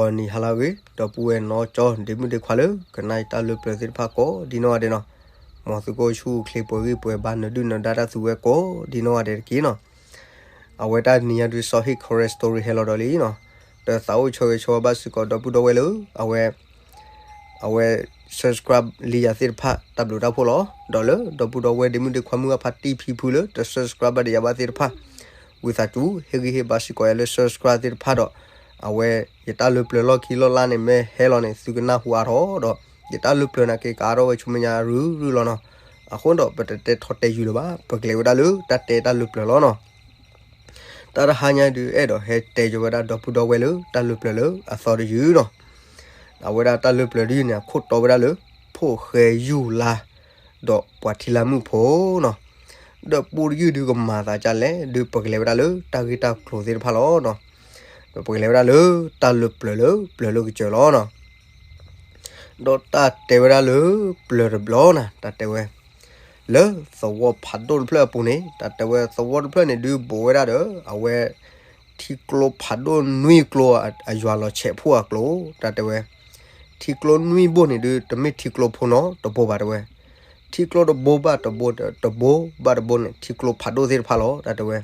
ဒီးနံၤဟါလၢအဂ့ၤ ဒီပုၢ်ဝဲၢ်နီၢ်ကၠီ ဒ့မုၣ်ဒ့ခွါလၢ ကနၣ်ယတၢ်လၢပျၢၤသ့ၣ်တဖၣ်ကိးဒ်နီၢ်ဂၤဒဲးနီၤ, မ်သုကအိၣ်ဆူၣ်အိၣ်ချ့ပှဲၤဂံၢ်ပှဲၤဘါ နဒုၣ်နဒါတၢ်သူဝဲကိးဒ်နီၢ်ဂၤဒဲးတက့ၢ်နီၤ. အဝဲတၢ်နံၤညါဒုး စီၤဟ့ၣ် Corey Story ဟဲလီၤဒီးလံနီၤ, ဒီးသးအိၣ်ဆၢဂ့ၤဆၢဝါဘၣ်စ့ၢ်ကီး ဒီပုၢ်ဒီဝဲၢ်လၢ အဝဲ အဝဲ subscribe လံယၤသ့ၣ်တဖၣ် တၢ်ဘျုးတၢ်ဖှိၣ်လီၤ. ဒီးလၢဒီပုၢ်ဒီဝဲၢ်ဒ့မုၣ်ဒ့ခွါမုၣ်အဖါတံၢ်ဖံဖုလၢ တ subscribe ဘၣ်ဒံးယၤဘၣ်သ့ၣ်တဖၣ် ဝံသးစူၤ ဟ့ၣ်ဂံၢ်ဟ့ၣ်ဘါစ့ၢ်ကီးယၤလၢ subscribe သ့ၣ်တဖၣ်ဒီး အဝဲယတၢ်လၢပျၢၤလီၢ်ခံလီၢ်လါန့ၣ် မ့ၢ်ဟဲလီၤန့ၣ် သုကနၢ်ဟူအါထီၣ်ဒီး ယတၢ်လၢပျၢၤနာ်က့ ကအါထီၣ်ဝဲဆူမဲာ်ညါရုၢ်ရုၢ်လီၤနီၤ. အဃိဒီး ပတတဲထီၣ်တဲယုာ်လၢၤဘၣ်, ပကလဲၤဝဲဒၣ်လၢတၢ်တဲတၢ်လၢပျၢၤလီၤနီၤ. တၢ်တဟါညါဒုး အဲၣ်ဒိးဟဲတဲယိၤဝဲဒၣ်ဒီပုၢ်ဒီဝဲၢ်လၢ တၢ်လၢပျၢၤလၢအသီတယုာ်နီၤ. အဝဲဒၣ်တၢ်လၢပျၢၤတယုာ်န့ၣ် အခိၣ်တီဝဲဒၣ်လၢ ဖိၣ်ဃဲယူၢ်လါ ဒီးပှၤထံလါမုၣ်ဖိနီၤ. ဒီးပူတယုာ်ဒုးကမၤသးဒ်လဲၣ် ဒုးပကလဲၤဝဲဒၣ်လၢတၢ်ဂ့ၢ်တၢ်ကျိၤသ့ၣ်တဖၣ်လီၤနီၤ. ဒီးပကလဲၤဝဲဒၣ်လၢတၢ်လၢပျၢၤလၢပျၢၤလၢကစၢၤလီၤနီၤ. ဒီးတၢ်တဲဝဲဒၣ်လၢပျၢၤတဘျီနီၤ, တၢ်တဲဝဲ လၢသဝီဖးဒိၣ်တဖျၢၣ်အပူၤန့ၣ် တၢ်တဲဝဲသဝီတဖျၢၣ်န့ၣ်ဒုး ဘူးဝဲဒၣ်ဒီး အဝဲ ထံကျိဖးဒိၣ်နွံကျိ အယွၤလီၤဆဲးဖှိၣ်အကျိၤ တၢ်တဲဝဲ ထံကျိနွံဘိန့ၣ်ဒုး တမ့ၢ်ထံကျိဖိနီတဘိဘၣ်တဲဝဲ, ထံကျိတဘိဘၣ်တဘိ တဘိဘၣ်တဘိန့ၣ် ထံကျိဖးဒိၣ်သ့ၣ်တဖၣ်လီၤ တၢ်တဲဝဲ.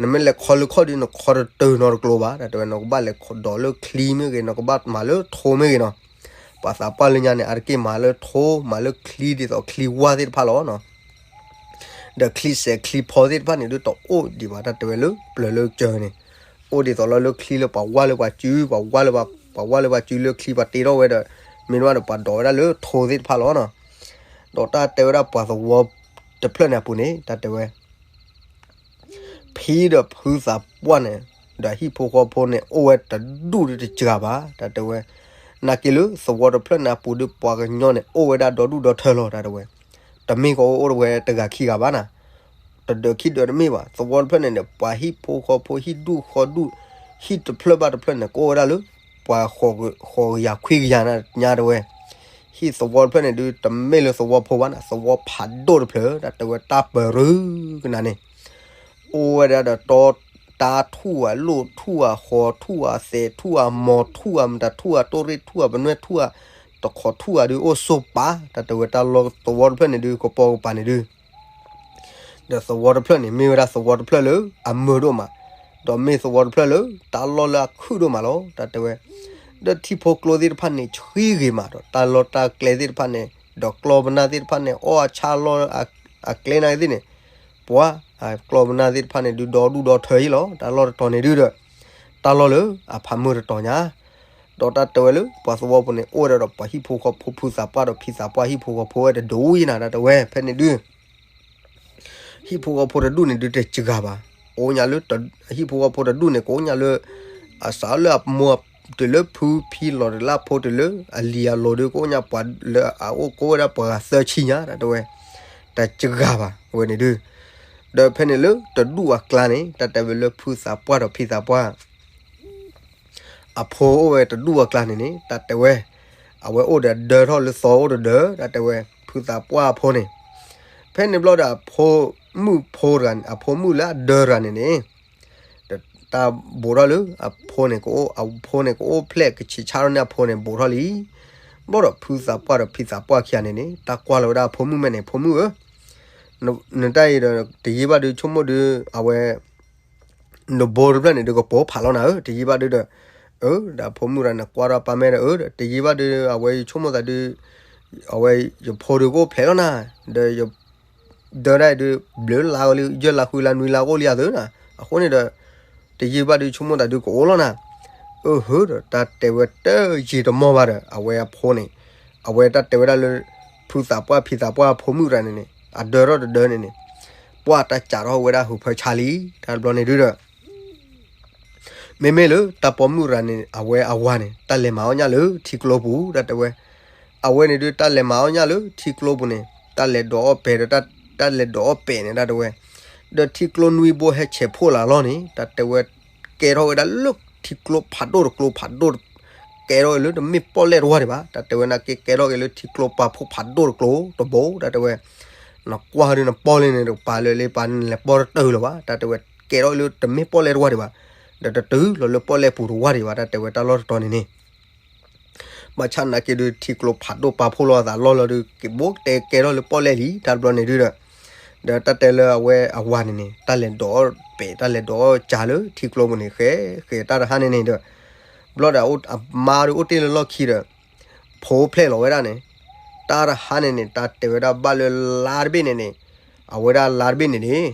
နမ့ၢ်လဲၤခီလၢခီၣ်ဒုး နခီတတၢၢ်နီတကျိဘၣ် တၢ်တဲဝဲ, နကဘၣ်လဲၤဒိးလၢချံမ့ၢ်ဂ့ၤ နကဘၣ်မၤလၢထိမ့ၢ်ဂ့ၤနီၤ. ပှၤသးပှၢ်လၢညါန့ၣ် အါတက့ၢ်မၤလၢထိ မၤလၢချံဒ်သိးချံဝါသ့ၣ်တဖၣ်လီၤနီၤ. ဒီးချံစဲးချံဖီသ့ၣ်တဖၣ်န့ၣ်ဒုး တအိၣ်ဒံးဘၣ် တၢ်တဲဝဲလၢပျၢၤလၢကစၢၤန့ၣ်, အိၣ်ဒ်သိးလီၤလၢချံလၢပှၤဝါလၢပှၤစု ပှၤဝါလၢပှၤ ပှၤဝါလၢပှၤစုလၢချံပှၤတ့ထီၣ်ဝဲဒီး မ့ၢ်ဝဲဒီးပှၤဒိးဝဲဒၣ်လၢထိသ့ၣ်တဖၣ်လီၤနီၤ. ဒီးတၢ်တဲဝဲဒၣ်ပှၤသဝီတဖျၢၣ်န့ၣ်အပူၤန့ၣ် တၢ်တဲဝဲ ဖံဒီးဖုသးပှၢ်န့ၣ် ဒီးဟံၣ်ဖိဃီဖိန့ၣ် အိၣ်ဝဲတဒူၣ်ဒုတစှၤဘၣ် တၢ်တဲဝဲ. နာ်က့လၢသဝီတဖျၢၣ်န့ၣ်အပူၤဒုး ပှၤကညီန့ၣ် အိၣ်ဝဲဒၣ်ဒီဒူၣ်ဒီထၢလီၤ တၢ်တဲဝဲ. တမ့ၢ်ကအိၣ်ဝဲတဂၤခံဂၤဘၣ်နၤ, တဒၢးခံဒၢးတမ့ၢ်ဘၣ်. သဝီတဖျၢၣ်န့ၣ်ဒီး ပှၤဟံၣ်ဖိဃီဖိ ဟံၣ်ဒူၣ်ဃီဒူၣ် ဟံၣ်တဖျၢၣ်ဘၣ်တဖျၢၣ်န့ၣ် ကအိၣ်ဝဲဒၣ်လၢ ပှၤဃိးကယၤခွံကယၤညါ တၢ်တဲဝဲ. ဟံၣ်သဝီတဖျၢၣ်န့ၣ်ဒုး တမ့ၢ်လၢသဝီဖိဘၣ်နၤ, သဝီဖးဒိၣ်တဖျၢၣ် တၢ်တဲဝဲ တၢ်ပရူၤကနၤန့ၣ် အိၣ်ဝဲဒၣ်ဒီးတီ တၢ်ထူၣ်ဧါ လိၣ်ထူၣ်ဧါ ဃီထူၣ်ဧါ သဲးထူၣ်ဧါ မီၤထူၣ်ဧါ မတၤထူၣ်ဧါ တိၣ်ရ့ၣ်ထူၣ်ဧါ ပနွဲၣ်ထူၣ်ဧါ တခီထူၣ်ဧါဒုး အိၣ်ဆိပာ် တၢ်တဲဝဲ. တၢ်လီၢ်သဝီတဖျၢၣ်န့ၣ်ဒုး ကပိာ်ကပၤန့ၣ်ဒုး ဒီးသဝီတဖျၢၣ်န့ၣ် မ့ၢ်ဝဲဒၣ်သဝီတဖျၢၣ်လၢအမုာ်ဒိၣ်မး, ဒီးမ့ၢ်သဝီတဖျၢၣ်လၢတၢ်လီၢ်လၢအခုၣ်ဒိၣ်မးလီၤ တၢ်တဲဝဲ. ဒီးထံဖိကျိသ့ၣ်တဖၣ်န့ၣ် ဆှံဂ့ၤမးဒီး တၢ်လီၢ်တၢ်ကျဲသ့ၣ်တဖၣ်န့ၣ် ဒီးကျီၢ်ပနၢ်သ့ၣ်တဖၣ်န့ၣ် အီၣ်အဆၣ်လီၢ်အကျဲနာ်က့သ့ၣ်န့ၣ် ပှၤ အကျီၢ်ပနၢ်သ့ၣ်တဖၣ်န့ၣ်ဒုး ဒီဒူၣ်ဒီထၢအံၤလီၤ. တၢ်လီၢ်တတီၤန့ၣ်ဒုးဒီး တၢ်လီၢ်လၢအဖးမုၢ်တတီၤညါ ဒီးတၢ်တဲဝဲလၢပှၤသဝီပူၤန့ၣ် အိၣ်ဝဲဒၣ်ဒီးပှၤဟံၣ်ဖိဃီဖိ ဖုသးပှၢ်ဒီးဖံသးပှၢ် ဟံၣ်ဖိဃီဖိဝဲတဒိၣ်အံၤနၤ တၢ်တဲဝဲ. ဖဲန့ၣ်ဒုး ဟံၣ်ဖိဃီဖိတဒူၣ်န့ၣ်ဒုးတစှၤဘၣ်. အိၣ်ညါလၢ ဟံၣ်ဖိဃီဖိတဒူၣ်န့ၣ် ကအိၣ်ညါလၢ အစးလၢအမိၢ်တုၤလၢဖုဖံလီၤ တုၤလၢအဖိတုၤလၢအလံၤအလိၤဒုး ကအိၣ်ညါပှၤလၢအအိၣ်ကအိၣ်ဝဲဒၣ်ပှၤဂၤသၢဆံညါ တၢ်တဲဝဲ. တစှၤဘၣ် အဝဲန့ၣ်ဒုး ဒီးဖဲန့ၣ်လၢတဒူၣ်အကျါန့ၣ် တၢ်တဲဝဲလၢဖုသးပှၢ်ဒီးဖံသးပှၢ် အဖိအိၣ်ဝဲတဒူၣ်အကျါန့ၣ်န့ၣ် တၢ်တဲဝဲ အဝဲအိၣ်ဒီးဒၢထီၣ်လၢသီအိၣ်တဒၢ တၢ်တဲဝဲ ဖုသးပှၢ်အဖိန့ၣ်. ဖဲန့ၣ်ဘျီဒီးအဖိမုၣ်ဖိတဂၤန့ၣ် အဖိမုၣ်လၢအဒၢတဂၤန့ၣ်န့ၣ် တၢ်ဘူးထီၣ်လၢအဖိန့ၣ် ကအိၣ် အဖိန့ၣ် ကအိၣ်ဖျဲၣ်ကဆံးဆါထီၣ်န့ၢ်အဖိန့ၣ် ဘူးထီၣ်လံ. ဘျီဒီးဖုသးပှၢ်ဒီးဖံသးပှၢ်ခံဂၤန့ၣ်န့ၣ် တၢ်ကွၢ်လီၤဝဲဒၣ်အဖိမုၣ်မဲာ်န့ၣ် ဖိမုၣ်ဧၢ, နတၢ်အံၤဒီး တယံာ်ဘၣ်ဒုး ဆိကမိၣ်ဒုး အဝဲ နဘိတဖျၢၣ်န့ၣ်ဒုး ကပိာ်ဖးလီၤနၤဧၢ, တယံာ်ဘၣ်ဒုးဒီး အၢ ဒီးအဖိမုၣ်တဂၤန့ၣ် ကွၢ်ထီၣ်ပၢ်မဲာ်ဒီး အၢ တယံာ်ဘၣ်ဒုး အဝဲယဆိကမိၣ်သးဒုး အဝဲယဖိဒုးကအိၣ်ဖျဲၣ်လီၤနၤ, ဒီးယ ဒၢဒၣ်အံၤဒုး ဘျုးလါလံ ယဲၢ်လါဃုလါနွံလါကအိၣ်လံအသိးနၤ, အဃိန့ၣ်ဒီး တယံာ်ဘၣ်ဒုး ဆိကမိၣ်သးဒုးကအိၣ်လီၤနၤ. အၢ ဟၢ ဒီးတၢ်တဲဝဲတယံာ်တမီၢ်ဘၣ်ဒီး အဝဲအဖိန့ၣ် အဝဲတၢ်တဲဝဲဒၣ်လၢ ဖုသးပှၢ်ဖံသးပှၢ်အဖိမုၣ်တဂၤန့ၣ်န့ၣ် အဒၢထီၣ်တဒၢန့ၣ်န့ၣ် ပှၢ်တၢ်စးထီၣ်ဝဲဒၣ်ဟူးဖၢဆါလံ တၢ်တဘျီန့ၣ်ဒုးဒီး မ့မ့ၢ်လၢတၢ်ပိာ်မုၣ်တဂၤန့ၣ် အဝဲအဝၤန့ၣ် တၢ်လဲၤမၤအီၣ်ညၣ်လၢထံကျိပူၤ တၢ်တဲဝဲ, အဝဲန့ၣ်ဒုး တၢ်လဲၤမၤအီၣ်ညၣ်လၢထံကျိပူၤန့ၣ် တၢ်လဲၤဒိးအီၣ်ပဲာ်ဒီး တၢ်လဲၤဒိးအီၣ်ပဲာ်န့ၣ် တၢ်တဲဝဲ, ဒီးထံကျိနွံဘိဟဲဆဲးဖှိၣ်လၢအလီၢ်န့ၣ် တၢ်တဲဝဲ ကဲထီၣ်ဝဲဒၣ်လၢထံကျိဖးဒိၣ်တကျိဖးဒိၣ် ကဲထီၣ်ဝဲလၢတမ့ၢ်ပီၣ်လဲၣ်တဝၢ်ဒံးဘၣ်, တၢ်တဲဝဲနာ်က့ ကဲထီၣ်က့ၤလၢထံကျိပာ်ဖှိၣ်ဖးဒိၣ်တကျိတဘိ တၢ်တဲဝဲ, နကွၢ်ဒုးနပီၣ်လဲၣ်န့ၣ် တကပၤလၢာ်လၢပာ်န့ၣ် နလဲၤပီၣ်တတၢၢ်လၢၤဘၣ်, တၢ်တဲဝဲ ကဲထီၣ်လၢတမ့ၢ်ပီၣ်လဲၣ်တဝၢ်ဒံးဘၣ်, ဒီးတတုၤလီၤလၢပီၣ်လဲၣ်ပူၤတဝၢ်ဒံးဘၣ် တၢ်တဲဝဲတၢ်လီၢ်တတီၤန့ၣ်န့ၣ် ဘၣ်ဆၣ်နာ်က့ဒုး ထံကျိဖးဒိၣ်ပာ်ဖှိၣ်လီၤအသးလီၢ်လီၤဒုး ကဘိတဲကဲထီၣ်လၢပီၣ်လဲၣ်လံတၢ်တဘျီန့ၣ်ဒုးဒီး ဒီးတၢ်တဲလၢအဝဲအဝၤန့ၣ်န့ၣ် တၢ်လဲၤဒိးပဲာ် တၢ်လဲၤဒိးအီၣ်ကၢ်လၢထံကျိပူၤန့ၣ် ဃဲဃဲတၢ်တဟါန့ၣ်န့ၣ်ဒီး ဘျီဒီးအမါဒုးအိၣ်တ့ၢ်လၢလီၢ်ခံဒီး ဖိဖျဲၣ်လီၤဝဲဒၣ်န့ၣ် တၢ်တဟါန့ၣ်န့ၣ် တၢ်တဲဝဲဒၣ်ဘၣ်လၢလါတဘ့ၣ်န့ၣ်န့ၣ် အဝဲဒၣ်လါတဘ့ၣ်န့ၣ်န့ၣ်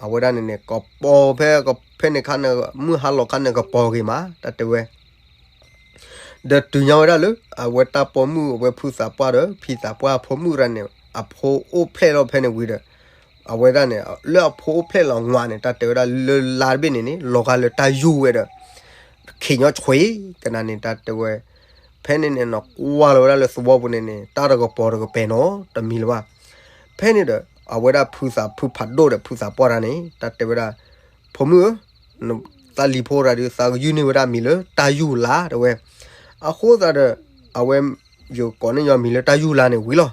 အဝဲဒၣ်န့ၣ်န့ၣ် ကပီၤဖဲ ဖဲန့ၣ်ခါန့ၣ် မုၢ်ဟါလီၤခါန့ၣ် ကပီၤဂ့ၤမး တၢ်တဲဝဲ ဒီးတုၤညါဝဲဒၣ်လၢ အဝဲတၢ်ပိာ်မုၣ် အဝဲဖုသးပှၢ်ဒီး ဖံသးပှၢ်အဖိမုၣ်တဂၤန့ၣ် အဖိအိၣ်ဖျဲၣ်လီၤဖဲန့ၣ်ဝံၤဒီး အဝဲဒၣ်န့ၣ် လၢအဖိအိၣ်ဖျဲၣ်လီၤနွးန့ၣ် တၢ်တဲဝဲဒၣ်လၢလါတဘ့ၣ်န့ၣ်န့ၣ် လီၤဂာ်လၢတၢ်ယူၢ်ဝဲဒီး ခ့ညီဆွ့ကနၤန့ၣ် တၢ်တဲဝဲ ဖဲန့ၣ်န့ၣ် နကွၢ်လီၤဝဲဒၣ်လၢသဝီပူၤန့ၣ်န့ၣ် တၢ်တကပီၤတကပဲာ်နီတမံၤလၢၤဘၣ်. ဖဲန့ၣ်ဒီး အဝဲဒၣ်ဖုသးဖုဖးဒိၣ်ဒီးဖုသးပှၢ်တဂၤန့ၣ် တၢ်တဲဝဲဒၣ် ဖိမုၣ်ဧၢ သးလံၤဖိတဂၤဒီး သးကယူၢ်န့ၢ်ဝဲဒၣ်မံၤလၢတၢ်ယူၢ်လါတဲဝဲ. အဃိသတးဒီး အဝဲ ယကိးန့ၢ်ညီမံၤလၢတၢ်ယူၢ်လါန့ၣ်ဝံၤလီၤ.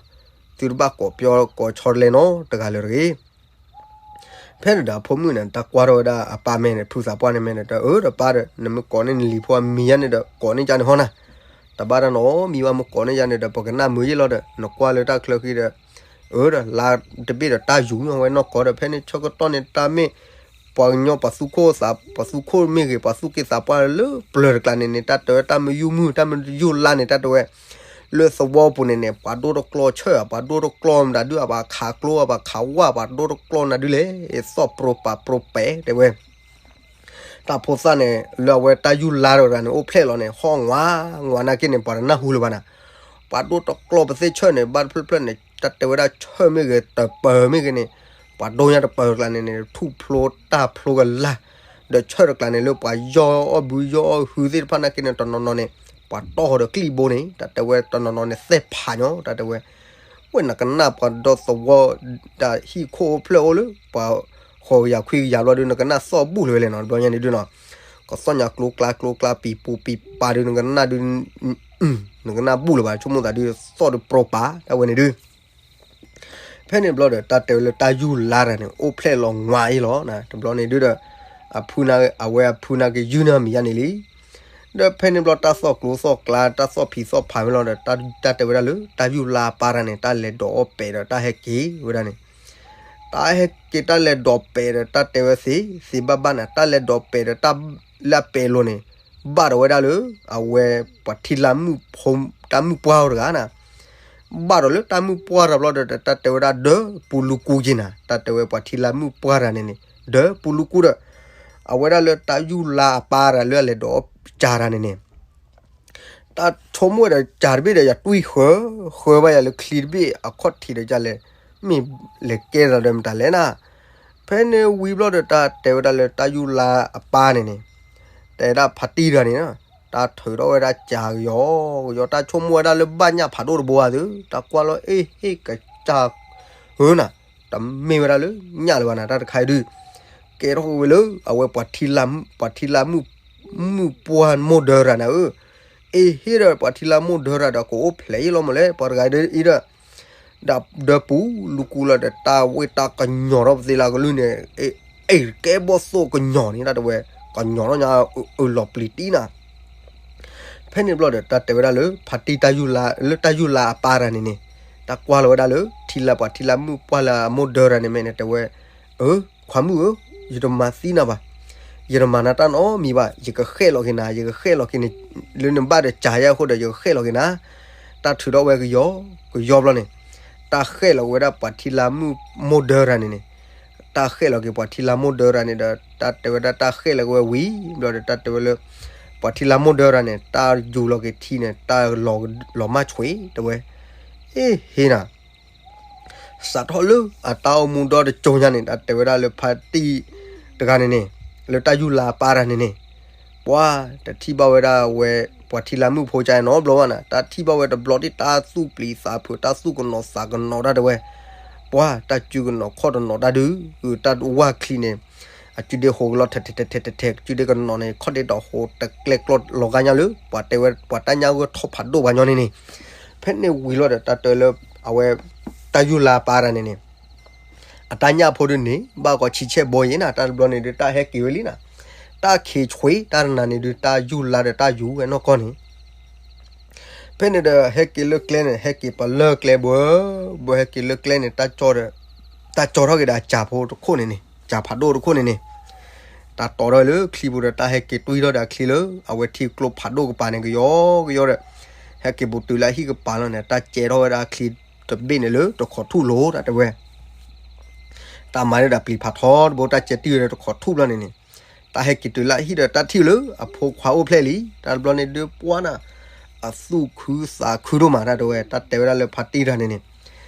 သုတဘၣ်ကိးပၠီကိးဆီတလဲနီတဂၤလၢၤတဂ့ၤ. ဖဲန့ၣ်ဒီးအဖိမုၣ်န့ၣ် တၢ်ကွၢ်ထီၣ်ဝဲဒၣ်အပၢ်မဲာ်န့ၣ် ဖုသးပှၢ်န့ၣ်မဲာ်န့ၣ် တၢ်အၢဒီးပၢ်ဒီး နမ့ၢ်ကိးန့ၢ်နလံၤဖိအမံၤယါန့ၣ်ဒီး ကိးန့ၢ်ကန့ၣ်ဟီနၤ တဘၣ်တၢ်နီတမံၤဘၣ် မ့ၢ်ကိးန့ၢ်ယါန့ၣ်ဒီး ပကနၣ်မုာ်ယ့ၣ်လီၤဒီး နကွၢ်လၢတၢ်ချၢဃံဒီး အၢဒီး လါတဘ့ၣ်ဒီးတၢ်ယူၤညီဝဲနီၢ်ကီၢ်ဒီး ဖဲန့ၣ်ဆၢကတီၢ်န့ၣ် တၢ်မ့ၢ် ပှၤကညီပှၤသူခိၣ်သး ပှၤသူခိၣ်မ့ၢ်ဂ့ၤ ပှၤသူၣ်က့သးပှၢ်လၢပျၢၤတကျါန့ၣ်န့ၣ် တၢ်တဲဝဲတၢ်မ့ၢ်ယူၢ်မုၢ် တၢ်မ့ၢ်ယူၢ်လါန့ၣ် တၢ်တဲဝဲ လၢသဝီပူၤန့ၣ်န့ၣ် ပှၤဒိၣ်တကျီဆၢၣ် ပှၤဒိၣ်တကျီမတၤဒုး အပှၤခးကျိ အပှၤခးဝၣ် ပှၤဒိၣ်တကျီနၤဒုးလဲၣ် သီၣ်ပြိပာ်ပြိပဲာ်တဲဝဲ တၢ်ဖိသၣ်န့ၣ် လၢအဝဲတၢ်ယူၢ်လါတဂၤန့ၣ် အိၣ်ဖျဲၣ်လီၤန့ၣ် ဟီၣ်ငွး ငွးနာ်က့န့ၣ် ပှၤတနၢ်ဟူလၢၤဘၣ်နၤ. ပှၤဒိၣ်တကျီပသ့ၣ်ဆၢၣ်န့ၣ် ဘၣ်တဖျၢၣ်ဖျၢၣ်န့ၣ် တၢ်တဲဝဲဒၣ်ဆၢၣ်မ့ၢ်ဂ့ၤ တပၢၤမ့ၢ်ဂ့ၤန့ၣ် ပှၤဒိၣ်ညါတပၢၤတကျါန့ၣ်န့ၣ် ထူၣ်ဖျိတၢ်ဖျိကလာ် ဒီးဆၢၣ်တကျါန့ၣ် လၢပှၤယီၢ်အီၣ်ဘုယီၢ်အီၣ်ဟုသ့ၣ်တဖၣ်နာ်က့န့ၣ် တနီၤနီၤန့ၣ် ပှၤတီၢ်ဃီၤဒီးကျံၣ်ဘိန့ၣ် တၢ်တဲဝဲတနီၤနီၤန့ၣ် သဲၣ်ဖးညီ တၢ်တဲဝဲ ဝဲနကနၣ်ပှၤဒီသဝီ တၢ်ဟံၣ်ခိၣ်အိၣ်ဖျဲၣ်အိၣ်လၢ ပှၤဃိးကယၤခွံကယၤဘျီဒုး နကနၣ်သီၣ်ဘူၣ်လၢၤဝဲလဲၣ်နီၤ တဘျီညါန့ၣ်ဒုးနီၤ ကသီၣ်ညါကျိကျါကျိကျါပံၤပူၤပံၤပာ်ဒုး နကနၣ်ဒုး နကနၣ်ဘူၣ်လၢၤဘၣ် ဆိကမိၣ်သးဒုး သီၣ်ဒုးပြိပာ် တၢ်ဝဲန့ၣ်ဒုး ဖဲန့ၣ်ဘျီဒီး တၢ်တဲဝဲလၢတၢ်ယူၢ်လါတဂၤန့ၣ် အိၣ်ဖျဲၣ်လီၤငွးအံၤလီၤ တဘျီန့ၣ်ဒုးဒီး အဖုနာ် အဝဲအဖုနာ်က့ၤယုၢ်န့ၢ်အမံၤယါန့ၣ်လံ ဒီးဖဲန့ၣ်ဘျီတၢ်သီၣ်ကျိသီၣ်ကျါ တၢ်သီၣ်ဖံးသီၣ်ဖးဝဲလီၤဒီး တၢ်တဲဝဲဒၣ်လၢ တၢ်ယူၢ်လါအပၢ်တဂၤန့ၣ် တၢ်လဲၤဒိးအီၣ်ပဲာ်ဒီးတၢ်ဟဲက့ၤဝဲဒၣ်န့ၣ် တၢ်ဟဲက့ၤတၢ်လဲၤဒိးပဲာ်ဒီး တၢ်တဲဝဲသ့ သ့ဘၣ်ဘၣ်န့ၣ် တၢ်လဲၤဒိးပဲာ်ဒီးတၢ်လၢအပဲာ်လိၤန့ၣ် ဘၣ်ဒီးဝဲဒၣ်လၢ အဝဲပှၤထံလါမုၣ်ဖိ တၢ်မုၣ်ပှၢ်တဂၤန့ၣ် ဘၣ်ဒီးလၢတၢ်မုၣ်ပှၢ်တဂၤဘျီဒီး တၢ်တဲဝဲဒၣ်ဒီးပူၤလူကူက့ၤနၤ တၢ်တဲဝဲပှၤထံလါမုၣ်ပှၢ်တဂၤန့ၣ်န့ၣ် ဒီးပူၤလူကူဒီး အဝဲဒၣ်လၢတၢ်ယူၢ်လါအပၢ်တဂၤလၢအလဲၤဒိးအီၣ်ကၢ်တဂၤန့ၣ်န့ၣ် တၢ်ဆိကမိၣ်ဝဲဒီးကၢ်တဘ့ၣ်ဒီး ယတွံၢ်ဃၢ ဃၢဘၣ်ယၤလၢချံတဘ့ၣ်အခီၣ်ထံးဒီးကၢ်လဲၣ် မ့ၢ်လဲၤကဲသးဒီးမတၤလဲၣ်နၤ ဖဲန့ၣ်ဝံၤဘျီဒီး တၢ်တဲဝဲဒၣ်လၢတၢ်ယူၢ်လါအပၢ်န့ၣ်န့ၣ် တဲဒၣ်ဖါတံၢ်တဂၤန့ၣ် တၢ်ထုးထီၣ်ဝဲဒၣ်ကၢ်ကယီကယီ တၢ်ဆိကမိၣ်ဝဲဒၣ်လၢဘၣ်ညၣ်ဖးဒိၣ်တဘိဧါသု တၢ်ကွၢ်လီၤအ့ၣ်ဟ့ၣ်ကစၢ်ဧၢနၤ တမ့ၢ်ဝဲဒၣ်လၢညၣ်လၢၤဘၣ်နၤ တၢ်တခါအံၤဒုး ကဲထီၣ်ဝဲလၢ အဝဲပှၤထံလါ ပှၤထံလါမုၣ် မုၣ်ပှၢ်မိၢ်ဒၢတဂၤနၤဧၢ အ့ၣ်ဟ့ၣ်ဒီးပှၤထံလါမိၢ်ဒၢတဂၤဒီး ကအိၣ်ဖျဲၣ်အံၤလီၤမးလဲၣ် ပှၤတဂၤအံၤဒီး ဒီးပူၤလူကူလီၤဒီး တၢ်ဝ့ၢ်တၢ်ကညီၤထီၣ်ပသ့လၢကလုၢ်န့ၣ် အ့ၣ်ကဲဘီၣ်သိၣ်ကညီၤန့ၣ် တၢ်တဲဝဲ ကညီၤထီၣ်ညါအၢလီၤပျံၤတံၢ်နၤ ဖဲန့ၣ်ဘျီဒီး တၢ်တဲဝဲဒၣ်လၢ ဖါတံၢ်တၢ်ယူၢ်လါ လၢတၢ်ယူၢ်လါအပၢ်တဂၤန့ၣ်န့ၣ် တၢ်ကွၢ်လီၤဝဲဒၣ်လၢ ထံလါပှၤထံလါမုၣ်ပှၢ်လၢအမိၢ်ဒၢတဂၤန့ၣ်မဲာ်န့ၣ် တဲဝဲ အၢ ခွါမုၣ်ဧၢ, ယတမၤသံနၤဘၣ်. ယတမၤနၤတၢ်နီတမံၤဘၣ်. ယကဃဲၣ်လီၤက့ၤနၤ, ယကဃဲၣ်လီၤက့ၤန့ၣ်, လၢနဘၣ်ဒီးကၢ်ယဲအဃိဒီး ယကဃဲၣ်လီၤက့ၤနၤ. တၢ်ထုးထီၣ်ဝဲကယီကယီဘျီန့ၣ်, တၢ်ဃဲၣ်လီၤက့ၤဝဲဒၣ်ပှၤထံလါမုၣ်မိၢ်ဒၢတဂၤန့ၣ်န့ၣ်, တၢ်ဃဲၣ်လီၤက့ၤပှၤထံလါမိၢ်ဒၢတဂၤန့ၣ်ဒီး တၢ်တဲဝဲဒၣ်တၢ်ဃဲၣ်လီၤက့ၤဝဲဝံၤဘျီဒီး တၢ်တဲဝဲလၢ ပှၤထံလါမိၢ်ဒၢတဂၤန့ၣ် တၢ်ယူၤလီၤက့ၤထံန့ၣ် တၢ်လီၤမၢ်ဆွံးတဲဝဲ, အ့ၣ်ဟ့နၤ စးထီၣ်လၢအတၢ်အိၣ်မူဒီတကၠိညါန့ၣ် တၢ်တဲဝဲဒၣ်လၢဖါတံၢ်တဂၤန့ၣ်န့ၣ်, လၢတၢ်ယူၤလါအပၢ်တဂၤန့ၣ်န့ၣ်, ပှၤတထံၣ်ဘၣ်ဝဲဒၣ်ဝဲ ပှၤထံလါမုၣ်ဖိကါနီတဘျီဘၣ်နၤ, တၢ်ထံၣ်ဘၣ်ဝဲတဘျီတံၢ် တၢ်သူၣ်ပျံၤသးဖုး တၢ်သူၣ်ကနိးသးကနိးတၢ်တဲဝဲ, ပှၤတၢ်စုကနိးခီၣ်တနိးတၢ်ဒုး, တၢ်ဝၢ်ချံန့ၣ် အစုဒ့ဟိးကလီၤထဲထဲထဲထဲထဲ စုဒ့ကနိးန့ၣ် ခီၣ်ဒ့ဒီးဟိးတကျဲကျီလီၤဂာ်ညါလၢ ပှၤတဲဝဲ ပှၤတၢ်ညၣ်ဂိၢ်ထီၣ်ဖးဒိၣ်ဘၣ်ညီန့ၣ်န့ၣ်, ဖဲန့ၣ်ဝံၤလီၤဒီး တၢ်တဲလၢ အဝဲ တၢ်ယူၤလါအပၢ်တဂၤန့ၣ်န့ၣ် အတၢ်ညၣ်ဖိဒုးန့ၣ် ဘၣ်ကီးဆံဆဲၣ်ဘီယဲနၤ, တၢ်တဘျီန့ၣ်ဒုး တၢ်ဟဲက့ၤဝဲလံနၤ, တၢ်ခံးဆွံ တၢ်တနၤန့ၣ်ဒုး တၢ်ယူၢ်လါဒီးတၢ်ယူၢ်ဝဲနီၢ်ကီၢ်န့ၣ် ဖဲန့ၣ်ဒီး ဟဲက့ၤလၢကျဲန့ၣ် ဟဲက့ၤပလၢကျဲဘၣ်, ဘၣ်ဟဲက့ၤလၢကျဲန့ၣ် တၢ်ကၠီထီၣ်က့ၤဒီးအစၢ်ဖိတခိၣ်န့ၣ်န့ၣ် စၢ်ဖးဒိၣ်တခိၣ်န့ၣ်န့ၣ် တၢ်တီထီၣ်လၢချံပူၤဒီး တၢ်ဟဲက့ၤတွံၢ်ထီၣ်ဒီးအချံလၢ အဝဲထံကျိဖးဒိၣ်ကပၤန့ၣ် ကယီကယီဒီး ဟဲက့ၤဘူးတုၤလၢအဟံၣ်ကပၤလီၤန့ၣ် တၢ်ကဲထီၣ်ဝဲဒၣ်အချံတဘ့ၣ်န့ၣ်လၢတခိးထူၣ်လိၤ တၢ်တဲဝဲ တၢ်မၤဒၣ်ပျံၤဖးထီတဘိ တၢ်ကဲတံၢ်ဝဲဒီးတခိးထူၣ်ဘျီန့ၣ်န့ၣ် တၢ်ဟဲက့ၤတုၤလၢအဟံၣ်ဒီး တၢ်ထံၣ်လၢအဖိခွါအိၣ်ဖျဲၣ်လံ တၢ်တဘျီန့ၣ်ဒုးပှၢ်နၤ အသူၣ်ခုသးခုဒိၣ်မး တၢ်တဲဝဲ တၢ်တဲဝဲဒၣ်လၢဖါတံၢ်တၢ်န့ၣ်န့ၣ်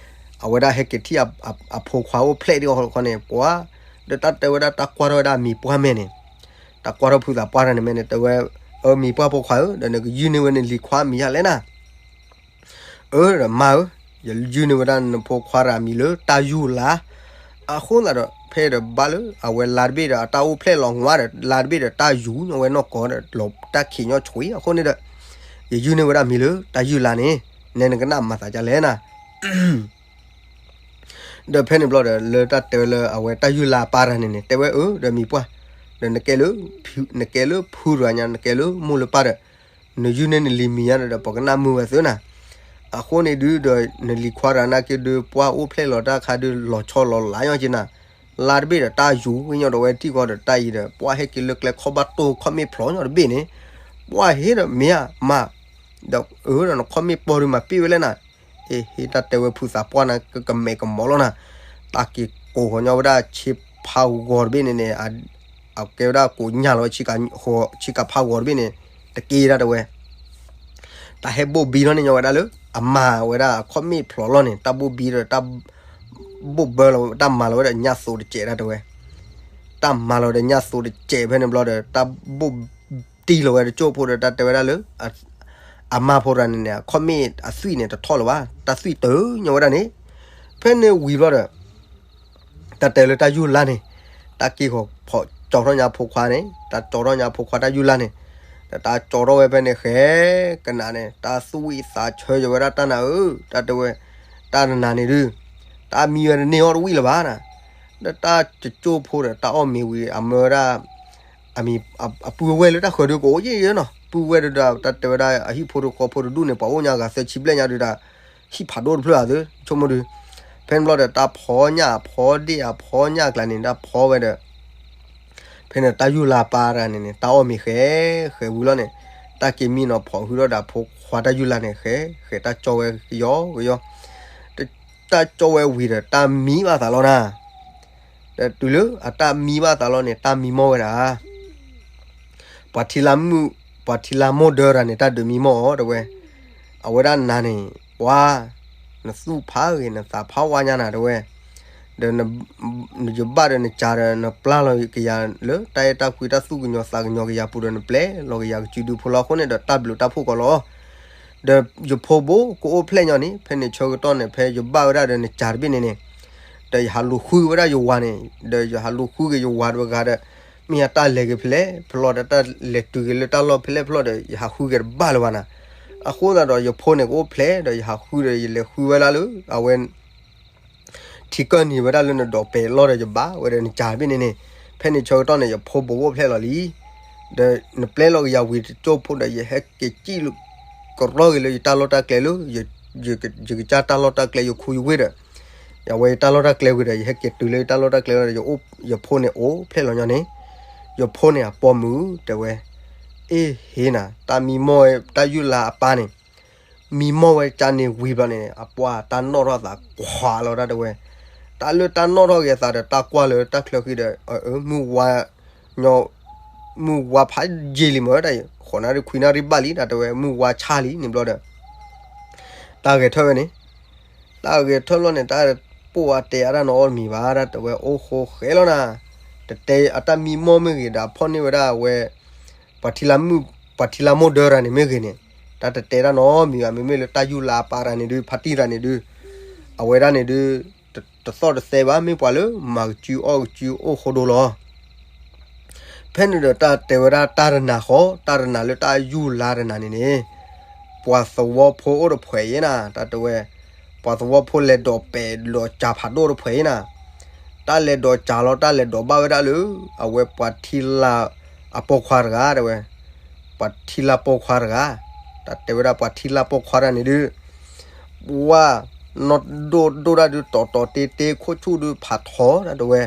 အဝဲဒၣ်ဟဲက့ၤထံၣ်အဖိခွါအိၣ်ဖျဲၣ်ဒ်အဃိန့ၣ် ပှၢ် ဒီးတၢ်တဲဝဲဒၣ်တၢ်ကွၢ်ထီၣ်ဝဲဒၣ်မံၤပှၢ်မဲာ်န့ၣ် တၢ်ကွၢ်ထီၣ်ဖုသးပှၢ်တၢ်န့ၣ်မဲာ်န့ၣ် တဲဝဲ အၢ မံၤပှၢ်ဖိခွါဧၢ ဒီးနကယုၢ်န့ၢ်ဝဲန့ၣ်လံၤခွါမံၤယါလဲၣ်နၤ အၢ ဒီးမါဧၢ, ယယုၢ်န့ၢ်ဝဲဒၣ်နဖိခွါတဂၤမံၤလၢတၢ်ယူၢ်လါ, အဃိသတးဒီး ဖဲဒီးဘၣ်လၢအဝဲလါတဘ့ၣ်ဒီးအတၢ်အိၣ်ဖျဲၣ်လီၤ ငွါဒီးလါတဘ့ၣ်ဒီးတၢ်ယူၢ်ညီဝဲနီၢ်ကီၢ်ဒီး လီၤတၢ်ခံးညီဆွံအဃိန့ၣ်ဒီး ယယုၢ်န့ၢ်ဝဲဒၣ်မံၤလၢတၢ်ယူၢ်လါန့ၣ်, နဲနကနၣ်မၤသးဒ်လဲၣ်နၤ ဒီးဖဲန့ၣ်ဘျီဒီး လၢတၢ်တဲဝဲလၢအဝဲတၢ်ယူၢ်လါအပၢ်တဂၤန့ၣ်န့ၣ် တဲဝဲအၢ ဒီးမံၤပှၢ်, ဒီးနကဲလၢ, နကဲလၢဖုတဂၤညါ နကဲလၢမိၢ်လၢပၢ်ဒီး, နယုၢ်န့ၢ်နလံၤမံၤညါဒီး ပှၤကနၣ်မုာ်ဝဲသ့နၤ, အဃိန့ၣ်ဒုးဒီး နလံၤခွါတဂၤနာ်က့ဒုး ပှၢ်အိၣ်ဖျဲၣ်လီၤတၢ်ခါဒုး လီၤဆီလီၤလးညီက့နၤ, လါတဘ့ၣ်ဒီးတၢ်ယူၢ်ဝဲညီဒီးဝဲထံၣ်ဃီဒီးတၢ်အံၤဒီး ပှၢ်ဟဲက့ၤလၢကျဲခီၣ်ဘၣ်တိၢ်ခီၣ်မ့ၣ်ဖျိးညီတဘ့ၣ်န့ၣ်, ပှၢ်ဟ့ၣ်ဒီးမ့ၢ်ဧါမး, ဒီးအၢဒီးနခီၣ်မ့ၣ်ပီၢ်ဒုးမၤပ့ၢ်ဝဲလဲၣ်နၤ အ့ ဟ့ၣ်တၢ်တဲဝဲဖုသးပှၢ်နၤ ကကမဲာ်ကမီၤလီၤနၤ, တၢ်က့ၤကိးဃီညီဝဲဒၣ်ဆ့ဖးဂီၤတဘ့ၣ်န့ၣ်န့ၣ်, အကဲဝဲဒၣ်ကိးညၣ်လီၤဝဲ ဆ့ကၤဖးဂီၤတဘ့ၣ်န့ၣ်, တက့ၢ်ဒၣ်တဲဝဲ, တၢ်ဟဲဘိၣ်ဘံထီၣ်န့ၢ်ညီဝဲဒၣ်လၢ အမၤဝဲဒၣ်အခီၣ်မ့ၣ်ဖျိးလီၤန့ၣ် တၢ်ဘိၣ်ဘံဒီးတၢ် ဘိၣ်ဘၢလီၤ တၢ်မၤလီၤဝဲဒီးညၣ်သိးတစဲးဒၣ်တဲဝဲ, တၢ်မၤလီၤဒီးညၣ်သိးတစဲးဖဲန့ၣ်ဘျီဒီး တၢ်ဘိၣ်တံၢ်လီၤဝဲတကၠိၢ်ဖိဒီး တၢ်တဲဝဲဒၣ်လၢ အမါဖိတဂၤန့ၣ်န့ၣ် အခီၣ်မ့ၣ်အသွံၣ်န့ၣ် တထီၣ်လၢၤဘၣ်, တၢ်သွံၣ်တၢညီဝဲဒၣ်န့ၣ်, ဖဲန့ၣ်ဝံၤဘျီဒီး တၢ်တဲလၢတၢ်ယူၢ်လါန့ၣ်, တၢ်က့ၤဃီၤဖီၣ်ကၠီထီၣ်ညါဖိခွါန့ၣ်, တၢ်ကၠီထီၣ်ညါဖိခွါတၢ်ယူၢ်လါန့ၣ်, ဒီးတၢ်ကၠီထီၣ်ဝဲဖဲန့ၣ်ဃဲကနၤန့ၣ် တၢ်သူၣ်ဝံၣ်သးဆၢယဝဲဒၣ်တၢ်နၤဧၢ, တၢ်တဲဝဲ, တၢ်တနၤန့ၣ်ဒုး, တၢ်မံဝဲတန့ၢ်အီၣ်တဝံၣ်လၢၤဘၣ်နၤ, ဒီးတၢ်တကၠိၢ်ဖိဒီးတၢ်အီၣ်မ့ၤဝံၤ အမၢဝဲဒၣ် အပုၢ်ဝဲၢ်လၢတၢ်ဃၢၤဒုးကအိၣ်ယဲၢ်ယဲၢ်နီၤ, ပုၢ်ဝဲၢ်ဒုးဒီး တၢ်တဲဝဲဒၣ်အဟံၣ်ဖိတဃီဖိတဒူၣ်န့ၣ် ပှၤအိၣ်ညါဂၤသၢဆံဘျဲၣ်ညါဒုးဒီး ဟံၣ်ဖးဒိၣ်တဖျၢၣ်ဧါသု, ဆိကမိၣ်ဒုး, ဖဲန့ၣ်ဘျီဒီးတၢ်ဖီညၣ်အဖီဒ့ၣ်အဖီညၣ်အကျါန့ၣ် တၢ်ဖီဝဲဒီး ဖဲန့ၣ်တၢ်ယူၢ်လါပၢ်တဂၤန့ၣ်န့ၣ် တၢ်အီၣ်မ့ၤဃဲ, ဃဲဝံၤလီၤန့ၣ်, တၢ်က့ၤမံနီၤဖီၣ်ဟုထီၣ်ဒီးဖိခွါတၢ်ယူၢ်လါန့ၣ် ဃဲ, ဃဲတၢ်ကၠီဝဲကယီကယီ, တၢ်ကၠီဝဲဝံၤဒီး တၢ်မံဘၣ်သးလီၤနၤ, ဒီးတုၤလၢအတၢ်မံဘၣ်သးလီၤန့ၣ် တၢ်မံမီၢ်ဝဲဒၣ် ပှၤထံလါမုၣ်, ပှၤထံလါမိၢ်ဒၢတဂၤန့ၣ် တၢ်ဒုးမံမီၢ်အီၤတဲဝဲ, အဝဲဒၣ်နၤန့ၣ် ပှၤ, နသူၣ်ဖးဂ့ၤ နသးဖးဝါညါနၤတဲဝဲ, ဒီး ယဘၣ်ဒီးနစၢ်ဒီး နပျၢ်လီၤကယၤလၢ တၢ်အဲၣ်တၢ်ကွံတၢ်သူၣ်ကညီၤသးကညီၤကယၤပူၤဒီး နပျဲလီၤကယၤကစုဒုဖိလီၤ. အဃိန့ၣ်ဒီး တၢ်ဘျုးတၢ်ဖှိၣ်ကီးလီၤ. ဒီးယဖိဘိကအိၣ်ဖျဲၣ်ညီန့ၣ် ဖဲန့ၣ်ဆၢကတီၢ်န့ၣ် ဖဲယဘၣ်ဝဲဒၣ်ဒီးနစၢ်တဘ့ၣ်န့ၣ်န့ၣ်, ဒီးယဟးလူၤဃုဝဲဒၣ်ယဝၤန့ၣ်, ဒီးယဟးလူၤဃုက့ၤယဝၤတဂၤဒီး မ့ၢ်အတၢ်လဲၤက့ၤဖဲလဲၣ်ဖဲလဲၣ်ဒီး တၢ်လဲၤတုၤက့ၤလၢတၢ်လီၢ်ဖဲလဲၣ်ဖဲလဲၣ်ဒီး ယဟးဃုက့ၤတဘၣ်လၢၤဘၣ်နၤ. အဃိသတးဒီး ယဖိန့ၣ်ကအိၣ်ဖျဲၣ်ဒီး ယဟးဃုဒီး ယလဲၤဃုဝဲဒၣ်လၢ အဝဲ ထံကၢၢ်နံၤဝဲဒၣ်လၢနဒိးပဲာ်လီၢ်ဒီးယဘၣ်ဝဲဒီးနစၢ်တဘ့ၣ်န့ၣ်န့ၣ်, ဖဲန့ၣ်ဆၢကတီၢ်န့ၣ် ယဖိဘိကအိၣ်ဖျဲၣ်လီၤလံ. ဒီးနပျဲလီၤကယၤဝံၤတကၠိၢ်ဖိဒီး ယဟဲက့ၤစံၣ်လၢ ကရီက့ၤလၢယတၢ်လီၢ်တၢ်ကျဲလၢ ယကစၢ်တၢ်လီၢ်တၢ်ကျဲယခူယဝ့ၢ်ဒီး ယဝဲယတၢ်လီၢ်တၢ်ကျဲဝံၤဒီး ယဟဲက့ၤတုၤလၢယတၢ်လီၢ်တၢ်ကျဲဒီး ယဖိန့ၣ်အိၣ်ဖျဲၣ်လီၤညီန့ၣ်, ယဖိန့ၣ်အပိာ်မုၣ်တဲဝဲ, အ့ဟ့နၤ တၢ်မံမီၢ်ဝဲတၢ်ယူၢ်လါအပၢ်န့ၣ် မံမီၢ်ဝဲကန့ၣ်ဝံၤဘျီန့ၣ် အပှၢ်တၢ်နီၣ်ထီၣ်သးကွၢ်လီၤတၢ်တဲဝဲ, တၢ်လၢတၢ်နီၣ်ထီၣ်က့ၤအသးဒီး တၢ်ကွၢ်လၢတၢ်ချၢဃံဒီး မုၢ်ဝါ ညီ မုၢ်ဝါဖးယံာ်လံမ့ၢ်ဝဲဒၣ် ဃိးနၣ်ရံၣ်ခွံနၣ်ရံၣ်ဘၣ်လံ တၢ်တဲဝဲ မုၢ်ဝါဆၣ်လံန့ၣ်ဘျီဒီး တၢ်ဂဲၤထၢၣ်ဝဲန့ၣ်, တၢ်ဂဲၤထၢၣ်လီၤန့ၣ် တၢ်ပိာ်အတဲအါတၢ်နီတမံၤဘၣ် တၢ်တဲဝဲ အိၣ်ဃိဃဲလီၤနၤ, တတဲအတၢ်မံမီၢ်မ့ၢ်ဂ့ၤဒီး အဖီၣ်န့ၢ်ဝဲဒၣ်အဝဲ ပှၤထံလါမိၢ်ဒၢတဂၤန့ၣ်မ့ၢ်ဂ့ၤန့ၣ်, တၢ်တတဲတၢ်နီတမံၤဘၣ် မ့မ့ၢ်လၢတၢ်ယူၢ်လါအပၢ်တဂၤန့ၣ်ဒုး ဖါတံၢ်တဂၤန့ၣ်ဒုး အဝဲဒၣ်န့ၣ်ဒုး တသီၣ်တသဲဘၣ် မ့ၢ်ပှၤလၢမၤကစုအီၣ်ကစုအိၣ်ဃိဒိလီၤ. ဖဲန့ၣ်ဒီးတၢ်တဲဝဲဒၣ်တၢ်တနၤဃီ တၢ်တနၤလၢတၢ်ယူၢ်လါတနၤန့ၣ်န့ၣ်, ပှၤသဝီဖိအိၣ်တဖှဲးအံၤနၤ တၢ်တဲဝဲ, ပှၤသဝီဖိလဲၤဒိးပဲာ်ဒိးစၢ်ဖးဒိၣ်တဖှဲးအံၤနၤ, တၢ်လဲၤဒိးစၢ်လီၤ တၢ်လဲၤဒိးဘၣ်ဝဲဒၣ်လၢ အဝဲပှၤထံလါ အပိာ်ခွါတဂၤတဲဝဲ, ပှၤထံလာ်ပိာ်ခွါတဂၤ, တၢ်တဲဝဲဒၣ်ပှၤထံလာ်ပိာ်ခွါတဂၤန့ၣ်ဒုး ဝါနီၢ်ဒိၣ်ဒိၣ်ဒၣ်ဒုး တီၤတီၤတ့တ့ခိၣ်ဆူၣ်ဒုးဖးထီတၢ်တဲဝဲ,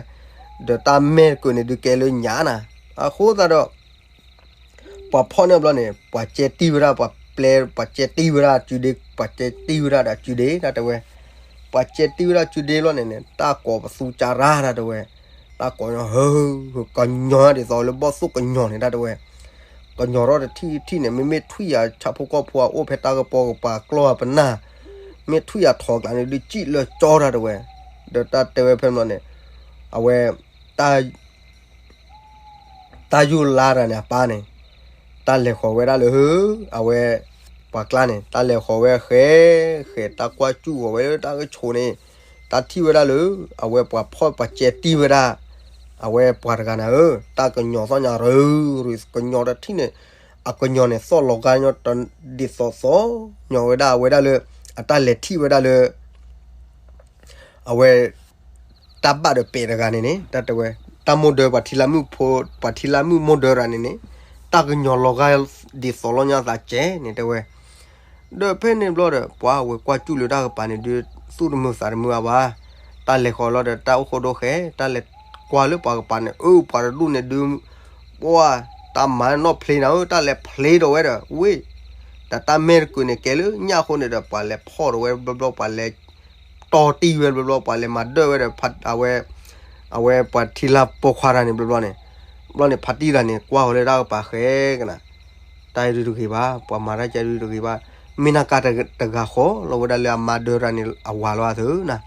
ဒီးတၢ်မဲာ်တကုးန့ၣ်ဒုးကဲလၢညါနၤ, အဃိသတးဒီး ပှၤဖီၣ်န့ၢ်ဘျီန့ၣ် ပှၤကဲတံၢ်ဝဲဒၣ် ပှၤပျဲ ပှၤကဲတံၢ်ဝဲဒၣ်စုဒ့ ပှၤကဲတံၢ်ဝဲဒၣ်ဒီးစုဒ့တၢ်တဲဝဲ, ပှၤကဲတံၢ်ဝဲဒၣ်စုဒ့ဘျီန့ၣ်န့ၣ် တၢ်ကိးပသူကၢ်ရၢ်တၢ်တဲဝဲ, တၢ်ကိးညီဟၢ ကညီဒ်သိးလၢဘီၣ်သိၣ်ကညီန့ၣ်တၢ်တဲဝဲ, ကညီထီၣ်တထံၣ်တထံၣ်န့ၣ် မ့မ့ၢ်ထွံၣ်ယၤဆၣ်ဖိကီၢ်ဖိအအိၣ်ဖဲတၢ်ကပီၤကပၤကျီၢ်အပနၢ်, မ့ၢ်ထွံၣ်ယၤထီၣ်ကျါန့ၣ်ဒုးစံၣ်လၢကၠီတၢ်တဲဝဲ, ဒီးတၢ်တဲဝဲဖဲန့ၣ်န့ၣ် အဝဲ တၢ် တၢ်ယူၢ်လါတဂၤန့ၣ် အပၢ်န့ၣ် တၢ်လဲၤဃီၤဝဲဒၣ်လၢ အဝဲ ပှၤကျါန့ၣ် တၢ်လဲၤဃီၤဝဲဃဲ ဃဲတၢ်ကွၢ်စူၣ်ဃီၤဝဲလၢတၢ်ကဆိးန့ၣ် တၢ်ထံၣ်ဝဲဒၣ်လၢ အဝဲပှၤဖီၣ်ပှၤကဲတံၢ်ဝဲဒၣ် အဝဲပှၤတဂၤန့ၣ်ဧၢ တၢ်ကညီၤသီၣ်ညါရၢ ရၢ ကညီတထံၣ်န့ၣ် အကညီၤန့ၣ် သီၣ်လီၤဂာ်ညီ ဒ်သိးသီၣ်ညီဝဲဒၣ်အဝဲဒၣ်လၢ အတၢ်လဲၤထံၣ်ဝဲဒၣ်လၢ အဝဲ တၢ်ဘၣ်ဒီးပဲာ်တဂၤန့ၣ်န့ၣ် တၢ်တဲဝဲ တၢ်မိၢ်ဒၢပှၤထံလၢမုၣ်ဖိ ပှၤထံလၢမုၣ်မိၢ်ဒၢတဂၤန့ၣ်န့ၣ် တၢ်ကညီၤလီၤဂာ်ဒ်သိးလီၤညါသးကဲန့ၣ်တဲဝဲ ဒီးဖဲန့ၣ်ဘျီဒီး ပှၤဝဲကွၢ်စူၣ်လၢတၢ်ကပၤန့ၣ်ဒုး သူၣ်တမုာ်သးတမုာ်အါဘၣ်, တၢ်လဲၤဃီၤလီၤဒီးတၢ်အိၣ်ဃိဒိၣ်ဃဲ တၢ်လဲၤကွၢ်လၢပှၤကပၤန့ၣ် အၢ ပှၤတဒူၣ်န့ၣ်ဒုး ပှၤ တၢ်မၤနီၣ်ဖျ့နၤဧၢ တၢ်လဲၤဖျ့ဒီးဝဲဒီး ဝ့ၢ် တၢ်တၢ်မဲာ်တကုးန့ၣ်ကဲလၢညၣ်အဃိန့ၣ်ဒီး ပှၤလဲၤဖီၣ်ဒီးဝဲဘျီဘျီ ပှၤလဲၤ တီတံၢ်ဝဲဘျီဘျီ ပှၤလဲၤမၤဒၢၣ်ဝဲဒီး အဝဲ အဝဲပှၤထံလၢပိာ်ခွါတဂၤန့ၣ်ဘျီဘျီန့ၣ် ဘျီန့ၣ်ဖါတံၢ်တဂၤန့ၣ် ကွၢ်ဃီၤလၢတၢ်ကပၤဃဲကနၤ တၢ်အံၤဒုးတဂ့ၤဘၣ် ပှၤမၤတၢ်ကဲဒုးတဂ့ၤဘၣ် မ့ၢ်နၢ်ကါတဂၤဃီလီၤဝဲဒၣ်လၢအမါဒၢတဂၤန့ၣ် အဝၤလီၤအသၢနၤ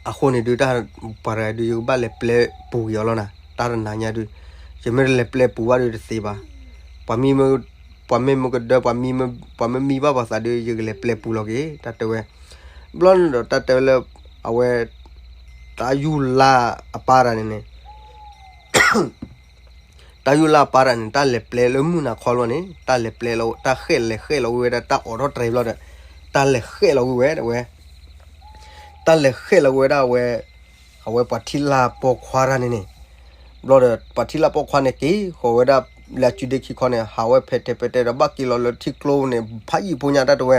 အဃိန့ၣ်ဒုးတၢ် ပှၤတဂၤဒုး ယကဘၣ်လဲၤပျဲပူၤက့ၤအီၤလီၤနၤ တၢ်တနၤညါဒုး ယမ့ၢ်တလဲၤပျဲပူၤဘၣ်ဒုးတသ့ဘၣ် ပှၤမ့ၢ်မုၢ်ကဒၢ ပှၤမ့ၢ်မံဘၣ်ပှၤသးဒုး ယကလဲၤပျဲပူၤလီၤက့ၤ တၢ်တဲဝဲ ဘျီန့ၣ်ဒီးတၢ်တဲဝဲလၢ အဝဲ တၢ်ယူၢ်လါအပၢ်တဂၤန့ၣ်န့ၣ် တၢ်ယူၢ်လါအပၢ်တဂၤန့ၣ် တၢ်လဲၤပျဲလၢမုၢ်နၤခီလီၤန့ၣ် တၢ်လဲၤပျဲလီၤ တၢ်ဃဲၣ်လဲၤဃဲၣ်လီၤဝဲဒၣ်တၢ်အိးထီၣ်တြဲၤဘျီဒီး တၢ်လဲၤဃဲၣ်လီၤဝဲဝဲ တၢ်လဲၤဃဲၣ်လီၤဝဲဒၣ်ဝဲ အဝဲပှၤထံလါပိာ်ခွါတဂၤန့ၣ်န့ၣ် ဘျီဒီး ပှၤထံလါပိာ်ခွါန့ၣ်က့ၤဃီၤဝဲဒၣ် လၢအစုဒ့ခံခီန့ၣ် ဟးဝဲဖဲတဲဖဲတဲဒီး ဘၣ်က့ၤလီၤလၢထံကျိပူၤန့ၣ် ဖးယံာ်ဖိညါတၢ်တဲဝဲ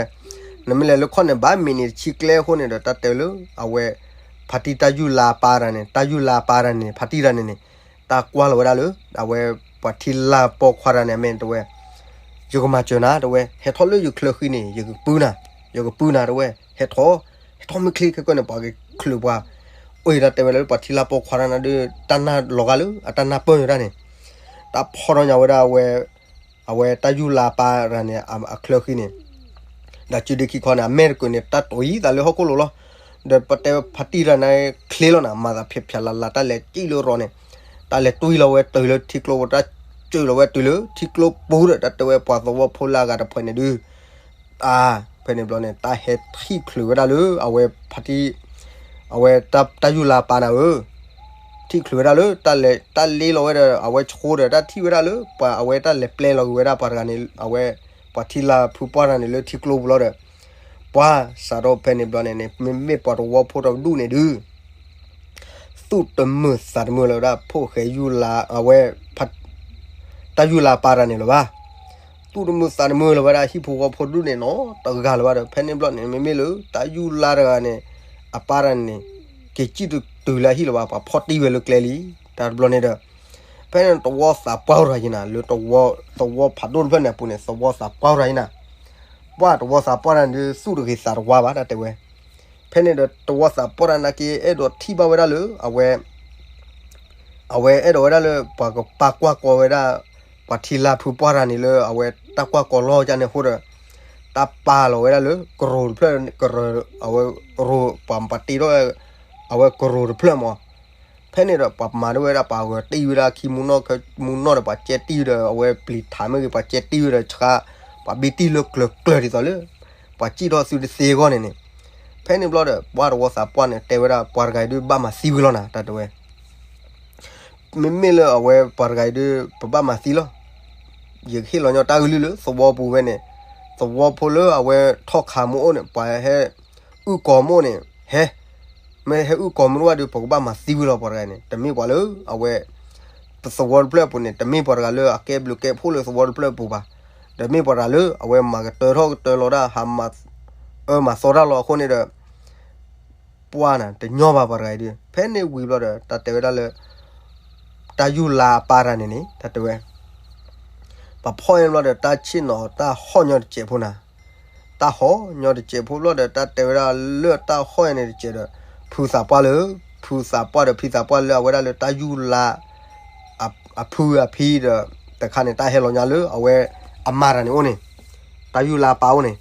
နမ့ၢ်လဲၤလၢခီၣ်န့ၣ် ဘၣ်မံးနံးတဆံကျဲအဃိန့ၣ်ဒီး တၢ်တဲလၢ အဝဲ ဖါတံၢ်တၢ်ယူၢ်လါအပၢ်တဂၤန့ၣ် တၢ်ယူၢ်လါအပၢ်တဂၤန့ၣ် ဖါတံၢ်တဂၤန့ၣ်န့ၣ် တၢ်ကွၢ်လီၤဝဲဒၣ်လၢ အဝဲပှၤထံလါပိာ်ခွါတဂၤန့ၣ် အမဲာ်တဲဝဲ ယကမၤစၢၤနၤတဲဝဲ ဟဲထီၣ်လၢယချၢဃံန့ၣ် ယကပုၢ်နၤ ယကပုၢ်နၤတဲဝဲ ဟဲထီၣ် ဟဲထီၣ်မ့ၢ်ချ့ခဲကၢန့ၣ် ပှၤကချုးပှၤ အိၣ်ယတၢ်တဲဝဲလၢပှၤထံလါပိာ်ခွါတဂၤန့ၣ်ဒုး တၢ်နၢ်လီၤဂာ်လၢ အတၢ်နၢ်ပၢၢ်ယိာ်တၢ်န့ၣ် တၢ်ဖီၣ်ထီၣ်ညါဝဲဒၣ်အဝဲ အဝဲတၢ်ယူၢ်လါပၢ်တဂၤန့ၣ် အချၢဃံန့ၣ် ဒီးစုဒ့ခံခီန့ၣ် အမဲာ်တကုးန့ၣ် တၢ်တိၤယံၤသးလၢဟီၣ်ခိၣ်လိၤလီၤ. ဒီးပတဲဖါတံၢ်တဂၤန့ၣ် ချ့လီၤနၤ မၤသးဖျဲးဖျါလၢ်လၢ် တၢ်လဲၤစံၣ်လၢရီန့ၣ် တၢ်လဲၤတွံၢ်လီၤဝဲတုၤလၢထံကျိ တၢ်စၢၤလီၤဝဲတုၤလၢထံကျိပူၤဒီး တၢ်တဲဝဲပှၤသဝီဖိလၢအဂၤတဖၣ်န့ၣ်ဒုး အါ ဖဲန့ၣ်ဘျီန့ၣ် တၢ်ဟဲထံၣ်ချုးဝဲဒၣ်လၢ အဝဲဖါတံၢ် အဝဲတၢ်ယူၢ်လါပၢ်နၤဧၢ ထံၣ်ချုးဝဲဒၣ်လၢ တၢ်လဲၤ တၢ်လ့လီၤဝဲဒီး အဝဲဆှိဒီး တၢ်ထံၣ်ဝဲဒၣ်လၢ ပှၤအဝဲတၢ်လဲၤပျဲလီၤက့ၤဝဲဒၣ်ပှၤတဂၤန့ၣ် အဝဲ ပှၤထံလါဖုပှၢ်တဂၤန့ၣ်လၢထံကျိပူၤလီၤဒီး ပှၤစးထီၣ်ဖဲန့ၣ်ဘျီန့ၣ်န့ၣ် မ့မ့ၢ်ပှၤသဝီဖိတဒူၣ်န့ၣ်ဒုး သူၣ်တမုာ်သးတမုာ်လၢၤဝဲဒၣ် ဖိၣ်ဃဲယူၢ်လါ အဝဲ တၢ်ယူၢ်လါပၢ်တဂၤန့ၣ်လၢၤဘၣ်. သူၣ်တမုာ်သးတမုာ်လၢၤဝဲဒၣ် ဟံၣ်ဖိဃီဖိတဒူၣ်န့ၣ်နီတဂၤလၢၤဘၣ်ဒီး ဖဲန့ၣ်ဘျီန့ၣ် မ့မ့ၢ်လၢ တၢ်ယူၢ်လါတဂၤန့ၣ် အပၢ်တဂၤန့ၣ် က့ၤစံၣ်တတုၤလၢဟံၣ်လၢၤဘၣ် ပှၤဖီၣ်တံၢ်ဝဲလၢကျဲလံ. တၢ်တဘျီန့ၣ်ဒီး ဖဲန့ၣ်သဝီသးပှၢ်တဂၤယံၤနၤ လၢသဝီဖးဒိၣ်တဖျၢၣ်န့ၣ်အပူၤန့ၣ် သဝီသးပှၢ်တဂၤယံၤနၤ ပှၤသဝီသးပှၢ်တဂၤန့ၣ်ဒုး သူၣ်တဂ့ၤသးတဝါဘၣ် တၢ်တဲဝဲ ဖဲန့ၣ်ဒီး သဝီသးပှၢ်တဂၤနာ်က့ အဲၣ်ဒိးထံၣ်ဘၣ်ဝဲဒၣ်လၢ အဝဲ အဝဲအဲၣ်ဒိးဝဲဒၣ်လၢ ပှၤကပာ်ကွၢ်ကီဝဲဒၣ် ပှၤထံလါဖုပှၢ်တဂၤန့ၣ်လၢ အဝဲတၢ်ကွၢ်ကီလီၤကန့ၣ်အဃိဒီး တၢ်ပာ်လီၤဝဲဒၣ်လၢ ကရိတဖျၢၣ် ကရၢ အဝဲ ကရိ ပှၤပာ်တ့ထီၣ် အဝဲကရိတဖျၢၣ်မး ဖဲန့ၣ်ဒီး ပှၤမၤဒၣ်ဝဲဒၣ် ပှၤဂဲၤတံၢ်ဝဲဒၣ်ခံ မူနီၢ်ဒီး ပှၤကဲတံၢ်ဒီး အဝဲပျံၤထးမ့ၢ်ဂ့ၤ ပှၤကဲတံၢ်ဝဲဒီးဆှါ ပှၤဘံတံၢ်လၢကျၢၤကျၢၤဒ်သိးလၢ ပှၤစံၣ်ထီၣ်သုတသ့အဂီၢ်န့ၣ်န့ၣ် ဖဲန့ၣ်ဘျီဒီး ပှၤသဝီသးပှၢ်န့ၣ် တဲဝဲဒၣ် ပှၤတဂၤအံၤဒုး ဘၣ်မၤသံဝံၤလီၤနၤ တၢ်တဲဝဲ မ့မ့ၢ်လၢအဝဲပှၤတဂၤအံၤဒုး ပဘၣ်မၤသံလီၤ. ယကဟ့ၣ်လီၤညီတၢ်ကလုၢ်လၢသဝီပူၤဝဲန့ၣ် သဝီဖိလၢအဝဲထီၣ်ခးမ့ၢ်အိၣ်န့ၣ် ပှၤဟဲအုၣ်ကီၤမ့ၢ်အိၣ်န့ၣ် ဟဲ မ့ၢ်ဟဲအုၣ်ကီၤမ့ၢ်တအိၣ်ဘၣ်ဒီး ပကဘၣ်မၤသံဝံၤလီၤ ပှၤတဂၤန့ၣ် တမ့ၢ်ပှၤလၢအဝဲ ပသဝီတဖျၢၣ်အပူၤန့ၣ် တမ့ၢ်ပှၤတဂၤလၢအကဲဘျုးကဲဖှိၣ်လၢသဝီတဖျၢၣ်အပူၤဘၣ်. ဒီးမ့ၢ်ပှၤတဂၤလၢအဝဲမၤကတၢၢ်ထီၣ်ကတၢၢ်လီၤဒၣ် ဟးမၤအၢမၤသီတၢ်လီၤအဃိန့ၣ်ဒီး ပှၢ်နၤ တညီဘၣ်ပှၤတဂၤအံၤဒီး ဖဲန့ၣ်ဝံၤဘျီဒီး တၢ်တဲဝဲဒၣ်လၢ တၢ်ယူၢ်လါပၢ်တဂၤန့ၣ်န့ၣ် တၢ်တဲဝဲ ပှၤဖီၣ်န့ၣ်ဘျီဒီး တၢ်ဆ့ၣ်နီၤတၢ်ဟီၣ်ညီတစဲးဖိနၤ, တၢ်ဟီၣ်ညီတစဲးဖိဘျီဒီး တၢ်တဲဝဲဒၣ်လၢတၢ်ဟီၣ်အံၤန့ၣ်တစဲးဒီး ဖုသးပှၢ်လၢ ဖုသးပှၢ်ဒီးဖံသးပှၢ်လၢအဝဲဒၣ်လၢတၢ်ယူၢ်လါ အဖုအဖံဒီး တခါန့ၣ် တၢ်ဟဲလီၤညါလၢအဝဲအမါတဂၤန့ၣ်အိၣ်န့ၣ်, တၢ်ယူၢ်လါပၢ်အိၣ်န့ၣ်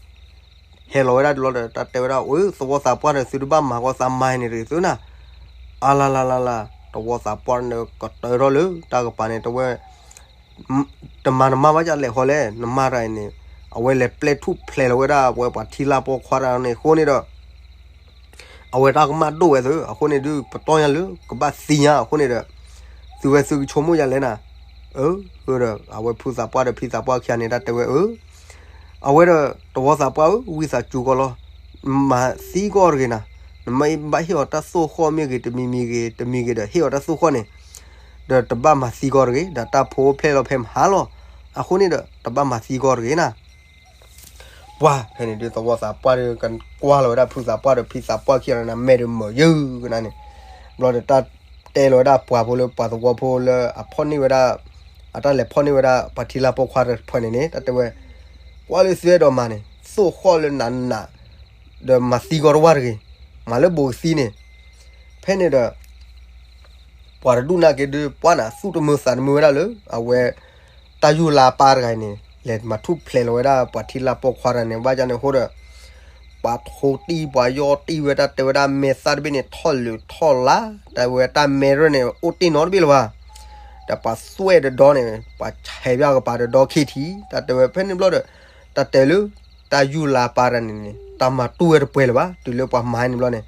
ဟဲလီၤဝဲဒၣ်ဒ်လီၤဒီး တၢ်တဲဝဲဒၣ် အိ သဝီသးပှၢ်ဒီး သုတဘၣ်မၤကီသးမါအံၤန့ၣ်တဂ့ၤသုနၤ, အလါလါလါလါ, သဝီသးပှၢ်န့ၣ်ကတၢၢ်ထီၣ်လၢတၢ်ကပၤန့ၣ် တဝဲ တမၤနမါဘၣ်ကလဲၤဃီလဲၣ်, နမါတဂၤအံၤန့ၣ် အဝဲလဲၤပျဲၢ်ထူၣ်ဖျဲးလီၤဝဲဒၣ် ပဝဲပှၤထံလါပိာ်ခွါတဂၤန့ၣ်အဃိန့ၣ်ဒီး အဝဲတၢ်ကမၣ်ဒိၣ်ဝဲသု အဃိန့ၣ်ဒုး ပတီၢ်ညါလၢကဘၣ်သံညါအဃိန့ၣ်ဒီး သုဝဲသုကဆိကမိၣ်ယၤလဲၣ်နၤ, အၢ ဒီး အဝဲဖုသးပှၢ်ဒီးဖံသးပှၢ်ခံဂၤန့ၣ် တၢ်တဲဝဲအၢ အဝဲဒီး သဝီသးပှၢ်ဧၢ ဝံသးစူၤကီးလီၤ, မၤသံကီးတဂ့ၤနၤ, နမ့ၢ်ဘၣ်ဟ့ၣ်အီၤတၢ်သိၣ်ဃီၣ်မ့ၢ်ဂ့ၤ တမံၤမံၤဂ့ၤ တမံၤဂ့ၤဒီး ဟ့ၣ်အီၤတၢ်သိၣ်ဃီၣ်န့ၣ်, ဒီးတဘၣ်မၤသံကီးတဂ့ၤ, ဒီးတၢ်ဖိဖျဲၣ်လီၤဖဲမဟါလီၤ, အဃိန့ၣ်ဒီး တဘၣ်မၤသံကီးတဂ့ၤနၤ ပှၢ် ဖဲန့ၣ်ဒုး သဝီသးပှၢ်ဒီး ကကွၢ်လီၤဝဲဒၣ်ဖုသးပှၢ်ဒီးဖံသးပှၢ်ခံဂၤန့ၣ် မဲာ်ဒီးမုာ်ယုၢ်ကနၤန့ၣ်, ဘျီဒီးတၢ်တဲလီၤဝဲဒၣ်ပှၤဖိလၢ ပှၤသဝီဖိလၢအဖီၣ်န့ၢ်ဝဲဒၣ် အတၢ်လဲၤဖီၣ်န့ၢ်ဝဲဒၣ် ပှၤထံလါပိာ်ခွါတဖၣ်န့ၣ်န့ၣ် တၢ်တဲဝဲ ကွၢ်လၢသုအဲၣ်ဒိးမၤန့ၣ် သိၣ်ဃီၣ်လၢနးနး ဒီးမၤသံကီးတဝၢ်တဂ့ၤ, မၤလၢဘူးကသံန့ၣ်, ဖဲန့ၣ်ဒီး ပှၤတဒူၣ်နာ်က့ဒုး ပှၢ်နၤ သူၣ်တမုာ်သးတမုာ်ဝဲဒၣ်လၢ အဝဲ တၢ်ယူၢ်လါပၢ်တဂၤအံၤန့ၣ် လဲၤမၤထူၣ်ဖျဲးလီၤဝဲဒၣ် ပှၤထံလါပိာ်ခွါတဂၤန့ၣ် ဘၣ်ယၤန့ၣ်အဃိဒီး ပှၤထိးတံၢ်ပှၤယီၢ်တံၢ်ဝဲ တၢ်တဲဝဲဒၣ်မဲာ်သၣ်တဘ့ၣ်န့ၣ် ထီၣ်လုာ်ထီၣ်လါ, တၢ်ဝဲတၢ်မဲရၢၢ်န့ၣ် အိၣ်တ့ၢ်နီတဘ့ၣ်လၢၤဘၣ်, ဒီးပှၤသွဲၣ်တဒီန့ၣ် ပှၤဆဲးပၠၣ်ကပၤတဒီခံထံၣ်, တၢ်တဲဝဲဖဲန့ၣ်ဘျီဒီး တၢ်တဲလၢ တၢ်ယူၢ်လါပၢ်တဂၤန့ၣ်န့ၣ် တၢ်မၤတူၢ်ဝဲတပှဲၤလၢၤဘၣ် တုၤလၢပှၤမၤန့ၣ်ဘျီန့ၣ်,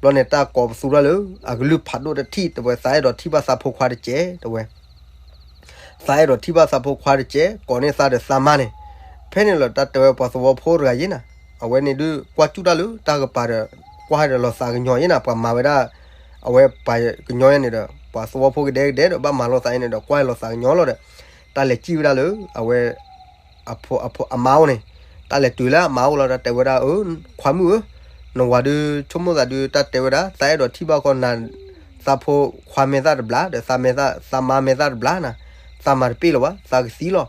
ဘျီန့ၣ် တၢ်ကိးပသူတၢ်လၢ အကလုၢ်ဖးဒိၣ်တထံၣ် တဝဲ သးအဲၣ်ဒိးထံၣ်ဘၣ်သးဖိခွါတကဲး တဝဲ သးအဲၣ်ဒိးထံၣ်ဘၣ်သးဖိခွါတကဲး ကိးန့ၢ်သးဒီးသးမါန့ၣ်, ဖဲန့ၣ်လီၤ တၢ်တဲဝဲပှၤသဝီဖိတဂၤယဲနၤ, အဝဲန့ၣ်ဒုး ကွၢ်ကၠူၣ်တၢ်လၢတၢ်ကပၤဒီး ကွၢ်ဒီးလီၤသးကညီၤယဲနၤ ပှၤမၤဝဲဒၣ် အဝဲပှၤကညီယဲန့ၣ်ဒီး ပှၤသဝီဖိကဒဲကဒဲဒီး ဘၣ်မၤလိာ်သးယဲန့ၣ်ဒီး ကွၢ်လီၤသးကညီၤလီၤဒီး တၢ်လဲၤစံၣ်ဝဲဒၣ်လၢ အဝဲ အဖိ အဖိ အမါအိၣ်န့ၣ်, တၢ်လဲၤတုၤလၢအမါအိၣ်လီၤ တၢ်တဲဝဲဒၣ် အၢ ခွါမုၣ်ဧၢ, နဝၤဒုး ဆိကမိၣ်သးဒုး တၢ်တဲဝဲဒၣ် သးအဲၣ်ဒိးထံၣ်ဘၣ်ဃီနၤ သးဖိခွါမဲာ်သၣ်တဘျီ ဒီးသးမဲာ်သၣ် သးမါမဲာ်သၣ်တဘျီနၤ, သးမၤတပ့ၢ်လၢၤဘၣ် သးကသံလီၤ.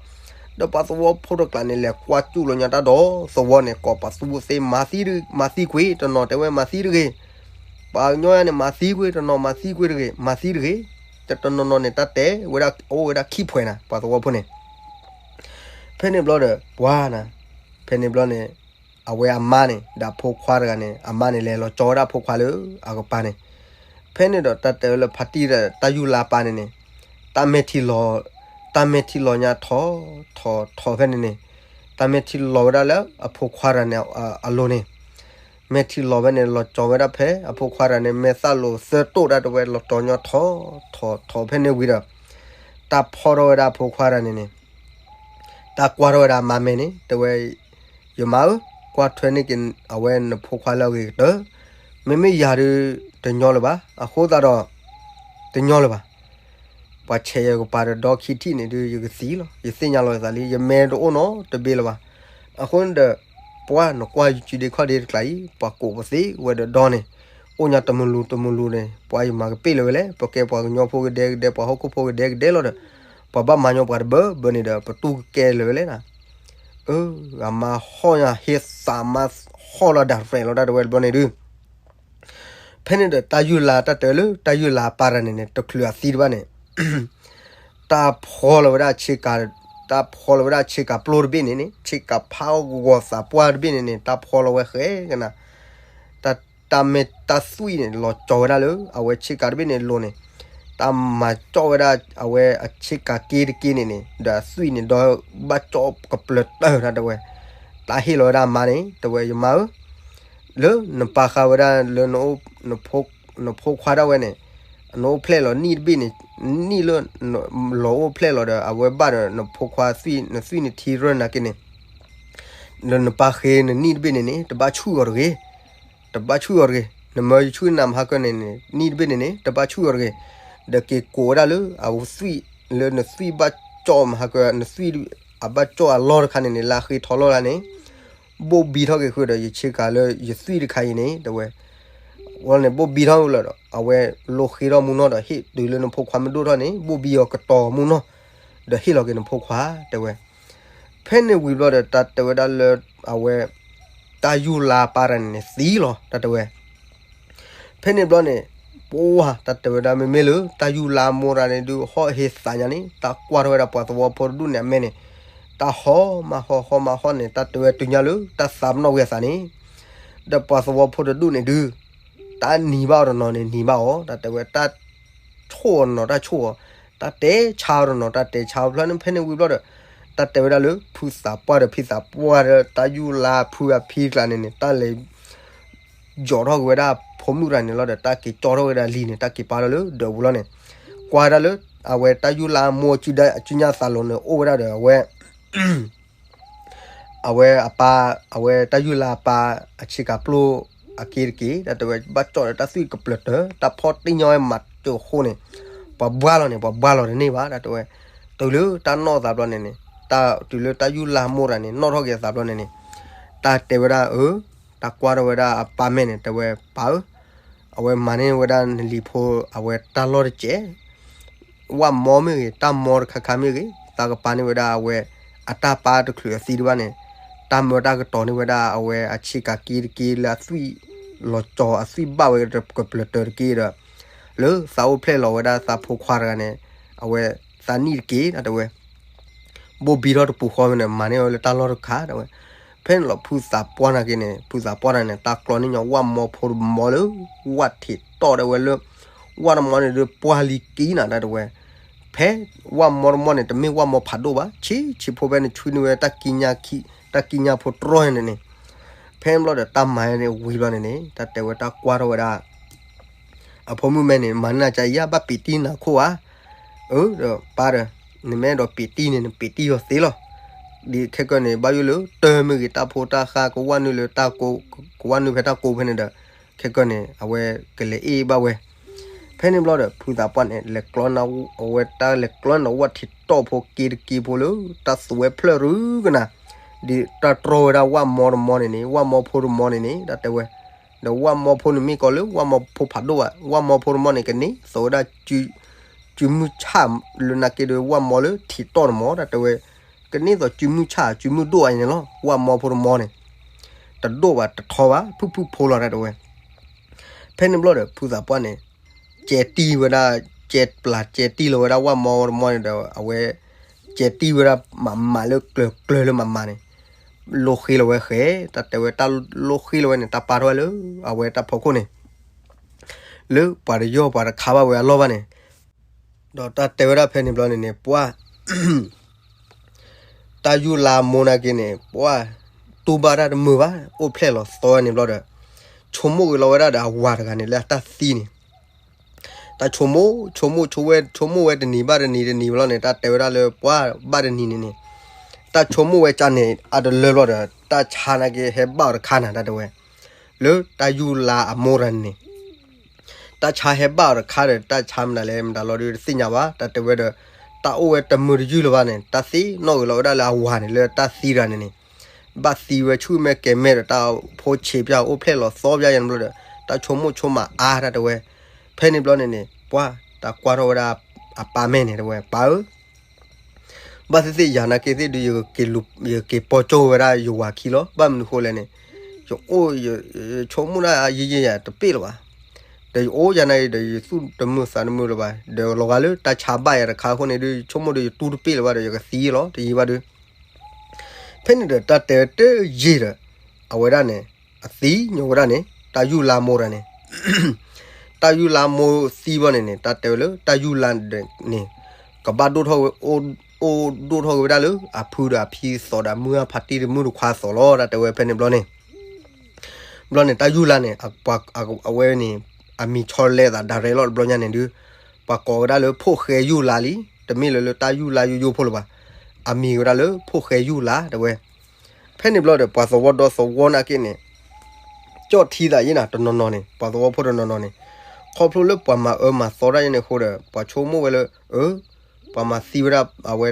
ဒီးပှၤသဝီဖိတကျါန့ၣ် လဲၤကွၢ်ကၠူၣ်လီၤညါတၢ်ဒီးသဝီန့ၣ် ကိးပသူသ့ မၤသံ မၤသံကွံာ် တနီၤတဲဝဲမၤသံတဂ့ၤ, ပှၤကညီယဲန့ၣ် မၤသံကွံာ် တနီၤ မၤသံကွံာ်တဂ့ၤ မၤသံတဂ့ၤ, တနီၤနီၤန့ၣ် တၢ်တဲဝဲဒၣ် အိၣ်ဝဲဒၣ်ခံဖှဲးနၤ ပှၤသဝီဖိန့ၣ် ဖဲန့ၣ်ဘျီဒီး ပှၤနၤ, ဖဲန့ၣ်ဘျီန့ၣ် အဝဲအမါန့ၣ် ဒီးအဖိခွါတဂၤန့ၣ် အမါန့ၣ် လဲၤလီၤကၠီဝဲဒၣ်အဖိခွါလၢအကပၤန့ၣ်, ဖဲန့ၣ်ဒီး တၢ်တဲဝဲလၢဖါတံၢ်ဒီး တၢ်ယူၢ်လါပၢ်န့ၣ်န့ၣ်, တၢ်မဲာ်ထံလီၤ, တၢ်မဲာ်ထံလီၤညါထီၣ် ထီၣ် ထီၣ်ဖဲန့ၣ်န့ၣ်, တၢ်မဲာ်ထံလီၤဝဲဒၣ်လၢအဖိခွါတဂၤန့ၣ် အလိၤန့ၣ် မဲာ်ထံလီၤဖဲန့ၣ် လီၤကၠီဝဲဒၣ်ဖဲအဖိခွါတဂၤန့ၣ် မဲာ်သၣ်လိၤသၢတိၢ်ဒၣ်တဝဲ လီၤတီၤညီထီၣ် ထီၣ် ထီၣ်ဖဲန့ၣ်ဝံၤဒီး တၢ်ဖီၣ်ထီၣ်ဝဲဒၣ်အဖိခွါတဂၤန့ၣ်န့ၣ် တၢ်ကွၢ်ထီၣ်ဝဲဒၣ်အမါမဲာ်န့ၣ် တဲဝဲ, ယမါဧၢ, ကွၢ်ထွဲန့ၢ်က့ၤအဝဲနဖိခွါလၢအဂ့ၤကတၢၢ်, မ့မ့ၢ်ယၤဒုး တညီလၢၤဘၣ်, အဃိသတးဒီး တညီလၢၤဘၣ် ပှၤဆဲးယကပၤဒီးဒီခံထံၣ်န့ၣ်ဒုး ယကသံလီၤ, ယသ့ၣ်ညါလီၤယသးလံ, ယမဲာ်တအိၣ်နီတဘ့ၣ်လၢၤဘၣ်. အဃိန့ၣ်ဒီး ပှၤနကွၢ်ယစုဒ့ခီၣ်ဒ့တကျါအံၤ ပှၤကိးပသ့ဝဲဒီးဒီန့ၣ်, အိၣ်ညါတမုၢ်လူၤတမုၢ်လူၤန့ၣ် ပှၤယမၤကပ့ၢ်လၢၤဝဲလဲၣ်, ပကဲပှၤကညီဖိကဒဲကဒဲ ပှၤဟီၣ်ခိၣ်ဖိကဒဲကဒဲလီၤဒီး ပှၤဘၣ်မၤညီပှၤတဘၢဘၢန့ၣ်ဒီး ပတူၢ်ကကဲလၢၤဝဲလဲၣ်နၤ. အၢ အမါဟီၣ်ညါဟ့သးမါဟီၣ်လီၤဒၣ်ရဲၣ်လီၤဒၣ်တဝဲတဘျီန့ၣ်ဒုး ဖဲန့ၣ်ဒီးတၢ်ယုၢ်လါတၢ်တၢလၢ တၢ်ယုၢ်လါပၢ်တဂၤန့ၣ်န့ၣ် တချုးအသံတဘၣ်န့ၣ် တၢ်ဖီလီၤဝဲဒၣ်ဆ့ကၤ, တၢ်ဖီလီၤဝဲဒၣ်ဆ့ကၤပျိတဘ့ၣ်န့ၣ်န့ၣ် ဆ့ကၤဖးအီၣ်ကဝီၤသးပှၢ်တဘ့ၣ်န့ၣ်န့ၣ် တၢ်ဖီလီၤဝဲဃဲကနၤ, တၢ် တၢ်မ့ၢ်တၢ်သွံၣ်န့ၣ် လီၤကၠီၤဝဲဒၣ်လၢ အဝဲဆ့ကၤတဘ့ၣ်န့ၣ်အလိၤန့ၣ်, တၢ်မၤကၠီၣ်ဝဲဒၣ်အဝဲအဆ့ကၤက့တက့န့ၣ်န့ၣ် ဒီးအသွံၣ်န့ၣ် ဒီးဘၣ်ကၠီၣ်ကပျၢၤတၢၢ်တၢ်တဝဲ, တၢ်ဟ့ၣ်လီၤဝဲဒၣ်အမါန့ၣ် တဝဲယမါဧၢ လၢနပာ်ဃာ်ဝဲဒၣ်လၢ နဖိခွါဒၣ်ဝဲန့ၣ်, နအိၣ်ဖျဲၣ်လီၤနံၣ်တဘ့ၣ်န့ၣ်, နံၣ်လၢ လီၤအိၣ်ဖျဲၣ်လီၤဒီး အဝဲဘၣ်ဒီးနဖိခွါသွံၣ် နသွံၣ်နထံရၢၢ်နာ်က့န့ၣ်, လၢနပာ်ဃာ်နနံၣ်တဘ့ၣ်န့ၣ်န့ၣ် တဘၣ်ဆူၣ်အီၤတဂ့ၤ, တဘၣ်ဆူၣ်အီၤတဂ့ၤ, နမၢယဆူၣ်နၤမဟါကၢန့ၣ်န့ၣ် နံၣ်တဘ့ၣ်န့ၣ်န့ၣ် တဘၣ်ဆူၣ်အီၤတဂ့ၤ, ဒီးက့ၤကိးဝဲဒၣ်လၢအသွံၣ်, လၢနသွံၣ်ဘၣ်ကၠီၣ်မဟါက နသွံၣ်အဘၣ်ကၠီၣ်အလီၢ်တခါန့ၣ်န့ၣ် လၢအဃ့ထီလီၢ်လၢန့ၣ်, ဘိၣ်ဘံထီၣ်က့ၤဃုာ်ဒီးယဆ့ကၤလၢယသွံၣ်တခါအံၤန့ၣ် တဲဝဲ, ဝဲန့ၣ် ဘိၣ်ဘံထီၣ်လၢၤဒီး အဝဲလိၣ်ဃ့ထီၣ်မူနီၢ်ဒီး ဟ့ၣ်တုၤလၢနဖိခွါမ့ၢ်ဒိၣ်ထီၣ်န့ၣ် ဘိၣ်ဘံအီၤကတီၤမူနီၢ်, ဒီးဟ့ၣ်လီၤက့ၤနဖိခွါ တဲဝဲ. ဖဲန့ၣ်ဝံၤဘျီဒီး တၢ်တဲဝဲဒၣ်လၢ အဝဲ တၢ်ယူၢ်လါပၢ်တဂၤန့ၣ်န့ၣ် သံလီၤ တၢ်တဲဝဲ. ဖဲန့ၣ်ဘျီန့ၣ် ပှၢ် တၢ်တဲဝဲဒၣ် မ့မ့ၢ်လၢတၢ်ယူၢ်လါမိၢ်တဂၤန့ၣ်ဒုး ဟီၣ်ဟ့သးညါန့ၣ် တၢ်ကွၢ်ထီၣ်ဝဲဒၣ်ပှၤသဝီဖိတဒူၣ်န့ၣ်အမဲာ်န့ၣ်, တၢ်ဟီမၤဟီၣ် ဟီမၤဟီၣ်န့ၣ် တၢ်တဲဝဲတုၤညါလၢတၢ်သးပနီၣ်ဝံၤအသးန့ၣ်, ဒီးပှၤသဝီဖိတဒူၣ်န့ၣ်ဒုး တၢ်နံၤဘၣ်အီၤတနီၤန့ၣ် နံၤဘၣ်အီၤ တၢ်တဲဝဲ, တၢ်ဆိၣ်အီၤတနီၤ တၢ်ဆိၣ်အီၤ, တၢ်တဲဆါအီၤတနီၤ တၢ်တဲဆါအီၤ ဖဲန့ၣ် ဖဲန့ၣ်ဝံၤဘျီဒီး တၢ်တဲဝဲဒၣ်လၢ ဖုသးပှၢ်ဒီးဖံသးပှၢ်ဒီး တၢ်ယူၢ်လါဖုအဖံတဂၤန့ၣ်န့ၣ် တၢ်လဲၤ ယိးထီၣ်က့ၤဝဲဒၣ်ဖိမုၣ်တဂၤန့ၣ်လီၤဒီး တၢ်က့ၤကၠီထီၣ်ဝဲဒၣ်လံာ်န့ၣ် တၢ်က့ၤပာ်ထီၣ်လၢဒၢးပူၤလီၤန့ၣ်, ကွၢ်ဝဲဒၣ်လၢ အဝဲတၢ်ယူၢ်လါအမိၢ်အစုညါသးလီၤန့ၣ် အိၣ်ဝဲဒၣ်ဒီးအဝဲ အဝဲအပၢ် အဝဲတၢ်ယူၢ်လါအပၢ်အဆ့ကၤပျိၢ်အက့တက့ၢ် တၢ်တဲဝဲ ဘၣ်ကၠီၣ်ဒီးတၢ်သွံၣ်ကပျၢၤတၢၤ တၢ်ဖီၣ်တ့ၢ်ညီဝဲမၤစၢၤအဃိန့ၣ်, ပှၤဘှါလီၤန့ၣ် ပှၤဘှါလီၤတန့ၢ်ဘၣ် တၢ်တဲဝဲ, တုၤလၢတၢ်နီၢ်သးဘျီန့ၣ်န့ၣ်, တၢ်တုၤလၢတၢ်ယူၢ်လါမိၢ်တဂၤန့ၣ် နီၣ်ထီၣ်က့ၤအသးဘျီန့ၣ်န့ၣ်, တၢ်တဲဝဲဒၣ်အၢ, တၢ်ကွၢ်ထီၣ်ဝဲဒၣ်အပၢ်မဲာ်န့ၣ် တဲဝဲ ပၢ်ဧၢ, အဝဲမၤန့ၢ်ဝဲဒၣ်နလံၤဖိ အဝဲတၢ်လီၢ်တစဲး ဝၣ်မီမ့ၢ်ဂ့ၤ တၢ်မီတခါခါမ့ၢ်ဂ့ၤ သးကပၤန့ၢ်ဝဲဒၣ်အဝဲ အတၢ်ပၢ်တချုးအသံတဘၣ်န့ၣ်, တၢ်မၢတၢ်ကတီၤန့ၢ်ဝဲဒၣ်အဝဲအဆ့ကၤက့တက့ၢ်လၢအသွံၣ်လီၤကၠီၤအသွံၣ်ဘၣ်ဝဲကပျၢၤတၢၤတက့ၢ်ဒီး, လၢသးအိၣ်ဖျဲၣ်လီၤဝဲဒၣ်သးဖိခွါတဂၤန့ၣ်, အဝဲသးနံၣ်တက့ၢ် တၢ်တဲဝဲ ဘိၣ်ဘံထီၣ်တပူၤဃီမ့ၢ်န့ၣ် မၤန့ၢ်ဝဲလၢတၢ်လီၢ်တခါ တၢ်တဲဝဲ, ဖဲန့ၣ်လီၤ ဖုသးပှၢ်နာ်က့န့ၣ် ဖုသးပှၢ်တဂၤန့ၣ် တၢ်ကျီန့ၢ်ညီဝၣ်မီဖိတမီလၢ ဝၣ်ထံးတီၢ်တဲဝဲလၢ ဝၣ်တမီန့ၣ်ဒုးပှၢ်လံကံနၤ တၢ်တဲဝဲ, ဖဲဝၣ်မီတမီန့ၣ် တမ့ၢ်ဝၣ်မီဖးဒိၣ်ဘၣ် ဆံးဆံးဖိဖဲန့ၣ် ဆှံန့ၢ်ဝဲတၢ်ကံညါခံ တၢ်ကံညါဖိတြီၢ်န့ၣ်န့ၣ်, ဖဲန့ၣ်ဘျီဒီးတၢ်မၤန့ၣ်ဝံၤဘျီန့ၣ်န့ၣ် တၢ်တဲဝဲတၢ်ကွၢ်ထီၣ်ဝဲဒၣ် အဖိမုၣ်မဲာ်န့ၣ် မၤန့ၢ်နၤကါအံၤ ယဘၣ်ပံးတံၢ်နၤခိၣ်ဧါ, အၢ ဒီးပၢ်ဒီး နမ့ၢ်အဲၣ်ဒိးပံးတံၢ်န့ၣ် နပံးတံၢ်အီၤသ့လီၤ, ဒ်ခဲကၢန့ၣ် ဘၣ်ယိၣ်လၢတၢ်မ့ၢ်ဂ့ၤ တၢ်ဖိတၢ်ဃၢ် ကဝၣ်နုာ်လၢတၢ်ကိး ကဝၣ်နုာ်ဖဲတၢ်ကိးဖဲန့ၣ်ဒီး ခဲကၢန့ၣ် အဝဲကလဲၤအ့ၣ်ဘၣ်ဝဲ, ဖဲန့ၣ်ဘျီဒီး ဖုသးပှၢ်န့ၣ် လဲၤကျီ အဝဲတၢ်လဲၤကျီန့ၣ်ဒီး ဝၣ်ထံးတီၢ်ဖိက့တက့ၢ်ဖိလၢ တၢ်သူဝဲဖျၢၣ်ရူကနၤ, ဒ်တၢ်တြီဝဲဒၣ်ဝၣ်မီတမီန့ၣ်န့ၣ် ဝၣ်မီဖိတမီန့ၣ်န့ၣ် တၢ်တဲဝဲ ဒီးဝၣ်မီဖိန့ၣ်မ့ၢ်ကီးလၢ ဝၣ်မီဖိဖးဒိၣ်ဘၣ် ဝၣ်မီဖိတမီန့ၣ် ကန့ၢ်သိးဝဲဒၣ် စုမုၢ်ဆၣ်လၢနာ်က့ဒီး ဝၣ်မီလၢထံးတီၢ်တမီ တၢ်တဲဝဲ, ကန့ၢ်သိးစုမုၢ်ဆၣ် စုမုၢ်ဒိၣ်အံၤန့ၣ်လီၤ ဝၣ်မီဖိတမီန့ၣ်, တဒိၣ်ဘၣ်တထီဘၣ် ဖုၣ်ဖုၣ်ဖိလီၤ တၢ်တဲဝဲ. ဖဲန့ၣ်ဘျီဒီး ဖုသးပှၢ်န့ၣ် ကဲတံၢ်ဝဲဒၣ် ကဲပျၢ်ကဲတံၢ်လီၤဝဲဒၣ်ဝၣ်မီတမီန့ၣ်ဒီး အဝဲ ကဲတံၢ်ဝဲဒၣ်မးမးလၢကျၢၤကျၢၤလၢမးမးန့ၣ်, လိၣ်ဃ့လီၤဝဲဃဲ တၢ်တဲဝဲ တၢ်လိၣ်ဃ့လီၤဝဲန့ၣ် တၢ်ပာ်ထီၣ်ဝဲလၢ အဝဲတၢ်ဖီခိၣ်န့ၣ် လၢပှၤတယီၢ်ပှၤတခါဘၣ်ဝဲအလီၢ်ဘၣ်န့ၣ်, ဒီးတၢ်တဲဝဲဒၣ်ဖဲန့ၣ်ဘျီန့ၣ်န့ၣ် ပှၢ် တၢ်ယူၢ်လါမိၢ်နာ်က့န့ၣ် ပှၢ် တူၢ်ဘၣ်တၢ်တမုာ်ဘၣ် အိၣ်ဖျဲၣ်လီၤသီဝဲန့ၣ်ဘျီဒီး ဆိကမိၣ်က့ၤလီၤဝဲဒၣ်ဒီးအဝၤတဂၤန့ၣ်လၢအတၢ်သံန့ၣ်, တၢ်ဆိကမိၣ် ဆိကမိၣ်ဝဲ ဆိကမိၣ်ဝဲတနံၤဘၣ်တနံၤတနံၤဘျီန့ၣ် တၢ်တဲဝဲဒၣ်လၢပှၢ်ဘၣ်တနံၤန့ၣ်န့ၣ်, တၢ်ဆိကမိၣ်ဝဲကန့ၣ် အတလၢဘျီဒီး တၢ်ဆါနာ်က့ဟဲဘၣ်အီၤတခါနၤ တၢ်တဲဝဲ, လၢတၢ်ယူၢ်လါအမိၢ်တဂၤန့ၣ် တၢ်ဆါဟဲဘၣ်အီၤတခါဒီး တၢ်ဆါမတၤလဲၣ်မတၤလီၤဒီးတသ့ၣ်ညါဘၣ် တၢ်တဲဝဲဒီး တၢ်အိၣ်ဝဲတမုာ်တယုၢ်လၢၤဘၣ်န့ၣ် တၢ်သ့ၣ်နီၣ်ဂ့ၤလီၤဝဲဒၣ်လၢအဝၤန့ၣ် လၢတၢ်သံတဂၤန့ၣ်န့ၣ် ဘၣ်သံဝဲဆူၣ်မဲာ်ကဲၤမဲာ်ဒီး တၢ်ဖိဆံးပျၢ်အိၣ်ဖျဲၣ်လီၤသီပျၢ်ယဲန့ၣ်ဘျီဒီး တၢ်ဆိကမိၣ်ဆိကမးအါ တၢ်တဲဝဲ, ဖဲန့ၣ်ဘျီန့ၣ်န့ၣ် ပှၢ် တၢ်ကွၢ်ထီၣ်ဝဲဒၣ်အပၢ်မဲာ်န့ၣ် တဲဝဲ ပၢ်ဧၢ ဘၣ်သ့ၣ်သ့ၣ်ယၤနာ်က့သ့ၣ်ဒုး ယက့ၤပီကၠိဝဲဒၣ်ယဝၤခံလီၤ ဘၣ်မနုၤဃိလဲၣ်န့ၣ်, ယအိၣ် ယဆိကမိၣ်ဒၣ်ယံာ်ယံာ်ယၤတပ့ၢ်လၢၤဘၣ်, ဒီးယအိၣ်ယၤနာ်က့ဒီး ယသူၣ်တမုာ်သးတမုာ်လၢၤဘၣ် ဒီးလီၤဂာ်လၢတၢ်ဆါဘၣ်ယၤတခါအဃိန့ၣ်ဒုး ယဆိကမိၣ်ဒီးယတူၢ်တပ့ၢ်လၢၤဘၣ်ဒီး ယကသံလီၤ တယံာ်ဘၣ်ဒုး ဖဲန့ၣ်ဒီးတၢ်တဲတယံာ်ဒီး အဝဲဒၣ်န့ၣ် အသံညီဝဲဒၣ်န့ၣ် တၢ်ယူၢ်လါမိၢ်တဂၤန့ၣ် တၢ်ယူၢ်လါမိၢ်သံဘျီန့ၣ်န့ၣ် တၢ်တဲဝဲလၢတၢ်ယူၢ်လါန့ၣ် ကဘၣ်ဒိၣ်ထီၣ်ဝဲ အိၣ်ဒိၣ်ထီၣ်က့ၤဝဲဒၣ်လၢအဖုဒီးအဖံသီးဒီးမုၢ်အဖါတံၢ်တမုၢ်တခွါသီးလီၤ တၢ်တဲဝဲဖဲန့ၣ်ဘျီန့ၣ်, ဘျီန့ၣ် တၢ်ယူၢ်လါန့ၣ် အဝဲန့ၣ် အမံၤဆီလဲသးဒၣ်ရဲၣ်လီၤတဘျီညါန့ၣ်ဒုး ပှၤကိးဝဲဒၣ်လၢဖိၣ်ဃဲယူၢ်လါလံ, တမ့ၢ်လၢလၢတၢ်ယူၢ်လါယိယိဖိလၢၤဘၣ်, အမံၤဝဲဒၣ်လၢဖိၣ်ဃဲယူၢ်လါ တဲဝဲ ဖဲန့ၣ်ဘျီဒီး ပှၤသဝီဒီသဝီနာ်က့န့ၣ် ကၠီၣ်ထံသးယဲနၤ တနီၤနီၤန့ၣ် ပှၤသဝီဖိတနီၤနီၤန့ၣ် ခီဖျိလၢပှၤမၤအၢမၤသီတၢ်ယဲန့ၣ်အဃိဒီး ပှၤဆိကမိၣ်ဝဲလၢ အၢ ပှၤမၤသံဝဲဒၣ်အဝဲ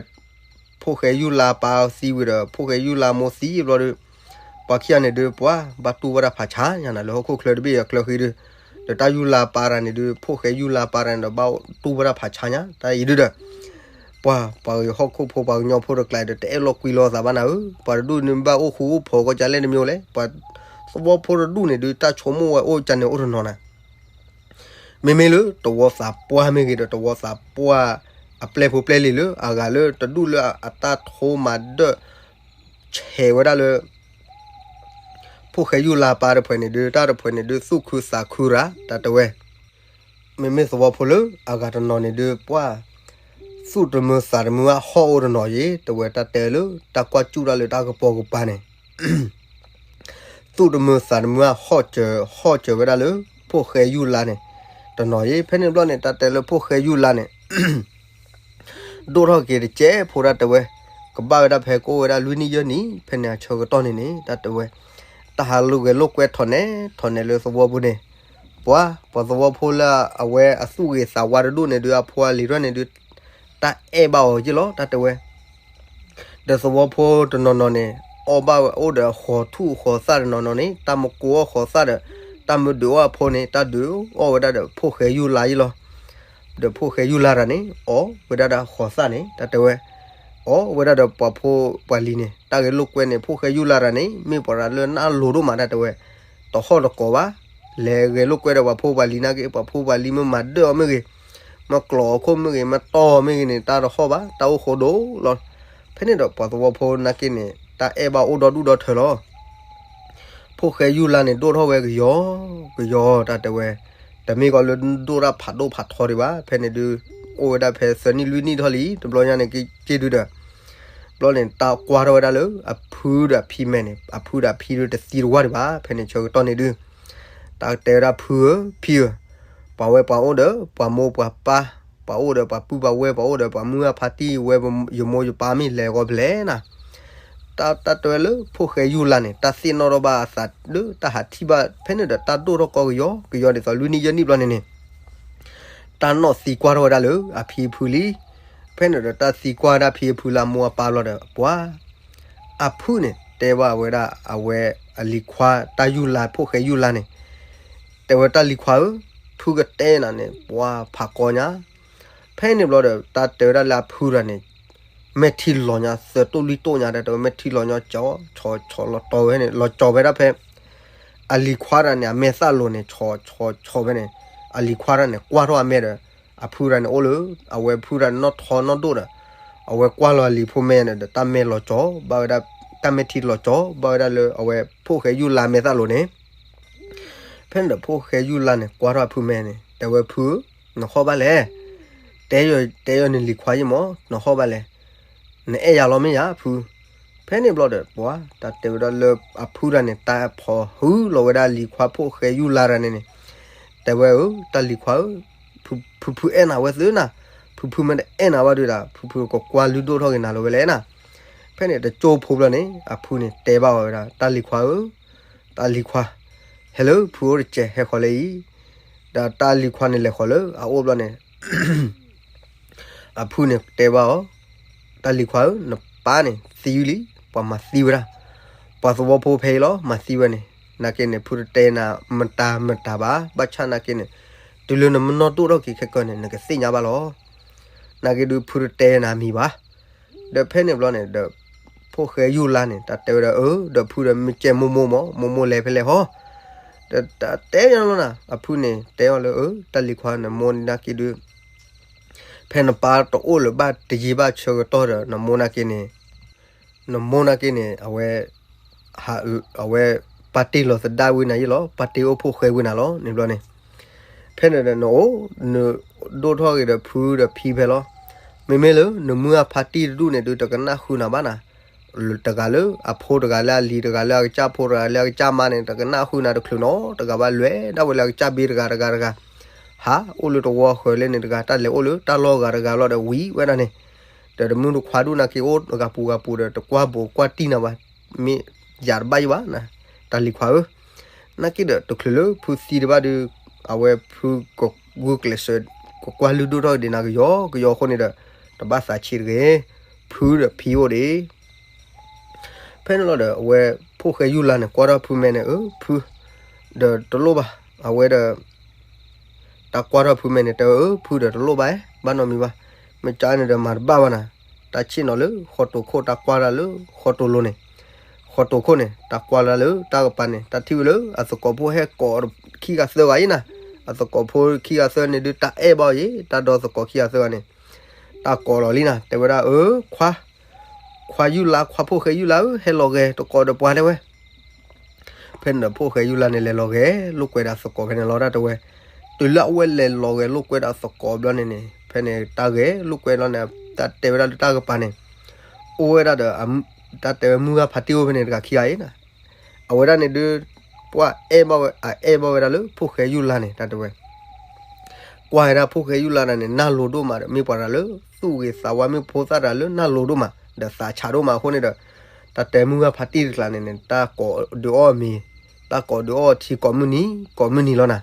ဖိၣ်ဃဲယူၢ်လါပၢ်သံဝံၤဒီး ဖိၣ်ဃဲယူၢ်လါမိၢ်သံဘျီဒီး ပှၤခံဂၤန့ၣ်ဒုး ပှၤဘၣ်တူၢ်ဝဲဒၣ်ဖးဆါညါနၤ လၢဟီၣ်ခိၣ်ချၢတဘ့ၣ်အချၢဃံဒုး ဒီးတၢ်ယူၢ်လါပၢ်တဂၤန့ၣ်ဒုး ဖိၣ်ဃဲယူၢ်လါပၢ်တဂၤန့ၣ်ဒီး ဘၣ်တူၢ်ဝဲဒၣ်ဖးဆါညါ တၢ်အံၤဒုးဒီး ပှၤ ပှၤဟီၣ်ခိၣ်ဖိ ပှၤကညီဖိတကျါဒီး တအဲၣ်လီၤကွံလီၤသးဘၣ်နၤဧၢ, ပှၤတဒူၣ်န့ၣ်ဘၣ်အိၣ်ဃူအိၣ်ဖိးကီၢ်ကၢ်လဲၣ်တမံၤလဲၣ်, ပှၤသဝီဖိတဒူၣ်န့ၣ်ဒုး တၢ်ဆိကမိၣ်ဝဲအိၣ်ကၢ်န့ၣ်အိၣ်တနီၤနၤ မ့မ့ၢ်လၢသဝီသးပှၢ်မ့ၢ်ဂ့ၤဒီး သဝီသးပှၢ်အပျဲၢ်ဖိပျဲၢ်လံၤလၢ အဂၤလၢတဒူၣ်လၢအတၢ်ထိမၤဒၢၣ်ဆဲးဝဲဒၣ်လၢ ဖိၣ်ဃဲယူၢ်လါပၢ်တဖုန့ၣ်ဒုး တၢ်တဖုန့ၣ်ဒုး သူၣ်ခုသးခုရၤ တၢ်တဲဝဲ မ့မ့ၢ်သဝီဖိလၢအဂၤတနီၤန့ၣ်ဒုး ပှၤ သူၣ်တမုာ်သးတမုာ်အဟီၣ်အိၣ်တနီၤယံၤ တဲဝဲတၢ်တဲလၢတၢ်ကွၢ်စူၣ်တၢ်လၢတၢ်ကပီၤကပၤန့ၣ် သူၣ်တမုာ်သးတမုာ်အဟီၣ်စၢၤ ဟီၣ်စၢၤဝဲဒၣ်လၢ ဖိၣ်ဃဲယူၢ်လါန့ၣ် တနီၤယံၤ ဖဲန့ၣ်ဘျီန့ၣ် တၢ်တဲလၢဖိၣ်ဃဲယူၢ်လါန့ၣ် ဒိၣ်ထီၣ်က့ၤတကဲးဖိတၢ်တဲဝဲ, ကဘၣ်ဝဲဒၣ်ဖဲကအိၣ်ဝဲဒၣ်လွံၢ်နံၣ်ယဲၢ်နံၣ် ဖဲန့ၣ်အဆၢကတီၢ်န့ၣ်န့ၣ် တၢ်တဲဝဲ, တၢ်ဟးလိာ်ဂဲၤလိာ်ကွဲထီၣ်နဲထီၣ်နဲလၢသဝီပူၤန့ၣ်, ပှၤ ပှၤသဝီဖိလၢအဝဲအသူၣ်ဂ့ၤသးဝါတဒူၣ်န့ၣ်ဒုး အဖိအလံၤထီၣ်န့ၣ်ဒုး တၢ်အဲၣ်ဘၣ်အီၤက့ၢ်လီၤ တၢ်တဲဝဲ ဒီးသဝီဖိတနီၤနီၤန့ၣ် အီၣ်ဘၣ်ဝဲအိၣ်ဒီးဃီၤထူၣ်ဃီၤသၣ်တနီၤနီၤန့ၣ် တၢ်မကိးအီၣ်ဃီၤသၣ်ဒီး တၢ်မဒုးအီၣ်အဖိန့ၣ် တၢ်ဒုးအီၣ်ဝဲဒၣ်ဒီးဖိၣ်ဃဲယူၢ်လါယံၤလီၤ. ဒီးဖိၣ်ဃဲယူၢ်လါတၢ်န့ၣ် အီၣ်ဝဲဒၣ်ဒီးဃီၤသၣ်န့ၣ် တၢ်တဲဝဲ, အီၣ်ဝဲဒၣ်ဒီးပှၤဖိပှၤလံၤန့ၣ် တၢ်ဂဲၤလိာ်ကွဲန့ၣ် ဖိၣ်ဃဲယူၢ်လါတၢ်န့ၣ် မ့ၢ်ပှၤတၢ်လၢနၢ်လိၤဒိၣ်မး တၢ်တဲဝဲ, တဟီၣ်တကိးဘၣ်, လဲၤဂဲၤလိာ်ကွဲဒီးပှၤဖိပှၤလံၤနာ်က့ ပှၤဖိပှၤလံၤမ့ၢ်မၤဒၢၣ်အီၤမ့ၢ်ဂ့ၤ, မ့ၢ်ကျီၣ်အီၤခိၣ်မ့ၢ်ဂ့ၤ မ့ၢ်တီၢ်အီၤမ့ၢ်ဂ့ၤန့ၣ် တၢ်တဟီၣ်ဘၣ် တၢ်အိၣ်ဃိဒိၣ်လီၤ. ဖဲန့ၣ်ဒီးပှၤသဝီဖိနာ်က့န့ၣ် တၢ်အဲၣ်ဘၣ်အိၣ်ဒီဒူၣ်ဒီထၢလီၤ. ဖိၣ်ဃဲယူၢ်လါန့ၣ် ဒိၣ်ထီၣ်ဝဲကယီကယီ တၢ်တဲဝဲ, တမ့ၢ်ကီးလၢဒိၣ်တၢ်ဖးဒိၣ်ဖးထီဒံးဘၣ်. ဖဲန့ၣ်ဒုး အိၣ်ဝဲဒၣ်ဖဲသၢနံၣ်လွံၢ်နံၣ်ထီၣ်လံ တဘျီညါန့ၣ်က့ၤဒုးဒီး ဘျီန့ၣ် တၢ်ကွၢ်ထီၣ်ဝဲဒၣ်လၢအဖုဒီးအဖံမဲာ်န့ၣ် အဖုဒီးအဖံဒုးတသံတဝၢ်ဒံးဘၣ်. ဖဲန့ၣ်ဆၢကတီၢ်န့ၣ်ဒုး တၢ်တဲဝဲဒၣ်ဖုဧၢ ဖံဧၢ, ပှၤဝဲပှၤအိၣ်ဒီးပှၤမိၢ်ပှၤပၢ်, ပှၤအိၣ်ဒီးပှၤပုၢ်ပှၤဝဲၢ်, ပှၤအိၣ်ဒီးပှၤမုၢ်အဖါတံၢ်ဝဲ ယမိၢ်ယပၢ်မ့ၢ်လဲၤဂီၤဖဲလဲၣ်နၤ, တၢ် တၢ်တဲဝဲလၢဖိၣ်ဃဲယူၢ်လါန့ၣ် တၢ်သ့ၣ်နီၣ်ထီၣ်ဘၣ်အသးလၢတၢ်ဟးထံၣ်ဘၣ် ဖဲန့ၣ်ဒီးတၢ်ဒိၣ်ထီၣ်ကီကယီကယီ ဒ်သိးလွံၢ်နံၣ်ယဲၢ်နံၣ်ဘျီန့ၣ်န့ၣ် တၢ်နီၣ်သံကွၢ်ထီၣ်ဝဲဒၣ်လၢအဖံအဖုလံ. ဖဲန့ၣ်ဒီးတၢ်သံကွၢ်ဝဲဒၣ်ဖံအဖုလၢအမိၢ်အပၢ်ဘျီဒီး ပှၤ အဖုန့ၣ်တဲဘၣ်ဝဲဒၣ်အဝဲအလံၤခွါတၢ်ယူၢ်လါ ဖိၣ်ဃဲယူၢ်လါန့ၣ်, တဲဝဲတၢ်လံၤခွါဧၢ, ဖုကတဲနၤန့ၣ် ပှၤဖးကီညါ. ဖဲန့ၣ်ဘျီဒီး တၢ်တဲဝဲဒၣ်လၢအဖုတၢ်န့ၣ် မဲာ်ထံလီၤညါ သၢတိၢ်လွံၢ်တိၢ်ညါ တၢ်တဲဝဲမဲာ်ထံလီၤညါ ကၠီ ဆီဆီလီၤတီၤဝဲန့ၣ် လီၤကၠီၤဝဲဒၣ်ဖဲ အလံၤခွါတၢ်န့ၣ် အမဲာ်သၣ်လိၤန့ၣ် ဆီဆီဆီဖဲန့ၣ် အလံၤခွါတၢ်န့ၣ် ကွၢ်ထီၣ်အမဲာ်ဒီး အဖုတၢ်န့ၣ်အိၣ်လၢ အဝဲဖုတၢ်န့ၣ်နီၢ်ထီနီၢ်ဒိၣ်ဒီး အဝဲကွၢ်လီၤအလံၤဖိမဲာ်န့ၣ်ဒီး တၢ်မဲာ်လီၤကၠီၤဘၣ်ဝဲဒၣ် တၢ်မဲာ်ထံလီၤကၠီၤဘၣ်ဝဲဒၣ်လၢအဝဲဖိၣ်ဃဲယူၢ်လါမဲာ်သၣ်လိၤန့ၣ် ဖဲန့ၣ်ဒီးဖိၣ်ဃဲယူၢ်လါန့ၣ် ကွၢ်ထီၣ်အဖုမဲာ်န့ၣ် တဲဝဲဖုဧၢ, နဟီၣ်ဘၣ်လဲၣ်. တဲယီၤ တဲယီၤန့ၣ်လံၤခွါယံမး နဟီၣ်ဘၣ်လဲၣ်. နအဲၣ်ယၤလီၤမ့ၢ်ယၤဖု. ဖဲန့ၣ်ဘျီဒီး ပှၤတၢ်တဲဝဲဒၣ်လၢအဖုတၢ်န့ၣ် တၢ်ဖီၣ်ဟုလီၤဝဲဒၣ်လံၤခွါဖိၣ်ဃဲယူၢ်လါတၢ်န့ၣ်န့ၣ် တဲဝဲဧၢ တၢ်လံၤခွါဧၢ, ဖုဖုအဲၣ်နၤဝဲသုနၤ, ဖုဖုမ့ၢ်တအဲၣ်နၤဘၣ်ဒုးဒၣ် ဖုဖုကကွၢ်လုၢ်ဒိၣ်ထီၣ်က့ၤနၤလီၤဝဲလဲၣ်နၤ. ဖဲန့ၣ်တကၠိဖိဘျီန့ၣ် အဖုန့ၣ်တဲဘၣ်ဝဲဒၣ် တၢ်လံၤခွါဧၢ, တၢ်လံၤခွါ ဟဲလၢဖုအိၣ်တကဲး ဟဲဃီၤလၢအံၤ, ဒီးတၢ်လံၤခွါန့ၣ်လဲၤဃီၤလၢအအိၣ်ဘျီန့ၣ် အဖုန့ၣ်တဲဘၣ်အီၤ, တၢ်လံၤခွါဧၢ, နပၢ်န့ၣ်သံဝံၤလံ, ပှၤမၤသံဝဲဒၣ်, ပှၤသဝီဖိဖဲအံၤလီၤ မၤသံဝဲန့ၣ်, နာ်က့န့ၣ် ဖုတတဲနၤမတၤမတၤဘၣ်, ဘၣ်ဆၣ်နာ်က့န့ၣ် တုၤလၢနမ့ၢ်နီၢ်ဒိၣ်ထီၣ်က့ၤခဲကၢန့ၣ် နကသ့ၣ်ညါဘၣ်လီၤ. နာ်က့ဒုးဖုတတဲနၤမံၤဘၣ်. ဒီးဖဲန့ၣ်ဘျီန့ၣ်ဒီး ဖိၣ်ဃဲယူၢ်လါန့ၣ် တၢ်တဲဝဲဒၣ်အၢ ဒီးဖုဒီးမ့ၢ်ကဲမိၢ်မိၢ်မး မိၢ်မိၢ်လဲၤဖဲလဲၣ်ဟီ, ဒီးတၢ်တဲယၤလီၤနၤ အဖုန့ၣ်တဲအီၤလၢအၢ တၢ်လံၤခွါနမိၢ်န့ၣ်နာ်က့ဒုး ဖဲနပၢ်တအိၣ်လၢၤဘၣ်တယံာ်ဘၣ်ဆၢကတီၢ်ဒီး နမိၢ်နာ်က့န့ၣ် နမိၢ်နာ်က့န့ၣ် အဝဲ အဝဲ ပာ်တ့ၢ်လီၤသဒါဝံၤနၤယ့ၢ်လီၤ, ပာ်တ့ၢ်အိၣ်ဖှိၣ်ဃဲဝံၤနၤလီၤ န့ၣ်ဘျီန့ၣ်, ဖဲန့ၣ်ဒီးနအိၣ် နဒိၣ်ထီၣ်က့ၤဒီးဖုဒီးဖံဖဲလီၤ. မ့မ့ၢ်လၢနမုၢ်အဖါတံၢ်တဒူၣ်န့ၣ်ဒုး တကနၣ်ဃုာ်နၤဘၣ်နၤ, တဂၤလၢအဖိ တဂၤလၢအလံၤ တဂၤလၢအကစၢ်ဖိ တဂၤလၢအကစၢ်မါန့ၣ် တကနၣ်ဃုာ်နၤတချုးနီတဂၤဘၣ်, လဲၤဒၣ်ဝဲလၢအကစၢ်ဘ့တဂၤတဂၤတဂၤ, ဟးအိၣ်လၢတဝီဃၢၤလဲၣ်န့ၣ်တဂၤ တၢ်လဲၤအိၣ်လၢတၢ်လီၢ်ဂၤတဂၤလီၤဒီးဝံၤဝဲဒၣ်န့ၣ်, ဒီးတမုၢ်တခွါဒူၣ်နာ်က့အိၣ်ဂၤပူၤဂၤပူၤဒီး တကွၢ်ဘိးကွၢ်တံၢ်နၤဘၣ်, မ့ၢ်ယၤတဘၣ်ယံၤဘၣ်နၤ, တၢ်လံၤခွါဧၢ, နာ်က့ဒီးတချုးလၢဖုသံတဘၣ်ဒုး အဝဲဖုကဂုာ်ကျဲးစၢး ကကွၢ်လုၢ်ဒိၣ်ထီၣ်က့ၤဒံးနၤကယီကယီအဃိန့ၣ်ဒီး တဘၣ်သးဆံးတဂ့ၤ, ဖုဒီးဖံအိၣ်ဒံး ဖဲန့ၣ်လီၤဒီး အဝဲဖိၣ်ဃဲယူၢ်လါန့ၣ် ကွၢ်ထီၣ်ဖုမဲာ်န့ၣ် အၢ ဖုဒီးတလိၣ်ဘၣ်, အဝဲဒီး တၢ်ကွၢ်ထီၣ်ဖုမဲာ်န့ၣ် တဲဝဲ အၢ ဖုဒီးတလိၣ်ဘၣ်, ဘၣ်နီတမံၤဘၣ်, မ့ၢ်ကန့ၣ်ဒီးမၤတဘၣ်ဘၣ်နၤ, တၢ်ဆ့ၣ်နီၤလၢဃီတိၤခိၣ် တၢ်ကွၢ်တၢ်လၢဃီတိၤလိၤန့ၣ်, ဃီတိၤခိၣ်န့ၣ် တၢ်ကွၢ်တၢ်လၢတၢ်ကပၤန့ၣ် တၢ်ထံၣ်ဝဲလၢအသကိးဖိဟဲကိးအီၤခံဂၤသၢဂၤအံၤနၤ, အသကိးဖိခံဂၤသၢဂၤန့ၣ်ဒုး တၢ်အဲၣ်ဘၣ်အီၤယဲ, တၢ်ဒီသကိးခံဂၤသၢဂၤန့ၣ် တၢ်ကိးလီၤလံနၤ, တဲဝဲဒၣ် အၢ ခွါ ခွါယူၢ်လါ ခွါဖိၣ်ဃဲယူၢ်လါဧၢ, ဟဲလီၤဂဲၤ တကိးဒီးပှၤတဲဝဲ. ဖဲန့ၣ်ဒီးဖိၣ်ဃဲယူၢ်လါန့ၣ် လဲၤလီၤဂဲၤလိာ်ကွဲဒီးအသကိးဖဲန့ၣ်လီၤ တၢ်တဲဝဲ. တုၤလၢအဝဲလဲၤလီၤဂဲၤလိာ်ကွဲဒီးအသကိးဘျီန့ၣ်န့ၣ် ဖဲန့ၣ်တၢ်ဂဲၤလိာ်ကွဲလီၤန့ၣ် တၢ်တဲဝဲဒၣ်လၢတၢ်ကပၤန့ၣ် အိၣ်ဝဲဒၣ်ဒီး တၢ်တဲဝဲမုၢ်ဂၢ်ဖါတံၢ်အိၣ်ဖဲန့ၣ်တဂၤခံဂၤအံၤနၤ, အဝဲဒၣ်န့ၣ်ဒုး ပှၤအဲၣ်ဘၣ်ဝဲ အအဲၣ်ဘၣ်ဝဲဒၣ်လၢဖိၣ်ဃဲယူၢ်လါန့ၣ် တၢ်တဲဝဲ ကွၢ်ဝဲဒၣ်ဖိၣ်ဃဲယူၢ်လါတဂၤန့ၣ် နၢ်လိၤဒိၣ်မးဒီး မ့ၢ်ပှၤတဂၤလၢသူၣ်ဂ့ၤသးဝါ မ့ၢ်ဖိသၣ်တဂၤလၢနၢ်လိၤဒိၣ်မး ဒီးသးဆးဒိၣ်မးအဃိန့ၣ်ဒီး တၢ်တဲမုၢ်ဂၢ်ဖါတံၢ်တကျါန့ၣ်န့ၣ် တၢ်ကိးဒုးအီၣ်မ့ၤ, တၢ်ကိးဒုးအီၣ်ထံကိးမုၢ်နံၤ ကိးမုၢ်နံၤလီၤနၤ,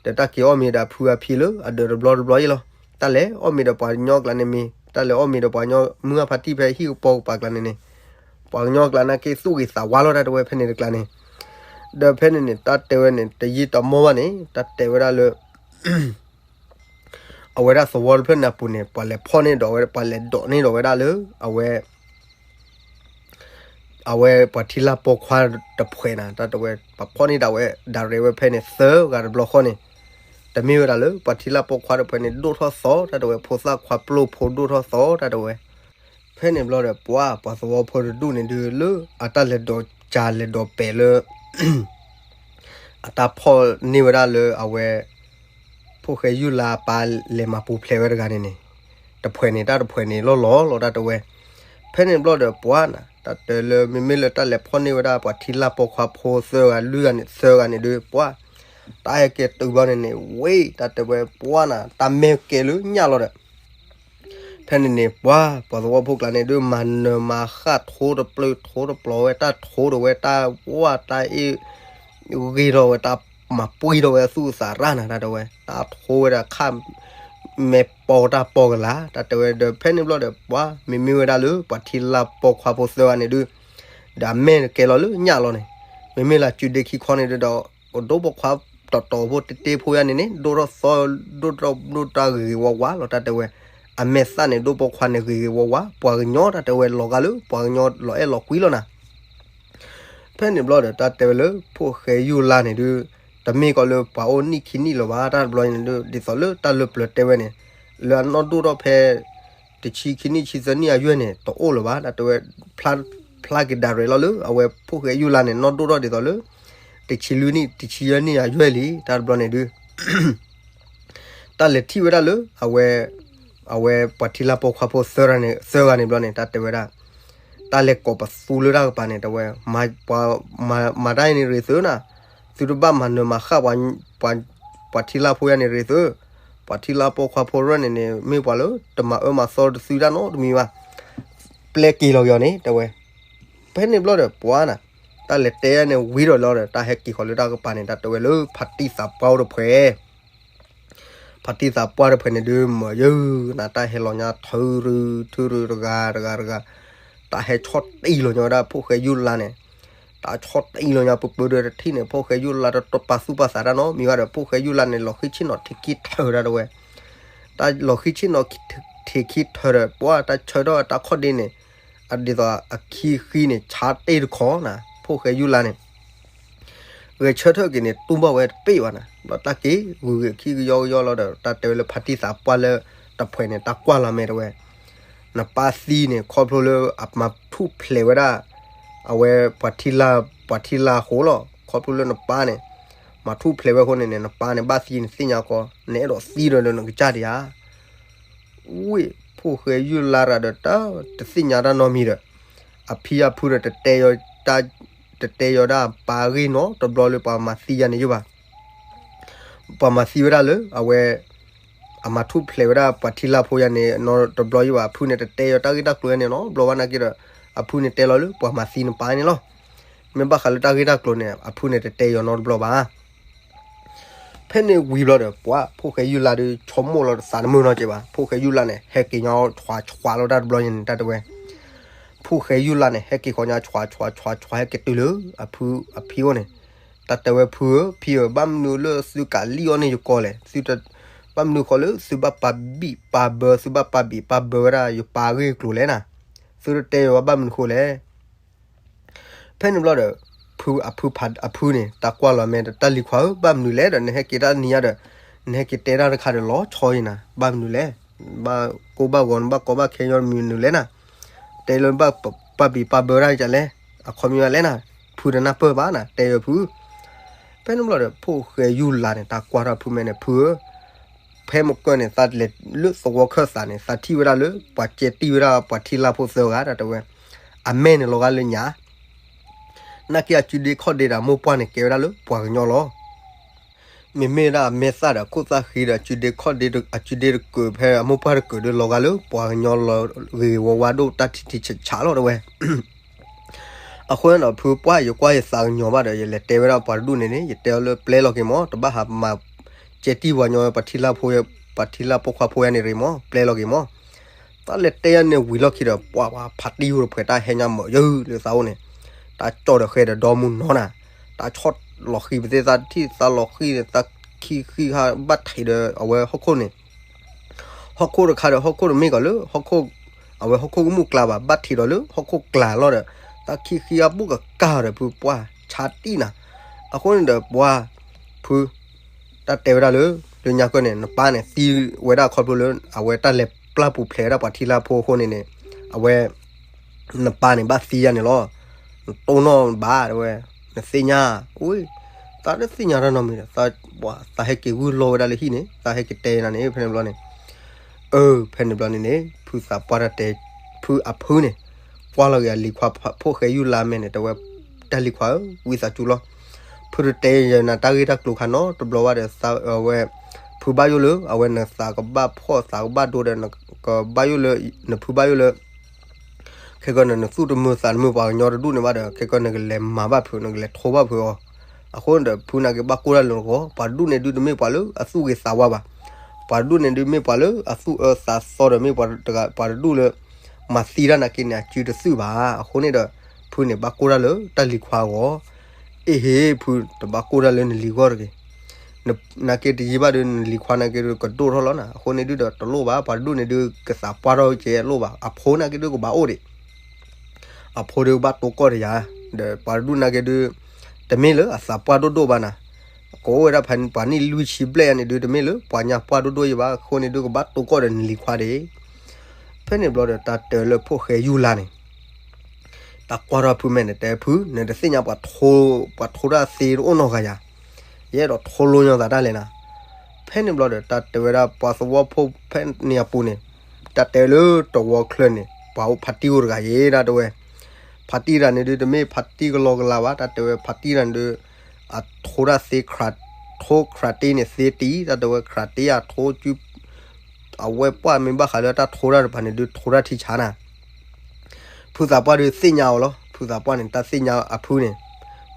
ဒီးတၢ်က့ၤအီၣ်မ့ၤဒီးအဖုအဖံလၢအဒၢးတဘျီတဘျီအံၤလီၤ. တၢ်လဲၤအီၣ်မ့ၤဒီးပှၤကညီကျါန့ၣ်မ့ၢ် တၢ်လဲၤအီၣ်မ့ၤဒီးပှၤကညီမုၢ်ဂၢ်ဖါတံၢ်ဖဲဟံၣ်ကပီၤကပၤကျါန့ၣ်န့ၣ် ပှၤကညီကျါန့ၣ်က့ၤသူၣ်ဂ့ၤသးဝါလီၤ တၢ်တဲဝဲဖဲန့ၣ်တကျါန့ၣ် ဒီးဖဲန့ၣ်န့ၣ် တၢ်တဲဝဲန့ၣ် တယံာ်တမီၢ်ဘၣ်န့ၣ် တၢ်တဲဝဲဒၣ်လၢ အဝဲဒၣ်သဝီတဖျၢၣ်န့ၣ်အပူၤန့ၣ် ပှၤလဲၤဖီၣ်န့ၢ်ဒီးဝဲ ပှၤလဲၤဒိးန့ၢ်ဒီးဝဲဒၣ်လၢ အဝဲ အဝဲပှၤထံလၢ်ပိာ်ခွါတဖှဲးနၤ တၢ်တဲဝဲ ပှၤဖီၣ်န့ၢ်ဒၣ်ဝဲ ဒၣ်ရဲၣ်ဝဲဖဲန့ၣ်သၢဂၤတဘျီဃီန့ၣ် တမ့ၢ်ဝဲဒၣ်လၢပှၤထံလၢ်ပိာ်ခွါတဖှဲးန့ၣ် ဒိၣ်ထီၣ်သီ တၢ်တဲဝဲ ဖိသၣ်ခွါပျိၢ်ဖိဒိၣ်ထီၣ်သီ တၢ်တဲဝဲ ဖဲန့ၣ်ဘျီဒီး ပှၤ ပှၤသဝီဖိတဒူၣ်န့ၣ်ဒုး လၢအတၢ်လဲၤဒိးကၢ်လဲၤဒိးပဲာ်လၢ အတၢ်ဖီၣ်န့ၢ်ဝဲဒၣ်လၢအဝဲ ဖိၣ်ဃဲယူၢ်လါအပၢ်လဲၤမၤပူၤဖျဲးဝဲတဂၤန့ၣ်န့ၣ် တဖှဲးန့ၣ် တၢ်တဖှဲးန့ၣ်လီၤလီၤလီၤ တၢ်တဲဝဲ. ဖဲန့ၣ်ဘျီဒီးပှၤနၤ တၢ်တဲလၢ မ့မ့ၢ်လၢတၢ်လဲၤဖီၣ်န့ၢ်ဝဲဒၣ်ပှၤထံလၢ်ပိာ်ခွါဖိသၢဂၤလွံၢ်ဂၤန့ၣ် သၢဂၤန့ၣ်ဒုး ပှၤ တၢ်ဟဲက့ၤတုၤဘျီန့ၣ်န့ၣ် ဝ့ၢ် တၢ်တဲဝဲပှၤနၤ တၢ်မဲာ်ကဲလၢညၣ်လီၤဒီး ဖဲန့ၣ်န့ၣ် ပှၤ ပှၤသဝီဖိကျါန့ၣ်ဒုး မၤနၢၤမၤဃၣ်ထိတပျၢၤထိတပျီၤဝဲ တၢ်ထိဒီးဝဲ တၢ်ဝၣ်တၢ်အ့ၣ် ဂ့ၤထီၣ်ဝဲ တၢ်မၤပှံၢ်ထီၣ်ဝဲသူၣ်အသးရၣ်နၤ တၢ်တဲဝဲ တၢ်ထိဝဲဒၣ်ခၣ် မဲာ်ပီတၢ်ပီကလာ် တၢ်တဲဝဲဒီး ဖဲန့ၣ်ဘျီဒီး ပှၤ မ့မ့ၢ်ဝဲဒၣ်လၢ ပှၤထံလၢ်ပိာ်ခွါဖိသၢဂၤန့ၣ်ဒုး ဒီးအမဲာ်ကဲလီၤလၢညၣ်လီၤန့ၣ် မ့မ့ၢ်လၢစုဒ့ခံခီန့ၣ်ဒီး ဒိၣ်ပိာ်ခွါတီတီဖိတ့တ့ဖိယါန့ၣ်န့ၣ် ဒိၣ်ထီၣ်သီ ဒိၣ်ထီၣ်ဒိၣ်တၢ်ဂ့ၤဂ့ၤဝါဝါလီၤ တၢ်တဲဝဲ အမဲာ်သၣ်န့ၣ် ဒိၣ်ပိာ်ခွါန့ၣ်ဂ့ၤဂ့ၤဝါဝါ ပှၤကညီ တၢ်တဲဝဲ လီၤဂာ်လၢ ပှၤကညီလီၤအဲၣ်လီၤကွံလီၤနၤ ဖဲန့ၣ်ဘျီဒီး တၢ်တဲဝဲလၢ ဖိၣ်ဃဲယူၢ်လါန့ၣ်ဒုး တမ့ၢ်ကီးလၢပှၤအိၣ်နံၣ်ခံနံၣ်လၢၤဘၣ် တၢ်တဘျီန့ၣ်ဒုး ဒ်သိးလၢတၢ်လၢပျၢၤတဲဝဲန့ၣ် လၢအနီၢ်ဒိၣ်ထီၣ်ဖဲ တဆံခံနံၣ်ဆံသၢနံၣ်အယွဲၢ်န့ၣ် တအိၣ်လၢၤဘၣ် တၢ်တဲဝဲ ဖျါ ဖျါက့ၤဒၣ်ရဲၣ်လီၤလၢ အဝဲဖိၣ်ဃဲယူၢ်လါန့ၣ် နီၢ်ဒိၣ်ထီၣ်ဒ်သိးလၢ တဆံလွံၢ်နံၣ် တဆံယဲၢ်နံၣ်အယွဲၢ်လံ တၢ်တဘျီန့ၣ်ဒုး တၢ်လဲၤထံၣ်ဝဲဒၣ်လၢ အဝဲ အဝဲပှၤထံလၢ်ပိာ်ခွါဖိသၢဂၤန့ၣ် သၢဂၤန့ၣ်ဘျီန့ၣ် တၢ်တဲဝဲဒၣ် တၢ်လဲၤကိးပသူလၢတၢ်ကပၤန့ၣ် တဲဝဲ မၤ ပှၤ မၤ မၤတၢ်အံၤန့ၣ်ရ့ၤသုးနၤ, သုတဘၣ်မၤနၢၤမၤဃၣ်ပှၤ ပှၤထံလၢ်ဖိယါန့ၣ်ရ့ၤသုး, ပှၤထံလၢ်ပိာ်ခွါဖိရၢၢ်န့ၣ်န့ၣ် မ့ၢ်ပှၤလၢတမၤအၢမၤသီတသုတၢ်နီတမံၤဘၣ်, ပျဲက့ၤလီၤက့ၤအီၤန့ၣ် တဲဝဲ. ဖဲန့ၣ်ဘျီဒီး ပှၤနၤ တၢ်လဲၤတဲန့ၣ်ဝံၤဒီးလီၤဒီး တၢ်ဟဲက့ၤဃီၤလၢတၢ်ကပၤန့ၣ် တၢ်တဲဝဲလၢဖါတံၢ်သးပှၢ်အိၣ်တဖှဲး ဖါတံၢ်သးပှၢ်တဖှဲးန့ၣ်ဒုး မၤယုၢ်နၤ တၢ်ဟဲလီၤညါထုရု ထုရုတဂၤတဂၤတဂၤ, တၢ်ဟဲဆီၣ်တံၢ်လီၤညါဝဲဒၣ်ဖိၣ်ဃဲယူၢ်လါန့ၣ်, တၢ်ဆီၣ်တံၢ်လီၤညါပပၢၢ်ဒီးတထံၣ်န့ၣ် ဖိၣ်ဃဲယူၢ်လါတပာ်သူၣ်ပာ်သးတၢ်နီတမံၤဘၣ်ဒီး ဖိၣ်ဃဲယူၢ်လါန့ၣ် လီၤဃံဆ့ၣ်နီၤထံးခံထၢၣ်တၢ်တဲဝဲ, တၢ်လီၤဃံဆ့ၣ်နီၤထံးခံထၢၣ်ဒီး ပှၤတၢ်ဆၢထၢၣ်တၢ်ခီၣ်ဒ့န့ၣ်, အဒ်သိးအခံဃံန့ၣ် ဆါတ့ၢ်တခီနၤ ဖိၣ်ဃဲယူၢ်လါန့ၣ် ဂဲၤဆၢထၢၣ်က့ၤန့ၣ် တူၢ်ဘၣ်ဝဲတပ့ၢ်ဘၣ်နၤ, ဘျီတၢ်က့ၤဂုၤဂ့ၤခံကယီကယီလီၤဒီး တၢ်တဲဝဲလၢဖါတံၢ်သးပှၢ်လၢတဖှဲးန့ၣ် တၢ်ကွၢ်လီၤမဲာ်တဲဝဲ, နပၢ်သံန့ၣ် ခီဖျိလၢအမၤထူၣ်ဖျဲးဝဲဒၣ် အဝဲပှၤထံလၢ် ပှၤထံလၢ်အဃိလီၤ, ခီဖျိလၢနပၢ်န့ၣ် မၤထူၣ်ဖျဲးဝဲအဃိန့ၣ်န့ၣ် နပၢ်န့ၣ်ဘၣ်သံနသ့ၣ်ညါကီး, နအဲၣ်ဒိးသံဒီးနကစၢ်ဒံးဧါ ဝ့ၢ် ဖိၣ်ဃဲယူၢ်လါရၤဒီးတၢ်တသ့ၣ်ညါတၢ်နီတမံၤဒီး အဖံအဖုဒီးတတဲယီၤ တတဲယီၤဒၣ်ပၢ်အဂ့ၢ်နီတဘျီလၢပှၤမၤသံယၤန့ၣ်ယိၣ်ဘၣ်. ပှၤမၤသံဝဲဒၣ်လၢ အဝဲ အမၤထူၣ်ဖျဲးဝဲဒၣ်ပှၤထံလၢ်ဖိယၤန့ၣ်နီတဘျီယိၣ်ဘၣ်. အဖုန့ၣ်တတဲယီၤတၢ်ဂ့ၢ်တၢ်ကျိၤယၤန့ၣ်နီတဘျီဘၣ်နာ်က့ဒီး အဖုန့ၣ်တဲလီၤလၢပှၤမၤသံနပၢ်န့ၣ်လီၤ. မ့ၢ်ဘၣ်ဃးလၢတၢ်ဂ့ၢ်တၢ်ကျိၤန့ၣ် အဖုန့ၣ်တတဲယီၤနီတဘျီဘၣ်. ဖဲန့ၣ်ဝံၤဘျီဒီး ပှၤဖိၣ်ဃဲယူၢ်လါဒီး ဆိကမိၣ်လီၤတသးတမုာ်နီတစဲးဘၣ်. ဖိၣ်ဃဲယူၢ်လါန့ၣ် ဟဲက့ၤညီထွးဆွးလီၤတၢ်တဘျီညါန့ၣ် တၢ်တဲဝဲ, ဖိၣ်ဃဲယူၢ်လါန့ၣ် ဟဲက့ၤဃီညီဆွးဆွးဆွးဆွး ဟဲက့ၤတုၤလၢအဖုအဖံအိၣ်န့ၣ်, တၢ်တဲဝဲ ဖုဧၢ ဖံဧၢ ဘၣ်မနုၤလၢသုကးလံၣ်အီၣ်န့ၢ်ယကိာ်လဲၣ်, သုတ, ဘၣ်မနုၤဃီလၢသုဘၣ်ပာ်ဘံၣ်ပာ်ဘၢ သုဘၣ်ပာ်ဘံၣ်ပာ်ဘၢဝဲဒၣ် ယပၢ်အဂ့ၢ်အကျိၤလဲၣ်နၤ, သုတတဲယၤဘၣ်မနုၤဃိလဲၣ်. ဖဲန့ၣ်ဘျီဒီး ဖုအဖုဖးအဖုန့ၣ် တၢ်ကွၢ်လီၤမဲာ်ဒီး တၢ်လံၤခွါဧၢ ဘၣ်မနုၤလဲၣ်ဒီး နဟဲက့ၤတၢ်နံၤညါဒီး နဟဲက့ၤတဲတၢ်တခါဒီး လီၤဆီအံၤနၤ, ဘၣ်မနုၤလဲၣ်, ဘၣ်ကိၢ်ဘၣ်ဂီၤ နဘၣ်ကီဘၣ်ခဲညီမနုၤလဲၣ်နၤ, တဲလၢနဘၣ်ပာ်ဘံၣ်ပာ်ဘၢတၢ်ဒ်လဲၣ်, အခီပညီလဲၣ်နၤ, ဖုတနၢ်ပၢၢ်ဘၣ်နၤ တဲယၤဖု. ဖဲန့ၣ်ဘျီဒီး ဖိၣ်ဃဲယူၢ်လါန့ၣ် တၢ်ကွၢ်ထီၣ်ဖုမဲာ်န့ၣ် ဖုဧၢ ဖဲမုၢ်ကၢၢ်န့ၣ် သးလဲၤလၢသဝီခၢၣ်သးန့ၣ် သးထံၣ်ဝဲဒၣ်လၢ ပှၤကဲတံၢ်ဝဲဒၣ်ပှၤထံလါဖိသၢဂၤ တၢ်တဲဝဲ, အမဲာ်န့ၣ်လီၤဂာ်လၢညၣ်, နာ်က့အစုဒ့ခီၣ်ဒ့ဒီး မိၢ်ပှၢ်န့ၣ် ကဲဝဲဒၣ်လၢပှၤကညီလီၤ. မ့မ့ၢ်ဒၣ်အမဲာ်သၣ်ဒီးအခိၣ်သၣ်ဃံဒီး အစုဒ့ခီၣ်ဒ့ အစုဒ့တကၢး ဖဲအမိၢ်ပှၢ်တကၢးဒီး လီၤဂာ်လၢပှၤကညီလီၤ ဂ့ၤဂ့ၤဝါဝါဒိၣ် တၢ်ထံထံဆးဆးလီၤ တဲဝဲ. အဃိန့ၣ်ဒီး ဖုပှၢ် ယကွၢ်ယသးကညီၤဘၣ်ဒီး ယလဲၤတဲဝဲဒၣ်ပှၤတဒူၣ်န့ၣ်န့ၣ် ယတဲအီၤလၢ ပျဲလီၤက့ၤမး, တဘၣ်ဟးမၤကဲတံၢ်ပှၤကညီ ပှၤထံလါဖိ, ပှၤထံလါပိာ်ခွါဖိယါန့ၣ်တဂ့ၤမး, ပျဲလီၤက့ၤမး. တၢ်လဲၤတဲယါန့ၣ်ဝံၤလီၢ်ခံဒီး ပှၤဖးတံၢ်အိၣ်တဖှဲး တၢ်ဟဲညါမၤယၢလၢသးအိၣ်န့ၣ်, တၢ်ကၠီၣ်ဒီးဃဲဒီးဒီမုၢ်နီၤနၤ, တၢ်ဆီၣ်လီၤဃံၤပသ့ၣ် သးထံၣ်သးလီၤဃံၤန့ၣ် သးခံဃံဟးဘၣ်ထံးဒီးအဝဲဟီၣ်ခိၣ်န့ၣ် ဟီၣ်ခိၣ်တခါဒီး ဟီၣ်ခိၣ်တမ့ၢ်ကီးလၢဟီၣ်ခိၣ်, အဝဲဟီၣ်ခိၣ်ကမူၣ်ကျါဘၣ်, ဘၣ်ထံးဒီးလၢဟီၣ်ခိၣ်ကျါလီၤဒီး တၢ်ခံဃံအဘူၣ်ကကၢ်ဒီး ဖုပှၢ်ဆါတံၢ်နၤ. အဃိန့ၣ်ဒီးပှၤ ဖု တၢ်တဲဝဲဒၣ်လၢ လၢညါကၢၢ်န့ၣ် နပၢ်န့ၣ် သံဝဲဒၣ်ခီဖျိလၢ အဝဲတၢ်လဲၤပျၢ်ပူၤဖျဲးဝဲဒၣ်ပှၤထံလါဖိအဃိန့ၣ်န့ၣ်, အဝဲ နပၢ်န့ၣ် ဘၣ်သံယါန့ၣ်လီၤ. နတိၢ်နီၣ်ဘၣ် တဲဝဲ, နသ့ၣ်ညါ, အူ, သးတသ့ၣ်ညါတၢ်နီတမံၤဒီး သးဟဲက့ၤဂုၢ်လီၤဝဲဒၣ်လၢဟံၣ်န့ၣ် သးဟဲက့ၤတဲနၤန့ၣ် ဖဲန့ၣ်ဘျီန့ၣ်, အၢ ဖဲန့ၣ်ဘျီန့ၣ်န့ၣ် ဖုသးပှၢ်တၢ်တဲ, ဖုအဖုန့ၣ် ကွၢ်လီၤက့ၤအလံၤခွါဖိၣ်ဃဲယူၢ်လါမဲာ်န့ၣ် တဲဝဲ, တၢ်လံၤခွါဧၢ ဝံသးစူၤလီၤ, ဖုတတဲယနၤတၢ်ဂ့ၢ်တၢ်ကျိၤခါနီတဘျီဘၣ်ဒီး သးဝဲ ဖုဘၣ်ယိၣ်လၢ အဝဲနသးကဘၣ်ဖှီၣ်သးကဘၣ်ဒိဒီး နကဘၣ်ယိၣ်လၢ နဖုဘၣ်ယိၣ်လၢ ခဲကီန့ၣ် နသူၣ်တမုာ်သးတမုာ်ပှၤကညီတဒူၣ်န့ၣ်ဘၣ်ဒီး ခဲကီနကလဲၤမၤဘၣ်ဖုး နကလဲၤထိဘၣ်ဖုးအီၤ. အဃိန့ၣ်ဒီး ဖုနာ်က့ဘၣ်ကိၢ်တၢ်လၢနဂီၢ်, ပှၤတဒူၣ်န့ၣ်ဒုးတမ့ၢ်ပှၤလၢအသူၣ်ဂ့ၤသးဝါဘၣ်. ပှၤတဒူၣ်န့ၣ်ဒုးမ့ၢ်ပှၤလၢအသူၣ်အၢသးသီဒီး မ့ၢ်ပှၤတဂၤ ပှၤတဒူၣ်လၢ မၤသံတၢ်နာ်က့န့ၣ် အစုတသုၣ်ဘၣ်. အဃိန့ၣ်ဒီး ဖုန့ၣ်ဘၣ်ကိၢ်တၢ်လၢတၢ်လံၤခွါအဂီၢ်. အ့ဟ့ ဖုတဘၣ်ကိၢ်တၢ်လၢနလံၤဂီၢ်တဂ့ၤ. နာ်က့တယံာ်ဘၣ်ဒီး နလံၤခွါနာ်က့ဒုးကဒိၣ်ထီၣ်လီၤနၤ. အဃိန့ၣ်ဒုးဒီးတလိၣ်ဘၣ်, ပှၤတဒူၣ်န့ၣ်ဒုးကသးပှၢ်ထီၣ်ကဲလိၣ်ဘၣ်, အဖိနာ်က့ဒုးကဘၣ်အိၣ်ဒံး. အဖိဒုးကဘၣ်တိၢ်ကီၢ်တယၤ, ဒီးပှၤတဒူၣ်နာ်က့ဒုး တမ့ၢ်လၢအသးပှၢ်ဒိၣ်ဒိၣ်ဘၣ်နၤ. ကအိၣ်ဝဲဒၣ်ဖဲပှၤနံၣ်လွံၢ်ဆံဘျဲၣ်အံၤန့ၣ်ဒုး တမ့ၢ်လၢပှၤညါပှၢ်ဒိၣ်ဒိၣ်ယံၤဘၣ်. အဃိန့ၣ်ဒုးကဘၣ်တိၢ်ကီၢ်ဒီးနလံၤခွါဒံး. ဖဲန့ၣ်ဘျီဒီး တၢ်တဲလၢဖိၣ်ဃဲယူၢ်လါန့ၣ် တၢ်ကွၢ်ထီၣ်ဖုမဲာ်န့ၣ် တဲဖု နတသ့ၣ်ညါပှၤထိ, ပှၤထိတၢ်သ့တအိၣ်နီတဂၤယၤ, ယအဲၣ်ဒိးထိလိညီသးတၢ်လဲၣ်နၤ. ဖဲန့ၣ်ဘျီဒီး တၢ်တဲဝဲဒၣ်ပှၤသဝီဖိဖဲန့ၣ်အပူၤန့ၣ်, တၢ်တဲလၢတဝီချၢန့ၣ် ပှၤအိၣ်ဖါတံၢ်အိၣ်တဂၤယဲ တၢ်တဲဝဲ, ဖါတံၢ်တဂၤန့ၣ်ဒုး တမ့ၢ်ဖါတံၢ်ကလီကလီဘၣ်, တၢ်တဲဝဲဖါတံၢ်တဂၤန့ၣ်ဒုး အထိတၢ်သ့ ထိခရးတ့န့ၣ်သ့တံၢ်, တၢ်တဲဝဲခရးတ့အထိ အဝဲပှၢ်မ့ၢ်ဘၣ်ဃးလၢတၢ်ထိတၢ်တဖၣ်န့ၣ်ဒုး ထိတၢ်ထံဆါနၤ. ဖုသးပှၢ်ဒုးသ့ၣ်ညါအီၤလီၤ. ဖုသးပှၢ်န့ၣ် တၢ်သ့ၣ်ညါအဖုန့ၣ်,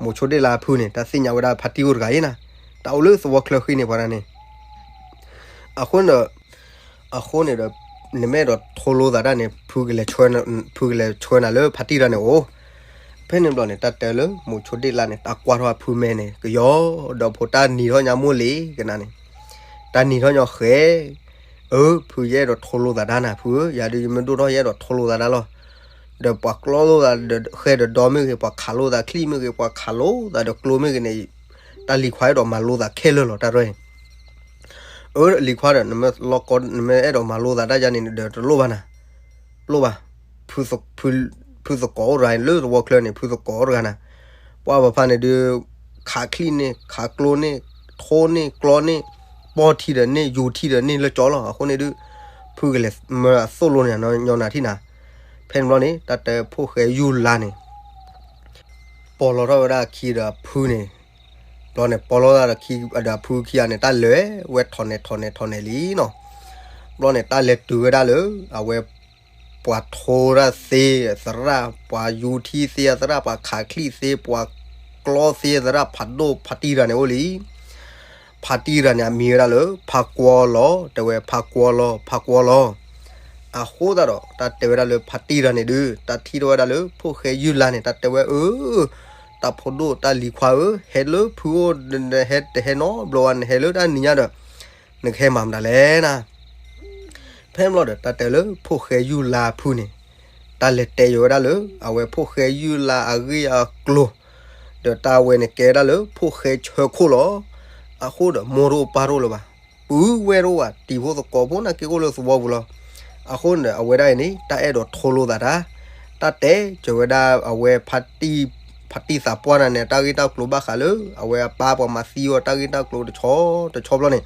မိၤဆိဒ့ၣ်လါအဖုန့ၣ် တၢ်သ့ၣ်ညါဝဲဒၣ်ဖါတံၢ်အိၣ်တဂၤအံၤနၤ, တၢ်အိၣ်လၢသဝီချၢဃံန့ၣ်ပှၤတဂၤန့ၣ်. အဃိန့ၣ်ဒီး, အဃိန့ၣ်ဒီး နမ့ၢ်အဲၣ်ဒိးထိလိသးတၢ်န့ၣ် ဖုကလဲၤဆှၢနၤလၢဖါတံၢ်တဂၤန့ၣ်အိၣ်. ဖဲန့ၣ်ဘျီန့ၣ် တၢ်တဲလၢမိၤဆိဒ့ၣ်လါန့ၣ် တၢ်ကွၢ်ထီၣ်အဖုမဲာ်န့ၣ် ကယီၤ, ဒီးဖိတၢ်နံၤထီၣ်ညါမိၢ်လံကနၤန့ၣ်, တၢ်နံၤထီၣ်ညီဃဲ အၢ ဖုယအဲၣ်ဒိးထိလိသးတၢ်နၤ ဖုဧၢ, ယၤဒုးယမ့ၢ်ဒိၣ်ထီၣ်ယအဲၣ်ဒိးထိလိသးတၢ်လီၤ. ဒီးပှၤကျီလိာ်သးဒီးဃဲဒီးဒီမ့ၢ်ဂ့ၤ, ပှၤခးလိာ်သးချံမ့ၢ်ဂ့ၤ, ပှၤခးလိာ်သးဒီးကျိမ့ၢ်ဂ့ၤန့ၣ်, တၢ်လံၤခွါအဲၣ်ဒိးမၤလိသးခဲလၢာ်လီၤ တၢ်ရဲၣ်န့ၣ်. အၢ လံၤခွါဒီး နမ့ၢ်လီၤကီ နမ့ၢ်အဲၣ်ဒိးမၤလိသးတၢ်ယါန့ၣ်ဒီးတလိၣ်ဘၣ်နၤ, လိၣ်ဘၣ်. ဖုသကိးအိၣ်တဂၤလၢသဝီချၢန့ၣ် ဖုသကိးအိၣ်တဂၤနၤ, ပှၤဘၣ်ဖၣ်န့ၣ်ဒုး ခးချံန့ၣ် ခးကျိန့ၣ် ထိန့ၣ် ကျီန့ၣ် ပီၢ်ထံဒီးန့ၣ် ယူၤထံဒီးန့ၣ်လၢကၠီလီၤ. အဃိန့ၣ်ဒုး ဖုကလဲၤမၢအသိၣ်လိန့ၣ်ညီနၤထံၣ်နၤ. ဖဲန့ၣ်ဘျီန့ၣ် တၢ်တဲဖိၣ်ဃဲယူၢ်လါန့ၣ် ပီၤလီၤထီၣ်ဝဲဒၣ်အခံဒီးအဖုန့ၣ်, ဘျီန့ၣ် ပီၤလီၤသးဒီးအဖုခံဂၤန့ၣ် တၢ်လဲၤဝဲထီၣ်နဲၣ်ထီၣ်နဲၣ်ထီၣ်နဲၣ်လံနီၤ. ဘျီန့ၣ် တၢ်လဲၤတုၤဝဲဒၣ်လၢ အဝဲ ပှၤထိတၢ်သ့သရၣ်, ပှၤယူၤထံသ့သရၣ်, ပှၤခးချံသ့, ပှၤကျီသ့သရၣ် ဖးဒိၣ်ဖါတံၢ်တဂၤန့ၣ်အိၣ်လံ. ဖ ဖါတံၢ်တဂၤန့ၣ် အမံၤဝဲဒၣ်လၢ ဖါကွီလီၤ, တဲဝဲ ဖါကွီလီၤ, ဖါကွီလီၤ. အဃိသတးဒီး တၢ်တဲဝဲဒၣ်လၢဖါတံၢ်တဂၤန့ၣ်ဒုး တၢ်ထံၣ်ထီၣ်ဝဲဒၣ်လၢ ဖိၣ်ဃဲယုၢ်လါန့ၣ် တၢ်တဲဝဲအၢ, တၢ်ဖိဒိၣ်တၢ်လံၤခွါဧၢ, ဟဲလၢဖုအိၣ် ဟဲတဟဲနီတဘျီဘၣ်, နဟဲလၢတၢ်နံၤညါဒီး နကဟဲမၤမတၤလဲၣ်နၤ. ဖဲန့ၣ်ဘျီဒီး တၢ်တဲလၢဖိၣ်ဃဲယုၢ်လါအဖုန့ၣ် တၢ်လဲၤတဲယိာ်ဝဲဒၣ်လၢ အဝဲဖိၣ်ဃဲယုၢ်လါအဂ့ၢ်အကျိၤ, ဒီးတၢ်ဝဲန့ၣ်ကဲဝဲဒၣ်လၢဖိၣ်ဃဲဆၢခိၣ်လီၤ. အဃိဒီး မိၢ်တအိၣ်ပၢ်တအိၣ်လၢၤဘၣ်, ပုၢ်ဝဲၢ်တအိၣ်ဘၣ်, တံၤဖိသကိးဖိနာ်က့အိၣ်လၢသဝီပူၤလီၤ. အဃိန့ၣ်ဒီး အဝဲဒၣ်အံၤန့ၣ် တၢ်အဲၣ်ဒိးထိလိသးတၢ်, တၢ်တဲစၢၤဝဲဒၣ်အဝဲ ဖါတံၢ်သးပှၢ်တဂၤန့ၣ် တၢ်ဂ့ၢ်တၢ်ကျိၤဘၣ်ဃးလၢ အဝဲအပၢ်ပှၤမၤသံအီၤတၢ်ဂ့ၢ်တၢ်ကျိၤတဆီတဆီဘျီန့ၣ်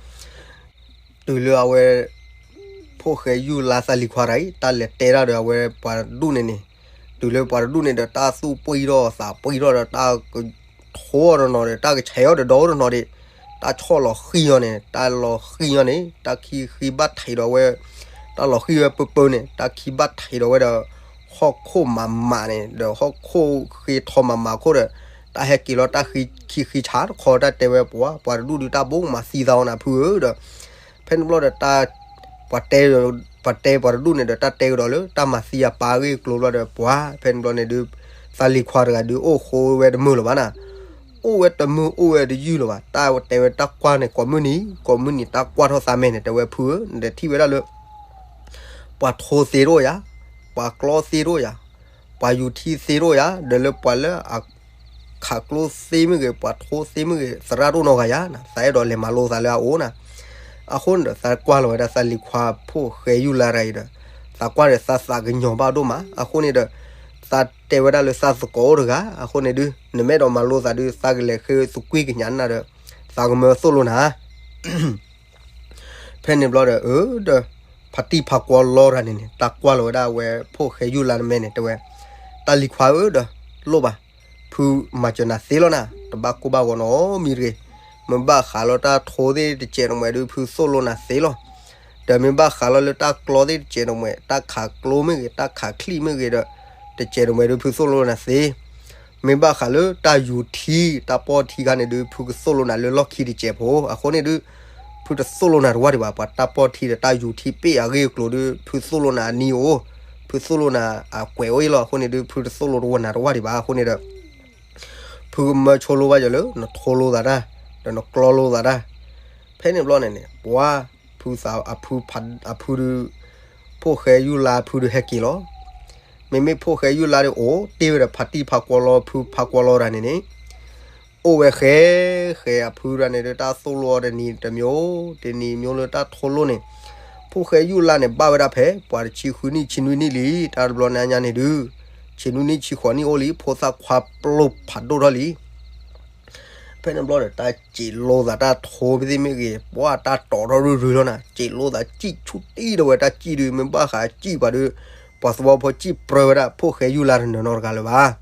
တုၤလၢအဝဲ ဖိၣ်ဃဲယုၢ်လါသးလံၤခွါတဂၤအံၤ တၢ်လဲၤတဲတၢ်ဒီးအဝဲပှၤတဒူၣ်န့ၣ်န့ၣ်, တုၤလၢပှၤတဒူၣ်န့ၣ်ဒီး တၢ်သူၣ်ပှံၢ်ထီၣ်သးပှံၢ်ထီၣ်ဒီး တၢ်ကထိအီၤတနီၤဒီး တၢ်ကဆဲးအီၤတဒီတနီၤဒီး တၢ်ဆီၣ်လီၤဃံၤအီၤန့ၣ်, တၢ်လီၤဃံၤအီၤန့ၣ် တၢ်ခံဃံဘၣ်ထံးဒီးဝဲ, တၢ်လီၤဃံၤဝဲပၢပၢန့ၣ် တၢ်ခံဘၣ်ထံးဒီးဝဲဒီး ဟီၣ်ခိၣ်မးမးန့ၣ် ဒီးဟီၣ်ခိၣ်ဃ့ထီမးမးခိၣ်ဒီး တၢ်ဟဲက့ၤလီၤတၢ်ခံခံဆးတခီ တၢ်တဲဝဲပှၤ ပှၤတဒူၣ်ဒုးတၢ်ဘိမၤသံသးအီၤနၤဖုဧၢဒီး ဖဲန့ၣ်ဘျီဒီး တၢ် ပှၤတဲ ပှၤတဲပှၤတဒူၣ်န့ၣ်ဒီး တၢ်တဲကဒီးလၢတၢ်မၤသံအပၢ်အဂ့ၢ်အကျိၤဘျီဒီး ပှၤ ဖဲန့ၣ်ဘျီန့ၣ်ဒုး သးလံၤခွါတဂၤဒုး အိၣ်ဃိဝဲတမုာ်လၢၤဘၣ်နၤ, အိၣ်ဝဲတမုာ်အိၣ်ဝဲတယုၢ်လၢၤဘၣ်. တၢ်တဲဝဲတၢ်ကွၢ်န့ၣ် ကိးမုၢ်နံၤ ကိးမုၢ်နံၤ တၢ်ကွၢ်ထီၣ်သးမဲာ်န့ၣ် တဲဝဲဖုဧၢ နတထံၣ်ဝဲဒၣ်လၢ ပှၤထိသ့တအိၣ်ယၤ, ပှၤကျီသ့တအိၣ်ယၤ, ပှၤယူၤထံသ့တအိၣ်ယၤ, ဒီးလၢပှၤလၢအ ခးကျိသ့မ့ၢ်ဂ့ၤ, ပှၤထိသ့မ့ၢ်ဂ့ၤ, သရၣ်တအိၣ်နီတဂၤယၤနၤ, သးအဲၣ်ဒိးလဲၤမၤလိသးလၢအအိၣ်နၤ. အဃိန့ၣ်ဒီး သးကွၢ်လီၤဝဲဒၣ်သးလံၤခွါဖိၣ်ဃဲယုၢ်လါတဂၤအံၤဒီး သးကွၢ်ဒီးသးသးကညီၤဘၣ်ဒိၣ်မး. အဃိန့ၣ်ဒီး သးတဲဝဲဒၣ်လၢသးသကိးအိၣ်တဂၤ, အဃိန့ၣ်ဒုး နမ့ၢ်အဲၣ်ဒိးမၤလိသးဒုး သးကလဲၤဃ့သကွံၢ်ကညးနၤဒီး သးကမၢသိၣ်လိနၤ ဖဲန့ၣ်ဘျီဒီး အၢ ဒီး ဖါတံၢ်ဖါကွီလီတဂၤန့ၣ်န့ၣ် တၢ်ကွၢ်လီၤဝဲဒၣ်အဝဲဖိၣ်ဃဲယုၢ်လါတမဲာ်န့ၣ် တဲဝဲ, တၢ်လံၤခွါဧၢဒီး လိၣ်ဘၣ်, ဖုမၤစၢၤနၤသ့လီၤနၤ, တဘၣ်ကိၢ်ဘၣ်ဂီၤနီတမံၤတဂ့ၤ. မ့ၢ်ဘၣ်ဃးလီၤတၢ်ထိသ့ၣ်တစဲးတမှဲးဒုး ဖုသိၣ်လိနၤသ့လီၤ. ဒီးမ့ၢ်ဘၣ်ဃးလီၤလၢတၢ်ကျီသ့ၣ်တစဲးတမှဲး, တၢ်ခးကျိမ့ၢ်ဂ့ၤ, တၢ်ခးချံၣ်မ့ၢ်ဂ့ၤဒီး တစဲးတမှဲးဒုး ဖုသိၣ်လိနၤသ့ မ့ၢ်ဘၣ်ဃးလၢတၢ်ယူၤထံ တၢ်ပီၢ်ထံခါန့ၣ်ဒုး ဖုကသိၣ်လိနၤလၢလီၢ်ခံတစဲးဖိ. အဃိန့ၣ်ဒုး ဖုတသိၣ်လိနၤတဝၢ်ဒံးဘၣ်. ပှၤတၢ်ပီၢ်ထံဒီးတၢ်ယူၤထံပ့ၢ်အဂ့ၢ်အကျိၤဒုး ဖုသိၣ်လိနၤအနံၤအိၣ်, ဖုသိၣ်လိနၤအကွဲးအိၣ်အံၤလီၤ. အဃိန့ၣ်ဒုး ဖုတသိၣ်လိတဝၢ်နၤတဝၢ်ဒံးဘၣ်. အဃိန့ၣ်ဒီး ဖုကမၢဆိလိဘၣ်ယၤလၢ နထိလိသးတၢ်, ဒီးနကျီလိသးတၢ်. ဖဲန့ၣ်ဘျီန့ၣ်န့ၣ် ပှၤ ဖုသး အဖုဖး အဖုဒုး ဖိၣ်ဃဲယုၢ်လါအဖုဒုးဟဲက့ၤလီၤ. မ့မ့ၢ်ဖိၣ်ဃဲယုၢ်လါဒုးအိၣ်တ့ၢ်ဝဲဒီးဖါတံၢ်ဖါကွီလီ ဖုဖါကွီလီတဂၤန့ၣ်န့ၣ် အိၣ်ဝဲဃဲ ဃဲအဖုတဂၤန့ၣ်ဒုး တၢ်သိၣ်လိအီၤတနံၤတမံၤ တနံၤမံၤလၢတၢ်ထိလိန့ၣ် ဖိၣ်ဃဲယုၢ်လါန့ၣ် ဘၣ်ဝဲဒၣ်ဖဲ ပှၤတဆံဃုနံၣ် ဆံနွံနံၣ်လံ. တၢ်တဘျီညါန့ၣ်ဒုး ဆံနွံနံၣ် ဆံဃိးနံၣ်အိၣ်လံ. ဖိသၣ်ခွါပျိဖးဒိၣ်ထီၣ်လံ. ဖဲန့ၣ်ဘျီဒီး တၢ်စံးလိသးတၢ်ထိဖဲသ့ၣ်မ့ၢ်ဂ့ၤ, ပှၤတၢ်တီၤထီၣ်ရုၢ်ရုၢ်လီၤနၤ. စံးလိသးစံၣ်ဆူၣ်တံၢ်ဒီးဝဲ တၢ်စံၣ်ဒုး မ့ၢ်ဘၣ်ဃးစံၣ်ပှၤဒုး ပှၤသဝီဖိစံၣ်ပြၢဝဲဒၣ် ဖိၣ်ဃဲယုၢ်လါတနီၤနီတဂၤလၢၤဘၣ်.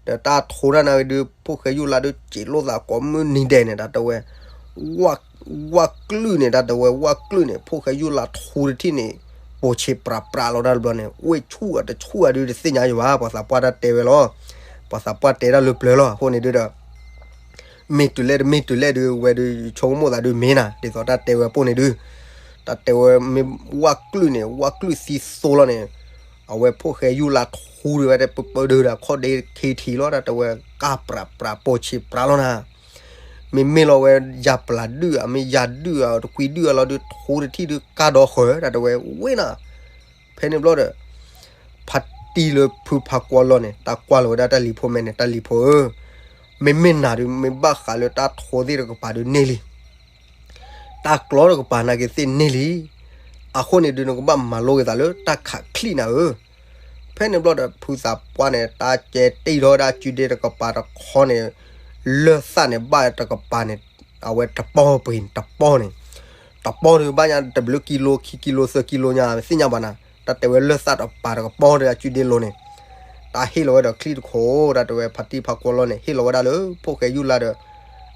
ဒီးတၢ်ထိတၢ်နၢ်ဂ့ၤဒုး ဖိၣ်ဃဲယုၢ်လါဒုး စံးလိသးကိးမုၢ်နံၤဒဲးန့ၣ် တၢ်တဲဝဲ ဝၣ် ဝၣ်ကျုၣ်န့ၣ် တၢ်တဲဝဲ ဝၣ်ကျုၣ်န့ၣ် ဖိၣ်ဃဲယုၢ်လါထူတထံၣ်န့ၣ် ပိာ်ဆံးပြးပြးလီၤတၢ်တဘျီန့ၣ် ဝ့ၢ်ဆူၣ်အတဆူၣ်အဒုးတသ့ၣ်ညါယၤဘၣ်. ပှၤသးပှၢ်တၢ်တဲဝဲလီၤ. ပှၤသးပှၢ်တဲတၢ်လၢပျၢၤလီၤ. အဃိန့ၣ်ဒုးဒီး မ့ၢ်တုၤလဲၣ်တမ့ၢ်တုၤလဲၣ်ဒုး ဝဲဒုးဆိကမိၣ်သးဒုးမ့ၢ်နၤ ဒ်သိးတၢ်တဲဝဲပိၢ်န့ၣ်ဒုး တၢ်တဲဝဲမ့ၢ်ဝၣ်ကျုၣ်န့ၣ် ဝၣ်ကျုၣ်သံသိလီၤန့ၣ် အဝဲဖိၣ်ဃဲယုၢ်လါထူဒုးဝဲဒၣ် ပပၢဒုးဒီးခီၣ်ဒ့ခံထံလီၤ တၢ်တဲဝဲ ကၢ်ပြးပြးပိာ်ဆံးပြးလီၤနၤ. မ့မ့ၢ်လီၤဝဲယၤပျၢ်ဒုၣ်ဧါ မ့ၢ်ယၤဒုၣ်ဧါ တကွံဒုၣ်ဧါလီၤဒုး ထူတထံၣ်ဒုး ကၢ်ဒီဃၢၤ တၢ်တဲဝဲဝ့ၢ်နၤ. ဖဲန့ၣ်ဘျီဒီး ဖါတံၢ်လၢဖုဖါကွီလီန့ၣ် တၢ်ကွၢ်လီၤဝဲဒၣ်တၢ်လံၤဖိမဲာ်န့ၣ် တၢ်လံၤဖိဧၢ, မ့မ့ၢ်နၤဒုး မ့ၢ်ဘၣ်ဃးလၢတၢ်ထိသ့ၣ်တကပၤဒုးန့ၢ်လံ တၢ်ကျီတကပၤနာ်က့ၤသ့ၣ်န့ၢ်လံ. အဃိန့ၣ်ဒုး နကဘၣ်မၤလိက့ၤသးလၢတၢ်ခးချံၣ်နၤဧၢ. ဖဲန့ၣ်ဘျီဒီး ဖုသးပှၢ်န့ၣ် တၢ်ကဲတ့ၢ်ထီၣ်ဝဲဒၣ်စုဒ့တကပၤတခီန့ၣ် လၢၢ်သၣ်န့ၣ် ဘၣ်တကပၤန့ၣ် အဝဲတပီၢ်ပှ့ၤန့ၣ် တပီၢ်န့ၣ် တပီၢ်န့ၣ်ဘၣ်ညါတဘျုးကံလိ ခံကံလိ သၢကံလိညါ သ့ၣ်ညါဘၣ်နၤ တၢ်တဲဝဲလၢၢ်သၣ်တပၤတကပီၢ်ဒီးအစုဒ့လိၤန့ၣ် တၢ်ဟ့ၣ်လီၤဝဲဒီးချံၣ်တခိၣ် တၢ်တဲဝဲဖါတံၢ်ဖါကွီလီန့ၣ် ဟ့ၣ်လီၤဝဲဒၣ်လၢ ဖိၣ်ဃဲယုၢ်လါဒီး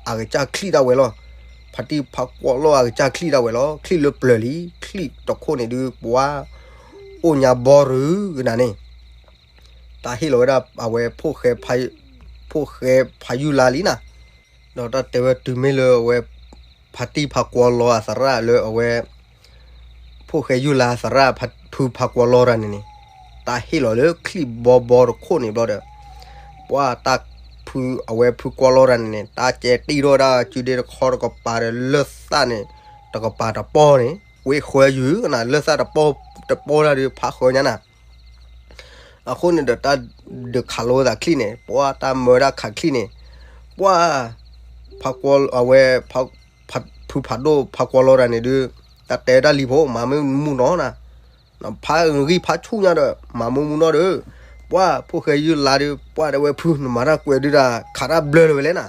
အကစၢ်ချံၣ်ဒၣ်ဝဲလီၤ. ဖါတံၢ်ဖါကွီလီအကစၢ်ချံၣ်ဒၣ်ဝဲလီၤ. ချံၣ်လၢပျၢၤလံ ချံၣ်တခိၣ်န့ၣ်ဒုး ပှၤ အိၣ်ညါဘီရုကနၤန့ၣ် တၢ်ဟ့ၣ်လီၤဝဲဒၣ်အဝဲ ဖိၣ်ဃဲဖါယုၢ်လါလံနၤ. ဒီးတၢ်တဲဝဲတုၤမ့ၢ်လၢအဝဲ ဖါတံၢ်ဖါကွီလီအသရၣ်လၢအဝဲ ဖိၣ်ဃဲယူၢ်လါသရၣ်ဖုဖါကွီလီတၢ်န့ၣ်န့ၣ်, တၢ်ဟ့ၣ်လီၤလၢချံၣ်ဘီဘီတခိၣ်န့ၣ်ဘျီဒီး, ပှၢ်တၢ်ဖုအဝဲဖုကွီလီတၢ်န့ၣ်န့ၣ် တၢ်ကဲတံၢ်ထီၣ်ဝဲဒၣ်စုဒ့တခီတကပၤဒီး လၢၢ်သၣ်န့ၣ် တကပၤတပီၢ်န့ၣ် ဝ့ၢ်ဃၢယုၢ်ကနၤ လၢၢ်သၣ်တပီၢ် တပီၢ်ဒၣ်ဒီး ဖးဃၢညါနၤ အဃိန့ၣ်ဒီး တၢ်ဒုးခးလိသးချံၣ်န့ၣ် ပှၢ်တၢ်မၢဝဲဒၣ်ခးချံၣ်န့ၣ်, ပှၢ် ဖးကွီ အဝဲ ဖုဖးဒိၣ်ဖးကွီလီတၢ်န့ၣ်ဒုး, တၢ်တဲတၢ်လံၤဖိ မၤမ့ၢ်မူနီၢ်နၤ, ဖးဂံၢ်ဖးဆူၣ်ညါဒီး မၤမ့ၢ်မူနီၢ်ဒီး, ပှၢ်ဖိၣ်ဃဲယုၢ်လါဒီး ပှၢ်တဲဝဲဖု နမၤတၢ်ကွဲးဒုးတၢ်ခးတၢ်ဘျၢလၢၤဝဲလဲၣ်နၤ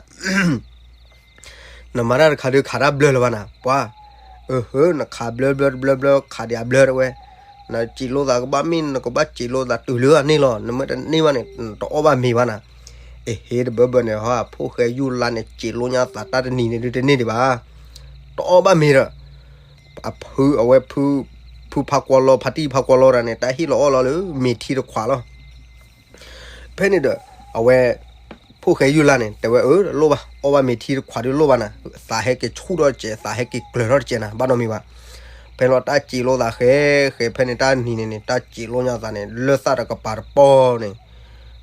နမၤတၢ်တခါဒုးခးတၢ်ဘျၢလၢၤဘၣ်နၤ ပှၢ်, အဟၢ နခးဘျၢဘျၢတဘျၢဘျၢ ခးဒံးအဘျၢတဝဲ, နစံးလိသးကဘၣ်မ့ၢ် နကဘၣ်စံးလိသးတုၤလၢအန့ၢ်လီၤ နမ့ၢ်တန့ၢ်ဘၣ်န့ၣ် နတအီၣ်ဘၣ်မ့ၤဘၣ်နၤ, အဟ့တဘၢဘၢန့ၣ်ဟီ ဖိၣ်ဃဲယူၢ်လါန့ၣ် စံးလိညါသးတၢ်တနံၤန့ၣ်ဒုးတန့ၢ်ဒံးဘၣ်, တအီၣ်ဘၣ်မ့ၤဒီး, အဖုအဝဲဖု, ဖုဖးကွီလီ ဖါတံၢ်ဖးကွီလီတၢ်န့ၣ် တၢ်ဟ့ၣ်လီၤအီၣ်လီၤလၢမ့ၤထံတခွးလီၤ ဖဲန့ၣ်ဒီး အဝဲ ဖိၣ်ဃဲယူၢ်လါန့ၣ် တဲဝဲအၢ လိၣ်ဘၣ် အီၣ်ဘၣ်မ့ၤထံတခွးဒုးလိၣ်ဘၣ်နၤ, သးဟဲက့ၤဆူၣ်ထီၣ်တစဲး သးဟဲက့ၤကျၢၤထီၣ်တစဲးနၤ ဘၣ်နီတမံၤဘၣ်, ဖဲလီၤတၢ်စံးလိသးဃဲ ဃဲဖဲန့ၣ်တၢ်နံၤန့ၣ်န့ၣ် တၢ်စံးလိညါသးန့ၣ် လၢၢ်သၣ်တကပၤတပီၢ်န့ၣ်,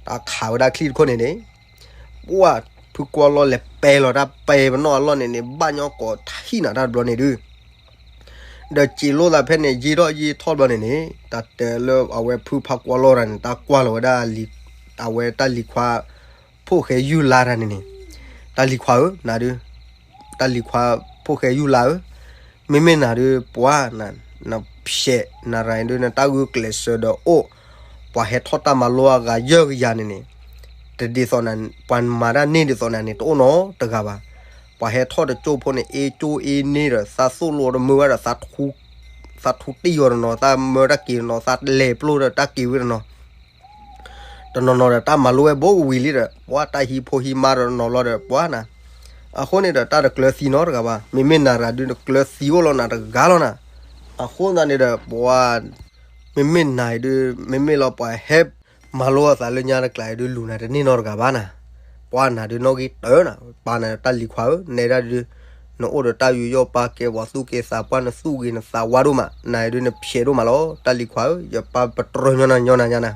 တၢ်ခးဝဲဒၣ်ချံၣ်တခိၣ်န့ၣ်န့ၣ်, ပှၢ်ဖုကွီလီလဲၤပဲလီၤတၢ်ပဲပနီၣ်အလီၢ်န့ၣ်န့ၣ် ဘၣ်ညီကိးထံၣ်နၤတၢ်တဘျီန့ၣ်ဒုး ဒီးစံးလိသးဖဲန့ၣ် ယံာ်ထီၣ်ယံာ်ထီၣ်ဘျီန့ၣ်န့ၣ် တၢ်တဲလၢအဝဲဖုဖးကွီလီတၢ်န့ၣ် တၢ်ကွၢ်လီၤဝဲဒၣ် အဝဲတၢ်လံၤခွါ ဖိၣ်ဃဲယူၢ်လါတၢ်န့ၣ်န့ၣ်, တၢ်လံၤခွါဧၢ နၤဒုး, တၢ်လံၤခွါ ဖိၣ်ဃဲယူၢ်လါဧၢ, မ့မ့ၢ်နၤဒုး ပှၢ်နၤ, နဖျဲးနရၤဒုး နတၢ်ဂုာ်ကျဲးစၢးဒီးအိၣ်, ပှၤဟဲထီၣ်တၢ်မၤလိအဂၤယဲၢ်ကယၤန့ၣ်န့ၣ်, တဒ်သိးနၤ, ပှၤမၤတၢ်န့ၢ်ဒ်သိးနၤန့ၣ် တအိၣ်နီတဂၤဘၣ် ပှၤဟဲထီၣ်တကၠိဖိန့ၣ် အ့ကၠိအ့န့ၢ်ဒီး သးသိၣ်လိတမုာ်ဘၣ်ဒီး သးထူတံၢ်အီၤတနီၤ, သးမၢတၢ်က့ၤတနီၤ, သးလဲၤပျိၢ်ဒီးတၢ်က့ၤဝံၤတနီၤ, တနီၤနီၤဒီးတၢ်မၤလိဝဲဘိကဝံၤလံဒီး ပှၤတၢ်ဟံးဖိဟံးမါတနီၤလီၤဒီး ပှၤနၤ, အဃိန့ၣ်ဒီး တၢ်တကျၢၤသံနီတဂၤဘၣ်, မ့မ့ၢ်နၤရၤဒုး နကျၢၤသံအိၣ်လီၤနၤတဂၤလီၤနၤ, အဃိသတးန့ၣ်ဒီး ပှၤ မ့မ့ၢ်နၤအံၤဒုး မ့မ့ၢ်လီၤပှၤဟဲမၤလိအသးလၢညါတကျါအံၤဒုး လူၤနၤတန့ၢ်နီတဂၤဘၣ်နၤ, ပှၤနၤဒုးနီၣ်ဂံၢ်တၢနၤ, ပှၤနၤတၢ်လံၤခွါဧၢ နဲဒၣ်ဒုး, နအိၣ်ဒီးတၢ်ယူးယီၣ်ပာ်ကဲပှၤသူၣ်ကဲသးပှၢ် နသူၣ်ဂ့ၤနသးဝါဒိၣ်မး, နၤအံၤဒုးနဖျဲးဒိၣ်မးလီၤ တၢ်လံၤခွါဧၢ, ယပၢ်ပတြၢၤညီနၤညီနၤညါနၤ,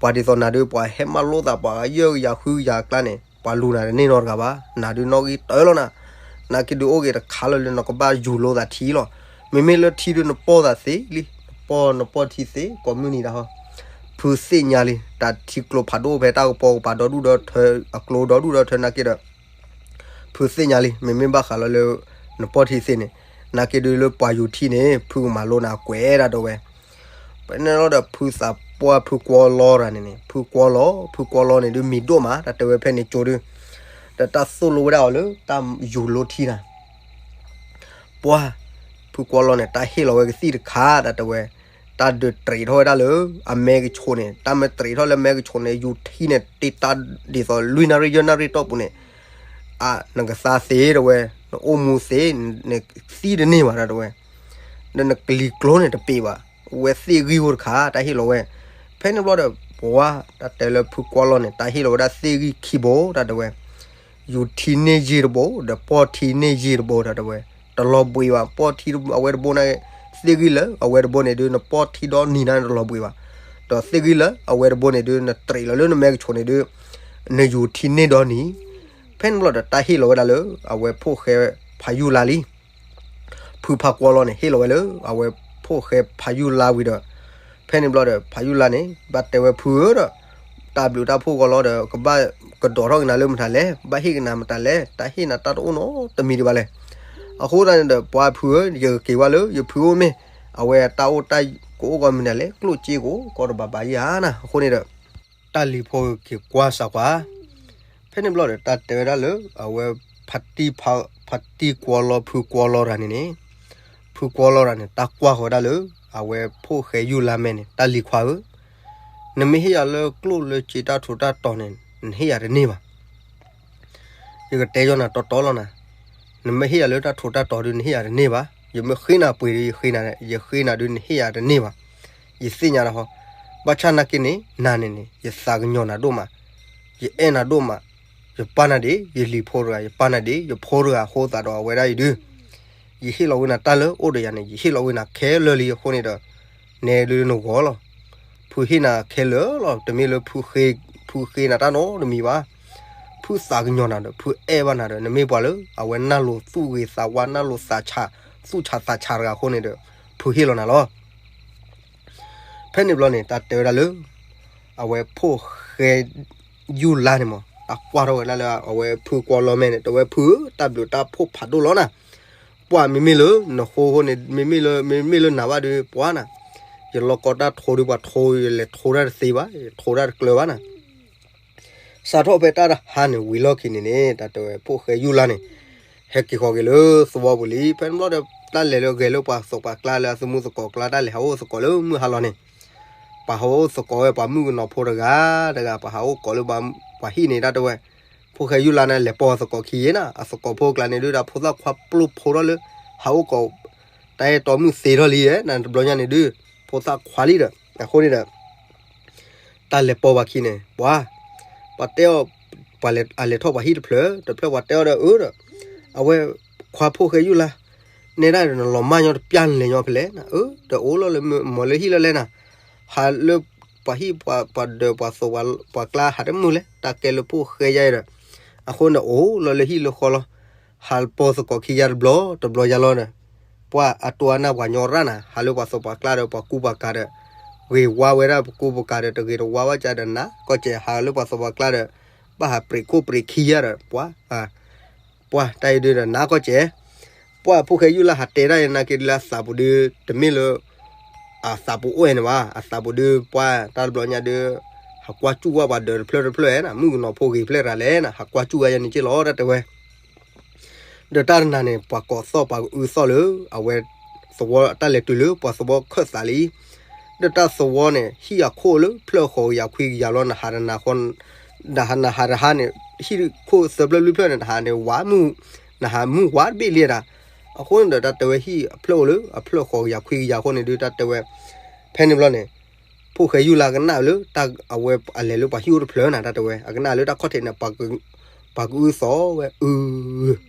ပှၤဒ်သိးနၤဒုး ပှၤဟဲမၤလိသးပှၤယဲၢ်ကယၤဃုကယၤအကျါန့ၣ် ပှၤလူၤနၤတန့ၢ်နီတဂၤဘၣ်, နၤဒုးနီၣ်ဂံၢ်တၢလီၤနၤ, နက့ၤဒုးအိၣ်က့ၤတခါလီၤလၢနကဘၣ်ယူၤလိသးထံလီၤ, မ့မ့ၢ်လၢထံဒုးနပီၢ်သးသ့လံ, နပီၢ်နပီၢ်ထံသ့ ကိးမုၢ်နံၤဒၣ်ဟီ, ဖုသ့ၣ်ညါလံ တၢ်ထံကျိဖးဒိၣ်ဖဲတၢ်ကပီၤကပၤဒီဒူၣ်ဒီထၢ အကျိဒီဒူၣ်ဒီထၢနာ်က့ဒီး ဖုသ့ၣ်ညါလံ မ့မ့ၢ်ဘၣ်ဃးလီၤလၢ နပီၢ်ထံသ့န့ၣ်, နာ်က့ဒုးလၢပှၤယူၤထံန့ၣ် ဖုကမၤလိနၤကွဲးဒၣ်ဒိဝဲ, ပန့ၣ်လီၤဒီးဖုသးပှၢ်ဖုကွီလီတၢ်န့ၣ်န့ၣ် ဖုကွီလီ ဖုကွီလီန့ၣ်ဒုး မံၤဒိၣ်မး တၢ်တဲဝဲဖဲန့ၣ်ကၠိဒုး, ဒီးတၢ်သိၣ်လိဝဲဒၣ်အီၤလၢ တၢ်ယူၤလိထံနၤ ပှၢ် ဖုကွီလီန့ၣ် တၢ်ဟ့ၣ်လီၤဝဲကသံၣ်တခါ တၢ်တဲဝဲ, တၢ်ဒုးတရံးထီၣ်ဝဲဒၣ်လၢ အမဲကဆိးန့ၣ်, တၢ်မ့ၢ်တရံးထီၣ်လၢမဲကဆိးန့ၣ် ယူၤထံန့ၣ် တ့တၢ်ဒ်သိးလွံၢ်နၣ်ရံၣ်ယဲၢ်နၣ်ရံၣ်တီၢ်ပူၤန့ၣ်, အ နကသါသ့တဝဲ, နအိၣ်မူသ့, နသံတန့ၢ်ဘၣ် တၢ်တဲဝဲ, ဒီးနကလံၤကျိန့ၣ်တပ့ၤဘၣ်, ဝဲသ့ၣ်ဂံၢ်အိၣ်တခါ တၢ်ဟ့ၣ်လီၤဝဲ, ဖဲန့ၣ်ဘျီဒီး ပှၤ တၢ်တဲလၢဖုကွီလီန့ၣ် တၢ်ဟ့ၣ်လီၤဝဲဒၣ်သ့ၣ်ဂံၢ်ခံဘိ တၢ်တဲဝဲ ယူၤထံန့ၢ်ယ့ၢ်တဘိ ဒီးပီၢ်ထံန့ၢ်ယ့ၢ်တဘိ တၢ်တဲဝဲ, တလီၤဘှံးဘၣ် ပီၢ်ထံအဝဲတဘိန့ၣ်, သ့ၣ်ဂံၢ်လၢအဝဲတဘိန့ၣ်ဒုး နပီၢ်ထံဒီနံၤန့ၣ်တလီၤဘှံးဘၣ်, ဒီးသ့ၣ်ဂံၢ်လၢအဝဲတဘိန့ၣ်ဒုး နတရံးလီၤလၢနမဲကဆိးန့ၣ်ဒုး နယူၤထံန့ၢ်ဒီနံၤ, ဖဲန့ၣ်ဘျီဒီး တၢ်ဟ့ၣ်လီၤဝဲဒၣ်လၢ အဝဲဖိၣ်ဃဲဖးယူၢ်လါလံ ဖုဖးကွီလီန့ၣ် ဟ့ၣ်လီၤဝဲလၢ အဝဲဖိၣ်ဃဲဖးယူၢ်လါဝံၤဒီး, ဖဲန့ၣ်ဘျီဒီး ဖးယူၢ်လါန့ၣ် ဘၣ်တဲဝဲဖုဧၢဒီး, တၢ်ဘျုးတၢ်ဖှိၣ်ဂီၤလီၤဒီး ကဘၣ်ကဒီးထီၣ်က့ၤနၤလၢမတၤလဲၣ်, ဘၣ်ဟ့ၣ်က့ၤနၤမတၤလဲၣ်, တၢ်ဟ့ၣ်နၤတၢ်တအိၣ်နီတမံၤဒံးဘၣ်လဲၣ်. အဃိသတးန့ၣ်ဒီး ပှၤဖုဧၢ, ယကက့ၤဝဲလၢယဖုအိၣ်မ့ၢ်, အဝဲတၢ်အိၣ်တၢ်ကအိၣ်ဂီၢ်မနုၤလဲၣ်, ကျိၣ်စ့ကိးကီတဘၣ်ဘၣ်ယၤနၤ. အဃိန့ၣ်ဒီး တၢ်လံၤဖိက့ၤကွၢ်စးကွၢ် ဖဲန့ၣ်ဘျီဒီး တၢ်တဲဝဲဒၣ်လၢ အဝဲ ဖါတံၢ်ဖါ, ဖါတံၢ်ကွီလီဖုကွီလီတၢ်န့ၣ်န့ၣ်, ဖုကွီလီတၢ်န့ၣ် တၢ်ကွၢ်ဃီၤဝဲဒၣ်လၢ အဝဲဖိၣ်ဃဲယူၢ်လါမဲန့ၣ် တၢ်လံၤခွါဧၢ, နမ့ၢ်ဟ့ၣ်ယၤလၢကျိၣ်လၢစ့တၢ်ထူးတၢ်တီၤန့ၣ် နဟ့ၣ်ယၤတန့ၢ်ဘၣ်. ယကတဲယီၤနၤတီတီလီၤနၤ, နမ့ၢ်ဟ့ၣ်ယၤလၢတၢ်ထူးတၢ်တီၤဒုး နဟ့ၣ်ယၤတန့ၢ်ဘၣ်. ယမ့ၢ်ဃ့နၤပှ့ၤဒုး ယဃ့နၤ, ယဃ့နၤဒုး နဟ့ၣ်ယၤတန့ၢ်ဘၣ်. ယသ့ၣ်ညါဒၣ်ဟီ, ဘၣ်ဆၣ်နာ်က့န့ၣ် နၤန့ၣ်န့ၣ် ယသးကညီၤနၤဒိၣ်မး, ယအဲၣ်နၤဒိၣ်မး, ယပာ်နၤဒ် ယလံၤဖိတဂၤ, ယပာ်နၤဒ် ယဖိတဂၤအဃိသတးဒီး အဝဲဒၣ်အံၤဒုး ယဟ့ၣ်လီၤဝဲနၤတၢ်လၢအိၣ်ဒီးယၤန့ၣ် ယဟ့ၣ်လီၤဝဲနၤခဲလၢာ်လံအဃိန့ၣ်ဒီး နဲဒုးနဂီၢ်လီၤ. ဖုဟ့ၣ်နၤခဲလၢာ်လီၤ. တမ့ၢ်လၢ ဖုဃ့နၤတၢ်နီတမံၤဘၣ်. ဖုသးကညီၤနၤဒီး ဖုအဲၣ်ဘၣ်နၤဒီး နမ့ၢ်ပှၤလၢအဝဲနၢ်လိၤသူၣ်ဂ့ၤသးဝါ နၢ်လိၤသးဆး သူၣ်ဆးသးဆးတဂၤအဃိန့ၣ်ဒီး ဖုဟ့ၣ်လီၤနၤလီၤ. ဖဲန့ၣ်ဘျီန့ၣ် တၢ်တဲဝဲဒၣ်လၢ အဝဲဖိၣ်ဃဲယူၢ်လါန့ၣ်မး တၢ်ကွၢ်ထီၣ်ဝဲဒၣ်လၢအဝဲဖုကွီလီၤမဲာ်န့ၣ် တဲဝဲ ဖုဧၢ တၢ်ဘျုးတၢ်ဖှိၣ်ဖးဒိၣ်လီၤနၤ. ပှၢ်မ့မ့ၢ်လၢနဃိန့ၣ် မ့မ့ၢ်လၢ မ့မ့ၢ်လၢနၤဘၣ်ဒီး ပှၢ်နၤ ယလီၢ်ကီတၢ်ထိဒီးပှၤထိ ယလဲၤထိတၢ်တသ့ဘၣ် ယထိတၢ်တကျၢၤဘၣ်နၤ. စးထီၣ်ဖဲတၢ်တဟါန့ၣ်ဝံၤလီၢ်ခံန့ၣ်န့ၣ် တၢ်တဲဝဲဖိၣ်ဃဲယူၢ်လါန့ၣ် ဟဲက့ၤဃီၤက့ၤလၢသဝီပူၤလံ. ဖဲန့ၣ်ဘျီဒီး တၢ်လဲၤလၢဂဲၤလၢပှၤသကိးပှၤကျါလၢအသမူသကိးကျါ တၢ်လဲၤဟးအိၣ်သကိးလၢမုၢ်ဟါလီၤန့ၣ် ပှၤဟးအိၣ်သကိးဝဲပှၤမုၣ်ကနီၤဖိတဂၤတဂၤ ပှၤဟးအိၣ်ကိးလၢပှၤဟံၣ်န့ၣ် တၢ်တဲဝဲ ဖိၣ်ဃဲယူၢ်လါန့ၣ် လဲၤပိာ်သကိးခံယဲနၤ အသကိးဖိကျါန့ၣ်ဒုး တၢ်ဖိသၣ်ခွါပျိဖိထီၣ်လၢ ဟးအိၣ်ကိး တၢ်အဲၣ်တီမုၣ်သ့ထီၣ်လံနၤ တဘျီညါန့ၣ်ဒုး ဖိသၣ်ခွါလံဒီး အဃိန့ၣ်ဒီး တၢ်လဲၤပိာ်ပှၤခံန့ၣ် ပှၤ ပှၤတဲအီၤ ပှၤလဲၤ အလဲၤထီၣ်ပှၤဟံၣ်တဖျၢၣ် တဖျၢၣ်ပှၤတဲအီၤဒီး အၢဒီး အဝဲခွါဖိၣ်ဃဲယူၢ်လါ နဲဒၣ်ဒီးနလီၤမၢ်ညီတပျၢ်နလဲၤညီဖဲလဲၣ်နၤ အၢ ဒီးအိၣ်လီၤလၢမ့ၢ်လၢဟံၣ်လၢလဲၣ်နၤ ဟးလၢပှၤဟံၣ်ပှၤဒၢးပှၤသိးပှၤကျါဟးတမုာ်လဲၣ် တၢ်ကဲလၢဖိၣ်ဃဲယါအံၤဒီး အဃိန့ၣ်အိၣ်လီၤလၢဟံၣ်လၢဃီလီၤ ဟးပိာ်သကိးခံယါတဘျီ တဘျီယါလီၤဒီး ပှၤအတိအနၢ်ပှၤညီရၣ်နၤ ဟးလၢပှၤသိးပှၤကျါဒီး ပှၤကူပှၤကၤဒီး ဂ့ၤဝါဝဲဒၣ်ပှၤကူပှၤကၤဒီး တဂ့ၤတဝါဘၣ်ကဒီးနၤ ကီၢ်စဲးဟးလၢပှၤသိးပှၤကျါဒီး ဘၣ်ဟးပြံးခိၣ်ပြံးခံယါဒီး ပှၤ ပှၤတၢ်အံၤဒုးဒီးနၤကီၢ်စဲး ပှၤဖိၣ်ဃဲယူၢ်လါဟးတဲဒၣ်အံၤနာ်က့ၤလၢအသးပူၤဒုး တမ့ၢ်လၢ အသးပူၤအိၣ်ဝဲန့ၣ်ဘၣ် အသးပူၤဒုး ပှၤတၢ်တဘျီညါဒုး ဟးကွၢ်စူၣ်ဝဲပှၤဒၢးတဖျၢၣ်တဖျၢၣ်ဧါနၤ မုၣ်ကနီၤဖိဂ့ၤဖျဲၣ်ရၤလဲၣ်နၤ ဟးကွၢ်စူၣ်ဝဲယါန့ၣ်က့လီၤ တၢ်တဲဝဲ ဒီးတၢ်တနၤန့ၣ် ပှၤကိးသီၣ်ပှၤကအုသီၣ်လၢ အဝဲ သဝီတၢ်လဲၤတုၤလၢပှၤသဝီခၢၣ်သးလံ ဒီးတၢ်သဝီန့ၣ် ဟံၣ်အခိၣ်လၢဖျၢၣ်ဃီၤကယၤခွံကယၤလီၤ နဟးတနၤဃီ နဟးတဟါန့ၣ် ဟံၣ်ခိၣ်သၢဖျၢၣ်လွံၢ်ဖျၢၣ်န့ၣ် နဟးန့ၣ်ဝးမုၢ် နဟးမုၢ်ဝးတဘ့ၣ်လံဒၣ် အဃိန့ၣ်ဒီးတၢ်တဲဝဲဟံၣ်အဖျၢၣ်အိၣ်လၢအဖျၢၣ်ဃီၤကယၤခွံကယၤအဃိန့ၣ်ဒုး တၢ်တဲဝဲ ဖဲန့ၣ်ဘျီန့ၣ် ဖိၣ်ဃဲယူၢ်လါကနၣ်လၢ အဝဲအလဲၤလၢပှၤဟံၣ်အိၣ်တဖျၢၣ်နၤ တၢ်တဲဝဲ အကနၣ်လၢတၢ်ခီၣ်ထံးန့ၣ် ပှၤကအုသီၣ်ဝဲ အု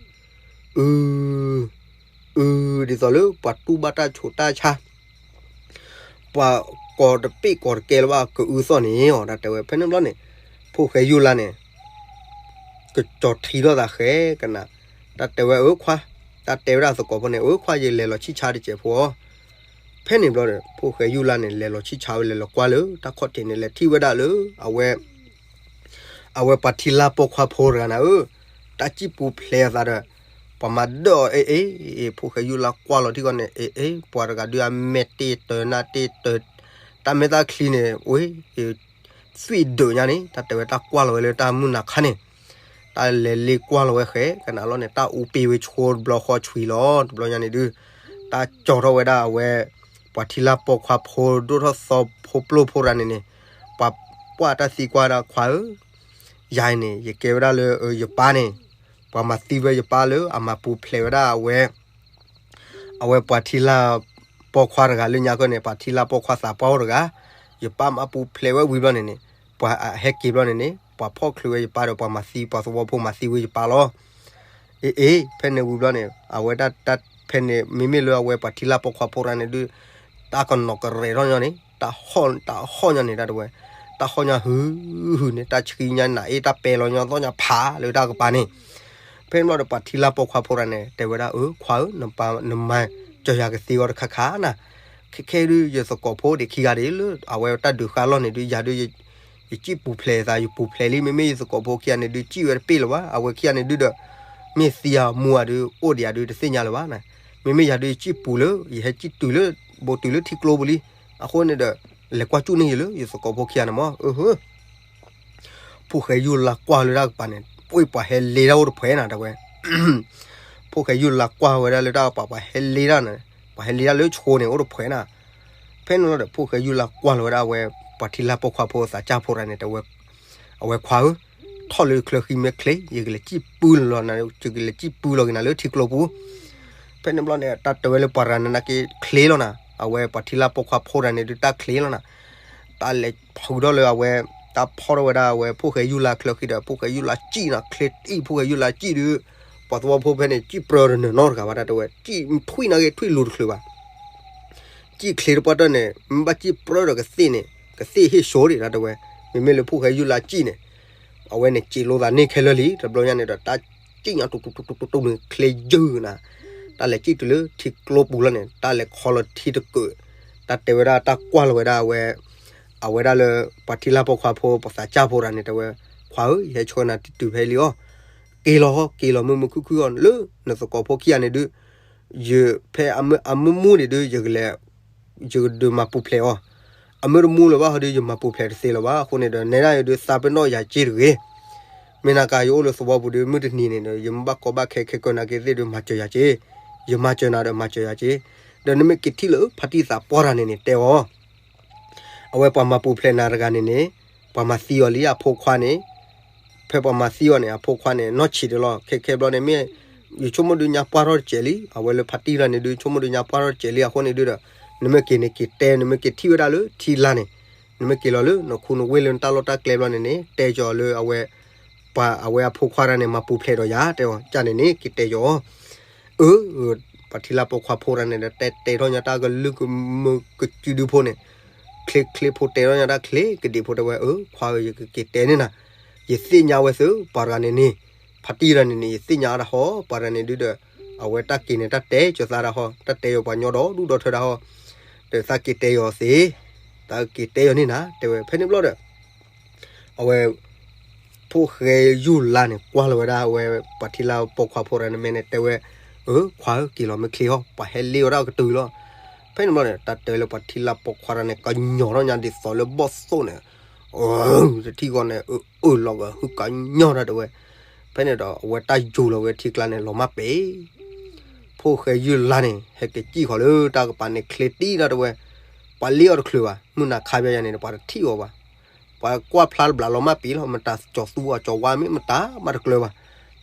အု အု ဒ်သိးလၢပှၤတူၢ်ဘၣ်တၢ်ဆိးတၢ်ဆါ ပှၤကိးတပ့ၢ်ကိးတကဲလၢၤဘၣ် ကအုသီၣ်န့ၣ်အီၤ တၢ်တဲဝဲ ဖဲန့ၣ်ဘျီန့ၣ် ဖိၣ်ဃဲယူၢ်လါန့ၣ် ကကၠီၤထံထီၣ်သးဃဲကနၣ် တၢ်တဲဝဲအၢခွါ တၢ်တဲဝဲဒၣ်သကိးဖိန့ၣ် အၢခွါ ယလဲၤလီၤဆံၣ်ဆါတစဲးဖိအီၤ ဖဲန့ၣ်ဘျီဒီး ဖိၣ်ဃဲယူၢ်လါန့ၣ် လဲၤလီၤဆံၣ်ဆါဝဲ လဲၤလီၤကွၢ်လၢတၢ်ခီၣ်ထံးန့ၣ် လဲၤထံၣ်ဝဲဒၣ်လၢ အဝဲ အဝဲပှၤထံလါပိာ်ခွါဖိတဂၤနၤဧၢ, တၢ်စံၣ်ပူၤဖျဲးအသးဒီး ပှၤမၤဒၢၣ်အီၤအ့ၣ်အ့ၣ်, ဖိၣ်ဃဲယူၢ်လါကွၢ်လီၤထံၣ်ဃီန့ၣ် အ့ၣ်အ့ၣ်, ပှၤတဂၤဒုးအမဲာ်တ့ၢ်တၢၤနၢ်တ့ၢ်တၢၤ, တၢ်မဲာ်တၢ်ချံန့ၣ် ဝဲ သွံၣ်ဒုးညါန့ၣ် တၢ်တဲဝဲတၢ်ကွၢ်လီၤဝဲလၢတၢ်မုၢ်နၤခါန့ၣ်, တၢ်လဲၤလ့ကွၢ်လီၤဝဲဃဲကနၣ်လီၤန့ၣ် တၢ်အူပ့ၤဝဲဆိတဘျီဃီဆွံလီၤ တဘျီညါန့ၣ်ဒုး, တၢ်ကၠီထီၣ်ဝဲဒၣ်အဝဲ ပှၤထံလါပိာ်ခွါဖိဒိၣ်ထီၣ်သီဖိပျိၢ်ဖိတဂၤန့ၣ်န့ၣ်, ပှၤကွၢ်တၢ်သံကွၢ်ဒၣ်ခွါဧၢ, ယၤအံၤန့ၣ် ယကဲဝဲဒၣ်လၢယပၢ်န့ၣ်, ပှၤမၤသံဝဲယပၢ်လၢအမၤပူၤဖျဲးဝဲဒၣ်အဝဲ အဝဲပှၤထံလါပိာ်ခွါတဂၤလၢညါကီၢ်န့ၣ် ပှၤထံလါပိာ်ခွါသးပှၢ်အိၣ်တဂၤ, ယပၢ်မၤပူၤဖျဲးဝဲဝံၤဘျီန့ၣ်န့ၣ်, ပှၤဟဲက့ၤဘျီန့ၣ်န့ၣ် ပှၤဖီၣ်ချုးဝဲယပၢ်ဒီး ပှၤမၤသံပှၤသဝီဖိမၤသံဝဲယပၢ်လီၤ. အ့ၣ်အ့ၣ် ဖဲန့ၣ်ဝံၤဘျီန့ၣ် အဝဲဒၣ်တၢ်ဖဲန့ၣ် မ့မ့ၢ်လၢအဝဲပှၤထံလါပိာ်ခွါဖိတဂၤန့ၣ်ဒုး, တၢ်ကနီၤကရဲးထီၣ်ညီန့ၣ် တၢ်ဟီၣ်ညီန့ၣ် တၢ်တဝဲ, တၢ်ဟီၣ်ညီဟုဟုန့ၣ် တၢ်ဆှံညါနၤအ့ၣ် တၢ်ပဲလီၤညီသီၣ်ညါဖးလၢတၢ်ကပၤန့ၣ်, ဖဲန့ၣ်ဘျီဒီးပှၤထံလါပိာ်ခွါဖိတဂၤန့ၣ် တဲဝဲဒၣ် အၢ ခွါဧၢ, နမၤကၠီၤယၤကသ့အီၤတခါခါနၤ, ခဲခဲဒုး ယသကိးဖိဒံးခံဂၤဒံးလၢ အဝဲတၢ်ဒုးဃာ်လီၢ်န့ၣ်ဒုး ယၤဒုး ယစံၣ်ပူၤဖျဲးသး ယပူၤဖျဲးလံ မ့မ့ၢ်ယသကိးဖိခံဂၤန့ၣ်ဒုး စံၣ်ဝဲတပ့ၢ်လၢၤဘၣ်, အဝဲခံဂၤန့ၣ်ဒုးဒီး မ့ၢ်သံဧါမူဧါဒုး အိၣ်ဒံးဧါဒုးတသ့ၣ်ညါလၢၤဘၣ်နၤ, မ့မ့ၢ်ယၤဒုးယစံၣ်ပူၤလၢ ယဟဲစံၣ်တုၤလၢ ဘိးတုၤလၢထံကျိပူၤလံ, အဃိန့ၣ်ဒီး လဲၤကွၢ်စူၣ်န့ၢ်ယၤလၢ ယသကိးဖိခံဂၤန့ၣ်မး, အၢ ဖိၣ်ဃဲယူၢ်လါကွၢ်လၢတၢ်ကပၤန့ၣ် ပှ့ၤပှၤဟဲလ့တၢ်အိၣ်တဖှဲးနၤတဝဲ, ဖိၣ်ဃဲယူၢ်လါကွၢ်ဝဲဒၣ်လၢတၢ်ကပၤ ပှၤဟဲလ့တၢ်န့ၣ်, ပှၤဟဲလ့တၢ်လၢဆိန့ၣ် အိၣ်တဖှဲးနၤ, ဖဲန့ၣ်လီၤဒီး ဖိၣ်ဃဲယူၢ်လါကွၢ်လီၤဝဲဒၣ်အဝဲ ပှၤထံလါပိာ်ခွါဖိသးစၢ်ဖိတဂၤန့ၣ် တဲဝဲ, အဝဲခွါဧၢ, ထီၣ်လၢချၢဃံမဲာ်ချ့ ယကလဲၤစံၣ်ပူၤလီၤနၤ, ယကလဲၤစံၣ်ပူၤလီၤက့ၤနၤလၢထံကျိပူၤ ဖဲန့ၣ်ဘျီန့ၣ် တၢ်တဲဝဲလၢပှၤတဂၤန့ၣ်နာ်က့ချ့လီၤနၤ, အဝဲပှၤထံလါပိာ်ခွါဖိတဂၤန့ၣ်ဒုးတၢ်ချ့လီၤနၤ, တၢ်လဲၤဖုးထီၣ်လၢအဝဲ, တၢ်ဖီၣ်ထီၣ်ဝဲဒၣ်အဝဲ ဖိၣ်ဃဲယူၢ်လါချၢဃံဒီး ဖိၣ်ဃဲယူၢ်လါစံၣ်နၤ, ချ့တံၢ်ဖိၣ်ဃဲယူၢ်လါစံၣ်ဒုး, ပှၤသဝီဖိဖဲန့ၣ် စံၣ်ပြၢတနၢၤနီတဂၤဘၣ် တၢ်တဲဝဲ, စံၣ်ထွံၣ်နာ်က့ထွံၣ်လူၤတချုးဘၣ်. စံၣ်ချ့တပှၢ်တၢၢ်န့ၣ် မ့ၢ်ဘၣ်စံၣ်ပြၢဒီးကသ့ၣ်န့ၣ် ကသ့ၣ်ဟ့ၣ်ဆိဒံး တၢ်တဲဝဲ. မ့မ့ၢ်လၢဖိၣ်ဃဲယုၢ်လါစံၣ်န့ၣ် အဝဲန့ၣ်စံၣ်လိာ်သးန့ၢ်ခဲလၢာ်လံ တဘျီညါန့ၣ်ဒီး တၢ်စံၣ်ညါတူတူတူတူတူန့ၣ် ချ့ယုၢ်နၤ, တၢ်လဲၤစံၣ်တုၤလၢထံကျိပူၤလီၤန့ၣ် တၢ်လဲၤခီလီၤထံတကုး, တၢ်တဲဝဲဒၣ် တၢ်ကွၢ်လီၤဝဲဒၣ်အဝဲ အဝဲဒၣ်လၢ ပှၤထံလၢ်ပိာ်ခွါဖိ ပှၤသးစၢ်ဖိတဂၤန့ၣ် တဲဝဲ, ခွါဧၢ, ယဟဲဆှၢနၤတုၤဖဲအံၤလံအီၤ, က့ၤလီၤ က့ၤလီၤမုာ်မုာ်ခုၣ်ခုၣ်အီၤ လၢနသကိးဖိခံဂၤန့ၣ်ဒုး, ယဖဲအမုၢ်မူန့ၣ်ဒုး ယကလဲၤ ယကဒုးမၤပူၤဖျဲးအီၤ, အမုၢ်တမူလၢၤဘၣ်ဟီဒုး ယမၤပူၤဖျဲးတသ့လၢၤဘၣ်. အဃိန့ၣ်ဒီး နဲဒၣ်ယဒုးသးပ့ၤနီၣ်ယၤက့တဂ့ၤ. မ့ၢ်နၤကၤယအိၣ်လၢသဝီပူၤဒုး မုၢ်တနံၤန့ၣ်ဒီး ယမ့ၢ်ဘၣ်ကီဘၣ်ခဲခဲကၢနၤက့သ့ၣ်ဒုး မၤစၢၤယၤက့, ယမၤစၢၤနၤဒီးမၤစၢၤယၤက့, ဒီးနမ့ၢ်က့ၤထံၣ်လၢဖါတံၢ်သးပှၢ်တဂၤန့ၣ်န့ၣ် တဲအီၤ အဝဲပှၤမၤပူၤဖျဲးနၤတဂၤန့ၣ်န့ၣ် ပှၤမၤသံအီၤလံအဖိခွါန့ၣ်, ဖဲပှၤမၤသံအီၤန့ၣ် အဖိခွါန့ၣ် နီၢ်ဆံးတလီၤ ခဲခဲဘျီန့ၣ်မ့ၢ် ယဆိကမိၣ်ဒုးညါပှၢ်ထီၣ်တစဲးလံ အဝဲလၢဖါတံၢ်တဂၤန့ၣ်ဒုး ဆိကမိၣ်ဒုးညါပှၢ်ထီၣ်တစဲးလံ အဃိန့ၣ်ဒုးဒီး နမ့ၢ်က့ၤန့ၣ်က့ၤတဲ နမ့ၢ်က့ၤထံၣ်ဝဲဒၣ်လၢထံလာ်န့ၣ်, နမ့ၢ်က့ၤလီၤလၢနခူနဝ့ၢ်လၢနတၢ်လီၢ်တၢ်ကျဲဘျီန့ၣ်န့ၣ် တဲကီၤလၢအဝဲ ပှၤအဝဲအဖိခွါတဂၤန့ၣ် မၤပူၤဖျဲးဒီးယၤ တဲအီၤ ကၢ်န့ၣ်န့ၣ် က့ၤတဲကီၤအီၤ အၢ ပှၤထံလၢ်ပိာ်ခွါဖိတဂၤန့ၣ်ဒီး တဲတဲထီၣ်ညါတၢ်ကလုၢ်ကမုာ်ကစုဒုဖိန့ၣ်, ချ့ချ့ဖိတဲထီၣ်ညါတၢ်ချ့ကဒံးဖိတဲဝဲ အၢ ခွါဧၢ ယကက့ၤတဲန့ၢ်နၤ, ယသ့ၣ်ညါဝဲသု ပှၤတဂၤန့ၣ်န့ၣ်, ဖါတံၢ်တဂၤန့ၣ်န့ၣ် ယသ့ၣ်ညါအီၤဒၣ်ဟီ ပှၤတဂၤန့ၣ်ဒုးဒီး အဝဲတၢ်က့ၤန့ၣ် တၢ်တဲကၢၤသးဒၣ်ဟီ တၢ်တဲယီၤပှၤညီဒီဒူၣ်ဒီထၢဒၣ်ဟီ, ဒီးသးက့ၤတဲယီၤသ့, တၢ်က့ၤတဲယီၤန့ၢ်နၤ တဲဝဲ ဖဲန့ၣ်ဘျီဒီး အဝဲ ဖိၣ်ဃဲယုၢ်လါန့ၣ် ကွၢ်လီၤဝဲဒၣ်အဝဲ ပှၤထံလၢ်ပိာ်ခွါဖိတဂၤန့ၣ်မဲာ်န့ၣ် တဲဝဲ, အၢ ခွါဧၢ က့ၤလီၤမ့ၢ်ချ့ဟီ ပှၤဟဲလ့ဝဲဒၣ်ကတုၤလီၤ. ဖဲန့ၣ်ဘျီန့ၣ် တၢ်တဲလၢပှၤထံလၢ်ပိာ်ခွါတဂၤန့ၣ် ကညီထီၣ်ညါဒ်သိးလၢဘီၣ်သိၣ်န့ၣ်, တထံၣ်ဂီၤန့ၣ် အၢ အၢၣ်လီၤဂာ်ဟုကညီတၢ်တဲဝဲ. ဖဲန့ၣ်ဒီး အဝဲတၢ်ယိၤလီၤဝဲထံကျါန့ၣ် လီၤမၢ်ပဲာ် ဖိၣ်ဃဲယုၢ်လါန့ၣ် ဟဲက့ၤစံၣ်ဃီၤလၢတၢ်ကပၤန့ၣ် ချ့တံၢ်တၢ်တဲဝဲ, ပှၤလ့အီၤတချုးဘၣ် မုၢ်နၤခါဘၣ်ယၤန့ၣ် ပှၤတထံၣ်အီၤဘၣ်. ပှၤကွၢ်ဖျါတဘျီလီၤမၢ်ပံၤလီၤ မတၤကၠီၤသူအီၤကၠီၤဝါမ့ၢ်မတၤမးတကျၢၤဘၣ်.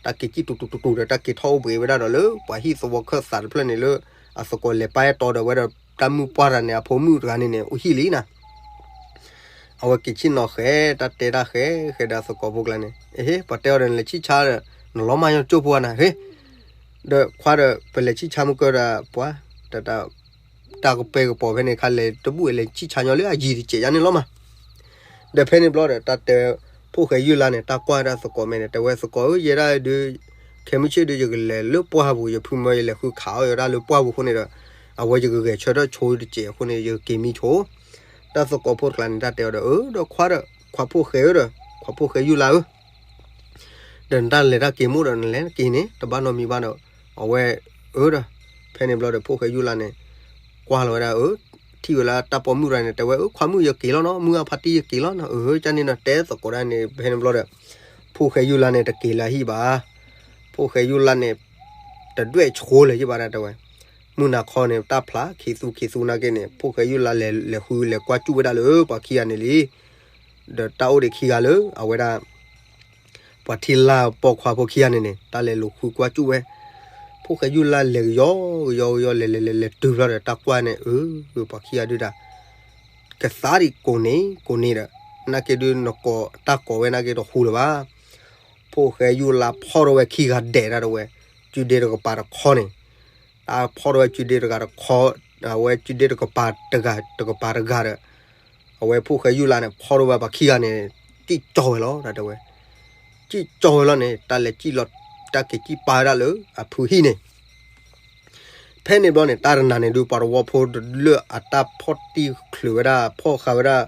တၢ်က့ၤစံၣ်တူတူတူတူဒီး တၢ်က့ၤထီၣ်အိၣ်ဘှံးဝဲဒၣ်ဒီးလၢ ပှၤဟံၣ်သဝီခၢၣ်သးတဖျၢၣ်န့ၣ်လၢ အသကိးလဲၤပာ်အဲၣ်တီဒီးဝဲဒီး တၢ်မုၣ်ပှၢ်တဂၤန့ၣ် အဖိမုၣ်တဂၤန့ၣ်န့ၣ် အိၣ်ဟံၣ်လံနၤ အဝဲက့ၤဆ့ၣ်နီၤဃဲ တၢ်တဲတၢ်ဃဲ ဃဲဒီးအသကိးဖိကျါန့ၣ်, အဟ့ ပှၤတဲအီၤဒီး နလဲၤဆံၣ်ဆါဒီး နလီၤမၢ်ညီကၠိဖိဧါနၤ ဟ့ ဒီးခွါဒီး ပလဲၤဆံၣ်ဆါမုၢ်ကၢဒီးပှၤ တၢ်ကပဲကပီၤဖဲန့ၣ်ခါလဲၤတဘူၣ်လဲၤဆံၣ်ဆါညီလၢအယံၤတစဲးယါန့ၣ်လီၤမး. ဒီးဖဲန့ၣ်ဘျီဒီး တၢ်တဲ ဖိၣ်ဃဲယုၢ်လါန့ၣ် တၢ်ကွၢ်ဒၣ်သကိးမဲာ်န့ၣ် တဲဝဲသကိးဧၢ ယဲဒၣ်ဒုး ခဲမုၢ်ဆ့ၣ်ဒုး ယကလဲၤလၢပှၢ်ပူၤ ယဖုမၢယလဲၤဃုခးအီၣ်ယဲဒၣ်လၢပှၢ်ပူၤအဃိန့ၣ်ဒီး အဝဲယကဂဲၤဆၢထၢၣ်ဆိတစဲးအဃိန့ၣ် ယကက့ၤမံဆိ တၢ်သကိးဖိတကျါန့ၣ် တၢ်တဲအီၤဒီး အၢ ဒီးခွါဒီး ခွါဖိၣ်ဃဲဧၢဒီး ခွါဖိၣ်ဃဲယုၢ်လါဧၢ ဒီးနတၢ်လဲၤတၢ်က့ၤမိၣ်ဒီးနလဲၤနက့ၤန့ၣ် တဘၣ်နီတမံၤဘၣ်ဒီး အဝဲ အၢဒီး ဖဲန့ၣ်ဘျီဒီး ဖိၣ်ဃဲယုၢ်လါန့ၣ် ကွၢ်လီၤဝဲဒၣ် အၢ ထံၣ်ဝဲလၢတၢ်ပိာ်မုၣ်တဂၤန့ၣ် တဲဝဲ အၢ ခွါမုၣ်ယက့ၤလီၤနီၤ မုၢ်အဖါတံၢ်ယက့ၤလီၤနီၤ အၢ ကန့ၣ်နီၤ တဲသကိးဒၣ်န့ၣ် ဖဲန့ၣ်ဘျီဒီး ဖိၣ်ဃဲယုၢ်လါန့ၣ် တက့ၤလၢဟံၣ်ဘၣ် ဖိၣ်ဃဲယုၢ်လါန့ၣ် တဒွဲၣ်ဆိလၢၤယဘၣ်ဒၣ်တဲဝဲ မုၢ်နၤခီန့ၣ် တၢ်ဖျါခံသူခံသူနာ်က့န့ၣ် ဖိၣ်ဃဲယုၢ်လါလဲၤ လဲၤဃုလဲၤကွၢ်စူၣ်ဝဲဒၣ်လၢပှၤခံဂၤန့ၣ်လံ ဒီးတၢ်အိၣ်ဒံးခံဂၤလၢ အဝဲဒၣ် ပှၤထံလၢ်ပိာ်ခွါဖိခံဂၤန့ၣ်န့ၣ် တၢ်လဲၤလူၤဃုကွၢ်စူၣ်ဝဲ ဖိၣ်ဃဲယုၢ်လါလဲၤကယီကယီကယီလဲၤလဲၤလဲၤလဲၤတုၤဘျီဒီး တၢ်ကွၢ်န့ၣ် အၢ ပှၤခံဂၤဒုးဒၣ် ကသါဒံးကိးန့ၢ်ကိးန့ၢ်ဒီး နာ်က့ဒုးနကိးတၢ်ကိးဝဲနာ်က့တဟူလၢၤဘၣ် ဖိၣ်ဃဲယုၢ်လါဖီၣ်ထီၣ်ဝဲခံဂၤဒဲးဒၣ်တဝဲ စုဒ့တကပၤတခီန့ၣ် တၢ်ဖီၣ်ထီၣ်ဝဲစုဒ့တဂၤတခီ အဝဲစုဒ့တကပၤတဂၤတကပၤတဂၤဒီး အဝဲဖိၣ်ဃဲယုၢ်လါန့ၣ် ဖီၣ်ထီၣ်ဝဲပှၤခံဂၤန့ၣ် စံၣ်ကၠီဝဲလီၤ တၢ်တဲဝဲ စံၣ်ကၠီဝဲလီၤန့ၣ် တၢ်လဲၤစံၣ်လီၤ တၢ်က့ၤစံၣ်ပာ်ဝဲဒၣ်လၢအဖုဟံၣ်န့ၣ် ဖဲန့ၣ်ဘျီန့ၣ် တၢ်တနၤန့ၣ်ဒုး ပှၤသဝီဖိလၢအတၢ်ဖီၣ်တံၢ်ချုးဝဲဒၣ် ဖီၣ်ဃာ်ဝဲဒၣ်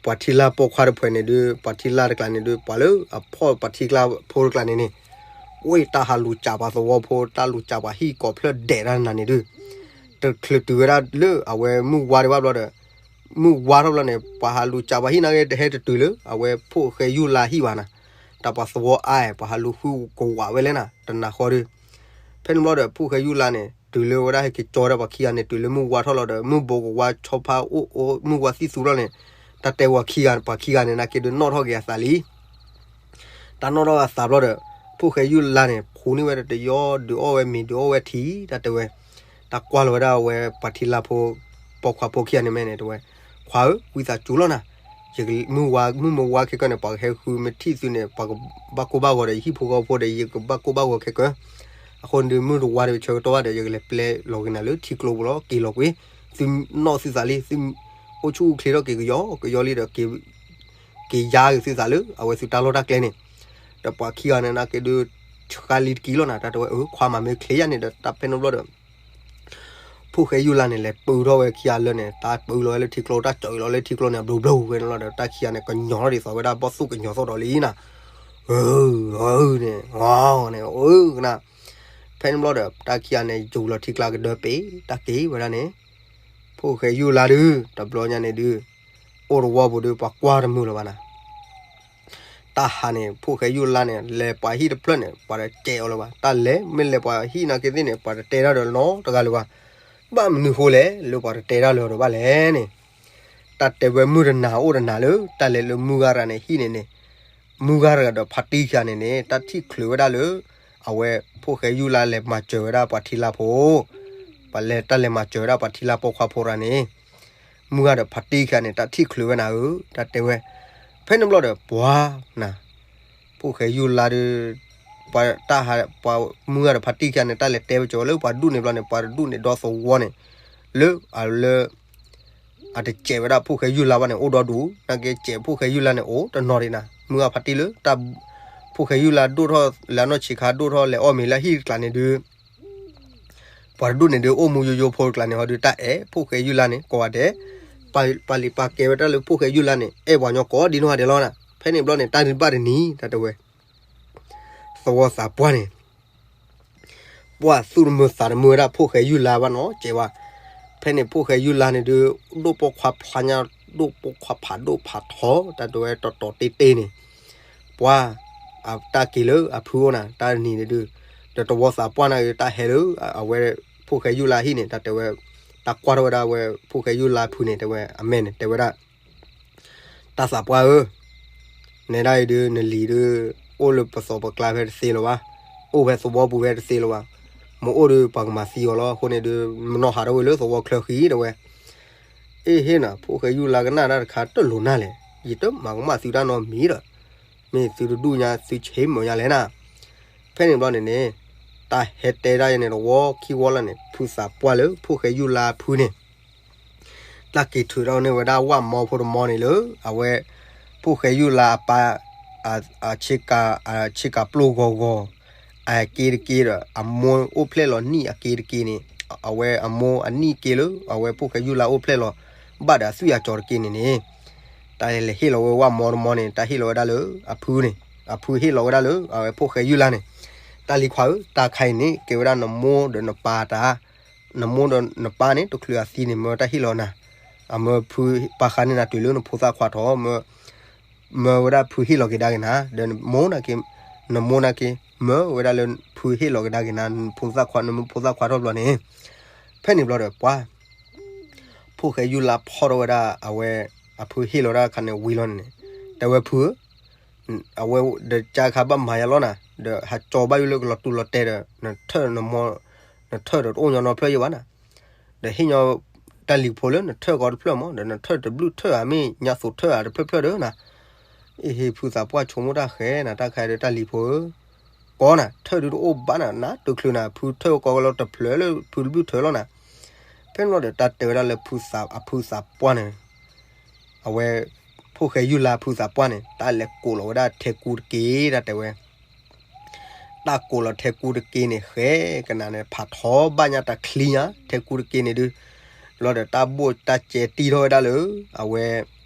ပှၤထံလၢ်ပိာ်ခွါတဖုန့ၣ်ဒုး ပှၤထံလၢ်တကျါန့ၣ်ဒုး ပှၤလၢအဖီၣ်ပှၤထံကျါဖိတကျါန့ၣ်န့ၣ် ဝဲတၢ်ဟးလူၤစးပှၤသဝီဖိ တၢ်လူၤစးပှၤဟံၣ်ကိးဖျၢၣ်ဒဲးတၢ်နၤန့ၣ်ဒုး တချုးတုၤဝဲဒၣ်လၢအဝဲမုၢ်ဝါဒံးဘၣ်ဘျီဒီး မုၢ်ဝါထီၣ်ဘျီန့ၣ် ပှၤဟးလူၤစးပှၤဟံၣ်နာ်က့ တဟဲတတုၤလၢ အဝဲဖိၣ်ဃဲယုၢ်လါဟံၣ်ဘၣ်နၤ, တၢ်ပှၤသဝီအါ ပှၤဟးလူၤဃုကဝးဝဲလဲၣ်နၤ တနၤဃီဒုး ဖဲန့ၣ်ဘျီဒီး ဖိၣ်ဃဲယုၢ်လါန့ၣ် တုၤလၢဝဲဒၣ်ဟဲက့ၤကၠီဝဲဒၣ်ပှၤခံဂၤန့ၣ် တုၤလၢမုၢ်ဝါထီၣ်လီၤဒီး မုၢ်ဘိးကဝါဆီဖါအိၣ်အိၣ် မုၢ်ဝါသံၣ်သူထီၣ်န့ၣ် တၢ်တဲဝဲခံဂၤ ပှၤခံဂၤန့ၣ် နာ်က့ဒုးနီၣ်ထီၣ်က့ၤအသးလံ တၢ်နီၣ်ထီၣ်အသးဘျီဒီး ဖိၣ်ဃဲယုၢ်လါန့ၣ် ဖူန့ၢ်ဝဲဒီးတယီဒုးအီၣ်ဝဲမ့ၤဒုးအီၣ်ဝဲထံ တၢ်တဲဝဲ, တၢ်ကွၢ်လီၤဝဲဒၣ်ဝဲပှၤထံလၢ်ဖိ ပိာ်ခွါဖိခံဂၤန့ၣ်မဲာ်န့ၣ် တဲဝဲ, ခွါဧၢ, ဝံသးစူၤလီၤနၤ, ယမုၢ်ဝါ မုၢ်မဝါခဲကၢန့ၣ် ပှၤကဟဲဃုမ့ၢ်ထံၣ်သုန့ၣ် ပှၤကဘၣ်ကိၢ်ဘၣ်ဂီၤဒီး ယဟံၣ်ဖိဃီဖိဒီး ယကဘၣ်ကိၢ်ဘၣ်ဂီၤခဲကၢ. အဃိန့ၣ်ဒုး မုၢ်တဝါဒီး ဆၢကတီၢ်ဘၣ်ဒီး ယကလဲၤပျဲလီၤက့ၤနၤလၢထံကျိပူၤလီၤ, က့ၤလီၤကွံာ်, သုနီၣ်သုသးလံ, သုအိၣ်ဆူၣ်အိၣ်ချ့ထီၣ်က့ၤကယီကယီလံဒီး က့ၤယါက့ၤသုသးလၢ အဝဲသုတၢ်လီၢ်တၢ်ကျဲန့ၣ်, ဒီးပှၤခံဂၤန့ၣ် နာ်က့ဒုး ဆှါလံတက့ၢ်လီၤနၤ, တၢ်တဲဝဲ အၢ ခွါမၤမ့ၢ်ချ့ယါန့ၣ်ဒီး တၢ်ဖဲန့ၣ်ဘျီဒီး ဖိၣ်ဃဲယုၢ်လါန့ၣ် လဲၤပုထီၣ်ဝဲခံဂၤလၢာ်န့ၣ်, တၢ်ပုလီၤဝဲလၢထံကျိ တၢ်စၢၤလီၤလၢထံကျိန့ၣ် အဘျီဘျီဝဲန့ၣ်လီၤဒီး တၢ်ခံဂၤန့ၣ် ကညီၤထီၣ်ဒ်သိးဝဲဒၣ် ဘီၣ်သိၣ်ကညီၤသိးဒီးလံနၤ, အၢ အၢန့ၣ် အၢန့ၣ် အၢကနၣ်, ဖဲန့ၣ်ဘျီဒီး တၢ်ခံဂၤန့ၣ် ယူၤလီၤထံကျါကဒၢပ့ၤ တၢ်က့ၤဝဲဒၣ်န့ၣ်, ဖိၣ်ဃဲယုၢ်လါဒုး တဘျီညါန့ၣ်ဒုး အိၣ်တဝီပူၤဒုး ပှၤကွၢ်တမုာ်လၢၤဘၣ်နၤ တၢ်ဟးန့ၣ် ဖိၣ်ဃဲယုၢ်လါန့ၣ် လဲၤပှၤဟံၣ်တဖျၢၣ်န့ၣ် ပှၤတစဲးအီၤလၢၤဘၣ်, တၢ်လဲၤ မ့ၢ်လဲၤပှၤဟံၣ်နာ်က့သ့ၣ်န့ၣ် ပှၤတတဲတၢ်ဒီးနီတဂၤလၢၤဘၣ်, ဘၣ်မနုၤဃိလဲၣ် လၢပှၤတတဲတၢ်လၢၤဒီးဘၣ်လဲၣ်န့ၣ်, တၢ်တဲဝဲမုၢ်တနၤအိၣ်တနၤလၢ တၢ်လဲၤလၢမုၢ်ဂၤတဂၤန့ၣ်ဟံၣ်န့ၣ်န့ၣ်, မုၢ်ဂၤတဂၤဒီးဖါတံၢ်ခံဂၤန့ၣ်န့ၣ် တၢ်ထံၣ်ချုးဝဲဒၣ်လၢ အဝဲဖိၣ်ဃဲယုၢ်လါလဲၤမၤစၢၤဝဲဒၣ်ပှၤထံလါဖိ ပှၤလဲၤတၢ်လဲၤမၤစၢၤဝဲဒၣ်ပှၤထံလါပိာ်ခွါဖိတဂၤန့ၣ်, မုၢ်ဂၤဒီးဖါတံၢ်ခံဂၤန့ၣ် တၢ်ထံၣ်ချုးဝဲနၤဧၢ, တၢ်တဲဝဲ, ဖဲန့ၣ်ဘျီဒီးပှၤနၤ, ဖိၣ်ဃဲယုၢ်လါဒီး, ပှၤတၢ်ဟး ပှၤမုၢ်ဂၤဒီးဖါတံၢ်ခံဂၤန့ၣ် တၢ်လဲၤတဲဝဲကၠီၤလၢပှၤဒူၣ်န့ၣ်ဘျီန့ၣ် ပှၤတဒူၣ်န့ၣ်ဒီသဝီန့ၣ်, လၢအလၢ အတစဲးဝဲဒၣ်ဖိၣ်ဃဲယုၢ်လါဘၣ်န့ၣ် အိၣ်ဒီဒူၣ်, နာ်က့စဲးဖိၣ်ဃဲယုၢ်လါန့ၣ် အိၣ်တနီၤဒံးနၤ, မုၢ်ဂၤဖါတံၢ်လၢ တၢ် ဖိၣ်ဃဲယုၢ်လါဒိၣ်ထီၣ်လဲၤအနီၢ်ဆံးခါ ဒိၣ်ထီၣ်လဲၤအီၣ်မ့ၤလၢအဟံၣ်တကျါန့ၣ်ဒုး ပှၤတဒူၣ်န့ၣ်ဒုး အိၣ်မူယိယိဖိတကျါန့ၣ် ဟီဒုးတၢ်အဲၣ်ဖိၣ်ဃဲယုၢ်လါန့ၣ် ကိးဂၤဒဲး, ပာ်လံာ်ပာ်ကဲဝဲတၢ်လၢဖိၣ်ဃဲယုၢ်လါန့ၣ် အဲၣ်ပှၤညီကိးဒ်နီၢ်ဂၤဒဲးလီၤနၤ, ဖဲန့ၣ်ဘျီန့ၣ် တၢ်ဒုးဘၣ်တနံၤ တၢ်တဲဝဲ သဝီသးပှၢ်န့ၣ် ပှၢ်သူၣ်တမုာ်သးတမုာ်ဝဲဒၣ်ဖိၣ်ဃဲယုၢ်လါဘၣ်နီၤ ကဲဝဲ, ဖဲန့ၣ်ဖိၣ်ဃဲယုၢ်လါန့ၣ်ဒုး ဒိၣ်ပိာ်ခွါဖျါညါ ဒိၣ်ပိာ်ခွါဖးဒိၣ်ဖးထီ တၢ်တဲဝဲတီၤတီၤတ့တ့န့ၣ်, ပှၢ် တၢ်က့ၤလၢအဖုအိၣ်နၤ တၢ်တနံၤန့ၣ်ဒုး, ဒီးသဝီသးပှၢ်န့ၣ် တၢ်ဟဲလၢ အဝဲ ဖိၣ်ဃဲယုၢ်လါဟံၣ်န့ၣ် တၢ်တဲဝဲ, တၢ်ကွၢ်ထီၣ်ဝဲဒၣ်ဝဲ ဖိၣ်ဃဲယုၢ်လါဖုန့ၣ် တဲဝဲ အမဲာ်န့ၣ် တဲဝဲဒၣ် တၢ်သးပှၢ်ဧၢ, နဲဒၣ်အံၤဒုး နလံၤဒုး အိၣ်လၢပသိးပကျါဖဲတသ့လၢၤဘၣ်, အိၣ်ဖဲသဝီပူၤဖဲတသ့လၢၤဘၣ်, မ့ၢ်အိၣ်ဒီးပှၤကမၤသံအီၤလီၤ. အဃိန့ၣ်ဒုး မ့ၢ်နီၢ်ဟးထီၣ်ဝဲလၢသဝီချၢဃံတဲဝဲ, အ့ဟ့ၣ်နၤ ဖိၣ်ဃဲယုၢ်လါကနၣ်တၢ်တခါတလိၤနၢ်လဲၣ်, ယတမၤကမၣ်သုတၢ်နီတမံၤဒီး, မ့ၢ်သုတဒူၣ်ညါသုဆ့မုာ်ညါလဲၣ်နၤ. ဖဲန့ၣ်ဘျီန့ၣ်န့ၣ်, တၢ်ဟဲတဲဒၣ်ယဲန့ၣ်တဝီခံဝီလီၤန့ၣ် ဖုသးပှၢ်လၢဖိၣ်ဃဲယုၢ်လါဖုန့ၣ် တၢ်က့ၤထုးထီၣ်န့ၢ်ဝဲဒၣ်ဝၣ်မီဖိတမီန့ၣ်လၢ အဝဲ ဖိၣ်ဃဲယုၢ်လါအပၢ် အဆ့ကၤ အဆ့ကၤပျိၢ်ဂီၤဂီၤ အက့တက့ဒီး အမိၢ်အိၣ်ဖျဲၣ်လီၤနံၣ်အက့တက့န့ၣ်, အဝဲအမိၢ်အနံၣ်က့လၢ အဝဲဖိၣ်ဃဲယုၢ်လါအိၣ်ဖျဲၣ်လီၤ ဘၣ်ဒီးအသွံၣ်အကၠီၤတက့န့ၣ်န့ၣ်, တၢ်လဲၤဟ့ၣ်လီၤဝဲဝၣ်မီတမီန့ၣ် တၢ်ဟ့ၣ်လီၤဝဲဒၣ်လၢအဖုန့ၣ်, အဖုဟ့ၣ်လီၤဝဲဒၣ်လၢ အဝဲဖိၣ်ဃဲယုၢ်လါန့ၣ်, တၢ်လံၤခွါဧၢ, တၢ်ခါအံၤန့ၣ် ကဲဝဲဒၣ်နမိၢ်ဒီးနပၢ်တၢ် နမိၢ်ဒီးနပၢ်န့ၣ် တချုးအသံန့ၣ် မၢတၢ်ဟ့ၣ်လီၤနၤ, အမၢဖုပာ်ဃာ်န့ၢ်နၤတုၤလၢနဖိသၣ်ခွါထီၣ်, မၢဝဲဒၣ်ဖုဟ့ၣ်လီၤက့ၤဒါက့ၤနၤ, ဒီးမိၢ်နာ်က့, နမိၢ်နာ်က့, မၢဝဲဒၣ်လၢဖုဟ့ၣ်လီၤက့ၤဒါက့ၤနၤ နဖိသၣ်ခွါ နမၢဖိသၣ်ခွါထီၣ်ဘျီန့ၣ်, ဖဲန့ၣ်ဘျီဒီးပှၤ ဖိၣ်ဃဲယုၢ်လါဖီၣ်ထီၣ်ဝဲဒၣ်အဝဲ, အဖုဟ့ၣ်လီၤဒၣ်ခါန့ၣ်ဝံၤလီၤန့ၣ်, တဲဝဲဖုဧၢ အဝဲဒီးကါခါဘၣ်မၤယၤလီၤနၤ, ဒီးဟးကၠီဘၣ်ယိၣ်လၢကလီၤတူၢ်လီၤတဲဒီး နထၢၣ်နမိၢ်, နထၢၣ်ဒီးတအိၣ်ညီနီဖျၢၣ်ယိၣ်ဘၣ်နၤ, ဒီးဟ့ၣ်ညီတၢ်လံၤဖိလၢနထၢၣ်ကီတဖျၢၣ်မး, ဒီးနထၢၣ်တဘျုးထၢၣ်ဧါ မ့ၢ်ညါသိးထၢၣ်ဧါတဖျၢၣ်ဖျၢၣ်ဒီးနၤ, အ့ဟ့ၣ်ဖုသးပှၢ်ဆိကမိၣ်တၢ်ဃဲနၤ တၢ်ခါဒီးတၢ်လံၤဖိဧၢ ကီနၤ ထၢၣ်ဒုးတအိၣ်ဘၣ်နၤ နတုၤချုးနၤ ဖုထၢၣ်ကီလီၤတဖျၢၣ်လၢဖုတဘျုးထၢၣ်လီၤနၤ, ဖဲန့ၣ်လီၤဒီးတၢ်တဲဝဲဒၣ်လၢဖုသး အဖုသးပှၢ်န့ၣ် အဝဲ ဖိၣ်ဃဲယုၢ်လါဖုသးပှၢ်န့ၣ် တၢ်လဲၤကိးလီၤဝဲဒၣ်ထဲကူတက့ တၢ်တဲဝဲ, တၢ်ကိးလီၤထဲကူတက့န့ၣ် ဃဲကနၤန့ၣ် ဖးထီဘၣ်ညါတၢ်ချံညါ ထဲကူတက့န့ၣ်ဒုး, လီၤဒီးတၢ်ဘိၣ်တၢ်ကဲတံၢ်ထီၣ်ဝဲဒၣ်လၢ အဝဲ,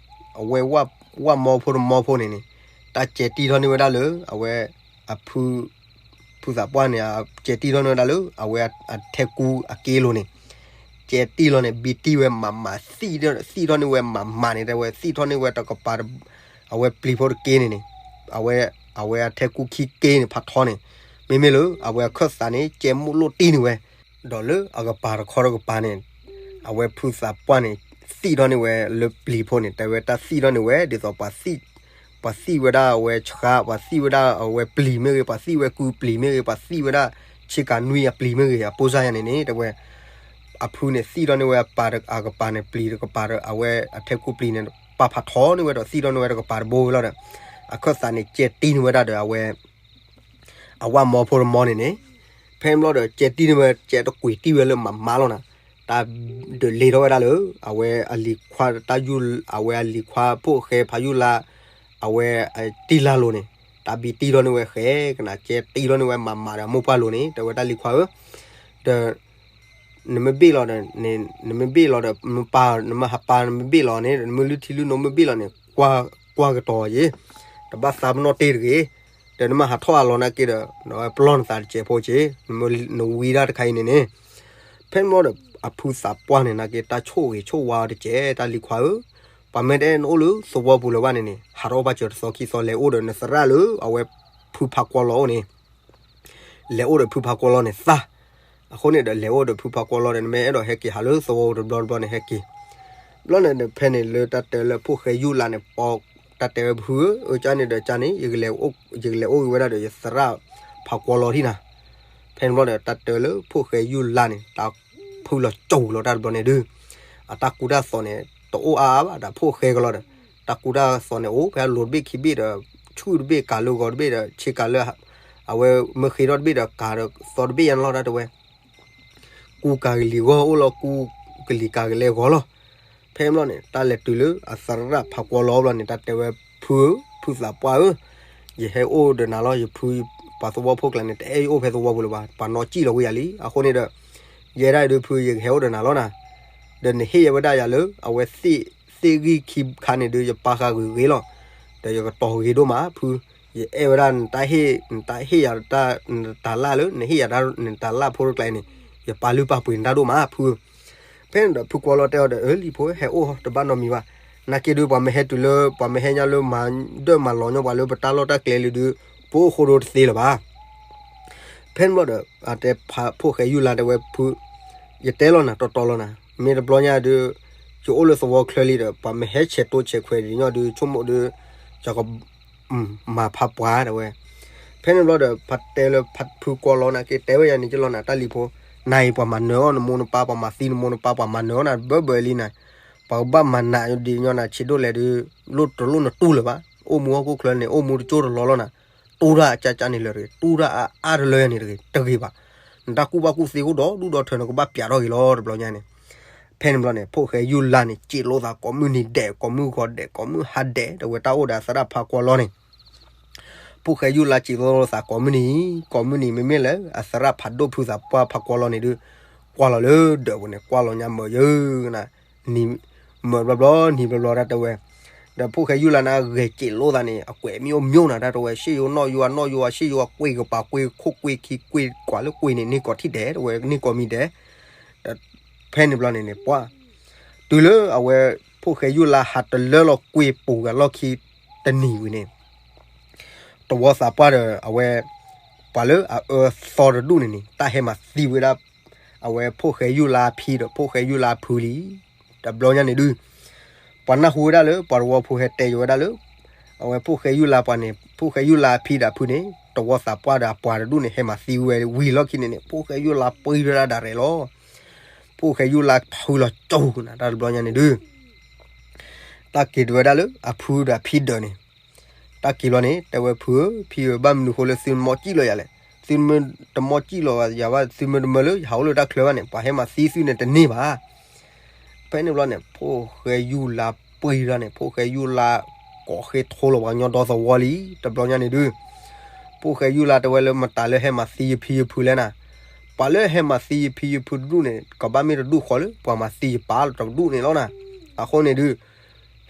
အဝဲဝၣ်မီဖိတမီဖိန့ၣ်န့ၣ်, တၢ်ကဲတံၢ်ထီၣ်န့ၢ်ဝဲဒၣ်လၢ အဝဲ အဖု ဖုသးပှၢ်န့ၣ် ကဲတံၢ်ထီၣ်န့ၢ်ဝဲဒၣ်လၢ အဝဲအထဲကူအက့လိၤန့ၣ်, ကဲတံၢ်လီၤန့ၣ် ဘံတံၢ်ဝဲမးမး သံၣ်ထီၣ်န့ၢ်ဝဲမးမးန့ၣ် တဲဝဲ သံၣ်ထီၣ်န့ၢ်ဝဲတကပၤ အဝဲပျံၤဖိတက့န့ၣ်န့ၣ်, အဝဲ, အဝဲအထဲကူခံက့န့ၣ် ဖးထီန့ၣ်, မ့မ့ၢ်လၢ အဝဲအခၢၣ်သးန့ၣ် ကဲမိၣ်လိၣ်တံၢ်န့ၢ်ဝဲ, ဒီးလၢအကပၤတခီတကပၤန့ၣ်, အဝဲဖုသးပှၢ်န့ၣ် သံၣ်ထီၣ်န့ၢ်ဝဲလၢပျံၤဖိန့ၣ် တဲဝဲတၢ်သံၣ်ထီၣ်န့ၢ်ဝဲ ဒ်သိး ပှၤသံၣ်ဝဲဒၣ်အဝဲဆှါ ပှၤသံၣ်ဝဲဒၣ်အဝဲပျံၤမ့ၢ်ဂ့ၤ ပှၤသံၣ်ဝဲကုပျံၤမ့ၢ်ဂ့ၤ ပှၤသံၣ်ဝဲဒၣ်ဆ့ကၤနွံအပျံၤမ့ၢ်ဂ့ၤ အပိၢ်စၢ်ယၤန့ၣ်န့ၣ် တဲဝဲ အဖုန့ၣ် သံၣ်ထီၣ်န့ၢ်ဝဲအပၤအကပၤန့ၣ် ပျံၤတကပၤဒီး အဝဲအထဲကူပျံၤန့ၣ် ပာ်ဖးထီန့ၢ်ဝဲဒီးသံၣ်ထီၣ်န့ၢ်ဝဲတကပၤတဘိဝဲလီၤဒီး အခၢၣ်သးန့ၣ်ကဲတံၢ်န့ၢ်ဝဲဒၣ်ဒီးအဝဲ အဝၣ်မီဖိတမီန့ၣ်န့ၣ်, ဖဲန့ၣ်ဘျီဒီး ကဲတံၢ်န့ၢ်ဝဲ ကဲတကွံာ်တံၢ်ဝဲလၢမးမးလီၤနၤ, တၢ်ဒုးလ့ၤထီၣ်ဝဲဒၣ်လၢ အဝဲအလံၤခွါတၢ်ယူၢ် အဝဲအလံၤခွါဖိၣ်ဃဲဖးယူၢ်လါ အဝဲတံၢ်လါလိၤန့ၣ်, တၢ်ဘံတံၢ်ထီၣ်န့ၢ်ဝဲဃဲကနၤ ကဲတံၢ်ထီၣ်န့ၢ်ဝဲမးမးဒီးမိၢ်ပှၢ်လိၤန့ၣ် တဲဝဲတၢ်လံၤခွါဧၢ, ဒီး နမ့ၢ်ဘ့ၣ်လီၤဒီး နမ့ၢ်ဘ့ၣ်လီၤဒီး နမ့ၢ်ပာ် နမ့ၢ်ဟးပာ် နမ့ၢ်ဘ့ၣ်လီၤန့ၣ် နမ့ၢ်လုၢ်ထံလုၢ်နိမ့ၢ်ဘ့ၣ်လီၤန့ၣ် ကွၢ်ကတီၤယ့ၣ်, တဘၣ်သးပနီၣ်တ့ၢ်တဂ့ၤ, ဒီးနမ့ၢ်ဟးထီၣ်အလီၤနာ်က့ဒီး ပလီၢ်နသးတစဲးဖိက့ၣ်, နဝံဒၣ်တခါအံၤန့ၣ်န့ၣ်, ဖဲန့ၣ်ဘျီဒီး အဖုသးပှၢ်န့ၣ်နာ်က့ တၢ်ဆိၣ်ဂ့ၤဆိၣ်ဝါအီၤတစဲး တၢ်လံၤခွါဧၢ, ပှၤမ့ၢ်တအဲၣ်နအိၣ်လၢသဝီပူၤလၢၤဘၣ်န့ၣ်န့ၣ် ဟးထီၣ်ဘၣ်စၢၤတသီခံသီ လဲၤအိၣ်ဒီးနသရၣ်လၢ အဝဲဖုဖးကွီလီၤအိၣ်န့ၣ် လဲၤအိၣ်ဒီးဖုဖးကွီလီၤန့ၣ်သး, အဃိန့ၣ်ဒီး လဲၤအိၣ်ဒီးဖုဖးကွီလီၤဒီး နမ့ၢ်အဲၣ်ဒိးဟဲက့ၤဟးလၢသဝီတဘျီတဘျီန့ၣ် ဟဲက့ၤ, ဘျီန့ၣ်ဒီး ဖဲန့ၣ်လၢတၢ်တဲလၢဖိၣ်ဃဲယူၢ်လါန့ၣ် ပီ တၢ်တဲဝဲဖုဧၢ, အကၢန့ၣ်ဒီးကၢန့ၣ် ယကလဲၤအိၣ်က့ၤဝဲဒၣ်ဒီးယသရၣ်ဖးကွီလီၤထံၣ်နၤ, ဖဲန့ၣ်ဘျီဒီး တၢ်တဲလၢဖိၣ်ဃဲယူၢ်လါန့ၣ် တၢ်ဖုလီၤကၠိလီၤတၢ်တဘျီန့ၣ်ဒုး, အတၢ်ကူတၢ်သိးန့ၣ် တအိၣ်အါအါဘၣ်ဒီးဖိၣ်ဃဲကလီၤဒီး, တၢ်ကူတၢ်သိးန့ၣ် အိၣ်ဖဲအလိၤတဘ့ၣ်ခံဘ့ၣ်ဒီး ဆူၣ်တဘ့ၣ်ကၤလၢဂီၤတဘ့ၣ်ဒီး ဆ့ကၤလၢ အဝဲမ့ၢ်ဃ့ထီၣ်တဘ့ၣ်ဒီး ကၤဒီးသီတဘ့ၣ်ယါန့ၣ်လီၤ တၢ်တဲဝဲ ကူကၤကလံၤဂီၢ်အိၣ်လီၤ ကူကလံၤကၤကလဲဂီၢ်လီၤ, ဖဲန့ၣ်ဘျီန့ၣ် တၢ်လဲၤတုၤလၢအသရၣ်ဖးကွီလီၤဘျီန့ၣ် တၢ်တဲဝဲဖုဧၢ, ဖုသးပှၢ်ဧၢ, ယဟဲအိၣ်ဒီးနၤလီၤ ယဖု, ပှၤသဝီဖိကျါန့ၣ် တအဲၣ်ယအိၣ်ဖဲသဝီပူၤလၢၤဘၣ် ပှၤနီၣ်စံၣ်လီၤဝဲယၤလံ အဃိန့ၣ်ဒီး, ယဲဒၣ်အံၤဒုးဖု ယကဟဲအိၣ်ဒီးနၤလီၤနၤ, ဒီးနဟ့ၣ်ယဲဝဲဒၣ်ယၤလၢ အဝဲသ့ၣ်ဂံၢ်ခံခါန့ၣ်ဒုး ယပာ်ဃာ်ဂ့ၤဂ့ၤလီၤ, ဒီးယကတီၤဂ့ၤဒိၣ်မးဖု, ယအဲၣ်ဝဲဒၣ် နတၢ်ဟ့ၣ်ယၤတၢ် နတၤလၢ်လၢ နဟ့ၣ်ယၤတၢ် နတၤလၢ်ဖိတကျါအံၤန့ၣ် ယပာ်လုၢ်ပာ်ပှ့ၤနတၢ်ဒိၣ်မးဖု, ဖဲန့ၣ်ဒီးဖုကွီလီၤတဲအီၤဒီး အၢ လံၤဖိ ဟဲအိၣ်တဘၣ်နီတမံၤဘၣ်, နာ်က့ဒုး ပှၤမ့ၢ်ဟဲတုၤလၢ ပှၤမ့ၢ်ဟဲညါလၢမၤဒၢၣ်မၤလီၤညီပှၤလၢပတၢ်လီၢ်တၢ်ကျဲလံဒုး ပအိၣ်ဃိဒိတသ့လၢၤဘၣ် ဖဲန့ၣ်ဘျီဒီး အတဲဖး ဖိၣ်ဃဲယူၢ်လါတဲဝဲဖု, ယတဲလီၤနၤ တီတီလီၤနၤ မ့ၢ်တဘျီညါဒုး ယအိၣ်လၢသဝီချၢလံဒီး ပှၤမ့ၢ်ဟဲဆဲးတိဆဲးခွဲးဒ်ညီဒုး ဆိကမိၣ်ဒုး ယက မၤဖးပှၤတဲဝဲ, ဖဲန့ၣ်ဘျီဒီး ဖးတဲလၢဖုကွီလီၤနၤ က့တဲဝဲယၤန့ၣ်ကလီၤနၤ တၢ်လံၤဖိ, နၤအံၤပှၤမၤနၢၤအီၣ်နမိၢ်နပၢ် ပှၤမၤသံနမိၢ်နပၢ် ပှၤမၤနၢၤအီၣ်နၤဘၢဘၢလံနၤ, ပှၤကဘၣ်မၤနးဒ်ညီနၤ ဆံးဒိၣ်လဲၣ်ဒုး လိၣ်တလိၣ်နတူၢ်လၢၤဘၣ်, အိၣ်မူဟီၣ်ခိၣ်ချၢန့ၣ် အိၣ်မူတကၠိတလီၤလီၤနၤ, တူၢ်တၢ်အကၢကၢန့ၣ်လၢၤတဂ့ၤ, တူၢ်တၢ်အအါတလၢယၤန့ၣ်တဂ့ၤ, တဂ့ၤဘၣ်, နတၢ်ကူၣ်ဘၣ်ကူၣ်သ့အိၣ်ဒီးဒူၣ်ဒီထၢ နကဘၣ်ပျးထီၣ်ဂ့ၤလီၤ တဘျီညါန့ၣ်, ဖဲန့ၣ်ဘျီန့ၣ် ဖိၣ်ဃဲယူၢ်လါန့ၣ် စံးလိာ်သးကိးမုၢ်နံၤဒဲး ကိးမုၢ်ဂီၤဒဲး ကိးမုၢ်ဟါဒဲး တဲဝဲတၢ်အိၣ်ဒီးအသရၣ်ဖးကွီလီၤန့ၣ် ဖိၣ်ဃဲယူၢ်လါစံးလိာ်သးကိးမုၢ်နံၤ, ကိးမုၢ်နံၤ မ့မ့ၢ်လၢ အသရၣ်ဖးဒိၣ်ဖုသးပှၢ်ဖးကွီလီၤန့ၣ်ဒုး, ကွၢ်လီၤလၢဒၢးပူၤန့ၣ် ကွၢ်လီၤညါမၢာ်ယၢကနၤ, နံၤမၢာ်ဘျီဘျီ နံၤဘျီဘျီတၢ်တဲဝဲ, ဒီးဖိၣ်ဃဲယူၢ်လါန့ၣ် အဂဲၤစံးလိာ်သးန့ၣ် အကွဲးမံအိၣ်မံအိၣ်နၤ တၢ်တဲဝဲ ရှေ့ယိၤနီၣ်ယိၤ အနီၣ်ယိၤ အရှေ့ယိၤ အကွ့ကပၤကွ့ခိၣ်ကွ့ခံကွ့ကွၢ်လၢကွ့န့ၣ် န့ၢ်ကီးထံၣ်ဒဲး တဲဝဲ န့ၢ်ကီးမံဒဲး ဒီးဖဲန့ၣ်ဘျီန့ၣ်န့ၣ် ပှၤ တုၤလၢအဝဲ ဖိၣ်ဃဲယူၢ်လါဟးတလၢလီၤကွ့ပူၤဂၤလီၢ်ခံတနံၤဝံၤန့ၣ် တဝီသးပှၢ်ဒီးအဝဲ ပှၤလၢအအၢသီတဒူၣ်န့ၣ်န့ၣ် တၢ်ဟဲမၤသံဝဲဒၣ် အဝဲဖိၣ်ဃဲယူၢ်လါအဖံဒီး ဖိၣ်ဃဲယူၢ်လါအဖုလံ. တဘျီညါန့ၣ်ဒုး ပှၤနၢ်ဟူဝဲဒၣ်လၢ ပှၤတဝီဖိဟဲတဲယိၤဝဲဒၣ်လၢ အဝဲဖိၣ်ဃဲယူၢ်လါပှၤန့ၣ် ဖိၣ်ဃဲယူၢ်လါအဖံဒီးအဖုန့ၣ် တဝီသးပှၢ်ဒီးအပှၤတဒူၣ်န့ၣ် ဟဲမၤသံဝဲဝံၤလီၢ်ခံန့ၣ်န့ၣ် ဖိၣ်ဃဲယူၢ်လါပှံၤဝဲဒၣ်ဒၣ်ရဲၣ်လီၤ. ဖိၣ်ဃဲယူၢ်လါဖုလီၤကၠိနၤ တၢ်တဘျီညါန့ၣ်ဒုး တၢ်က့ၤဒုးဝဲဒၣ်လၢအဖုဒီးအဖံဒၢးန့ၣ် တၢ်က့ၤဘျီန့ၣ် တဲဝဲဖုဧၢ ဖံဧၢ ဘၣ်မနုၤဃိလၢသုမီၢ်စံၣ်လီၤယၤလဲၣ်. သုမ့ၢ်တမီၢ်စံၣ်လီၤယၤဘၣ် သုမ့ၢ်တမၢလၢယဟးအိၣ်လၢတၢ်ချၢဘၣ်န့ၣ် ပှၤဟဲမၤသံသုန့ၣ်တန့ၢ်ဘၣ်. ဖဲန့ၣ်ဘျီန့ၣ် ဖိၣ်ဃဲယူၢ်လါပှံၤဒၣ်န့ၣ် ဖိၣ်ဃဲယူၢ်လါ ကိးဃ့ထိလီၤပှၤကညီဒီသဝီလံ တဘျီညါန့ၣ်ဒုး ဖိၣ်ဃဲယူၢ်လါတဲဝဲလၢမတၤလၢဟဲမၤသံယဖံယဖုလဲၣ်နၤ. ပှၤလၢဟဲမၤသံယဖံယဖုတဒူၣ်န့ၣ် ကဘၣ်မ့ၢ်တဒူၣ်ဃီလၢ ပှၤမၤသံယပၢ်တဒူၣ်န့ၣ်လီၤနၤ. အဃိန့ၣ်ဒုး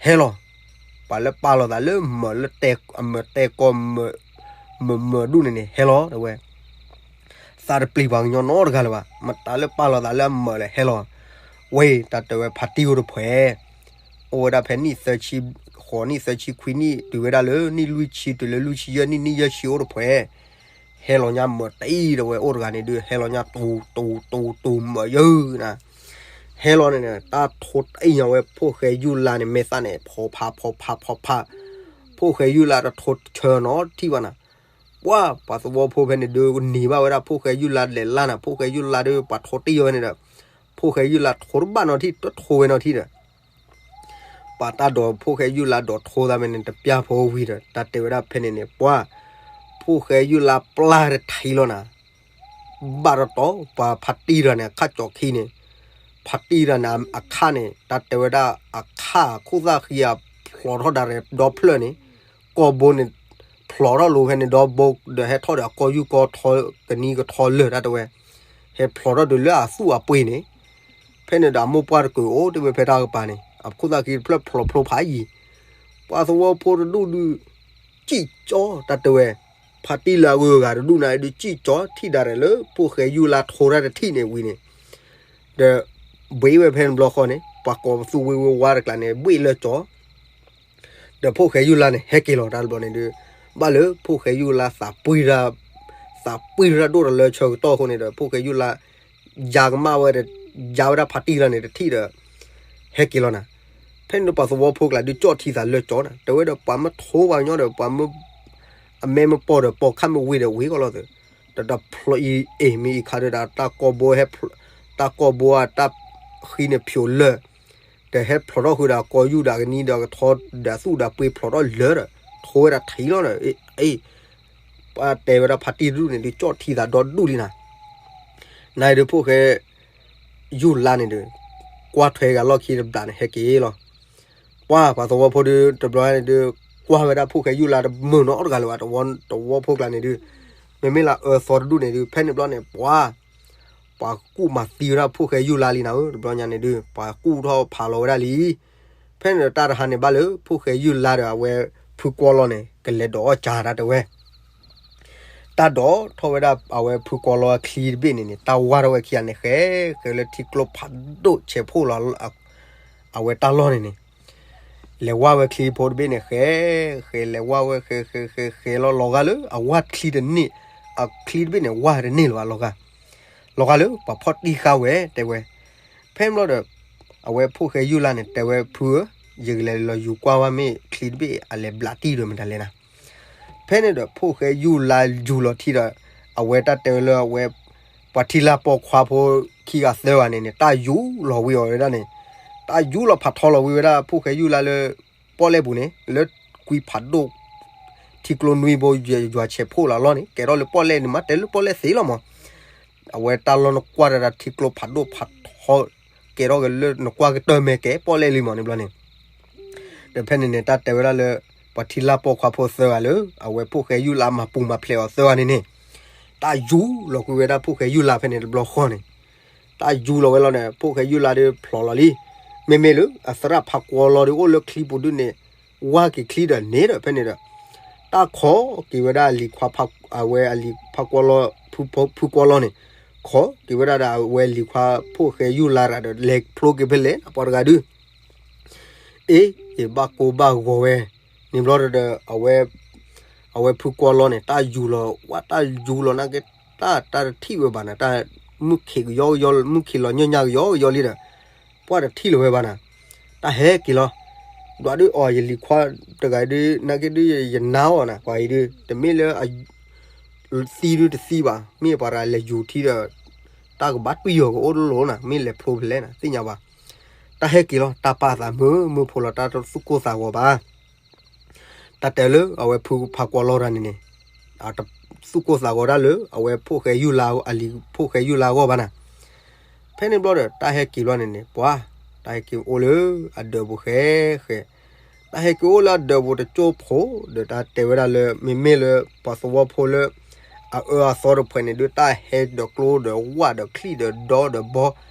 ဟဲလီၤ. ပှၤလၢပာ်လီၤသးလၢမၢာ်လၢတဲ အမၢာ်တဲကီၢ် မၢာ်မၢာ်ဒူၣ်န့ၣ်န့ၣ် ဟဲလီၤတဲဝဲ သးတပျံၤပှၤကညီနီတဂၤလၢၤဘၣ်. မတၤလၢပာ်လီၤသးလၢအမၢာ်လဲၣ် ဟဲလီၤ. ဝဲတၢ်တဲဝဲဖါတံၢ်အိၣ်တဖှဲး အိၣ်ဝဲဒၣ်ဖဲနံၣ်သၢဆံဃိးနံၣ်သၢဆံခွံနံၣ် တုၤဝဲဒၣ်လၢနံၣ်လွံၢ်ဆံတုၤလၢလွံၢ်ဆံယဲၢ်နံၣ် နံၣ်ယဲၢ်ဆံအိၣ်တဖှဲး ဟဲလီၤညါမၢာ်တံၢ်တဲဝဲအိၣ်တဂၤန့ၣ်ဒုး ဟဲလီၤညါတူတူတူမၢာ်ယၢနၤ. ဟဲလီၤန့ၣ်န့ၣ် တၢ်ထိတအံၤညါဝဲ ဖိၣ်ဃဲယူၢ်လါန့ၣ် မဲာ်သၣ်န့ၣ် ဖီဖးဖီဖးဖီဖး ဖိၣ်ဃဲယူၢ်လါတထိဆၢနီတထံၣ်ဘၣ်နၤ. ပှၤ ပှၤသဝီဖိဖဲန့ၣ်ဒုး န့ၢ်ဘၣ်ဝဲဒၣ် ဖိၣ်ဃဲယူၢ်လါလဲၤလၢ်နၤ ဖိၣ်ဃဲယူၢ်လါဒုး ပှၤထိတံၢ်ဝဲန့ၣ်ဒီး ဖိၣ်ဃဲယူၢ်လါထိတဘၣ်နီတထံၣ် တထိဝဲနီတထံၣ်ဒီး ပ ပာ်တၢ်ဒိးဖိၣ်ဃဲယုၢ်လါဒိးထိသးဖဲန့ၣ် တပျၢ်ဖိဝံၤဒီး တၢ်တဲဝဲဒၣ်ဖဲန့ၣ်န့ၣ် ပှၤ ဖိၣ်ဃဲယုၢ်လါပျၢ်တထံလီၤနၤ, ဘၣ်တတီၤ ပှၤဖါတံၢ်တဂၤန့ၣ် အခါကၠီခံန့ၣ်, ဖါတံၢ်တဂၤန့ၣ် အခါန့ၣ် တၢ်တဲဝဲဒၣ်အခါ ခိၣ်သၣ်ဃံအဖျိးထီၣ်ဒၣ်ရဲၣ်ဒီဖျၢၣ်န့ၣ်, ကီၢ်ဘိန့ၣ် ဖျိးထီၣ်လိၤဖဲန့ၣ် ဒီဘိဒီးဟဲထီၣ်ဒီးအကီၢ်ယူၢ်ကီၢ်ထီ ကနံကထီလၢာ်တၢ်တဲဝဲ, ဟဲဖျိးထီၣ်တုၤလၢအသူၣ်အပှ့ၤန့ၣ်, ဖဲန့ၣ်ဒီးအမိၢ်ပှၢ်တကုးအိၣ်တ့ၢ်ဝဲဖဲတၢ်ကပၤန့ၣ် အခိၣ်သၣ်ဃံတဖျၢၣ်ဖျိးဖျိဖးယံၤ, ပှၤသဝီဖိတဒူၣ်ဒုး စံၣ်ကၠီတၢ်တဲဝဲ, ဖါတံၢ်လၢအဂုၤအဂၤတဒူၣ်န့ၣ်ဒုး စံၣ်ကၠီထံၣ်ဒၣ်ရဲၣ်လၢ ဖိၣ်ဃဲယုၢ်လါထိတၢ်တထံၣ်န့ၣ်ဝံၤန့ၣ်, ဒီး ဘှံးဝဲဖဲန့ၣ်ဘျီဃီန့ၣ် ပှၤကိးပသူဝ့ဝ့ဝါတကျါန့ၣ် ဘှံးလၢကၠီ ဒီးဖိၣ်ဃဲယုၢ်လါန့ၣ် ဟဲက့ၤလီၤတၢ်တဘျီန့ၣ်ဒုး, ဘၣ်လၢဖိၣ်ဃဲယုၢ်လါသးပှံၢ်တၢ်, သးပှံၢ်တၢ်ဒိၣ်တၢ်လၢဆၢကတီၢ်အဃိန့ၣ်ဒီး ဖိၣ်ဃဲယုၢ်လါ ယါကမၣ်ဝဲဒီး ယါဝဲဒၣ်ဖါတံၢ်လၢန့ၣ်တထံၣ်ဒီး ဟဲက့ၤလီၤနၤ, ဖဲန့ၣ်ဒီးပှၤသဝီဖိကျါဒုးကၠီၣ်ထံသးလၢကၠီနၤ, တဲဝဲဒီးပှၤမ့ၢ်ထိပှၤကညီဒီး ပှၤမ့ၢ် အမဲာ်မ့ၢ်ပိာ်ဒီးပိာ်ခါမ့ၢ်ဝံၤဒီးဝံၤကီးလီၤသ့, တၢ်တဖျိးအံၤအ့ၣ်မ့ၢ်အံၤခါဒီး တၢ်ကီၢ်ဘိဟဲဖျိး, တၢ်ကီၢ်ဘိအတၢ်ဃံန့ၣ်ဖျိးလၢာ် ဒီးဟဲဖျိးထီၣ်ဃုာ်ဒီးကီၢ်ယူၢ်ဒီးကနံဒီးကထီဒီးသူၣ်ဒီးပှ့ၤဖျိးထီၣ်လၢာ်ဒီး ထိဝဲဒၣ်ထံလီၤဒီး အ့ၣ်, ပှၤတဲဝဲဒၣ်ဖါတံၢ်တဒူၣ်န့ၣ်ဒုးကၠီၣ်ထံသးဒီဒူၣ်လံနၤ, နၤအံၤဒုးဖိၣ်ဃဲ ယုၢ်လါန့ၣ်ဒီး ကွၢ်ထွဲဂၤလီၢ်ခံတဘျီန့ၣ် ဟဲက့ၤလီၤ. ပှၤပှၤသဝီဖိဒုး တဘျီန့ၣ်ဒုး ကွၢ်ဝဲဒၣ်ဖိၣ်ဃဲယုၢ်လါတမုာ်နီတဂၤလၢၤဘၣ်, သဝီဖိကျါန့ၣ်ဒုး မ့မ့ၢ်လၢအၢသီတဒူၣ်န့ၣ်ဒုး ဖဲန့ၣ်ဘျီန့ၣ် ပှၤ ပှၤကူၣ်မၤသံဝဲဒၣ်ဖိၣ်ဃဲယုၢ်လါလံနၤဧၢ, တဘျီညါန့ၣ်ဒုး ပှၤကူၣ်ထီၣ်ဖးလီၤဝဲဒၣ်လံ. ဖဲန့ၣ်ဒီးတၢ်တဟါန့ၣ်ဘၣ်လၢ ဖိၣ်ဃဲယုၢ်လါဒီးအဝဲဖုကွီလီၤန့ၣ် ကလဲၤဒိးအီၣ်ကၢတၢ်တဲဝဲ တၢ်ဒိးထီၣ်ဝဲဒၣ်အဝဲဖုကွီလီၤအချံတဘ့ၣ်န့ၣ်န့ၣ် တၢ်ဝါထီၣ်ဝဲခံဂၤန့ၣ် ဃဲဃဲလၢထံကျိဖးဒိၣ်ဆဲးဖှိၣ်လီၤ အဝဲတၢ်လီၢ်န့ၣ်န့ၣ် လဲၤဝါဝဲချံဖိတဘ့ၣ်န့ၣ် ဃဲဃဲလဲၤဝါဝဲ ဃဲဃဲဃဲဃဲလီၤ လီၤဂာ်လၢအဝါချံတန့ၢ်, အချံတဘ့ၣ်န့ၣ် ဝါတန့ၢ်လၢၤဘၣ် လီၤဂာ်, လီၤဂာ်လၢပှၤဖီၣ်တံၢ်ဃာ်ဝဲတဲဝဲ. ဖဲန့ၣ်ဘျီဒီး အဝဲဖိၣ်ဃဲယုၢ်လါန့ၣ် တဲဝဲဖုဧၢ, ယကလဲၤလီၤယူၤကွၢ်ဝဲမ့ၢ်ချံတဘ့ၣ်အလဲၤဘျးတံၢ်ဒီးမတၤလဲၣ်နၤ. ဖဲန့ၣ်ဒီးဖိၣ်ဃဲယုၢ်လါယူၤလီၤထံဒီး အဝဲတၢ်တဲဝဲလၢအဝဲ ပှၤထံလါပိာ်ခွါဖိခံဂၤသၢဂၤန့ၣ်န့ၣ် တၢ်ယူၤလီၤဝံၤအီၤဝဲဒၣ်န့ၣ်, တၢ်ယူၤလီၤဖးထီလီၤဝံၤဝဲဒၣ်ဖိၣ်ဃဲယုၢ်လါလၢ ပီၣ်လဲၣ်ပူၤန့ၣ် လၢကွံဖးဒိၣ် ထံကျိနွံဘိ ယွၤဆဲးဖှိၣ်လီၤလီၢ်န့ၣ် ကဲထီၣ်လၢပီၣ်လဲၣ်န့ၣ် မ့ၢ်တဲလၢပီၣ်လဲၣ်သ့လီၤမး. အဝဲတၢ်လီၢ်နကွၢ်တၢ်ဒီးထံကျိဖးဒိၣ်ဖးထီ ကဲထီၣ်က့ၤလၢနကွၢ်ကတၢၢ်မဲာ်ကဲပီၣ်လဲၣ်လံမးန့ၣ်ဘျီန့ၣ် ဒီးဖဲန့ၣ်န့ၣ် တၢ်တဲဝဲဒၣ်လၢ ပှၤထံလါပိာ်ခွါဖိသၢဂၤလၢ အဝဲဖိၣ်ဃဲယုၢ်လါမၤပူၤမၤဖျဲးအီၤသၢဂၤန့ၣ်န့ၣ် တၢ်ယူၤလီၤကွံာ်ဝဲဒၣ်ဖိၣ်ဃဲယုၢ်လါဖဲန့ၣ်တဘျီဃီန့ၣ်, တၢ်ယူၤလီၤဝဲလီၤန့ၣ် ဖိၣ်ဃဲယုၢ်လါဒီးဖျိးလီၤလံ. မ့မ့ၢ်လၢအသရၣ်ဖးကွီလီၤဒီးအိၣ်လၢချံပူၤဒုန့ၣ် ဝါက့ၤချံဒီးန့ၣ်ဒီး ဖဲန့ၣ်ဒီး တၢ်ခိးက့ၤဝဲဒၣ်အလံၤခွါ အဝဲအလံၤဖးကွီလီၤ ဖုကွီလီၤန့ၣ် ခိးက့ၤဝဲဒၣ်ဒီးအဝဲလံၤခွါဖိၣ်ဃဲယုၢ်လါတဂၤဒီး လဲၤဖျိက့ၤဖဲလဲၣ် ပှၤတဂၤဒု အ့ၣ် အ့ၣ် ဘၣ်ကိၢ်ဘၣ်ဂီၤဝဲန့ၣ်ဘျီဒီး အဝဲ အဝဲဖုကွီလီၤန့ၣ် တၢ်ယူၤလီၤ ဝဲတၢ်ယူၤလီၤနာ်က့ တၢ် တၢ်တထံၣ်ဝဲဘၣ်နၤ တၢ်မုၢ်ခံးကယီကယီ မုၢ်ခံးလီၤညၣ်ညၣ်ကယီကယီလံဒီး ပှၤတထံၣ်လၢၤဝဲဘၣ်နၤ တၢ်ဟဲက့ၤလီၤ ဒွးဒုးအီၤ ယလံၤခွါတဂၤဒုး နာ်က့ဒုး ယနါအီၤနၤ ပှၤအံၤဒုး တမ့ၢ်လၢ သံဒုးတသံဘၣ် မ့ၢ်ပှၤတဂၤလဲၤယူၤထံဒီး တၢ်ကဘၣ်တွံၢ်ယီၤကအိၣ်တလိၤနၤ မ့ၢ်လဲၤဖျိဖဲလဲၣ်နၤ သ့ၣ်ညါဘၣ်. တၢ်ဟဲက့ၤလီၤ တၢ်ပာ်သးမုာ်မုာ်ဖိးလီၤ တၢ်တသူၣ်ကိၢ်သးဂီၤဘၣ်. တၢ်တဲလၢအဝဲဖုဖးကွီလီၤတဂၤန့ၣ်န့ၣ် အတသူၣ်ကိၢ်သးဂီၤတၢ်လၢ အဝဲဖိၣ်ဃဲယုၢ်လါ အလံၤဖိၣ်ဃဲယုၢ်လါအဂီၢ်ဘၣ်နၤ. ဖဲန့ၣ်ဘျီဒီး တၢ်ဟဲက့ၤဘျီန့ၣ်န့ၣ် ပှၤ တၢ်ဟဲက့ၤအိၣ်လၢအဒၢးပူၤဃဲဃဲ တၢ်ဟဲက့ၤအိၣ်လၢအဒၢးပူၤတကၠိဖိ ဒီးတၢ်တဲဝဲဒၣ်လၢ မ့မ့ၢ်လၢပှၤသဝီဖိလၢ အအၢအသီတဖှဲးန့ၣ်ဒုး တၢ်ဟဲဒီးကျိဒီးဝၣ်ဒီးချံၣ်ဒီးဒီဒီးဘီ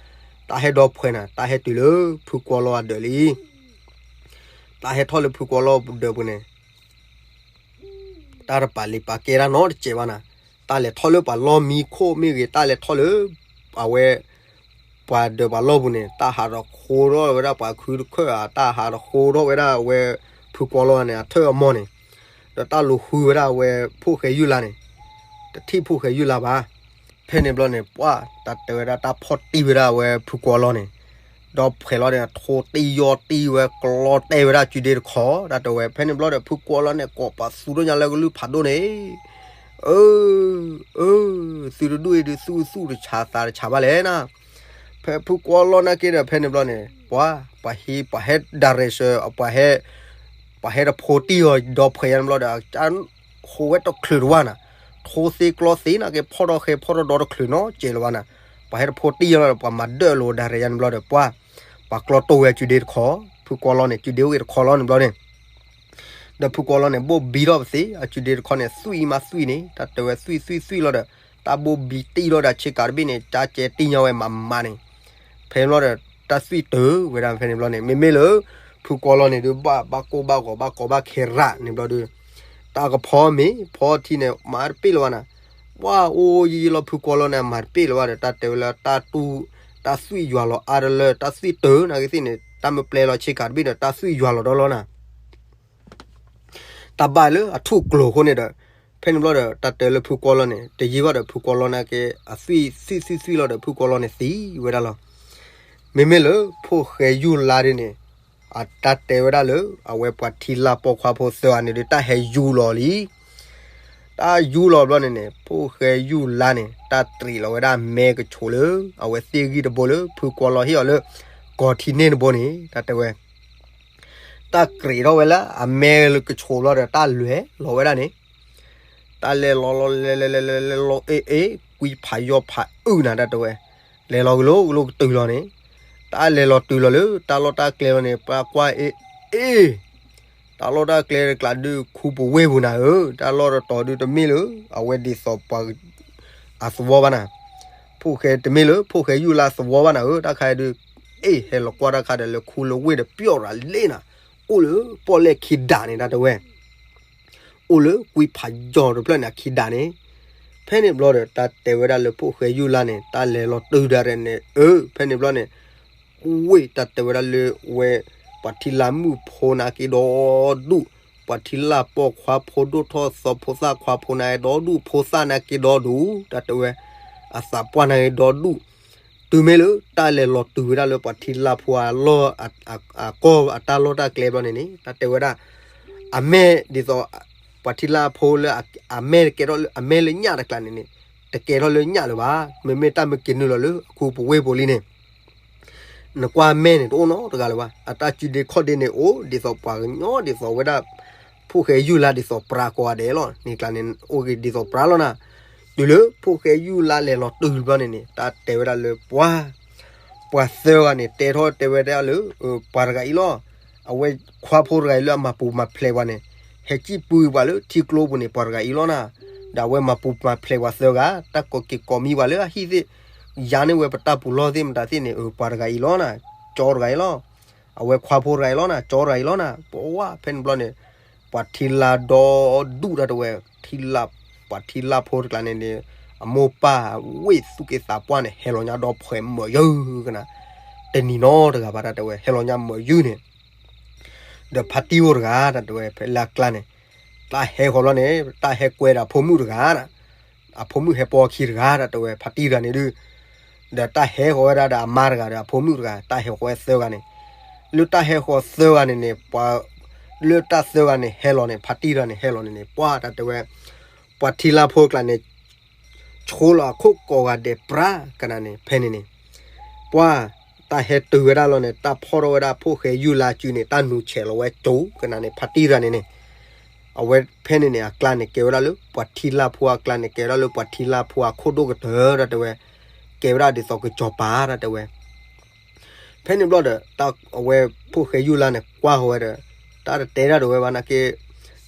တၢ်ဟဲဒီဖှဲးနၤ တၢ်ဟဲတုၤလၢဖုကွီလီၤအဒၢးလံ. တၢ်ဟဲထီၣ်လၢဖုကွီလီၤဒၢးပူၤန့ၣ် တၢ်တပာ်လံၤပာ်ကဲတၢ်နီတစဲးဘၣ်နၤ, တၢ်လဲၤထီၣ်လၢပှၤလီၢ်မံခိၣ်မ့ၢ်ဂ့ၤ တၢ်လဲၤထီၣ်လၢ အဝဲ ပှၤဒၢးပှၤလီၢ်ပူၤန့ၣ် တၢ်ဟးဒီးဃိထီၣ်ဝဲဒၣ်ပှၤခုတခၢၣ်ဧါ တၢ်ဟးဒီးဃိထီၣ်ဝဲဒၣ်အဝဲ ဖုကွီလီၤန့ၣ် အထၢၣ်အမီၢ်န့ၣ်, ဒီးတၢ်လူၤဃုဝဲဒၣ်အဝဲ ဖိၣ်ဃဲယုၢ်လါန့ၣ်, တထံၣ်ဖိၣ်ဃဲယုၢ်လါဘၣ်. ဖဲန့ၣ်ဘျီန့ၣ် ပှၤတၢ်တဲဝဲဒၣ်တၢ်ဖီၣ်တံၢ်ဝဲဒၣ်အဝဲဖုကွီလီၤန့ၣ်, ဒီးဖှဲးလီၤန့ၣ် ထိတံၢ်ယီၢ်တံၢ်ဝဲ ကျီတဲာ်ဝဲဒၣ်စုဒ့တခီ, တၢ်တဲဝဲ ဖဲန့ၣ်ဘျီဒီး ဖုကွီလီၤန့ၣ် ကိးပသူဒိၣ်ညါလၢကလုၢ်ဖးဒိၣ်န့ၣ်, အၢ အၢ သုတဒူၣ်အံၤဒုး သူၣ်သူၣ်တဆးသးတဆးဘၣ်လဲၣ်နၤ. ဖဲဖုကွီလီၤနာ်က့ဒီး ဖဲန့ၣ်ဘျီန့ၣ် ပှၤ ပှၤဟံး ပှၤဟဲ direction ပှၤဟဲ ပှၤဟဲတဖိတံၢ်အီၤဒီးဖှဲးယါန့ၣ်ဘျီဒီး အကဟိးဝဲတချုးတဝၢ်နၤ, ထိသ့ကျီသ့နာ်က့ ဖီၣ်ထီၣ်ဃဲဖီၣ်ထီၣ်ဒီတချုးနီတစဲးလၢၤဘၣ်နၤ, ပှၤဟဲတဖိတံၢ်အီၤလီၤဒီး ပှၤမၤဒၢၣ်လိာ် direction ယါန့ၣ်ဘျီဒီး ပှၤ ပှၤကျီတိၢ်ဝဲအစုဒ့တခီ, ဖုကွီလီန့ၣ် စုဒ့အိၣ်ဂ့ၤတခီလီၤန့ၣ်ဘျီန့ၣ် ဒီးဖုကွီလီန့ၣ် ဘိၣ်ဘံထီၣ်ပသ့ အစုဒ့တခီန့ၣ် သွံၣ်မးသွံၣ်န့ၣ် တၢ်တဲဝဲသွံၣ်သွံၣ်သွံၣ်လီၤဒီး တၢ်ဘိၣ်ဘံတံၢ်ထီၣ်ဒီးဆ့ကၤတဘ့ၣ်န့ၣ် တၢ်ကဲတံၢ်ညါဝဲမးမးန့ၣ်, ဖဲန့ၣ်ဘျီဒီး တၢ်သွံၣ်တုၤဝဲဒၣ်ဖဲန့ၣ်ဘျီန့ၣ် မ့မ့ၢ်လၢ ဖုကွီလီန့ၣ်ဒုး ဘၣ်ဘၣ်ကိၢ်ဘၣ်ဂီၤဘၣ်ကီဘၣ်ခဲရၣ်န့ၣ်ဘျီဒီး တၢ်ကဖီမ့ၤဖီထံန့ၣ် မၤတပ့ၢ်လၢၤဘၣ်နၤ, ပှၤအိၣ်ယံာ်ယံာ်လီၤ ဖုကွီလီန့ၣ် မၤတပ့ၢ်လၢၤဘၣ်ဒီး တၢ်တဲဝဲလၢတၢ်တူၢ် တၢ်သွံၣ်ယွၤလီၤအါတလၢ တၢ်သွံၣ်တုၤနာ်က့သ့ၣ်န့ၣ် တၢ်မ့ၢ်ပျဲလီၤဆ့ကၤတဘ့ၣ်ဒီး တၢ်သွံၣ်ယွၤလီၤဒီလီၤနၤ တၢ်ဘၣ်လၢအထူၣ်ကျိၤအဃိန့ၣ်ဒီး ဖဲန့ၣ်ဘျီဒီး တၢ်တဲလၢဖုကွီလီန့ၣ် တယံာ်ဘၣ်ဒီး ဖုကွီလီနာ်က့ အသွံၣ်သွံၣ်သွံၣ်သွံၣ်လီၤဒီး ဖုကွီလီန့ၣ်သံဝဲဒၣ်လီၤ. မ့မ့ၢ်လၢ ဖိၣ်ဃဲယူၢ်လါဒ်န့ၣ် အတၢ်တဲဝဲဒၣ်လၢ အဝဲပှၤထံလါပိာ်ခွါဖိသၢဂၤန့ၣ်ဒီး တၢ်ဟဲယူၢ်လီၤလံ တၢ်ယူၢ်လီၤဘျီန့ၣ်န့ၣ် ဖိၣ်ဃဲယူၢ်လါန့ၣ် တၢ်တြံးလီၤဝဲဒၣ်မဲကဆိးလၢ အဝဲသ့ၣ်ဂံၢ်တဘိလၢ ဖုကွီလီဟ့ၣ်အီၤလၢ ကီၢ်ထံန့ၢ်တဘိန့ၣ် တၢ်တဲဝဲ တၢ်ကြ့းထီၣ်ဝဲလၢအမဲလၢကဆိးဘျီဒီး တၢ်လဲၤလီၤဝဲဒၣ်န့ၣ် တၢ်လဲၤလီၤလီၤလဲၤလဲၤလဲၤလဲၤလဲၤလီၤအ့ၣ်အ့ၣ် ကွံဖးယီၢ်ဖးအုၣ်နၤ တၢ်တဲဝဲ လဲၤလီၤကလိကလိကတုၤလီၤန့ၣ် တၢ်လဲၤလီၤတုၤလီၤလၢ တၢ်လီၢ်တၢ်ကျဲလီၤန့ၣ် ပှၤကွၢ်အ့ၣ်အ့ၣ် တၢ်လီၢ်တၢ်ကျဲတကျးဒုး ခူပဝ့ၢ်ပူၤနၤဧၢ, တၢ်လီၢ်တတီၤဒုးတမ့ၢ်လၢ အဝဲဒ်သိးပှၤ အသဝီဘၣ်နၤ, ဖိၣ်ဃဲတမ့ၢ်လၢ ဖိၣ်ဃဲယူၢ်လါသဝီဘၣ်နၤဧၢ, တၢ်ခါဒုး အ့ၣ် ဟဲလီၤကွၢ်တၢ်ခါဒီးလၢခူလၢဝ့ၢ်ဒီးပျီၢ်ရၤလ့နၤ, အိၣ်လၢပီၣ်လဲၣ်ခံဒးန့ၣ် တၢ်တဲဝဲ အိၣ်လၢကွံဖးယီၢ်တဖျၢၣ်န့ၣ် အခံဒးန့ၣ်, ဖဲန့ၣ်ဘျီဒီး တၢ်တဲဝဲဒၣ်လၢဖိၣ်ဃဲယူၢ်လါန့ၣ် တၢ်လဲၤလီၤတုၤဒၣ်ရဲၣ်န့ၣ် အၢ ဖဲန့ၣ်ဘျီန့ၣ် ဝ့ၢ်တၢ်တဲဝဲဒၣ်လၢဝဲ ပှၤထံလါမုၣ်ဖိနာ်က့ဒီဒူၣ်, ပှၤထံလါပိာ်ခွါဖိဒိၣ်ထီၣ်သီဖိသၣ်ခွါဖိနာ်က့ဒီဒူၣ် ဖိသၣ်နာ်က့ဒီဒူၣ် တၢ်တဲဝဲ အသးပှၢ်နာ်က့ဒီဒူၣ်, တုၤမ့ၢ်လၢတၢ်လဲၤလီၤတုၤဝဲဒၣ်လၢပှၤထံလါဖိအလီၢ် အကီၢ်အတၢ်လီၢ်တၢ်ကျဲဘျီန့ၣ်န့ၣ် တၢ်တဲဝဲဒၣ် အမဲာ်ဒ်သိး ပှၤထံလါဖိလၢအမဲာ်တကဲထီၣ်လၢအမဲာ်လၢညၣ်တကျးန့ၣ်န့ၣ် တကဲထီၣ်လၢညၣ်လၢၤဘၣ်, မ့မ့ၢ်တၢ်မ့ၢ်က့ၤနုာ်လီၤလၢအခူပဝ့ၢ်ပူၤလံန့ၣ် နကွၢ်မဲာ်န့ၣ် တအိၣ်နီတဂၤလၢၤဘၣ်, အတၢ်စုဒ့ခီၣ်ဒ့န့ၣ် အိၣ်ဒ်သိးပှၤကညီဒ်သိးဝဲဒၣ် ဖိၣ်ဃဲယူၢ်လါဒ်သိးပြၤကိးဂၤဒဲးလီၤ, န့ၣ်ကျါန့ၣ် အိၣ်ဂ့ၤဒ်သိးပြၤလီၤနၤ, တုၤလၢဖိၣ်ဃဲယူၢ်လါလဲၤလီၤတုၤဘျီန့ၣ်န့ၣ် တၢ်တဲဝဲဒၣ်လၢပှၤ ပှၤသၢဂၤန့ၣ် တဲထီၣ်တဲဝဲဒၣ်လၢ ပှၤတဂၤအံၤလီၤ, အဝဲခွါဖိတဂၤအံၤလၢအမၤပူၤမၤဖျဲးပှၤန့ၣ် ဟဲစံၣ်ပှံၤပှၤလၢထံကျိပူၤန့ၣ် ပှၤတဂၤအံၤလီၤနၤ, ဒီးအဝဲမၤပူၤမၤဖျဲးပှၤသၢဂၤ တၢ်ကိးက့ၤကိးမံပှၤလၢအဟံၣ်သ့ၣ် ယါန့ၢ်ဝဲပတၢ်ပူၤလီၢ်သ့ၣ်မတၤသ့ၣ်န့ၣ် ပှၤတဂၤအံၤလီၤနၤ, ကၠီတဂၤအံၤလီၤ, အဝဲခွါဖိတဂၤအံၤလီၤနၤ, ကၠီတဂၤအံၤလီၤနၤ, ပဝဲဖဲန့ၣ်ဘျီန့ၣ် ပှၤထံလါဒီဒူၣ်တၢ်တဲဝဲ ထံလါ ပှၤထံလါဖိတကျါန့ၣ်န့ၣ် အမိၢ်ပၢ်ဝ့ၢ်သူၣ်က့သးပှၢ်န့ၣ် ဟဲလီၤညါဒီဖှဲးမၢာ်ယုၢ်ကနၤ, တနံၤနီတဂၤဘၣ်တၢ်တဲဝဲ ဟဲလီၤညါမၢာ်ယုၢ်န့ၣ် ဒီးဖါတံၢ်ဖိတဂၤ တၢ်တဲဝဲ ဖဲလၢအကျါန့ၣ် တၢ်ဟဲဃီၤဘျီန့ၣ် တၢ်ဟဲကွဲဒီးအဖိမုၣ်တဂၤ, အဖိမုၣ်ဟဲပိာ်အခံတဂၤ တၢ်တဲဝဲ ဖါတံၢ်တဂၤန့ၣ်ဒုး, ဒီးတၢ်ဟဲဃီၤဝဲဒၣ်ဒီးအမါတဂၤဒီးအဖိမုၣ်တဂၤ တၢ်ဟဲဃီၤဝဲသၢဂၤန့ၣ်, လၢတၢ်ဟဲဃီၤသၢဂၤန့ၣ်န့ၣ် ပှၤ လၢတၢ်သၢဂၤန့ၣ်ဟဲလီၤန့ၣ် ဖါတံၢ်တဂၤန့ၣ်ဟဲလီၤန့ၣ်န့ၣ် ပှၤတၢ်တဲဝဲ ပှၤထံလါဖိကျါန့ၣ် ဆိလီၤအခိၣ်ကိးဂၤဒဲးပြးကနၤန့ၣ် ဖဲန့ၣ်န့ၣ် ပှၤ တၢ်ဟဲတုၤဝဲဒၣ်လီၤန့ၣ် တၢ်ဖီၣ်ထီၣ်ဝဲဒၣ်ဖိၣ်ဃဲယူၢ်လါစုန့ၣ် တၢ်နူၤဆဲးလီၤဝဲကၠိကနၤန့ၣ် ဖါတံၢ်တဂၤန့ၣ်န့ၣ်, အဝဲဖဲန့ၣ်န့ၣ် အကျါန့ၣ် ကဲဝဲဒၣ်လၢ ပှၤထံလါဖိအကျါန့ၣ် ကဲဝဲဒၣ်လၢပှၤထံလါဖိအခိၣ်ဒိၣ်ကတၢၢ် တၢ်တဲဝဲ, ကဲဝဲဒၣ်ဒ်သိးကစီၤပၤ တၢ်တဲဝဲ ဖဲန့ၣ်ဘျီဒီး တၢ်အဝဲဖိၣ်ဃဲယူၢ်လါန့ၣ် ကွၢ်ဃီၤဝဲဒီး တၢ်တတဲဒၣ်ဒိးဝဲဘၣ်နာ်က့,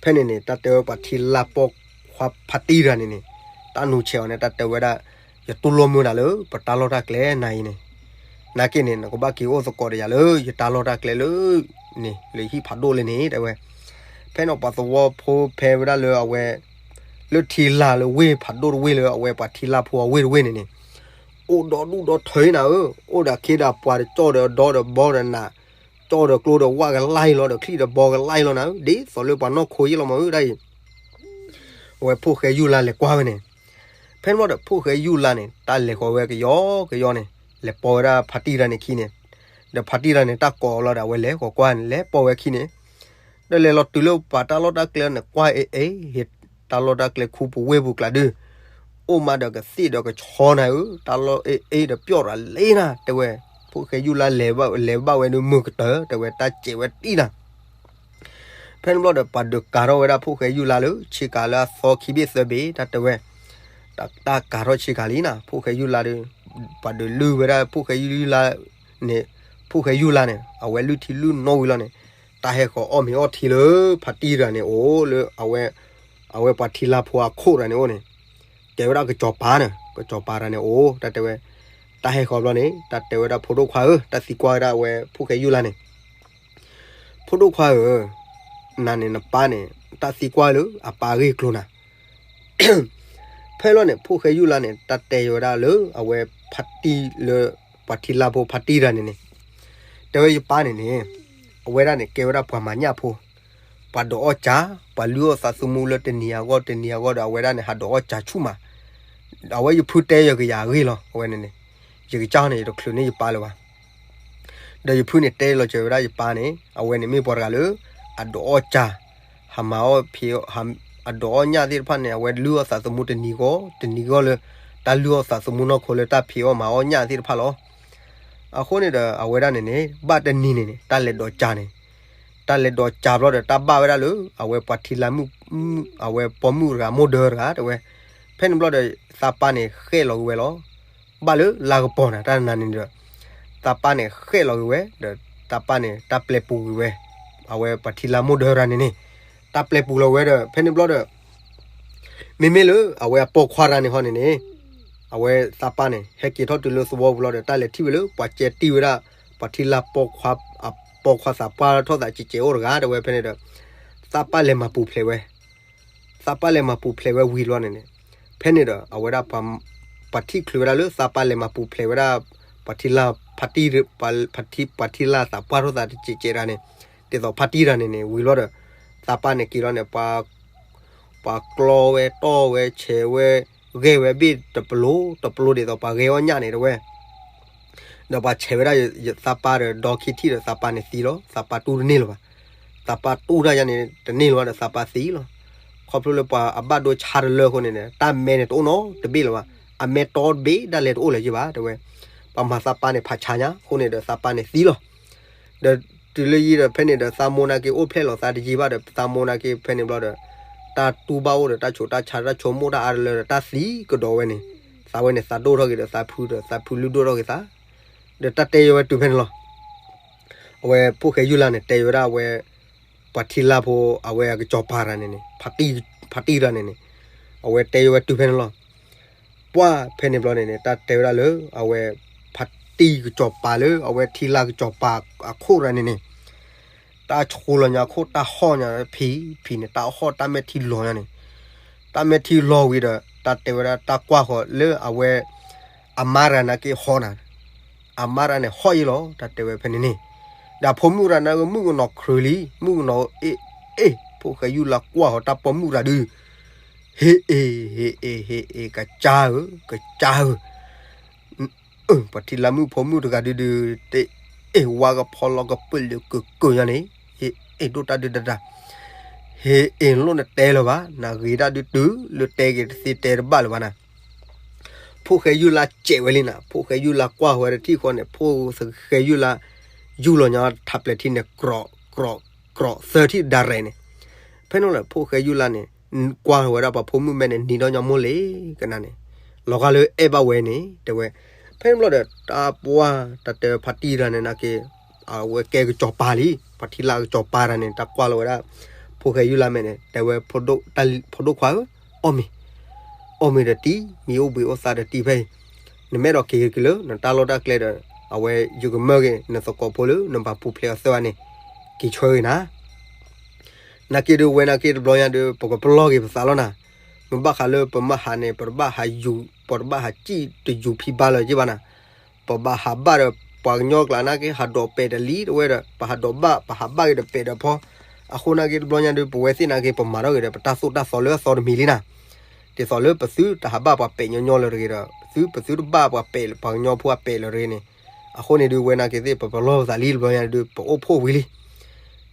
ဖဲန့ၣ်န့ၣ် တၢ်တဲဝဲပှၤထံလါပိာ်ခွါဖါတံၢ်တဂၤန့ၣ်န့ၣ် တၢ်နူၤဆဲးအီၤန့ၣ် တၢ်တဲဝဲဒၣ် ယတူၢ်လိာ်မုာ်နၤလၢ ပတၢ်လီၢ်တၢ်ကျဲနၤအံၤန့ၣ်, နာ်က့န့ၣ် နကဘၣ်က့ၤအိၣ်သကိးဒီးယၤလၢ ယတၢ်လီၢ်တၢ်ကျဲလၢ န့ၣ် လၢဟံၣ်ဖးဒိၣ်လၢန့ၣ် တဲဝဲ, ဖဲန့ၣ်ပှၤသဝီဖိဖဲဝဲဒၣ်လၢအဝဲ လၢထံလါလၢဝ့ၢ်ဖးဒိၣ်တဝ့ၢ်လၢအဝဲပှၤထံလါဖိအဝ့ၢ်တဝ့ၢ်န့ၣ်န့ၣ် အိၣ်ဒီဒူၣ်ဒီထၢနၤဧၢ, အိၣ်ဒီးခ့ဒီးပှၤဒီးကၠီၣ်ဒီးဒီဒီးဘီဒီးနး, ကၠီၣ်ဒီးကျိဒီးဝၣ်ကလါလီၤဒီးချံၣ်ဒီးဘီကလါလီၤနၤဧၢ, ဒ်သိးလၢပှၤနီၢ်ခိယ့ၣ်လီၤမးဧၢဒ်အံၤ, အဝဲဖိၣ်ဃဲယူၢ်လါလဲၤကွၢ်ဝဲန့ၣ်, ဖဲန့ၣ်ဘျီဒီးဖိၣ်ဃဲယူၢ်လါန့ၣ် တၢ်လဲၤဃီၤဝဲကယီကယီန့ၣ်, လဲၤပိာ်ဝဲဒၣ်ဖါတံၢ်တဂၤန့ၣ်ခံန့ၣ်, ဒီးဖါတံၢ်တဂၤန့ၣ် တၢ်ကိးလီၤဒီးအဝဲလဲၤဃီၤကွၢ်န့ၣ် လဲၤပိာ်ဝဲခံန့ၣ် ဒီးလဲၤလီၤတုၤလၢပှၤတၢ်လီၢ်တၢ်ကျဲန့ၣ် ကွၢ်အ့ၣ်အ့ၣ်, တၢ်လီၢ်တၢ်ကျဲခူပဝ့ၢ်ပူၤကျါဒုး, အိၣ်မးဒီးကသ့ၣ်ဒီးကဆီနၤဧၢ, တၢ်လီၢ်အ့ၣ်အ့ၣ်ဒီးပျီၣ်ရၤလ့နၤ တဲဝဲ, ဖိၣ်ဃဲယူၢ်လါလဲၤဘၣ်ဝဲဒုးမုာ်ကတၢၢ် တဲဝဲတၢ်စဲးဝဲတံၢ်နၤ ဖဲန့ၣ်ဘျီဒီး ပှၤဒုးကၤထီၣ်ဝဲဒၣ်ဖိၣ်ဃဲယူၢ်လါလၢ ဆ့ကၤလၢအသီခံဘ့ၣ်သၢဘ့ၣ် တၢ်တဲဝဲ, တၢ်ကၤထီၣ်ဆ့ကၤလံနၤ ဖိၣ်ဃဲယူၢ်လါဒီး, ပှၤဒုးလုၢ်ဝဲဒၣ်ဖိၣ်ဃဲယူၢ်လါန့ၣ်, ဖိၣ်ဃဲယူၢ်လါန့ၣ် အဝဲလုၢ်ထံလုၢ်နိဝံၤလီၤန့ၣ်, တၢ်ဟဲဃီၤအီၣ်မ့ၤအီၣ်ထံလၢ ဖါတံၢ်တဂၤန့ၣ်အိၣ်လၢ အဝဲပှၤထံလါဖိအခိၣ်တဂၤန့ၣ်အိၣ်န့ၣ်, တဲဝဲဒၣ်ကစီၤပၤန့ၣ်, ကစီၤပၤတဂၤန့ၣ်အိၣ် တၢ်တဲဝဲ, တၢ်ဟဲဃီၤဘျီန့ၣ် တၢ်တဲဝဲဒၣ်ဖိဒိၣ်ခွါဧၢ, တၢ်သံကွၢ်ဝဲဒၣ်အဝဲဖိၣ်ဃဲယူၢ်လါန့ၣ်, ဖိဒိၣ်ခွါဧၢ, နၤန့ၣ်နပၢ်န့ၣ် တၢ်သံကွၢ်လၢအပၢ်အဂ့ၢ်အကျိၤနၤ ဖဲလီၤန့ၣ် ဖိၣ်ဃဲယူၢ်လါန့ၣ် တၢ်တဲဝဲဒၣ်လၢအဝဲဖါတံၢ်လၢ ပှၤထံလါဖိဖါတံၢ်တဂၤန့ၣ်န့ၣ်, တဲဝဲယပၢ်န့ၣ်န့ၣ်, အဝဲဒၣ်န့ၣ် ကဲဝဲဒၣ်ပှၤမၤညၣ်ဖိ, ပှၤဒိးအီၣ်ကၢ, ပှၤလုၢ်အီၣ်သးသမူလၢတနံၤအဂီၢ်တနံၤအဂီၢ်ဒီး အဝဲဒၣ်န့ၣ် ဟးဒိးအီၣ်ကၢဆူၣ်မး, အဝဲယဖုတဲယကယၤအဂ့ၢ်လီၤ အဝဲန့ၣ်န့ၣ်, ယကစၢ်န့ၣ် ယတချုးန့ၢ်ယပၢ်လၢၤဘၣ် ဒီးယဖုန့ၣ်တဲလီၤစၢၤဝဲဒၣ်ယပၢ်န့ၣ် အဝဲန့ၣ်မ့ၢ်ပှၤတဂၤလၢ အဒိးအီၣ်ကၢ, ဟးမၤအီၣ်ဖံး, အဒိးအီၣ်ညၣ်သ့ၣ်တဖၣ်န့ၣ် အဝဲလုၢ်အီၣ်သးသမူတနံၤဂီၢ် တနံၤဂီၢ်လၢ တၢ်လုၢ်အီၣ်သးသမူနီၢ်ခိလၢတၢ်ဖံးအီၣ်မၤအီၣ်ညၣ်သ့ၣ်တဖၣ်လီၤ. အဃိန့ၣ်ဒီး အဝဲဒၣ်န့ၣ်န့ၣ် ဘၣ်တနံၤန့ၣ်န့ၣ် တၢ်လဲၤဒိးကၢန့ၣ်, တၢ်လဲၤဒိးကၢဘျီဒီး တၢ်ဘၣ်ဝဲဒၣ်လၢ အဝဲပှၤထံလါမုၣ်, အဝဲပိာ်မုၣ်တဂၤမိၢ်ဒၢတဂၤတဲဝဲ, ဖဲန့ၣ်ဘျီဒီး သးပၢ်န့ၣ်ဃဲၣ်လီၤက့ၤဝဲလီၤ. ဘၣ်လၢလါကပီၤနၤ တၢ်နၤန့ၣ်ဒီး သးပၢ်န့ၣ်ဃဲၣ်လီၤက့ၤဝဲ ဒီးသးပၢ်န့ၣ် တၢ်ပျဲပူၤကွံာ်ဝဲ, အဝဲပှၤထံလါမိၢ်ဒၢတဂၤန့ၣ်န့ၣ်, တၢ်ပျဲပူၤလီၤဝဲဒီး ဖဲန့ၣ်ဘျီဒီး မ့မ့ၢ်လၢအဝဲအပိာ်ခွါတဂၤန့ၣ်ဟီန့ၣ်န့ၣ်, အဝဲသးပၢ်န့ၣ် ဟဲက့ၤထီၣ်တုၤလၢသဝီပူၤလီၤဒီး တၢ်လဲၤထံၣ်ဝဲလၢပှၤကဲတံၢ်ဝဲဒၣ် ပှၤထံလါပိာ်ခွါ, အပိာ်ခွါသးပှၢ်ထီၣ်သးကဲးကဲးအိၣ်တဂၤတဲဝဲဖဲန့ၣ်ဒီး, သးပၢ်လဲၤမၤပူၤဖျဲးဝဲ သးပၢ်လဲၤမၤပူၤဖျဲးဝဲဝံၤလီၤန့ၣ်န့ၣ်, ဖဲန့ၣ်ဒီး အဝဲဒၣ် ပှၤထံၣ်ချုးဝဲဒၣ်လၢသးပၢ်လဲၤမၤပူၤဖျဲးဝဲဒၣ် ပှၤထံလါဖါတံၢ်, ပှၤထံ, ပှၤထံလါသးပှၢ်ထီၣ်သးတကဲးကဲးတဂၤန့ၣ်, ဒ်သိးဖါတံၢ်တဂၤန့ၣ်န့ၣ် ဝံၤလီၤဒီး သးပၢ်န့ၣ်က့ၤလီၤန့ၣ် ပှၤကျီဝဲတီၢ်ဝဲ ဆဲးဝဲ, ဂဲၤဝဲဘ့ၣ်တပျိတပျိဒ်သိးပှၤဂဲၤအီၣ်ညၣ်န့ၣ်တဲဝဲ ဒီးပှၤဆဲးဝဲဒၣ်ယသးပၢ်ဒီး ဒီခံထံၣ်ဒီးသးပၢ်န့ၣ်သံလီၤ. သးပၢ်တူၢ်တန့ၢ်လၢၤဘၣ်. သးပၢ်တူၢ်တၢ်ယါန့ၣ်တန့ၢ်လၢၤဘၣ်ဒီးသးပၢ်သံလီၤ. ခီဖျိလၢပှၤအဘၣ်ဒိဆါတလၢအဃိန့ၣ်န့ၣ် တၢ်မဲန့ၣ်တအိၣ်နီတဘ့ၣ်လၢၤဘၣ်. အမဲတီတဘ့ၣ်ဒၣ်လဲာ်တအိၣ်လၢၤယဘၣ်တဲဝဲ. ပှၤမၤသးပၢ်န့ၣ်ဖးဆါညါအဃိန့ၣ်ဒီးသးပၢ်န့ၣ်သံလီၤ. ဒီးတုၤလၢယံၤဒီးဖဲန့ၣ်ဒီးသးမိၢ်နာ်က့အိၣ်ဖျဲၣ်လီၤသးတယံာ်ဘၣ်ဒီး သးမိၢ်နာ်က့ဖဲန့ၣ်ဘျီဒီး တၢ်တူၢ်ဘၣ်အိၣ်ဒီးတၢ်ဆိးတၢ်ဆါတၢ်ဆိကမိၣ်တၢ်အါတလၢဒီးတၢ်သံကဒီးဝဲန့ၣ်, သးဝဲန့ၣ်သးဒိၣ်ထီၣ်က့ၤဒီးသးဖုဒီးသးဖုလုၢ်ဒိၣ်ထီၣ်က့ၤသး, ဒီးတၢ်တဲယဝဲတုၤဖဲန့ၣ်လီၤ. အဝဲဖိၣ်ဃဲယူၢ်လါန့ၣ် တဲဝဲဒၣ်အဝဲ ပှၤထံလါဖိ အဝဲအကစီၤပၤတဂၤန့ၣ်န့ၣ်, ဖါတံၢ်တဂၤန့ၣ်န့ၣ်, အဝဲတဲယဝဲတုၤဖဲန့ၣ်လီၤ. ပှၢ်ဖဲန့ၣ်ဘျီန့ၣ်န့ၣ် တၢ်တဲဝဲဒၣ်လၢ အဝဲ ဖါတံၢ်ကစီၤပၤလၢ အဝဲထံလါကစီၤပၤအခိၣ်တဂၤန့ၣ်န့ၣ် တၢ်ဆိလီၤညါအခိၣ် တၢ်ဟီၣ်ညါဖံးဖံးန့ၣ် တၢ်ဟီၣ်တၢ်မဲာ်ထံလီၤညါန့ၣ်, တၢ်မဲာ်ထံလီၤဝံၤဒီး တၢ်တဲဝဲဒၣ်တၢ်ကွၢ်ဃီၤလၢအဝဲ အမါတဂၤနာ်က့ဟီၣ်နၤ, အမါတဂၤန့ၣ်ဟီၣ်ယံလီၤ တၢ်တဲဝဲဖဲန့ၣ်န့ၣ်, ဒီးဖိမုၣ်တဂၤနာ်က့မုၣ်ကနီၤခရၢလံ မုၣ်ကနီၤအ့ၣ်အ့ၣ် ဖိၣ်ဃဲယူၢ်လါကွၢ်ဃီၤတၢ်ပိာ်မုၣ်တဂၤဒုး, ဟ့ၣ်အ့ၣ် ဟ့ၣ်အ့ၣ် ဟ့ၣ်အ့ၣ် ကစၢ်ဧၢ ကစၢ်ဧၢ ပှၤထံလါမုၣ်ဖိမုၣ်တဂၤဒုဒုး တအ့ၣ်ဝါကဖီလီၤကပၢၢ်လၢကကၢညါန့ၣ်, ဟ့ၣ်အ့ၣ်ဒိၣ်တၢ်ဒုဒဒၣ်, ဟ့ၣ်အ့ၣ်လိၣ်နတဲလၢၤဘၣ် နဂ့ၤတၢ်ဒုတုၤလၢတဲက့ၤတသ့တဲတဘၣ်လၢၤဘၣ်နၤ, ဖိၣ်ဃဲယူၢ်လါစဲးဝဲလံနၤ, ဖိၣ်ဃဲယူၢ်လါကွၢ်ဝဲတထံၣ်ဃီန့ၣ် ဖိၣ်ဃဲယူၢ်လါ ယူၢ်လီၤညါထးပျဲၤထံန့ၣ် ကြိးကြိးသၢထံၣ်ဒၣ်ရဲၣ်န့ၣ်, ဖဲန့ၣ်လၢဖိၣ်ဃဲယူၢ်လါန့ၣ် ကွၢ်ဝဲဒၣ်ပှၤဖိမုၣ်မဲာ်န့ၣ် နံၤဒီညီမိၢ်လံကနၤန့ၣ်, လီၤဂာ်လၢအဲၣ်ဘၣ်ဝဲန့ၣ် တဲဝဲ, ဖဲန့ၣ်ဘျီဒီး တၢ်ပှၢ်တၢ်တဲဖါတံၢ်တဂၤန့ၣ်နာ်က့ အဝဲကဲကစီၤပၤလံ ပှၤထံလါကစီၤပၤတဂၤန့ၣ် တၢ်ကွၢ်လီၤဝဲဒၣ် ဖိၣ်ဃဲယူၢ်လါမဲာ်န့ၣ် တဲဝဲ ဖိဒိၣ်ခွါဧၢ, အီၣ်မ့ၤ, အီၣ်မ့ၤဒီးတံၤ မ့ၢ်အိၣ်ဘှံးအိၣ်သါဒီးတံၤဖဲအံၤ, နမ့ၢ်အဲၣ်ဒိးက့ၤက့ၤလၢ နတၢ်လီၢ်တၢ်ကျဲဒီး အဝဲယကမၢက့ၤ နသကိးဖိလၢ နဘၣ်ပူၤဖျဲးအီၤသၢဂၤန့ၣ် က့ၤဆှၢက့ၤနၤ နာ်က့ဒုးဝဲနာ်က့တဘျီညါဒုး ပကပလီၢ်က့ၤပသးလီၤနၤ, မ့ၢ်ဘၣ်ဃးလၢပမ့ၢ်ဟးန့ၣ် ပတဘၣ်ဟးယူၤ ပတဘၣ်ဟးစံၣ်တယူၤဖံဘါလၢၤက့ဘၣ်နၤ, ပဘၣ်ဟးဘၣ်ဒီးပှၤကညီကျါနာ်က့ ဟးဒိးပဲာ်တလံတဝဲဒီး ပဟးဒိးဘၣ် ပဟးဘၣ်က့ၤဒီးပဲာ်ဒီးဖီ, အဃိနာ်က့တဘျီညါဒုး ပဝဲသ့ၣ်နာ်က့ ပမၤထီၣ်က့ၤဒီး ပတၢ်သိၣ်တၢ်သီလၢအသီတမံၤလံနၤ, ဒ်သိးလၢပသုတဟးဘၣ်ပှၤပဲာ်ညီညီလၢၤတဂ့ၤဒီး သုပသုတဘၣ်ပှၤပဲာ် ပှၤကညီဖိအပဲာ်လၢၤတဂ့ၤန့ၣ်, အဃိန့ၣ်ဒုးဝဲနာ်က့သ့ၣ် ပပလီၢ်ပသးလံတဘျီညါဒုး ပအိၣ်ဖှိၣ်ဝံၤလံ,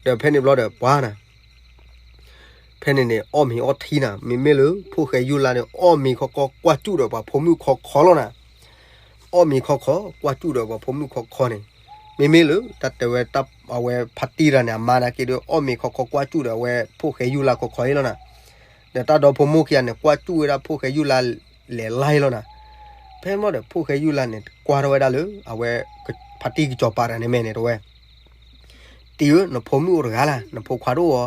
ဒီးဖဲန့ၣ်ဘျီဒီးပှၤနၤ ဖဲန့ၣ်န့ၣ် အီၣ်မ့ၤအီထံနၤ, မ့မ့ၢ်လၢဖိၣ်ဃဲယူၢ်လါန့ၣ် အီၣ်မ့ၤခီခီကွၢ်စူၣ်ဒီးပှၤဖိမုၣ်ခီခီလီၤနၤ, အီၣ်မ့ၤခီခီ ကွၢ်စူၣ်ဒီးပှၤဖိမုၣ်ခီခီန့ၣ်, မ့မ့ၢ်လၢတၢ်တဲဝဲ အဝဲဖါတံၢ်တဂၤန့ၣ် အမါနာ်က့ဒီး အီၣ်မ့ၤခီခီကွၢ်စူၣ်ဒီးအဝဲဖိၣ်ဃဲယူၢ်လါခီခီအံၤလီၤနၤ. ဒီးတၢ်ဒီဖိမိၢ်ခံဂၤန့ၣ် ကွၢ်စူၣ်ဝဲဒၣ်ဖိၣ်ဃဲယူၢ်လါလဲၤလါအံၤလီၤနၤ. ဖဲမ့ၢ်ဒီးဖိၣ်ဃဲယူၢ်လါန့ၣ် ကွၢ်ထီၣ်ဝဲဒၣ်လၢ အဝဲ ဖါတံၢ်ကစီၤပၤတဂၤန့ၣ်မဲာ်န့ၣ် တဲဝဲ တံၢ်ဧၢ, နဖိမုၣ်အိၣ်တဂၤလၢ်, နဖိခွါတအိၣ်ဧါ.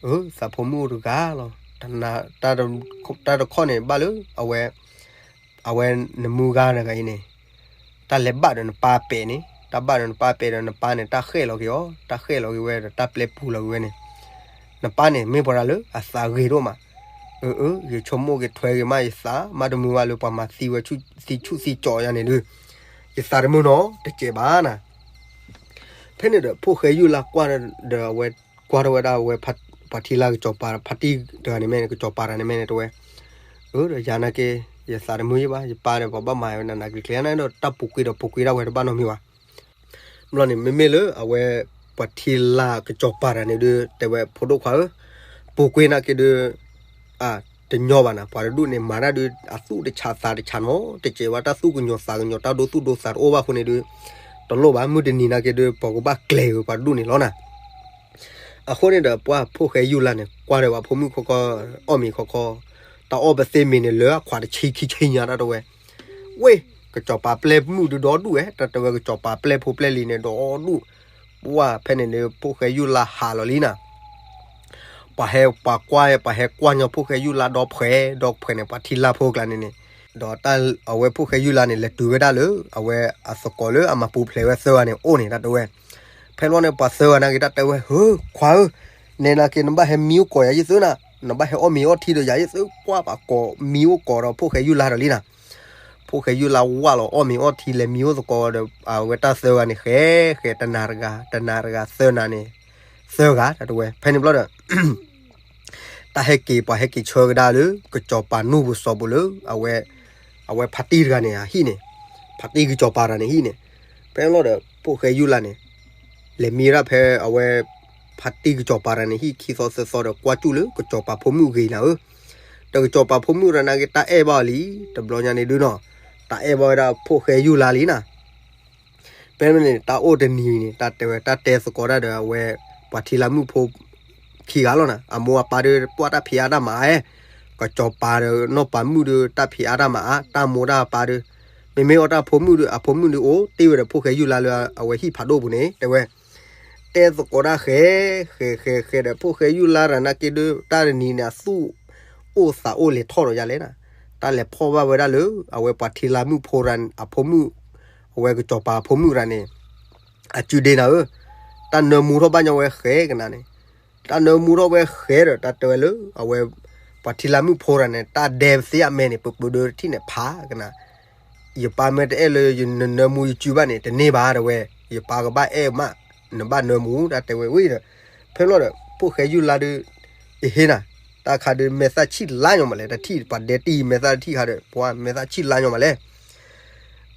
အၢ, သးဖိမုၣ်အိၣ်တဂၤလီၤ. တၢ်တခီန့ၣ်ဘၣ်လၢ အဝဲ အဝဲနမုၢ်ဂၤတဂၤအံၤန့ၣ် တၢ်လဲၤဘၣ်ဒီးနပၢ်ပဲာ်န့ၣ်, တၢ်ဘၣ်ဒီးနပၢ်ပဲာ်ဒီးနပၢ်န့ၣ် တၢ်ဃဲၣ်လီၤက့ၤအီၤ, တၢ်ဃဲၣ်လီၤက့ၤဝဲဒီးတၢ်ပျဲပူၤလီၤက့ၤဝဲန့ၣ်, နပၢ်န့ၣ်မ့ၢ်ပှၤတၢ်လၢအသးဂ့ၤဒိၣ်မး. အၢ အၢ ယဆိကမိၣ်က့ၤထွဲက့ၤမး ယသးမးတမုာ်ဘၣ်လၢပှၤမၤသံဝဲသံဆူၣ်သံကၠီယၤန့ၣ်ဒုး, ယသးတမုာ်နီတစဲးဘၣ်နၤ. ဖဲန့ၣ်ဒီးဖိၣ်ဃဲယူၢ်လါကွၢ်ဒီးအဝဲ ကွၢ်ထီၣ်ဝဲဒၣ်အဝဲ ပှၤထံလါကစီၤပၤ ဖါတံၢ်တဂၤန့ၣ်မဲာ်န့ၣ် ကစီၤပၤတဂၤန့ၣ်မဲာ်န့ၣ် တဲဝဲ အၢ ဒီးယၤနာ်က့ ယသးတမုာ်ယဘၣ်, ယပၢ်ဒီးပှၤဘၣ်မၤဝဲနးနးကျံၤကျံၤန့ၣ်ဒီး တၢ်ပူၤကွံာ်ဒီးပူၤကွံာ်ဒၣ်ဝဲတဘၣ်နီတမံၤဘၣ်. ဘျီန့ၣ် မ့မ့ၢ်လၢအဝဲ ပှၤထံလါကစီၤပၤတဂၤန့ၣ်ဒုး တဲဝဲ ဖိဒိၣ်ခွါဧၢ, ပူၤကွံာ်နာ်က့ဒုး တညီဘၣ်နၤ, ပှၤတဒူၣ်န့ၣ် မၤတၢ်ဒုး အသူၣ်တဆးသးတဆးနီတစဲးဘၣ်, တၢ်သူၣ်ကညီၤသးကညီၤ တၢ်ဒိသူၣ်ဒိသးတအိၣ်ဘၣ်အဃိန့ၣ်ဒုး တလိၣ်ဘၣ်, မုၢ်တနံၤနာ်က့ဒုး ပကဘၣ်ကျဲၤက့ၤပှၤတဒူၣ်န့ၣ်လီၤနၤ. အဃိန့ၣ်ဒီး ပှၤဖိၣ်ဃဲယူၢ်လါန့ၣ် ကွၢ်ဒီးပှၤဖိမုၣ်ခီခီ အီၣ်မ့ၤခီခီ, တၢ်အီၣ်ပသ့မ့ၤန့ၣ် လၢအခွးတဆံခံဆံညါတၢ်တဲဝဲ, ဝ့ၢ် ကစီၤပၤပျဲမုၣ်ဒုးဒီဒူၣ်ဝဲ, တၢ်တဲဝဲကစီၤပၤပျဲဖိပျဲလံၤန့ၣ်ဒီဒူၣ်, ပှၤဖဲန့ၣ်န့ၣ် ဖိၣ်ဃဲယူၢ်လါဟးလီၤလံနၤ. ပှၤဟဲပှၤကွၢ် ပှၤဟဲကွၢ်ညီဖိၣ်ဃဲယူၢ်လါဒီဖှဲး ဒီဖှဲးန့ၣ် ပှၤထံလါဖိကျါန့ၣ်န့ၣ်, ဒီးတၢ်အဝဲဖိၣ်ဃဲယူၢ်လါန့ၣ် လဲၤတုၤဝဲဒၣ်လၢ အဝဲအသကိးလၢအမၤပူၤဖျဲးဝဲသၢဂၤန့ၣ် အိၣ်န့ၣ်တၢ်တဲဝဲ. ဖဲလီၤန့ၣ် ပှၤသၢဂၤနာ်က့တၢ်တဲဝဲ, ဟၢ ခွါဧၢ, နဲနာ်က့နဘၣ်ဟဲမံအိၣ်ကိးယၤယသၢနၤ, နဘၣ်ဟဲအီၣ်မ့ၤအီၣ်ထံဒီးယၤယသၢ, ကွၢ်ပှၤကိးမံအိၣ်ကိးဒီးဖိၣ်ဃဲယူၢ်လါဒီးလံနၤ. ဖိၣ်ဃဲယူၢ်လါဝၢ်လီၤအီၣ်မ့ၤအီၣ်ထံ လဲၤမံအိၣ်သကိးဒီး အဝဲတၢ်သၢဂၤန့ၣ် ဃဲဃဲ တနၤတဂၤ တနၤတဂၤ သၢနၤန့ၣ် သၢဂၤတၢ်တဲဝဲ. ဖဲန့ၣ်ဘျီဒီး တၢ်ဟဲက့ၤ ပှၤဟဲက့ၤဆှၢကဒါလၢ ကစီၤပၤနူၢ်ပူၤစီၤပူၤလၢ အဝဲ အဝဲဖါတံၢ်တဂၤန့ၣ် အဟံၣ်န့ၣ်, ဖါတံၢ်ကစီၤပၤတဂၤန့ၣ်ဟံၣ်န့ၣ်, ဖဲန့ၣ်လီၤဒီး ဖိၣ်ဃဲယူၢ်လါန့ၣ် လဲၤမံဒၣ်ဖဲအဝဲ ဖါတံၢ်ကစီၤပၤတဂၤန့ၣ်ဟံၣ်ခံသီသၢသီဒီး ကွၢ်စူၣ်လၢကစီၤပၤဖိမုၣ်ဂ့ၤနၤဧၢ, ဒီးကစီၤပၤဖိမုၣ်တဂၤနာ်က့ တၢ်အဲၣ်ဘၣ်အီၤလံ, တဘျီညါန့ၣ်ဒုးနီၤ, တၢ်အဲၣ်ဘၣ်ဝဲဒၣ်ဖိၣ်ဃဲယူၢ်လါလံနၤ. ဖဲန့ၣ်န့ၣ် တၢ်အိၣ်တနံၤန့ၣ် တၢ်တဲဝဲ တၢ်တဲသကိးတၢ်ဒီးအဝဲ ပှၤထံလါမုၣ်ဖိခံဂၤလီၤနၤ, အမိၢ်အပၢ်ဒီး ပှၤတၢ်ဖံးအါတၢ်မၤအါ, ကစီၤပၤဒီးနီၢ်ပၤမုၣ်ဒီး တၢ်ဖံးအါတၢ်မၤအါ, တၢ်မိၢ်တၢ်ပၢ်ဒီး မ့မ့ၢ်အီၣ်တၢ်ဖိမုၣ်ဒီး အဖိမုၣ်ဒီးအိၣ်တ့ၢ်ဝဲဒီးဖိၣ်ဃဲယူၢ်လါလၢအဝဲဟံၣ်ဖးဒိၣ်ပူၤန့ၣ် တဲဝဲ တဲသကိးတၢ်ဃဲ ဃဲ ဃဲ ဃဲဒီး ဖိၣ်ဃဲယူၢ်လါတဂၤနာ်က့ဒီး တၢ်တနံၤန့ၣ် အသူၣ်အိၣ်သးအိၣ်လဲၤထီၣ်ဒီးယၤလဲၣ်နၤ, တၢ်လဲၤဖီၣ်ဘၣ်ဝဲဒၣ်လၢ အဝဲပှၤထံလါမုၣ်ဖိတဂၤ အဖိမုၣ်, အဝဲကစီၤပၤအဖိမုၣ်တဂၤန့ၣ် အစုဒ့နၤဧၢ, တၢ်နၢမူထီၣ်ဘၣ်ညီဝဲဃဲကနၤန့ၣ်, တၢ်နၢမူထီၣ်ဝဲဃဲဒီး တၢ်တဲဝဲလၢ အဝဲ ပှၤထံလါမုၣ်ဖိတဂၤန့ၣ် တၢ်ဒဲပသ့အမဲာ်န့ၣ် ပပၢၤဒၢတထံၣ်န့ၣ်ဖးကနၤ ယပၢ်မ့ၢ်တအဲၣ်လၢယနၢမူယစုဘၣ်န့ၣ် တန့ၢ်ဘၣ်တဲဝဲ, ယပၢ်ကဘၣ်အဲၣ်မး, နဘၣ်နၢမူ တၢ်တဲဝဲဝံၤဒီး ဖဲလီၤဒီး ဖိၣ်ဃဲယူၢ်လါဒီး ယဟ့ၣ်နၤ, တၢ်ခါဒီး မဲာ်သၣ်ဆံၣ်လါညီမးလဲၣ်, တထံၣ်ပှၤဒဲတံၢ်မဲာ်သၣ်တထံၣ်ခါဒီး ပှၤမဲာ်သၣ်ဆံၣ်လါညီမးလဲၣ်.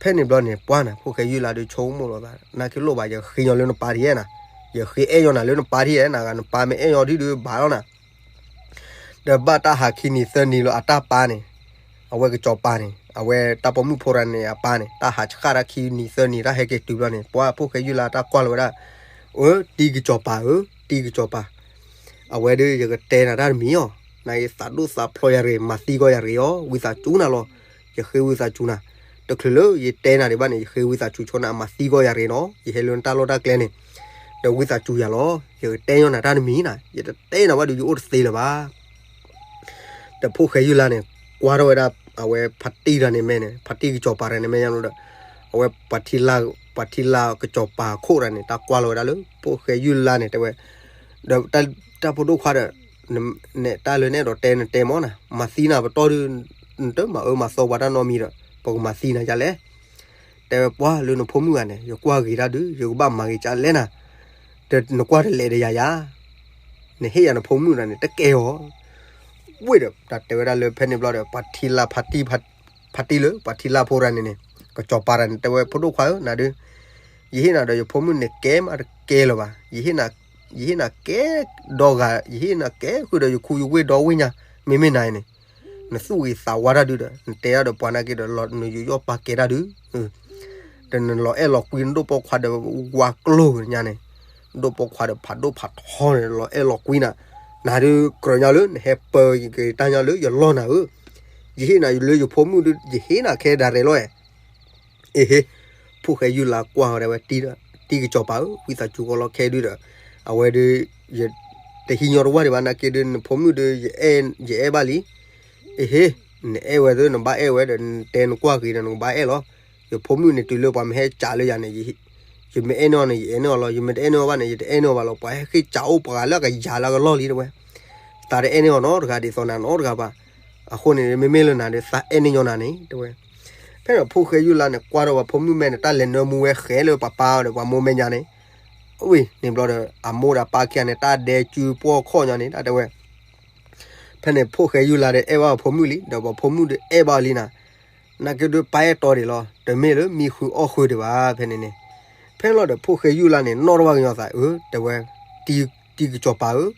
ဖဲန့ၣ်ဘျီန့ၣ် ပှၤနၤ ဖိၣ်ဃဲယူၢ်လါဒီး ဆိကမိၣ်လီၤသး နာ်က့လိၣ်ဘၣ် ယဃ့ညီလၢနပၢ်ထံၣ်နၤ, ယဃ့အဲၣ်ညီနၤလၢနပၢ်ထံၣ်နၤ, နပၢ်မ့ၢ်အဲၣ်ညီဒုးဒီးဘၣ်လီၤနၤ ဒီးဘၣ်တၢ်ဟးခံနံၤသၢနံၤလၢအတၢ်ပၢ်န့ၣ်, အဝဲကစီၤပၤန့ၣ် အဝဲတၢ်ပိာ်မုၣ်ဖိတဂၤန့ၣ် အပၢ်န့ၣ် တၢ်ဟးဆှၣ်တၢ်ခံနံၤသၢနံၤ တၢ်ဟဲက့ၤတုၤဘျီန့ၣ် ပှၤဖိၣ်ဃဲယူၢ်လါတၢ်ကွၢ်လီၤဝဲဒၣ်, အၢ တံၢ်ကစီၤပၤဧၢ, တံၢ်ကစီၤပၤ, အဝဲဒီးယကတဲနၤတၢ်တမံၤအီၤ, နယသးဒိၣ်သးဖျိးယၤရ့ၣ် မၤသံကီးယၤရ့ၣ်အီၤ, ဝံသးစူၤနၤလီၤ, ယဃ့ဝံသးစူၤနၤ, တချုးလၢယတဲနၤဒံးဘၣ်န့ၣ် ယဃ့ဝံသးစူၤဆိနၤ မၤသံကီးယၤရ့ၣ်နီၤ, ယဟဲလၢနတၢ်လီၢ်တၢ်ကျဲန့ၣ်, ဒီးဝံသးစူၤယၤလီၤ, ယကတဲညီနၤတၢ်တမံၤနၤ, ယတတဲနၤဘၣ်ဒီးယအိၣ်တသ့လၢၤဘၣ် ဒီးဖိၣ်ဃဲယူၢ်လါန့ၣ် ကွၢ်ထီၣ်ဝဲဒၣ် အဝဲဖါတံၢ်တဂၤန့ၣ်မဲာ်န့ၣ် ဖါတံၢ်ကစီၤပၤတဂၤန့ၣ်မဲာ်ညါဒီး အဝဲ ပှၤထံလါကစီၤပၤအခိၣ်တဂၤန့ၣ် တၢ်ကွၢ်လီၤဝဲဒၣ်လၢ ဖိၣ်ဃဲယူၢ်လါန့ၣ် တဲဝဲ, ဒီးတၢ်ဖိဒိၣ်ခွါဒီး နတၢ်လၢနအဲၣ်ဒိးတဲနတဲမၢ်နၤ, မၤသံနၤပတီၢ်ဒီး နတမၤအၢမၤသီပှၤတၢ်နီတမံၤဒီး ပကမၤသံနၤဒ်လဲၣ် တဲဝဲပှၤလၢနဖိမုၣ်ဂၤန့ၣ် ယကွၢ်ဂ့ၤတၢ်ဒုး ယကဘၣ်မၤဂ့ၤကလဲၣ်နၤ, ဒီးနကွၢ်တလဲၤဒီးယၤယၤ, နဟ့ၣ်ယၤနဖိမုၣ်တဂၤန့ၣ် တကဲအီၤ, ဝ့ၢ်ဒီး တၢ်တဲဝဲဒၣ်လၢဖဲန့ၣ်ဘျီဒီး ပှၤထံလါဖါတံၢ် ဖါတံၢ်လၢ ပှၤထံလါဖိတဂၤန့ၣ်န့ၣ် ကစီၤပၤတဂၤန့ၣ် တဲဝဲဖိဒိၣ်ခွါဧၢ နၤဒုး ယဟ့ၣ်နၤဒီးယဖိမုၣ်န့ၣ် ကဲမးတကဲလၢၤဘၣ်, ယဟ့ၣ်နၤကဲဒီဂၤ ယဟ့ၣ်နၤကဲဃုာ်ဒီးယခူယဝ့ၢ်ဒီဝ့ၢ်ညါ, မ့မ့ၢ်နၤအံၤန့ၣ် နသူၣ်ဂ့ၤသးဝါတၢ်ဒုဒီး နတဲတၢ်ဒီးပှၤနာ်က့ဒီး နယူးယီၣ်ပာ်ကဲတၢ်ဒု ဒီးနလီၤအဲၣ်လီၤကွံနဒိၣ်ပိာ်ခွါဒီးဝၤကျိၤညါန့ၣ်, ဒိၣ်ပိာ်ခွါဒီးဖးဒိၣ်ဖးထီန့ၣ် လီၤအဲၣ်လီၤကွံနၤ, နၤဒုကြၢးညီလၢနဟဲပၢက့ၤတၢ်ညီလၢယလီၢ်နၤဧၢ, ယဟ့ၣ်နၤလၢယဖိမုၣ်ဒု ယဟ့ၣ်နၤခဲဒၣ်ရဲၣ်လီၤဧါ အ့ဟ့, ဖိၣ်ဃဲယူၢ်လါကွၢ်ဝဲဒၣ်ဝဲ တံၢ်ကစီၤပၤဧၢ, ဝံသးစူၤကီးလီၤခဲဒုဒီး, အဝဲဒု တဟံးညီတဝၢ်ဒံးဘၣ်နာ်က့ဒု နဖိမုၣ်ဒု ယအဲၣ်ဘၣ်လံ, အ့ဟ့, နအဲၣ်ဝဲသ့ နဘၣ်အဲၣ်ဝဲဒီး နတဲနကွၢ်ဂ့ၤဒီး နကဘၣ်အဲၣ်လီၤ, ယဖိမုၣ်န့ၣ်တုၤလၢပှၤမ့ၢ်ဟဲကးလၢယၤန့ၣ် ယမ့ၢ်အဲၣ်န့ၢ်အီၤန့ၣ် ယအဲၣ်န့ၢ်အီၤလီၤ, ယမ့ၢ်တအဲၣ်န့ၢ်အီၤဘၣ်န့ၣ် ယတအဲၣ်န့ၢ်အီၤဘၣ်လီၤ, ပှၤဟဲဃ့ကးအိၣ်ပှၤလၢအကယၤလၢအကလီၢ်လံတဲဝဲ, သးတအဲၣ်န့ၢ်အီၤနီတဂၤဒ်သိးနၤနီတဂၤဘၣ်, အဃိန့ၣ် မ့မ့ၢ်လၢနၤဒီး သးအဲၣ်န့ၢ်ညီနၤန့ၣ်တဲဝဲ, ဖဲန့ၣ်ဖိၣ်ဃဲယူၢ်လါန့ၣ် ကွၢ်ထီၣ်ပှၤဖိမုၣ်မဲန့ၣ် တၢ်လဲၤနၢမူဝဲဃဲလၢပှၤပၢ်အီၤဒီးပှၤမိၢ်မဲညါန့ၣ်, ဝံၤန့ၣ်ဘျီဒီး အမိၢ်ဒီးပၢ်ခံဂၤန့ၣ် တၢ်ဒဲကၠူပှီၢ်ခီၣ်ညီန့ၣ် တၢ်တဲဝဲ ဖဲန့ၣ် ဖိၣ်ဃဲယူၢ်လါဒီးအဲၣ်ဘၣ်အဖိမုၣ်ဒီး အဲၣ်ဘၣ်အီၤလံနၤ, နာ်က့ဒုးပၢ်အဲၣ်တီဒံးလီၤ, တမ့ၢ်လၢမံဃုာ်အီၣ်ဃုာ်ဒံးဘၣ် ဖဲန့ၣ်န့ၣ်, ဖဲန့ၣ်လီၤဒီး ဖိၣ်ဃဲယူၢ်လါန့ၣ် နီၣ်ထီၣ်ဘၣ်ကညီသး အၢ တဲဝဲ, တံၢ်ကစီၤပၤဧၢ,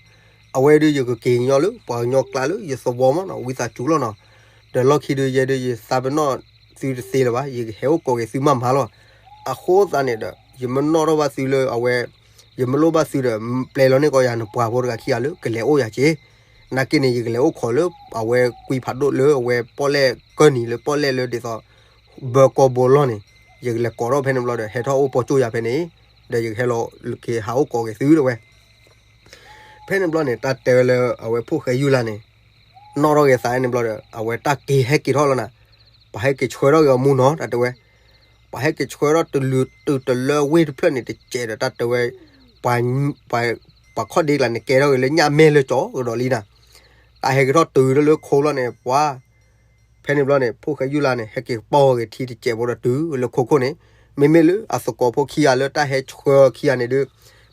အဝဲဒုးယကက့ၤကညီလၢ ပှၤကညီကျါလၢယသဝီမးနီၤ ဝံသးစူၤလီၤနီၤ, ဒီးလီၢ်ခံဒုးယဲဒုးယသးပ့ၤနီၣ်သုတသ့လၢၤဘၣ် ယကဟဲအိၣ်ကိးက့ၤသုမးမးလီၤ, အဃိသတးန့ၣ်ဒီး ယမ့ၢ်နီၣ်ထီၣ်ဘၣ်သုလၢအဝဲ ယမ့ၢ်လိၣ်ဘၣ်သုဒီး ပျဲလီၤန့ၢ်ကီးယၤနပှၤဖိတဂၤခံဂၤလၢကလဲၤအိၣ်ယၤက့ၤ, နာ်က့န့ၣ် ယကလဲၤအိၣ်ခိးလၢအဝဲကွံဖးဒိၣ်လၢအဝဲပီၣ်လဲၣ်ကၢၢ်နံၤလၢပီၣ်လဲၣ်လၢဒ်သိး ဘၢကီၢ်ဘိလီၢ်န့ၣ်, ယကလဲၤကိးထီၣ်ဖဲန့ၣ်ဘျီဒီး ဟဲထီၣ်အိၣ်ပိာ်ကၠိယၤဖဲန့ၣ်, ဒီးယကဟဲလီၤက့ၤဟးအိၣ်ကိးက့ၤသုတဲဝဲ ဖဲန့ၣ်ဘျီန့ၣ် တၢ်တဲဝဲလၢအဝဲဖိၣ်ဃဲယူၢ်လါန့ၣ်, နီၣ်ထီၣ်က့ၤသးန့ၣ်ဘျီဒီး အဝဲတၢ်က့ၤဟဲက့ၤထီၣ်လီၤနၤ, ပှၤဟဲက့ၤဆှၢထီၣ်က့ၤအီၤမူနီၤ တၢ်တဲဝဲ, ပှၤဟဲက့ၤဆှၢထီၣ်တုၤလၢဝ့ၢ်တဖျၢၣ်န့ၣ်တစဲးဒီး တၢ်တဲဝဲ, ပှၤခီၣ်ဒ့ကျါန့ၣ် ကဲထီၣ်က့ၤလၢညၣ်မဲာ်လၢကၠီကဒီးလံနၤ, တၢ်ဟဲက့ၤထီၣ်တုၤထီၣ်လၢခိလီၤန့ၣ် ပှၤ ဖဲန့ၣ်ဘျီန့ၣ် ဖိၣ်ဃဲယူၢ်လါန့ၣ် ဟဲက့ၤပီၢ်ဂ့ၤထံတစဲးဖိဒီးတုၤလၢခိခိၣ်န့ၣ်, မ့မ့ၢ်လၢအသကိးဖိခံဂၤလၢတၢ်ဟဲဆှၢခံဂၤန့ၣ်ဒုး,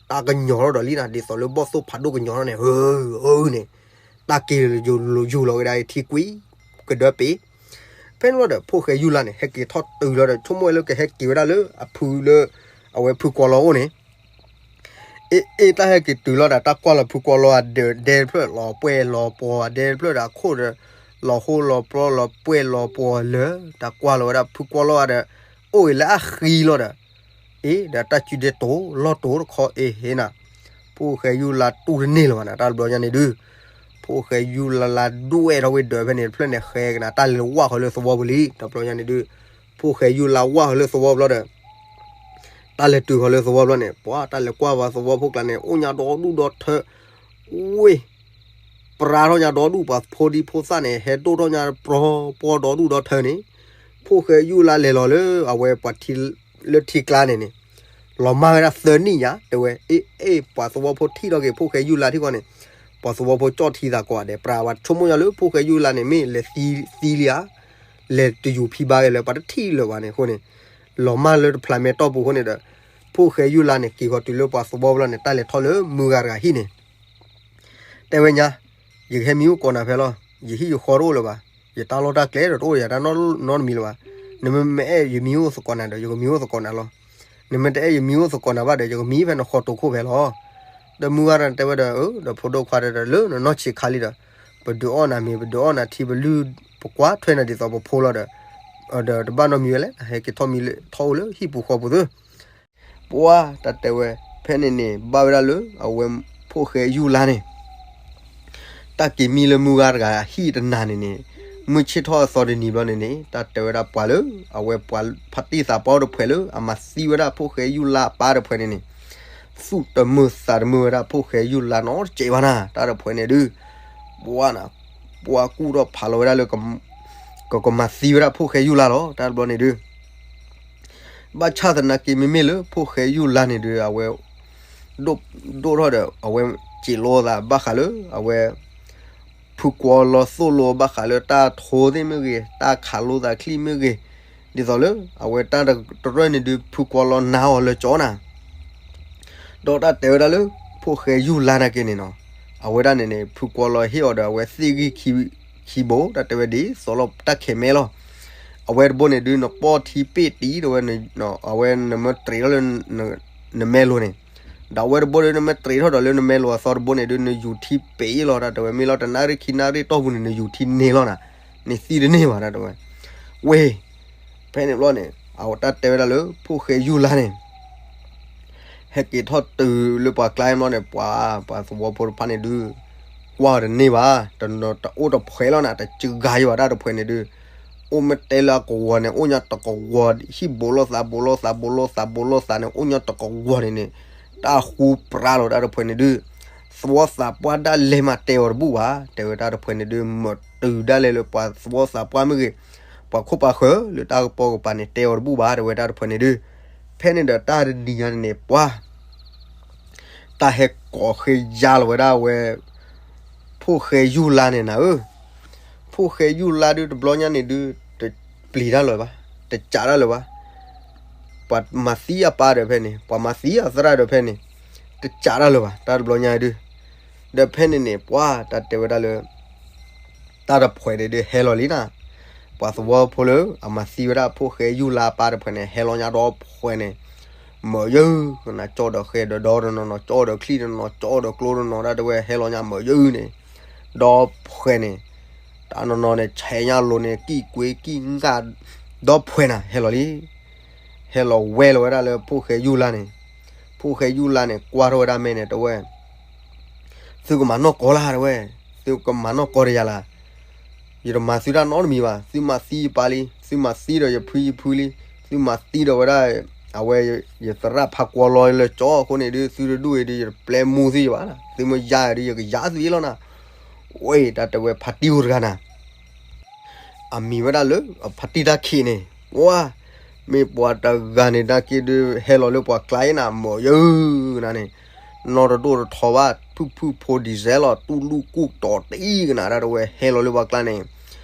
တၢ်ကညီၤထီၣ်ဒီးလံနၤ ဒ်သိးလၢဘီၣ်သိၣ်ဖးဒိၣ်ကညီၤထီၣ်န့ၣ်, အၢ အၢန့ၣ်, တၢ်က့ၤယူၤလီၤကဒါထံကွံာ်ကဒၢပ့ၤ, ဖဲန့ၣ်ဘျီဒီး ဖိၣ်ဃဲယူၢ်လါန့ၣ် ဟဲက့ၤထီၣ်တုၤလီၤဒီး ဆိကမိၣ်ဝဲလၢကဟဲက့ၤဝဲဒၣ်လၢအဖုလၢ, အဝဲဖုကွီလီၤအိၣ်န့ၣ် အ့ၣ် အ့ၣ် တၢ်ဟဲက့ၤတုၤလီၤဒီး တၢ်ကွၢ်လီၤဖုကွီလီၤအဒဲတဖျၢၣ်လီၤပှဲၤလီၤပှီၤ အဒဲတဖျၢၣ်ဒီးအခိၣ်ဒီး လီၤဟိလီၤပှီၤလီၤပှဲၤလီၤပှီၤလၢာ် တၢ်ကွၢ်လီၤဝဲဒၣ်ဖုကွီလီၤဒီး အိၣ်ဂ့ၤလၢအဃံလီၤဒီး အ့ၣ် ဒီးတၢ်စုဒဲတိၤလီၢ်တိၤတခီ အ့ၣ် ဟ့ၣ်နၤ, ဖိၣ်ဃဲယူၢ်လါတူၢ်တန့ၢ်လၢၤဘၣ်နၤ တၢ်တဘျီညါန့ၣ်ဒုး, ဖိၣ်ဃဲယူၢ်လါလါဒွဲၣ်ထီၣ်ဝ့ၢ်ဒၢးဖဲန့ၣ်တဖျၢၣ်န့ၣ် ဃဲကနၤ တၢ်လဲၤဝၢ်ဃီၤလၢသဝီပူၤလံ တၢ်တဘျီညါန့ၣ်ဒုး, ဖိၣ်ဃဲယူၢ်လါဝၢ်ဃီၤလၢသဝီဘျီဒီး တၢ်လဲၤတုၤဃီၤလၢသဝီဘျီန့ၣ် ပှၤတၢ်လဲၤကွၢ်ဝဲသဝီဖိကျါန့ၣ် အိၣ်ညါဒီဒူၣ်ဒီထၢ, ဝ့ၢ်, ပြါထီၣ်ညါဒီဒူၣ် ပှၤဖိဒံဖိသၣ်န့ၣ် ဟဲဒိၣ်ထီၣ်ညါပြီပီဒီဒူၣ်ဒီထၢန့ၣ်, ဖိၣ်ဃဲယူၢ်လါလဲၤလီၤလၢအဝဲပှၤထံလၢထံကျါန့ၣ်န့ၣ်, လီၤမၢ်ဝဲဒၣ်သၢနံၣ်ညါ တဲဝဲ အ့ၣ် အ့ၣ် ပှၤသဝီဖိထံၣ်ထီၣ်က့ၤ ဖိၣ်ဃဲယူၢ်လါထံဃီန့ၣ်, ပှၤသဝီဖိကၠီၣ်ထံသးကိးဂၤဒဲး ပြးဝဲဆိကမိၣ်ညါလၢဖိၣ်ဃဲယူၢ်လါန့ၣ် မ့ၢ်လဲၤသံလံဧါ, လဲၤတယူၤဖံဘါက့ၤလၢပှၤတထံၣ်လၢၤဘၣ်န့ၣ်အဃိန့ၣ်, လီၤမၢ်လၢတဖျးမဲာ်တီၢ်ပူၤအဃိန့ၣ်ဒီး, ဖိၣ်ဃဲယူၢ်လါန့ၣ် က့ၤဃီၤတုၤလၢပှၤသဝီဘျီန့ၣ် တၢ်လဲၤထီၣ်လၢမုၢ်ဂၤတဂၤဟံၣ်န့ၣ် တဲဝဲညါ, ယကဟဲမံအိၣ်ကိးနၤဖဲလီၤ, ယဟံၣ်ယဃီတအိၣ်လၢၤဘၣ်, ယတၢ်လီၢ်တၢ်ကျဲဒီးတအိၣ်ယၤတၢ်နီတမံၤလၢၤဘၣ်, နမ့ၢ်အဲၣ်ယမံအိၣ်သကိးနၤဒီး ယကမံအိၣ်သကိးနၤလီၤ, နမ့ၢ်တအဲၣ်ယမံအိၣ်သကိးနၤဘၣ်ဒီး ယကမံဖဲနဃီတိၤခိၣ်ဖဲလီၤ, ဒီးမုၢ်ဂၤတဂၤတဲဝဲဒီး အၢ ဒီးဖိဒိၣ်ခွါဒီး လၢနနီၢ်ဆံးခါလံဒီး, ပဒုးအီၣ်နၤမ့ၤ ပဒုးအီၣ်နၤထံ ပလုၢ်ပကွၢ်ထွဲနၤဒ်သိးပဖိလီၤဒီး, ဒီးတဘၣ်နီတမံၤဝဲလဲၣ် ဟဲက့ၤထီၣ်မံထီၣ်အိၣ်လၢဟံၣ်ပူၤဃီပူၤသု ပှၤတၢ်တဲဝဲ, ဖဲန့ၣ်န့ၣ် ဘၣ်ဝဲဒၣ်လၢအဝဲဖိၣ်ဃဲယူၢ်လါန့ၣ်, တၢ်က့ၤမံလၢမုၢ်ဂၤတဂၤဟံၣ်တနၤန့ၣ်န့ၣ်, မုၢ်ဆ့ၣ်ထီၣ်အသီတနံၤဘျီန့ၣ်န့ၣ် တၢ်တဲဝဲဒၣ်ပှၤလၢ အဝဲပှၤဖါတံၢ်သးပှၢ်အိၣ်တဖှဲးလၢအမၤသံဝဲဒၣ်ဖိၣ်ဃဲယူၢ်လါအပၢ်တဖှဲးန့ၣ်န့ၣ်, သူၣ်တမုာ်သးတမုာ်ဝဲဒၣ်ဖိၣ်ဃဲယူၢ်လါနီတစဲးဘၣ်နၤ တၢ်တဖှဲးန့ၣ်ဒုး, ပှၤနၤ, ပှၤကူၣ်ထီၣ်ဖးလီၤဝဲဒၣ်လၢ ကကမၤသံဝဲဒၣ်ဖိၣ်ဃဲယူၢ်လါလီၤ တၢ်တဘျီန့ၣ်ဒုး ဘၣ်ဆၣ်သနာ်က့မ့မ့ၢ်လၢဖိၣ်ဃဲယူၢ်လါန့ၣ်ဒုး အဝဲ ဒိၣ်ထီၣ်ဒီး အဝဲစံးလိသးဘၣ်ဃးလၢ အဝဲ ဖုကွီလီၤသိၣ်လိဘၣ်ဃးလၢတၢ်ထိသ့ၣ်မ့ၢ်ဂ့ၤ တၢ်ခးလိသးချံမ့ၢ်ဂ့ၤ, ဒ်သိးလၢ အဝဲတၢ်တရၢၢ်န့ၣ်ဒုး ဖုကွီလီၤနာ်အီၤလၢကၠီနၤ ဒီးတၢ်တဲဝဲဒၣ်လၢ ဖိၣ်ဃဲယူၢ်လါနာ်က့န့ၣ်နီၤ, အဝဲဒၣ်န့ၣ်န့ၣ် ဖုကွီလီၤဟ့ၣ်အီၤဒီး အဝဲသ့ၣ်ဂံၢ်ခံဘိ တၢ်တဲဝဲဒ်သိးလီၤတၢ်ခဲးမဲလီၤ. အဝဲတဘိန့ၣ်ဒုး နပီၢ်ထံပ့ၢ်တံၢ်တဝဲ, အဝဲနမ့ၢ်တြံးထီၣ်လၢ နမဲလိၤန့ၣ်, ဒီးအဝဲတဘိဒီး နမ့ၢ်တြံးထီၣ်ဒီးလၢနမဲလိၤအသီတဘိန့ၣ်ဒုး နယူၤထံပ့ၢ်လီၤ တၢ်တဲဝဲ မ့ၢ်လီၤတနၣ်ရံၣ်ခံနၣ်ရံၣ်တီၢ်ပူၤန့ၣ် နယူၤထံန့ၢ်လီၤနၤ, န့ၣ်သံတန့ၢ်ဘၣ် တၢ်တဲဝဲ. ဝ့ၢ်, ဖဲန့ၣ်ဘျီန့ၣ် အဝဲတၢ်တဲဝဲဒၣ်လၢ ဖိၣ်ဃဲယူၢ်လါန့ၣ် ဟဲက့ၤထီၣ်တုၤလၢပှၤကျါဘျီန့ၣ် ပှၤ ပှၤသဝီဖိတဖၣ်န့ၣ်ဒုး ကွၢ်တန့ၢ်ဘၣ်, တအိၣ်တဖှဲးလီၤနၤ, တစှၤဂၤယဘၣ် တၢ်တဖှဲးန့ၣ်ဒုး, အိၣ်မ့ၢ်တဲလၢအကဝီၤန့ၣ် အိၣ်ညါတကဝီၤ, ဟံၣ်ဘိလိာ်သးဘိလိာ်သးဘိလိာ်သးဘိလိာ်သးန့ၣ် အိၣ်ညါတကဝီၤန့ၣ်န့ၣ် တၢ်ဃူပြါလီၤ တၢ်တဖှဲးန့ၣ်ဒုး, သဝီသးပှၢ်ဒၣ်လဲာ်မးတဲအီၤတဘူၣ်ဘၣ်, တဲဝဲတၢ်တဖှဲးန့ၣ်ဒုး မ့ၢ်တုၤဒၣ်လဲာ်လၢပှၤသဝီသးပှၢ်မ့ၢ်ဂ့ၤ, ပှၤခိၣ်ပှၤဃၢၤလၢတၢ်ကပီၤကပၤန့ၣ် တဲအီၤတဘူၣ်ဘၣ် တဲဝဲတၢ်တဖှဲးန့ၣ်ဒုး, ဖဲန့ၣ်ဒီးတၢ်တနံၤညါန့ၣ်န့ၣ် ပှၤ တၢ်ဟဲကိးဃ့ယါလီၤဝဲဒၣ်ဝဲ ဖိၣ်ဃဲယူၢ်လါန့ၣ်နၤဧၢ, ဖိၣ်ဃဲယူၢ်လါဒုးတဘျီညါန့ၣ်ဒုး တပျံၤတၢ်လၢၤဘၣ်, တစးတၢ်လၢၤဘၣ်, ပှၤမၤသံအပၢ်ဒီးဖဲန့ၣ် ပှၤမၤသံအသရၣ်ဒီးဖဲန့ၣ် တစးတၢ်လၢၤဘၣ် တၢ်တဘျီညါဒုး, ဒီးဖဲန့ၣ်န့ၣ် ပှၤတၢ်တဲဝဲဒၣ်လၢ တၢ်တဖှဲးန့ၣ်ဒုးဟဲလီၤလံနၤ, ပှၤသဝီဖိလၢအမၤသံဝဲဒၣ်ဖိၣ်ဃဲယူၢ်လါပၢ်တဖှဲးန့ၣ် ဟဲလီၤညါဒီဖှဲးန့ၣ်, မၢယၢကနၤ ကၠီဒီးဃဲဒီးဒီတနီၤနီၤ ကၠီဒီးချံတနီၤနီၤ ကၠီဒီးကျိတနီၤ တၢ်တဲဝဲဟဲလီၤညါမၢယၢန့ၣ်, ဒီဖှဲးန့ၣ်, တၢ်နီၤနီၤန့ၣ် ဆဲးညါလိၤန့ၣ် ကံၣ်ကွ့ကံၣ်ငၣ်, ဒီဖှဲးနၤ ဟဲလီၤလံ ဟဲလီၤဝဲလီၤဝဲဒၣ်လၢဖိၣ်ဃဲယူၢ်လါန့ၣ်, ဖိၣ်ဃဲယူၢ်လါန့ၣ် ကွၢ်ထီၣ်ဝဲဒၣ်မဲာ်န့ၣ် တဲဝဲ, သုကမၤနီၢ်ကီၢ်လၢ်တဲဝဲ, သုကမၤနီၢ်ကီၢ်တယၤလၢ်, ယတမၤသုတၢ်နီတမံၤဘၣ်, သုမၤသံယပၢ်လံ, သုမၤသံဒီးယဖံယဖုလံ, သုမၤသံဒီးဝဲဒၣ်, အဝဲ, ယသရၣ်ဖးကွီလီၤလၢကၠီအဃိန့ၣ်ဒုး သုတဒူၣ်အံၤဒုး ယတပျဲမူသုယဘၣ်, သုမ့ၢ်ယါအံၤဒုး ယကယါသုအံၤလီၤနၤ, ဝဲတၢ်တဲဝဲဖါတံၢ်အိၣ်တဂၤနၤ အမံၤဝဲဒၣ်လၢ ဖါတံၢ်တၢ်ခံးန့ၣ်, ဝါ, မ့ၢ်ပှၤတဂၤန့ၣ် နာ်က့ဒုး ဟဲလီၤလၢပှၤကျါအံၤနၤ မၢယၢကနၤန့ၣ်, နီတဒိၣ်တထီဘၣ် ဖုၣ်ဖုၣ်ဖိဒံးစဲလီၤ တူၢ်လူၢ်ကူၣ်တီၤတအံၤကနၤ တၢ်တဲဝဲဟဲလီၤလၢပှၤကျါန့ၣ်,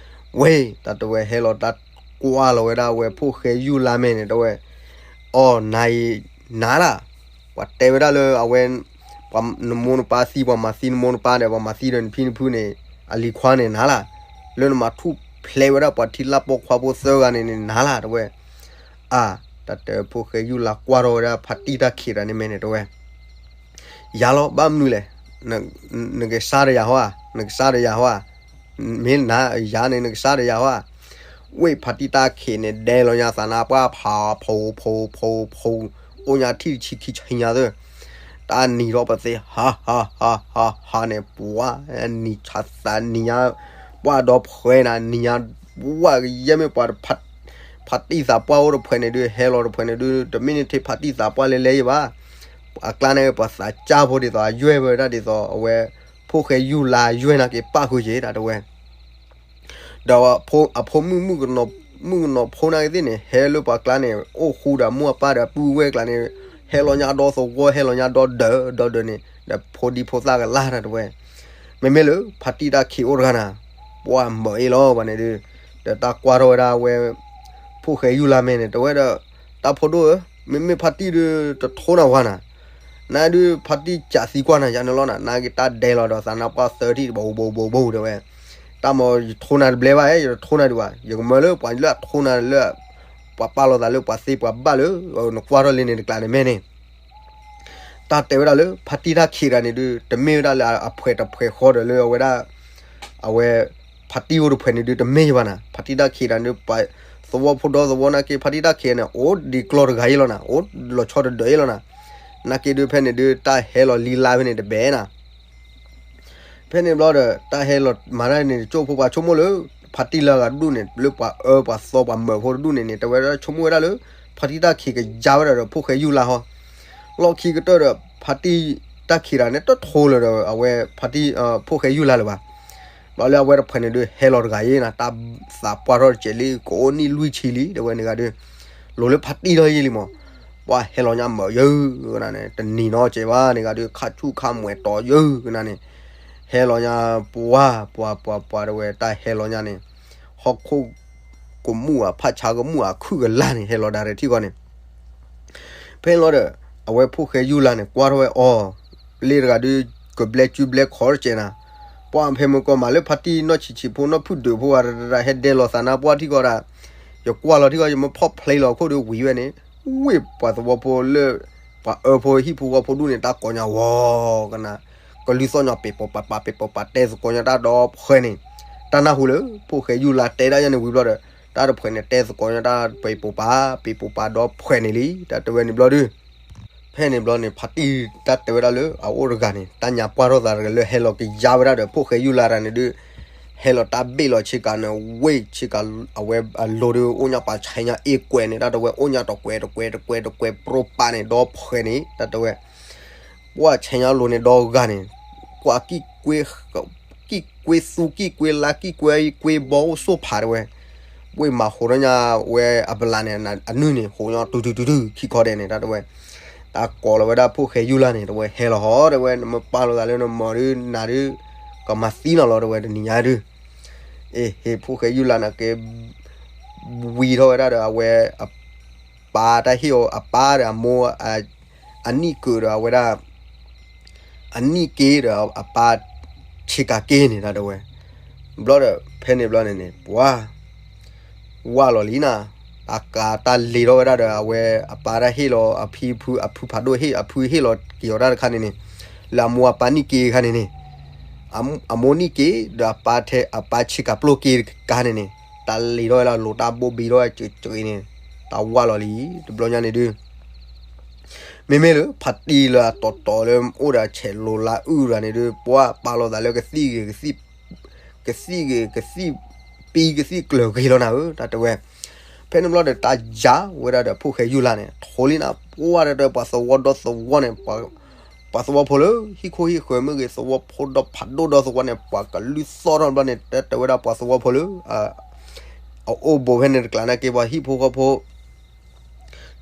ဝဲ, တၢ်တဲဝဲဟဲလီၤတၢ်ကွၢ်လီၤဝဲဒၣ်ဝဲဖိၣ်ဃဲယူၢ်လါမဲာ်န့ၣ် တဲဝဲ, အီၤနၤအံၤ, နၤလၢ် ပှၤတဲဝဲဒၣ်လၢအဝဲ, နမိၢ်နပၢ်သံ ပှၤမၤသံနမိၢ်နပၢ်ဒီး ပှၤမၤသံဒီးနဖံနဖုန့ၣ်, အလံၤခွါန့ၣ်နၤလၢ်, လၢနမၤထူၣ်ဖျဲးဝဲဒၣ်ပှၤထံလၢ်ပိာ်ခွါဖိသၢဂၤန့ၣ်န့ၣ် နၤလၢ် တဲဝဲ, အါ, တၢ်တဲဖိၣ်ဃဲယူၢ်လါကွၢ်ထီၣ်ဝဲဒၣ်ဖါတံၢ်တၢ်ခံးတၢ်န့ၣ်မဲာ်န့ၣ် တဲဝဲ ယၤလီၤ ဘၣ်မနုၤလဲၣ်, နကစၢ်ဒီးယၤဟီဧါ, နကစၢ်ဒီးယၤဟီဧါ, မ့ၢ်နၤယၤန့ၣ် နကစၢ်ဒီးယၤဟီဧါ, ဝဲဖါတံၢ်တၢ်ခံးန့ၣ် ဒဲလီၤညါသးနါပှၢ်ဖး ဖိ ဖိ ဖိ ဖိ, အိၣ်ညါထံၣ်တဆံခံဆံညါသၢ, တၢ်နံၤထီၣ်ပသ့ ဟါဟါဟါဟါဟါန့ၣ် ပှၤနံၤဆါသးနံၤညါ, ပှၢ်ဒီဖှဲးနၤ နံၤညါ, ပှၢ်ကယဲၢ်မ့ၢ်ပှၤ ဖါတံၢ်သးပှၢ်အိၣ်တဖှဲးန့ၣ်ဒုး ဟဲလီၤတဖှဲးန့ၣ်ဒုး တမ့ၢ်န့ၣ်ထံးဖါတံၢ်သးပှၢ်လဲၤလဲၤယံၤဘၣ်, အကျါန့ၣ် ပှၤသးစၢ်ဖိဒ်သိး အယွဲၢ်ဝဲဒၣ်ဒ်သိး အဝဲ, ဖိၣ်ဃဲယူၢ်လါယွဲၢ်နာ်က့ၤပၣ်ဃုာ်က့ၤ တၢ်တဲဝဲ, ဒီးအဖိမုၣ်မုၣ်ကနီၤဖိနာ်က့ၤသ့ၣ်န့ၣ် ဟဲလၢပှၤကျါန့ၣ် အိၣ်ဃူဒီးမိၢ်အပၢ်ဒီးပုၢ်ဝဲၢ်ကျါန့ၣ်, ဟဲလီၤညါဒီသဝီ ဟဲလီၤညါဒီဒၢး ဒီဒၢးန့ၣ် ဒီးဖိဒံဖိသၣ်ကလၢ် တၢ်တဲဝဲ, မ့မ့ၢ်လၢ ဖါတံၢ်တၢ်ခံးအိၣ်တဂၤနၤ, ပှၢ်မၢအ့ၣ်လီၤ ပှၤန့ၣ်ဒုး, ဒီးတၢ်ကွၢ်ထီၣ်ဝဲဒၣ်ဝဲ, ဖိၣ်ဃဲယူၢ်လါမဲာ်န့ၣ် တဲဝဲဒီး, တၢ်ဖိဒိၣ်ဧၢ, မ့မ့ၢ်ဖါတံၢ်ဒုး တထိနၤဝါနၤ, နဒုးဖါတံၢ်ကးသံကွၢ်နၤ ယၤန့ၣ်လီၤနၤ နာ်က့ၤတၢ်ဒဲလီၤဒီးသးနါပှၢ်သၢထံၣ် တဘိဘိဘိဘိ တဲဝဲ, တၢ်မၤ ယထိနၤတဘျဲဘၣ်ဧၢ ယတထိနၤဒံးဘၣ် ယကမၢလၢပှၤလၢအထိနၤလၢ, ပှၤပာ်လီၤသးလၢပှၤသ့ပှၤဘၣ်လၢ, နကွၢ်ထီၣ်လံန့ၣ်တကျးန့ၣ်မဲာ်န့ၣ် တၢ်တဲဝဲဒၣ်လၢ ဖါတံၢ်တၢ်ခံးတၢ်န့ၣ်ဒုး တမ့ၢ်ဝဲဒၣ်လၢအဖှဲးတဖှဲးဃီဒီးလၢအဝဲဒၣ်, အဝဲ, ဖါတံၢ်အိၣ်တဖှဲးန့ၣ်ဒုး တမ့ၢ်ယဘၣ်နၤ ဖါတံၢ်တၢ်ခံးတၢ်န့ၣ်ဒုး, သဝီဖိဒီသဝီနာ်က့ၤ ဖါတံၢ်တၢ်ခံးန့ၣ် အိၣ်ဒံးကျီၢ်တဂၤအံၤလီၤနၤ အိၣ်လီၤဆီတဒၢးအံၤလီၤနၤ, နာ်က့ၤဒုးဖဲန့ၣ်ဒုး တၢ်ဟဲလီၤလံလါဖဲန့ၣ်တဘဲနၤ ဖဲန့ၣ်ဘျီဒီး တၢ်ဟဲလီၤမၤတၢ်န့ၣ် တကၠိၣ်ဖိပှၤဆိကမိၣ်လၢ ဖါတံၢ်လၢအဂၤတဒူၣ်န့ၣ် လၢပှၤအၢပှၤသီပှၤမၢဖိတဒူၣ်န့ၣ်န့ၣ် တဲဝဲဒၣ်ဆိကမိၣ်ဝဲဒၣ်လၢ ဖါတံၢ်တၢ်ခံးကယါဝဲဒၣ်ဒီးဖိၣ်ဃဲယူၢ်လါဟီ, လီၢ်ခံကတၢၢ်ဒီး ဖါတံၢ်တၢ်ခံးတၢ်န့ၣ် တထိလၢၤဒီးအဝဲဖါတံၢ်, ဖိၣ်ဃဲယူၢ်လါလၢၤဘၣ်, ဘျီလၢအဝဲတဖှဲးန့ၣ်ဒုး ဟဲလီၤတဂၤအံၤနၤ တၢ်သးပှၢ်ထီၣ်တစဲးလံ ကအိၣ်နံၣ်လွံၢ်ဆံလံ တဲဝဲန့ၣ်ဂၤဒုး, လိၤလၢဖါတံၢ်ထီၣ်ယံာ်လံမး, ပှၤဟဲလီၤညါမၢယၢကနၤန့ၣ် တနံၤနီတစဲးဘၣ်န့ၣ်ဂၤဒုး ခါဆူၣ်ခါမှဲၤတီၤယၢကနၤန့ၣ်, ဟဲလီၤညါပှၤပှၤပှၤပှၤတဲဝဲ တၢ်ဟဲလီၤညါန့ၣ်, ဟီၣ်ခိၣ်ကမူၣ်ဧါ ဖးဆါကမူၣ်ဧါ ခုၣ်ကလါန့ၣ် ဟဲလီၤဒၣ်ရဲၣ်ထံၣ်ဃီန့ၣ် ဖဲန့ၣ်လီၤဒီး အဝဲဖိၣ်ဃဲယူၢ်လါန့ၣ် ကွၢ်ထီၣ်ဝဲအီၤ, လ့တဂၤဒုး ကဘျဲကုဘျဲခီတစဲးနၤ, ပှၤဖဲမုၢ်ကီၢ်မးလၢဖါတံၢ်နီၢ်ဆံးဆံးဖိ နီၢ်ဖုၣ်ဒုးဖိဂၤတဂၤ ဟဲဒဲလီၤသးနါပှၢ်ထံၣ်ဃီဒၣ်, ယကွၢ်လီၤထံၣ်ဃီ ယမ့ၢ်ဖီၣ်ဖျဲလီၤခိၣ်ဒီးဝံၤဝဲန့ၣ်, ဝ့ၢ်ပှၤသဝီဖိလၢ ပှၤအၢဖိဟံၣ်ဖိဃီဖိဒူၣ်န့ၣ် တၢ်ကိးညါဝီၤကနၤ, ကလုၢ်သီၣ်ညါပ့ၤပိာ်ပာ်ပာ် ပ့ၤပိာ်ပာ်တဲသကိးညါတၢ်ဒီဖှဲန့ၣ်, တၢ်နၢ်ဟူလၢ ဖိၣ်ဃဲယူၢ်လါတဲဒၣ်ယၤန့ၣ်ဝံၤဘျီဒီး တၢ်တဖှဲးန့ၣ်တဲသကိးညါတၢ် ပ့ၤပိာ်ပၤ ပ့ၤပိာ်ပၤဒီဖှဲးန့ၣ်လံ တၢ်တဲဝဲန့ၣ်ဘျီဒုး ဖဲန့ၣ်ဘျီန့ၣ် ဖါတံၢ်တၢ်တဲဝဲဒၣ်လၢအအိၣ်တဂၤန့ၣ် တၢ်ညါပှၢ်ထီၣ်သးတဂၤလၢဟဲလီၤကယါဝဲဒၣ်ဒီး ဖိၣ်ဃဲယူၢ်လါတဂၤန့ၣ်ဒုး ဟဲလီၤတၢ်ဘ့ၣ်လီၤဆ့ကၤန့ၣ် ဝ့ၢ်ဆ့ကၤ အဝဲအလိၤဒုး အိၣ်ညါပှၤဆဲးညါအ့ၣ်ကွဲးန့ၣ် တၢ်တဲဝဲ အိၣ်ညါတကွဲးတကွဲးတကွဲးတကွဲး ပြိပာ်န့ၣ် ဒီဖှဲးန့ၣ် တၢ်တဲဝဲ ပှၢ်ဆဲးညါလိၤန့ၣ်ဒီဂၤန့ၣ် ကွၢ် ကံၣ်ကွ့သူ ကံၣ်ကွ့လါ ကံၣ်ကွ့ကွ့ဘီအိၣ်ဆိၣ်ဖးတဲဝဲ ဝ့ၢ်မၤဟိးထီၣ်ညါဝဲအပလးန့ၣ် အနုၢ်န့ၣ် ဟိးညါတုၤတုၤတုၤတုၤ ခံခီဒဲးန့ၣ် တၢ်တဲဝဲ တၢ်ကိးလီၤဝဲဒၣ်ဖိၣ်ဃဲယူၢ်လါန့ၣ် တဲဝဲ ဟဲလီၤဟီ တဲဝဲ နမ့ၢ်ပာ်လီၤသးလၢနမၤဒုးနၤဒုး ကမၤသံနီၤလီၤ တဲဝဲ တနံၤညါဒုး အ့ၣ် ဟ့ၣ်ဖိၣ်ဃဲယူၢ်လါန့ၣ်က့ ဝံထီၣ်ဝဲဒၣ်ဒီးအဝဲ အပၢ်တၢ်ဟ့ၣ်အီၤ အပၢ်ဒီးအမိၢ် အနံၣ်က့ၤဒီးအဝဲဒၣ် အနံၣ်က့ၤဒီးအပၢ်ဆ့ကၤက့ၤန့ၣ် တၢ်တဲဝဲ ဘျီဒီး ဖဲန့ၣ်ဘျီန့ၣ်န့ၣ် ပှၤ ဝၢ်လီၤလံနၤ, တၢ်ကးတၢ်လ့ၤထီၣ်ဝဲဒၣ်ဒီး အဝဲအပၢ်တၢ်ဟ့ၣ်လီၤ အဖံဖု အဖုဖးဒိၣ်ဟ့ၣ် အဖုဟ့ၣ်လီၤက့ၤအီၤတၢ်တခါန့ၣ်န့ၣ်, လၢအမိၢ်အပၢ်နံၣ်က့ၤအခါန့ၣ်န့ၣ်, အမိၢ်နံၣ်က့ၤ ဒီးအပၢ်ထဲ အပၢ်ဆ့ကၤပျိၢ်က့ၤတခါန့ၣ်န့ၣ်, တၢ်လ့ၤထီၣ်ဝဲဒၣ်လိၤတၢ်ဘိၣ်ဘံထီၣ်ဝဲကၠ့ကၠ့န့ၣ်, တၢ်ဝၢ်လီၤလံ, တဘျီညါန့ၣ်ဒုး မ့မ့ၢ်လၢဖါတံၢ်လၢအတီၤတီၤလၢအိၣ်ဒီးဆဲးလိၤလါအုၣ်တဂၤန့ၣ်ဒုး ပှၤပာ်လီၤသးလၢကသံၣ်ဂ့ၤ ကသံၣ်ဂ့ၤ ကသံၣ်ပံ ကသံၣ်ကျၢၤဂ့ၤလီၤနၤဧၢ တၢ်တဲဝဲ. ဖဲန့ၣ်ဘျီဒီးတၢ်ယါဝဲဒၣ်ဒီးဖိၣ်ဃဲယူၢ်လါန့ၣ် ထိလံနၤ, ပှၤတၢ်တဲပှၤသဝီဒီသဝီန့ၣ် ပှၤသဝီဖိလၢ ဟံၣ်ခိၣ်ဟံၣ်ဃၢၤမ့ၢ်ဂ့ၤ သဝီဖိဒီဖးဒိၣ်ဒီသဝီန့ၣ် ပှၤကလုၢ်သီၣ်ထီၣ်ဘျီန့ၣ် တၢ်တဲဝဲဒၣ်ပှၤသဝီဖိလၢ အအိၣ်ဘူးဖဲန့ၣ်တကျါန့ၣ်က့ ပှၤဟံၣ်ဖိဃီဖိ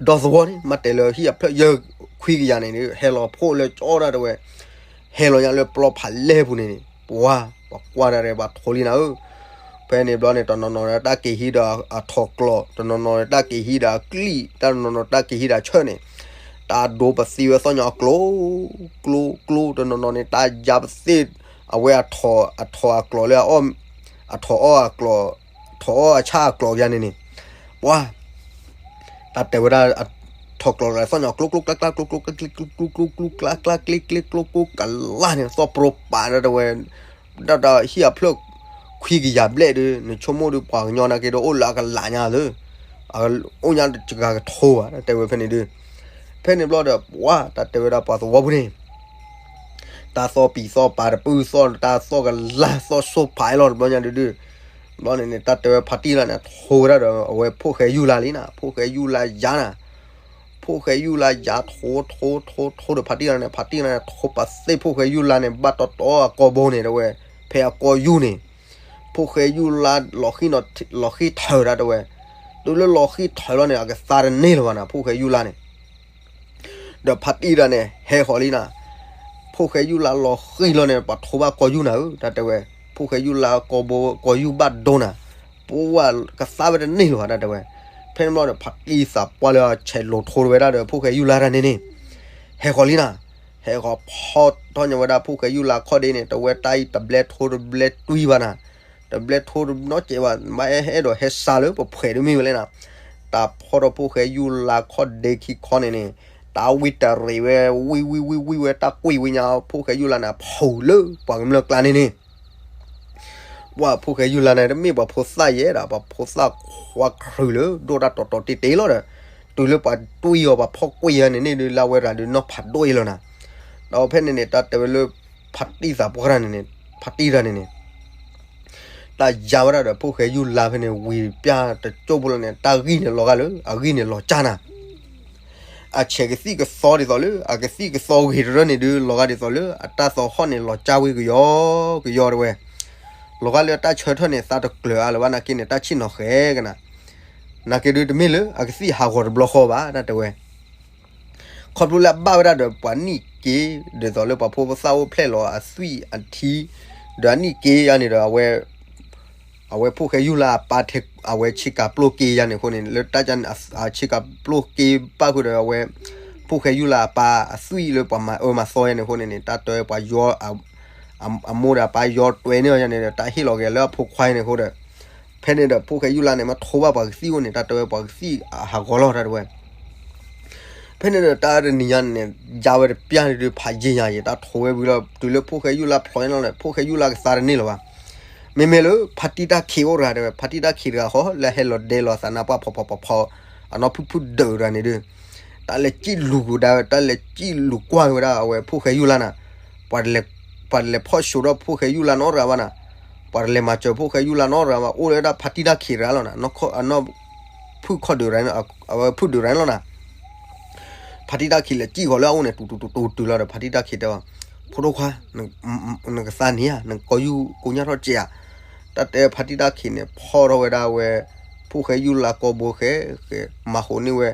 ဒီသဝီန့ၣ် မ့ၢ်တဲလၢဟံၣ်အဖျၢၣ်ယဲၢ်ခွံကယၤန့ၣ် ဟဲလီၤဖှိၣ်လၢကၠီတၢ်တဲဝဲ, ဟဲလီၤညါလၢပျီဖးလဲၢ်ပူၤန့ၣ်န့ၣ် ပှၤ ပှၤကွၢ်တၢ်ရဲပှၤထိလံနၤဧၢ. ဖဲန့ၣ်ဘျီန့ၣ် တနီၤနီၤန့ၣ် တၢ်က့ၤဟံးဒီးအထိးကျိး, တနီၤနီၤန့ၣ် တၢ်က့ၤဟံးဒီးအကျံၣ်, တၢ်တနီၤနီၤ တၢ်က့ၤဟံးဒီးအဆၢန့ၣ်, တၢ်ဒိပသံဝဲသီၣ်ညီအကျိၤ ကျိၤ ကျိၤ, တနီၤနီၤန့ၣ် တၢ်ယါပသ့ၣ် အဝဲအထိးအကျိၤလၢ အထိးအီၣ်အကျိၤ, ထိးအီၣ်အဆၣ်အကျိၤယါန့ၣ်န့ၣ်, ပှၤ တၢ်တဲဝဲဒၣ် ထိးကျိးသီၣ်ညီ ကျိကျိကျါကျါ ကျိကျိကျါကျါ ကျိကျိကျါကျါ ကျိကျိကျါကျါ ကျိကျိကျါကျါ ကျိကျိကျါကျါ ကျိကျိကျါကျါ ကျိကျိကျါကျါ ကျိကျိကျါကျါ ကျိကျိကျါကျါန့ၣ် သီၣ်ပြိပာ်တၢ်တဲဝဲ, နဆိကမိၣ်ဒုးပှၤကညီနာ်က့ဒီးအိၣ်လၢအကလးညါလၢ အိၣ်ညါတကဂၤကထိဘၣ် တၢ်တဲဝဲဖဲန့ၣ်ဒုး, ဖဲန့ၣ်ဘျီဒီး ပှၤ တၢ်တဲဝဲဒၣ်ပှၤသဝီဖိန့ၣ် တၢ်သီၣ်ပံၤသီၣ်ပၤတပုၢ်သီၣ် တၢ်သီၣ်ကလၤသီၣ်ဆိၣ်ဖးလီၤတဘျီညါဒုးဒုး, ဘျီန့ၣ်န့ၣ် တၢ်တဲဝဲဖါတံၢ်လါန့ၣ် ထိဝဲဒၣ်ဒီးအဝဲဖိၣ်ဃဲယူၢ်လါလံနၤ, ဖိၣ်ဃဲယူၢ်လါယါနၤ, ဖိၣ်ဃဲယူၢ်လါယါထိထိထိထိဒီးဖါတံၢ်လါန့ၣ် ဖါတံၢ်လါန့ၣ် ထိပာ်သ့ၣ်ဖိၣ်ဃဲယူၢ်လါန့ၣ် ဘၣ်တီတီအကိာ်ဘိန့ၣ် တဝဲ ဖဲအကိာ်ယူၢ်န့ၣ် ဖိၣ်ဃဲယူၢ်လါ လီၤဃံၢ်ထၢၣ်ဒၣ်တဝဲ, တုၤလၢလီၤဃံၢ်ထၢၣ်လီၤန့ၣ် အကသါတန့ၢ်လၢၤဘၣ်နၤ ဖိၣ်ဃဲယူၢ်လါန့ၣ် ဒီးဖါတံၢ်တၢ်န့ၣ် ဟဲဃီၤလံနၤ, ဖိၣ်ဃဲယူၢ်လါလီၤဃံၢ်လီၤန့ၣ် ပှၤထိဘၣ်ကိာ်ယူၢ်နၤဧၢ တၢ်တဲဝဲ, ဖိၣ်ဃဲယူၢ်လါကိာ်ဘိ ကိာ်ယူၢ်ဘၣ်ဒိနၤ, ပှၤကသါဝဲတန့ၢ်လၢၤဘၣ် တၢ်တဲဝဲ, ဖဲန့ၣ်ဘျီဒီး ဖါတံၢ်သးပှၢ်လၢအဆဲးလိၤထိတဝဲဒၣ်ဒီး ဖိၣ်ဃဲယူၢ်လါတၢ်န့ၣ်န့ၣ် ဟဲဃီၤလံနၤ, ဟဲဃီၤဖီၣ်ထီၣ်ညါဝဲဒၣ် ဖိၣ်ဃဲယူၢ်လါခီၣ်ဒ့န့ၣ် တဝဲတၢ်အံၤတဘျဲထိတဘျဲတွံဘၣ်နၤ, တဘျဲထိတနီၣ်ကဲးဘၣ် မ့ၢ်အဲၣ်အဲၣ်ဒိးဟဲစါလၢပဖှဲးဒ်မ့ၢ်ဝဲလဲၣ်နၤ, တၢ်ဖီၣ်ထီၣ်ဖိၣ်ဃဲယူၢ်လါခီၣ်ဒ့ခံခီန့ၣ်န့ၣ်, တၢ်ဝံတရံးဝဲ ဝံဝံဝံဝံဝဲ တၢ်ကွံာ်ဝံညါ ဖိၣ်ဃဲယူၢ်လါန့ၣ် ဖုးလၢပှၤကမျၢၢ်ကျါန့ၣ်န့ၣ် ပှၤဖိၣ်ဃဲယူၢ်လါန့ၣ် တမ့ၢ်ပှၤဖိသၣ်ယဲဒီး ပှၤဖိသၣ်ခွါခရုာ်လၢဒိၣ်တၢ်တီၤတီၤတ့တ့လီၤဒီး တုၤလၢပှၤတွံၢ်အီၤ ပှၤဖီၣ်ကွံာ်အီၤန့ၣ်န့ၣ်ဒုး လၢအဝဲတဂၤဒုးနီၢ်ဖးဒိၣ်အံၤလီၤနၤ, ဒီးဖဲန့ၣ်န့ၣ် တၢ်တဲဝဲလၢ ဖါတံၢ်သးပှၢ်တၢ်န့ၣ်န့ၣ် ဖါတံၢ်တၢ်န့ၣ်န့ၣ် တၢ်ယါဝဲဒၣ်ဒီးဖိၣ်ဃဲယူၢ်လါဖဲန့ၣ် ဝံၤပျၢ်တကၠိၢ်ဖိလီၤန့ၣ် တၢ်ဂံၢ်န့ၣ်လီၤဂာ်လၢ အဂံၢ်န့ၣ်လီၤကၢ်နၤ အဆဲးကသံၣ်ကသီဒ်သိးလၢ အကသံၣ်ကသီဂ့ၤတရၢၣ်န့ၣ်ဒုး လီၤဂာ်ဒ်သိးလၢ အတၢ်သီဟီၣ်န့ၣ် လီၤကၢ်ဝံကယီကယီတဝဲ, လီၤဂာ်လၢအတၢ်ဆၢထၢၣ်န့ၣ် သးတကျၢၤအါလၢၤဘၣ်နာ်က့န့ၣ် တၢ်ဆ့ၣ်နီၤဃဲကနၤ, နာ်က့ဒုး တမ့ၢ်လၢအကသံၣ်ဟးဂီၤတဘျီဃီဘၣ် တၢ်တဲဝဲ ခီဖျိလၢအဘၣ်ဝဲဒၣ်ဒီးပှၤနံၣ်က့ၤ ဒ်သိးလၢပှၤဖိသၣ်အိၣ်ဖျဲၣ်လီၤအသွံၣ်အထံ, ဒီးအနံၣ်က့ၤယါန့ၣ်ဒီး အဝဲ အဝဲဖိၣ်ဃဲယူၢ်လါအပၢ်ထဲ အဝဲဆ့ကၤပျိၢ်က့ၤယါန့ၣ်အဃိန့ၣ် လၢတၢ်ဆ့ကၤပျိၢ်က့ၤဘၣ်ဃုာ်ဒီး အဝဲ ဖိၣ်ဃဲယူၢ်လါအပၢ်အသွံၣ်လၢပှၤမၤအၢမၤသီယါန့ၣ်အဃိန့ၣ်န့ၣ် တၢ်တဲပှၤယီ အမိၢ်ဒီးအပၢ်ယီတွဲန့ၢ်ယါန့ၣ်ဒီး တၢ်ဟ့ၣ်လီၤက့ၤလၢအဖိခွါန့ၣ်အဃိဒီး ဖဲန့ၣ်ဒီး ဖိၣ်ဃဲယူၢ်လါန့ၣ် မ့ၢ်ထိဘၣ်ပှၤကသံၣ်အိၣ်န့ၣ် တၢ်တဲဝဲပှၤကသံၣ်ဟးဂီၤလီၤ တၢ်တဲဝဲ ဖဲန့ၣ်ဒီး တၢ်တနံၤညါန့ၣ် ယါဝဲတပျၢ်န့ၣ်ဒုး ဖးယံာ်ညါယံာ် တၢ်ထိဝဲဝံၤလီၤ တုၤလၢဖိၣ်ဃဲယူၢ်လါဖျိးန့ၣ်လီၤန့ၣ် ဖိၣ်ဃဲယူၢ်လါကသါတန့ၢ်လၢၤဘၣ်. မ့မ့ၢ်လၢဖါတံၢ်တၢ်ခံးအိၣ်တဂၤတဲဝဲ ဖါတံၢ်တၢ်ခံးတဂၤဃီ လၢဟဲလီၤဒဲလီၤသးနါပှၢ်ဖီဖီဖီဖီ အနီၢ်ဖုၣ်ဖုၣ်ဒုးတဂၤန့ၣ်ဒုး တၢ်လဲၤစံၣ်လူၤကဒါဝဲ တၢ်လဲၤစံၣ်လူၤကွၢ်က့ၤဝဲဒၣ်အဝဲဖိၣ်ဃဲယူၢ်လါနၤ, ပှၤတလဲၤဖီၣ်ဆှိးထီၣ်ဖိၣ်ဃဲယူၢ်လါနီတဂၤဘၣ်နၤ, ပှၤတလဲၤမၤစၢၤဖိၣ်ဃဲယူၢ်လါနီတဂၤဘၣ် အိၣ်လၢဝဲဒၣ်ဖါတံၢ်တၢ်ခံးတဂၤလီၤနၤ, အနီၢ်ဖုၣ်ခီၣ်ဒုးတဂၤန့ၣ် အဝဲဖုၣ်ဒုးတဂၤန့ၣ်လီၤနၤ ဖါတံၢ်တၢ်ခံးလဲၤစံၣ်ဃီၤလၢအအိၣ်န့ၣ် တူၤတူၤတူၤတုၤလီၤဒီး ဖါတံၢ်တၢ်ခံးတဲအီၤ, ဖိဒိၣ်ခွါ, နကသါန့ၢ်ဧါ, နကီၢ်ယူၢ်ကိညၢ်ထီၣ်စဲးဧါ. တၢ်တဲဖါတံၢ်တၢ်ခံးန့ၣ် ဖီၣ်ထီၣ်ဝဲဒၣ်ဝဲ ဖိၣ်ဃဲယူၢ်လါကီၢ်ဘိဃဲ, ဃဲမၤဃိးန့ၢ်ဝဲ,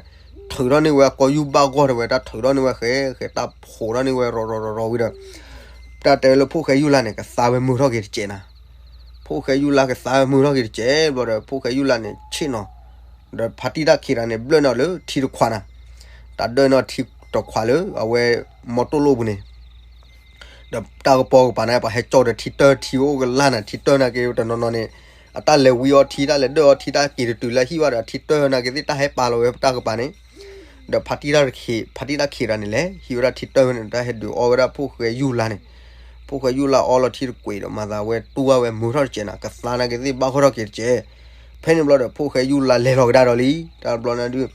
ထုးထီၣ်န့ၢ်ဝဲအကီၢ်ယူၢ်ဘၣ်ဂီၢ်တဲဝဲ တၢ်ထုးထီၣ်န့ၢ်ဝဲဃဲ, ဃဲတၢ်ဖိးထီၣ်န့ၢ်ဝဲရီၤရီၤရီၤရီၤဝံၤဒီး တၢ်တဲဝဲလၢဖိၣ်ဃဲယူၢ်လါန့ၣ် ကသါဝဲမုာ်ထီၣ်က့ၤတစဲးနၤ. ဖိၣ်ဃဲယူၢ်လါကသါဝဲမုာ်ထီၣ်က့ၤတစဲးဘျီဒီး ဖိၣ်ဃဲယူၢ်လါန့ၣ် ဆ့ၣ်နီၤ ဒီးဖါတံၢ်တၢ်ခံးတဂၤန့ၣ် ဘျၢၣ်နီၤလၢထံတခွးနၤ, တၢ်ဒၢၣ်နီၤထံတခွးလၢအဝဲ မီတိၢ်လိၣ်ပူၤန့ၣ်, ဒီးတၢ်ကပီၤကပၤန့ၣ် ပှၤဟဲကၠီဒီးထံတၢၢ်ထံအိၣ်ကလၢ်နၤ ထံတၢၢ်နာ်က့ၤတနီၤနီၤန့ၣ်, အတၢ်လဲၤဝံအီထံ တၢ်လဲၤဒၢၣ်အီထံ တၢ်က့ၤတတုၤလၢဟံၣ်ဘၣ်ဒီး ထံတၢၢ်နာ်က့ၤသ့ၣ်တၢ်ဟဲပာ်လီၤဝဲတၢ်ကပၤန့ၣ်, ဒီးဖါတံၢ်တၢ်ခံး ဖါတံၢ်တၢ်ခံးတဂၤန့ၣ် လဲၤဟံးဝဲဒၣ်ထံတၢၢ်န့ၣ် တၢ်ဟဲဒုးအီဝဲဒၣ်ဖိၣ်ဃဲယူၢ်လါန့ၣ်, ဖိၣ်ဃဲယူၢ်လါအီလီၤထံတကွံာ်ဒီး မၤသးဝဲတူၢ်ဘၣ်ဝဲမုာ်ထီၣ်တစဲးနၤ ကသါနာ်က့ၤသ့ၣ်ဘၣ်ဂီၢ်ထီၣ်က့ၤတစဲး. ဖဲန့ၣ်ဘျီဒီး ဖိၣ်ဃဲယူၢ်လါလဲၤလီၤကဒါဒီးလံ, တၢ်ဘျီန့ၣ်ဒုး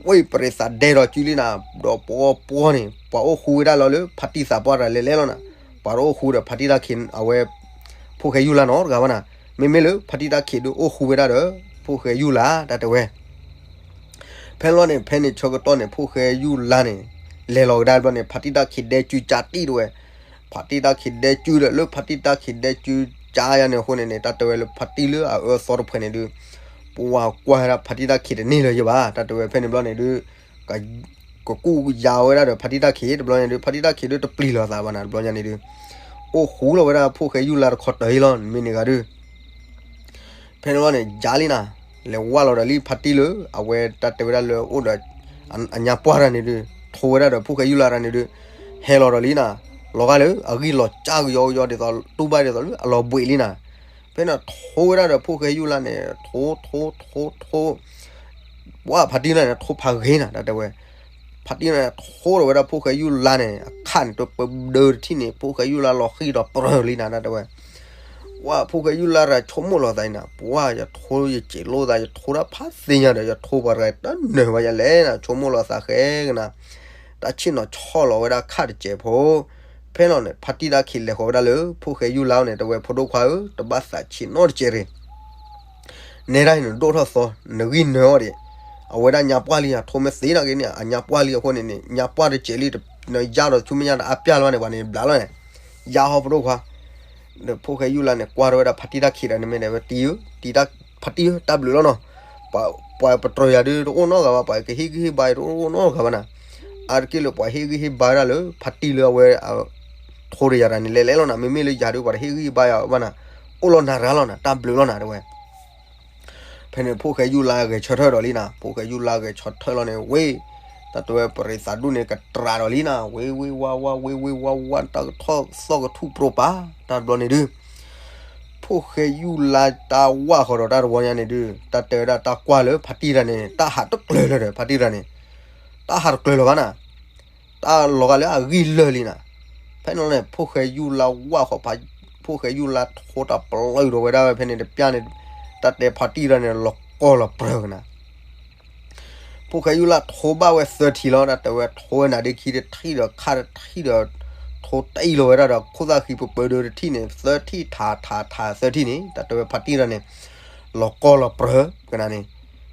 ဝဲပရံးသးဒဲဒီးကုလံနၤ, ဒီးပှီပှီန့ၣ် ပှၤအိၣ်ဃူဝဲဒၣ်လီၤလၢ ဖါတံၢ်သးပှၢ်တဂၤလဲၤလဲၤလီၤနၤ, ပှၤတအိၣ်ဃူဒီးဖါတံၢ်တၢ်ခံးအဝဲ ဖိၣ်ဃဲယူၢ်လါနီတဂၤဘၣ်နၤ, မ့မ့ၢ်လၢဖါတံၢ်တၢ်ခံးဒုးအိၣ်ဃူဝဲဒၣ်ဒီး ဖိၣ်ဃဲယူၢ်လါ တၢ်တဲဝဲ ဖဲန့ၣ်ဘျီန့ၣ် ဖဲန့ၣ်ဆၢကတီၢ်န့ၣ် ဖိၣ်ဃဲယူၢ်လါန့ၣ် လဲၤလီၤကဒါဘျီန့ၣ် ဖါတံၢ်တၢ်ခံးဒဲကုကၠါတံၢ်တဲဝဲ, ဖါတံၢ်တၢ်ခံးဒဲကုဒီး လၢဖါတံၢ်တၢ်ခံးဒဲကုကၠါယါန့ၣ်အဃိန့ၣ်န့ၣ် တၢ်တဲဝဲလၢဖါတံၢ်လၢအအၢအသီတဖုန့ၣ်ဒုး ပှၤကွၢ်ဝဲဒၣ်ဖါတံၢ်တၢ်ခံးတန့ၢ်လၢၤယဘၣ် တၢ်တဲဝဲ ဖဲန့ၣ်ဘျီန့ၣ်ဒုး ကကူၣ်ယါဝဲဒၣ်ဒီးဖါတံၢ်တၢ်ခံးတဘျီန့ၣ်ဒုး ဖါတံၢ်တၢ်ခံးဒုးတပျံၤလီၤသးဘၣ်နၤ တဘျီညါန့ၣ်ဒုး အိၣ်ဃူလီၤဝဲဒၣ်ဖိၣ်ဃဲယူၢ်လါတခီတၢၤအံၤလီၤ မ့ၢ်န့ၣ်ဂၤဒုး ဖဲန့ၣ်ဘျီန့ၣ် ယါလံနၤ, လဲၤဝါလီၤဒီးလံဖါတံၢ်လၢ အဝဲတၢ်တဲဝဲဒၣ်လၢအိၣ်ဒီး အညါပှၢ်တဂၤန့ၣ်ဒုး ထိဝဲဒၣ်ဒီးဖိၣ်ဃဲယူၢ်လါတဂၤန့ၣ်ဒုး ဟဲလီၤဒီးလံနၤ, လီၤဂာ်လၢအဂံၢ်လီၤစၢ်ကယီကယီဒ်သိး တူၢ်ဘၣ်ဒ်သိးလၢအလီၤဘှံးလံနၤ, ဖဲန့ၣ်ထိဝဲဒၣ်ဒီးဖိၣ်ဃဲယူၢ်လါန့ၣ် ထိထိထိထိ ပှၤဖါတံၢ်န့ၣ် ထိဖးဂ့ၤနၤ တၢ်တဲဝဲ, ဖါတံၢ်န့ၣ် ထိဒီးဝဲဒၣ်ဖိၣ်ဃဲယူၢ်လါန့ၣ် အခၣ်န့ၣ် တပဒၢတထံၣ်န့ၣ် ဖိၣ်ဃဲယူၢ်လါလီၤဃံၢ်ဒီးပြၢၤလံနၤ တၢ်တဲဝဲ, ပှၤဖိၣ်ဃဲယူၢ်လါတဂၤဆိကမိၣ်လီၤသးအံၤနၤ ပှၤယထိယစဲးလိာ်သး ယထိတၢ်ဖးသ့ၣ်ညါဒီး ယထိပှၤတဂၤတနၢၤဘၣ်ယၤလဲၣ်နၤ ဆိကမိၣ်လီၤသးဃဲကနၤ, တၢ်ဆ့ၣ်နီၤဆီၣ်လီၤဝဲဒၣ်ခၣ်တစဲးဖိ, ဖဲလီၤန့ၣ် ဖါတံၢ်တၢ်ခံးလဲၤဃီၤဝဲဒၣ်လၢ ဖိၣ်ဃဲယူၢ်လါန့ၣ် တဲဝဲဖိဒိၣ်ခွါဧၢ တဘၣ်သးဆံးနီတစဲးရ့ၣ် နဲဒၣ်အံၤနဒိၣ်ထီၣ်သီ နဂံၢ်နၢအီၤဒံး, အဝဲဒၣ်ညါပှၢ်လံ အထိမ့ၢ်သ့နာ်က့န့ၣ် အညါပှၢ်လံအဃိန့ၣ်န့ၣ် ညါပှၢ်တစဲးလံ နယါဒီးဆူမဲာ်ညါဒီးအါပျၢ်လီၤဘၣ်န့ၣ် ပှၤန့ၣ်ဘျးလီၤန့ၣ်, ယါဟီဖိဒိၣ်ခွါ, ဒီးဖိၣ်ဃဲယူၢ်လါန့ၣ် ကွၢ်ထီၣ်ဝဲဒၣ်ဖါတံၢ်တၢ်ခံးဒီးန့ၣ်မ့ၢ်ဒၣ်ဝဲတံၢ်ဧၢ, တံၢ်တၢ် ဖါတံၢ်ဧၢ တၢ်ဘျုးလီၤနီၤ, ပှၤပတြၢၤယၤဒုးတအိၣ်နီတဂၤဘၣ် ပှၤကဟ့ၣ်ဂံၢ်ဟ့ၣ်ဘါယၤတအိၣ်နီတဂၤဘၣ်နၤ, အါတက့ၢ်လၢပှၤဟ့ၣ်ဂံၢ်ဟ့ၣ်ဘါဝဲဒၣ်လၢ ထိဒီးယၤတဂၤန့ၣ် လဲၤလဲၤလီၤနၤ မ့မ့ၢ်လၢယၤဒုးပှၤတဟ့ၣ်ဂံၢ်ဟ့ၣ်ဘါယၤဘၣ်နၤ, အိၣ်လီၤနၤရၤလီၤနၤ တၢ်ဘျုးလီၤနၤတဲဝဲ ဖဲန့ၣ် ဖိၣ်ဃဲယူၢ်လါဂဲၤဆၢထၢၣ်ဒီးလံနၤ, ဖိၣ်ဃဲယူၢ်လါဂဲၤဆၢထၢၣ်လီၤန့ၣ် ဝ့ၢ်, တၢ်တဲဝဲပရံးသးဒူၣ်န့ၣ် ကတြးဒီးလံနၤ, ဝ့ၢ်ဝ့ၢ်ဝါဝါ ဝ့ၢ်ဝ့ၢ်ဝါဝါ တၢ်ကထီၣ်သီၣ်ကထူၣ်ပြိပာ်, တၢ်တဘျီန့ၣ်ဒုး ဖိၣ်ဃဲယူၢ်လါတၢ်ဝၢ်ဃီၤဒီးတၢ်တဝီညါန့ၣ်ဒုး တၢ်တဲဝဲဒၣ်တၢ်ကွၢ်လၢဖါတံၢ်တဂၤန့ၣ် တၢ်ဟးတကျၢၤလၢၤဒီး ဖါတံၢ်တဂၤန့ၣ်, တၢ်ဟးတကျၢၤလၢၤဘၣ်နၤ တၢ်လီၤဂာ်လၢအဂံၢ်လၢာ်လံနၤ, ဖဲန့ၣ်န့ၣ် ဖိၣ်ဃဲယူၢ်လါဝၢ်ဃီၤဖး, ဖိၣ်ဃဲယူၢ်လါထိတၢ်ပျုာ်ဒီးဝဲဒၣ်ဝဲဖဲန့ၣ်တပျၢ်န့ၣ်, တၢ်တဲဖါတံၢ်တဂၤန့ၣ် လီၤကီၢ်လီၤပြၢၤကနၤ ဖိၣ်ဃဲယူၢ်လါထိဘၣ်ဝဲသၢထံၣ်လီၤ, တၢ်တဲဝဲထိဝဲနၤဒ့ခံတထံၣ်ဒီးခါတထံၣ်ဒီး, ထိတအံၣ်လီၤဝဲဒၣ်ဒီး ခိၣ်သၣ်ဃံပပၢဒၢတထံၣ်န့ၣ် သၢထံၣ်ထးထးထးသၢထံၣ်န့ၣ် တၢ်တဲဝဲဖါတံၢ်တဂၤန့ၣ် လီၤကီၢ်လီၤပြၢၤကနၤန့ၣ်,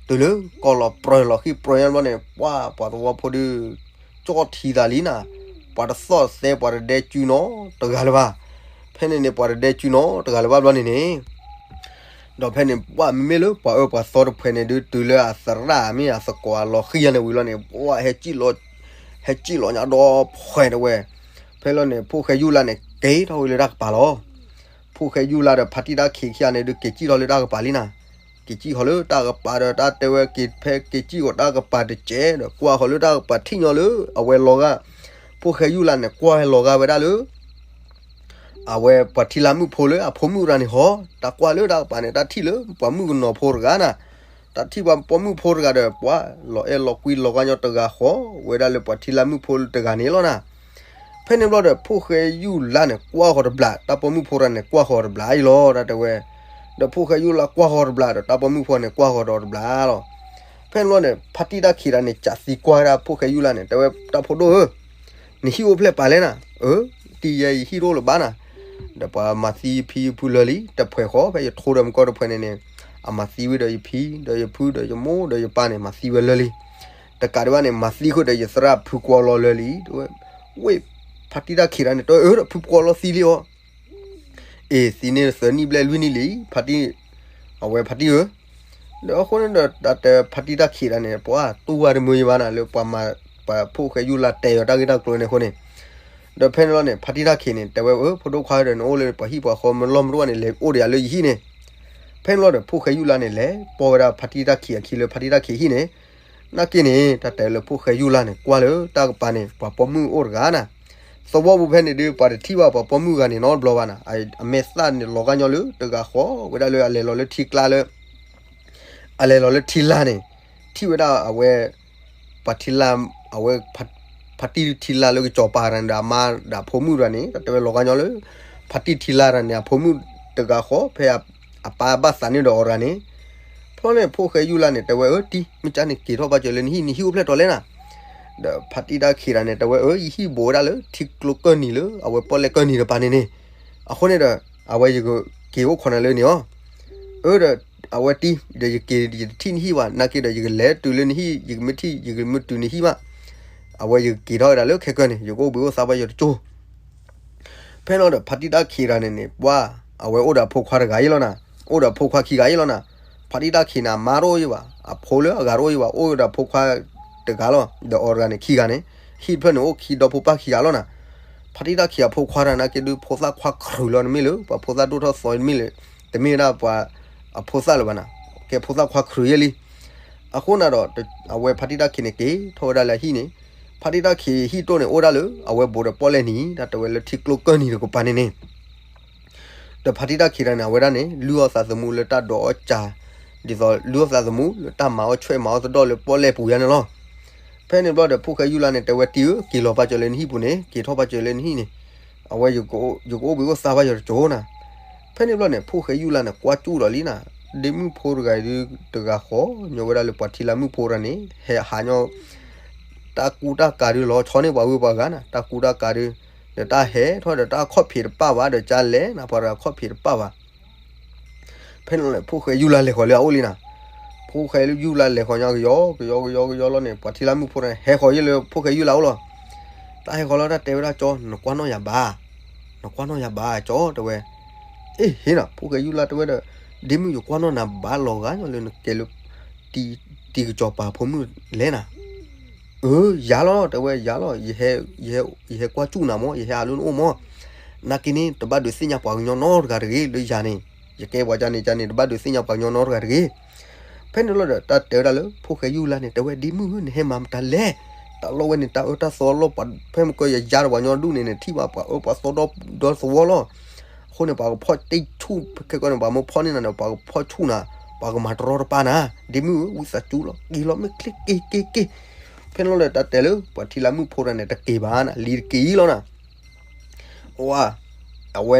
တုၤလၢကီၢ်လီၤပြၢၤလီၤဃံပြၢၤညါဘျီန့ၣ် ပှၤပှၤသဝီဖိဒုး ကၠီၣ်ထံသးလံနၤ, ပှၤတသီၣ်သဲပှၤတဒဲကုနီတဂၤလၢၤဘၣ်, ဖဲန့ၣ်န့ၣ် ပှၤတဒဲကုနီတဂၤလၢၤဘၣ်ဘျီန့ၣ်န့ၣ် ဒီးဖဲန့ၣ် ပှၤမ့မ့ၢ်လၢပှၤအၢပှၤသီတဖုန့ၣ်ဒုး တုၤလၢအသရၣ်မ့ၢ်အသကိးအလီၤဃံယါန့ၣ်ဝံၤလီၤန့ၣ် ပှၤဟဲစံၣ်လီၤ, ဟဲစံၣ်လီၤညါဒီးဖှဲးတဝဲ, ဖဲလီၤန့ၣ် ဖိၣ်ဃဲယူၢ်လါန့ၣ် က့ၤထီၣ်ဝံၤလၢတၢ်ကပၤလီၤ. ဖိၣ်ဃဲယူၢ်လါဒီးဖါတံၢ်တၢ်ခံးခံဂၤန့ၣ်ဒုး က့ၤစံၣ်ထီၣ်လၢတၢ်ကပၤလံနၤ, က့ၤစံၣ်ဃီၤလၢတၢ်ကပၤဒီး တၢ်တဲဝဲက့ၤဖဲက့ၤစံၣ်ဃီၤတၢ်ကပၤတစဲးဒီး ကွၢ်ဃီၤလၢတၢ်ကပၤထံၣ်ညီလၢအဝဲလီၤဂာ်, ဖိၣ်ဃဲယူၢ်လါန့ၣ် ကွၢ်ဟဲလီၤဂာ်ဝဲဒၣ်လၢ အဝဲပှၤထံလါမုၣ်ဖိလၢအဖိမုၣ်တဂၤန့ၣ်ဟီ, တၢ်ကွၢ်လၢတၢ်ကပၤန့ၣ် တၢ်ထံၣ်လၢပှၤမုၣ်ကနီၤဖိတဂၤနၤ, တၢ်ထံၣ်ပှၤပိာ်မုၣ်ဖိတဂၤဒီး ပှၤလီၤအဲၣ်လီၤကွံလီၤဂာ်ညီတဂၤဃီ ဝဲဒၣ်လၢပှၤထံလါမုၣ်ဖိတဂၤန့ၣ်လီၤနၤ. ဖဲန့ၣ်ဘျီဒီး ဖိၣ်ဃဲယူၢ်လါန့ၣ် ကွၢ်ဃီၤတဘျီ, တၢ်ပိာ်မုၣ်ဖိတဂၤန့ၣ် ကွၢ်ဃီၤတဘျီအံၤလီၤ တၢ်တဲဝဲ. ဒီးဖိၣ်ဃဲယူၢ်လါကွၢ်ဃီၤတဘျီဒီး တၢ်ပိာ်မုၣ်ဖိန့ၣ် ကွၢ်ဃီၤဒီးတဘျီလီၤ. ဖဲန့ၣ်ဘျီန့ၣ် ဖါတံၢ်တၢ်ခံးတဂၤန့ၣ် စးသံကွၢ်ဝဲဒၣ်ဖိၣ်ဃဲယူၢ်လါန့ၣ် တဲဝဲ တၢ်ဖိဒိၣ်ဧၢ, နဟံၣ်အိၣ်ဖျဲၣ်ပာ်လဲၣ်နၤ. အၢ, တံၤယဲယဟံၣ်တအိၣ်လၢၤဘၣ်နၤ, ဒီးပှၤမၤသံယဖံယဖုလၢာ်လံ, တဖှဲးဃီ ဖဲယထိဒီးမုၢ်ကီၢ်တဖှဲးန့ၣ်န့ၣ်, အမၤသံဝံၤဒီးယဖံ, ဒီးယဖု, ဒီးယမိၢ်, ဒီးယပၢ်န့ၣ် မၤသံဝဲလၢာ်လံ. တကးဒံးဘၣ်န့ၣ် မၤသံဃုာ်ဒီးယသရၣ်ဖုကွီၤလီၤလၢာ်လံ, တဲဝဲ. ဝ့ၢ်, ဖါတံၢ်တၢ်ခံးတဂၤန့ၣ် တဲဝဲ အၢ ဒီးဖုကွီၤလီၤသံလံအီၤ အ့ၣ် သံန့ၢ်သၢနံၣ်ဘျဲၣ်လွံၢ်နံၣ်လံ, ဖါတံၢ်, အဝဲဖါတံၢ်ဧၢ. ဒီးအဃိန့ၣ်ဒီး တၢ်တဲဖါတံၢ်တၢ်ခံးတဂၤန့ၣ် ပှၤတူၢ်ဝဲတမုာ်ယဘၣ်နၤ လၢပှၤမၤ, ပှၤဖိၣ်ဃဲယူၢ်လါတဲအီၤတၢ်ဂ့ၢ်တၢ်ကျိၤန့ၣ်အဃိန့ၣ်. ဒီးဖဲန့ၣ်လီၤန့ၣ် ဖါတံၢ်တၢ်ခံးန့ၣ် တဲဝဲ အၢ ဖိဒိၣ်ခွါဒီး နအိၣ်လၢပှၤဟံၣ်ပှၤဃီမ့ၢ်လီၢ်မ့ၢ်တအိၣ်ဘၣ်န့ၣ် လဲၤအိၣ်ဒီးယၤလၢယဟံၣ်န့ၣ်. ဖဲန့ၣ်လီၤဒီး ဖိၣ်ဃဲယူၢ်လါန့ၣ် လဲၤပိာ်ဝဲဒၣ်ဖါတံၢ်တၢ်ခံးအခံလၢဖါတံၢ်တၢ်ခံးဟံၣ်န့ၣ်. နာ်က့န့ၣ် တၢ်တဲလၢဖိၣ်ဃဲယူၢ်လါန့ၣ် ကွၢ်လၢတၢ်ကပၤန့ၣ် ပှၤပိာ်မုၣ်အိၣ်တဂၤနၤ. သဝီပူၤဖဲန့ၣ်ဒုး ပှၤတထံၣ်ဘၣ်ပှၤပိာ်မုၣ်တဂၤန့ၣ်နီတဘျီဘၣ်နၤ, အမဲာ်သၣ်န့ၣ်လီၤဂာ်ညီလၢတဂၤဃီ ဝဲဒၣ်လၢအလဲၤလီၤလၢထံကျါလၢ အလဲၤလီၤလၢထံလာ်န့ၣ်, ထံၣ်ဝဲဒၣ်အဝဲ ပှၤထံလာ်, အဝဲ ဖါတံၢ်ထံလာ်လၢကစီၤပၤတဂၤန့ၣ်ဒီးအမါဒီးအဖိမုၣ်တဂၤန့ၣ် တၢ်တဲဝဲလီၤဂာ်ညီလၢ ဖါတံၢ်ထံလာ်တဂၤန့ၣ် အဖိမုၣ်တဂၤဃီ ဖဲအပၢ်ဘၣ်သးန့ၢ်ဒီးအီၤတဂၤန့ၣ်. ဖဲန့ၣ် ဖိၣ်ဃဲယူၢ်လါန့ၣ် တဲဝဲ အၢ တံၤ မ့ၢ်ကန့ၣ် က့ၤထီၣ်ဘၣ်စၢၤလၢနဟံၣ်, နဟံၣ်အိၣ်ဖျဲၣ်တီၤလဲၣ်နၤ. ဒီးဖါတံၢ်တၢ်ခံးတဂၤန့ၣ် တဲဝဲ အၢ ယဟံၣ်ဘူးဝဲဒၣ်လၢထံကျိကၢၢ်နံၤလၢ အဝဲပီၣ်လဲၣ်ကၢၢ်နံၤတပၤန့ၣ်န့ၣ်, အဃိန့ၣ်ဒီး အဝဲယကက့ၤအိၣ်ခိးနၤလၢန့ၣ်အီၤ. အၢ ဒီး အဝဲတံၤ ဒီးယက့ၤယတထံၣ်နဟံၣ်ဘၣ်, နာ်က့ဒီး ယကလဲၤတုၤလၢနဟံၣ်, ယကမ့ၢ်ထံၣ် ယကမ့ၢ်တုၤနဟံၣ်ဘၣ်, အဝဲယကက့ၤထီၣ်ဝဲဒၣ်လၢခဲကၢၢ်န့ၣ် ယကအိၣ်ဘှံးအိၣ်သါဘၣ်ယတကၠိ. ဖဲန့ၣ်ဒီး ဖါတံၢ်တၢ်ခံးတဂၤန့ၣ်န့ၣ် ပှၤ အဝဲအိၣ်ဒီးအဖိခွါတဂၤအံၤလီၤနၤ, အိၣ်ဒီးအဖိခွါခံဂၤအံၤလီၤနၤ. ဖါတံၢ်တၢ်ခံးန့ၣ် အမါတအိၣ်ယံၤဘၣ်, အဖိလၢအဂၤတအိၣ်ယံၤဘၣ်, အိၣ်ဒီးအဖိခွါတဂၤလီၤ, ဒီးအီၤတဂၤန့ၣ်ခံဂၤန့ၣ်, ဟံၣ်တဖျၢၣ်န့ၣ်အိၣ်ခံဒီဖိပၢ်ခံဂၤလီၤနၤ. ဖါတံၢ်တၢ်ခံးအဖိခွါတဂၤနာ်က့ဒုး ဖိသၣ်ခွါခရုးလီၤ, တမ့ၢ်လၢပှၤဖိသၣ်ဒိၣ်ထီၣ်သီတမ့ၢ်လၢ, တမ့ၢ်ဝဲဒၣ်ပှၤအဖိသၣ်လၢၤဘၣ်နၤ, ကဲဖိသၣ်ခွါခရုးယဲလံ. အဃိန့ၣ်ဒီး အဝဲဖါတံၢ်တၢ်ခံးန့ၣ်က့ၤထီၣ်ဝဲဒၣ်လၢအဟံၣ်န့ၣ်, ဖါတံၢ်တၢ်ခံးဟံၣ်တိၢ်န့ၣ် အိၣ်ဒၣ်လၢ အဝဲဘူးဒီးပီၣ်လဲၣ်နံၤ တၢ်တဲဝဲလၢထံကျိကၢၢ်နံၤတကပၤန့ၣ်န့ၣ် ဒီးဖါတံၢ်တၢ်ခံးတဂၤန့ၣ် အဝဲဒၣ်န့ၣ် လုၢ်အီၣ်သးသမူလၢတၢ်ဒိးအီၣ်ကၢ်, ဒ်သိးလုၢ်အီၣ်သးသမူလၢတၢ်မၤအီၣ်ဆွဲၣ်မၤအီၣ်သဒီၣ်လၢပီၣ်လဲၣ်ပူၤယါန့ၣ်လီၤ. ဖဲန့ၣ်ဘျီဒီး ဖိၣ်ဃဲယူၢ်လါန့ၣ် တဲဝဲတံၤဧၢ, က့ၤလီၤပာ်စၢၤလၢနဟံၣ်ပူၤန့ၣ်, က့ၤထီၣ်ပာ်စၢၤလၢနဟံၣ်န့ၣ်, အဝဲ ယကအိၣ်ဘှံးအိၣ်သါဘၣ်ယတကၠိနၤ. ဖဲန့ၣ်ဘျီန့ၣ် ဖိၣ်ဃဲယူၢ်လါန့ၣ် ကွၢ်ကၠူၣ်ဒီးလံနၤ, ဒ့မုၣ်ဖိတဂၤဒုးတဂၤဃီ, ညီဝဲဒၣ်လၢပှၤထံလာ်မုၣ်ဖိတဂၤန့ၣ် ဟဲဟးညီ တၢ်ကူတၢ်ကၤဒုးလီၤဆီန့ၢ်ပှၤဂုၤပှၤဂၤနၤ, တၢ်ကူတၢ်ကၤဒုး, ဒီးတၢ်ဟဲထီၣ်ဒီးတၢ်ခီၣ်ဖံးတပၣ်ဘၣ်, ဒီးကလဲၤနၤ ပှၤတဂၤခီၣ်ဖံးတပၣ်ဘၣ်. ဖဲန့ၣ်လီၤန့ၣ် ဖိၣ်ဃဲယူၢ်လါလဲၤဃီၤလၢအအိၣ်လံနၤ. ဖိၣ်ဃဲယူၢ်လါလဲၤဃီၤညီကယီကယီကယီကယီလီၤန့ၣ် ပှၤထံလာ်မုၣ်ဖိန့ၣ် ဟဲဃီၤယဲလၢဖိၣ်ဃဲယူၢ်လါအိၣ်လီၤ. တၢ်ဟဲဃီၤလီၤတၢ်တဲဝဲဒၣ်ကၠီ, နကွၢ်နီၣ်ယၤဘၣ်, နကွၢ်နီၣ်ယၤဘၣ်ကၠီ တဲဝဲ. အ့ၣ် ဟ့ၣ်နၤ, ဖိၣ်ဃဲယူၢ်လါတဲဝဲဒီး, ဒ့မုၣ်ယကွၢ်နီၣ်နၤဘၣ်လီၤဂာ်ညီလၢနကဲလၢ တံၤကစီၤပၤဖိမုၣ်လဲၣ်နၤ. အၢ ယၤလီၤ တဲဝဲ ယၤလီၤ, ယဟဲကွၢ်ကၠူၣ်နၤမၢ်, ယဟဲဟးလၢနအိၣ်မၢ်. နာ်က့န့ၣ် တဘၣ်ဒုးသ့ၣ်ညါပှၤကညီနီတဂၤတဂ့ၤလၢယၤန့ၣ်, ယကဲပှၤကန့ၣ်ကန့ၣ် တဘၣ်ဒုးသ့ၣ်ညါပှၤကညီနီတဂၤတဂ့ၤ. ဖဲန့ၣ်လီၤဒီး တၢ်တဲဝဲဒၣ်လၢ ဖိၣ်ဃဲယူၢ်လါန့ၣ် တဲဝဲ ဒ့မုၣ်ဧၢ နဟဲမၤမတၤလဲၣ်, တၢ်လီၢ်ဝဲန့ၣ် တၢ်အၢတၢ်သီလီၤ, ဖဲမုၢ်ကီၢ်ယၤယၤတဝၤညီဒူၣ်န့ၣ်န့ၣ် ထံၣ်ဘၣ်ပှၤအၢပှၤသီဒီသဝီလီၤ. အဃိန့ၣ် ပှၤကဖီၣ်တ့ၢ်ဆူၣ်, ခဲကီန့ၣ် ပှၤမ့ၢ်ဖီၣ်န့ၢ်နၤန့ၣ် ပှၤကဖီၣ်ဆူၣ်နၤ, ပှၤကမၤတရီတပါနၤ, ဒ့မုၣ်ဧၢ ဝံသးစူၤလီၤ က့ၤလီၤမ့ၢ်ချ့က့ၤက့ၤက့ၤ. ဖဲန့ၣ်လီၤဒီး တၢ်တဲလၢ ပှၤထံလာ်မုၣ်ဖိတဂၤန့ၣ် တက့ၤဘၣ်နၤ, လံၤတက့ၤအံၤလီၤနၤ. ဝါ, အဝဲ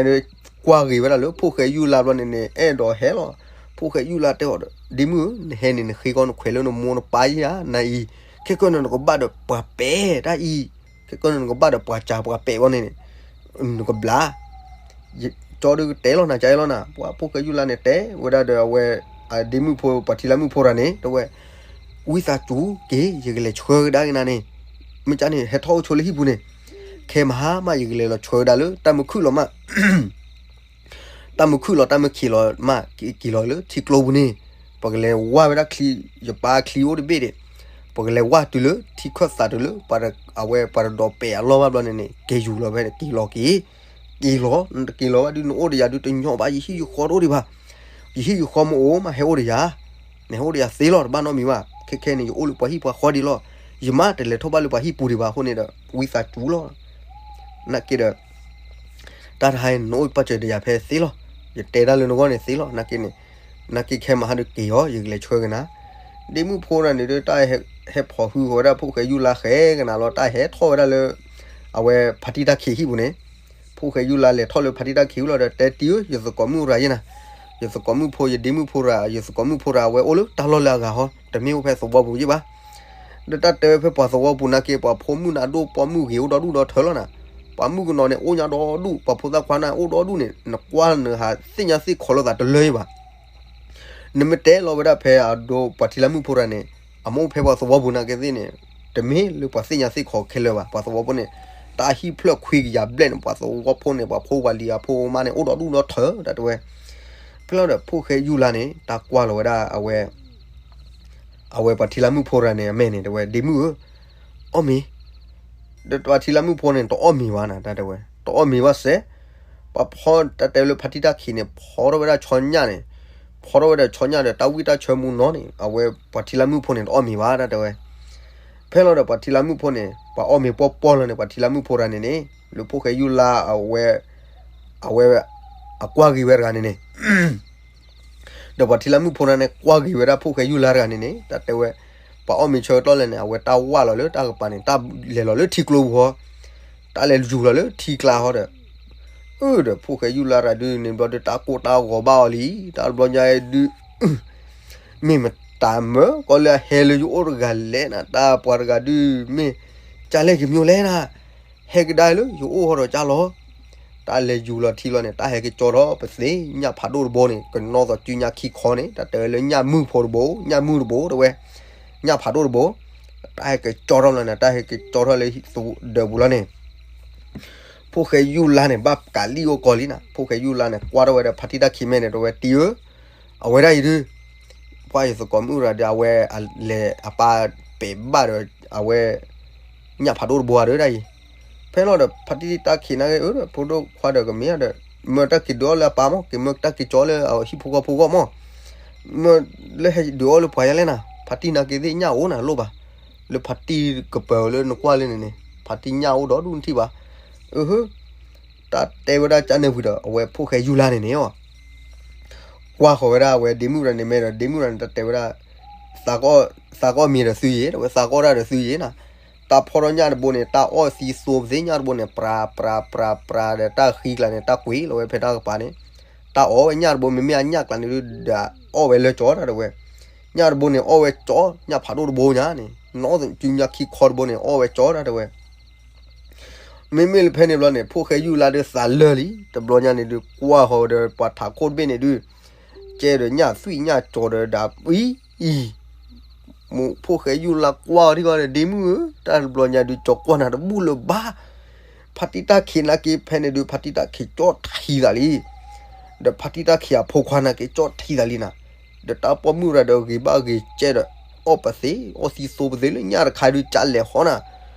ကွၢ်ဂ့ၤဝဲဒၣ်လၢဖိၣ်ဃဲယူၢ်လါဘျီန့ၣ်န့ၣ် အဲၣ်ဒိးဟဲလီၤ. ဖိၣ်ဃဲယူၢ်လါတဲအီၤဒီး ဒ့မုၣ်ဧၢ နဟဲန့ၣ် နဃ့ကီနခွဲးလၢနမိၢ်နပၢ်ယါနၤအံၤ, ခဲကီန့ၣ် နကဘၣ်ဒီးပှၤပဲာ်တၢ်အံၤ, ခဲကီန့ၣ် နကဘၣ်ဒီးပှၤစၢၤပှၤပဲာ်ဘီန့ၣ်န့ၣ်, နကဘျါ ကၠီဒုးကတဲလီၤနၤ ကၠီလီၤနၤ, ပှၤဖိၣ်ဃဲယူၢ်လါန့ၣ် တဲဝဲဒၣ်ဒီးအဝဲ ဒ့မုၣ်ဖိ ပှၤထံလာ်မုၣ်ဖိတဂၤန့ၣ် တဲဝဲ, ဝံသးစူၤက့ၤ ယကလဲၤဆှၢကဒါက့ၤနၤန့ၣ်, မ့ၢ်ကန့ၣ် ဟဲထီၣ်အိၣ်ဆိလၢဟံၣ်ပူၤန့ၣ်, ခဲမဟါမး ယကလဲၤလီၤဆှၢကဒါလၢ တၢ်မုၢ်ခုၣ်လီၤမး တၢ်မုၢ်ခုၣ်လီၤ တၢ်မုၢ်ခံးလီၤမး က့ၤလီၤလၢထံကျိပူၤန့ၣ်, ပကလဲၤဝၢ်ဝဲဒၣ်ချံ, ယပၢ်ချံအိၣ်တဘ့ၣ်ဒံး, ပကလဲၤဝၢ်တုၤလၢထံခၢၣ်သးတုၤလၢ အဝဲပှၤတဒိးပဲာ်အလီၢ်ဘၣ်ဘျီန့ၣ်န့ၣ် က့ၤယူၤလီၤဖဲန့ၣ် က့ၤလီၤက့ၤ, က့ၤလီၤ, နတက့ၤလီၤဘၣ်ဒုး နအိၣ်ဒီးယၤဒုးတညီဘၣ် ယဟံၣ်ယဃီတအိၣ်ဒံးဘၣ်, ယဟံၣ်ယဃီမ့ၢ်အိၣ်မး ဟဲအိၣ်ဒီးယၤ, နဟဲအိၣ်ဒီးယၤသ့လီၤ တဘၣ်နီတမံၤဘၣ်, ခဲခဲန့ၣ် ယအိၣ်လၢပှၤဟံၣ်ပှၤဃီဒံးလီၤ, ယမါတလဲၤထီၣ်ဘၣ်လၢပှၤဟံၣ်ပူၤဒံးဘၣ်အဃိန့ၣ်ဒီး ဝံသးစူၤလီၤ နာ်က့ဒီး တၢ်တဟါအံၤ နအိၣ်ပာ်စၢၤဒီးယၤဖဲသ့လီၤ, ယတဲတၢ်လၢနဂီၢ်န့ၣ်သ့လီၤ, နာ်က့န့ၣ်, နာ်က့ခဲမဟါဒုးက့ၤအီၤ ယကလဲၤဆှၢကနၤ, ဒ့မုၣ်ဖိတဂၤန့ၣ်ဒီး တၢ်ဟဲဖီၣ်ဟုဃီၤဝဲဒၣ်ဖိၣ်ဃဲယူၢ်လါဃဲကနၤလီၤ, တၢ်ဟဲထီၣ်ဝဲဒၣ်လၢ အဝဲဖါတံၢ်တၢ်ခံးဟံၣ်ပူၤန့ၣ်, ဖိၣ်ဃဲယူၢ်လါလဲၤထီၣ်လၢဖါတံၢ်တၢ်ခံးအအိၣ်လီၤဒီး တဲတံၤဧၢ, ယသကိးမုၣ်ရၤယဲနၤ, ယသကိးမုၣ်ဖိ ယဒ့မုၣ်ဖိရၤ ယသကိးမုၣ်ဖိရၤ အဝဲအိၣ်လၢတၢ်လီၢ်လၢအဂၤဟီ, တမ့ၢ်အိၣ်ဖဲသဝီပူၤယဲဘၣ်. ဒီးတၢ်တဲဝဲဖဲပှၤသဝီပူၤနာ်က့ ပှၤဖိမုၣ်န့ၣ်အဒိၣ်ပီမုၣ်ဂ့ၤအိၣ်ဒီဒူၣ်ဒီထၢလီၤနၤ, ပှၤမုၣ်ကနီၤန့ၣ် အိၣ်ညါဒီဒူၣ်, ပှၤဖိသၣ်ခွါန့ၣ်အိၣ်ဒီဒူၣ်န့ၣ် နကွၢ်နဟးသ့ၣ်ညါသ့ၣ်ခီလိာ်သးတလၢယဲဘၣ်. နမ့ၢ်တဲလီၤဝဲဒၣ်ဖဲအဒိပှၤထံလါမုၣ်ဖိတဂၤန့ၣ်, အမ့ၢ်အိၣ်ဖဲပှၤသဝီပူၤနာ်က့သ့ၣ်န့ၣ်, တမ့ၢ်လၢပှၤသ့ၣ်ညါသ့ၣ်ခီခဲလၢာ်ဘၣ်. ပှၤသဝီဖိန့ၣ်, တၢ်ဟံၣ်ဖျၢၣ်ခွံကယၤဘျဲၣ်န့ၣ် ပှၤသဝီဖိန့ၣ် ပှၤဖိပှၤလံၤအဖိအမါန့ၣ် အိၣ်ဒီဒူၣ်ဒီထၢ တၢ်တဲဝဲ. ဖဲလီၤဒီး ဖိၣ်ဃဲယူၢ်လါန့ၣ် တၢ်ကွၢ်လီၤဝဲဒၣ်အဝဲ အဝဲပှၤထံလါမုၣ်ဖိတဂၤန့ၣ် အမဲာ်န့ၣ် တဲဝဲ ဒ့မုၣ်ဧၢ, အီၣ်မ့ၤ, ဒီးပှၤထံလါမုၣ်ဖိန့ၣ် တအီၣ်မ့ၤဘၣ်နၤ တၢ်တဲဝဲ, တအီၣ်မ့ၤဘၣ်စဲး, ပှၤဖီတၢ်တဲလၢဖါတံၢ်တၢ်ခံးန့ၣ် ဖီထီၣ်ဝဲဒၣ်ဆီညၣ်န့ၣ်, ဖီထီၣ်ဝဲဒၣ်ဆီညၣ်ဒီး တၢ်ဝံၣ်တၢ်ဆၢမူနီၤန့ၣ် အဝဲပှၤထံလါမုၣ်ဖိန့ၣ် တအီၣ်မ့ၤဘၣ် တၢ်တဲဝဲ. ဖဲလီၤဒီးပှၤထံလါမုၣ်ဖိန့ၣ် ပှၤအီၣ်မ့ၤပီၢ်ပီၢ်လီၤန့ၣ် ပှၤထံလါမုၣ်ဖိတဂၤန့ၣ်န့ၣ် လၢဖိၣ်ဃဲယူၢ်လါအဝဲ အဝဲ အကွၢ်ဂ့ၤဝဲတဂၤန့ၣ်န့ၣ် ဒီးပှၤထံလါမုၣ်ဖိတဂၤန့ၣ် ကွၢ်ဂ့ၤဝဲဒၣ်ဖိၣ်ဃဲယူၢ်လါတဂၤန့ၣ်န့ၣ် တၢ်တဲဝဲ, ပှၤအီၣ်မ့ၤဆၢကတီၢ်လဲၣ်န့ၣ် အဝဲတၢ်ဝၢ်လီၤလၢတၢ်ကပၤန့ၣ် တၢ်လဲၤလီၤလၢထံကျိပူၤဟီ, တၢ်လဲၤယူၤလီၤလၢထံကျါဟီဒီး, အၢ ဒီးဖိၣ်ဃဲယူၢ်လါတဂၤဒုးန့ၣ် ဘျီဒီးတၢ်ကိၢ်တၢ်ဂီၤဘၣ်အီၤလံ, တၢ်တဘျီညါဒုး မ့ၢ်မတၤမၢကီလၢအဟဲလၢယအိၣ်တဂၤလဲၣ်နၤ, တၢ်ပှၤတဂၤဒုး မ့ၢ်ကၢ်လဲၢ်ကမျိလဲၣ်နၤ, ဟဲကဒါလၢယအိၣ်ဟီဒီးကၢ်လီၤ. တၢ်လဲၤယူၤလီၤထံလီၤန့ၣ် တၢ်ဟဲကကၠီထီၣ်ပသ့ၣ်ညၣ်ဖးဒိၣ်တဘိန့ၣ် ကနီၣ်သိးစုညါခံခီန့ၣ် တၢ်တဲဝဲလၢညၣ်မုၢ်ဖိတဘိ ညၣ်မုၢ်တဘိ တဲဝဲ, ညၣ်ဖးဒိၣ်တဘိ, တၢ်ဟဲကကၠီထီၣ်လီၤန့ၣ် တၢ်ဟဲကကၠီထီၣ်လၢဒၢးပူၤလီၤန့ၣ် ဖိၣ်ဃဲယူၢ်လါန့ၣ် ဘၣ်ကးလံၣ်အိၣ်ကီၤလံနၤ, ဖိၣ်ဃဲယူၢ်လါန့ၣ် ကွၢ်ထီၣ်ဝဲဒီးဖါတံၢ်တၢ်ခံးမဲာ်န့ၣ် တဲဝဲတံၤဧၢ, အဝဲဒၣ်အံၤဒုး ပှၤယသကိးမုၣ်ရၤဒီး အဝဲလဲၤအပၢ်ပဲာ်ဘၣ်ဒီး အဝဲ ညၣ်ဖးဒိၣ်တဘိဧါဒီးဒၣ်အံၤ, ဖဲလီၤဒီးဖါတံၢ်တၢ်ခံးနာ်က့ အၢ ဖိဒိၣ်ခွါဒီးကမ့ၢ်ဒီး မၢတၢ်က့ၤဒုးအီၣ်လၢအပၢ်မး က့ၤမၢတၢ်က့ၤကၠီလၢအဟံၣ်ဖိဃီဖိဂီၢ်မး, မၢလၢဟဲဒုးအီၣ်လၢပှၤယါလဲၣ်နၤ, ဖါတံၢ်နာ်က့သ့ၣ်ညၣ်အိၣ်နၤလိၣ်ဘၣ်, လၢဖါတံၢ်ကပၤလၢနကွၢ်လၢန့ၣ်န့ၣ် ဖါတံၢ်ညၣ်အိၣ်ဒီဒူၣ်နထံၣ်ဘၣ်, အဟၢ တၢ်တဲဝဲဒၣ်ကန့ၣ်ဝံၤဒီး အဝဲဖိၣ်ဃဲယူၢ်လါန့ၣ်န့ၣ် ကွၢ်ဃီၤဝဲဒၣ်အဝဲဒ့မုၣ်ရၤန့ၣ်မဲာ်ဒီး ဒ့မုၣ်ရၤန့ၣ် တၢ်တဲဝဲဒၣ် သးကအီၣ်မ့ၤဒီးသုယ့ၤ တဲဝဲ သးကအီၣ်တၢ်ဒီးသုယ့ၤနၤ, တၢ်ဖီထီၣ်ညၣ်တဘိန့ၣ် တၢ်အီၣ်သံသိပသ့ၣ်ညၣ်တဘိန့ၣ် ပြၤပြၤပြၤပြၤဒီး တၢ်ဃံကျါန့ၣ် တၢ်ကွံာ်လီၤဝဲဖဲတၢ်ကပၤန့ၣ်, တၢ်အီၣ်ဝဲညၣ်တဘိ မ့မ့ၢ်အညၣ်ကျါန့ၣ်ဒုးဒီး အီၣ်ဝဲလၢကၠီတၢ်တဲဝဲ, ညၣ်တဘိန့ၣ် အီၣ်ဝဲကၠီ ညၣ်ဖးဒိၣ်တဘိညါန့ၣ် နီၣ်စုညါခံခီတဘိန့ၣ် အီၣ်ဝဲကၠီတၢ်တဲဝဲ မ့မ့ၢ်လၢဖဲန့ၣ်ဘျီန့ၣ် ဖိၣ်ဃဲယူၢ်လါဒီးသးလၢာ်လံ, တဘျီညါန့ၣ်ဒုး ကွၢ်ဃီၤဒီးပှၤထးခိၣ်တဘ့ၣ်န့ၣ်ဒုး, ကဲဒီးညၣ်သွံၣ်ညၣ်ကၠီဒီးဒၣ်အံၤ, မ့ၢ်ဖိၣ်ဃဲယူၢ်လါကွၢ်အီၤထံၣ်ဃီဒီး ဒ့မုၣ်ဧၢ, တၢ်တဘျီညါဒုး ကၠီကွၢ်နၤတဘူၣ်လၢၤဘၣ်, ဖါတံၢ်တၢ်ခံးနာ်က့ဖဲန့ၣ်ဒုး ဖါတံၢ်တၢ်ခံးကၠီထံသးလံ ဒီးဖါတံၢ်တၢ်ခံးအဖိခွါနာ်က့ကၠီထံသးလံနၤ, ဒီးတၢ်ပိာ်မုၣ်ရၤဒီးဂ့ၤဘၣ်ဂ့ၤကဲဒီး အီၣ်ပသ့ အီၣ်သံသိပသ့လၢညၣ်တခါဒုးကၢ်လဲၤဃီနၤ,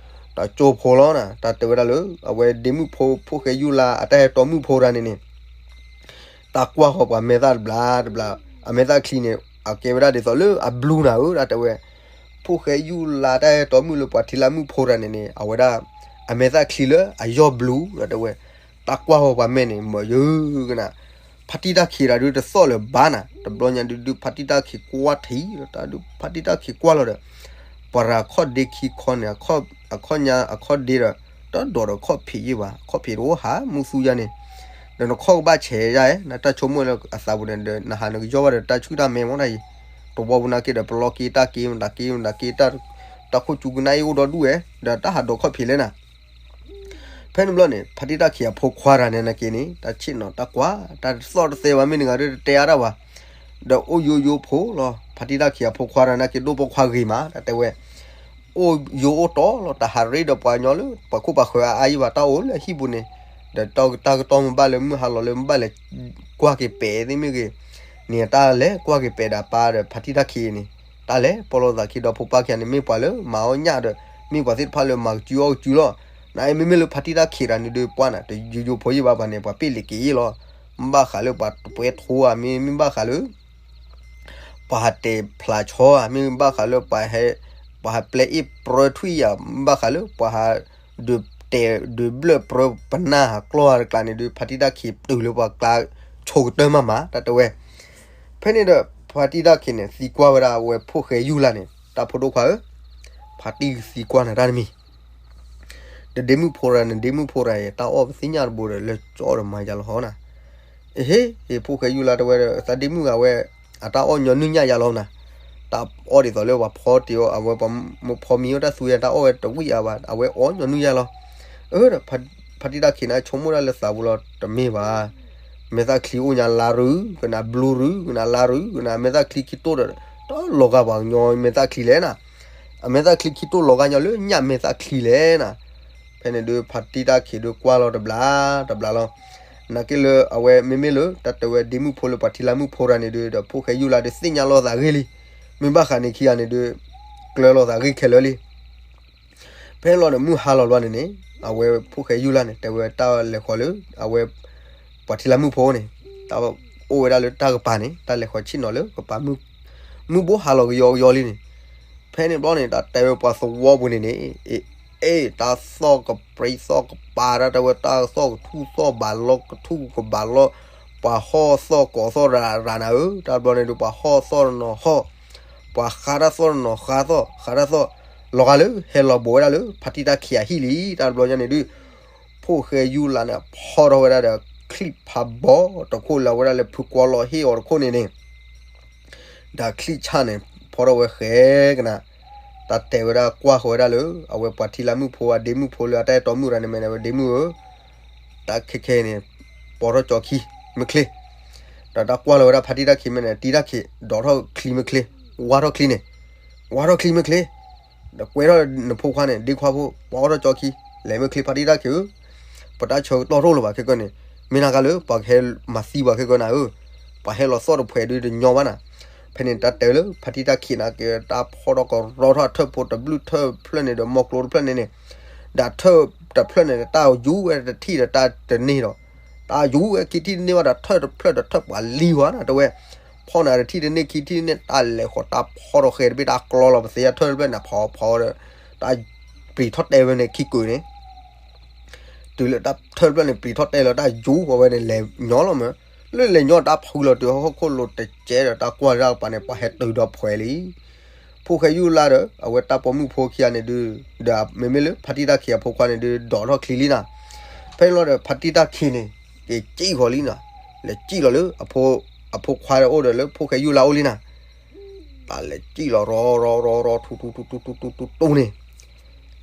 တၢ်ကၠိဖိလီၤနၤ, တၢ်တဲဝဲဒၣ်လၢ အဝဲဒ့မုၣ်ဖိ ဖိၣ်ဃဲယူၢ်လါအတၢ်ဟဲတီမုၣ်ဖိတဂၤန့ၣ်န့ၣ် တၢ်ကွၢ်ဃီၤပှၤမဲာ်သၣ်တဘျီတဘျီ, အမဲာ်သၣ်ချံန့ၣ် အကဲဝဲဒၣ်ဒ်သိးလၢအဘျူနၤဧၢ တၢ်တဲဝဲ, ဖိၣ်ဃဲယူၢ်လါတၢ်ဟဲတီမုၣ်လၢပှၤထံလါမုၣ်ဖိတဂၤန့ၣ်န့ၣ် အဝဲဒၣ် အမဲာ်သၣ်ချံလၢအယီၢ်ဘျူ တၢ်တဲဝဲ, တၢ်ကွၢ်ဃီၤပှၤမဲာ်န့ၣ် မ့ၢ်ယုကနၤ, ဖါတံၢ်တၢ်ခံးတၢ်ဒုးတသီၣ်လၢၤဘၣ်နၤ, တဘျီညါဒုးဒုး ဖါတံၢ်တၢ်ခံးကွၢ်ထံဒီးတၢ်ဒုး ဖါတံၢ်တၢ်ခံးကွၢ်လီၤဒီး ပှၤရၤခီၣ်ဒ့ခံခီန့ၣ် အခီၣ်ညါအခီၣ်ဒ့ဒီး တဒီးဒီးခီၣ်ဖံးယံာ်ဘၣ် ခီၣ်ဖံးတအိၣ်ဟးမူသူယါန့ၣ်, ဒီးနခီၣ်ကဘၣ်ဆဲးယါဧါ နတၢ်ဆိကမိၣ်လၢအသးပူၤန့ၣ်ဒီး နဟးနကယီၢ်ဘၣ်ဒီးတၢ်ဆှုၣ်တၢ်မဲာ်မ့ၢ်နၤအံၤ, တဝီပူၤနာ်က့ဒီး ပလီၢ်က့တၢ်က့ မတၤက့ မတၤက့ တၢ်ခိၣ်စူၤကနၣ်အံၤအိၣ်ဒီဒူၣ်ဝဲ ဒီးတၢ်ဟးဒီးခီၣ်ဖံးလဲၣ်နၤ ဖဲန့ၣ်ဘျီန့ၣ် ဖါတံၢ်တၢ်ခံးအဖိခွါတဂၤန့ၣ်နာ်က့န့ၣ် တၢ်ဆ့ၣ်နီၤတၢ်ကွၢ် တၢ်တသီၣ်တသဲဘၣ် မ့ၢ်တဂၤဒီးတတဲအါတၢ်ဘၣ်, ဒီးအိၣ်ယိယိဖိလီၤ ဖါတံၢ်တၢ်ခံးအဖိခွါတဂၤနာ်က့ဒိၣ်ပိာ်ခွါဂ့ၤမး တၢ်တဲဝဲ, အိၣ်ယိအိၣ်တီလီၤ တဟးရ့ဒီးပှၤကညီလၢ ပှၤခိၣ်ပှၤဃၢၤအါအါယံာ်ဘၣ် တၢ်အိၣ်လၢအဟံၣ်ပူၤန့ၣ်, ဒီးတၢ်ကတီၢ်မ့ၢ်ဘၣ်လၢမုၢ်ဟါလီၤလၢမ့ၢ်ဘၣ်လဲၤ ကွၢ်က့ၤပဲာ်သ့ၣ်မ့ၢ်ဂ့ၤ, န့ၣ်တၢ်လဲၤကွၢ်က့ၤပဲာ်ဒီးပၢ်ဒီးဖါတံၢ်တၢ်ခံးန့ၣ်, တၢ်လဲၤပီၢ်လိာ်သးခံဒီးဖိပၢ်ခံဂၤန့ၣ် မ့ၢ်ပှၤလၢမၤအီၣ်ညၣ်ဒီး မ့ၢ်ပှၤသ့ၣ်တဖၣ်လၢမၤကစုအီၣ်ကစုလီၤ, နအံၤမ့မ့ၢ်လၢဖါတံၢ်တၢ်ခံးတဂၤန့ၣ်ဒုးပှၤနၤ တယိယိဖိယံာ်ဘၣ်ဘၣ်န့ၣ် ပှၤပ့ၢ်လံၤက့ၤယံာ်လီၤ, မ့ၢ်ဘၣ်ဃးလၢပှၤတပွဲထိဧါ မ့ၢ်မ့ၢ်ဘၣ်ဃးလၢ ပှၤဟးတဲာ်ဖျါဆီဧါ မ့ၢ်ဘၣ်ဃးလၢပှၤဟဲ ပှၤဟးပျဲအ့ၣ်ပြၢထွံၣ်ဧါ မ့ၢ်ဘၣ်ဃးလၢပှၤဟး ဒုးတဲာ်ဒုးဘျၢၣ်ပြၢပနၢ်ဟးကျီၢ်ဧါတကျါန့ၣ်ဒုး ဖါတံၢ်တၢ်ခံးတုၤလၢပှၤကျါဆိကတၢၢ်မးမး တၢ်တဲဝဲ, ဖဲန့ၣ်ဒီး ဖါတံၢ်တၢ်ခံးန့ၣ် သံကွၢ်ဝဲဒၣ်အဝဲဖိၣ်ဃဲယူၢ်လါန့ၣ် တၢ်ဖိဒိၣ်ခွါဧၢ, ဖါတံၢ်သံကွၢ်နၤတၢ်တမံၤ တဒ့မုၣ်ဖိရၤန့ၣ် ဒ့မုၣ်ဖိရၤအံၤ တၢ်အီၣ်ပသ့ၣ်ညါတဘိဒီး လၢကၠီဒီးမၤယၤလီၤဟီနၤ. အဟ့ၣ် ဖိၣ်ဃဲယူၢ်လါတဲဝဲဒီး သးဒ့မုၣ်ဂၤဝဲ အတၢ်အီၣ်ညီနုၢ်ညၣ်ယၤလီၤနၤ. တၢ်အီၣ်ဒ်သိးလၢပှၤဖီတ့ၢ်အီၤ အဝဲပှၤဖီမံၤအီၣ်တၢ်သူယၤ တၢ်အီၣ်ဝဲတဝံၣ်အါဘၣ် အဝဲအီၣ်ညီနုၢ်ယၤလီၤ. အၢ ဒီးဖါတံၢ်တၢ်ခံးန့ၣ် ဆိကမိၣ်ဒၣ်လၢသးပူၤလီၤ တမ့ၢ်ဘၣ်. မဲာ်သၣ်ချံအိၣ်ညါလါရူၤ ကနၣ် ဘျူရူၤ ကနၣ် လါရူၤ ကနၣ် အမဲာ်သၣ်ချံခံတိၢ်ဒီး တလီၤဂာ်ပှၤကညီမဲာ်သၣ်ချံလဲၣ်နၤ. အမဲာ်သၣ်ချံခံတိၢ်လီၤဂာ်ညီလၢညၣ်မဲာ်သၣ်ချံလဲၣ်နၤ. ဖဲန့ၣ်ဒုး ဖါတံၢ်တၢ်ခံးဒုးကွၢ်လီၤတဘျီ တဘျီလီၤ. နာ်က့လၢအဝဲမ့မ့ၢ်လၢ တၢ်တဲဝဲဒ့မုၣ်ဖိလၢပှၤထံလါမုၣ်ဖိတဂၤန့ၣ်ဒုး ဒီးဖိၣ်ဃဲယူၢ်လါဒုးသ့ၣ်ညါလီၤသးဂ့ၢ်လံ. မ့ၢ်ဘၣ်ဃးန့ၣ်ခံဂၤန့ၣ်ဒုး ကျၢၤလီၤသးဂ့ၢ်ခဲလၢာ်လံ. ဖဲန့ၣ်ဘျီန့ၣ် မုၢ်ဟါလီၤဘျီန့ၣ်န့ၣ် အဝဲဖိၣ်ဃဲယူၢ်လါန့ၣ် တဲဝဲတၢ်လဲၤဃီၤလၢ အဝဲ ပှၤထံလါမုၣ်ဖိန့ၣ် တၢ်အိၣ်ဝဲဒၣ်လၢတၢ်ကပၤန့ၣ် တၢ်လဲၤဃီၤဆ့ၣ်နီၤလၢကပၤ မုၢ်ဘိဟါလီၤကယီကယီလံန့ၣ်. ဖဲန့ၣ်ဘျီန့ၣ် တၢ်တဲဝဲပှၤသဝီပူၤန့ၣ်န့ၣ် အ့ အ့ တၢ်သီၣ်ကပြံသီၣ်ကပၤ တၢ်တဲဝဲတၢ်သီၣ်ကထူၣ်သီၣ်ဘၣ်လီကထူၣ်ကဘၣ်လီ ပှၤဟီၣ်သီၣ်ကိးသီၣ်ရၤရၤနၤဧၢ တၢ်ဘျီန့ၣ်ဒုး ပှၤဟီၣ်သီၣ်နီၤဟီၣ် ပှၤဃါတၢ်သီၣ်နီၤဃါသီၣ် ဃါတၢ်သီၣ် လီၤဂာ်လၢ ဟဲလီၤဘိးဝဲဒၣ်လၢ ဖါတံၢ်တၢ်ခံးအဟံၣ်လံ တၢ်ဘျီညါန့ၣ်ဒုး ဖိၣ်ဃဲယူၢ်လါန့ၣ် ဖီထီၣ်ဝဲဒၣ်ဒီး ချံၣ်ဖးဘီတခိၣ်လၢအဝဲဒၣ်လၢဖုကွီလီၤဟ့ၣ်အီၤတခိၣ်န့ၣ်န့ၣ် ဒီးချံၣ်ဆၣ်န့ၣ် ဖီထီၣ်ဝဲဃဲကနၤ တၢ်တဲဝဲဒၣ်ကွၢ်ဃီၤဝဲဒၣ်လၢ အဝဲပှၤထံလါမုၣ်ဖိအဒ့မုၣ်ဖိလၢအတၢ်အဲၣ်တီမုၣ်ရၤန့ၣ် မ့ၢ်န့ၣ်ဝဲဒ့မုၣ်ဧၢ တၢ်ခဲခဲအံၤန့ၣ် ပိာ်ထီၣ်ကၠီခံ မ့ၢ်ချ့ ဒီးတၢ်ကွၢ်လီၤဝဲဒၣ်ဖါတံၢ်တၢ်ခံးမ့ၢ်န့ၣ် တံၢ်တၢ်ခံး ဒိးထီၣ်ချံမ့ၢ်ချ့ ဝါထီၣ်ချံန့ၣ် ဝါထီၣ်ချံမ့ၢ်ချ့ ဒီးကွဲထီၣ်နဖိခွါန့ၣ် ဒ့ခွါဖိ ပှၤအီၣ်ထီၣ်ကၠီခံ လဲၤမ့ၢ်ချ့ဖါတံၢ်တၢ်ခံးဧၢ ပတၢ်ဆၢကတီၢ်တအိၣ်လၢၤဘၣ်ခဲကနံၣ်န့ၣ် မ့ၢ်နၤကၤလၢပှၤကဟဲမၤသံပှၤခဲကနံၣ်ဧၢ ပှၤဟဲလီၤသီၣ်တဖှဲးဒုးတညီဘၣ်နၤ ဖဲန့ၣ်တၢ်တဲလၢဖါတံၢ်တၢ်ခံးန့ၣ်က့ၤ တၢ်ဖီၣ်ထီၣ်ကရီထီၣ်အထၢၣ်ဖိတဘျုးထၢၣ်ဖျၢၣ်န့ၣ်ဒီး မီကျိတဖျၢၣ်န့ၣ်န့ၣ် ဒီးထၢၣ်တဖျၢၣ်န့ၣ်ဒီး တၢ်ယူၤဝဲတထံၣ်ဒီးတၢ်တန့ၢ်ဒီး တၢ်ယူၤဝဲခံထံၣ်တန့ၢ်ဘၣ်ဒီး ထၢၣ်တဖျၢၣ်ဒီးထၢၣ်ပှၤလံဝဲနၤ တဲဝဲ ဖီၣ်နၤတထံၣ်တန့ၢ်ခံထံၣ်တန့ၢ် တၢ်လဲၤဃီၤတၢ်ဖီၣ်ထီၣ်ဃဲတဘ့ၣ် တၢ်ကျီလီၤပသ့ ထၢၣ်တဖျၢၣ်န့ၣ် ဖီဖီဒီး တၢ်ပျံၤထီၣ်တဲဝဲန့ၣ်ခံကုာ်န့ၣ် တုၤလၢတၢ်ထၢၣ်တဖျၢၣ်န့ၣ် ပျံၤထီၣ်တဲလီၤတၢ်ယူၤဃီၤဝဲန့ၣ် လဲၤညီလီၤမး လၢလဲၤညီတၢ်ဖုလီၤတုၤဟီၣ်ခိၣ်လိၤတကဲးဒီး တၢ်ကွၢ်တၢ်ကပၤန့ၣ် ပှၤဟဲတုၤဒီးဖှဲးလံ ဖိၣ်ဃဲယူၢ်လါဒီး အဝဲတၢ်ပိာ်မုၣ်ဖိခံဂၤန့ၣ်ဒုး ဒီးမ့မ့ၢ်လၢဖါတံၢ်တၢ်ခံးအဖိခွါန့ၣ်ဒုး ဒိးထီၣ်ချံလံနၤ ဖဲန့ၣ်လီၤဒီး ဖါတံၢ်တၢ်ခံးန့ၣ် က့ၤစံၣ်ဃီၤလံနၤ လဲၤစံၣ်လီၤလၢ အဖိခွါအိၣ်ဒီးလၢဖိၣ်ဃဲယူၢ်လါအိၣ်လံနၤ တၢ်လဲၤစံၣ်လီၤရီရီရီရီထူထူထူထူထူထူထူန့ၣ်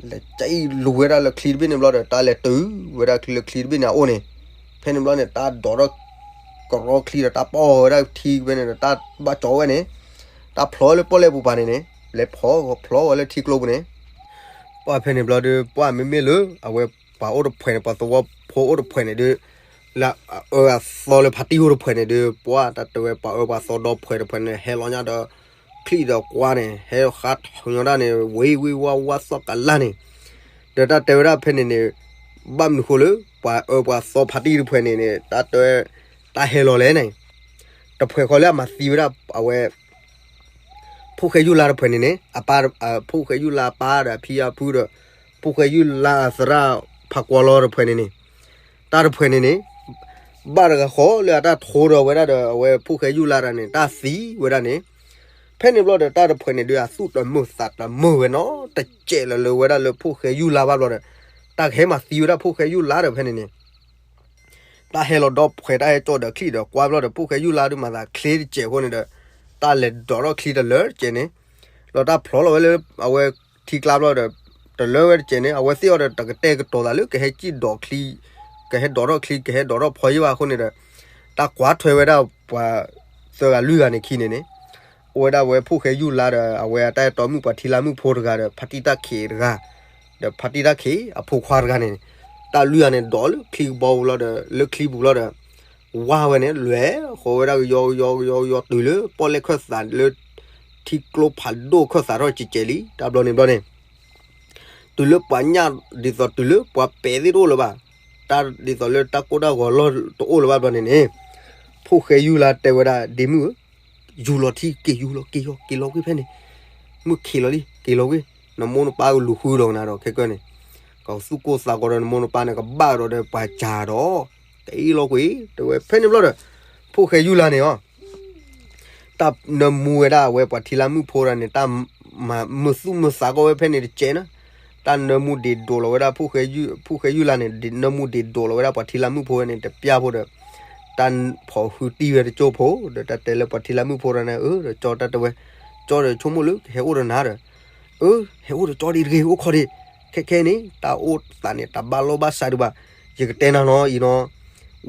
လဲၤစံၣ်လူၤဝဲဒၣ်လၢချံတဘ့ၣ်န့ၣ်ဘျီဒီး တၢ်လဲၤတုၤဝဲဒၣ်လၢချံတဘ့ၣ်န့ၣ်အအိၣ်န့ၣ် ဖဲန့ၣ်ဘျီန့ၣ် တၢ်ဒိးထီၣ် ကရီချံဒီး တၢ်ပီၢ်ဝဲဒၣ်ထံဖဲန့ၣ်ဒီး တၢ်ဘၣ်ကၠီဝဲန့ၣ် တၢ်ဖျီလၢပီၣ်လဲၣ်ပူၤပၤန့ၣ်န့ၣ် လဲၤဖီဖျီဝဲလၢထံကျိပူၤန့ၣ် ပှၢ်ဖဲန့ၣ်ဘျီဒီး ပှၢ်မ့မ့ၢ်လၢ အဝဲပှၤအိၣ်တဖှဲးန့ၣ် ပှၤသဝီဖိအိၣ်တဖှဲးန့ၣ်ဒီး လၢအအၢအသီလၢဖါတံၢ်အိၣ်တဖှဲးန့ၣ်ဒီး ပှၢ်တၢ်တဲဝဲပှၤအၢပှၤသီဒီဖှဲးတဖှဲးန့ၣ် ဟဲလီၤညါဒီး ချံၣ်ဒီးကွါန့ၣ် ဟဲဃါထီညီဒၣ်န့ၣ် ဝ့ၤဝ့ၤဝါဝါသီၣ်ကလၢ်န့ၣ် ဒီးတၢ်တဲဝဲဒၣ်ဖဲန့ၣ်န့ၣ် ဘၣ်မနုၤဃိလၢ ပှၤအၢပှၤသီဖါတံၢ်တဖှဲးန့ၣ်န့ၣ် တၢ်တဲ တၢ်ဟဲလီၤလဲၣ်န့ၣ် တဖှဲးဃီလၢအမၤသံဝဲဒၣ် အဝဲ ဖိၣ်ဃဲယူၢ်လါတဖှဲးန့ၣ်န့ၣ် အပၢ် ဖိၣ်ဃဲယူၢ်လါအပၢ်ဒီးအဖံအဖုဒီး ဖိၣ်ဃဲယူၢ်လါအသရၣ်ဖးကွီလီတဖှဲးန့ၣ်န့ၣ် တၢ်တဖှဲးန့ၣ်န့ၣ် ဘၣ်တဂၤဃီလၢအတၢ်ထိဒီးဝဲဒၣ်ဒီး အဝဲဖိၣ်ဃဲယူၢ်လါတဂၤန့ၣ် တၢ်သံဝဲဒၣ်န့ၣ် ဖဲန့ၣ်ဘျီဒီး တၢ်တဖှဲးန့ၣ်ဒီး အသူၣ်တမုာ်သးတမုာ်ဝဲနီတစဲးလၢၤလၢၤဝဲဒၣ်လၢဖိၣ်ဃဲယူၢ်လါဘၣ်ဘျီဒီး တၢ်ကဟဲမၤသံဝဲဒၣ်ဖိၣ်ဃဲယူၢ်လါဒီးဖဲန့ၣ်န့ၣ် တၢ်ဟဲလီၤဒီဖှဲး တၢ်ဟဲကၠီၣ်ဒီးချံၣ်ဒီးကွါဘျီဒီး ဖိၣ်ဃဲယူၢ်လါဒုးမၤသးချ့တစဲးအဃိန့ၣ်ဒီး တၢ်လဲၤဒိးထီၣ်ချံတလၢတစဲးန့ၣ် လီၤတၢ်ဖျီလီၤဝဲလၢအဝဲထံကျါဘျီဒီး တလၢဝဲတစဲးန့ၣ် အဝဲသ့ၣ်အီၤဒီးတကတဲာ်ကတီၤသးလၢကဟဲစံၣ်ဒိးချံ ကဟဲဒိးထီၣ်ချံ ကဟဲဒိးထီၣ်ဖီယံၢ်ဘၣ်အဃိန့ၣ်ဒီး တၢ်ကွၢ်ထွဲဝဲဒၣ်ပှၤသၢဂၤလွံၢ်ဂၤန့ၣ်ခံန့ၣ်န့ၣ် အိၣ်ဝဲဒၣ်ဝဲဖိၣ်ဃဲယူၢ်လါဒီး အဝဲအတၢ်အဲၣ်တီမုၣ်ပှၤထံလါမုၣ်ဖိတဂၤဒီး ဖါတံၢ်တၢ်ခံးတဂၤ ဒီးဖါတံၢ်တၢ်ခံးအဖိခွါတဂၤန့ၣ် တၢ်လွံၢ်ဂၤန့ၣ် ဒိးလၢချံကဘီပူၤလီၤဒီး လၢချံပူၤလီၤဒီး ဝါဝဲန့ၣ် လဲၤဃီၤဝဲဒၣ်ကယီကယီကယီကယီတုၤလၢပီၣ်လဲၣ်ခၢၣ်သးလၢ ထံကျိဖးဒိၣ်ခၢၣ်သးထီၣ်ကဲးကဲးလံ တၢ်ဘျီန့ၣ်ဘျီန့ၣ် တုၤလၢပှၤညၣ် ဒ်သိးတုၤလၢပှၤပဲာ်သ့ၣ်တအိၣ်လၢၤဘၣ်, တၢ်ဒ်သိးလၢတၢ်ကိၢ်တၢ်ဂီၤလီၢ်တအိၣ်လၢၤဘၣ်ဘျီန့ၣ်န့ၣ်, ဖိၣ်ဃဲယူၢ်လါတဲဝဲဒၣ် ဒ့မုၣ်ဧၢ, ယူၤလီၤထံက့ၤ ယူၤလီၤ က့ၤလီၤကွံာ်ဖဲန့ၣ်, မုၢ်ခံးလီၤလံ က့ၤလီၤကွံာ်, နမိၢ်နပၢ်ကလူၤဃုဒီးနၤဒီးခဲကၢန့ၣ်, ကသူၣ်ကိၢ်သးဂီၤဒီးနမိၢ်နပၢ်န့ၣ် ကဘၣ်ဒီးပှၤစၢ်ဒီး က့ၤလီၤကွံာ် တဲဝဲဖဲန့ၣ်ဘျီဒီး ဖိၣ်ဃဲယူၢ်လါန့ၣ်အီၤ တၢ်နၢမူဝဲဒၣ်အဝဲပှၤထံလါမုၣ်ဖိတဂၤန့ၣ် တၢ်မၤမုာ်သူၣ်မုာ်သးကီၢ်ဝဲဖဲန့ၣ်တကဲးနီၤ, တၢ်နၢမူဒံးဒိးလီၤဝဲဒၣ် ဖိၣ်ဃဲယုၢ်လါန့ၣ် နၢမူဒံးဒိးလီၤဝဲဒၣ်ပှၤထံလၢ်မုၣ်ဖိဝဲန့ၣ် တပျၢ်ဖိဒီး တၢ်ဖီၣ်ဃုတံၢ်ဝဲတကၠိဖိ ဒီးတၢ်တဲလၢပှၤထံလၢ်မုၣ်ဖိတဂၤန့ၣ် အၢ ဒီးကၠီတၢ်တဲဝဲ ကၠီဒီးဆိကမိၣ်လၢကဟဲအိၣ်ဒီးနၤဒီး အၢ ဟဲအိၣ်ဒီးကၠီဒံးတဂ့ၤ အိၣ်ခိးဒံး ခဲခဲန့ၣ် တၢ်အိၣ်သးန့ၣ် တၢ်ဘၣ်လိာ်ဘၣ်စးဒံးဘၣ် ယကတဲနၤနီၤအံၤနီၤ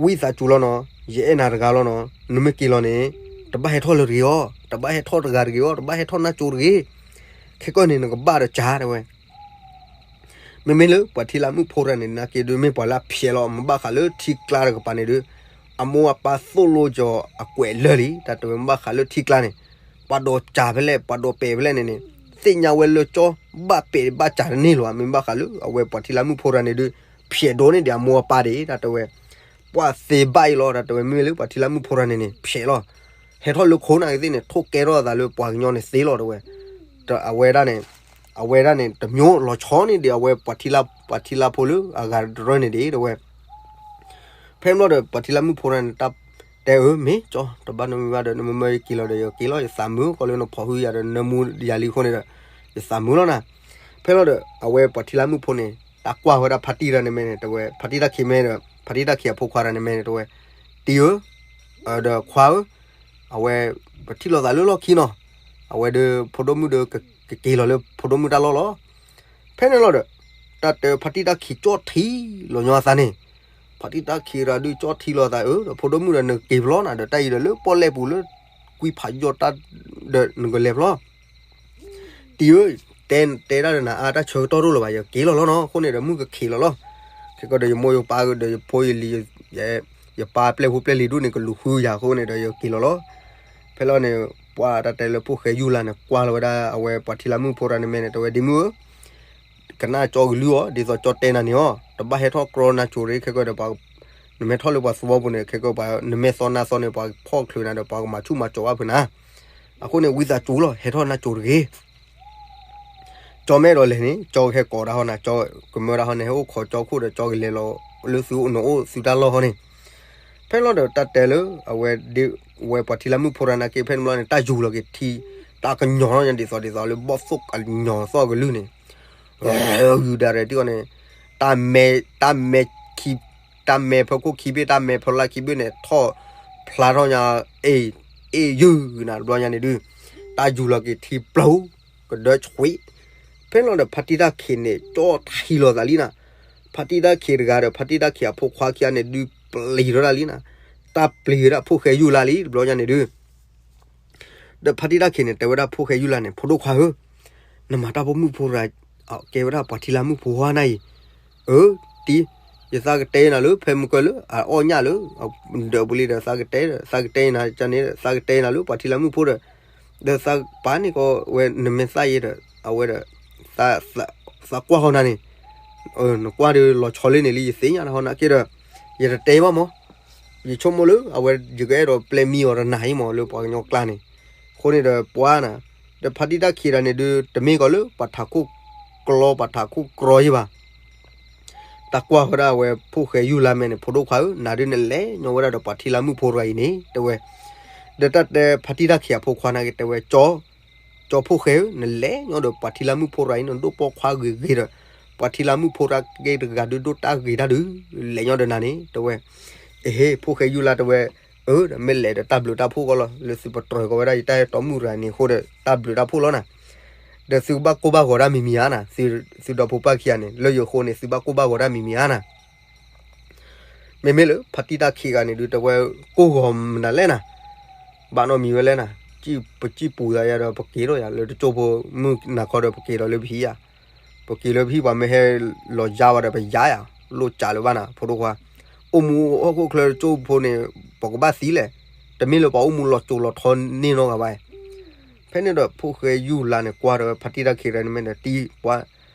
ဝံသးစူၤလီၤနီၤ ယအဲၣ်နၤတဂၤလီၤနီၤ နမ့ၢ်က့ၤလီၤန့ၣ် တဘၣ်ဟဲထီၣ်လၢၤတဂ့ၤအီၤ တဘၣ်ဟဲထီၣ်တဂၤတဂ့ၤအီၤ တဘၣ်ဟဲထီၣ်နၢ်ကၠိတဂ့ၤ ခဲကီၢ်န့ၣ် နကဘၣ်ဒီးကၠီတဲဝဲ မ့မ့ၢ်လၢပှၤထံလၢ်မုၣ်ဖိတဂၤန့ၣ် နာ်က့ဒုးမ့ၢ်ပှၤလၢအဖျဲးလီၤ မ့ၢ်ဘၣ်ဃးလၢထံကျါတကပၤန့ၣ်ဒုး အမိၢ်အပၢ်သိၣ်လိကၠီၤအကွဲးလၢာ်လံ တၢ်တဲဝဲ မ့ၢ်ဘၣ်ဃးလၢထံကျါန့ၣ် ပှၤဒိးကၠီဖဲလဲၣ် ပှၤဒိးပဲာ်ဖဲလဲၣ်န့ၣ်န့ၣ် သ့ၣ်ညါဝဲလၢကၠီ ဘၣ်ပဲာ်ဘၣ်ကၠီတန့ၢ်လီၤ မ့ၢ်ဘၣ်ဃးလၢအဝဲပှၤထံလၢ်မုၣ်ဖိတဂၤန့ၣ်ဒုး ဖျဲးဒိၣ်န့ၢ်ဒံးအမိၢ်အပၢ်ဒံး တၢ်တဲဝဲ ပှၤသ့ဘၣ်အံၤလီၤ တၢ်တဲဝဲ မ့မ့ၢ်လၢပှၤထံလၢ်မုၣ်ဖိတဂၤန့ၣ်န့ၣ် ဖျဲးလီၤ ဟဲထီၣ်လၢခိၣ်နၢ်ကသ့ၣ်န့ၣ် ထိၣ်ကဲထီၣ်အသးလၢပှၤကညီန့ၣ်သ့လီၤ တၢ်တဲဝဲ အဝဲဒၣ်န့ၣ် အဝဲဒၣ်န့ၣ် တမျိုးလီၤဆီန့ၢ်ဒံးအဝဲပှၤထံလၢ် ပှၤထံလၢ်ဖိလၢအဂၤတရၢန့ၣ်ဒံး တၢ်တဲဝဲ ဖဲန့ၣ်ဘျီဒီး ပှၤထံလၢ်မုၣ်ဖိတဂၤန့ၣ် တၢ်တဲအၢ မ့ၢ်ကၠီ တဘၣ်နီတမံၤဘၣ်ဒီး နမ့ၢ်မၢယက့ၤလီၤဒီး ယက့ၤလီၤ ယသးမုာ် ကီးလၢနဖီၣ်ဃုယၤဒီး နၢမူယၤလံအဃိန့ၣ်ဒီး ယသးမုာ်လီၤနၤ ဖဲန့ၣ်ဘျီဒီး အဝဲပှၤထံလၢ်မုၣ်ဖိန့ၣ် တၢ်ကွၢ်ဝဲဒၣ်ဖါတံၢ်တဂၤန့ၣ်မ့ၢ်န့ၣ် တၢ်တဲဝဲ ဖါတံၢ်တၢ်ခံးမ့ၢ်ဒီး ဖါတံၢ်တၢ်ခံးအဖိခွါတဂၤန့ၣ်မ့ၢ်န့ၣ် တၢ်တဲဝဲ တံၢ်ဧၢ ဒီးခွါဧၢ အဝဲ ပထံၣ်လိာ်သးလၢလီၢ်ခံနီၤ အဝဲဒီးဖိဒိၣ်မုၣ်ဒီး ကက့ၤလီၤလၢဖိဒိၣ်မုၣ်တၢ်လီၢ်လီၤ ဖဲန့ၣ်လီၤဒီး တၢ်တဲဖါတံၢ်တၢ်ခံးကၠီၣ်ထံလီၤညီအသးန့ၣ် ဖါတံၢ်တၢ်ခံးတဂၤဒုးကၠီၣ်ထံလီၤအသး အၢ ဒီးဖိဒိၣ်မုၣ်ဒီး နက့ၤဖဲလဲၣ်နၤ ဒီးတၢ်အံၤဒီးလၢပီၣ်လဲၣ်ပူၤလၢ ကွံဖးယီၢ်တၢ် ဒီးနကလဲၤဖဲလဲၣ် တံၢ်ဧၢ တဲ တဲဒၣ်ဒီးနၤအါ တၢ်ဆၢကတီၢ်ဒိၣ်လၢၤဘၣ် ယက့ၤလီၤလီၤနီၤ အဃိန့ၣ်ဒီး မုၢ်ကခံးလီၤလီၤ ခဲကီးဒီးယမိၢ်ယပၢ်ဒီးယဖိယလံၤ ယပၢ်ပျဲၢ်ဖိပျဲၢ်လံၤဒိၣ်န့ၣ် ကလူၤဃုယၤအဃိန့ၣ်ဒီး ယက့ၤလီၤလီၤ ဖဲလီၤန့ၣ် ပှၤတၢ်တဲလၢဖိၣ်ဃဲယူၢ်လါန့ၣ် ကွၢ်လီၤဝဲဒၣ်အဝဲပှၤထံလၢ်မုၣ်ဖိတဂၤန့ၣ်မ့ၢ်န့ၣ် တၢ်တဲဝဲ ဒ့မုၣ်ဧၢ ကနၣ်ကၠီကလုၢ်အီၤ ဒ်သိးကၠီတဲနၤန့ၣ်အီၤ တဘၣ်ဟဲထီၣ်ကြီနၢ်ကၠိတဂ့ၤ ခဲကီးဒီး နမ့ၢ်ထီၣ်လၢပှၤသဝီပူၤန့ၣ် ခဲကီး နမ့ၢ်သီနၢ်သီန့ၣ် ပှၤဖီၣ်ချုးနၤဒီး ပှၤကမၤဆူၣ်မၤစီၤဘၣ်ဖုးနၤ အဃိန့ၣ် ဝံသးစူၤလီၤ ဟဲထီၣ်နၢ်ကၠိတဂ့ၤ ကၠီမ့ၢ်အဲၣ်ဒိးလဲၤန့ၣ် ကၠီကဟဲကိးဒၣ်ဟီနၤ ကၠီကမၢဒၣ်ဟီန့ၣ် ဟဲအိၣ်ခိးကၠီခိၣ်ဒီး ကၠီကလဲၤလီၤ လၢသုအိၣ်နအိၣ်သုတၢ်လီၢ်ဟီန့ၣ် ဖဲလီၤဒီးတၢ်တဲလၢ အဝဲ ဝဲပှၤထံလၢ်မုၣ်ဖိတဂၤနာ်က့ ဖဲန့ၣ်ဘျီန့ၣ် တၢ်ယူၤလီၤက့ၤထံ တၢ်ကညီၤထီၣ်ညါဒ်သိးဒ်သိးလၢဘီၣ်သိၣ်ကညီၤသီၣ်ကလုၢ်န့ၣ် ဂုၤဒၣ်ရဲၣ်တံၢ်အီၤန့ၣ် တၢ်မဲ တၢ်မဲခံ တၢ်မဲဖီခိၣ်ခံဘ့ၣ် တၢ်မဲဖီလာ်ခံဘ့ၣ်န့ၣ် ထီၣ်ဖျါထီၣ်ညါ အ့ၣ် အ့ၣ်ယုၢ်နၤ တဘျီညါန့ၣ်ဒုး တၢ်ယူၤလီၤက့ၤထံပျိ ကဒၢဆွံ ဖဲလီၤဒီးဖါတံၢ်တၢ်ခံးန့ၣ် ကၠီထံလီၤသးလံနၤ ဖါတံၢ်တၢ်ခံးတဂၤဒီး ဖါတံၢ်တၢ်ခံးအဖိခွါခံဂၤန့ၣ် ဒုးပျံၤထီၣ်တၢ်လံနၤ တၢ်ပျံၤဝဲဒၣ်ဖိၣ်ဃဲယူၢ်လါလံ တဘျီညါန့ၣ်ဒုး ဒီးဖါတံၢ်တၢ်ခံးန့ၣ် တဲဝဲဒၣ်ဖိၣ်ဃဲယူၢ်လါန့ၣ် ဖိဒိၣ်ခွါဧၢ, နမၤတၢ်ပိာ်မုၣ်ဖိတဂၤ ကဲဝဲဒၣ်ပှၤထံလၢ်မုၣ်ဖိခွါနၤအံၤ, အၢ, တံၤ, ယသးကတဲနၤလၢ ဖဲမုၢ်ကၢၢ်လၢအအီၣ်ညၣ်လၢ ဒၢးပူၤလံဒီး သးကတဲ, သးကတဲနၤန့ၣ် သးကတဲနၤလၢပှၤထံလၢ်မုၣ်ဖိဒီး, ဒီးသးပာ်န့ၢ်ကီးဝဲ နမ့ၢ်သးအံၤဒီး အဝဲဒီး သးကွၢ်ဃီနၤန့ၣ်, နကွၢ်ဒီးလီၤဆီလၢန့ၣ်လံ ယသ့ၣ်ညါနၤဟီနၤက့ဒီး ယတတဲဘၣ်မး ယဆိကမိၣ်လၢ အဝဲယကအဲၣ်ဒိးပျဲမံအီၤတနၤအံၤမး လၢပှၤကညီကျါန့ၣ်, အဃိန့ၣ်ဒီးပှၤနၤ, ဒီးဖါတံၢ်တၢ်ခံးတဂၤန့ၣ်ဒုး တမ့ၢ်ကီးလၢပှၤထးခိၣ်ကျီ ပှၤထးခိၣ်ကြီယံၤဘၣ်, တၢ်ကွၢ်ဝဲဒၣ်အဝဲဖိၣ်ဃဲယူၢ်လါမဲာ်န့ၣ် ဖိဒိၣ်ခွါဧၢ, နၤဒုးနလဲၤညီဝဲဒၣ်ဒီးပှၤထံလၢ်မုၣ်ဖိတဂၤအံၤန့ၣ် တဲဝဲ, ဒီးတၢ်တဲဖါတံၢ်တၢ်ခံးအဖိခွါနာ်က့တဲဝဲ ကၠီ ကၠီဖိၣ်ဃဲဧၢ, နလဲၤညီဒီးပှၤထံလၢ်မုၣ်ဖိတဂၤအံၤ နဒိၣ်ပိာ်ခွါဂ့ၤဂ့ၤဒီး ပှၤထံလၢ်မုၣ်ဖိတၢ်ဂ့ၢ်တဂၤဒုးဒိၣ်တၢ်ဂ့ၤတၢ်ဒုး လဲၤညီဒီးနၤန့ၣ် တဲဝဲ, အဟ့ ဖိၣ်ဃဲယူၢ်လါတဲဝဲ, အၢ ဒီးမ့ၢ်လဲၤဒီးတၢ်ဘျုးတၢ်ဖှိၣ်ကီးလီၤ လၢသုပတြၢၤကီးဝဲဒၣ်ယတၢ်အဲၣ်တီမုၣ်တဂၤန့ၣ်အဃိဒီး တၢ်ဘျုးတၢ်ဖှိၣ်လီၤနၤ, ဒီးသုကဘၣ်ကိၢ်ဘၣ်ဂီၤဒၣ်မံၤမံၤဧါနၤ, သုဒီဖိပၢ်ခံဂၤန့ၣ် လၢယဃိန့ၣ် သုဘၣ်ကိၢ်ဘၣ်ဂီၤဒၣ်မံၤမံၤဧါနၤ မ့မ့ၢ်လၢဖါတံၢ်တၢ်ခံးဂၤန့ၣ်ဒုး တဲဝဲကိၢ်ဂီၤမနုၤလဲၣ်နၤ, ဘၣ်နီတမံၤဝဲလဲၣ်နၤ, ပစံၣ်ပူၤသးယၤဒီး ပက့ၤထီၣ်ယၤလၢတကၠိဖိ မုၢ်နၤခီဒီး ပက့ၤဒီးလၢပဟံၣ်ယၤ, ပက့ၤလၢပဟံၣ်ပှၤမ့ၢ်ဟဲလီၤယါဝဲဒီးပယါယၤ, လိၣ်ကးလၢၤဘၣ်နၤ ဖိဒိၣ်ခွါ, အိၣ်မူဟီၣ်ခိၣ်ချၢတကၠိဖိန့ၣ် ပကဘၣ်သံလဲၣ်, တမ့ၢ်လၢပှၤအိၣ်မူလီၤစိၤလီၤထီန့ၢ်နီတဂၤဘၣ် ဖဲန့ၣ်ဒီးဖိၣ်ဃဲယူၢ်လါန့ၣ် ကွၢ်ဒီးဖါတံၢ်တၢ်ခံးတဂၤန့ၣ်မ့ၢ်ဒီး တံၤပှၤ,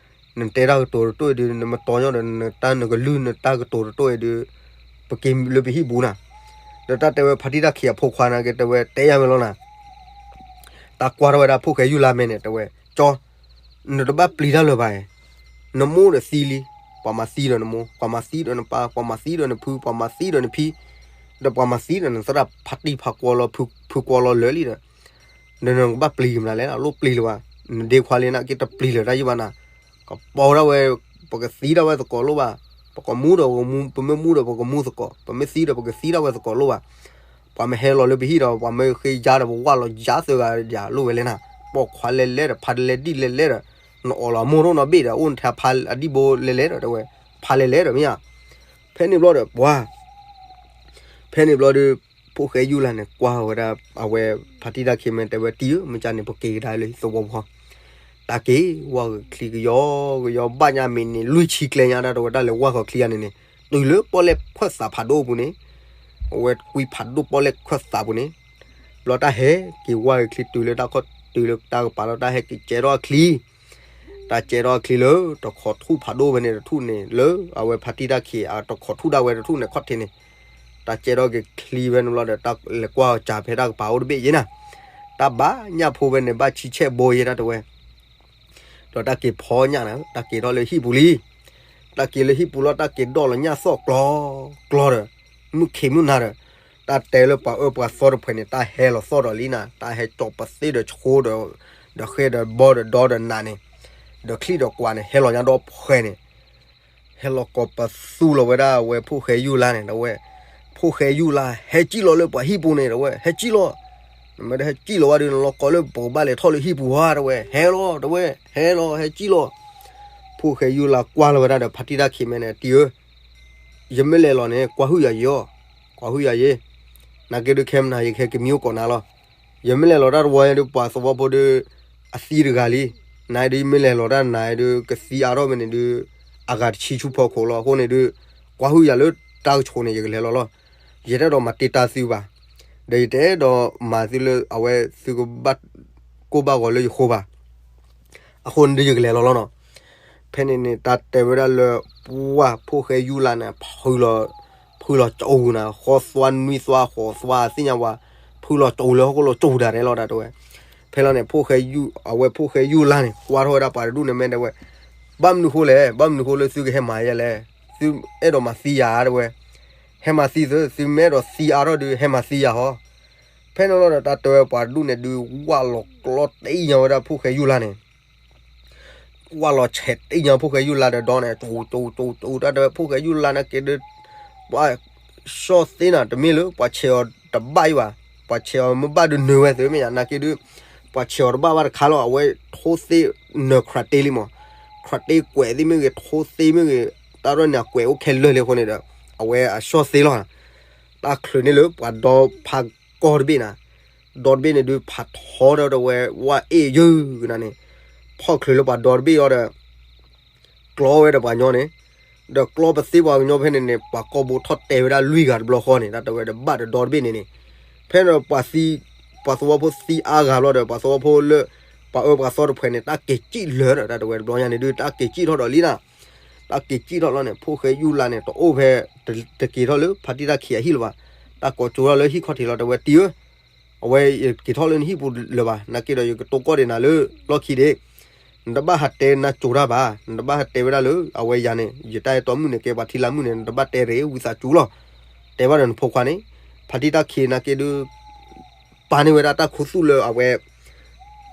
နတဲတၢ်ကတိၤတတိၢ်အံၤဒုး နမတီၢ်ညီဒီး နတၢ်နကလုၢ်နတၢ်ကတိၤတတိၢ်အံၤဒုး, ပက့ၤလၢပဟံၣ်ပူၤနၤ, ဒီးတၢ်တဲဝဲဖါတံၢ်တၢ်ခံးအဖိခွါနာ်က့တဲဝဲ တဲယၤမဲာ်လီၤနၤ, တၢ်ကွၢ်ထီၣ်ဝဲဒၣ်ဖိၣ်ဃဲယူၢ်လါမဲာ်န့ၣ် တဲဝဲ, ကၠီ, နတဘၣ်ပျံၤတၢ်လၢၤဘၣ်, နမိၢ်ဒီးသံလံ, ပှၤမၤသံဒီးနမိၢ်, ပှၤမၤသံဒီးနပၢ်, ပှၤမၤသံဒီးနဖံ, ဒီးပှၤမၤသံဒီးနသရၣ်ဖါတံၢ်ဖါကွီလီၤ ဖုကွီလီၤလၢာ်လံဒီး, နကဘၣ်ပျံၤမနုၤလဲၣ် လိၣ်ပျံၤလၢၤဘၣ်, နဒ့ခွါလံနာ်က့တပျံၤလၢၤတၢ်ယံၣ်ဘၣ်နၤ, ကပီၤဒၣ်ဝဲ, ပကသံဒၣ်ဝဲသကိးလိၣ်ဘၣ်, ပကမူဒီးပကမူ, ပမ့ၢ်မူဒီးပကမူသကိး, ပမ့ၢ်သံဒီးပကသံဒၣ်ဝဲသကိးလိၣ်ဘၣ်. ပှၤမ့ၢ်ဟဲလီၤလၢပဟံၣ်ဒီး ပှၤမ့ၢ်ဃ့ယါဒီးပဝၢ်လီၤယါသၢဂၤယၤလိၣ်ဝဲလဲၣ်နၤ, ပိာ်ခွါလဲၤလဲၤဒီး ဖါတလဲဒံၣ်လဲၤလဲၤဒီး, နအီၣ်လီၤမိၢ်ထီၣ်နီၢ်ဘ့ၣ်ဒီး အိၣ်နထဲဖါအဒံၣ်ဘိလဲၤလဲၤဒီးတဲဝဲ, ဖါလဲၤလဲၤဒီးမ့ၢ်ဧါ. ဖဲန့ၣ်ဘျီဒီးပှၤ ဖဲန့ၣ်ဘျီဒီး ဖိၣ်ဃဲယူၢ်လါန့ၣ် ကွၢ်ဝဲဒၣ် အဝဲဖါတံၢ်တၢ်ခံးမ့ၢ်တဲဝဲ တံၢ်ဧၢ, မ့ၢ်ကန့ၣ် ပက့ၤကဒါလၢသဝီဖိ, တၢ်က့ၤဝၢ်ဂ့ၤချံကယီကယီ ဘၣ်ညါမံးနံးလွံၢ်ဆံကျဲညါဒၣ် တဲဝဲဒၣ်လဲၤဝၢ်ဃီၤချံဂၤန့ၣ်န့ၣ်, တုၤလၢပီၣ်လဲၣ်ခွဲးသးဖးဒိၣ်အပူၤန့ၣ်, အဝဲကွံဖးဒိၣ်ပီၣ်လဲၣ်ခွဲးသးပူၤန့ၣ်, ဘျီတၢ်ဟဲက့ၤဝၢ်ဂ့ၤချံတုၤလၢတၢ်ခီၣ်တုၤလၢတၢ်ကပၤလီၤ တၢ်ဟဲက့ၤကဲထီၣ်အချံ တၢ်ကဲထီၣ်အချံလၢ တခီထူၣ်ဖးဒိၣ်ဖဲန့ၣ်တထူၣ်န့ၣ် လၢအဝဲဖါတံၢ်တၢ်ခံးအတခီထူၣ်ဒၣ်ဝဲတထူၣ်န့ၣ်ခီၣ်ထံးန့ၣ်, တၢ်ကဲထီၣ်က့ၤချံဖဲန့ၣ်ဘျီဒီး တၢ်လဲၤကွၢ်အီၤစှၤဖဲတၢ်ကပၤအိၣ်တဘ့ၣ်ယဲနၤ, တၢ်ဘၣ်ညၣ်ဖိဖဲန့ၣ် ဘၣ်ဆံဆဲၣ်ဘိယဲဒၣ်တဲဝဲ, ဒီးတၢ်က့ၤဖီညၣ်န့ၣ် တၢ်က့ၤထီၣ်လၢဟံၣ်ပူၤလံ တၢ်က့ၤလၢဟံၣ်ပူၤလီၤ တၢ်က့ၤဒီၣ်လီၤညၣ်သီၣ်ကျီကျီဒီး, မုၢ်ခံးမုၢ်နၤဒီး, တၢ်တဲလၢပှၤအၢပှၤသီတဖုန့ၣ် တၢ်ဟဲလီၤသီၣ်ဒီးလံနၤ, တၢ်ဟဲကၠီၤပသ့ဒီးဆှိဒီး, ဒီးဃဲဒီးဘီဒီးဒီဒီးနးန့ၣ်, ဒီးချံဒီးကွၢ်န့ၣ် ဟဲလီၤညါဒီဖှဲန့ၣ်, ဟဲလီၤကိးပသူလီၤဝဲဒၣ်အဝဲဖိၣ်ဃဲယူၢ်လါန့ၣ် တဲဝဲ, ဖိၣ်ဃဲယူၢ်လါ ဟဲကံၣ်လီၤလၢပှၤဟံၣ်ပူၤန့ၣ် တဲဝဲ, ဟဲကံၣ်လီၤ, နမ့ၢ်တဟဲကံၣ်လီၤဝဲဒီး နလီၤကိးလၢပကဘၣ်လဲၤထီၣ်လၢဟံၣ်ပူၤဧါ တဲဝဲ, ဟဲလီၤ တဲဝဲ, ဟဲလီၤ ဟဲကံၣ်လီၤ, ဖိၣ်ဃဲယူၢ်လါကွၢ်လီၤဝဲဒၣ်ဒီးဖါတံၢ်တၢ်ခံးမ့ၢ်န့ၣ် တံၢ်ဧၢ, ယမ့ၢ်လဲၤလီၤန့ၣ် ကွၢ်ဟုၣ်ယၤယံၤအီၤ, ကွၢ်ဟုၣ်ယၤယံၤ, နာ်က့ဒုးခဲမနၤ ယကဟဲက့ၤမံအိၣ်ကိးနၤလီၤ, ယမ့ၢ်လဲၤလီၤတၢ်တဝီညါဒုး ပှၤသဝီဖိဒုး, အသံတဂၤလံ, နဒုးမ့ၢ်လဲၤလီၤတၢ်နၤဒုး ကသံအါထီၣ်ဖဲန့ၣ်ဒုး, အဂၤတဆံဆူဖီခိၣ်လီၤ အဃိန့ၣ်ဒုး, ကွၢ်ဟုၣ်ယၤလၢတၢ်ကဆိးန့ၣ် ယကလဲၤလီၤလီၤ, ယတအဲၣ်ဒိးမၤတ့ၢ်တၢ်သုဘၣ်, ဒီးယတအဲၣ်ဒိးမၤသုလၢအဝဲသုကဘၣ်ကိၢ်ဘၣ်ဂီၤလၢယဃိဘၣ် အဃိန့ၣ်ဒုးယကလဲၤလီၤလီၤနီၤ. ဖဲန့ၣ်န့ၣ် တၢ်တဲဝဲဒၣ်လၢ ပှၢ်ဖိၣ်ဃဲယူၢ်လါန့ၣ် ဖုလီၤ, ဖုလီၤကၠိနၤ ဃီသွါနွံသွါဃိးသွါသ့ၣ်ညါဝဲ, ဖုလီၤကၠိလၢဟီၣ်ခိၣ်လီၤကၠိဒၣ်လဲာ်လီၤ တၢ်တဲဝဲ. ဖဲလီၤန့ၣ် ဖိၣ်ဃဲယူၢ်, အဝဲဖိၣ်ဃဲယူၢ်လါန့ၣ် ကွၢ်ထီၣ်ဝဲဒၣ်ပှၤတဒူၣ်န့ၣ်မ့ၢ်တဲဝဲ, ဘၣ်မနုၤဃိလဲၣ်, ဘၣ်မနုၤဃိလၢသုကဟဲမၤယဲလဲၣ်, သုအဲၣ်ဒိးမၤသံယၤတဲဝဲ ဟဲမၤသံသု, သုမ့ၢ်အဲၣ်ဒိးသံအါထီၣ်ဒုး ဟဲမၤသံယၤဟီ. ဖဲန့ၣ်လီၤဒီး တၢ်တဲဝဲပှၤတဒူၣ်န့ၣ်ဒုး ဝၢ်လီၤကျီတ့ၢ်ညါဝဲဒၣ်ဖိၣ်ဃဲယူၢ်လါန့ၣ်, ဝၢ်လီၤဆဲးတ့ၢ်ညါဖိၣ်ဃဲယူၢ်လါဒီးဒီန့ၣ် ကၠိကၠိကၠိကၠိ တၢ်တဲဝဲဖိၣ်ဃဲယူၢ်လါန့ၣ်က့ၤဒုး, ပှၤ, ဆီၣ်သ့နၤ တမ့ၢ်လၢပှၤဆဲးအီၤတဘၣ်အံၤဘၣ်, ပှၤဆဲးအီၤမ့ၢ်ဘၣ်ဒုးနၢၤဝဲသ့ၣ်မ့ၢ်ယါ နာ်က့ဒုး, ပှၤဆဲးအီၤတဘၣ်ဘၣ်တခါလီၤ အဝဲထိသ့နၢၤ ခရးတ့လံမး, ခရးတ့ကွဲးသ့ၣ်မ့ၢ်ဂ့ၤ ထိသ့မ့ၢ်ဂ့ၤ, တၢ်ရဲၣ်န့ၣ်အကွဲးအိၣ်ခဲလၢာ်လံအဃိန့ၣ်ဒီး, အဝဲအဆီၣ်သ့လီၤ. တၢ်ချုးန့ၣ်လၢပှၤဒီဖးကီၢ်တဘ့ၣ်နၤ, ဒီတဘ့ၣ်န့ၣ်ဒုး ဖးထီဒီးတဝဲ ဝၢ်အ့ၣ်ယုၢ်ကနၤန့ၣ်, ဖီၣ်ချုးလၢပှၤဒီတဘ့ၣ်အီၤဒီး, ကျီဝဲဒီးပှၤကညီန့ၣ်, ဒီးကျီပသ့ပှၤကညီဖဲန့ၣ်န့ၣ် ပှၤကီၢ်ဘိထီၣ်တဲဝဲဒၣ်လွံၢ်ဂၤတဘျီဃီန့ၣ် တၢ်တဲဝဲဒီးဘၣ်ဒီးဒီတဘ့ၣ်န့ၣ်န့ၣ်, ဖဲန့ၣ်ပှၤသံ, ပှၤသဝီဖိသံအါဂၤဘျီဒီး ပှၤသဝီဖိလၢ, ပှၤအၢပှၤသီတဖုန့ၣ် တၢ်က့ၤစံၣ်လၢာ်ဒီး တၢ်တဲဝဲတဘျီညါန့ၣ်ဒုး တၢ်က့ၤစံၣ်ထီၣ်ဒီးလံနၤ, တၢ်က့ၤစံၣ်ထီၣ်လီၤန့ၣ် ဖိၣ်ဃဲယူၢ်လါန့ၣ် တအိၣ်ဖဲ, တက့ၤထီၣ်လၢဖါတံၢ်တၢ်ခံးအဟံၣ်လၢၤဘၣ်, တၢ်ကိးကၠိထီၣ်လၢဟံၣ်ခီၣ်ထံးလီၤ တဲဝဲတံၢ်ဧၢ, အဝဲယက့ၤထီၣ်လၢနဟံၣ်ပူၤလၢၤဘၣ် နာ်က့ဒီးယကတိၢ်ကီၢ်ဒံးနၤလၢလီၢ်ခံဒံး, နတဘၣ်ဟးတဲနၤကိၤတၢ်ဘၣ်, နတဘၣ်ဟးတဲဝဲဒၣ်လၢ အဝဲယၤန့ၣ် ယတၢ်အဲၣ်တီမုၣ်န့ၣ် ကဲပှၤထံလၢမုၣ်န့ၣ် နတဘၣ်တဲရ့ဝံသးစူၤလီၤ, တဲဘၣ်ဒီးနဖိခွါန့ၣ်, ဖါတံၢ်တၢ်ခံးနာ်က့ဒုး ပာ်န့ၢ်ဝဲဒၣ်တၢ်ခူသူၣ်လၢအဝဲ,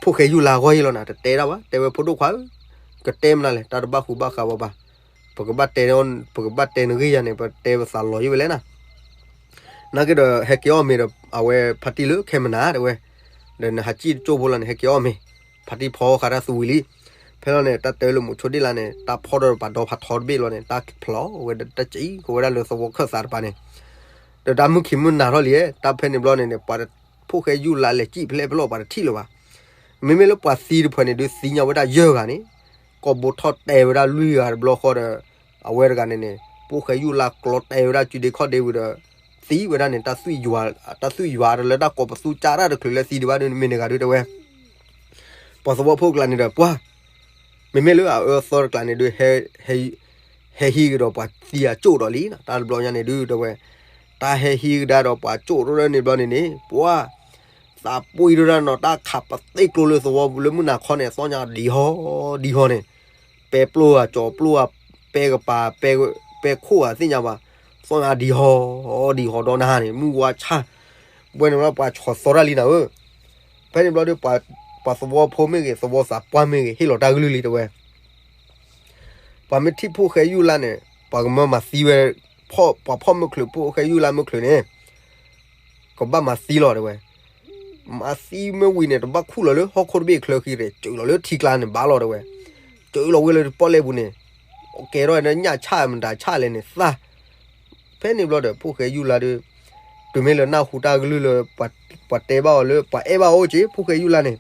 ဖိၣ်ဃဲယူၢ်လါအဂီၢ်ယံလီၤနၤ တတဲတၢ်ဘၣ် တဲဝဲဖိဒိၣ်ခွါဧၢ, ကတဲမနုၤလဲၣ် တၢ်တဘၣ်ဃူဘၣ်ဃးဝဲဘၣ်, ပကဘၣ်တဲ, ပကဘၣ်တဲနဂ့ၢ်ယၤန့ၣ် ပတဲပသးလီၤယံဝဲလဲၣ်နၤ နာ်က့ဒီးဟဲက့ၤအီၣ်မ့ၤဒီး အဝဲဖါတံၢ်လၢခဲမနၤတဲဝဲ, ဒီးနဟးစံၣ်တကၠိၢ်ဖိလီၤန့ၣ် ဟဲက့ၤအီၣ်မ့ၤ, ဖါတံၢ်ဖီဃာ်တၢ်သူဝံၤလံ, ဖဲလီၤန့ၣ် တၢ်တဲလၢမုဆိဒ့ၣ်လါန့ၣ် တၢ်ဖီၣ်ဒီးပှၤဒီဖးထီတဘ့ၣ်လီၤန့ၣ် တၢ်ဖျီဝဲဒီးတၢ်စံၣ်ဃီဝဲဒၣ်လၢသဝီခၢၣ်သးတပၤန့ၣ်, ဒီးတၢ်မုၢ်ခံးမုၢ်နၤထီၣ်လံ, တၢ်ဖဲန့ၣ်ဘျီန့ၣ်န့ၣ် ပှၤဖိၣ်ဃဲယူၢ်လါလဲၤစံၣ်ဖဲလဲၣ်ဖဲလဲၣ်ပှၤတထံၣ်လၢၤဘၣ်, မ့မ့ၢ်လၢပှၤသံတဖုန့ၣ်ဒုးသံညါဝဲဒၣ်ယဲၢ်ဂၤန့ၣ်, ကီၢ်ဘိထီၣ်တဲဝဲဒၣ်လွံၢ်ဂၤတဘျီဃီဒီး, အဝဲတဂၤန့ၣ်န့ၣ် ဖိၣ်ဃဲယူၢ်လါကျီတဲဝဲဒၣ်စုဒ့ခီၣ်ဒ့ဝံၤဒီး, သံဝဲဒၣ်န့ၣ် တၢ်သွံၣ်ယွၤ, တၢ်သွံၣ်ယွၤတလၢတၢ်ကိးပသူကၢ်တၢ်တချုးလၢသံဒံးဘၣ်ဒုးမ့ၢ်န့ၣ်ဂၤဒုးတဲဝဲ ပှၤသဝီဖိကျါန့ၣ်ဒီးပှၤ, မ့မ့ၢ်လၢအအၢအသီတကျါန့ၣ်ဒုး, ဟဲဟံးကဒီးပှၤသံအကၠိၣ်ဒီးလံ, တၢ်တဘျီညါန့ၣ်ဒုးတဲဝဲ, တၢ်ဟဲဟံးကဒါဒီးပှၤကၠိၣ်ထီၣ်န့ၣ်ဘျီန့ၣ်န့ၣ် ပှၤ, သးပှံၢ်ထီၣ်ဒၣ်နီၤ တၢ်ခးပသ့ၣ်ကျိလၢသဝီပူၤလၢမုၢ်နၤခီန့ၣ် သီၣ်ညါဒံးဟီ, ဒံးဟီန့ၣ်, ပဲပျိၢ်ဧါ ကၠီၤပျိၢ်ဧါ, ပဲကပၤ, ပဲခိၣ်ဧါသ့ၣ်ညါဘၣ်, သီၣ်ညါဒံးဟီ, ဒံးဟီဒီးနၤန့ၣ် မုၢ်ဝါဆၣ်, ဝဲန့ၣ်လီၤပှၤဆီၣ်သီတၢ်လံနၤဧၢ, ဖဲန့ၣ်ဘျီဒီး, ပှၤသဝီဖိမ့ၢ်ဂ့ၤ သဝီသးပှၢ်မ့ၢ်ဂ့ၤ ဟ့ၣ်လီၤတၢ်ကလုၢ်လံတဲဝဲ, ပှၤမ့ၢ်ထံၣ်ဖိၣ်ဃဲယူၢ်လါန့ၣ် ပှၤကမၢမၤသံဝဲ, ပှၤဖီၣ်မုၢ်ချုးဖိၣ်ဃဲယူၢ်လါမုၢ်ချုးန့ၣ် ကဘၣ်မၤသံလီၤတဲဝဲ. မၤသံမ့ၢ်ဝံၤန့ၣ် တဘၣ်ခူၣ်လီၤလၢဟီၣ်ခိၣ်တဘ့ၣ်ချၢဃံဒီး စၢၤလီၤလၢထံကျါန့ၣ်ဘၣ်လီၤတဲဝဲ. စၢၤလီၤဝဲလၢပီၣ်လဲၣ်ပူၤန့ၣ် ကဲထီၣ်ဝဲဒၣ်ညၣ်ဆၣ်မတၤဆၣ်လဲၣ်န့ၣ်သၣ်. ဖဲန့ၣ်ဘျီဒီး ဖိၣ်ဃဲယူၢ်လါဒီး တုၤမ့ၢ်လၢနၢ်ဟူတၢ်ကလုၢ်လၢ ပှၤတဲဘၣ်အီၤလၢ ပှၤအဲၣ်ဘၣ်အီၤအိၣ်က့ၤ ဖိၣ်ဃဲယူၢ်လါန့ၣ်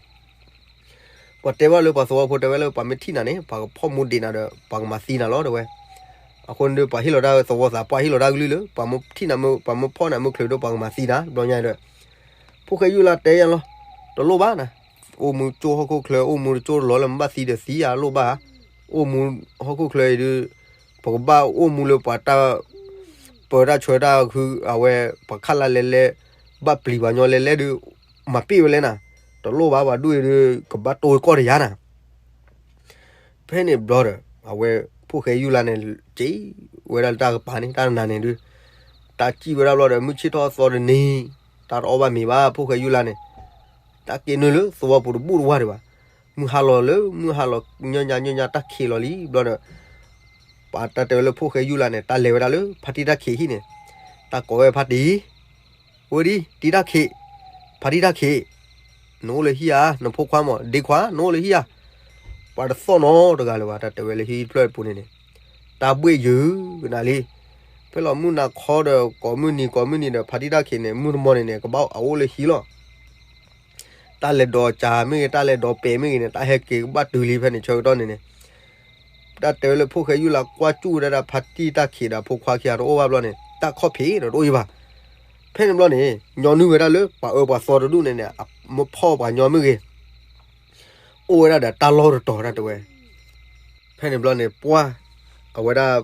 ပှၤတဲဘၣ်လၢပှၤသဝီဖိတဲဝဲလၢ ပှၤမ့ၢ်ထံၣ်နၤန့ၣ် ပှၤကဖီၣ်မူဒံးနၤဒီး ပှၤကမၤသံနၤလီၤတဲဝဲ. အဃိန့ၣ်ဒီး ပှၤဟ့ၣ်လီၤတၢ်သဝီသးပှၢ် ဟ့ၣ်လီၤတၢ်ကလုၢ်လၢ ပှၤမ့ၢ်ထံၣ်နၤမ့ၢ် ပှၤမ့ၢ်ဖီၣ်နၤမုၢ်ချုးဒီး ပှၤကမၤသံနၤ ဘျီညါဒီး ဖိၣ်ဃဲယူၢ်လါတဲယၤလီၤ. တလိၣ်ဘၣ်နၤ, အိၣ်မူကၠိဟီၣ်ခိၣ်ချၢ အိၣ်မူတကၠိတလီၤလၢ မ့ၢ်ဘၣ်သံဒီးသံဧါ လိၣ်ဘၣ်. အိၣ်မူဟီၣ်ခိၣ်ချၢအံၤဒီး ပကဘၣ်အိၣ်မူလၢပှၤတၢ် ပၢတၢ်ဆှၢတၢ်ဃု အဝဲ ပှၤခးလါလဲၤလဲၤ ဘၣ်ပျံၤပှၤညီလဲၤလဲၤဒီး မၤပ့ၢ်ဝဲလဲၣ်နၤ. တလိၣ်ဘၣ် ပှၤဒူၣ်အံၤဒီး ကဘၣ်တိၢ်ကီၢ်တယၤနၤ. ဖဲန့ၣ်ဘျီဒီး အဝဲဖိၣ်ဃဲယူၢ်လါန့ၣ် စံးဝဲဒၣ်လၢတၢ်ကပၤန့ၣ် တၢ်နၤန့ၣ်ဒုး တၢ်စံၣ်ဝဲဒၣ်ဘျီဒီး မုၢ်ဆ့ၣ်ထီၣ်အသီတနံၤ တၢ်တအီၣ်ဘၣ်မ့ၤဘၣ် ဖိၣ်ဃဲယူၢ်လါန့ၣ် တၢ်က့ၤနုာ်လၢသဝီပူၤတဘူၣ်တဝါဒံးဘၣ်. မုၢ်ဟါလီၤလၢ မုၢ်ဟါလီၤ ညၣ်ညါညၣ်ညါ တၢ်ခံးလီၤလံဘျီဒီး ပှၤတၢ်တဲဝဲလၢဖိၣ်ဃဲယူၢ်လါန့ၣ် တၢ်လဲၤဝဲဒၣ်လၢဖါတံၢ်တၢ်ခံးဟံၣ်န့ၣ် တၢ်ကိးဝဲဖါတံၢ် ဝဲဒ် တံၢ်တၢ်ခံး, ဖါတံၢ်တၢ်ခံး, နအိၣ်လၢဟံၣ်ဧါ, နဖိခွါမး ဒ့ခွါ နအိၣ်လၢဟံၣ်ဧါ. ပှၤတသီၣ်နီတဂၤလၢၤဘၣ် တၢ်တဲဝဲလၢဟံၣ်တဖျၢၣ်ပူၤန့ၣ်န့ၣ် တၢ်ဘှ့ၣ်ယုာ်ကနၤလံ. ဖဲလီၤမုၢ်နၤခီဒီး ကိးမုၢ်နံၤကိးမုၢ်နံၤဒီး ဖါတံၢ်တၢ်ခံးန့ၣ် မုၢ်တမီၤန့ၣ်န့ၣ် ကဘၣ်အအိၣ်လၢဟံၣ်လီၤ. တၢ်လဲၤဒိးကၢမ့ၢ်ဂ့ၤ တၢ်လဲၤဒိးပဲာ်မ့ၢ်ဂ့ၤန့ၣ် တၢ်ဟဲက့ၤကဘၣ်တုၤလံဖဲန့ၣ် ဆၢကတီၢ်န့ၣ်န့ၣ် တၢ်တဲဝဲလၢဖိၣ်ဃဲယူၢ်လါကွၢ်စူၣ်ဝဲဒၣ်ဒီး ဖါတံၢ်တၢ်ခံးဒီးဖိခွါခံဂၤတအိၣ်ဘၣ်ဘျီန့ၣ် တၢ်ခီၣ်ဖံးဒီးတအိၣ်ယံၤဘၣ်. ဖဲန့ၣ်ဘျီန့ၣ် ညီနုၢ်ဝဲဒၣ်လၢပှၤအၢပှၤသီတဒူၣ်န့ၣ်န့ၣ် မ့ၢ်ဖီၣ်ပှၤညီမ့ၢ်ဂ့ၤ အိၣ်ဝဲဒၣ်ဒီးတၢ်လီၢ်တတီၤတၢ်တဲဝဲ. ဖဲန့ၣ်ဘျီန့ၣ် ပှၢ် အဝဲဒၣ်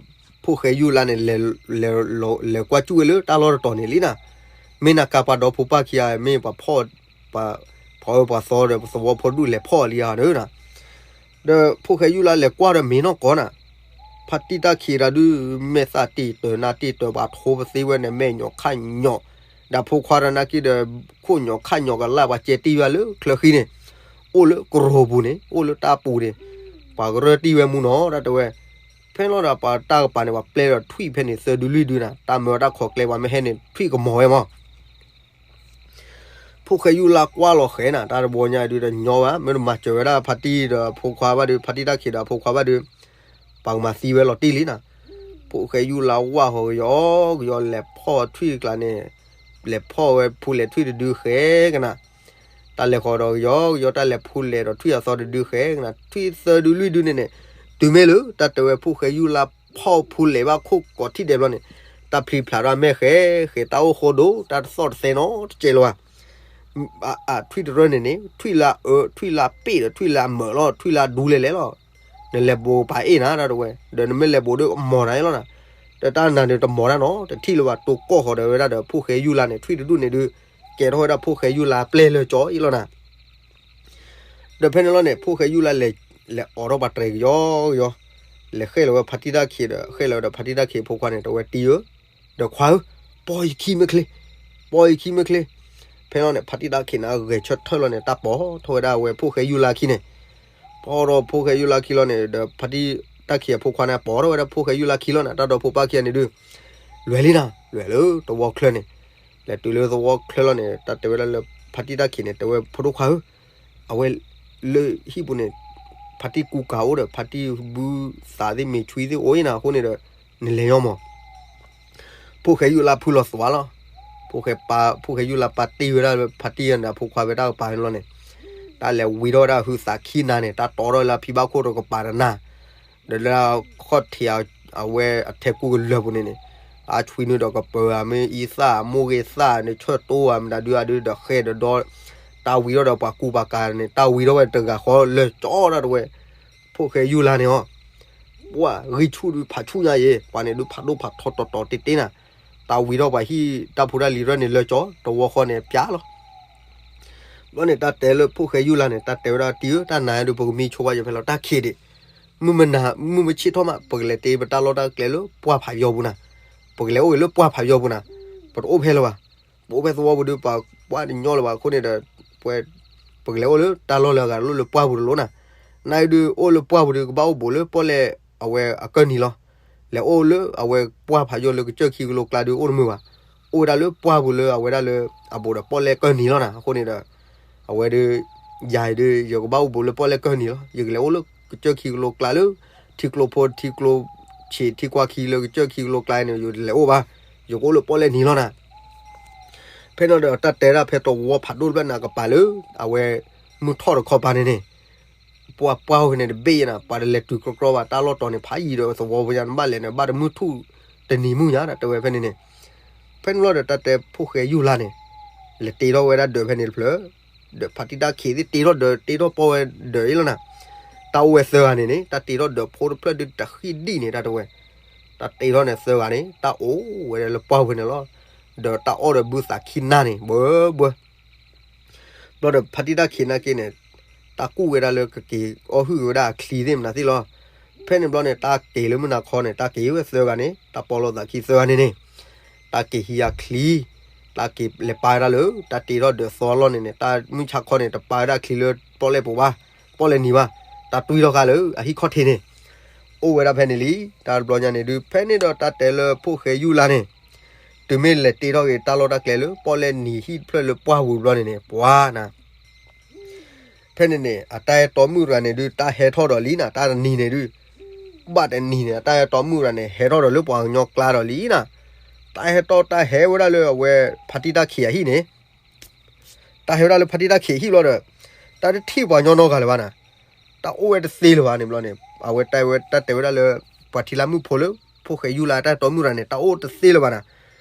ဖိၣ်ဃဲယူၢ်လါန့ၣ် လဲၤကွၢ်စူၣ်ဝဲလၢတၢ်လီၢ်တတီၤန့ၣ်လံနၤ. မ့ၢ်နၤကါပှၤဒီဖိပၢ်ခံဂၤ မ့ၢ်ပှၤဖီၣ် ပှၤအၢပှၤသီဒီးပသဝီဖိဒူၣ်လဲၤဖီၣ်လံဧါန့ၣ်နၤ. ဒီးဖိၣ်ဃဲယူၢ်လါလဲၤကွၢ်ဒီးမ့ၢ်နီၢ်ကီၢ်နၤ ဖါတံၢ်တၢ်ခံးတၢ်ဒုး မဲာ်သၣ်တ့ၢ်တၢၤနၢ်တ့ၢ်တၢၤ ပှၤထိပသ့ဝဲန့ၣ် မဲာ်ညိးခၣ်ညိး ဒီးဖိခွါဒီးနာ်က့ဒီး ခိၣ်ညိးခၣ်ညိးကလၢ် ပှၤကဲတံၢ်ဝဲလၢချၢဃံန့ၣ် အိၣ်လၢကရိပူၤန့ၣ် အိၣ်လၢတၢ်ပူၤန့ၣ် ပှၤကရၢတံၢ်ဝဲမူနီၤ တၢ်တဲဝဲ. ဖဲလီၤဒီးပှၤတၢ်ကပၤန့ၣ် ပှၤပျဲဒီးထွံၣ်ဖဲန့ၣ် သၢဒုလွံၢ်ဒုနၤ တၢ်မၢတၢ်ခိးကျဲ ပှၤမ့ၢ်ဟဲန့ၣ် ထွံၣ်ကမီၤဝဲမး ဖိၣ်ဃဲယူၢ်လါကွၢ်လီၤဃဲၤနၤ တၢ်တဘျီညါဒုးတညီဘၣ် မ့ၢ်တမၤစၢၤဝဲဒၣ်ဖါတံၢ်ဒီးဖိခွါဘၣ်ဒုး ဖါတံၢ်တၢ်ခံးဒီးဖိခွါဘၣ်ဒုး ပှၤကမၤသံဝဲလီၤတံၢ်လံနၤ. ဖိၣ်ဃဲယူၢ်လါဝၢ်ဃီကယီကယီ လဲၤဖီၣ်ထွံၣ်ကျါန့ၣ် လဲၤဖီၣ်ဝဲဖူလဲၤထွံၣ်တဒုဃဲၤကနၤ တၢ်လဲၤဃီဒီးကယီကယီ တၢ်လဲၤဖူလဲၤဒီးထွံၣ်အသီတဒုဃဲၤကနၤ ထွံၣ်သၢဒုလွံၢ်ဒုန့ၣ်န့ၣ် တုၤမ့ၢ်လၢတၢ်တဲဝဲဖိၣ်ဃဲယူၢ်လါဖီၣ်ဖူလဲၤဘၣ်ခိၣ်ကိးထံၣ်ဒဲးဘျီန့ၣ် တၢ်ဖျံးဖျါထီၣ်မဲာ်ဃဲၤဃဲၤ တၢ်အိၣ်ဃိဒိၣ် တၢ်တသီၣ်တသဲနီတစဲးလၢၤဘၣ်. အထွံၣ်တရၢန့ၣ်န့ၣ် ထွံၣ်လၢအအၢ ထွံၣ်လၢအပ့ၢ်ဒီးထွံၣ်လၢအမၢးလီၤ ထွံၣ်လၢအဒူလဲၤလဲၤလီၤ. နလဲၤဘိးပာ်အ့ၣ်နၤ တၢ်တဲဝဲ ဒီးနမ့ၢ်လဲၤဘိးဒီးမီၤနၤလီၤနၤ. ဒီးတၢ်နၤန့ၣ်တမီၤတၢ်နီတထံၣ်လၢၤဘၣ် တိၢ်ကီၢ်ဃီၤဒီးဝဲဒၣ်ဒီးဖိၣ်ဃဲယူၢ်လါန့ၣ် ထွံၣ်တဒူၣ်န့ၣ်ဒုး ကဲထီၣ်ဝဲဒၣ်ဖိၣ်ဃဲယူၢ်လါပျဲၢ်လၢာ်ကၠီအံၤလီၤနၤ. ဒီးဖဲန့ၣ်လီၤန့ၣ် ဖိၣ်ဃဲယူၢ်လါလဲၤ လဲၤအိးထီၣ်ပှၤတြဲၤကယီကယီ လဲၤဃဲလီၤဝဲဖါတံၢ်တၢ်ခံးဒီး ဃဲလီၤဝဲဒီးဖါတံၢ်တၢ်ခံးဖိခွါန့ၣ် တဲဝဲတံၢ်ဧၢ ဒီးခွါဧၢ, ပီၢ်ယခံမ့ၢ်ချ့, ပီၢ်ယခံမ့ၢ်ချ့. ဖဲန့ၣ်လီၤန့ၣ် ဖါတံၢ်တၢ်ခံးန့ၣ် အဂဲၤဆၢထၢၣ်လီၤန့ၣ် တၢ်ပိာ်ထီၣ်ဝဲဒၣ်ဝဲဖိၣ်ဃဲယူၢ်လါခံန့ၣ်, ပိာ်ထီၣ်ဖိၣ်ဃဲယူၢ်လါခံလီၤန့ၣ် ဒီးဖါတံၢ်တၢ်ခံးအဖိခွါန့ၣ် ပိာ်ထီၣ်ဝဲဒၣ်ဖိၣ်ဃဲယူၢ်လါခံလီၤန့ၣ် တၢ်ဒီဖိပၢ်ခံဂၤန့ၣ်ဒုး လဲၤလံနၤ လဲၤလၢသဝီချၢန့ၣ်, လဲၤတုၤလၢသဝီချၢလီၤန့ၣ် တၢ်တဲဝဲဒၣ်လၢ ဖါတံၢ်တၢ်ခံးန့ၣ် တဲဝဲဖိဒိၣ်ခွါဧၢ, အဝဲ လၢဟံၣ်ပူၤန့ၣ် ဖါတံၢ်ကူကၤအိၣ်ဒီး ဖါတံၢ်ဘုသးသ့ၣ်မ့ၤဆွံသ့ၣ်အိၣ်အံၤနၤအဃိန့ၣ်ဒီး နလဲၤညီမး. ဖိၣ်ဃဲယူၢ်လါဖုလီၤသွးလီၤ. ဖိၣ်ဃဲပာ် ဖိၣ်ဃဲယူၢ်လါပာ်တ့ၢ်ဝဲဒၣ်ဖါတံၢ်ဒီးဖိခွါဝဲတၢ်ကပၤန့ၣ်လီၤန့ၣ်, တၢ်လဲၤဝံထီၣ်ဝဲဒၣ်ဟုသးခံနၤန့ၣ် တၢ်တီထီၣ်လၢအဖံဘၣ်ခိၣ်ဒီးကပၤတနၤ, ဒီးလၢခီၣ်ထံးအဝဲအထဲကူကလၢၤပူၤန့ၣ်န့ၣ်, အါဆွံနုာ်ဒီးကပၤဧါ မ့ၢ်အံသၣ်မိၢ်ဂ့ၤသၣ်န့ၣ် ဆၢၣ်တိဧါ မတၤဒုးအဒုးဒီးဃဲဒီးဒီ တၢ်ဝံထီၣ်ဒီးပှၤကူပှၤကၤန့ၣ် တၢ်ဝံထီၣ်ဝဲတဂၤဃီလၢာ်ကၠီဒၣ်တဝဲ. ဖိၣ်ဃဲယူၢ်လါန့ၣ်အီၤ ပှၢ်ဂံၢ်ဆူၣ်ဒုးဖးဆူၣ်ညါအံၤ ပှၤန့ၣ်ဒုးဖးဒိၣ်ဖးထီတီတီတ့တ့နၤ, တၢ်ဝံထီၣ်ပှၤဟံၣ်တၢ်ဖိတၢ်လံၤရၢၢ်န့ၣ်လၢာ်ကၠီ တဝီဃီန့ၣ်ပၠးလီၤ. ဘျီန့ၣ်တၢ်တဲလၢဖိၣ်ဃဲယူၢ်လါန့ၣ် တၢ်တဲဝဲဒၣ်တံၢ်ဧၢ တၢ်နၤဒုး ပကမံဆိဘၣ်ယဲဖဲလီၤ တၢ်ခံးဒံး, မုၢ်မဆ့ၣ်ထီၣ်မး ပကလဲၤတ့ပတၢ်လီၢ်တၢ်ကျဲလၢပှၢ်ဖးယီၤပူၤနၤ, ပကလဲၤအိၣ်ဂ့ၤလၢပှၢ်ဖးယီၤပူၤနၤ, ပတအိၣ်ဖဲလၢၤဘၣ်, ပအိၣ်ဖဲသဝီပူၤဒုး ပှၤကွၢ်တညီလၢၤဘၣ်အဃိန့ၣ်ဒီး ပှဲၤ ပကလဲၤအိၣ်လၢတၢ်လီၢ်လၢအဂၤတလီၢ်လၢပှၢ်ပူၤတလီၢ်နၤ, နဒုးအိၣ်လၢပှၢ်ပူၤဒုး ကဘၣ်အိၣ်ဘူးလၢပီၣ်လဲၣ် အဝဲအကၢၢ်နံၤလီၤ. လဲၤအိၣ်လၢအဝဲပှၢ်ဖးယိၣ်လၢကစၢၢ်ခံကလိကျါဒုးအိၣ်တမုာ်ဘၣ်. အိၣ်ဝဲဒၣ်လၢပှၢ်ပူၤလၢအဝဲဒၣ်လၢ အဘူးဒီးပီၣ်လဲၣ်ကၢၢ်နံၤလီၤနၤ. အဃိန့ၣ်ဒီး အဝဲဒုး ယၤအံၤဒုး ယကဘၣ်အိၣ်ဘူးလၢပီၣ်လဲၣ်ကၢၢ်နံၤလီၤ. ယကလဲၤအိၣ်လၢကစၢၢ်ခံကလိကျါလၢ ထံကျိဖိထံကျိဆံးထံကွၢ်ခံလၢကစၢၢ်ခံကလိကျါန့ၣ် ယလဲၤအိၣ်ဘၣ်. ယကအိၣ်လၢပီၣ်လဲၣ်နံၤလီၤနၤ. ဖဲန့ၣ်ဒီးတၢ်တဲဒၣ်ဖဲတဝီဖးဒိၣ်တဖျၢၣ်န့ၣ် ကပၤလၢ အဝဲ မုၢ်ထီၣ်တခီပၤန့ၣ်န့ၣ် ပှၢ်ပှၢ်ဝဲန့ၣ်တဘ့ၣ်ယဲနၤ ပှၤတလဲၤတုၤကြီကြီဘၣ် တၢ်လီၢ်တီၤန့ၣ်ဖးယံၤဒီးသဝီဖိညါ နဘၣ်လဲၤန့ၣ် ဘၣ်တမုၢ်ထူၣ်တနံၤမုၢ်ညါ တၢ်တဲဝဲဖဲန့ၣ်န့ၣ်. ဖဲန့ၣ်လီၤဒီးတၢ်တဲဖိၣ်ဃဲယူၢ်လါန့ၣ် လဲၤတ့ထီၣ်ဝဲဒၣ်ဒၢးဖဲန့ၣ်တဖျၢၣ် ဒီးဖါတံၢ်တၢ်ခံးသ့ၣ်တ့ထီၣ်ဒၢး တ့ထီၣ်ပီၢ်ဝဲဒၢးအံၤလီၤနၤ. တၢ်အိၣ်ဝဲသၢဂၤန့ၣ်န့ၣ် တၢ်တ့ထီၣ်ဒၢးဖိတဖျၢၣ်ဒုးတၢ်ဃံၣ်ဒံၣ်န့ၣ် တၢ်တဲဝဲ တၢ်တ့ထီၣ်န့ၣ်သၢဂၤန့ၣ် တၢ်အိၣ်ဝဲဒၣ်လၢပှၢ်ဝဲန့ၣ်လီၤ. ဒီးတၢ်အီၣ်ဒီးဘုသးခံနၢ်န့ၣ် ဘှၢဘှၢ ဘျီဒီးဖါတံၢ်တၢ်ခံးနာ်က့န့ၣ် တၢ်ကူၣ်ဝဲဒၣ်လၢကက့ၤအီၣ်ဟုၣ်က့ၤဝဲဒၣ်အချံသ့ၣ်မနုၤသ့ၣ်လီၤ. ဖဲန့ၣ်ဘျီန့ၣ် တၢ်က့ၤလၢမုၢ်နၤခီန့ၣ် တၢ်က့ၤဝဲသၢဂၤန့ၣ် တၢ်ပီလီသးခံသၢဂၤန့ၣ်န့ၣ် တၢ်က့ၤဟံးအချံ တၢ်က့ၤလဲၤပာ်ဝဲဒၣ်လၢ တၢ်တ့ထီၣ်ဒၢးသီအလီၢ်န့ၣ်န့ၣ် တၢ်မုၢ်ဆါခီန့ၣ် တပာ်ဝဲဒၣ်ချံလၢပီၣ်လဲၣ်ပူၤဘၣ်, ပီၣ်လဲၣ်နံၤဘၣ်, တၢ်တွံၢ်ထီၣ်ဃာ်လၢအဟံၣ်ခီၣ်ထံးန့ၣ် အိၣ်ဝဲဒၣ်ဖဲန့ၣ်လံ. တၢ်တဘျီညါန့ၣ်ဒုး ဖဲန့ၣ်ဒီးတၢ်တဲလၢဖိၣ်ဃဲယူၢ်လါန့ၣ် တုၤမ့ၢ်လဲၤတ့ထီၣ်က့ၤတၢ်လီၢ်တၢ်ကျဲလၢပီၣ်လဲၣ်နံၤဟံၣ်တဖျၢၣ်လၢပှၢ်ပူၤတဘျီန့ၣ်န့ၣ် ပှၤနၤ ဖဲန့ၣ်န့ၣ် အတၢ်အဲၣ်တီမုၣ်တဂၤန့ၣ်ဒုး တၢ်ဟဲထီၣ်ဒီးလံနၤ တၢ်တနံၤန့ၣ်ဒုး ဘၣ်တနံၤန့ၣ် အတၢ်အဲၣ်တီမုၣ်တဂၤန့ၣ် ဟဲထီၣ်ဒီးလၢပှၤကညီကျါဒီးလံနၤ. တၢ်ဟဲထီၣ်တၢ်ဟဲဝဲဒၣ်လၢအဝဲ ဖါတံၢ်တၢ်ခံးအဟံၣ်န့ၣ် တၢ်ဟဲဝဲဒၣ်လၢဖါတံၢ်တၢ်ခံးအဟံၣ်ဘျီဒီး တၢ်တထံၣ်ပှၤကညီနီတဂၤလၢၤဘၣ်နၤ. တၢ်အိၣ်ဝဲတသ့လၢၤဘၣ်န့ၣ်ဘျီန့ၣ် အဝဲတၢ်ဝဲတၢ်တဲဝဲဒၣ်လၢ ပှၤထံလါမုၣ်ဖိလၢ ဖိၣ်ဃဲယူၢ်လါတၢ်အဲၣ်တီမုၣ်တဂၤန့ၣ် တၢ်အိၣ်တသ့လၢၤဘၣ်နၤ.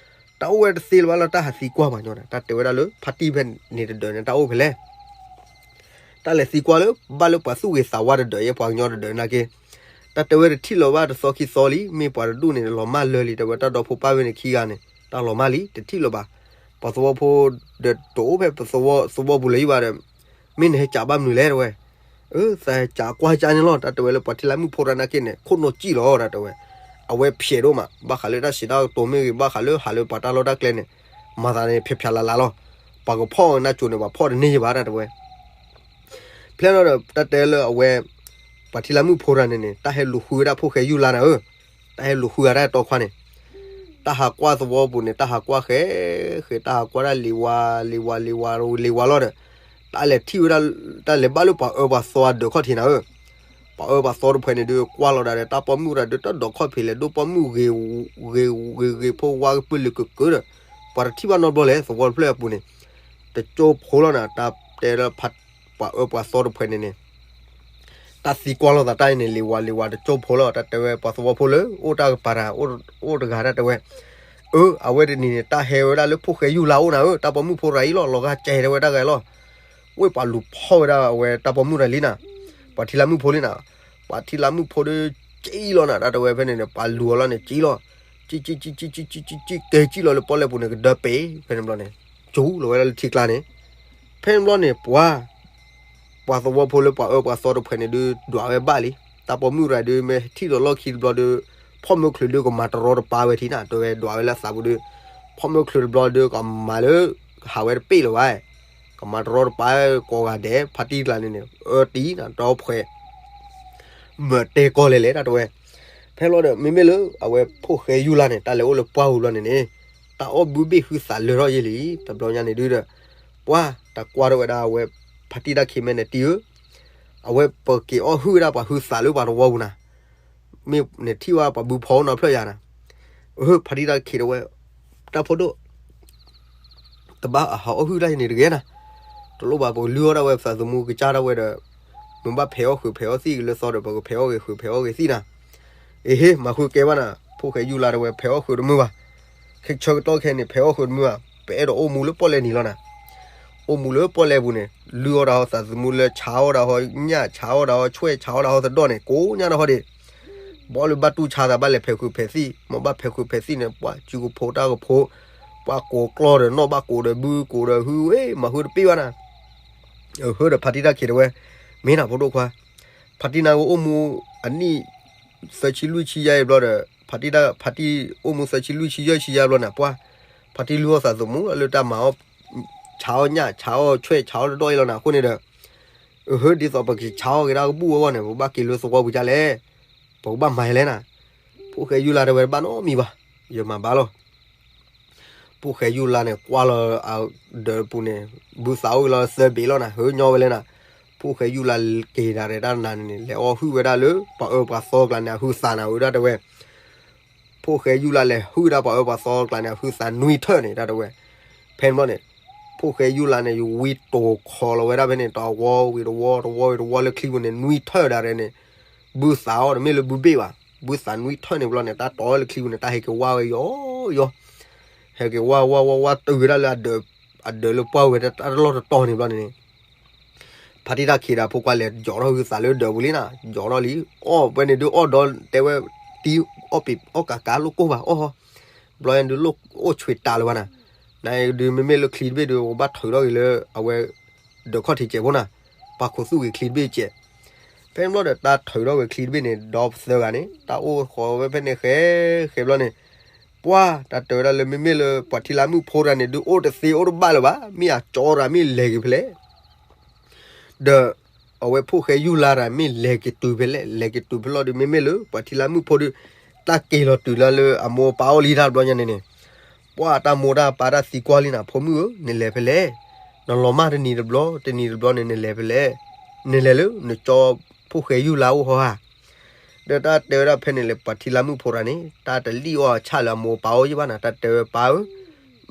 တၢ်အိၣ်ဝဲတသ့လၢၤဘၣ်လီၤ တၢ်ဟးသံကွၢ်ပှၤကညီန့ၣ် တၢ်တဲဝဲဒၣ်လၢ ဖါတံၢ်ဖဲန့ၣ်တဒၢးန့ၣ် တၢ်အိၣ်ဖဲလဲၣ် တၢ်လဲၤသံကွၢ်လၢ ဘၣ်လၢပှၤသူၣ်ဂ့ၤသးဝါတဒၢး ယဲပှၤကညီတဒၢးနာ်က့ တၢ်တဲဝဲတထံၣ်လၢၤဘၣ်တသီခံသီလံ မ့ၢ်ပှၤတဒူၣ်န့ၣ် လီၤမၢ်လၢာ်လံ တဲဝဲတၢ်ဒီဖိပၢ်ဝဲန့ၣ်ခံဂၤန့ၣ် တၢ်လီၤမၢ်လံ တထံၣ်လၢၤဘၣ်. ပှၤသဝီဖိဒီးတအိၣ်ဖဲပသဝီပူၤလၢၤဘၣ်ဒီး မ့ၢ်နဟဲကးဘၣ်မနုၤလဲၣ်တဲဝဲ အၢ သးဟဲကးကွၢ်ကၢ်န့ၣ်လီၤ တၢ်တဲဝဲလၢပှၤထံလါမုၣ်ဖိတဂၤနာ်က့န့ၣ် ခိၣ်နူာ်စံၣ်လီၤ တၢ်တဲဝဲ အဝဲဖျဲးဒိၣ်မး ဘၣ်ဃးလၢတၢ်စံးတၢ်ကတိၤမ့ၢ်ဂ့ၤ ဘၣ်ဃးလၢဟးလၢပှၤတၢ်လီၢ်တၢ်ကျဲန့ၣ် မၤသးန့ၣ် ဖျဲးဖျါလၢ်လၢ်လီၤ. ပှၤကဖီၣ်နၢ်ကၠိန့ၣ် ပှၤဖီၣ်တန့ၢ်ယဘၣ် တၢ်တဲဝဲ ဖဲလီၤဒီး တၢ်တဲလၢအဝဲ ပှၤထံလါမုၣ်ဖိတဂၤန့ၣ်န့ၣ် တၢ်ဟဲလူၤဃုဝဲဒၣ်ဖိၣ်ဃဲယူၢ်လါန့ၣ်ဧၢ, တၢ်ဟဲလူၤဃုဝဲဒၣ်တီခွါန့ၣ်, တၢ်ဟးကွၢ်သဝီပူၤန့ၣ် တၢ်ဟးကွၢ်ဃဲ ဃဲ တၢ်ဟးကွၢ်ဒၣ်လံၤဝါ လံၤဝါ လံၤဝါ လံၤဝါလီၤဒီး တၢ်လဲၤထံၣ်ဝဲဒၣ် တၢ်လဲၤဘၣ်လၢပှၤအၢပှၤသီအဒၢးခီၣ်ထံးနၤဧၢ, ပှၤအၢပှၤသီတဖုန့ၣ်ဒုး ကွၢ်လီၤဒၣ်ဒီး တၢ်ပိာ်မုၣ်တဂၤဒုး တၢ်ဒိးခီၣ်ဖံးလဲၤဒိၣ်ပိာ်မုၣ်ဂ့ၤ ဂ့ၤ ဂ့ၤ ဂ့ၤ ဖိဝါကပၢၢ်လၢကကၢဒီး ပှၤတထံၣ်ဘၣ်နီတဘျီလဲၣ် သဝီတဖျၢၣ်အပူၤန့ၣ်, တကၠိဖိလီၤနၤ တၢ်တဲလၢ ပှၤအၢပှၤသီတဖုန့ၣ်န့ၣ် တၢ်သံကွၢ်လိာ်သးတၢ်အံၤန့ၣ် လံၤဝါ လံၤဝါ တကၠိဖိလီၤ တၢ်တဲဝဲ ပှၤသဝီဖိလၢ အိၣ်တၢ်ကပၤတၢ် အိၣ်တဂၤတၢ်တဲဝဲ, အၢ အဝဲတနံၤန့ၣ် တၢ်ဟဲဝဲဒၣ်လၢဖိၣ်ဃဲယူၢ်လါအိၣ်နၤဧၢ, တၢ်ပိာ်မုၣ်ဖိတဂၤအံၤလီၤ လီၤဂာ်ကဲတဲဝဲတၢ်ဂၤလီၤ, ဝဲပှၤလူၤဖီၣ်ဝဲဒၣ်အဝဲတၢ်ပိာ်မုၣ်တဂၤလံနၤ, ပှၤထံလါမုၣ်ဖိလံနၤ, ပှၤထံလါမုၣ်ဖိဒီး ကံလီၤနၤ တၢ်တဲဝဲဖဲန့ၣ်န့ၣ် ပှၤလူၤအီၤလီၤန့ၣ် ကံလီၤ, ကံ ကံ ကံ ကံ ကံ ကံ ကံ ကံကံလီၤလၢပီၣ်လဲၣ်ပူၤန့ၣ် ကဒၢပ့ၤ ဖဲန့ၣ်ဘျီန့ၣ် ကၠူလီၤဝဲဒၣ်လၢထံကျါန့ၣ်, ဖဲန့ၣ်ဘျီန့ၣ် ပှၤ ပှၤသဝီဖိလၢပှၤအၢပှၤသီတဖုန့ၣ်ဒုး ဒွးဝဲဘၣ်လံ, တၢ်ပိာ်မုၣ်တဂၤဒုး မ့ၢ်ထံၣ်ဒီးလီၢ်ခံတဘျီဒီး ဖီၣ်မၢချုးဒုးကမၤတရီတပါဝဲထံနၤ တဲဝဲဒွးဝဲလၢအသးပူၤဒီး ဖီၣ်မၢချုးတဘျီဒီးကမၤလၢ ဟးဝဲတပ့ၢ်လၢၤဘၣ်, ကမၤတရီတပါကိးဂၤဒဲး ဖါတံၢ်တကျါန့ၣ်န့ၣ် အၢတံၤနၤ ဒီဖှဲး မၢတဲကီၢ်လဲၣ်လဲၣ် တၢ်တဲဝဲ, ဖဲလီၤဒီး မ့မ့ၢ်လၢအဝဲဖိၣ်ဃဲယူၢ်လါန့ၣ် တၢ်လဲၤအိၣ်လၢပှၢ်ပူၤဘျီန့ၣ်န့ၣ် တၢ်အီၣ်ဘုဘ့ၣ်ဟုသးလၢထီၣ်ယဲၢ်လံ, တဘျီညါန့ၣ်ဒုးဒီး ပှၤတၢ်ကွၢ်ထီၣ်ဝဲဒၣ်အဝဲ ဖါတံၢ်တၢ်ခံးမဲန့ၣ် တံၤဧၢ, အဝဲပက့ၤအီၣ်ဟုၣ်ဝဲဒၣ်ပှၤဟုသးလၢပှၤသဝီပူၤနၤ, မ့ၢ်နထံၣ်ဝဲပှၤဘုဖီနီတဖျၢၣ်ယၤနၤ, အၢ ဖါတံၢ်တၢ်ခံးတဲဝဲ တၢ်ဖိဒိၣ် တဘၣ်အဟးအီၣ်ဟုၣ်တၢ်ယန့ၣ်တဂ့ၤနၤ, တလိၣ်ဘၣ် ပကလုၢ်အီၣ်ဒၣ်ဝဲသးသမူကစၢ်ဒၣ်ဝဲဒီး မ့ၢ်ဘၣ်ဖဲးအီၣ်ဃုာ်ဖဲးအီၣ်သံၣ်ကလၢသီဒီး ပကဖဲးအီၣ်ဂ့ၤဃုာ်ဖဲးအီၣ်ဂ့ၤသံၣ်နၤ, အ့ဟ့ မၤဃုာ်ကဲဘၣ်နၤ, ဖိၣ်ဃဲယူၢ်လါတဲဝဲ ဖဲးအီၣ်ဃုာ်တမုာ်ဘၣ်, ခဲဆၢကတီၢ်ခဲအံၤန့ၣ် ဖဲးအီၣ်ဃုာ်တမုာ်ဘၣ်, ပအဲၣ်ဒိးအိၣ်မူလၢပီၣ်လဲၣ်နံၤလီၤနၤ, အိၣ်မူလၢပီၣ်လဲၣ်ပူၤန့ၣ် လုၢ်အီၣ်တၢ်ဟီသးသမူလၢ ဆးအီၣ်တၢ်ဟီညၣ် ဆးအီၣ်တၢ်ဟီဆွဲၣ် ဆးအီၣ်တၢ်ဟီသဒီၣ်န့ၣ် ကိးညါတၢ်ဟီဒ့ၣ် ဘၣ်လၢဘၣ်တူၢ်ဆါသး ဘၣ်လဲၤဖဲးဃုာ်ဖဲးသံၣ်, မ့ၢ်ဘၣ်ဖဲးဃုာ်ဖဲးသံၣ်န့ၣ် ပှၤစုကဖိတၢ်ကဖိ, ပှၤကိးကျီၢ်ဒီးနီၢ် ဘၣ်ကိးဒီးဘု ကိးဒီးဟု ဝဲ မၤဃုာ်တပ့ၢ်ဘၣ်နၤ, အဟၢဒီးဖါတံၢ်တၢ်ခံးတဲဝဲ, မ့ၢ်နၤဖိဒိၣ်ခွါ, ဖါတံၢ်နၤကအိၣ်မူအနံၣ် သၢဆံလွံၢ်ဆံယါအံၤဘျီဒီး ဖါတံၢ်တၢ် ဖါတံၢ်အိၣ်မူသၢဆံလွံၢ်ဆံယဲၢ်ဆံယါဘျီန့ၣ် ပှၤ ဖါတံၢ်လုၢ်အီၣ်သးသမူလၢတၢ်မၤအီၣ် ဆးအီၣ်ညၣ် ဆးအီၣ်ဆွဲၣ် ဆးအီၣ်တဒီၣ်အံၤလီၤနၤ အဃိန့ၣ်ဒီး အဟၢ ဒ်သိးပကဆးအီၣ်က့ၤတၢ်ကဘူၣ်အဂီၢ်န့ၣ် ပဘၣ်က့ၤလၢသဝီပူၤဒ်လဲၣ်, ပကဘၣ်မၤယလဲၣ်နၤ, ဖိၣ်ဃဲယူၢ်လါတဲဝဲတဘၣ်နီတမံၤဘၣ်, ယမၤဘၣ်လီၤ. ဖိၣ်ဃဲယူၢ်လါန့ၣ် ကွၢ်လီၤအဒၢးပူၤန့ၣ် ဘုသးအိၣ်လီၤသၢဘ့ၣ်လီၤနၤ, ဟုညီဝဲလဲၣ်နၤ. ဖိၣ်ဃဲယူၢ်လါက့ၤဒၣ်ရဲၣ်တၢ်နၤန့ၣ်န့ၣ် လဲၤအီၣ်ဟုၣ်ဝဲဒၣ်လၢ ပှၤအၢပှၤသီကျါန့ၣ် အဟုသးနၤဝဲဒၣ်တဲဝဲ ဖိၣ်ဃဲယူၢ်လါလဲၤဟုၣ်ဒၣ်ပှၤအၢပှၤသီကျါန့ၣ် အဟုသးနွံထၢၣ်န့ၣ် တၢ်တဲဝဲ. ဖဲန့ၣ်ဘျီန့ၣ် ဖိၣ်ဃဲယူၢ်လါန့ၣ် ယဝံတိာ်ခီလီၤဝဲဒၣ်ဖဲန့ၣ် တဝီဝံၤတဝီ တဝီဝံၤတဝီလၢချံပူၤန့ၣ် နွံထၢၣ်ဒၣ်ရဲၣ်န့ၣ် ဘုသးအီၤတမ့ၢ်လၢဘုဘ့ၣ်ဘၣ်. ဘုသးနွံထၢၣ်န့ၣ်ဘျီန့ၣ် တၢ်တီလၢချံပူၤန့ၣ် တၢ်ဟဲက့ၤဝါဝဲယီၤယီၤ ဟဲက့ၤဝါဝါဝါဝါတုၤဝဲဒၣ်လၢအဒၢး အဒၢးလၢပှၢ်ဝဲတၢ်တလီၢ်တတီၤန့ၣ်ဘျီန့ၣ်န့ၣ် ဖါတံၢ်တၢ်ခံးဒီးဖိခွါလဲၤယီၤထီၣ်ဟုသးလၢဒၢးပူၤလံနၤ, ယီၤထီၣ်လံ, အီၣ်ဝဲန့ၣ်ဒုးအီၣ်ဒီးတဲဝဲ တံအီၣ်ပ့ၤအီၣ်ကးကးလိၣ်ကိၢ်ဘၣ်အီၣ်ဟီ, ဘျီဒုးလိၣ်အိၣ်ဆှံတးလၢၤဘၣ်နၤ, နဒုးမ့မ့ၢ်လၢချံတဘ့ၣ်ဒုး ကဘၣ်ထုးထီၣ်က့ၤလၢအဝဲ ဒၢးခီၣ်ထံးစဲးဖိနၤ, ပာ်ခိးသူၣ်က့ၤချံတဘ့ၣ်စဲး. ဖဲန့ၣ်ဘျီဒီးတၢ်ထုးထီၣ်ဝဲချံတဘ့ၣ်န့ၣ် ဒီသၢဂၤန့ၣ် တၢ်အိၣ်ဃီၤဝဲဖဲန့ၣ်ဃဲ ဃဲဘျီန့ၣ် ပှၢ် တၢ်တဲဝဲဒၣ်လၢမ့မ့ၢ်လၢပှၤထံလၢမုၣ်ဖိတဂၤန့ၣ် ဒုးအိၣ်တသ့အိၣ်တဘၣ်လၢၤဘၣ်, မ့ၢ်အကၠီတဂၤမ့ၢ်လဲၤက့ၤဖဲလဲၣ် ဒီး အဝဲဖိၣ်ဃဲယူၢ်လါတဂၤမ့ၢ်လဲၤက့ၤတုၤဖဲလဲၣ်, လဲၤက့ၤတုၤဖဲလီၤဒုး မ့မ့ၢ်လၢပှၤထံလၢမုၣ်ဖိဒုး တၢ်က့ၤလီၤတုၤလၢလၢအမိၢ်အပၢ်အအိၣ်လံတၢ်တဘျီညါန့ၣ်န့ၣ်, ပှၢ်တၢ်မိၢ်တၢ်ပၢ်တၢ်သံကွၢ်လံနၤ, ဖိမုၣ်ဧၢ, နလဲၤဖဲလဲၣ်, နလီၤမၢ်တနံၤတဘျီ တနံၤတဘျီန့ၣ် နလဲၤဖဲလဲၣ်, နလဲၤလၢနကၠီဖိၣ်ဃဲယူၢ်လါအိၣ်ဟီဧါ ဒီးတၢ်တဲဝဲဒၣ်ဖဲန့ၣ်လၢပှၤထံလၢမုၣ်ဖိတဂၤန့ၣ် တၢ်တလံၣ်အီၣ်အဆၣ်လၢအမိၢ်အပၢ်အိၣ်ယံၣ်ဘၣ်နၤ, တၢ်တဲဝဲပၢ်ဧၢ,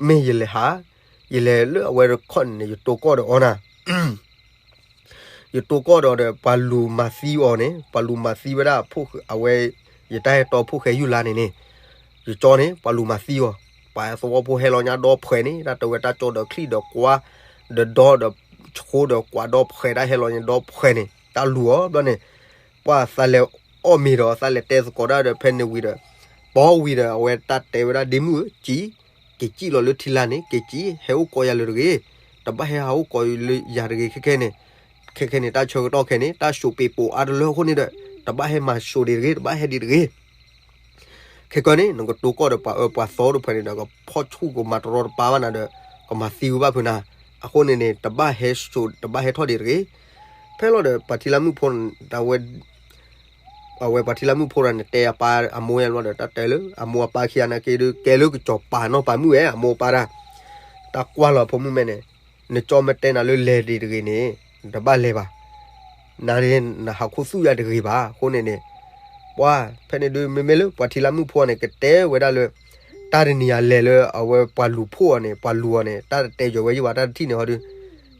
မ့ၢ်ယလဲၤဟး, ယလဲၤလၢအဝဲတခီန့ၣ်န့ၣ် ယတိၢ်ကီၢ်ဒီးအီၤနၤ, ယတိၢ်ကီၢ်ဒီးဒီး ပှၤလူၤမၤသံအီၤန့ၣ် ပှၤလူၤမၤသံဝဲဒၣ်ဖိၣ်ဃဲ အဝဲ ယတၢ်ဟဲတီဖိၣ်ဃဲယူၢ်လါန့ၣ်န့ၣ်, ယကၠီန့ၣ် ပှၤလူၤမၤသံအီၤ, ပှၤသဝီဖိဟဲလီၤညါဒီဖှဲးန့ၣ် တၢ်တဲဝဲတၢ်ကၠီဒီးချံၣ်ဒီးကွါ ဒီးဒီဒီးဆိဒီးကွးဒီဖှဲး တၢ်ဟဲလီၤညါဒီဖှဲးန့ၣ် တၢ်လူၤအီၤဘျီန့ၣ်, ပှၢ်သးလဲၤအီၣ်မ့ၤဒီး သးလဲၤတဲသကိးတၢ်ဒီး ဖဲန့ၣ်ဝံၤဒီး ပီဝံၤဒီး အဝဲတၢ်တဲဝဲဒၣ်ဒ့မုၣ်ဧၢ ကံ က့ၤကံၣ်လီၤလၢထံလါန့ၣ် က့ၤကံၣ် ဟဲအိၣ်ကိးယၤလၢတဂ့ၤ, တဘၣ်ဟဲဟးအိၣ်ကိးယၤတဂ့ၤခဲခဲန့ၣ်, ခဲခဲန့ၣ် တၢ်ဆၢကတီၢ်ခဲန့ၣ် တၢ်စိးပ့းပိးအါတလၢအဃိန့ၣ်ဒီး တဘၣ်ဟဲမၤစိးဒံးတဂ့ၤ, တဘၣ်ဟဲဒံးတဂ့ၤ ခဲကီန့ၣ် နကတိၢ်ကီၢ်ဒီးပှၤအၢပှၤသီတဖှဲးန့ၣ်ဒီး ကဖီၣ်ဆူၣ်ကမၤတရီတပါဘၣ်နၤဒီး ကမၤသံဝဲဘၣ်ဖုးနၤ, အဃိန့ၣ်န့ၣ် တဘၣ်ဟဲစိး တဘၣ်ဟဲထီၣ်ဒံးတဂ့ၤ. ဖဲလီၤဒီး ပှၤထံလၢမုၣ်ဖိ တၢ်ဝဲ အဝဲပှၤထံလၢမုၣ်ဖိတဂၤန့ၣ် တဲအပၢ်အမိၢ်ယါဘျီဒီး တၢ်တဲလၢအမိၢ်အပၢ်ခံဂၤနာ်က့ဒုး ကဲလၢကစီၤပၤနီၢ်ပၤမုၣ်ဝဲ အမိၢ်အပၢ်တၢ်, တၢ်ကွၢ်လီၤဖိမုၣ်မဲန့ၣ်, နကၠီမ့ၢ်တဲနၤလၢလဲၤဒံးတဂ့ၤန့ၣ်, နတဘၣ်လဲၤဘၣ် နန့ၣ် နဟးခူသူၣ်ယၤတဂ့ၤဘၣ် အဃိန့ၣ်န့ၣ်, ပှၢ် ဖဲန့ၣ်ဒုး မ့မ့ၢ်လၢပှၤထံလၢမုၣ်ဖိန့ၣ် ကတဲဝဲဒၣ်လၢ တၢ်တနံၤအံၤလဲၤလၢအဝဲပှၤလူၤဖှိၣ်အီၤန့ၣ် ပှၤလူၤအီၤန့ၣ် တၢ်တတဲယွၤဝဲယဘၣ် တၢ်တထံၣ်န့ၣ်ဟီဒုး,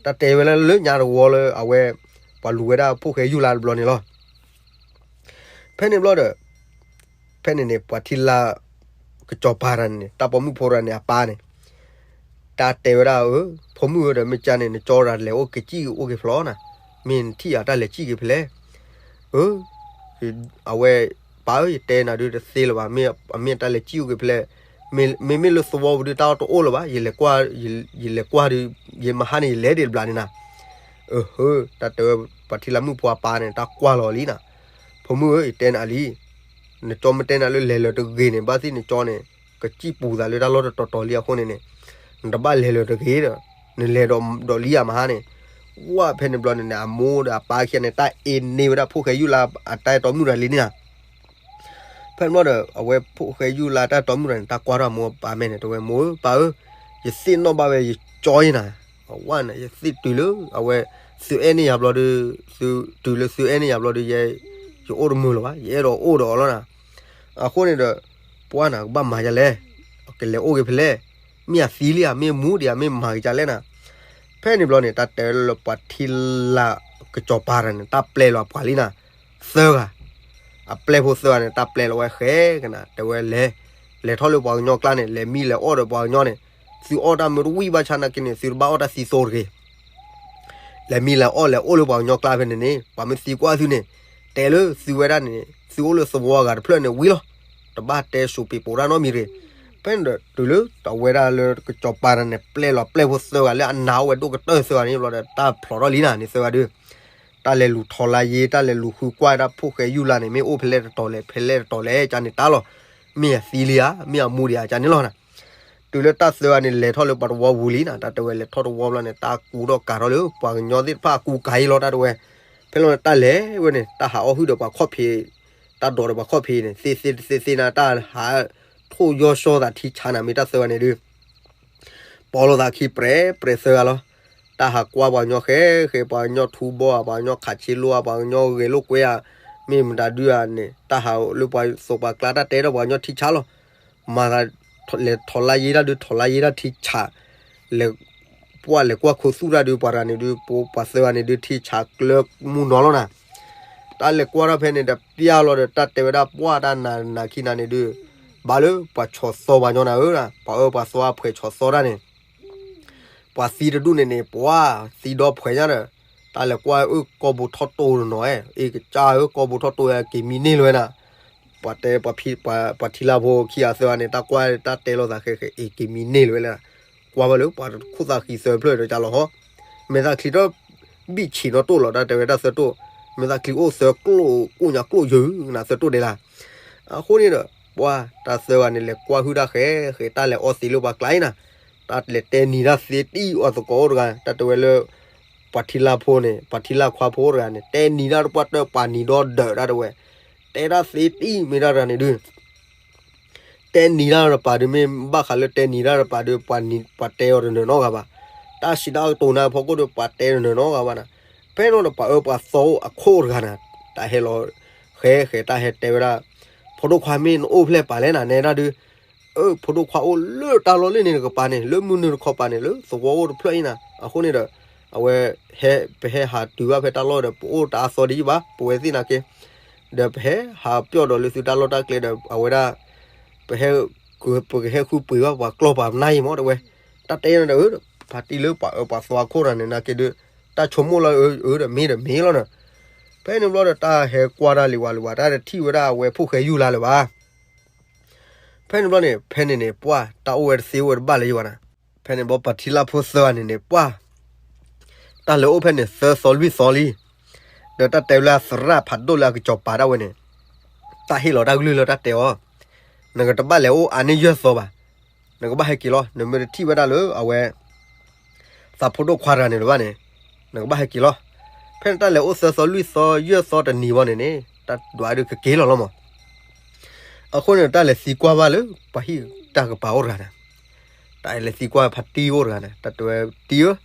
တၢ်တဲဝဲလၢလၢညါတဝီလၢအဝဲ ပှၤလူၤဝဲဒၣ်ဖိၣ်ဃဲယူၢ်လါတဘျီန့ၣ်လီၤ. ဖဲန့ၣ်ဘျီဒီး ဖဲန့ၣ်န့ၣ် ပှၤထံလၢ ကစီၤပၤတဂၤန့ၣ် တၢ်ပိာ်မုၣ်ဖိတဂၤန့ၣ် အပၢ်န့ၣ် တၢ်တဲဝဲဒၣ်ဧၢ, ဖိမုၣ်ဧၢဒီး မ့ၢ်ကန့ၣ် နကၠီတၢ်လဲၤအိၣ်ကစံၣ်အိၣ်က့ၤဖျီနၤ, မ့ၢ်နထံၣ်အတၢ်လဲၤစံၣ်က့ၤဖဲလဲၣ်, အၢ အဝဲ ပၢ်ဧၢ ယတဲနၤဒုးတသ့လၢၤဘၣ်, မ့ၢ်အမ့ၢ်တၢ်လဲၤစံၣ်အိၣ်က့ၤဖဲလဲၣ်, မ့မ့ၢ်လၢသဝီပူၤဒုး တၢ်အီၣ်တအိၣ်လၢၤဘၣ်, ယလဲၤကွၢ်ဒုး ယမဟါန့ၣ် ယလဲၤဒံးတဘျီန့ၣ်နၤ, အဟၢ တၢ်တဲဝဲ ပှၤထံလၢမုၣ်ဖိအပၢ်န့ၣ် တၢ်ကွၢ်လီၤလံနၤ, ဖိမုၣ်ဧၢ ယတဲနၤလံ နကၠီမ့ၢ်တဲနၤလၢလဲၤလၢၤတဂ့ၤန့ၣ် ဘၣ်သ့ၣ်နကၠီန့ၣ် ကစံၣ်ပူၤသးလၢတၢ်လီၢ်တတီၤတီၤလံအဃိန့ၣ်န့ၣ်, နတဘၣ်လဲၤလၢၤတဂ့ၤဒီး နလဲၤဒီးလံဧါမဟါန့ၣ်, ဝဲဖဲန့ၣ်ဘျီန့ၣ်န့ၣ် အမိၢ်ဒီးအပၢ်ခံဂၤန့ၣ် တၢ်အ့န့ၢ်ဝဲဒၣ်ဖိၣ်ဃဲယူၢ်လါအတၢ်အဲၣ်တီမုၣ်တဂၤလံန့ၣ်ဧါ. ဖဲန့ၣ်ဘျီဒီး အဝဲဖိၣ်ဃဲယူၢ်လါတၢ်အဲၣ်တီမုၣ်တဂၤန့ၣ် တၢ်ကွၢ်ထီၣ်အမိၢ်အပၢ်မဲာ်န့ၣ် တဲဝဲ မိၢ်ဧၢ ပၢ်ဧၢ, ယသ့ၣ်နီၣ်ဘၣ်ဝဲယကၠီအံၤနၤ, အဝဲန့ၣ် ယသ့ၣ်တုၤလၢအဝဲ သုအဲၣ်န့ၢ်ယၤဘျီဒီး သုတုၤလၢသုအဲၣ်န့ၢ်ယၤဘျီဒီး ယ ယအိၣ်တမုာ်လၢၤဘၣ်, ယအဲၣ်ဒိးအိၣ်ဒီးအီၤလီၤနၤ. အဃိန့ၣ်ဒီး ပှၢ်နၤကဘၣ်မၤဒ်လဲၣ်, ကလဲၤအိၣ်က့ၤဖဲလဲၣ်, မ့ၢ်အသံလံဧါ, မ့ၢ်မူဒံးဧါ, မ့ၢ်မၤက့ၤဒ်လဲၣ်နၤ. ဖဲန့ၣ်ဘျီန့ၣ် တၢ်တဲလၢပှၤထံလၢကစီၤပၤတဂၤန့ၣ် တၢ်ပျဲလီၤအပှၤလံနၤ, သၢဂၤ အပျဲၢ်ဖိသၢဂၤန့ၣ် တၢ်ပျဲလီၤဝဲဃဲကနၤ တဲဝဲလဲၤ, လဲၤထီၣ်လၢပှၤကညီကျါန့ၣ် လဲၤမံလဲၤအီၣ်ဒီးပှၤကညီန့ၣ်, သုအီၣ်တၢ်မ့ၢ်တဝံၣ်ဘၣ်ဆၣ်နာ်က့န့ၣ် သုတဘၣ်အီၣ်တၢ်သံသိတဂ့ၤ. လဲၤမံလဲၤအီၣ်လဲၤအိၣ်လၢပှၤကညီကျါဖဲန့ၣ်န့ၣ် ပှၤမ့ၢ်သံကွၢ်သုန့ၣ် တဲလၢသုဝဲဒၣ်န့ၣ် သုအိၣ်လၢသဝီအဂၤတဖျၢၣ်န့ၣ်ဝံၤလီၤ. တဘၣ်တဲစိာ်ပံးပိးတၢ်နီတမံၤတဂ့ၤ. ဖဲန့ၣ်ဒီးတုၤလၢတဝဲဒၣ်လၢကစီၤပၤတဂၤန့ၣ် ပျဲလီၤပျဲၢ်ဖိသၢဂၤလၢအနာ်အိၣ်ဝဲဒိၣ်ကတၢၢ်သၢဂၤန့ၣ်ဘျီဒီး တၢ်ဖျိးထီၣ်လံနၤန့ၣ်သၢဂၤဒီး တၢ်လဲၤလူၤထီၣ်လါယ့ တၢ်လဲၤလူၤဃုကွၢ်ဒၣ်ဖိၣ်ဃဲယူၢ်လါန့ၣ် မ့ၢ်အိၣ်ဖဲလဲၣ်တတီၤလဲၣ် ဖဲလဲၣ်တတီၤလဲၣ် ကန့ၣ်တၢ်လီၤ. မ့ၢ်အသံလံဧါ မ့ၢ်အမူဒံးဧါ ကန့ၣ်လီၤနၤ. တုၤလၢတၢ်သၢဂၤန့ၣ် လဲၤထီၣ်လၢပှၤတဝီပူၤလံနၤ, တၢ်တဲဝဲလဲၤထီၣ်တဝီဘျီန့ၣ် တၢ်ကူထီၣ်ကၤထီၣ်လၢပှၤကညီသ့ၣ်တဖၣ်အကူကၤအံၤလီၤ တၢ်တဲဝဲ. ဖဲလီၤန့ၣ် တၢ်လဲၤဝဲန့ၣ် တၢ်ဟးအီၣ်ဟုၣ်ဒီးပှၤခီၣ်ဖံး တၢ်ဒိးဒီးပှၤခီၣ်ဖံးန့ၣ် သ့သ့သ့သ့နၤ တၢ်ဟးထိၣ်ယီၢ်စီသးထံဆးနၤ မ့ၢ်တၢ်သၢဂၤန့ၣ်ဒုး ပိာ်လိာ်သးခံပြဲးပြဲးသၢဂၤလီၤ. တၢ်ဟးကွၢ်ပှၤကညီဃဲဃဲ ပှၤကညီထူဘီဧါ ပှၤကညီခးဆ့လိဧါ ပှၤကညီဂဲၤလိာ်ကွဲဧါ မ့ၢ်မတၤဒုဧါန့ၣ် တၢ်ဟးလၢပှၤသိးပှၤကျါ တၢ်တဲဒီးပှၤကညီထံဆးလီၤ. မၤသး လဲၤထီၣ်လါယ့တၢ်ဒုး ထီၣ်လါယ့တၢ်ထံဆး လဲၤ ပှၢ်လဲၤကွၢ်ခိသူၣ်တၢ်ဒုး ပှၤတဂၤန့ၣ်ဒုး ပှၤသၢဂၤန့ၣ်ဒုး ထံဆးကျၢမူနီၤလီၤနၤ. တၢ်လဲၤကွၢ်ထီၣ်ဖဲန့ၣ်ဒီး ပျၢ်လီၤဒီး တၢ်တဲဝဲဒၣ် ပှၢ်တၢ်နၤနၤခံနၤန့ၣ်ဒုး ဘၣ်လၢပှၤဆီၣ်သီပှၤကညီနၤဧၢ, ပှၤအၢပှၤသီအဖှဲးဆီၣ်သီတၢ်န့ၣ် ပှၤသံတဒူၣ်န့ၣ်န့ၣ် ပှၤသံဒီဖှဲးညါဒီး တၢ်လဲၤကွၢ်အၢ ကီၢ်ဘိထီၣ်တိၢ်တနီၤဧဲ, အ့ၣ်ကစၢ်ဧၢ ကီၢ်ဘိထီၣ်တိၢ်ဧဲ က့ၤမံန့ၢ်လၢၤဝဲနၤ. ပှၤတဲ ပှၤထံလၢ်ဖိခံဂၤသၢဂၤန့ၣ် တၢ်ကွၢ်တၢ်တဲလိာ်သးဃဲဃဲ အ့ၣ်က့ၤမံန့ၢ်လၢၤဝဲလၢ ကွၢ်ဘၣ်လၢပှၤခိၣ်သၣ်ဃံသၢဖျၢၣ်ဒီးကၢ်လီၤဟီ, မဲာ်သၣ်ချံဒီး ဘံၣ်ဆံးနီၣ်တိၢ်လီၤ တၢ်တဲဝဲတၢ်သၢတိၢ်, မဲာ်သၣ်ချံအိၣ်သၢကျိၣ် အိၣ်ညါကျိၣ်ယၢၤနၤ သၢတိၢ်ဒဲးလၢ အဃိန့ၣ်ဒီး ပှၤတၢ်သၢဂၤန့ၣ် လဲၤကွၢ်ဟုၣ်တၢ်ဃဲဃဲ တၢ်လဲၤအီသံးလၢပှၤကျါအံၤနၤ, တၢ်လဲၤတဲနံၤတၢ်သ့တံၢ်အီၤသကိးအိၣ်တဂၤ တၢ်တဲဝဲလၢ ပှၤထံလၢ်ဖိန့ၣ် ပှၤထံလၢ်ခွါဖိအိၣ်တဂၤန့ၣ် တဲနံၤတၢ်တပှၢ်တၢၢ်ပှၤနံၤဒီဒၢးတၢ်တဲဝဲ, တဲတၢ်သ့တံၢ်မ့ၢ်တၢ်တဂၤန့ၣ်ဒုး တဲနံၤတၢ်တပၤဒုး မ့ၢ်ဘၣ်ဃးလၢတဲနံၤတၢ်တပၤဒုး ပှၤတဲအီၤတနၢၤနီတဂၤဘၣ်, တၢ်စံးတၢ်ကတိၤနၤဖီခိၣ်ဒီး ပှၤတဲတနၢၤနီတဂၤဘၣ်နၤ, ဖဲန့ၣ်ဒီးပှၤအၢပှၤသီအိၣ်အခိၣ်တဂၤနၤ, တၢ်ဟဲလီၤ ဃဲဃဲ တၢ်ဟဲတဲဝဲဒၣ် ဖိဒိၣ်ခွါမ့ၢ်နအိၣ်ဖျဲၣ်ပာ်လဲၣ်နၤ နဲဒၣ်ဒုး အၢ ဖိဒိၣ်ခွါအိၣ်လၢတၢ်လီၢ်လၢန့ၣ်တကပၤန့ၣ် လၢမုၢ်နုာ်တခီပၤန့ၣ် လၢသဝီအိၣ်တဖျၢၣ်အံၤနၤ, အဃိန့ၣ်ဒီး အဝဲ ဟဲ ပဟဲဟးတုၤဘၣ်ဖဲတၢ်လီၢ်ဒီး ပအိၣ်တအါသီဒ်အံၤဘၣ် ပဝဲသ့ၣ်နာ်က့, ဒီးပဟဲဟးပျီၢ်ဒီးလၢသုတၢ်လီၢ်တၢ်ကျဲဒီး အဝဲဒၣ် ပဟဲ ပကဟဲဃုပှ့ၤဘၣ်ပှၤကျီၢ်ပှၤနၢ်အံၤမ့ၢ်တဲဝဲ, တၢ်တဲန့ၣ်ဒီး ဖါတံၢ်လၢပှၤအၢပှၤသီအခိၣ်တဂၤန့ၣ် နာ်က့ဒုး တၢ်ဆိကမိၣ်လီၤအၢ အၢဒီးမ့ၢ်ဒီးမ့ၢ်လီၤနၤ, ဖဲန့ၣ်ဘျီဒီးတၢ်ဟဲကွၢ်တၢ်လံၤဝဲလံၤဝဲ တၢ်တထံၣ်ဝဲဒၣ်အဝဲဖိၣ်ဃဲယူၢ်လါလၢၤဘၣ် ဖဲန့ၣ်ဘျီန့ၣ် ဖဲန့ၣ်န့ၣ် ပှၢ်တၢ်အိၣ်ဝဲတသ့အိၣ်ဝဲတဘၣ်လၢၤယဝဲနၤ, ဖဲန့ၣ်ဘျီပှၤထံလၢ်ဖိသၢဂၤန့ၣ်န့ၣ် ပှၢ် တၢ်လဲၤအိၣ်ဖဲန့ၣ် သၢသီလွံၢ်သီလံ, ဒီးတၢ်တဲလၢအသရၣ်ဖးဒိၣ်လၢအကစီၤပၤဒၣ်ဝဲန့ၣ် တၢ်ဟ့ၣ်လီၤတၢ်ကလုၢ်လၢတၢ်တဲအီၤ, နကတဘၣ်လဲၤအိၣ်အါန့ၢ်ယဲၢ်သီဘၣ်, နကဘၣ်ဟဲက့ၤလီၤ နမ့ၢ်တထံၣ်ဝဲဒၣ်လၢအဝဲ သးဖိဒိၣ်ခွါတဂၤန့ၣ်လၢၤဘၣ်န့ၣ် နကဘၣ်ဟဲက့ၤလီၤ, ဖဲန့ၣ်တၢ်လဲၤအိၣ်သၢသီလွံၢ်သီယဲၢ်သီတနံၤဘၣ်န့ၣ်န့ၣ် တၢ်ဒွးဒုးကက့ၤလီၤလီၤမး အဃိန့ၣ် တၢ်လဲၤသံကွၢ်ဘၣ်လၢ ပှၤဟံၣ်တၢ်ကပၤအိၣ်တဂၤန့ၣ်, တၢ်လဲၤသံကွၢ်ဖါတံၢ်အိၣ်တဂၤန့ၣ် တၢ်တဲဝဲ တံၢ်ဧၢ,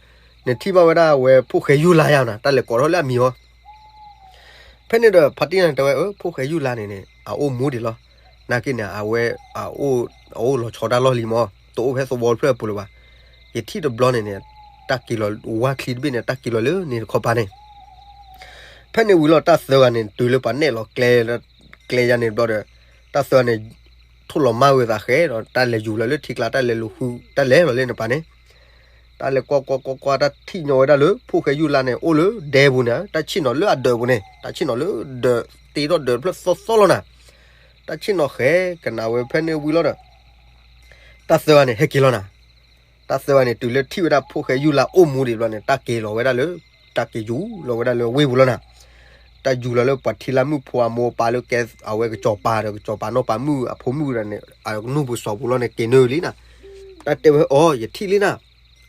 နထံၣ်ဘၣ်ဝဲဒၣ်အဝဲဖိၣ်ဃဲယူၢ်လါယါနၤ တၢ်လဲၤကိးထီၣ်လၢအမံၤအီၤ, ဖဲန့ၣ်ဒီးဖါတံၢ်န့ၣ်တဲဝဲ အၢ ဖိၣ်ဃဲယူၢ်လါန့ၣ်န့ၣ် အအိၣ်မူဒံးလီၤ, နာ်က့န့ၣ် အဝဲ အအိၣ် အအိၣ်လီၤဆီတၢ်လီၢ်လံမး တအိၣ်ဖဲသဝီတဖျၢၣ်အပူၤလၢၤဘၣ်, ယထံၣ်တဘျီန့ၣ်န့ၣ် တၢ်က့ၤလီၤဝါချံတဘ့ၣ်န့ၣ် တၢ်က့ၤလီၤလၢန့ၣ်တခီပၤန့ၣ် ဖဲန့ၣ်ဝံၤလီၤ တၢ်သၢဂၤန့ၣ် တုၤလၢပှၤနဲၣ်လီၤကျဲ ကျဲယါန့ၣ်ဘျီဒီး တၢ်သၢဂၤန့ၣ် ထိၣ်လီၤမၢ်ဝဲသးဃဲဒီး တၢ်လဲၤယူၤလီၤလၢထံကျါ တၢ်လဲၤလူၤဃု တၢ်လဲၤလီၤလၢန့ၣ်ပၤန့ၣ်, တၢ်လဲၤကွၢ်ကွၢ်ကွၢ်ကွၢ် တၢ်ထံၣ်ညီဝဲဒၣ်လၢ ဖိၣ်ဃဲယူၢ်လါန့ၣ် အိၣ်လၢဒဲပူၤန့ၣ် တၢ်ဆ့ၣ်နီၤလၢအဒၢးပူၤန့ၣ် တၢ်ဆ့ၣ်နီၤလၢဒၢး တ့ထီၣ်ဒၢးတဖျၢၣ်သီသီလီၤနၤ, တၢ်ဆ့ၣ်နီၤဃဲကနၣ်ဝဲဖဲန့ၣ်ဝံၤလီၤဒီး တၢ်သၢဂၤန့ၣ် ဟဲက့ၤလီၤနၤ, တၢ်သၢဂၤန့ၣ် တုၤလၢထံၣ်ဝဲဒၣ်ဖိၣ်ဃဲယူၢ်လါအိၣ်မူဒံးဘျီန့ၣ် တၢ်က့ၤလီၤဝဲဒၣ်လၢ တၢ်က့ၤယူၤလီၤဝဲဒၣ်လၢဝ့ၢ်ပူၤလီၤနၤ, တၢ်ယူၤလီၤလၢပှၤထံလၢမုၣ်ဖိအမိၢ်အပၢ်လၢကဲအဝဲကစီၤပၤဒီး ကစီၤပၤနီၢ်ပၤမုၣ်အဖိမုၣ်ဒၣ်န့ၣ် အကနူၢ်ပူၤစီၤပူၤလီၤန့ၣ် က့ၤနုာ်လံနၤ, တၢ်တဲဝဲအီၤ ယထံၣ်လံနၤ,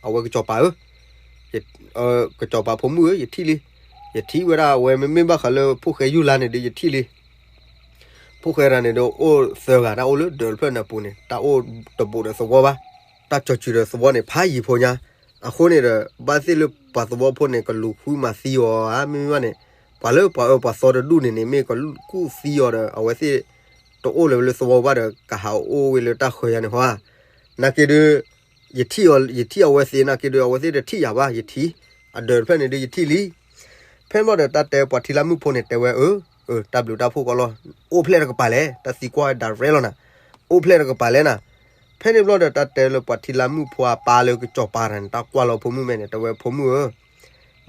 အဝဲကစီၤပၤဧၢ ကစီၤပၤဖိမုၣ်ဧၢ ယထံၣ်လံ, ယထံၣ်ဝဲဒၣ်အဝဲမ့မ့ၢ်ဘၣ်ဃးလၢဖိၣ်ဃဲယူၢ်လါန့ၣ်ဒီး ယထံၣ်လံ, ဖိၣ်ဃဲတဂၤန့ၣ်ဒီး အိၣ်သၢဂၤ တၢ်အိၣ်လၢဒၢးတဖျၢၣ်န့ၣ်အပူၤန့ၣ် တၢ်အိၣ်တဘူးဒီးသဝီဘၣ်, တၢ်ကၠီၤစုၤဒီးသဝီန့ၣ် ဖးယံၤဖိညါ, အဃိန့ၣ်ဒီး ဘၣ်သ့ၣ်လၢပှၤသဝီဖိန့ၣ် ကလူၤဃုမၤသံအီၤဧါ မ့မ့ၢ်ဘၣ်န့ၣ်, ပှၤလၢပှၤအၢပှၤသီတဒူၣ်န့ၣ်န့ၣ် မ့ၢ်ကလူၤကူၣ်သံအီၤဒီး အဝဲသ့ၣ် တအိၣ်လၢၤလၢသဝီဘၣ်ဒီး ကဟးအိၣ်ဝဲလၢတၢ်ဃၢၤယါန့ၣ်ဟီဧါ, နာ်က့ဒီး ယထံၣ်အီၤ ယထံၣ်အဝဲသ့ၣ်နာ်က့ဒီး အဝဲသ့ၣ်တထံၣ်ယၤဘၣ် ယထံၣ်, အဒၢးတဖျၢၣ်န့ၣ်ဒီးယထံၣ်လံ, ဖဲန့ၣ်ဘျီဒီးတၢ်တဲပှၤထံလၢမုၣ်ဖိန့ၣ်တဲဝဲအၢ, အၢ တၢ်ဘျုးတၢ်ဖှိၣ်ကီးလီၤ, အိၣ်ဖျဲၣ်တကပၤလဲၣ်, တၢ်သံကွၢ်ဝဲဒၣ်ရဲလီၤနၤ, အိၣ်ဖျဲၣ်တကပၤလဲၣ်နၤ, ဖဲန့ၣ်ဘျီဒီးတၢ်တဲလၢပှၤထံလၢမုၣ်ဖိအပၢ်လၢကစီၤပၤတဂၤန့ၣ် တၢ်ကွၢ်လီၤဖိမုၣ်မဲာ်န့ၣ် တဲဝဲဖိမုၣ်ဧၢ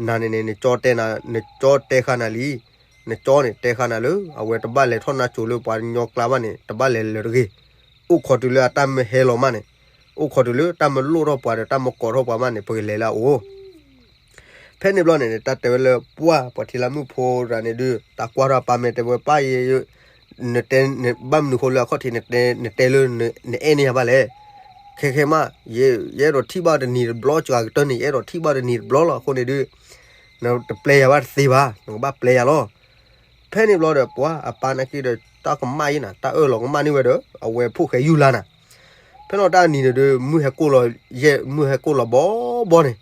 နၤန့ၣ်န့ၣ် နကၠီတဲနၤ နကၠီတဲဃာ်နၤလံ, နကၠီန့ၣ်တဲဃာ်နၤလၢ အဝဲတဘၣ်လဲၤထီၣ်နါစိၤလၢပှၤကညီကျါဘၣ်န့ၣ် တဘၣ်လဲၤလၢၤတဂ့ၤ, အိၣ်ခိးတုၤလၢအတၢ်မ့ၢ်ဟဲလီၤမးန့ၣ်, အိၣ်ခိးတုၤလၢတၢ်မ့ၢ်လိၣ်ထီၣ်ပှၤဒီးတၢ်မ့ၢ်ကိးထီၣ်ပှၤမးန့ၣ် ပကလဲၤလၢအအိၣ် ဖဲန့ၣ်ဘျီန့ၣ် တၢ်တဲဝဲလၢပှၢ်ပှၤထံလၢမုၣ်ဖိတဂၤန့ၣ်ဒုး တၢ်ကွၢ်ထီၣ်အပၢ်မဲာ်တဲဝဲပၢ်ယဲ နတဲ ဘၣ်မနုၤဃိလၢအခီၣ်ထံး နတဲလၢ နအဲၣ်န့ၢ်ယၤဘၣ်လဲၣ်, ခဲခဲမး ယအဲၣ်ဒိးထံၣ်ဘၣ်တနံၤတဘျီ စှၤကတၢၢ်န့ၣ် ယအဲၣ်ဒိးထံၣ်ဘၣ်တနံၤတဘျီလီၤ. အဃိန့ၣ်ဒုး နတပျဲယၤဘၣ်တသ့ဘၣ်, နကဘၣ်ပျဲယၤလီၤ. ဖဲန့ၣ်ဘျီဒီး ပှၤအပၢ်နာ်က့ဒီး တၢ်ကမၣ်ယဲနၤ, တၢ်အၢၣ်လီၤကမၣ်န့ၢ်ဝဲဒီး အဝဲဖိၣ်ဃဲယူၢ်လါနၤ. ဖဲန့ၣ်တၢ်နံၤန့ၣ်ဒီး မုၢ်ဟဲကိၢ်လီၤယဲၢ်, မုၢ်ဟဲကိၢ်လီၤဘီဘီန့ၣ်,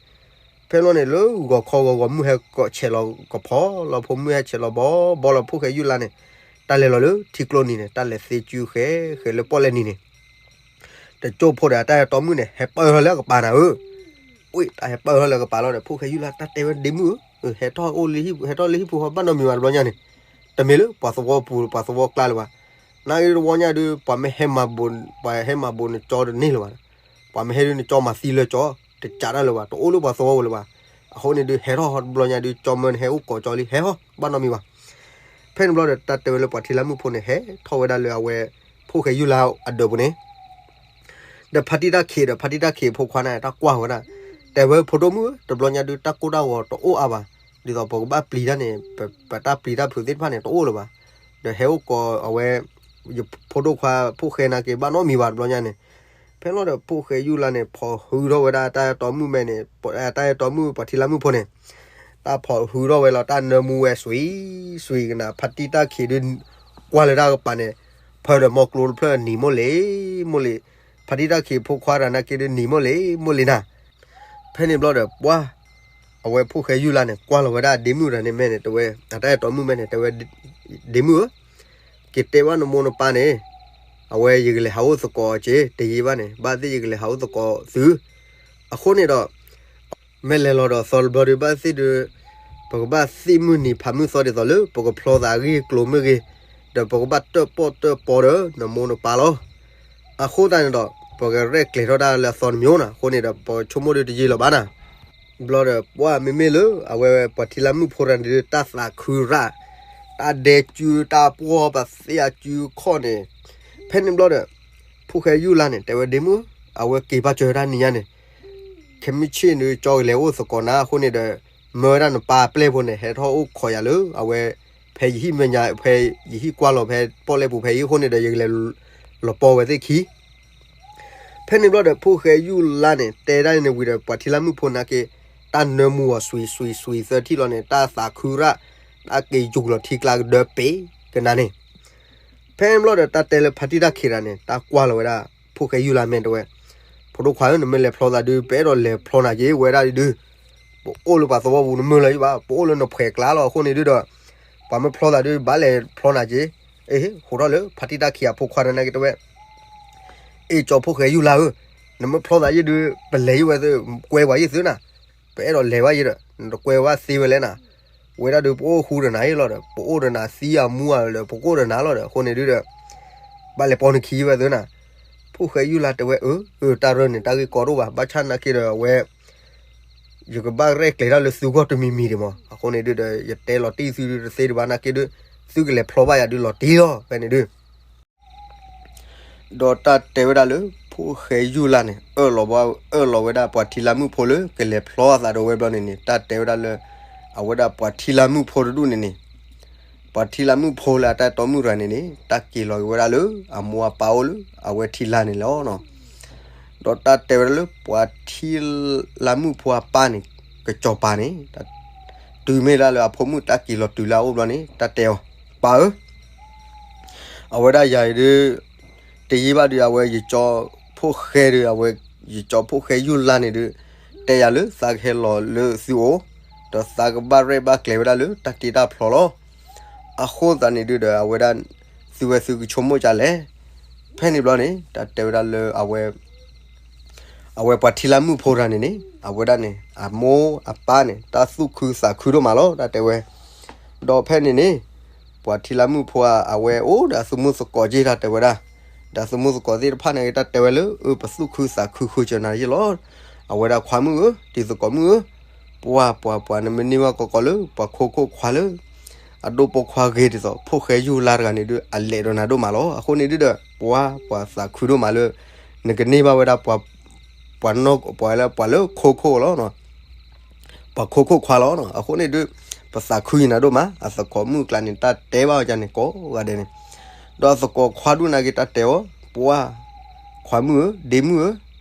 ဖဲန့ၣ်န့ၣ် လၢဂီၤခီဂီၤဂီၤ မုၢ်ဟဲကိၢ်ဆဲးလီၤကဖီလီၤဖိ, မုၢ်ဟဲဆဲးလီၤဘီဘီလီၤ, ဖိၣ်ဃဲယူၢ်လါန့ၣ် တၢ်လဲၤလီၤလၢထံကျိနံၤန့ၣ်, တၢ်လဲၤသ့စုဃဲဃဲလၢပီၣ်လဲၣ်နံၤန့ၣ် တကၠိၢ်ဖိဒီး အတၢ်အဲၣ်တီမုၣ်န့ၣ် ဟဲပၢၢ်ထီၣ်လၢအကပၤနၤဧၢ. အတၢ်ဟဲပၢၢ်ထီၣ်လၢအကပၤလီၤဒီး ဖိၣ်ဃဲယူၢ်လါ တၢ်တဲဝဲဒ့မုၣ်ဧၢ, ဟဲထီၣ်အိၣ်လၢဟံၣ်, ဟဲထီၣ်လၢဟံၣ်ပူၤဃီ ဘၣ်နီတမံၤဘၣ်တဘျီညါန့ၣ်, တမ့ၢ်လၢပှၤသဝီပူၤ ပှၤသဝီကျါလၢၤဘၣ်. နာ်က့တဝီညါဒုး ပှၤမ့ၢ်ဟဲမၤဘိး, ပှၤဟဲမၤဘိးနကၠီတန့ၢ်လၢၤဘၣ်. ပှၤမ့ၢ်ဟဲဒုးနကၠီမၤသံလၢကၠီ, တကးတၢ်လၢၤဘၣ်, တအိၣ်လၢပှၤသဝီပူၤလၢၤဘၣ်. အဃိန့ၣ်ဒုး ဟဲထီၣ်တဘျီညါဒုး ကၠီမၢန့ၣ် ဟဲအိၣ်ကိးကၠီလံ, ဟဲဟီၣ် ဘၣ်နီတမံၤဘၣ်. ဖဲန့ၣ်ဘျီဒီး တၢ်တဲဝဲလၢပှၤထံလါမုၣ်ဖိန့ၣ် ဟဲထီၣ်ဝဲဒၣ်လၢအဝဲ ဖိၣ်ဃဲယူၢ်လါအဒၢးပူၤန့ၣ် ဒီးဖါတံၢ်တၢ်ခံးဒီး ဖါတံၢ်တၢ်ခံးအဖိခွါန့ၣ် တၢ်ကွၢ်ဝဲဒၣ်, တဲဝဲ ဖိဒိၣ်မုၣ်ဧၢ, တဘျီညါဒုး တၢ်ကိၢ်တၢ်ဂီၤတအိၣ်အါဘၣ်, ဒ်သိးပကဘၣ်ပျံၤတၢ်န့ၣ်, ပတၢ်ပျံၤတၢ်ဖုးသ့ၣ်တဖၣ်န့ၣ် တအိၣ်လၢၤဘၣ်. ဒီးဟဲအိၣ်ကိးအဝဲ ယဖိဒိၣ်ခွါဖိၣ်ဃဲနာ်က့ ဘၣ်နီတမံၤဘၣ်တဘျီညါန့ၣ်. ဖဲလီၤဒီး ဖိၣ်ဃဲယူၢ်လါန့ၣ် ဖိးဟုထီၣ်ဝဲဒၣ်တၢ်အဲၣ်တီမုၣ်မဲန့ၣ်, တၢ်အဲၣ်တီမုၣ် ပှၤထံလါမုၣ်ဖိန့ၣ် တၢ်ဖိးဟုထီၣ်ဝဲလီၤ, တၢ်နၢမူဝဲစွံစွံကနၤ, ဖါတံၢ်တၢ်ခံးဒုး ကွၢ်လၢတၢ်ကပၤန့ၣ် ဖၢဒီးမိၢ်ကျိတဖျၢၣ်နံၤမိၢ်လ့ၤ, မိၢ်လ့ၤ, ဖါတံၢ်တၢ်ခံးဖိခွါတဂၤနာ်က့ဒုး နံၤမိၢ်လ့ၤ, မိၢ်လ့ၤနၤ. ဖဲန့ၣ်ဘျီဒီး ပှၤ အဝဲဖိၣ်ဃဲယူၢ်လါန့ၣ် ကွၢ်လီၤဝဲဒၣ်ဒ့မုၣ်တဂၤန့ၣ်မဲန့ၣ် တဲဝဲ, အတၢ်အဲၣ်တီမုၣ်မဲန့ၣ် တဲဝဲ, ဒ့မုၣ်ဧၢ, က့ၤတဲဘၣ်နမိၢ်နပၢ်န့ၣ်, အဝဲယကလဲၤဟးအိၣ်သကိးအီၤက့ၤ, တယံာ်ဘၣ်န့ၣ် ဘၣ်သ့ၣ်ယကလဲၤဟးအိၣ်သကိးသု. အဃိန့ၣ်ဒီး မ့ၢ်လဲၤလီၤဒီးသီတဘျီဒုး ဘၣ်သ့ၣ်ဒုး ပကဘၣ်သ့ၣ်မုၢ်နံၤဖးမုၢ်သီဒ်သိးလၢ ပကဖျီသးအဂ့ၢ်ကျိၤမ့ၢ်ဂ့ၤ, ဒီးပကဘၣ်တၢၣ်ပီၣ်တၢၣ်ပီဒီးနမိၢ်နပၢ်လီၤ. အဃိသတးန့ၣ်ဒီး ပကရဲၣ်ကျဲၤထီၣ်တၢ်လၢအသီတမံၤအိၣ်နၤ, အဃိန့ၣ်ဒီး ပဆိကမိၣ်ဒုးတယံာ်လီၤဘၣ်နၤ. ဘျီဒီး ပှၤမ့မ့ၢ်လၢ အဝဲပှၤထံလါမုၣ်ဖိတဂၤန့ၣ်ဒုး တၢ်သးခုရၣ်, တၢ်ဒဲးစုတၢ်ပှီၢ်ပသ့ၣ်အစုခီၣ်န့ၣ်, ဖဲန့ၣ်ဘျီဒီး ဖိၣ်ဃဲယူၢ်လါန့ၣ် တဲဝဲဒ့မုၣ်, အဝဲက့ၤဘၣ်စၢၤတၢ်နံၤညါန့ၣ် ခဲမုၢ်ဆ့ၣ်န့ၣ် ကၠီကလဲၤအိၣ်သကိးနၤအဃိန့ၣ်ဒီး မၢဝဲဒၣ်နပၢ်အပျဲၢ်ဖိန့ၣ် ဟဲထီၣ်အိၣ်ခိးယၤလၢ အဝဲ ဖဲယဟံၣ်မဲာ်ညါ ဖဲယဟံၣ်ကွၢ်လီၤဖဲပီၣ်လဲၣ်ပူၤဖဲအံၤအဃိန့ၣ်ဒီး ယကလဲၤလီၤပိာ်ဝဲသ့ၣ်ခံ. ဖဲန့ၣ်ဘျီဒီး ဖိၣ်ဃဲယူၢ်လါန့ၣ် တဲဒၣ်န့ၣ်ဝံၤဒီး ပှၤထံလါမုၣ်ဖိနာ်က့ တၢ်နၢမူအီၤစွံစွံစွံသၢထံၣ်လီၤန့ၣ် တၢ်သးခုရၣ်, တၢ်က့ၤယူၤလီၤထံကျါကဒၢပ့ၤကနၤန့ၣ် ဖဲန့ၣ်ဘျီဒီး တၢ်တဲလၢဖါတံၢ်တၢ်ခံးတဂၤန့ၣ် တၢ်ကွၢ်လီၤဝဲဒၣ် ဖိၣ်ဃဲယူၢ်လါမဲာ်တဲဝဲ, ဖိဒိၣ်ခွါဧၢ, နမ့ၢ်လဲၤဖျီသးဒုး ပအဲၣ်ဒိးလဲၤဖျီနၤက့ၤဝဲဒၣ်ဒုး, ပအိၣ်လၢပှၤသဝီပူၤနမုာ်လၢၤဘၣ်, ပအိၣ်လၢနဖှဲးကျါလီၤ. အဃိန့ၣ်ဒုးဒီး ပှၤမ့ၢ်ဖျီသးဒုး ဘၣ်လဲၤဖျီနၤက့ၤ. အ့ ဟိးထီၣ်လၢဖါတံၢ်တၢ်ခံးအဖိခွါတဂၤနာ်က့တဲဝဲ အ့ ကၠီဖိၣ်ဃဲယူၢ်လါဧၢ, နမ့ၢ်ဖျီသးယဲၢ်ဒုး ပလဲၤယဲၢ်ဝဲသ့, ကွဲပှၤယဲၢ်သုနၤ, ပအဲၣ်ဒိးလဲၤဘၣ်ယဲၢ်ဒီး နတကွဲဝဲသ့ဝဲလဲၣ်နၤ, ဝဲဒၣ်ဒုး ပအိၣ်ဃူဒီးနၤယဲၢ်လီၤဒီး ပအိၣ်ဒီးနၤသံအမူအလၢာ် ပကအိၣ်ဒီးနၤလီၤဒီး အဃိန့ၣ်ဒုးဒီး ဘၣ်လဲၤပိာ်နခံယဲၢ်ဝဲသုနၤ. ဖိၣ်ဃဲယူၢ်လါတဲဝဲ အၢ အၢ တၢ်ရၢန့ၣ် တၢ်ဂ့ၢ်ကီတအိၣ်ဘၣ်, ဘၣ်ဆၣ်နာ်က့ဒီးအဝဲ ယကဘၣ်ရဲၣ်ကျဲၤတၢ်လၢသုဂီၢ်တမံၤမံၤဒံးမး, အဃိန့ၣ်ဒုးဒီး ယတဲလီၤတံၢ်သုဒုးတသ့ဒံးဘၣ်နာ်က့ဒုး သုကလဲၤဖျီဘၣ်ယၤဒုးလီၤတံၢ်လီၤ ဖဲန့ၣ်ဒုး ဒီးတၢ်တဲဝဲဒၣ်လၢ ဖိၣ်ဃဲယူၢ်လါန့ၣ် အၢၣ်လီၤဝဲဒၣ်ပှၤထံလါမုၣ်ဖိလၢ ကလဲၤဖျီအသးဒီးဝဲဘျီန့ၣ်န့ၣ် တၢ်တဲဝဲဒၣ်လၢ အဝဲဒၣ်ပှၤထံလါမုၣ်ဖိတဒူၣ်န့ၣ်န့ၣ် ပှၤထံလါမုၣ်ဖိလၢအတၢ်အဲၣ်တီမုၣ်တဂၤန့ၣ်န့ၣ် တၢ်က့ၤလီၤက့ၤဝဲဒၣ်လၢ အမိၢ်အပၢ်အိၣ်လၢ အဝဲထံလါန့ၣ်လီၤ. ဒီးတၢ်တဲဝဲဒၣ်လၢ ပှၤထံလါမုၣ်ဖိအပၢ်န့ၣ် ကစီၤပၤန့ၣ် တုၤမ့ၢ်ဒၣ်လၢအဖိမုၣ်တၢ်က့ၤလီၤတုၤလၢအအိၣ်ဘျီန့ၣ် တၢ်တဲအီၤ, ပၢ်ဧၢ, အဝဲဒၣ်ယၤအံၤဒုး တယံာ်ဘၣ်ဒုး အဝဲယကၠီဖိၣ်ဃဲဒုး အဝဲယကၠီဖိၣ်ဃဲယူၢ်လါန့ၣ်ဒုး တဲယၤလၢသးကဟဲလီၤလၢသုအိၣ် ဒီးသးကဘၣ်ရဲၣ်ဘၣ်ကျဲၤဝဲဒၣ်လၢတၢ်တ့တၢ်ဖျီလီၤ. အဃိသတးန့ၣ်ဒုးဒီး အဝဲဒၣ် သုဝဲသုကဆိကမိၣ်ဒ်လဲၣ်. ဖဲန့ၣ်ဘျီန့ၣ် တၢ်တဲဝဲဒၣ်လၢ အဝဲပှၤထံလါမုၣ်ဖိတဂၤန့ၣ်န့ၣ် အဝဲဒၣ်န့ၣ် အမိၢ်အပၢ်န့ၣ် တၢ်သူၣ်ခုသးခုဒိၣ်မးလီၤ တၢ်တဲဝဲ. ဒီးဖဲန့ၣ်န့ၣ် ပှၤထံလါမုၣ်ဖိဧါ အဝဲအိၣ်ဒီးအသုးမုၢ်သကိးက့ၢ် တၢ်တဲဝဲဒၣ်, ဒီးအသုးမုၢ်သကိးသ့ၣ်တဖၣ်န့ၣ် တၢ်တဲဝဲလၢ အၢ ပသူၣ်ခုသးခုဃုာ်စၢၤနၤယ့ၢ်လီၤ. အဝဲဒၣ်ခွါမုၣ်ဧၢ, တံၤသကိးမုၣ်ဧၢ, ပှၤပှၤပှၤ နမ့ၢ်န့ၢ်ဘၣ်ကီးကီးလၢ ပှၤခိခိၣ်ခွါလၢ အဒိၣ်ပိာ်ခွါဂ့ၤဒ်သိး ဖိၣ်ဃဲယူၢ်လါတဂၤန့ၣ်ဒုး အလဲၤဒီးနၤဒိၣ်မးလီၤ. အဃိန့ၣ်ဒုးဒီး ပှၤပှၤသးခုဒိၣ်မးလၢ နကန့ၢ်ဘၣ်ဝဲဒၣ် ပှၤနီၢ်ပှၤလၢပှၤလၢခိခိၣ်လီၤ. ပှၤခိခိၣ်ခွါလီၤ. အဃိန့ၣ်ဒုး ပသးခုယံၤနၤဒိၣ်မး. အသကိးမုၣ်ကျါန့ၣ် တၢ်တဲဘၣ်ဝဲဒၣ်န့ၣ် ကိးဂၤဒဲးန့ၣ်, ဒီးအသကိးခွါဒူၣ်နာ်က့ တၢ်တဲအီၤ, ပှၤ ခွါမုၣ်ဧၢ, ဒ့မုၣ်ဧၢ,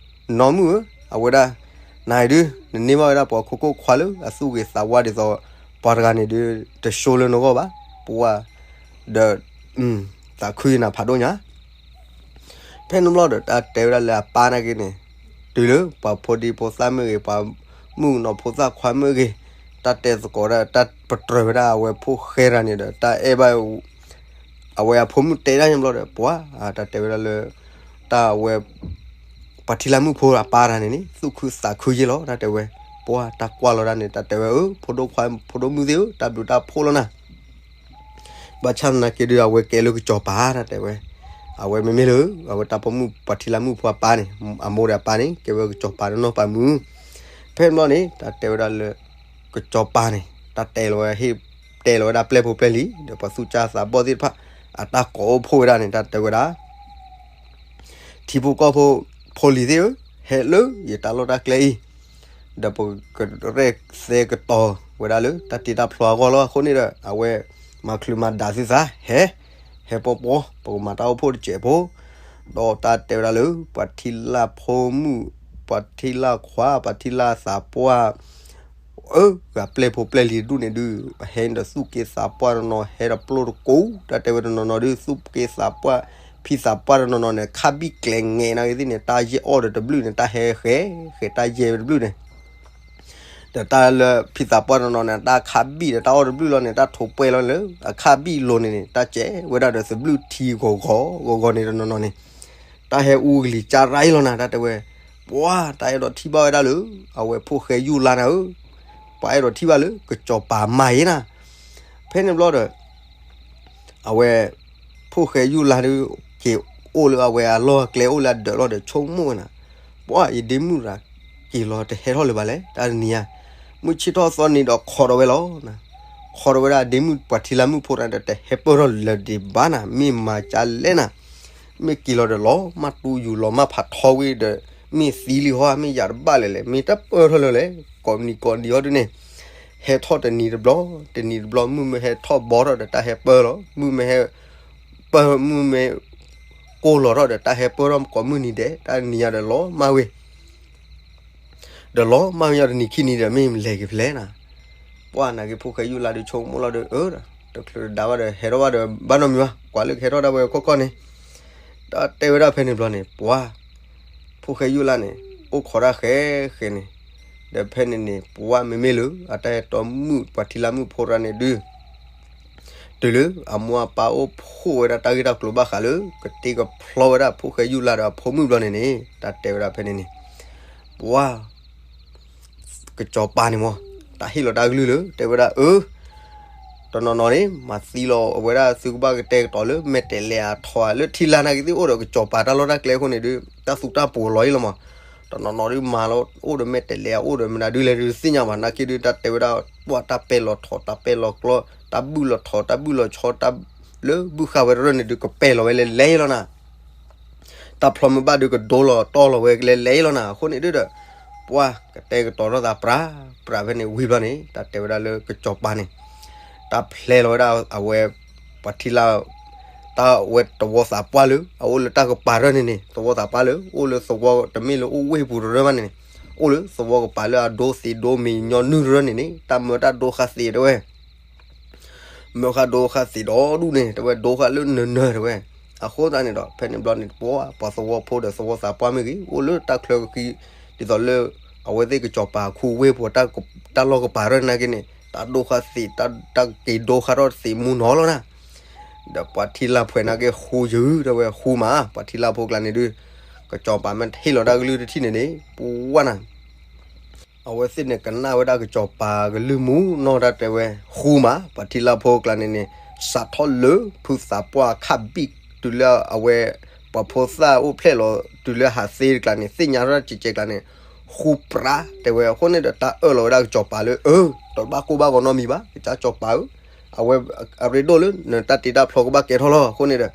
နီၢ်မုၣ်ဧၢ, အဝဲဒၣ် နၤအံၤဒုး နန့ၢ်ဘၣ်ဝဲဒၣ်ပှၤခိခိၣ်ခွါလၢ အသူၣ်ဂ့ၤသးဝါဒ်သိး ပှၤတဂၤန့ၣ်ဒုး တဆိလၢနဂီၢ်ဘၣ်. ပှၤ ဒီး သးခုယနၤဖးဒိၣ်ညါ. ဖဲန့ၣ်ဘျီဒီး တၢ်တဲဝဲဒၣ်လၢအပၢ်နာ်က့န့ၣ်, တုၤလၢပှၤဖိဒံဖိသၣ်မ့ၢ်ဂ့ၤ, ပှၤမုၣ်ကနီၤဖိသၣ်ခွါမ့ၢ်ဂ့ၤ, တၢ်တဲသကိးဒၣ် တၢ်ပတြၢၤဝဲဒၣ်အဝဲဖိၣ်ဃဲတဂၤန့ၣ်ဒီး တၢ်အဲၣ်ဘၣ် အဝဲအဖိမုၣ်တဲဒၣ်ညါဘျီဒီး ပှၤ တၢ်တဲဝဲဒၣ်လၢ တၢ်အဝဲ ပှၤထံလၢ်မုၣ်ဖိအပၢ်တဂၤန့ၣ်န့ၣ် သူၣ်ခုသးခုယ့ၢ်လီၤ. တၢ်တဲဝဲ ပှၤ တၢ်ကွၢ်လီၤဒၣ်န့ၣ် တၢ်တဲဝဲ အၢ ဖိဒိၣ်ခွါ ဖိဒိၣ်မုၣ်သ့ၣ်ဧၢ, တၢ်ဘျုးတၢ်ဖှိၣ်လီၤနၤ. ဘၣ်ဆၣ်သနာ်က့ဒီး အဝဲကဲလၢကစီၤပၤ တၢ်တဲဝဲ, အဝဲမ့မ့ၢ်လၢ အဝဲတၢ်ပိာ်မုၣ်ပှၤထံလၢ်မုၣ်ဖိအပၢ်န့ၣ်, အမိၢ်ဒီးအပၢ်န့ၣ် ကဲဝဲကစီၤပၤနီၢ်နီၢ်ပာ်မုၢ်. ဖဲန့ၣ်ဘျီန့ၣ် တၢ်တဲဝဲဒၣ်လၢ ကစီၤပၤန့ၣ် တၢ်တဲလီၤဝဲ ဟ့ၣ်တဲလီၤဝဲဒၣ်ပျဲၢ်ဖိပျဲၢ်လံၤ ဒီးပှၤသူၣ်ကၢ်သးဘီၣ်သ့ၣ်တဖၣ် အတၢ်ကိးအိၣ်ဖှိၣ်ဝဲဒၣ်န့ၣ် တၢ်တဲဝဲဒၣ် ထံဖိကီၢ်ဖိ ဖိလံၤသ့ၣ်ဧၢ, ဟဲလၢယတၢ်လီၢ်တၢ်ကျဲအံၤ, ဒီးပကရဲၣ်သဲကတီၤဝဲဒၣ်လၢ တၢ်တ့တၢ်ဖျီအဂီၢ်လီၤ. အဃိန့ၣ်ဒီး အဝဲ မၤချုးမၤဒးသုသး ဟဲ, ဟဲပီပီ ပကမၤတၢ်အိၣ်ဖှိၣ်တစဲးဖိ, ဒီးတၢ်တဲဝဲဒၣ်လၢ ပှၤထံလၢ်ဖိမုၣ်, ပှၤထံလၢ်ခွါ, ပှၤထံလၢ်သးပှၢ် အၢ ဂၤပျဲၢ်ဖိပျဲၢ်လံၤတဒူၣ်န့ၣ်ဒုး ဟဲဒီးသူၣ်က့သးပှၢ်တနီၤ ဟဲဒီးပျိၢ်တကိး တၢ်တဲဝဲတနီၤနီၤဒုး သူၣ်က့သးပှၢ် ဖံသးပှၢ်တနီၤနီၤန့ၣ် ခါဘံၣ်ကျဲၤငဲးနာ်က့သ့ၣ်န့ၣ် တၢ်ယဲၢ်အီၣ်ဒီးတဘျုးန့ၣ် တၢ်ဟဲဃဲၤ, ဃဲၤတၢ်ယဲၢ်တဘျုးန့ၣ် ဒီးတၢ်လၢဖံသးပှၢ်တနီၤနီၤန့ၣ် တၢ်ခါဘံၣ်ဒီးတၢ်အီၣ်တဘျုးလီၤန့ၣ် တၢ်ထိးပှဲၤလီၤလၢ အခါဘံၣ်လိၤန့ၣ်န့ၣ် တၢ်စဲးဝဲဒၣ်ဒီးသဘျုးထံဂီၤဂီၤ ဂီၤဂီၤန့ၣ်တနီၤနီၤန့ၣ် တၢ်ဟဲအူကလံၤကၢ်ရၢ်အံၤလီၤနၤ တၢ်တဲဝဲ, ပှၤ တၢ်အဲၣ်ဒိးထံၣ်ဘၣ်ဝဲဒၣ်လၢ အဝဲဖိၣ်ဃဲယူၢ်လါနၤဧၢ, ပှၤအဲၣ်ဒိးထံၣ်ဘၣ်လၢ ကစီၤပၤမၤအံၤနၤ, ဖဲန့ၣ်ဘျီဒီး အဝဲ ဖိၣ်ဃဲယူၢ်လါဒုး က့ၤအိၣ်လၢအဝဲအလီၢ်အကျဲအိၣ်လၢအဒၢးလီၤဒီး ဆိကမိၣ်ဝဲနၤ, ပှၤ ယဒ့မုၣ်တဂၤ က့ၤလီၤတဟဲထီၣ်လၢၤဘၣ်လဲၣ် တၢ်တနံၤညါ, မုၢ်ဆ့ၣ်ထီၣ်သီနံၤဒီးခိးဒီးဝဲလီၤ, ခိးဒီးဝဲဒၣ်ဒ့မုၣ်ပှၤထံလၢ်မုၣ်ဖိတဂၤဒီး တဟဲပၢၢ်ထီၣ်လၢၤဒံးဘၣ်နၤ, မ့ၢ်မၤကၢ်လဲၣ်နၤ, မ့ၢ်က့ၤလီၤဒီးလီၤမၢ်တူယူၢ်လီၤမၢ်ဖးထီဝံၤဒီး မ့ၢ်သံလံဟီ မ့ၢ်ယၤတဘၣ်လဲၣ်လဲၣ် မ့ၢ်တပၢၢ်ထီၣ်လၢၤလဲၣ်, ကိးနံၤကိးနံၤဟီဒုန့ၣ် ဟဲထီၣ်တနံၤတဘျီ တနံၤတဘျီ မုၢ်မ့ၢ်ဟဲထီၣ်ဘီထီၣ်ဒီးတၢ်ဟဲပၢၢ်လီၤ, မုၢ်မ့ၢ်ဟဲ ပၢၢ်မုၢ်မ့ၢ် ကိၢ်လီၤထီၣ်ဒီးတၢ်ဟဲပၢၢ်ထီၣ်ကိးမုၢ်နံၤဒဲး တၢ်နံၤညါဒီးလီၤမၢ်ဝဲ ဒီးလီၤမၢ်ဝဲညီတနံၤခံနံၤဒီး မ့ၢ်လဲၤက့ၤဖဲလဲၣ်နၤ, ပှၤနာ်က့ဖိၣ်ဃဲယူၢ်လါဒုးဆိကမိၣ်လီၤဒီး အၢ တချုးတဒါဘၣ်ဒီး ဟဲထီၣ်ဘၣ်ဒီး ဘၣ်နီတမံၤဘၣ် ကွၢ်လၢကဟဲထီၣ်ဒၣ်ဝဲခီခီန့ၣ်, တၢ်တဲဝဲဒၣ်ဖဲန့ၣ်ဘျီန့ၣ် ပှၤ ဖိၣ်ဃဲယူၢ်လါန့ၣ် အိၣ်ခိးတၢ်ဃဲဃဲန့ၣ်, ဒီးဖဲန့ၣ်န့ၣ် ပှၤမ့မ့ၢ်လၢ အတၢ်အဲၣ်တီမုၣ်ပှၤထံလၢ်မုၣ်ဖိတဂၤန့ၣ်ဒုး တုၤလၢအမိၢ်အပၢ်အိၣ်ဖှိၣ်ဝဲဒၣ်တၢ်ဂ့ၢ်တၢ်ကျိၤဘၣ်ဃးလၢ ကတ့ကဖျီဝဲဒၣ်ဖိၣ်ဃဲယူၢ်လါဒီးအဖိမုၣ်ဘျီန့ၣ်န့ၣ် တၢ်တဲဝဲဒၣ်ဖဲန့ၣ်န့ၣ် ပှၤ ကစီၤပၤန့ၣ်မ့ၢ် တၢ်ဟ့ၣ်လီၤတၢ်ကလုၢ်လၢ တဲဝဲဒၣ် အၢ တနီၤနီၤန့ၣ် မၤသံလီၤအဝဲဒၣ်သုကဘၣ်ကတဲာ်ကတီၤလၢ မဲာ်တဲးလဲးအထီလၢထံလါနာ်က့သ့ၣ်အိၣ်ဒီးကစီၤပၤတၢ်လီၢ်တၢ်ကျဲအဃိန့ၣ်ဒုး တၢ်သူတၢ်ပှီၤလီၤအံၤလီၤမး, တနီၤနီၤဒုးမၤလီၤအိၣ်ဒီးမဲာ်တဲးလဲးအအိၣ်ဒီးမနုၤဒုးလဲၣ်ဒုး တသ့ၣ်ညါဘၣ်နာ်က့ဒုး တၢ်တဲဝဲဒၣ် ပှၤတၢ်ပဲာ်လီၤထီၣ် တၢ်ပဲာ်လီၤကျီ တၢ်ဘုၣ်လီၤထီၣ် တၢ်ဘုၣ်လီၤဆီ တၢ်လၢဘုၣ်ဃာ်ဝဲတရၢၣ်န့ၣ်ဒုး ကပဲာ်လီၤဝဲလဲၤလဲၤလီၤနၤ တၢ်ဖျီမ့ၢ်ဘၣ်ဒုးကဒိလီၤတီလီၤဝဲကလဲၤလဲၤလီၤနၤ အဃိန့ၣ်ဒုးဒီး ပှၤကတဲာ်ကတီၤထီၣ်သးပြးပြးဖဲန့ၣ်ဝံၤဘျီန့ၣ် တၢ်တဲဝဲဒၣ်လၢကစီၤပၤန့ၣ် တၢ်ဖျဲလီၤဝဲဒၣ်အဝဲ ပှၤထံလၢ် တၢ်ဝဲသဝီသးပှၢ်လၢ အအိၣ်လၢတၢ်ကပၤတရၢၣ်န့ၣ်န့ၣ် သဝီသးပှၢ်လၢ အိၣ်လၢသဝီတမ့ၢ်လၢအိၣ်ဝ့ၢ်ပူၤတရၢၣ်ဘၣ်န့ၣ်န့ၣ် အိၣ်လၢသဝီကပၤလၢအဒိသ့ၣ်ဒိမ့ၢ်ညီနုၢ်တရၢၣ်န့ၣ်န့ၣ် တၢ်မၢတၢ်ဒိဃာ်သ့ၣ်တဲဝဲ မၢဃာ်ဒိဃာ်သ့ၣ်ဒီဒူၣ်န့ၣ် တဲဝဲဒိဃာ်လၢနၢၤနၢၤတဲဝဲ, အဃိသတးန့ၣ်ဒီး ဖဲန့ၣ်ဘျီန့ၣ် ပှၤပှၤသဝီဖိဒီးသဝီသးပှၢ်မ့ၢ်ဂ့ၤ အိၣ်လၢတၢ်ချၢကခံ ဒ်သိးလၢ အဝဲသ့ၣ်ကစီၤပၤခူဝ့ၢ်ပူၤ တၢ်လီၢ်ကပၤတရၢၣ်နာ်က့န့ၣ် တၢ်ဒိဃာ်သ့ၣ် တၢ်က့ၤဒိဃာ်ထီၣ်သ့ၣ်မူနီၤလီၤနၤ ဒီးပှၤထံလၢ်ဖှဲးနာ်က့ဃူယုာ် တဲဝဲဃူမး ပှၤထံလၢ်ဖိကျါန့ၣ်ဒုး ကစီၤပၤမ့ၢ်ဟ့ၣ်လီၤတၢ်ကလုၢ်တထံၣ်န့ၣ်န့ၣ် ပဝဲနၤ အဝဲသ့ၣ်န့ၣ်ကနၣ်ဝဲဒၣ်ကစီၤပၤကလုၢ်မူနီၢ်တၢ်တဲဝဲဃူမး ပှၤထံလၢ်ဖိကျါန့ၣ်န့ၣ် စးထီၣ်လၢဖုသးပှၢ်အခၣ်ဘံၣ်တုၤလၢအဝဲ ပှၤဖိသၣ်အိၣ်ဖျဲၣ်လီၤ တုၤလၢဟးသ့တကျါန့ၣ် သ့ၣ်ညါထီၣ်တၢ်ကဲးကဲးကျါန့ၣ် ဃူပြးတဲဝဲအဃိန့ၣ်ဒီး တၢ်အၢၣ်လီၤဝဲဒၣ်ကစီၤပၤလၢ အၢ တဘၣ်ကိၢ်ဘၣ်ဂီၤနီတမံၤဘၣ် ကစၢ်ကစီၤပၤဧၢ အဝဲအရ့ဒိၣ်လၢ နတၢ်တ့တၢ်ဖျီကဘၣ်ကဲထီၣ်လီၤ အဃိန့ၣ်ဒီး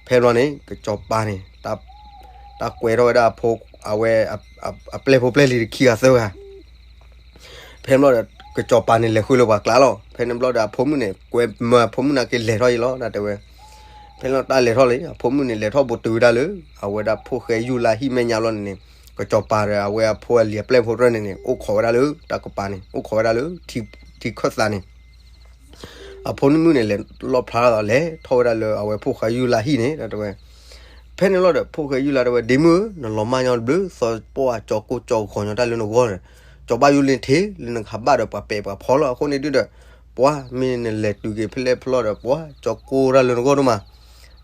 ဖဲဘျီန့ၣ် ကစီၤပၤန့ၣ် တၢ်ကွဲထီၣ်ဝဲဒၣ်အဖိ အဝဲ အပျဲၢ်ဖိပျဲၢ်လံၤတခံဂၤသၢဂၤ ဖဲဘျီဒီး ကစီၤပၤန့ၣ်လဲၤဃုလၢပှၤကျါလီၤ ဖဲန့ၣ်ဘျီဒီးအဖိမုၣ်န့ၣ် ကွဲမၢအဖိမုၣ်နာ်က့လဲၤထီၣ်အံၤလီၤ တၢ်တဲဝဲ ဖဲန့ၣ်တၢ်လဲၤထီၣ်လံ အဖိမုၣ်န့ၣ် လဲၤထီၣ်ဘူးတုၤဝဲဒၣ်လၢ အဝဲဒၣ်ဖိၣ်ဃဲယူၢ်လါဟံၣ်မဲာ်ညါဘျီန့ၣ်န့ၣ် ကစီၤပၤဒီးအဝဲအဖိအလံၤအပျဲၢ်ဖိတရၢၣ်န့ၣ်န့ၣ် အိၣ်ခိးဝဲဒၣ်လၢတၢ်ကပၤန့ၣ် အိၣ်ခိးဝဲဒၣ်လၢ ထံခၢၣ်သးန့ၣ် အဖိမုၣ်န့ၣ် လဲၤလီၣ်ဖျါထီၣ်သး လဲၤထီၣ်ဝဲဒၣ်လၢအဝဲဖိၣ်ဃဲယူၢ်လါဟံၣ်န့ၣ် တဲဝဲ. ဖဲန့ၣ်လီၤဒီး ဖိၣ်ဃဲယူၢ်လါတဲဝဲ ဒ့မုၣ်ဧၢ, နလီၤမၢ်ညီတဘျုး သီပှၢ်ကၠီၤကိၢ်ကၠီၤဂီၤညီတၢ်လၢနဂီၢ်ဒီး ကၠီၤဘၣ်ယူၢ်လ့ထ့လၢနကဟးဘၣ်ဒီးပှၤပဲာ်ပှၤဖီလီၤ. အဃိန့ၣ်ဒုဒီး ပှၤမ့ၢ်နလဲၤတုၤက့ၤဖဲလဲၣ်ဖဲလဲၣ်ဒီး ပှၤကၠီၤကိၢ်တၢ်လၢနဂီၢ်ဒိၣ်မး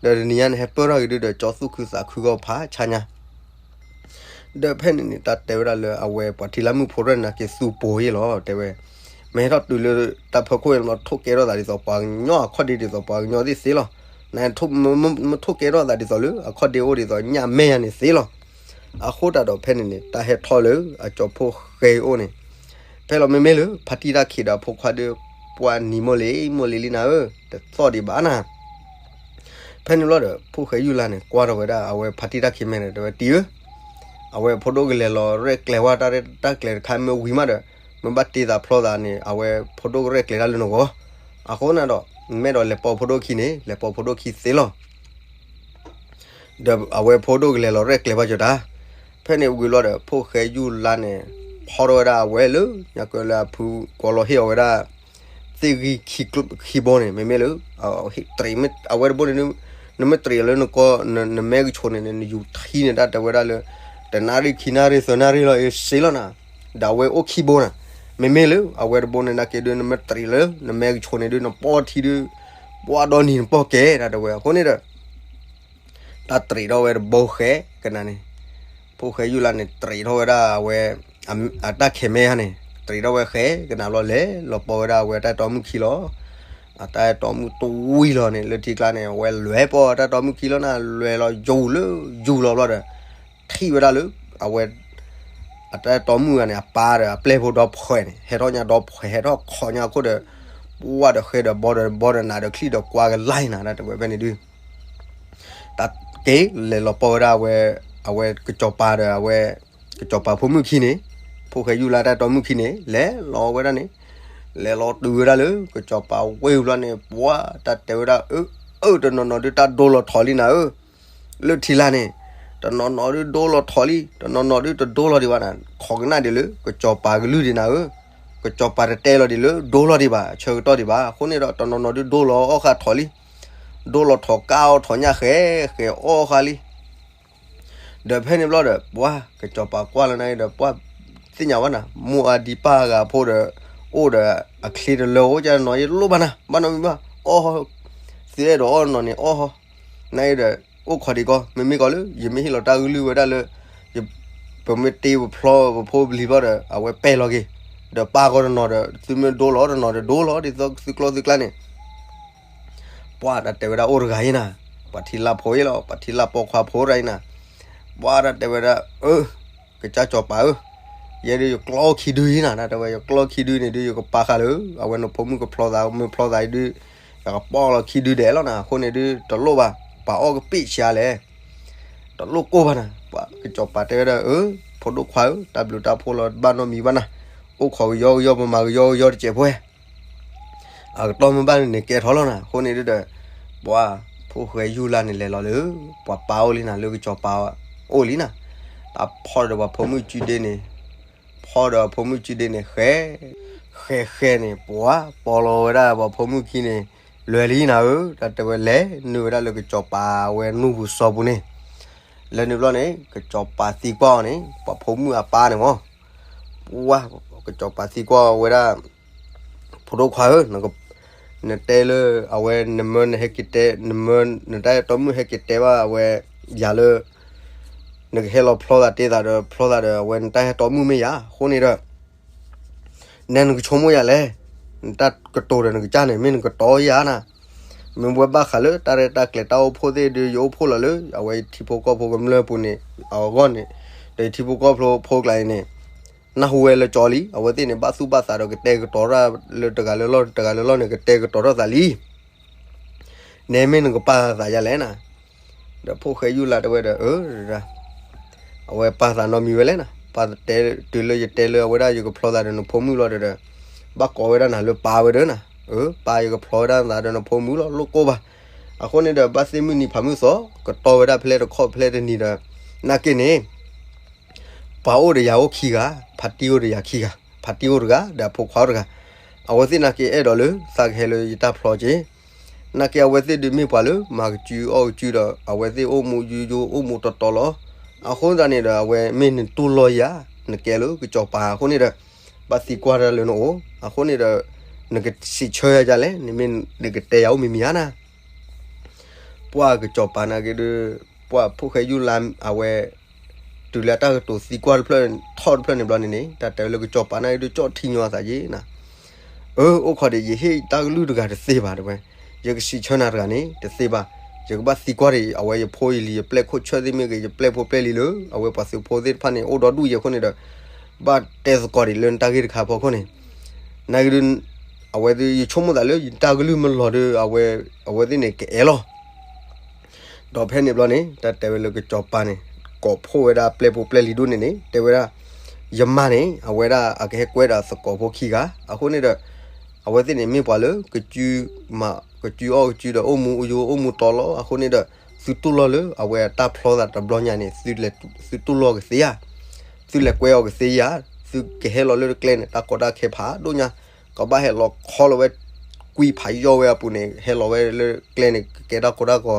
ဒီးတနံၤညါန့ၣ်ဟဲပၢၢ်ထီၣ်က့ၤဒုဒီး ကၠီသူၣ်ခုသးခုဂီၢ်ဖးဆါညါ ဒီးဖဲန့ၣ်န့ၣ် တၢ်တဲဝဲဒၣ်လၢအဝဲပှၤထံလၢမုၣ်ဖိရဲၣ်န့ၣ်က့ၤသူပှိၤယ့ၣ်လီၤ တဲဝဲ. မ့ၢ်ဟဲထီၣ်တုၤလၢတၢ်ဖီခိၣ်န့ၣ် ထိၣ်ကဲထီၣ်သးဒ်သိးပှၤကညီအခီၣ်ဒ့ဒ်သိးပှၤကညီသ့ၣ်သ့လီၤ. နထိၣ် မ့ၢ်ထိၣ်ကဲထီၣ်သးဒ်သိးလၢအခီၣ်ဒ့အိၣ်ဒ်သိးညၣ်မဲာ်ညါန့ၣ်သ့လီၤ. အဃိသတးဒီးဖဲန့ၣ်န့ၣ် တၢ်ဟဲထီၣ်လၢအကၠီၤဖိၣ်ဃဲအအိၣ်န့ၣ် ဖဲလီၤမ့မ့ၢ်လၢ ဖါတံၢ်တၢ်ခံးဒီးအဖိခွါဒီး ပှၤနံၤမိၢ်လံၤ မိၢ်လံၤလံနၤဧၢ, တသီၣ်ဒံးဘၣ်နၤ. ဖဲန့ၣ်ဘျီဒီး ဖိၣ်ဃဲယူၢ်လါန့ၣ် ကွၢ်ထီၣ်ဝဲဒၣ်အဝဲဖါတံၢ်တၢ်ခံးမဲာ်ဒီး တဲဝဲ တံၤဧၢ, အဝဲဖိဒိၣ်ကလဲၤလီၤရဲၣ်ကျဲၤဝဲတၢ်ရဲၣ်တၢ်ကျဲၤတခါမ့ၢ်ဝံၤမးဒီး မ့ၢ်ဘၣ်တ့သးဖျီသးန့ၣ် အဝဲဖိဒိၣ်ကရဲၣ်ကျဲၤတၢ်လၢနဂီၢ်. အဃိန့ၣ်ဒီး မ့ၢ်ဒီးလဲၤပိာ်ဖိဒိၣ်ခံန့ၣ် လဲၤပိာ်ဖိဒိၣ်ခံသ့လီၤ. ဒီးအဝဲဖိဒိၣ်ကလဲၤလီၤရဲၣ်ကျဲၤဘၣ်ကၠီၤတၢ်. ဖဲန့ၣ်ဝံၤလီၤဒီး ဖိၣ်ဃဲယူၢ်လါန့ၣ် ဖီၣ်ထီၣ်ဝဲဒၣ်အဝဲလၢ ညါကၢလၢအဖုကွီၤလီၤဟ့ၣ်အီၤဝဲဒၣ် သ့ၣ်ဂံၢ်ခံဘိန့ၣ် မ့မ့ၢ်လၢ အဝဲတရံးလီၤလၢနကီၢ် နမဲာ်ကဆိးန့ၣ် နယူၤထံန့ၣ် တၢ်တဲဝဲဒၣ်လၢ တနၣ်ရံၣ်ခံနၣ်ရံၣ်သၢနၣ်ရံၣ်လီၤ အ့ၣ်စ့လီၤနၤ. ဒီးအဝဲအိၣ်ခံဘိနၤ. မ့မ့ၢ်လၢအဝဲတဘိန့ၣ် နာ်က့ဒု နမဲာ်တရံးလၢနမဲာ်ကဆိးန့ၣ်ဒု နပီၢ်ထံဒု ပှၤဒီနံၤနပီၢ်ကဲ တၢ်တဲဝဲ. အဃိန့ၣ်ဒီး တၢ်တရံးထီၣ်ဝဲတဘိဃဲကနၤန့ၣ် ဖိၣ်ဃဲယူၢ်လါန့ၣ် တရံးထီၣ်ဝဲဒၣ်အဝဲ အတၢ်ခံးမဲာ်ဧါန့ၣ် တရံးထီၣ်ဝဲဃဲကနၤဘျီ လဲၤလီၤပိာ်ဝဲဒၣ်အဝဲတၢ်တီမုၣ်ခံလီၤ. အတၢ်တီမုၣ်တဝံၤလီၤန့ၣ် လၢထံကျါန့ၣ် အဝဲလဲၤပိာ်တၢ်တီမုၣ်ခံလီၤနၤ လဲၤလီၤယူၤလၢယူၤလီၤဘျီဒီး ထံၣ်ဝဲဒၣ်လၢ အဝဲ အတၢ်တီမုၣ်ဂၤန့ၣ် အပၢ်ဒီးအပျဲၢ်ဖိဒီဖှဲးန့ၣ် ဟဲထီၣ်ညါဒီဖှဲး ဟဲထီၣ်ခိးညါအခိၣ်ဒီး ပှၢ်ဒီးဃဲဒီးဘီဒီးဘီဒီးနးဒီးချံၣ်ဒီးကွါကလါနၤ တၢ်တဲဝဲဖဲန့ၣ်ဒု တၢ်က့ၤလဲၤလီၤပိာ်ဝဲဒၣ်အဝဲ အဝဲကစီၤပၤဒီးအဝဲ ကစီၤပၤဖိမုၣ်ခံန့ၣ် ဖိၣ်ဃဲယူၢ်လါတၢ်တီမုၣ်ခံန့ၣ် လဲၤလီၤဝဲဒၣ်န့ၣ် လဲၤလီၤတုၤဝဲဒၣ်လၢ ကစီၤပၤဝ့ၢ်ဘျီန့ၣ် ပှၤတၢ်တဲဝဲဒၣ် အၢ အၢ တနီၤနီၤဒုတၢ်ဒိလီၤထီၣ်လံနၤဧၢ, လၢထံလာ်န့ၣ် တနီၤနီၤဒုဒိလီၤထီၣ်လံ တနီၤနီၤဒုတဒိလီၤဒံးဘၣ်နၤ ခိးကနၣ်ဒံးလၢ ကစီၤပၤကလုၢ်ဒံးနၤဧၢ, ကစီၤပၤတတဲလီၤဒံးလၢ ဒိလီၤဒံးဘၣ် ဆၢကတီၢ်ဒံးဘၣ် အဃိန့ၣ်ဒီး တနီၤနီၤဒုဒိလီၤအီၣ်ဃာ်ထီၣ်လံ ဒိလီၤထီၣ်ကါအီၣ်ထီၣ်ညၣ်ဃဲ ဃဲအီၣ်ဃာ်လံ ဒီးဖဲန့ၣ်ဘျီဒီး ပှၤကစီၤပၤကွၢ်လီၤနၤဒီး ပှၤသ့ၣ်ညါဝဲနၤ မိၢ်အဒံပၢ်ဂၤဖိဒီး အိၣ်ဒီးအချ့တလၢအိၣ်ကနီၤ ယလိၣ်ဘၣ်နၤ ဘၣ်နီတမံၤဘၣ် အီၣ်ဟီ သုအဲၣ်ဒိးအီၣ်နီၤန့ၣ် အီၣ်ဟီ နဒီး အိၣ်ခိးဒံးကီး မ့မ့ၢ်ကီးလၢ ယမ့ၢ်ဟ့ၣ်လီၤတၢ်ကလုၢ်ဝဲဒၣ်လၢ ပမ့ၢ်တ့ပဖျီပဖိပလံၤဘျီဒီး အဝဲပဲာ်လီၤက့ၤ ဒီးပၢ်ကီးတနီၤဒီး သုမ့ၢ်ဒိလီၤတနီၤဒီး ဒိလီၤဒ်သိး သုကျိသုကျါန့ၣ် ပှၤတၢ်တဲဝဲဒၣ်အိၣ်တဂၤအံၤနၤ, ပှၤထံလၢ်ဖိအံၤလီၤ, ပှၤထံလၢ်ပိာ်ခွါဖိတဂၤအံၤနၤ, ပှၤတၢ်တဲဝဲဒၣ် အၢ, ကစၢ်စီၤပၤဧၢ, ယဲဒုးယကျီခံဒုအံၤနၤ, တၢ်တဲဝဲ ယကျီခံဒုန့ၣ်ဒုး ယကပာ်ဃာ်လၢ အဝဲနဖိမုၣ်ကဖျီသး မ့ၢ်ဖျီသးအံၤဒုး ယကပီၢ်လီၤခံဒုဒဲးလီၤနၤ, အဃိန့ၣ်ဒုး တလိၣ်ဘၣ်, ပှၤအီၣ်ကပ့ၢ်ဆံးလဲၣ်, တလိၣ်ကိၢ်ဘၣ်နၤ, ပှၤကစီၤပၤတဲဝဲဒၣ် အၢ, ဖိဒိၣ်ခွါဧၢ, တၢ်ဘျုးတၢ်ဖှိၣ်လီၤ တဘၣ်နီတမံၤဘၣ်နၤ, အိၣ်ခိးကယီကယီ ပမၤကယီကယီတစဲးဖိ အကတီၢ်မ့ၢ်ဘၣ်န့ၣ် ကဲထီၣ်လီၤနၤ, အဃိန့ၣ်ဒုးဒီး ပှၤဖိၣ်ဃဲယူၢ်လါန့ၣ် လဲၤလီၤလၢ ပှၤပၢ်အိၣ်လံနၤ, လၢကစီၤပၤအိၣ်လံနၤ, တၢ်ဖီၣ်ဒီးပှၤဖိမုၣ်စုဒ့န့ၣ်, ဖီၣ်ဒီးပှၤဖိမုၣ်စုဒ့န့ၣ် ဃဲ, ဃဲဃဲန့ၣ် ပှၤပီၢ်လီၤဝဲဒၣ်ပှၤဖိမုၣ်ခံန့ၣ် လဲၤလံနၤဧၢ, တၢ်တဲဝဲလဲၤနုာ်ဝဲဒၣ်လၢကစီၤပၤ အဝဲနူၢ်ပူၤစီၤပူၤန့ၣ်, လဲၤနုာ်ဘျီန့ၣ် ကစီၤပၤသံကွၢ်အီၤန့ၣ် ပှၤဖိမုၣ်အပၢ်န့ၣ်မၢ် ပှၤကစီၤပၤသံကွၢ်ဝဲဒၣ် ဖိဒိၣ်ခွါဧၢ, နတဲလၢအဝဲ နမၢနဟဲက့ၤတဲ နမၢနတၢ်အဲၣ်တီမုၣ်ဟဲက့ၤတဲဘၣ်အဝဲ ယၤလၢ နကဟဲလီၤဖျီသးတ့သးဒီး ဖျီသးဒီး အဝဲနတၢ်အဲၣ်တီမုၣ်မ့ၢ်ယၤ, အဃိန့ၣ်ဒီး နဲနကဆိကမိၣ်ယၤလဲၣ်, နတၢ်ကတိၤဒီးနကစၢ်န့ၣ် မ့ၢ်နကတီယၤနၤ, မ့ၢ်ဝဲဘၣ်ဃးလၢတၢ်ရဲၣ်တၢ်ကျဲၤတၢ်အိၣ်ဖှိၣ်သ့ၣ်ဒုး ယအိၣ်ဖှိၣ်လီၤလၢ အဝဲယထံဖိကီၢ်ဖိကမျၢၢ်ပူၤန့ၣ် အဂီၢ်န့ၣ်, ဒီးယထံဖိကီၢ်ဖိဖိကျါအံၤန့ၣ် နၢ်ဟူဝဲလၢကၠီလံ, အဝဲသ့ၣ်န့ၣ် ဘၣ်သူၣ်ဘၣ်သးဒီးကတဲာ်ကတီၤတၢ်လၢတဂၤလၢလီၢ် တဂၤလၢလီၢ်န့ၣ် ကတဲာ်ကတီၤထီၣ်သးလံ နဲမ့ၢ်နကပာ်သးယၤလဲၣ်နၤ, ဒီးဖိၣ်ဃဲယူၢ်လါတဲဝဲဒီး အၢ အဝဲပာ်သးနီတမံၤဝဲလဲၣ်နၤ, ပာ်တဲတုၤလၢယတဲလၢအဝဲဒၣ်ယကဖျီသးဒီးနဖိမုၣ်လီၤဒီး ဘၣ်ကိးဝဲဒၣ်နၤလၢပၢ်ဝဲဒၣ်နၤ, အၢ ပၢ်ယကဖျီဝဲဒၣ်သးဒီးနဖိမုၣ်လီၤ လိၣ်ကိၢ်ဘၣ်, အဃိန့ၣ်ဒီး ဘၣ်သ့ၣ်မုၢ်နံၤဖးမုၢ်သီ ကတီၤဝဲဒၣ်ဖဲလဲၣ်တခီဖဲလဲၣ်တနံၤဒီး နာ်က့န့ၣ် ပှၤအိၣ်ဒီးယၤအိၣ်ခံဂၤ, ဖါတံၢ်အိၣ်ဒီးယၤခံဂၤ, ဖါတံၢ်အိၣ်တဂၤ ဒီးအဖိခွါအိၣ်တဂၤ, အဝဲသ့ၣ်နာ်က့အဲၣ်ဒိးလၢ သးကဟဲလၢယတၢ်ဖျီက့ၤ, နာ်က့အဝဲသ့ၣ်ဒုးမ့ၢ်ပှၤလၢ မၤကစုအီၣ်ကစုဒီး အဝဲသ့ၣ်အိၣ်မူယိယိအိၣ်မူတီတီလီၤ. အဃိသတးန့ၣ်ဒီး အဝဲမ့ၢ်နတူၢ်လိာ်ယၤ, နကဲလၢကစီၤပၤအဃိန့ၣ်ဒီး ဘၣ်သံကွၢ်တၢ်လၢနအိၣ်, အဃိန့ၣ်ဒီး နကစံးဆၢယၤဒ်လဲၣ်, နမ့ၢ်နကတဲယၤအိၣ်မံၤမံၤဧါနၤ. ပှၢ်ကစီၤပၤနာ်က့ဒုး ပှၢ်ဖိၣ်ဃဲယူၢ်လါအဝဲ တုၤလၢတၢ်ကတိၤသံကွၢ်တဖျၢၣ်ထီၣ်တဖျၢၣ်န့ၣ်ဘျီန့ၣ်န့ၣ် တၢ်တဲဝဲလၢကစီၤပၤနာ်က့ဒုး ကၠီၣ်ထံညီအသးယ့ၣ်နၤ, အၢ အိၣ်ခိးဒံး ယဟ့ၣ်တၢ်ကလုၢ်တဂၤတသ့ဘၣ်တဲဝဲ, ယကစံးဆၢနၤတဂၤန့ၣ် တသ့ဘၣ်, ယကဘၣ်သံကွၢ်ဒံး အဝဲယဖိယလံၤ ယပျဲၢ်ခိၣ်ဆၢၣ်သ့ၣ်မ့ၢ်ဂ့ၤ ယပျဲၢ်ဖိပျဲၢ်လံၤလၢ အဝဲပှၤသုးဖိသ့ၣ်တဖၣ်န့ၣ် အိၣ်ဒီဒူၣ်ယဲၢ်အဃိန့ၣ်ဒီး ဘၣ်တဲသကိးဒံးလၢနတၢ်ဂ့ၢ်တခါအဖီခိၣ်န့ၣ်, နာ်က့ဒုး အဝဲသ့ၣ် ယဆိကမိၣ်သးလၢ ယတၢ်ကလုၢ်မ့ၢ်လီၤဒီး အဝဲ အဝဲသ့ၣ်န့ၣ်ကအဲၣ်လီၤ. ဒီးဖဲန့ၣ်ဘျီန့ၣ် တၢ်တဲဝဲလၢကစီၤပၤန့ၣ် ကိးဖှိၣ်ဝဲဒၣ်ပျဲၢ်ဖိပျဲၢ်လံၤဒိၣ်န့ၣ်န့ၣ် တဲဝဲဒၣ် ယမါန့ၣ် အဝဲဒၣ်အကဟဲကွဲဒီးသကိးဖိခံဂၤ အဃိန့ၣ်ဒီး အဝဲသ့ၣ်န့ၣ်မ့ၢ်ပှၤလၢ ကစုမၤ ကစုအီၣ်ကစုဒီးအိၣ်မူယိအိၣ်မူတီလီၤ အဃိန့ၣ်ဒီး သုတူၢ်လိာ်လၢအဝဲအတၢ်ဖျီသးတဘျီညါန့ၣ် သုတူၢ်လိာ်ကသ့ဧါ, သုလဲၤကွဲအီၤကသ့ဧါ, သုကဟဲလီၤလၢကျဲန့ၣ် တၢ်ကီတၢ်ခဲဖးဒိၣ်ညါ, ကဘၣ်ဟဲလီၤခီလီၤဝဲ ကွံဖးယီၢ်ဝဲအပူၤန့ၣ် ဟဲလီၤဝဲလၢကျဲန့ၣ် ကကဲတၢ်ကီတၢ်ကီ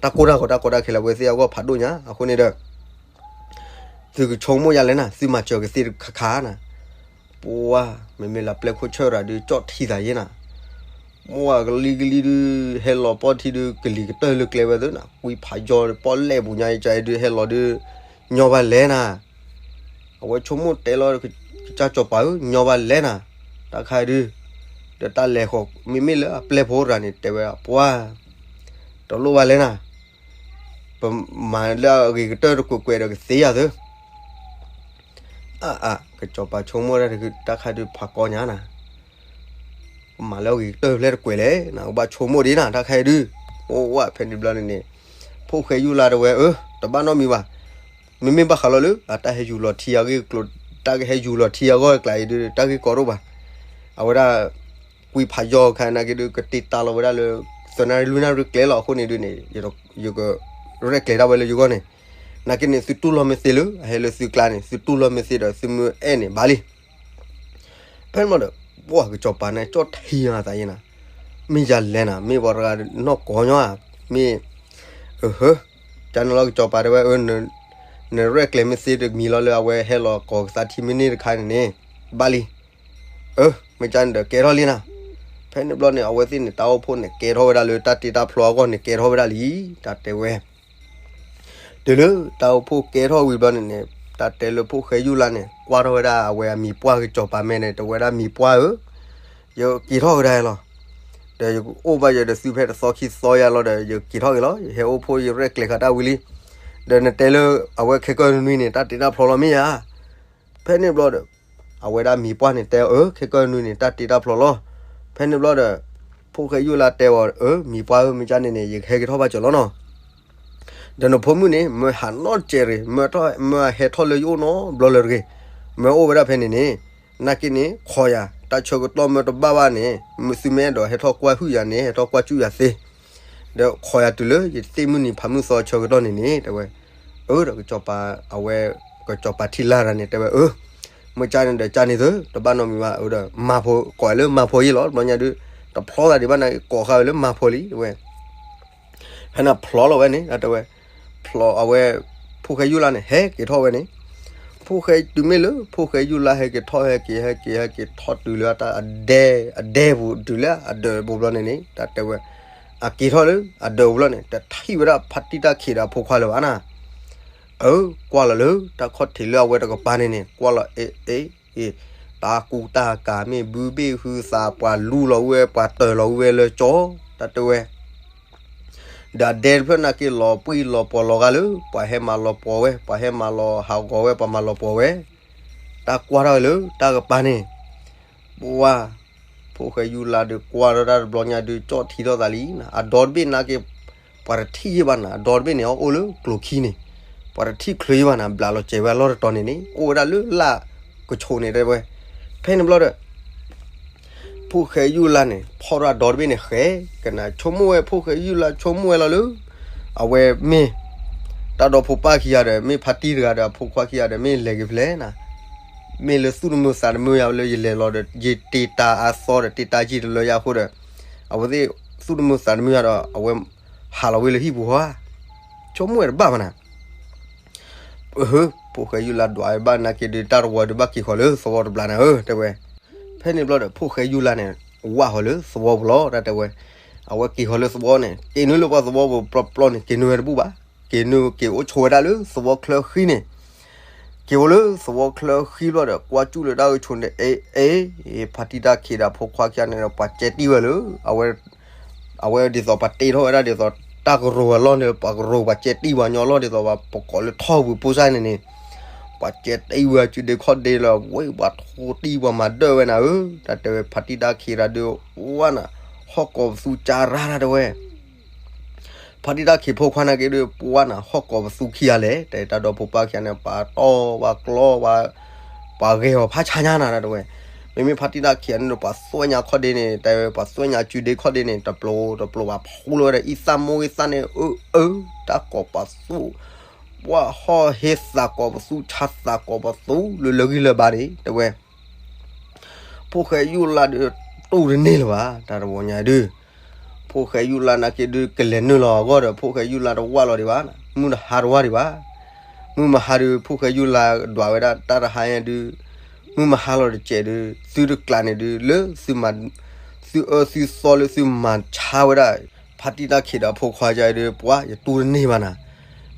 တၢ်ကီတၢ်ကီတၢ်ကီတၢ်ခဲလၢအဝဲသ့ၣ်အဂီၢ်ဖးဒိၣ်ညါ အဃိန့ၣ်ဒီး သုကဆိကမိၣ်ယၤလဲၣ်နၤ သုမၤစၢၤကသ့ၣ်တခါခါနၤ, ပှၢ် မ့မ့ၢ်လၢပျဲၢ်ခိၣ်ဆၢၣ်တဂၤဒုး ကၠီၣ်ထံသးယ့ၣ်နၤ, မ့ၢ်ဝဲကလံၤကလံၤဒုး ဟဲလီၤပီၢ်ထံဒုး ကလံၤကတၢၢ်လၢကျဲဝဲသ့ၣ်နၤ ကွံဖးယီၢ်ပီၣ်လဲၣ်ပူၤညါအံၤ ကဒုးဟဲလီၤဒုး ညီဘၣ်လဲၣ်နၤ အဝဲဆိကမိၣ်တဲလီၤ ကစၢ်စီၤပၤဧၢ ညီဘၣ်လဲၣ်နၤ, တၢ်ခါဒုး ဒီးတၢ်လဲၤဃီၤ မ့မ့ၢ်လၢအပျဲၢ်ဖိတဂၤန့ၣ် တဲဝဲဒၣ် ပှၢ် တလိၣ်ဘၣ်လဲၣ်နၤ, ပမၤလၢအဂ့ၤကတၢၢ်တကွဲးကွဲးဒီးကသ့ယၤသၢ အါအါ ကစီၤပၤဆိကမိၣ်ဒၣ်တၢ်ခါဒုးဖးကီညါနၤ, ပမၤလၢအဂ့ၤကတၢၢ်ဖဲတကွဲးလဲၣ်နၤ ကဘၣ်ဆိကမိၣ်ဒံးနၤ တၢ်ခါဒုး, အိၣ်ဝဲဖဲန့ၣ်ဘျီန့ၣ်န့ၣ်, ဖိၣ်ဃဲယူၢ်လါတဲဝဲ အၢ တဘၣ်နီတမံၤဘၣ်, မ့မ့ၢ်ဘၣ်ဃးလီၤလၢ အတၢ်ဟဲယူၤလီၤထံအဂ့ၢ်ကျိၤ တၢ်ကဟဲယူၤလီၤထံအဂီၢ်အကျါအံၤဒုး တၢ်ဂ့ၢ်ကီဒိၣ်ဘၣ်, အဝဲဒၣ် ကွံဖးယီၢ်ခါနာ်က့ဒုး ကတ့တၢ်လီၤဝဲဒၣ်လၢ သၢနၣ်ရံၣ်လွံၢ်နၣ်ရံၣ်ကျဲလီၤအဃိန့ၣ်ဒုးန့ၣ် ယကရဲၣ်ကျဲၤဒၣ်ဝဲလၢယဂီၢ်န့ၣ်, နာ်က့န့ၣ် သုတူၢ်လိာ်မ့ၢ်သ့လၢ အဟဲလၢသုကျါန့ၣ် သုတူၢ်လိာ်မ့ၢ်သ့ဒီး သုမ့ၢ်အဲၣ်န့ၣ်ဘၣ်လံ ဖဲန့ၣ်ဘျီဒီး ပှၢ်ကစီၤပၤန့ၣ် ကၠီၣ်ထံအသးယ့ၣ်နၤ, မ့ၢ်ယၤလဲၣ်နၤ မ့ၢ်ပှၤတဂၤနီၢ်ကီၢ်ညီဧါ, မ့ၢ် အဟၢ ကန့ၣ်လီၤကစီၤပၤတဲဝဲ အၢ နရဲၣ်ကျဲၤမ့ၢ်သ့တမံၤလီၤလၢအဝဲဟဲလီၤကိးကသးထံမ့ၢ်န့ၢ်တခါန့ၣ်န့ၣ် ဘၣ်လံ အၢ မ့ၢ်ကန့ၣ်ဒီးကဲထီၣ်လံနၤ, ဖဲန့ၣ်ဘျီန့ၣ် အဝဲသ့ၣ်န့ၣ် တၢ်အိၣ်ဖှိၣ်န့ၣ် ကဲထီၣ်ဝဲဒၣ်လၢတၢ်တ့တၢ်ဖျီအဂီၢ်န့ၣ် ကဲထီၣ်ဝဲဒၣ်လံ တၢ်တဲဝဲ တုၤလၢတၢ်အိၣ်ဖှိၣ်ကဲထီၣ်ဝံၤဘျီန့ၣ်န့ၣ် တၢ်တဲလၢဖိၣ်ဃဲယူၢ်လါန့ၣ် ကွၢ်ထီၣ်ဝဲဒၣ်အဝဲအမံၤပှၢ်ကစီၤပၤမဲာ်န့ၣ် တဲဝဲဒၣ်မံၤပှၢ်ဧၢ, ယက့ၤထီၣ်ကဒါလီၤ, ဒီးယကအိၣ်ဘၣ်ယၤဒီးသုဖဲတသီခံသီယါလီၤဒီး ယက့ၤထီၣ်က့ၤလီၤ, ယဟဲအိၣ်ဖှိၣ်ယရဲၣ်ကျဲၤဃာ်တၢ်ဝံၤလံ, ဒီးနတဲလၢအဝဲခဲကၢၢ်နွံန့ၣ် တၢ်တ့တၢ်ဖျီလီၤမ့ၢ်ဧါ, ဖဲန့ၣ်ဘျီဒီး အဝဲဒၣ်မံၤပှၢ်န့ၣ်တဲအီၤ အၢ ခဲကၢၢ်နွံန့ၣ် တၢ်တ့တၢ်ဖျီလီၤ, ဖဲန့ၣ်ဘျီဒီး ဖိၣ်ဃဲယူၢ်လါတဲအီၤ အၢ မံၤပှၢ်ဧၢ မ့ၢ်ကန့ၣ်န့ၣ် ယကဟဲက့ၤထီၣ်ဘၣ်စၢၤလီၤနီၤ ဒီးနဖိမုၣ်န့ၣ် မၢဟးနီတစဲးရ့ၣ်, မၢထီၣ် မၢဟဲထီၣ်လၢယအိၣ်နီတဘျီလၢၤတဂ့ၤ, မၢအိၣ်ဝဲဒၣ်ဖဲန့ၣ်န့ၣ်, နာ်က့န့ၣ် ခိးယၤ, တၢ်ဆၢကတီၢ်မၢတဘၣ်ဘၣ်န့ၣ်, သုမ့ၢ်အဲၣ်ဒိးဟဲထီၣ်ကွၢ်ဟုၣ်ယၤန့ၣ် ဟဲထီၣ်ကွၢ်စူၣ်ယၤသ့, ဒီးခိးယၤတုၤလၢယသ့ၣ်မုၢ်နံၤဖးမုၢ်သီဆၢကတီၢ်န့ၣ်န့ၣ် တဲဝဲ, အၢ ဒီးကစီၤပၤ အဝဲ ကစီၤပၤထံလါတဂၤန့ၣ် တဲဝဲ အၢ မ့ၢ်ကန့ၣ်ဒီးကန့ၣ်သၢ တဘၣ်နီတမံၤဘၣ်, အၢ ဒီးမၤဖိ ကိးလၢမၤဖိယ့ၣ်လီၤ, တဘျီညါဒုး တဖျီသးဒံးဘၣ်န့ၣ် ကိးဃာ်ဝဲလၢမၤဖိလံ တဲဝဲ, ဖဲန့ၣ်ဖျီလီၤဝဲန့ၣ် တဲဝဲ, ဖျီအဝဲ ဖိၣ်ဃဲယူၢ်လါန့ၣ် ဟဲက့ၤထီၣ်ဝဲန့ၣ်, ဖိၣ်ဃဲတုၤမ့ၢ်လၢ ဖိၣ်ဃဲယူၢ်လါဟဲက့ၤထီၣ် ဟဲက့ၤ ဟဲက့ၤ ဟဲက့ၤထီၣ်တုၤလၢတၢ်အဒဲ အဒဲပူၤ တုၤလၢအဒၢးပူၤဘျီန့ၣ်န့ၣ် တၢ်တဲဝဲ, အက့ၤထီၣ်လၢအဒၢးပူၤဘျီန့ၣ် တထံၣ်ဝဲဒၣ်ဖါတံၢ်တၢ်ခံးဒီးအဖိခွါလၢၤဘၣ်နၤ အၢ ကွၢ်လီၤလၢ တၢ်ခီၣ်ထံးလၢအဝဲတကပၤန့ၣ်န့ၣ် ကွၢ်လီၤ အ့ အ့ အ့ တၢ်ကူတၢ်ကၤမ့ၢ်ဘုဘ့ၣ်ဟုသး ပှၤလူလီၤဝဲ ပှၤတၢၢ်လီၤဝဲလၢကၠီ, တၢ်တဲဝဲ, ဒီးအဒဲတဖျၢၣ်နာ်က့လီၤပှံၢ်လီၤပှီၤလီၤဂာ်လၢ ပှၤဟဲမၤလီၤပှီၤဝဲ ပှၤဟဲမၤလီၤဟးဂီၤဝဲ ပှၤမၤလီၤပှီၤဝဲ, တၢ်ကွၢ်ထီၣ်ဝဲလၢတၢ်ကပၤန့ၣ် ပှၤ ဖိၣ်ဃဲယူၢ်လါဒီးကွၢ်ထီၣ်တၢ်တဘျီညါဒုး ကၠီၣ်ထံထီၣ်သးလံနၤ, အဒီတဘ့ၣ်နာ်က့ ပှၤတထံၣ်ယ့ၢ်ဘၣ်နၤ, အဒီတဘ့ၣ်န့ၣ် အအိၣ်လၢကျိၤခံန့ၣ်, ပှၤတထံၣ်ချုးယ့ၢ်ဘၣ်နၤ, ဘျးလီၤစဲးဝဲအလီၢ်တတီၤန့ၣ်န့ၣ် အိၣ်ဝဲဒၣ်လၢလၢ်ကဆိးန့ၣ်တဲဝဲ, ဖဲန့ၣ်ဘျီဒီး ဖိၣ်ဃဲယူၢ်လါန့ၣ် ဖီၣ်ထီၣ်အဒီတဘ့ၣ်န့ၣ်ဃဲ, ကနၤဆိကမိၣ်ဝဲ ဖိၣ်ဃဲယူၢ်လါဆိကမိၣ်ဝဲလီၤလၢ အဝဲမ့ၢ် တၢ်ဒီဖိပၢ်ခံဂၤဒီး မ့ၢ်ဖါတံၢ်တဂၤဒီး အဖိခွါခံဂၤဒီး မ့ၢ်လဲၤက့ၤဖဲလဲၣ်နၤ, မ့ၢ်လၢသူၣ်တမုာ်သးတမုာ်ယၤလၢယလဲၤလီၤဒီး ယတ့တၢ်အသီဒီး တ့တၢ်ယံာ်တလၢယၤအဃိဒီး အဝဲသ့ၣ်သူၣ်တမုာ်သးတမုာ်ယၤဒီး အဝဲဟးလီၤဝဲလၢဟံၣ်ပူၤဧါ. ဆိကမိၣ်ဝဲတဘၣ်ဘၣ်နၤ. ဖိၣ်ဃဲယူၢ်လါဒွးဝဲဘၣ်နာ်က့ဒုး တၢ်တဝီဒုးဘၣ်က့ၤဃီၤလၢသဝီတဘျီနၤဧၢ တဲဝဲ. ဖဲန့ၣ်ဘျီဒီး ဖိၣ်ဃဲယူၢ်လါန့ၣ် ဝၢ်ဃီၤလၢသဝီပူၤလီၤ တၢ်တဲဝဲ. အဝဲက့ၤဃီၤလၢသဝီန့ၣ် က့ၤနုာ်လၢပှၤသဝီပူၤပျီပျီန့ၣ် က့ၤနုာ်ဝဲတဘူၣ်ဘၣ်. က့ၤနုာ်က့ၤအိၣ်ဆိးဝဲဒၣ်လၢသဝီချၢဃံန့ၣ် က့ၤအိၣ်လၢသဝီချၢဃံဘျီဒီး ကွၢ်စူၣ်လၢတၢ်ဂုၢ်ဆိးန့ၣ် အ့ အ့ ဖါတံၢ်တၢ်ခံးဒီးဖိခွါခံဂၤန့ၣ်ဒီး ပှၤကဲတံၢ်ဝဲလၢ အဝဲ အဝဲဒ်သိးပှၤတ့ထီၣ်ဝဲဒၣ်ဒ်သိး တၢ်ကရိၤအလီၢ်န့ၣ် ပှၤကရိၤပှၤကဲတံၢ်ပှၤညီလီၢ်ဒ်သိးပှၤကိးလၢထီၣ်ဝံၤပိၢ်စၢ်န့ၣ်န့ၣ် ပှၤကဲတံၢ်ဝဲအစုဒ့ခီၣ်ဒ့လၢ ဝဲပှၤထိတံၢ်ပှၤမၤဒၢၣ်ဝဲနၤဧၢ တၢ်တဲဝဲ ဖါတံၢ်တၢ်ခံးဒီးဒုး ဝါနၤ ဟီၣ်ကိးပသူကၢ်ရၢ်တၢ်တဲဝဲ ဖါတံၢ်တၢ်ခံးဖိခွါနာ်က့ဒုး ပှၤနၤ ဟီၣ်ကိးပသူခံဂၤလဲၣ် တဲတၢ်ဒီဖိပၢ်ခံဂၤန့ၣ် ပှၤတီၢ်ပှၤကျီ ပှၤဂဲၤအီၤဖးဆါညါနၤ တၢ်တဲဝဲ. မ့မ့ၢ်ဖါတံၢ်တၢ်ခံးန့ၣ်ဒီး ပှၤသွဲၣ်ညါခီၣ်ဒ့န့ၣ် တဲဝဲ ပှၤသွဲၣ်ညါစုဒ့ခီၣ်ဒ့န့ၣ် တပျိတပျိဘၣ်ဖှူလီၤဝဲဒီး အံသၣ်မိၢ်အံသၣ်န့ၣ် အၢ အၢ တၢ်ကိးပသူ ပှၤဟီၣ်ဟ့သးကိးပသူ ဆါသးကိးပသူ လၢလၢဂံၢ်လၢဘါန့ၣ် တဲဝဲ ဖိၣ်ဃဲယူၢ်လါဒီး တူၢ်တန့ၢ်လၢၤဘၣ် တၢ်တဝီညါဒုး ဖိၣ်ဃဲယူၢ်လါနာ်က့ဒုး ကလဲၤနုာ်လီၤအဂီၢ်ဒီး ဖိၣ်ဃဲယူၢ်လါတဝၢ်လီၤဒံးဘၣ်, မုၢ်တဟါတဝၢ်ဒံးဘၣ်. မုၢ်မဟါဒုး ဖိၣ်ဃဲယူၢ်လါဒွးဝဲဒၣ်တၢ်တဟါညါဒုး, မုၢ်မဟါလီၤတစဲးဒုး သုတကျးန့ၣ်ဒုး လၢသု သုအၢသုသီလၢသုမၤဆါဝဲဒၣ် ဖါတံၢ်တၢ်ခံးဒီးဖိခွါယါဒုး ပှၤ ယတူၢ်တန့ၢ်ဘၣ်နၤ.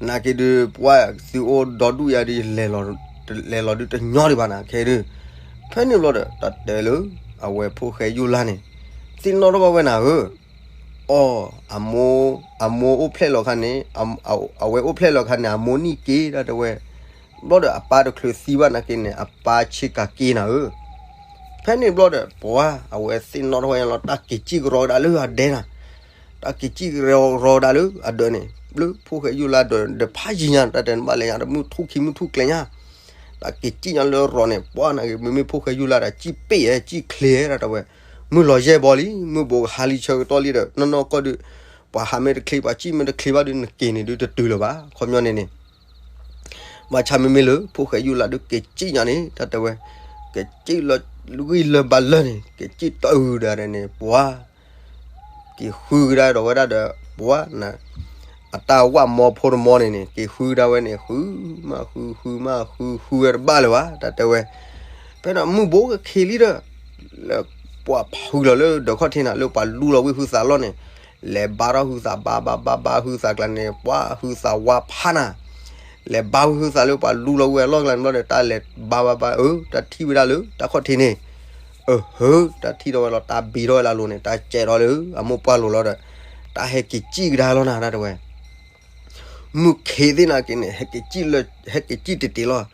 နာ်က့ဒုး ပှၤ သုအိၣ်ဒီဒူၣ်ယါဒုး လဲၤလီၤဒုးတညီဒံးဘၣ်နၤ ခဲဒုး. ဖဲန့ၣ်ဘျီဒီး တၢ်တဲလၢ အဝဲဖိၣ်ဃဲယူၢ်လါန့ၣ် သ့ၣ်နီၣ်ထီၣ်ဘၣ်ဝဲနၤဧၢ, အီ အမိၢ် အမိၢ်အိၣ်ဖျဲၣ်လီၤခါန့ၣ် အဝဲအိၣ်ဖျဲၣ်လီၤခါန့ၣ် အမိၢ်နံၣ်က့ တၢ်တဲဝဲ. ဘျီဒီးအပၢ်တချုးသံဘၣ်နာ်က့န့ၣ် အပၢ်ဆ့ကၤက့နၤဧၢ. ဖဲန့ၣ်ဘျီဒီး ပှၤ အဝဲသ့ၣ်နီၣ်ထီၣ်ဝဲလီၤ တၢ်က့ၤစံၣ်ကရီကဒါလၢအဒဲနၤ, တၢ်က့ၤစံၣ်ကရီကဒါလၢအဒၢးန့ၣ် လၢဖိၣ်ဃဲယူၢ်လါဒီး ဒီးဖးယံၤညါ တၢ်တဲနဘၣ်လဲၤညါ တမုၢ်ထူၣ်ခံမုၢ်ထူၣ်ကျဲညါ တၢ်က့ၤစံၣ်ညါလၢရီၤန့ၣ် ပှၤနာ်က့ မ့မ့ၢ်ဖိၣ်ဃဲယူၢ်လါဒီး စံၣ်ပ့ၣ်ဧဲ စံၣ်ချ့ဧဲ တၢ်တဲဝဲ. မုၢ်လီၤယဲၢ်ဘီလံ မုၢ်ဘိးကဟါလံဆၢကတီၢ်လံဒီး နီၢ်နီၢ်ကီၢ်ဒုး ပှၤဟးမ့ၢ်တချ့ ပှၤစံၣ်မ့ၢ်တချ့ဘၣ်ဒုး နက့ၤန့ၣ်ဒုးတတုၤလၢၤဘၣ် ခီပညီန့ၣ်န့ၣ် ဘၣ်ဆၣ်မ့မ့ၢ်လၢ ဖိၣ်ဃဲယူၢ်လါဒုးက့ၤစံၣ်ညါန့ၣ် တၢ်တဲဝဲ က့ၤစံၣ်လၢဂံၢ်လၢဘါလၢာ်န့ၣ် က့ၤစံၣ်တအုးဒၣ်န့ၣ် ပှၤ က့ၤဃုကဒါဒီးဝဲဒၣ်ဒီး ပှၤ အတၢ်ဝၣ်မီဖိတမီန့ၣ်န့ၣ် က့ၤဃုကဒါဝဲန့ၣ် ဃုမးဃု ဃုမးဃု ဃုဝဲတဘၣ်လၢၤဘၣ် တၢ်တဲဝဲ. ဖဲန့ၣ်မုၢ်ဘိကခံးလံဒီး လၢပှၤဖုလီၤလၢဒၢးခီၣ်ထံးနၤ လၢပှၤလူလီၤဝံၣ်ဟုသးလီၢ်န့ၣ် လဲၤဘါထီၣ်ဟုသးဘါဘါဘါဘါဟုသးကျါန့ၣ် ပှၤဟုသးဝါဖးနၤ လဲၤဘါဝံၣ်ဟုသးလၢပှၤလူလီၤဝံၣ်အလီၢ်ကျါန့ၣ်ဘျီဒီး တၢ်လဲၤဘါဘါဘါ အၢ တၢ်ထံၣ်ဝဲဒၣ်လၢတၢ်ခီၣ်ထံးန့ၣ် အဟၢ တၢ်ထံၣ်ထီၣ်ဝဲလီၤ တၢ်ဘံထီၣ်ဝဲလၢအလိၤန့ၣ် တၢ်စဲးထီၣ်လၢအမိၢ်ပှၢ်လိၤလီၤဒီး တၢ်ဟဲက့ၤစံၣ်ကဒါလီၤနၤ တၢ်တဲဝဲ. မုၢ်ခ့သ့ၣ်နာ်က့န့ၣ် ဟဲက့ၤစံၣ်လၢ ဟဲက့ၤစံၣ်တ့ၢ်တ့ၢ်လီၤ.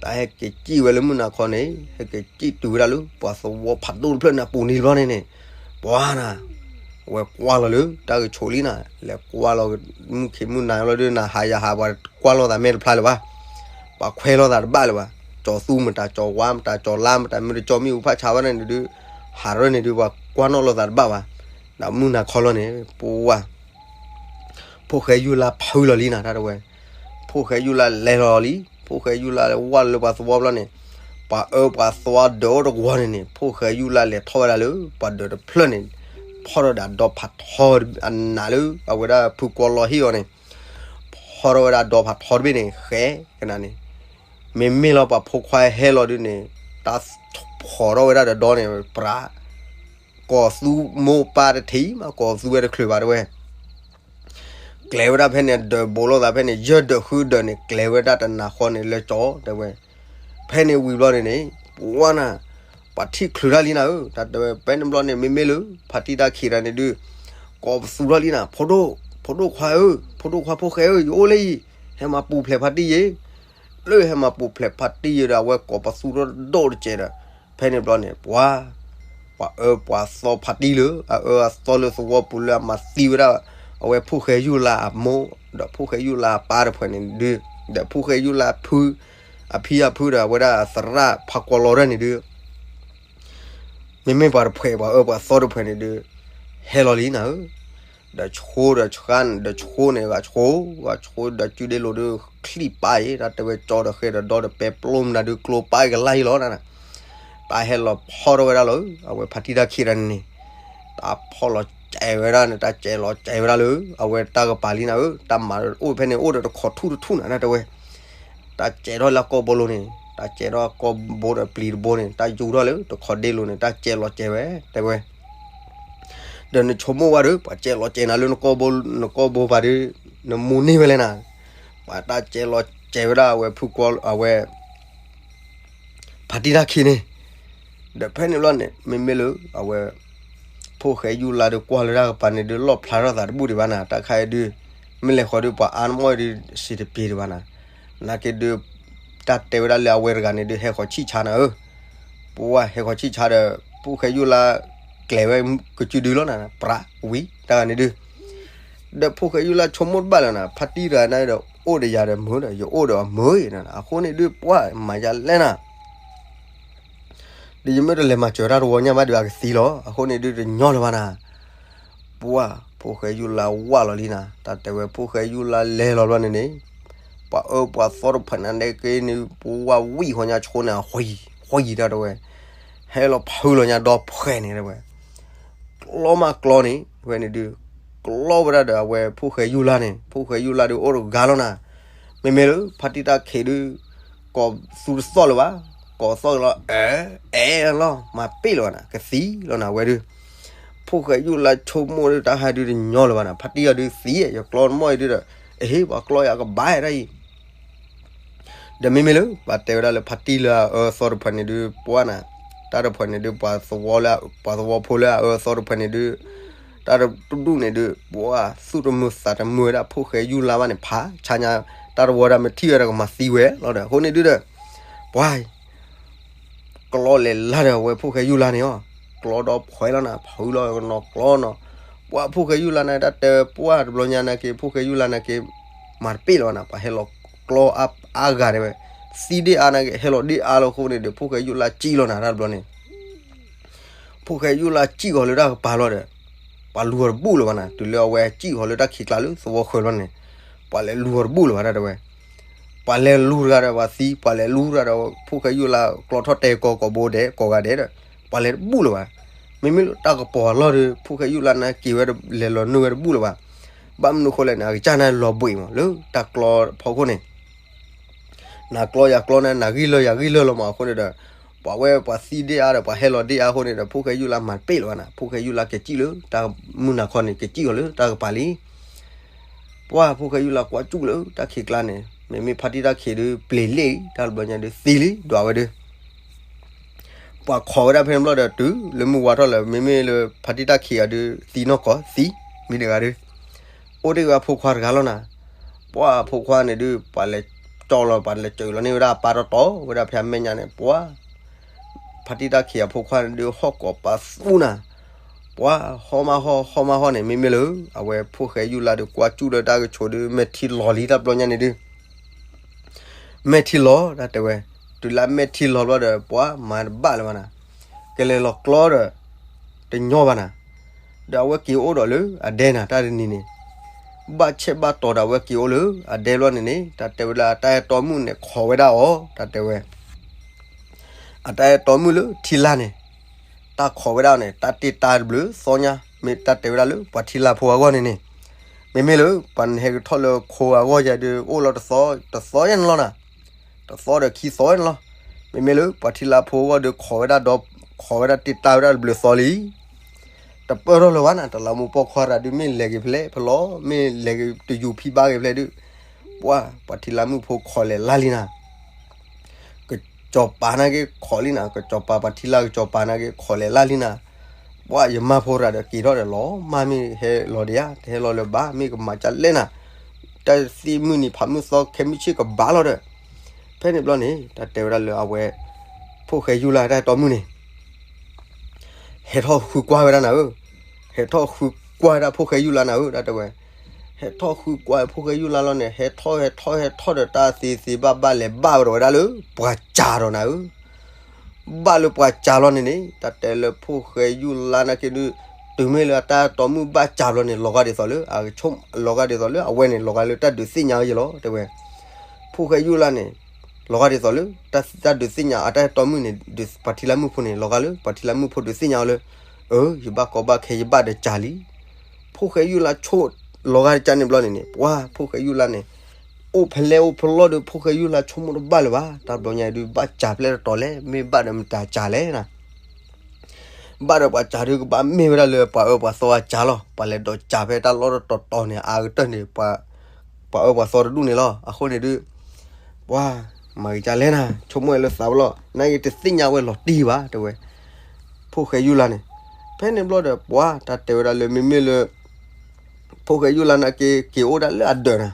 တၢ်ဟဲက့ၤစံၣ်ဝဲလၢမုၢ်နၤခီန့ၣ် ဟဲက့ၤစံၣ်တုၤဝဲဒၣ်လၢ ပှၤသဝီဖးဒိၣ်တဖျၢၣ်န့ၣ်အပူၤန့ၣ်ဘျီန့ၣ်န့ၣ် ပှၤနၤ ဝဲကွၢ်လီၤလၢ တၢ်ကဆိးလံနၤ လဲၤကွၢ်လီၤ မုၢ်ခ့မုၢ်နၤလီၤဒုး နၤဟးယၤဟး ပှၤကွၢ်လိာ်သးမဲာ်တဖျါလၢၤဘၣ်. ပှၤခွဲးလိာ်သးတဘၣ်လၢၤဘၣ်. ကၠီၤသူမတၤ ကၠီၤဝါမတၤ ကၠီၤလါမတၤ မ့ၢ်တကၠီၤမ့ၣ်အူဖးဆါဘၣ်န့ၣ်ဒုး ဟးရၢန့ၣ်ဒုး ပှၤကွၢ်နီၣ်လိာ်သးတဘၣ်ဘၣ်. ဒီးမုၢ်နၤခီလီၤန့ၣ် ပှၤ ဖိၣ်ဃဲယူၢ်လါဖုလီၤလံနၤ တၢ်တဲဝဲ. ဖိၣ်ဃဲယူၢ်လါလဲၤလီၤလံ ဖိၣ်ဃဲယူၢ်လါဝၢ်လၢပှၤသဝီဘျီန့ၣ် ပှၤအၢပှၤသီဒၢးအိၣ်တဝီန့ၣ်န့ၣ် ဖိၣ်ဃဲယူၢ်လါလဲၤထီၣ်ဝဲဒၣ်လၢ ပှၤဒၢးတဖျၢၣ်န့ၣ် ဖီၣ်ထီၣ်ဒၣ်ဒီဖးထီအနးလၢ အဝဲဒၣ်ဖုကွီၤလီၤဟ့ၣ်အီၤန့ၣ် ဖီၣ်ထီၣ်ဝဲဒၣ်ဒီဖးထီတဘ့ၣ်န့ၣ် ဃဲကနၤန့ၣ် မ့မ့ၢ်လီၤပှၤဖိခွါဟဲလီၤဒုးန့ၣ် တၢ်ဖီၣ်ထီၣ်ဝဲဒၣ်ဒီဒီန့ၣ် ပြး ကိးသူမိၢ်ပၢ်တထံၣ်မး ကိးသူဝဲတချုးဘၣ်တဝဲ ကျဲၤဝဲဒၣ်ဖဲန့ၣ် ဒၢးဘိးလိာ်သးဖဲန့ၣ် ယဲၢ်ဒၢးဃုဒၢးန့ၣ် ကျဲၤဝဲဒၣ်တနၤဃီန့ၣ်လၢကၠီတဲဝဲ. ဖဲန့ၣ်ဝံၤဘျီန့ၣ်န့ၣ် ပှၤနၤ ပှၤထံၣ်ချုးတၢ်လံနၤဧၢ တၢ်တဲဝဲ ဖဲန့ၣ်ဘျီန့ၣ် မ့မ့ၢ်လၢ ဖါတံၢ်တၢ်ခံးတၢ်န့ၣ်ဒုး ကိးပသူထီၣ်လံနၤ ဖိဒိၣ် ဖိဒိၣ်ခွါဧၢ ဖိဒိၣ်ခွါဖိၣ်ဃဲဧၢ ယအိၣ်လၢအံၤ ဟဲမၤပူၤဖျဲးဖါတံၢ်ယဲ လၢဟဲမၤပူၤဖျဲးဖါတံၢ်ယဲဒီး အဝဲကိးပသူထီၣ်ဒိၣ်တကဲးဒီး ဖဲန့ၣ်ဘျီန့ၣ် ပှၤ ပှၤအၢပှၤသီဖါတံၢ်လၢ အအၢအသီလၢသဝီပူၤလၢအမၤသံဝဲဒၣ် အဝဲဖိၣ်ဃဲယူၢ်လါအမိၢ် ဒီးဖိၣ်ဃဲယူၢ်လါအပၢ်တဖုန့ၣ်ဒုး ဒီးဖိၣ်ဃဲယူၢ်လါဖု အဖံအဖုဒီးအဝဲဒၣ်အသရၣ်ဖးကွီၤလီၤဒၣ်န့ၣ်ဒုး မ့မ့ၢ်ပှၤတဖု ပှၤအၢပှၤသီတဖုန့ၣ်ဒုး ဟဲလီၤလံနၤဧၢ ဒီးဆိဒီးဆှါန့ၣ် ဒီးဆိန့ၣ် ဂၤဆိ ဂၤဆိဒီးစုဒ့လိာ်ဒုး တၢ်ချံၣ်ပၢ်အံၤ တၢ်တဲဝဲကၠီဒီးဃဲဒီးဒီဒီးပဲပျိမနၤဒုးကျိပၢ်အံၤကလါအံၤလီၤနၤ. တၢ်ဟဲလီၤဖီထီၣ်ဝဲဒၣ်လီၤ အဝဲဖါတံၢ်တၢ်ခံးတၢ်န့ၣ်န့ၣ်, တၢ်ဖီၣ်လီၤစဲးဝဲဒၣ်န့ၣ် တၢ်စဲးလီၤစဲးဝဲဒၣ်လၢ အဝဲတၢ်ကပၤလံနၤဧၢ, တၢ်မၤအိၣ်ဖဲန့ၣ်အိၣ်ဒီးတခိးထူၣ်တထူၣ်နၤ တၢ်တဲဝဲ တၢ်စဲးထီၣ်လၢအကိာ်ဘိလိၤန့ၣ် တၢ်စဲးထီၣ်အကိာ်ဘိဒီးပျံၤတဘိန့ၣ် တၢ်ယူၤထီၣ်လၢတခိးဒ့လိၤန့ၣ် တၢ်စဲးလီၤစဲးဝဲ တဲဝဲ ဒီးနဆိကမိၣ်ဝဲဒီး ပှၤစဲးလီၤစဲးနၤလၢနကိာ်ဘိ နကိာ်ဘိပၤဒီး နမူန့ၢ်ဝဲလဲၣ်နၤ, ပှၤတၢ်စဲးလီၤစဲးဝဲဒၣ်အဝဲဖုကွီ အဝဲ ဖါတံၢ်တၢ်ခံးန့ၣ်, ဒီးဖဲန့ၣ်ဘျီန့ၣ် မ့မ့ၢ်လၢ အဝဲ ဖိၣ်ဃဲယူၢ်လါဒီးကွၢ်လၢတၢ်ကပၤန့ၣ်ဒုး လီၣ်ဖျါထီၣ်သးတဘူၣ်ဒံးဘၣ်နၤ, တၢ်ခါအံၤဒုး မ့ၢ်လဲၤဃီၤဒုး ပှၤအါနမီၢ်အံၤဒုး စံးတပျ့ၤဒံးဘၣ်နၤ, နာ်က့ဒုး တၢ်တဲဝဲဒၣ်လၢအဝဲတဂၤန့ၣ်ဒုး ဟဲဃီၤဆံၣ်ဆါနၤဧၢ, ပှၤဟဲဃီၤဆံၣ်ဆါဒီး ဖိၣ်ဃဲယူၢ်လါ ကျဲၤဝဲကစုဒုလီၤနၤ, ပြးဝံၤ တၢ်ဂၤန့ၣ်ဒုး ဒီးဖိၣ်ဃဲယူၢ်လါဆိကမိၣ်တဘၣ်လၢၤနၤ, ဖါတံၢ်တဂၤန့ၣ်ဒီး အိၣ်ဒီးယၤဒီးမုာ်ဒီး ယအိၣ်ဒီးအမုာ်အံၤနၤ, အဃိန့ၣ်ဒုး ပှၤမၤယၤလဲၣ်နၤ ဒီးယမ့ၢ်တလဲၤမၤစၢၤတၢ်တဝီညါမးဒီးအကသံလီၤ, အဃိန့ၣ်ဒုးတညီလၢၤဘၣ်နၤ, ပှၤဖိၣ်ဃဲယူၢ်လါဝၢ်လီၤလံနၤ, တၢ်တဲဝဲဖိၣ်ဃဲယူၢ်လါလဲၤလီၤဘျီန့ၣ်န့ၣ်, ပှၤအၢပှၤသီတဖၣ်န့ၣ်က့န့ၣ် ပှၤဝံၣ်ဃီညါဆိန့ၣ် အဃံဃံတၢ်တဲဝဲ, ဟဲလီၤဖုလီၤညါဒီဖှဲးန့ၣ်တဲဝဲ ကျီမးကျီန့ၣ် ဝဲန့ၣ်ဒုး ကျီဝဲဒၣ်ဒီးအဝဲဖိၣ်ဃဲယူၢ်လါန့ၣ် ဖိၣ်ဃဲယူၢ်လါဒုးအိၣ်တဂၤလီၤနၤ, မ့မ့ၢ်လၢဖါတံၢ်တၢ်ခံးဒုး ကိးသူတသီၣ်လၢၤဘၣ်, ကိးသီၣ်လီၤ အဲ အဲလီၤ မၤပ့ၣ်လီၤဘၣ်နၤ ကသံလီၤနၤဝဲဒုး, ဖိၣ်ဃဲယူၢ်လါဆိကမိၣ်ဒုး တၢ်ဟဲဒုးတညီလၢၤဘၣ်နၤ, ဖါတံၢ်အီၤဒုးသံ ယကျီတမီၢ်အံၤဒုးဒီး အဟ့ၣ်ပှၤကျီယၤကဘၣ်ဒၣ်အံၤ ဒီးမ့မ့ၢ်လၢ ပှၤတဲဝဲဒၣ်လၢဖါတံၢ်လၢအအၢအသီတဖၣ်န့ၣ်ဒုး ပှၤနၤ, တၢ်တဖၣ်န့ၣ်ဒုး ပှၤသဝီလၢ ပှၤသဝီဖိလၢအအၢအသီတဖၣ်န့ၣ်ဒုး တၢ်တဒူၣ်န့ၣ်ဒုး ပှၤသူၣ်တမုာ်သးတမုာ်ဝဲဒၣ်ဖိၣ်ဃဲယူၢ်လါဘၣ်န့ၣ် ဖးဆါညါ တၢ်တဝီဒၣ်မ့ၢ်ထံၣ်ဝဲဒီးကမၤသံဝဲလီၤဒီး အဃိန့ၣ်ဒုးဒီး ပှၤ ကျီလဲၤလၢ်ဒီးအဝဲဖိၣ်ဃဲယူၢ်လါန့ၣ်အီၤ, ကျီဒီးဖှဲလီၤနၤ ဖုလီၤကနီၤကျီနီၤ, ပှၤဖိၣ်ဃဲယူၢ်လါန့ၣ် တၢ်တဲပှၤတဘျီညါနာ်က့ ဖိၣ်ဃဲယူၢ်လါနာ်က့ မၤတပ့ၣ်လီၤဘၣ်နၤ ပှၤဟဲလီၤကျီအါဂၤတဲဝဲ, သံဒ့ၣ်အါနာ်က့ ဟဲလီၤဒ့ၣ်အါလီၤအဃိန့ၣ်ဒီး ဖိၣ်ဃဲယူၢ်လါစံၣ်လီၤနၤတၢ်တဘျီန့ၣ် ဖိၣ်ဃဲယူၢ်လါစံၣ်ဃီၤလၢတၢ်ကပၤလီၤဒီး ပှၤလူၤအီၤတဘူၣ်လၢၤဘၣ်နၤ, တုၤလၢအဝဲစံၣ်ဃီၤလၢတၢ်ခံးကျါလၢသဝီဃၢၤလီၤန့ၣ် ပှၤလဲၤလူၤအီၤတဘူၣ်လၢၤဘၣ်တၢ်တဲဝဲ, ပှၤလဲၤလူၤတဂၤဒီးပှၤသံ ပှၤလဲၤလူၤတဂၤဒီး ဖိၣ်ဃဲယူၢ်လါကျီထီၣ်တဲကီၢ်ကိးဘိဒဲးကိးဂၤဒဲးဒီး ပှၤလဲၤတဘူၣ်လၢၤဘၣ်, မ့မ့ၢ်လၢတၢ်ကပီၤအလီၢ်ဒီး ဖိၣ်ဃဲယူၢ်လါနာ်က့ဝဲလဲၤလီၤနုာ်ဝဲတဘူၣ်လၢၤဘၣ်, ဘၣ်မနုၤဃိလဲၣ်န့ၣ် အကစၢ်န့ၣ်လီၤဘှံးမး လၢတၢ်ကျီဖီခိၣ်န့ၣ် နၤကျီယၤကျီန့ၣ် နၤဂံၢ်လၢယၤဂံၢ်လၢလီၤမးအဃိန့ၣ်ဒီး ပှၤဝဲပှၤသံဒ့ၣ်အါဒီး ပှၤဟဲလီၤဒ့ၣ်အါအဃိန့ၣ်ဒီး ဖိၣ်ဃဲယူၢ်လါမၤတပ့ၣ်လၢၤဘၣ်နၤ, ဖိၣ်ဃဲယူၢ်လါကစံၣ်လၢတၢ်မုၢ်နၤခီန့ၣ် ကစံၣ်ဃီၤလၢတၢ်ကပၤလံ, ပှၤဖိၣ်ဃဲယူၢ်လါကွၢ်စူၣ်လၢတၢ်ခံးကျါန့ၣ် မ့မ့ၢ်ဖါတံၢ်တၢ်ခံးဒုး ပျ့ၤလ့ၣ်တၢ်တဘျီညါဒုးသံလံ ဒွးဝဲဒုး ပှၤခိးဝဲဒၣ်ဖဲန့ၣ်ဘျီဒီး တုၤလၢမုၢ်ဝါထီၣ်လၢၤ မ့မ့ၢ်လၢဖါတံၢ်တၢ်ခံးအီၤဒုး သံနီၢ်ကီၢ်သံ မ့ၢ်တဂၤဒုး အိၣ်တ့ၢ်ဝဲအဖိခွါတဂၤလီၤနၤ, ပှၤအဖိခွါန့ၣ်ဒုး ပှၤလဲၤကၠီလီၤ ပှၤလဲၤစၢၤလီၤန့ၢ်ဝဲဒၣ်အပၢ်တီတီဝဲဒၣ်ဖဲအမဲာ်ညါန့ၣ် ပှၤ ဖါတံၢ်တၢ်ခံးအဖိခွါန့ၣ်ဒုး ဟီၣ်ကိးပာ်သူၣ်နၤ, ပှၤဟီၣ်မးဟီၣ် ဟီၣ်မးဟီၣ်န့ၣ် မ့မ့ၢ်လၢ အဝဲဖိၣ်ဃဲယူၢ်လါဒီးကွၢ်စူၣ်လၢတၢ်ကဆိးဒုး မဲာ်ထံလီၤလံတၢ်တဘျီညါန့ၣ်ဒုး မဲာ်ထံလီၤ တၢ်တဲဝဲ, တုၤလၢအမဲာ်ထံလီၤဘျီဒီး ပှၤမၤတဘၣ်လၢၤဘၣ်နၤ, ကလဲၤလီၤကျီဒီး တညီဘၣ်နၤ, ဒီးအဝဲက့ၤအိၣ်ဒီးလၢအဒဲနၤ တၢ်တနံၤန့ၣ်, ဘၣ်ဆဲးဘၣ်တီၤဒီးအဝဲက့ၤအိၣ်လၢအဒဲဘျီန့ၣ်န့ၣ် တၢ်တဲဝဲလၢအတၢ်အဲၣ်တီမုၣ်န့ၣ် ခိးဝဲဒၣ်အီၤ တၢ်တဲဝဲ အတၢ်အဲၣ်တီမုၣ်လၢထံလာ်န့ၣ်, တၢ်ခိးဝဲဒၣ်န့ၣ် တၢ်တ့တၢ်တဘျုးသီညါ မ့ၢ်တၢ်တဲဝဲဒၣ်လၢပှၤထံလာ်ဖိအဂီၢ်န့ၣ်န့ၣ်, မ့မ့ၢ်လၢပှၤနဟဲကထီၣ်လၢခိအဂီၢ်ယၤဒုး အိၣ်လီၤတသီ တသီယဲၢ်န့ၣ်လီၤနၤ, တသီဒီးခံသီယဲၢ်န့ၣ်လီၤ, မ့မ့ၢ်လၢပှၤထံလာ်ဖိအဂီၢ်ဒုးခိးဝဲဒၣ်ဒီး ခိးဝဲဒၣ်တ့တၢ်ဝဲဒၣ်တဘျုးသီလံ တပၢၢ်ထီၣ်လၢၤဘၣ်နၤ, တလးမူပိာ်ခွါတဂၤဒုး မ့ၢ်လဲၤက့ၤဖဲလဲၣ်ဖဲလဲၣ် မ့ၢ်လဲၤက့ၤတယူၤဖံဘါက့ၤဖဲလဲၣ်ဒုး, ပှၤ ပှၤထံလာ်မုၣ်ဖိခိးလဲၤလၢ်လံနၤ, ကစီၤပၤနာ်က့ခိးလံနၤ, ကစီၤပၤ ပှၤထံလာ်ကစီၤပၤနာ်က့ခိးလဲၤလၢ်လံနၤ, ပှၤယမါဖိတဂၤဒီးက့ၤထီၣ်ဒီးလီၤ မါမ့ၢ်ဟဲလီၤဒံးဧါ တဟဲလီၤလၢၤဘၣ် မ့ၢ်ကမၤကၢ်လဲၣ်နၤ, တၢ်သ့ၣ်မုၢ်နံၤဖးမုၢ်သီ ခဲမုၢ်ဆ့ၣ်ကဘၣ်လီၤဒီး, ဖဲန့ၣ်ဘျီန့ၣ် တၢ်တဲဝဲဒၣ်လၢအဝဲ ဖိၣ်ဃဲယူၢ်လါတၢ်အဲၣ်တီမုၣ်န့ၣ် ဟဲထီၣ်ဃုကွၢ်ဝဲဒၣ်နၤဧၢ, ဟဲထီၣ်ဃုကွၢ်ဝဲဒၣ်ဖိၣ်ဃဲယူၢ်လါနၤဧၢ တၢ်တဲဝဲ, ဟဲထီၣ်ဃုကွၢ်ဖိၣ်ဃဲယူၢ်လါလီၤန့ၣ် ဟဲထီၣ်ဟဲထီၣ်ဟဲထီၣ်ဒီးတၢ်သ့သ့ဘၣ်ဘၣ်လဲၤဘၣ်ဝဲဒီးဝဲဒၣ်လၢ ပှၤစၤဒီးနၤဧၢ, ဘၣ်လၢပှၤစၤလီၤန့ၣ်န့ၣ် တၢ်တဲလၢဖိၣ်ဃဲယူၢ်လါနာ်က့ဒုး တုၤမ့ၢ်လၢအတၢ်အဲၣ်တီမုၣ်ဘၣ်စၤလီၤန့ၣ် လီၤဂာ်ဒ်သိးလၢ အကဆိကမိၣ်လီၤဂာ်ဒ်သိးလၢအဝဲန့ၣ် လီၤဂာ်လၢတၢ်ဒုးသ့ၣ်ညါဝဲယဲလီၤ တဲဝဲ, ဖိၣ်ဃဲယူၢ်လါန့ၣ် လီၤဂာ်ဒ်သိးလၢ တၢ်ဒုးသ့ၣ်ညါအတၢ်အဲၣ်တီမုၣ်န့ၣ် ပှၤထံလါမုၣ်ဖိန့ၣ် လီၤဂာ်လၢ ပှၤထံလါမုၣ်ဖိဒုးသ့ၣ်ညါအီၤလၢ အၢ ယဘၣ်ကီဘၣ်ခဲ ယဘၣ်ဒီးကးလံ. ဖိၣ်ဃဲယူၢ်လါဆိ လီၤဂာ်ကၠါန့ၣ်ဘျီန့ၣ်န့ၣ် ပှၤဖိၣ်ဃဲယူၢ်လါန့ၣ် အိၣ်ဖဲလဲၣ်အိၣ်ဖဲလဲၣ်ဒီး ဖိၣ်ဃဲယူၢ်လါဆိကမိၣ်တဘၣ်လၢၤဘၣ်. တၢ်ဘျီညါဒုး ဘၣ်ကးဖဲလဲၣ်တတီၤလဲၣ်, မ့ၢ်ဘၣ်ဒီးမတၤကးလဲၣ်နၤ. ဘၣ်ဒီးပှၤကးဒုး ကဘၣ်မ့ၢ်ဝဲဒၣ်လၢပှၤအၢပှၤသီအကးလီၤ. ပှၤလဲၤဒီးကးဖဲတၢ်လီၢ်တတီၤတီၤန့ၣ် အါကတၢၢ်န့ၣ် ပှၤ ပှၤအၢပှၤသီတဒူၣ်န့ၣ်လီၤ. အဃိန့ၣ်ဒုး ပှၤ မၤက့ၤကၢ်လဲၣ်နၤ, ဆိကမိၣ်ဝဲလၢသးပလီၢ် နာ်က့တသ့ၣ်ညါဝဲလီၤတံၢ်ဘၣ် တဲဝဲ ဖိၣ်ဃဲယူၢ်လါန့ၣ်. ဖဲန့ၣ်ဘျီဒီး ပှၤတၢ်တဲဝဲဒၣ်လၢ မ့မ့ၢ်လၢ ဖိၣ်ဃဲယူၢ်လါနာ်က့ က့ၤအိၣ်ဒၣ်လၢအဒၢးနၤ,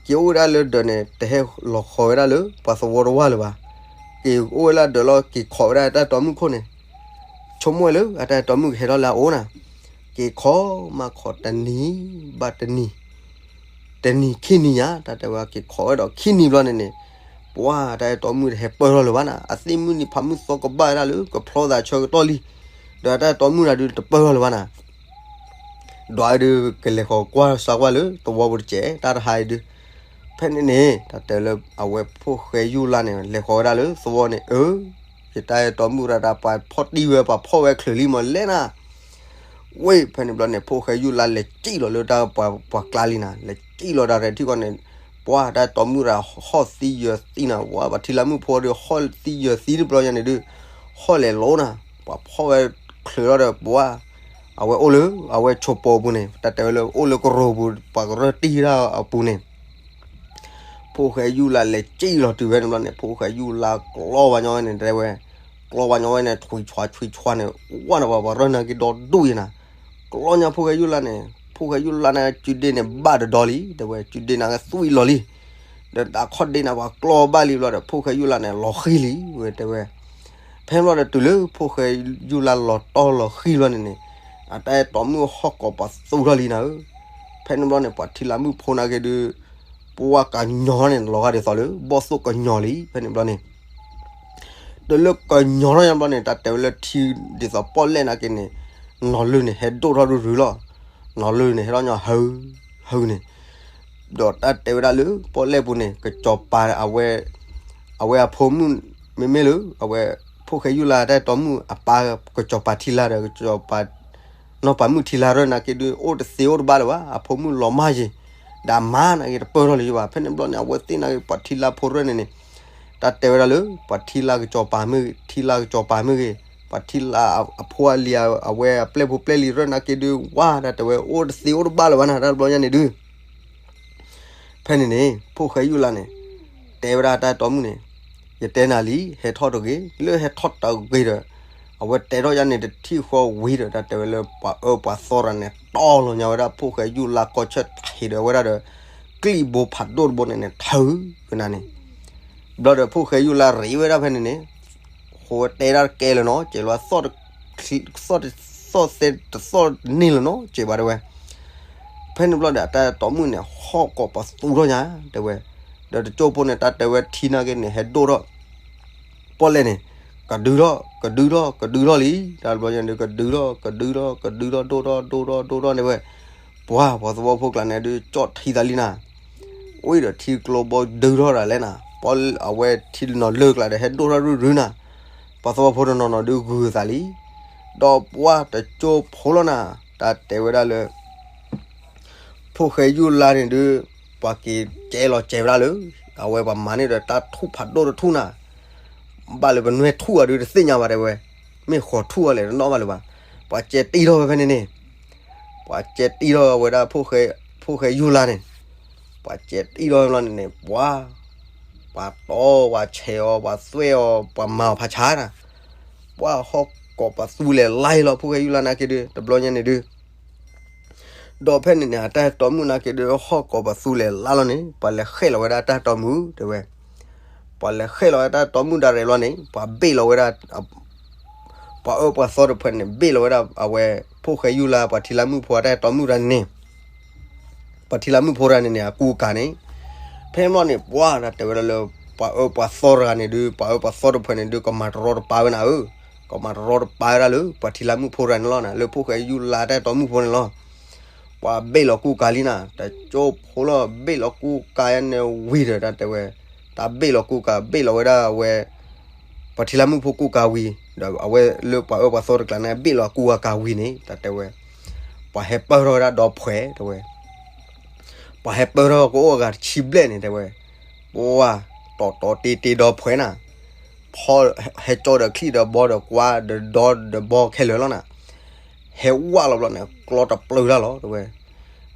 က့ၤအိၣ်ဝဲဒၣ်လၢဒၢးန့ၣ် တဟဲလီၤဃီၤဝဲဒၣ်လၢ ပှၤသဝီတဝၢ်လၢၤဘၣ်. က့ၤအိၣ်ဝဲလၢအဒၢးလီၤ က့ၤခိးဝဲဒၣ်တၢ်အဲၣ်တီမုၣ်ခိၣ်န့ၣ်, ဆိကမိၣ်ဝဲလၢ အတၢ်အဲၣ်တီမုၣ်ကဟဲထီၣ်လၢအအိၣ်နၤ. က့ၤခိးမးခိးတနံၤ ဘၣ်တနံၤ တနံၤခံနံၤညါ တၢ်တဲဝဲက့ၤခိးဝဲဒီးခံနံၤဘျီန့ၣ်န့ၣ်, ပှၤတၢ်အဲၣ်တီမုၣ်တဟဲပၢၢ်ထီၣ်လၢၤဘၣ်နၤ, အသ့ၣ်မုၢ်နံၤဖးမုၢ်သီကဘၣ်ဝဲဒၣ်လၢ ကဖျီသးဆၢကတီၢ်လံ, ဒီးတၢ်အဲၣ်တီမုၣ်တၢ်ဒုးတပၢၢ်ထီၣ်လၢၤဘၣ်နၤ. ဒီးအဒုးကလဲၤဃီၤကွၢ်စၢကွၢ်လၢသဝီပူၤတစဲး တၢ်တဟါအံၤဒုး, ဖဲန့ၣ်န့ၣ် တၢ်တဲလၢအဝဲဖိၣ်ဃဲယူၢ်လါန့ၣ် လဲၤဃီၤဝဲဒၣ်လၢသဝီန့ၣ်, အၢ ယတၢ်အဲၣ်တီမုၣ်တၢ် တၢ်ပှၤဖီၣ်တံၢ်ဝဲ ပှၤဖီၣ်ဝဲချုးလံမးလဲၣ်နၤ. ဝ့ၢ် ဖဲန့ၣ်ဘျီန့ၣ် ဖိၣ်ဃဲယူၢ်လါလဲၤစံၣ်လီၤလၢတၢ်ပှၤကျါလံနၤ, လဲၤစံၣ်လီၤတၢ်ရဲၣ်ထံၣ်ဃီန့ၣ်, ပှၤတၢ်အဲၣ်တီမုၣ်တၢ်ဟီၣ်သံယၢၤသံနၤ, ပှၤပှၤထံလါမုၣ်ဖိဒီးဟီၣ်သံယၢၤသံတဘျီညါန့ၣ်ဒုး, ဟီၣ်လဲၤလိၤနၤ, ပှၤဖီၣ်ဝဲချုးလီၤဒီးပှၤ, အဝဲအိၣ်လၢ အဝဲဆိးပိာ်အပူၤန့ၣ်, တၢ်တဲဝဲလၢအိၣ်လၢကရိပူၤ ပှၤကရၢၢ်တံၢ်တၢ်အပူၤန့ၣ် ဖိၣ်ဃဲယူၢ်လါလဲၤစံၣ်လီၤတုၤဖဲန့ၣ်ဘျီန့ၣ် ဖိၣ်ဃဲယူၢ်လါကျီဝဲညီဝဲန့ၣ် တဲဝဲ, ကျီဝဲညီဝဲန့ၣ် ဆွံဆွါဆွံဆွါန့ၣ်, ဝဲန့ၣ်ပှၤပှၤရၢၢ်နာ်က့ဒီဒူၣ်ယဲနၤ, ကျီညါဖိၣ်ဃဲယူၢ်လါန့ၣ်, ဖိၣ်ဃဲယူၢ်လါန့ၣ် ကုဒ့န့ၣ်ဘၣ်တဒီလံ တဲဝဲ, ကုဒ့န့ၣ်ကသွံၣ်လီၤလံ, ဒီးတၢ်ခီၣ်ဒ့န့ၣ် ပှၤကျီဘၣ်လံဘျီဒီး ဖိၣ်ဃဲယူၢ်လါန့ၣ် လီၤဃံၤလံ ဝဲတဲဝဲ. ဖဲန့ၣ်ဘျီဒီးတုၤလၢဖိၣ်ဃဲယူၢ်လါလီၤတီၢ်လီၤဃံၤဘျီန့ၣ်န့ၣ်, အတၢ်အဲၣ်တီမုၣ်ဟီၣ်ကိးပသူထီၣ်လံနၤဧၢ. ဖဲန့ၣ်ဘျီန့ၣ် ပှၤထံလါမုၣ်ဖိနာ်က့ဒုး, ပှၤကညီန့ၣ် လီၤဂာ်ဒ်သိးလၢ ဘီၣ်သိၣ်ကညီလံ ဖဲန့ၣ်ဘျီန့ၣ် တုၤလၢကညီထီၣ်ညါဘျီန့ၣ် တၢ်တဲဝဲလၢထံဒ်သိးပီၣ်လဲၣ်နာ်က့န့ၣ်, နီၢ်လုၢ်န့ၣ် ဟဲဒိၣ်ထီၣ်ရုၢ်ရုၢ်လီၤ. နီၢ်လုၢ်န့ၣ် ဟဲထီၣ်ညီဟု, ဟုန့ၣ်, ဒီးတၢ်တဲဝဲဒၣ်လၢ ပီၣ်လဲၣ်ပူၤန့ၣ် ကစီၤပၤအဝဲ, အဝဲအဖိမုၣ်, မ့မ့ၢ်လၢ အဝဲ, ဖိၣ်ဃဲယူၢ်လါတၢ်အဲၣ်တီမုၣ်အပၢ် ကစီၤပၤထံလါဒီး ကစီၤပၤ နီၢ်ပၤမုၣ်ထံလါရၢၢ်နာ်က့ဒုး အိၣ်တသ့အိၣ်တဘၣ်လၢၤဘၣ်, အဖိမုၣ်လီၤမၢ်ယံၤ, ဒီးအမါနာ်က့တပၢၢ်ထီၣ်လၢၤဘၣ်. ဖဲန့ၣ်ဘျီန့ၣ် အဝဲသ့ၣ်နာ်က့ ပှၤထံလါဖိရၢၢ်န့ၣ်န့ၣ်, တၢ်တဲဝဲဒၣ်လၢ ပှၤထံလါကစီၤပၤမ့ၢ်ဂ့ၤ, ထံလါကစီၤပၤမ့ၢ်ဂ့ၤ, ပှၤထံလါအဖိအလံၤ အဝဲအပျဲၢ်ဖိပျဲၢ်လံၤရၢၢ်နာ်က့ဒုး ဝါ တၢ်တဲဝဲအိၣ်တသ့အိၣ်တဘၣ်လၢၤဘၣ်နၤ တၢ်တဘျီညါန့ၣ်ဒုး ဖဲန့ၣ်န့ၣ် ဖိၣ်ဃဲယူၢ်လါန့ၣ် တဲဝဲဒၣ်တၢ်အဲၣ်တီမုၣ်န့ၣ်, ယတဲနၤလံ ဟဲထီၣ်တဂ့ၤ, လၢဟဲထီၣ်တဂ့ၤဒီး အဝဲတဲထီၣ်ယၤန့ၣ် တထံၣ်ဃီဝံၤဒီး တၢ်တဲဝဲလၢ ပှၤအၢပှၤသီတဂၤန့ၣ် တီၢ်လီၤညါဝဲဒၣ် ဖိၣ်ဃဲယူၢ်လါကီၢ်ဆၢထံးဒီးဝဲဒၣ်ဒီး ကျံၣ်ဘိဖးဒိၣ်တဘိန့ၣ်န့ၣ် ထုးဝဲနၤန့ၣ်, ဘျီဒီး ဖိၣ်ဃဲယူၢ်လါရံးဝဲဒၣ်ဖဲန့ၣ်န့ၣ်, ဃိဝဲတဲဒၣ်တကဲလၢၤနီၤ ကဲလၢၤ သီၣ်တသီၣ်သဲတသီၣ်န့ၢ်လၢၤနီၤ ကဲဘၣ်တဲဝဲ. ဖဲန့ၣ်ဘျီဒီး အတၢ်အဲၣ်တီမုၣ်န့ၣ် ဟီၣ်ကိးပသူထီၣ်ညါ တဲဝဲ, ဒီးတကၠိဖိန့ၣ် တၢ်တဲဝဲထံနာ်က့န့ၣ် ဟဲဒိၣ်ထီၣ် ပီၣ်လဲၣ်န့ၣ် ကဒုထီၣ် ကဒုထီၣ် ကဒုထီၣ်လံ, တၢ်တဘျီညါန့ၣ် ကဒုထီၣ် ကဒုထီၣ် ကဒုထီၣ် ဒိၣ်ထီၣ် ဒိၣ်ထီၣ် ဒိၣ်ထီၣ်န့ၣ်ဝဲ, ပှၤ ပှၤသဝီဖိကျါန့ၣ်ဒုး ကၠီၣ်ထံသးလံနၤ, အိၣ်ဒီးထံကျိဘီဒုထီၣ်တၢ်လဲၣ်နၤ, ပီၣ် အဝဲထံနီၢ်လၢကျါဒီး ဟဲဒိၣ်ထီၣ်ရုၢ်ရုၢ်နၤ, ပှၤသဝီဖိတနီၤနီၤဒုးဂုာ်သးလံ, ဒီးပှၤတကၠိဖိလီၤနၤ, တၢ်တဲဝဲဒၣ်လၢ ဖိၣ်ဃဲယူၢ်လါန့ၣ်ဒုး ပှၤက့ၤကဲလီၤကဲဝဲဒၣ်လၢ အဝဲပှၤမၤန့ၢ်ဒီးတၢ်ထူၣ်ဖးဒိၣ်တထူၣ်နၤ, ဘၣ်လၢပနွဲၣ်ထူၣ်အီၤဒုးတသ့ၣ်ညါဘၣ်တဲဝဲ, မ့ၢ်ဃီၤထူၣ်အီၤလဲၣ်တနီၣ်ဘၣ်လၢၤဘၣ်, ပှၤကဲတံၢ်ထီၣ်ဝဲဖဲန့ၣ်န့ၣ်, ပှၤကဲတံၢ်ထီၣ်ဝဲဒၣ် ဖိၣ်ဃဲယူၢ်လါန့ၣ်, ပှၤကဲတံၢ်ထီၣ်ဝဲဘျီန့ၣ်န့ၣ် ပှၤ ပှၤတီၢ်ပှၤဆဲးအီၤ ပှၤသွဲၣ်အီၤ ပှၤမၤအီၤဖးဆါနၤ, ပှၤဟီၣ်ကိးပသူလဲၤလါလီၤ ဖိၣ်ဃဲယူၢ်လါနာ်က့ဒုး တဘျီညါန့ၣ်ဒုး ဒီးဖဲန့ၣ်န့ၣ် အတၢ်အဲၣ်တီမုၣ်နာ်က့ဒုး ဟီၣ်ကိးပသူလဲၤလါလီၤန့ၣ် ပှၤလဲၤဃဲၣ်လီၤဝဲဒၣ်တၢ်အဲၣ်တီမုၣ်တဲဝဲ, ပှၤလဲၤဃဲၣ်လီၤဝဲတၢ်အဲၣ်တီမုၣ်ဒၣ်ရဲၣ်လီၤန့ၣ် ပှၤဘ့ၣ်လီၤဝဲဒၣ် ပှၤအၢပှၤသီတဖုန့ၣ် ဘ့ၣ်လီၤဝဲဒၣ်အဝဲ ဖိၣ်ဃဲယူၢ်လါ ပှၤထံလါမုၣ်ဖိအတၢ်အဲၣ်တီမုၣ်တဂၤန့ၣ် ပှၤထံလါမုၣ်ဖိတဂၤန့ၣ်န့ၣ် အကူအကၤန့ၣ်, ဖဲန့ၣ်ဘျီန့ၣ် ပှၤတၢ်တဲဝဲဒၣ်လၢ ပှၤအၢပှၤသီတဂၤန့ၣ်ဒုး ပှၤအၢပှၤသီတဖုန့ၣ်ဒုး ကမၤတရီတပါဝဲနၤဧၢ, ကမၤတရီတပါဝဲဒၣ်လၢ ပှၤထံလါမုၣ်ဖိတဂၤန့ၣ်လီၤနၤ လၢဖိၣ်ဃဲယူၢ်လါတၢ်အဲၣ်တီမုၣ်ဖိန့ၣ်လီၤ. ပှၤဘ့ၣ်လီၤကူၣ်ကၤလံနၤ, တကၠိဖိလီၤ ဘ့ၣ်လီၤကူၣ်ကၤယါန့ၣ်ဝံၤဒီး တၢ်တဲဝဲ, တၢ်ဘ့ၣ်လီၤကူၣ်ကၤ ဘ့ၣ်လီၤဝဲဒၣ်အဝဲ ပှၤထံလၢမုၣ်ဖိကူၣ်ကၤဝံၤ ဒီးအဝဲလၢပှၤအၢပှၤသီတကျါန့ၣ် ဘ့ၣ်လီၤကူၣ်အကၤဝံၤန့ၣ် တၢ်တဲဝဲ, ပှၤဟဲပၢၢ်ထီၣ်ဝဲဒၣ်ဒီဖှဲးတဲဝဲ, ပှၤဟဲပၢၢ်ထီၣ်ကအိၣ်အဂၤတဆံဘျဲၣ်န့ၣ်တဲဝဲ, ပှၤတီတီတ့တ့ဒီဖှဲးနၤ, ဖီဟဲကၠီဒီးချံၣ်ဒီးဘီဒီးကွါဒီးဒီဒီးဘီခဲလၢာ်လီၤနၤ, ဟဲဝၣ်လီၤဘျီန့ၣ် ကျီတပျုၤတၢ်လီၤတဲဝဲ,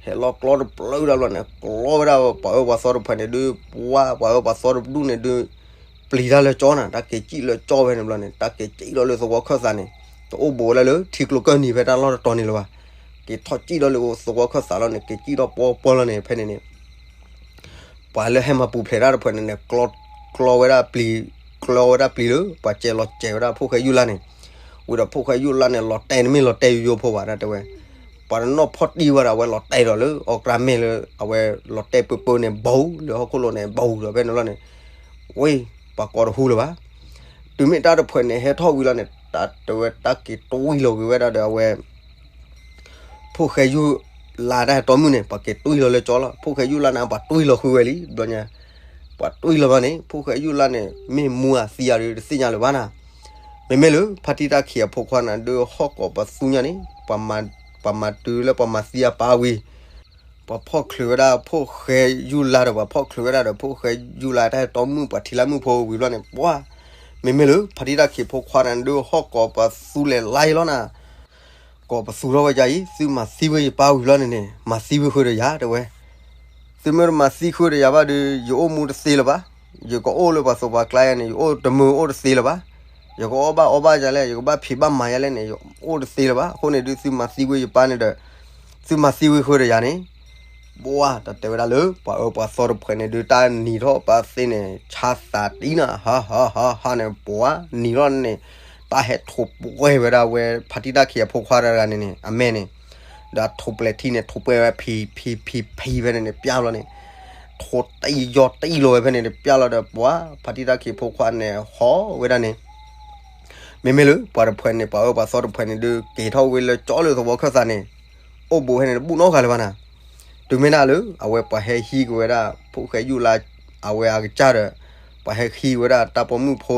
ဟဲလီၤကျီတပျုၤတၢ်ဘျီန့ၣ် ကျီဝဲဒၣ်ပှၤအၢပှၤသီတဖှဲးန့ၣ်ဒုး ပှၤ ပှၤအၢပှၤသီတဒူၣ်န့ၣ်ဒုး ပျံၤတၢ်လၢကၠီနၤ, တၢ်က့ၤစံၣ်လၢကၠီဖဲန့ၣ်ဘျီန့ၣ် တၢ်က့ၤစံၣ်ထီၣ်လၢသဝီခၢၣ်သးန့ၣ် တအိၣ်ဘူးဝဲဒၣ်လၢထံကျိကၢၢ်နံၤဖဲတၢ်လီၢ်တတီၤန့ၣ်လၢၤဘၣ်, က့ၤထီၣ်စံၣ်ထီၣ်လၢသဝီခၢၣ်သးလီၤန့ၣ် က့ၤစံၣ်ထီၣ်ပှီပှီလီၤန့ၣ် ဖဲန့ၣ်န့ၣ် ပှၤလၢဟဲမၤပူၤဖျဲးတၢ်တဖှဲးန့ၣ်န့ၣ် ကျီဝဲဒၣ်ပျံၤ, ကျီဝဲဒၣ်ပျံၤလၢ ပှၤစဲးလီၤစဲးဝဲဒၣ်ဖိၣ်ဃဲယူၢ်လါန့ၣ်, ဝံၤဒီးဖိၣ်ဃဲယူၢ်လါန့ၣ် လီၤတဲာ်န့ၣ်မ့ၢ်လီၤတဲာ်ယိယိဖိဘၣ် တၢ်တဲဝဲ, ပှၤတနီၣ်ဖီၣ်တံၢ်ဝဲဒီး အဝဲလီၤတဲာ်ဒီးလၢအီၣ်ကရၢမ့ၢ်လၢ အဝဲလီၤတဲာ်ပၢပၢန့ၣ် ဘူးလၢဟီၣ်ခိၣ်လိၤန့ၣ် ဘူးဒီးဖဲန့ၣ်လီၤန့ၣ်, ဝ့ၢ် ပှၤကိးတဟူလၢၤဘၣ်. တုၤမ့ၢ်တၢ်တဖှဲးန့ၣ် ဟဲထီၣ်ဝံၤလီၤန့ၣ် တၢ်တဲဝဲတၢ်က့ၤတွံၢ်လီၤက့ၤဝဲဒၣ်ဒီးအဝဲ ဖိၣ်ဃဲယူၢ်လါတၢ်ဟဲတီမုၣ်န့ၣ် ပှၤက့ၤတွံၢ်လီၤလၢကၠီလီၤ. ဖိၣ်ဃဲယူၢ်လါန့ၣ် ပှၤတွံၢ်လီၤဃုာ်ဝဲလံ ဘျီညါ, ပှၤတွံၢ်လီၤဘျီန့ၣ် ဖိၣ်ဃဲယူၢ်လါန့ၣ် မ့ၢ်မူအသံအဒုးတသ့ၣ်ညါလၢၤဘၣ်နၤ. မ့မ့ၢ်လၢ ဖါတံၢ်တၢ်ခံးအဖိခွါန့ၣ်ဒုးဟီၣ်ကိးပသူညါန့ၣ် ပှၤမၤတုၤလၢပှၤမၤသံအပၢ်ဝံၤ ပှၤဖီၣ်ချုးဝဲဒၣ်ဖိၣ်ဃဲယူၢ်လါဒီး ပှၤဖီၣ်ချုးဝဲဒၣ်ဒီး ဖိၣ်ဃဲယူၢ်လါတၢ်ဟဲတီမုၣ်ပှၤထံလၢမုၣ်ဖိဝံၤဘျီန့ၣ် ပှၤ မ့မ့ၢ်လၢ ဖါတံၢ်တၢ်ခံးဖိခွါန့ၣ်ဒုးဟီၣ်ကိးပသူလဲၤလါအံၤလီၤနၤ. ကိးပသူထီၣ်ဝဲယါအံၤ သုမၤသံဝဲယပၢ်ဝံၤဘျီန့ၣ်န့ၣ် မၤသံဝံၤဃုာ်ဒီးယၤတဲဝဲ သုမ့ၢ်တမၤသံဃုာ်ဒီးယၤဘၣ်ဒီး ယအိၣ်မူတသ့လၢၤဘၣ်. ယကအိၣ်လၢပှၤသိးပှၤကျါယါန့ၣ် ယအိၣ်တမုာ်အိၣ်တသ့လၢၤဘၣ်. ယကအီၣ်ဘၣ်အီဘၣ်ယၤလဲၣ် ယကဘၣ်ဖံးဘၣ်မၤယၤလဲၣ်န့ၣ် ယအိၣ်တသ့လၢၤဘၣ်. အဃိန့ၣ်ဒုး သုမၤသံဝဲယပၢ်န့ၣ်ဒီး သုမၤသံဝံၤဃုာ်ဒီးယၤန့ၣ် ပှၤတၢ်တဲဝဲဒၣ်လၢ ပှၤအၢပှၤသီတဖှဲးန့ၣ်ဒုး တၢ်နံၤထီၣ်ပာ်သ့န့ၣ် ဆါသးတံၢ်နၤ ဟါဟါဟါဟါန့ၣ် ပှၤနံၤထီၣ်န့ၣ် တၢ်ဟဲထိးပှဲၤဝဲဒၣ်ဝဲ ဖါတံၢ်တၢ်ခံးအဖိခွါတဂၤန့ၣ်န့ၣ် အမဲာ်န့ၣ် ဒီးထိးပျဲၤထံန့ၣ် ထိးပှဲၤဝဲဖံးဖံးဖံးဖံးဖဲန့ၣ်န့ၣ် ပျၢ်ဘျီန့ၣ် ထိးတယီတယီလီၤဝဲဖဲန့ၣ်န့ၣ် ပျၢ်လီၤဒီးပှၤ ဖါတံၢ်တၢ်ခံးဖိခွါန့ၣ် ဟီၣ်ဝဲဒၣ်န့ၣ် မ့မ့ၢ်လၢ ပှၤတဖှဲးန့ၣ် ပှၤအၢပှၤသီတဖှဲးန့ၣ်ဒုး က့ၤထီၣ်ဝဲလၢကၠီလၢသဝီခၢၣ်သးန့ၣ် အိၣ်ဘူးဖဲန့ၣ် တဘူၣ်နီတဂၤလၢၤဘၣ်နၤ. တုၤမ့ၢ်ဒၣ်လၢ အဝဲပှၤဟဲဟံးက့ၤဝဲဒၣ် ဖိၣ်ဃဲယူၢ်လါ အဝဲအကစၢ်ဒီး ပှၤဟဲဟံးဝဲဒၣ်တၢ်ပိာ်မုၣ်ဖိ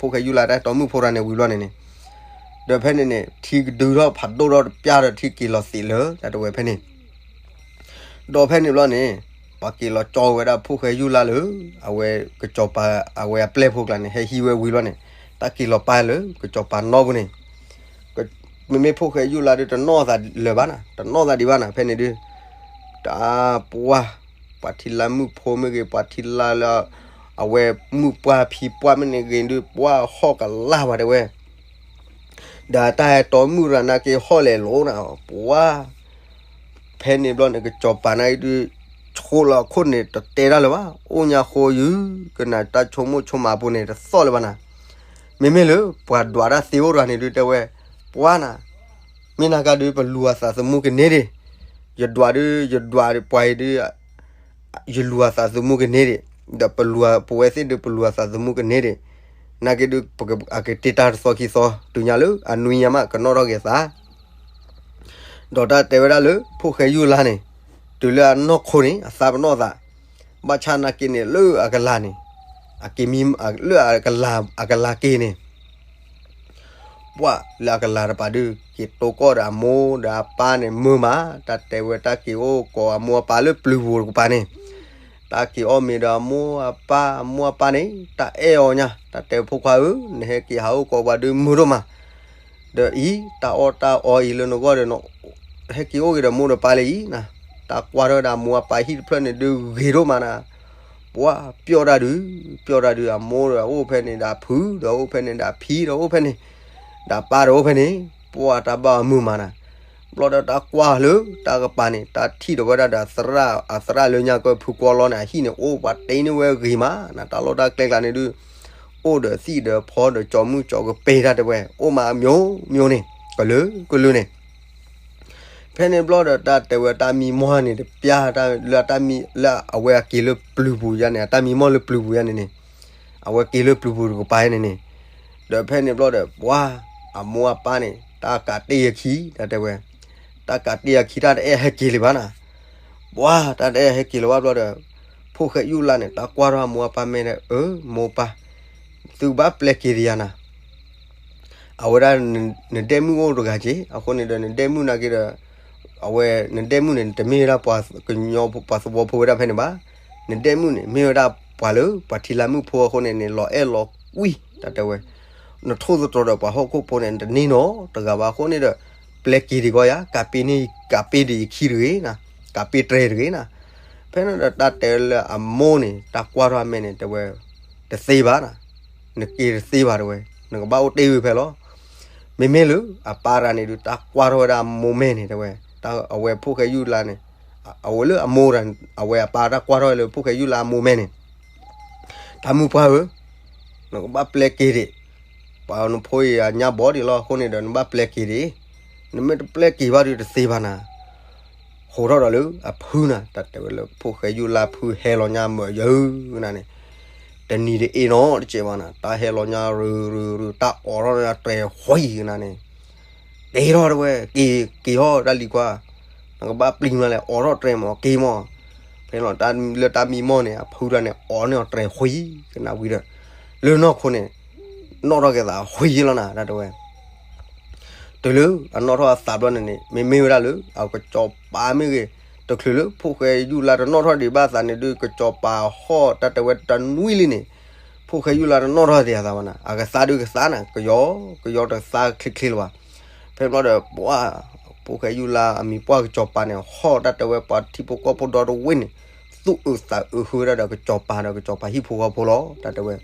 ဖိၣ်ဃဲယူၢ်လါတၢ်တီမုၣ်ဖိတဂၤန့ၣ်ဝံၤဘျီန့ၣ်န့ၣ် ဒီးဖဲန့ၣ်န့ၣ် ထံကဒုထီၣ်ဖးဒိၣ်ထီၣ်တပျၢ်ဒီးထံက့ၤလီၤသံးလၢ တၢ်တဲဝဲဖဲန့ၣ် ဒီးဖဲန့ၣ်ဘျီန့ၣ် ပှၤက့ၤလီၤကၠီဝဲဒၣ်ဖိၣ်ဃဲယူၢ်လါလၢ အဝဲကစီၤပၤ အဝဲအပျဲၢ်ဖိကျါန့ၣ် ဟဲဟံးဝဲဝံၤဘျီန့ၣ် တၢ်က့ၤလီၤပာ်လၢ ကစီၤပၤနီၢ်ပူၤန့ၣ် မ့မ့ၢ်ဖိၣ်ဃဲယူၢ်လါဒီးတနီၣ်သးလၢၤဘၣ်နၤ တနီၣ်သးဒံးဘၣ်နၤ ဖဲန့ၣ်ဒုး တၢ်ပှၢ် ပှၤထံလါမုၣ်ဖိမ့ၢ်ဂ့ၤ ပှၤထံလါလၢ အဝဲမုၣ်ပှၢ်ဖံပှၢ်မ့ၢ်န့ၣ်ဂ့ၤဒုး ပှၢ်ဟီၣ်ကလၢ်ဘၣ်တဲဝဲ ဒီးတၢ်ဟဲတီမုၣ်ရၤနာ်က့ဟီၣ်လဲၤလိၤနၤ ပှၤ ဖဲန့ၣ်ဘျီန့ၣ် ကစီၤပၤနာ်က့ဒုး ဆိလီၤခိၣ်န့ၣ် တတဲတၢ်လၢၤဘၣ် အိၣ်ညါဃိယု ကနၣ်တၢ်ဆိကမိၣ်ဆိကမးပူၤန့ၣ် တသီၣ်လၢၤဘၣ်နၤ မ့မ့ၢ်လၢ ပှၤဒွးတၢ်သ့အိၣ်တဂၤန့ၣ်ဒုးတဲဝဲ ပှၤနၤ မ့ၢ်နာ်က့ဒုး ပလူၤအသးသမူကန့ၢ်ဒံး ယဒွးဒုး ယဒွးပှၤအံၤဒုး ယလူၤအသးသမူကန့ၢ်ဒံး ဒီးပလူၤပဝဲသ့ၣ်ဒုး ပလူၤအသးသမူကန့ၢ်ဒံး နာ်က့ဒုး ပကကတ့တၢ်တသီခံသီ တုၤညါလၢအနွံညါမး ကနီၣ်ထီၣ်က့ၤသး ဒီးတၢ်တဲဝဲဒၣ်လၢ ဖိၣ်ဃဲယူၢ်လါန့ၣ် တုၤလၢအနီၢ်ခိန့ၣ် အသးပနီၣ်သး ဘၣ်ဆၣ်နာ်က့န့ၣ် လၢအကလၤန့ၣ် အက့ၤမံ လၢအကလၤ အကလၤက့ၤန့ၣ် ပှၤလၢအကလၤတပၤဒုး က့ၤတိကီၢ်ဒီးအမိၢ်ဒီးအပၢ်န့ၣ် မုာ်မး တၢ်တဲဝဲတၢ်က့ၤအိၣ်ကိးအမိၢ်အပၢ်လၢပျုၤပူၤတကပၤန့ၣ် တၢ်က့ၤအီၣ်မ့ၤဒီးအမိၢ်အပၢ် အမိၢ်အပၢ်န့ၣ် တၢ်အဲၣ်အီၤညါ တၢ်တဲဖိခွါဧၢ နဟဲက့ၤဟးအိၣ်ကိးပှၤဒုးမုာ်ဒိၣ်မး ဒီးအံၤ တၢ်အီၣ်တၢ်အီအံၤလၢနဂီၢ်ဒီး ဟဲက့ၤအိၣ်ဂ့ၤဒီးမိၢ်ဒီးပၢ်လၢအံၤနၤ တၢ်ကွၢ်ထီၣ်ဝဲဒၣ်အမိၢ်အပၢ်ဟံၣ်တဖျၢၣ်န့ၣ်ဒုးဂ့ၤဒိၣ်မးနၤ ပှၤပျီၢ်တၢ်ဒုး ပျီၢ်တၢ်ဒုး အမိၢ်ဒီးအိၣ်ဖဲန့ၣ်ဒီးအဖုဒီးအိၣ်ဖဲန့ၣ်ဒီးအဖံဒီးအိၣ်ဖဲန့ၣ် ဒီးအပၢ်ဒီးအိၣ်ဖဲန့ၣ် ပှၤတၢ်ဘၣ်အီၤမုာ်မးနၤ ဘျီဒီးတၢ်ကွၢ်လၢတၢ်ကပၤန့ၣ် တၢ်ထံၣ်ဒီးဝဲဒၣ်ဒီးအသရၣ် အသရၣ်လၢညါကၢဖုကွီလီန့ၣ် အဟံၣ်န့ၣ် အိၣ်ပှၤတ့န့ၢ်ဝဲဂ့ၤမးနၤ တၢ်လီၢ်တၢ်ကျဲကျါန့ၣ်ဒုး အိၣ်ဒီးသံၣ်ဒီးဖီဒီးကၠီမုၣ်ကၠီကပ့ၤတၢ်တဲဝဲ အိၣ်မးအမျိုးမျိုးန့ၣ် ကလုာ်ကလုာ်န့ၣ် ဖဲန့ၣ်ဘျီဒီးတၢ်တဲဝဲတၢ်မံမီၢ်န့ၣ်တပျၢ်တၢ်လၢတၢ်မံ လၢအဝဲအက့ၤလၢပျုၤပူၤယါန့ၣ် အတၢ်မံမီၢ်လၢပျုၤပူၤယါန့ၣ်န့ၣ် အဝဲက့ၤလၢပျုၤပူၤတကပၤယါန့ၣ်န့ၣ် ဒီးဖဲန့ၣ်ဘျီဒီး ပှၤ အမိၢ်အပၢ်န့ၣ် တၢ်ကးတ့ၢ်အခံ တၢ်တဲဝဲ တၢ်ကးတံၢ်အခံတၢ်တအဲၣ်ဟဲက့ၤလၢၤဘၣ်နၤ, ပှၤတၢ်တအဲၣ်ဟဲက့ၤလၢၤဘၣ်ဘျီဒီး ဖိၣ်ဃဲယူၢ်လါန့ၣ် တၢ်ကွၢ်ထီၣ်အမိၢ်အပၢ်မဲာ်ဒီး အၢ မိၢ်ပၢ်, သုကဘၣ်ပျဲက့ၤဒံးယၤနၤ အဝဲဒၣ် နဒဲမုၣ်အိၣ်တဂၤက့ၤ အဃိန့ၣ်ဒီး နဒဲမုၣ်နာ်က့ဒီး အဝဲ နဒဲမုၣ်န့ၣ် တမ့ၢ်ဝဲဒၣ်ပှၤကညီ ပှၤသဝီဖိဝဲဒၣ်ဖဲန့ၣ်ဘၣ်. နဒဲမုၣ်န့ၣ် မ့ၢ်ဝဲဒၣ်ပှၤလၢ ပှၤထံလၢမုၣ်ဖိအဃိန့ၣ်န့ၣ် လီၤအဲၣ်လီၤကွံ တၢ်တဲဝဲ, နထိၣ်သတြီၤဒီးပှၤဟီၣ်ခိၣ်ဖိန့ၣ် နတန့ၢ်နီတဂၤဘၣ်အဃိန့ၣ်ဒီး ပျဲက့ၤဒံးကီယၤ ကးပ့ၤန့ၢ် ကးပ့ၤဒံးယခံတဂ့ၤနၤ, ကးပ့ၤတြဲၤတဂ့ၤနၤ. ဖဲန့ၣ်ဒီးတၢ်တဲလၢအမိၢ်န့ၣ် တၢ်ကွၢ်ထီၣ်အမဲာ်န့ၣ် တဲဝဲ တသ့ဘၣ်နၤ, နက့ၤတသ့ဘၣ်တဲဝဲ, နကဘၣ်အိၣ်တ့ၢ်ဝံၤဖဲလီၤ. မ့မ့ၢ်လၢအပၢ်တဂၤန့ၣ်ဒုး တၢ်ကွၢ်ထီၣ်ဝဲဒၣ်အမိၢ်မဲာ်န့ၣ် တဲဝဲ, အဝဲဖိၣ်ဃဲယူၢ်လါန့ၣ် အဝဲလၢအမိၢ်တဂၤ အဝဲအပၢ်တၢ်ကွၢ်ထီၣ်ဝဲလၢဖိၣ်ဃဲယူၢ်လါအမိၢ်မဲာ်န့ၣ် တၢ်မုၣ်ပှၢ်ဧၢ, နကဘၣ်ပျဲက့ၤဒံး, ပှၤနဖိအံၤအညါဘီဒံးလီၤအဃိန့ၣ်ဒီး နဘၣ်ပျဲက့ၤဒံး, နမ့ၢ်တပျဲက့ၤဘၣ်ဒီးတသ့ဘၣ်နၤ. ဟိးထီၣ်ဒီးလၢအဖုနၤ တၢ်တဲဝဲလၢဖိၣ်ဃဲယူၢ်လါဖုဟဲလီၤညါမၢယၢနၤန့ၣ်, တနံၤတအ့ၣ်နီတစဲးဘၣ်နၤ တၢ်ဟဲလီၤညါရူၤရူၤရူၤ တၢ်အိးထီၣ်တြဲၤဃီနၤန့ၣ် က့ၤထီၣ်တဲဝဲ က့ၤ က့ၤထီၣ်တၢ်လံၤခွါ, နကဘၣ်ပျံၤမးလဲၣ် အိးထီၣ်တြဲၤမး က့ၤမး. ဖဲလီၤတၢ်လၢတၢ်မံမီၢ်န့ၣ် အဖုတၢ်န့ၣ် အိးန့ၢ်အီၤတြဲၤဃီကနၣ်ဝံၤဒီး လၢနီၢ်ခိန့ၣ် နီၣ်ထီၣ်က့ၤသးဃီလီၤနၤ တၢ်တဲဝဲ တုၤလၢအနီၣ်ထီၣ်အသးဘျီန့ၣ်န့ၣ် မ့မ့ၢ်ဝဲဒၣ်လၢ အကစီၤပၤမ့ၢ်ဂ့ၤ, တချုးလၢဖိၣ်ဃဲယူၢ်လါတနီၣ်ထီၣ်ဒံးဘၣ်အသးန့ၣ်ဒုး ကစီၤပၤဟီၣ်တၢ်တဲဝဲတနွံလံန့ၣ်, ဖိၣ်ဃဲယူၢ်လါတနီၣ်ထီၣ်ဒံးအသးဘၣ်နၤ အကသါဒုးကသါနၤ ကယီကယီတသါချ့ချ့လၢၤဘၣ်. ဖဲဘျီဒီး ပှၤ ဖိၣ်ဃဲယူၢ်လါအမံၤပှၢ်ကစီၤပၤန့ၣ် ဟီၣ်တၢ်တဲဝဲပှၤထံဖိကီၢ်ဖိဒီတဝ့ၢ်န့ၣ် သူၣ်အုးသးအုးဃုာ်ဝဲဒၣ်ဒီးကစီၤပၤဒီးကစီၤပၤဟံၣ်ဖိဃီဖိလီၤ တၢ်တဲဝဲ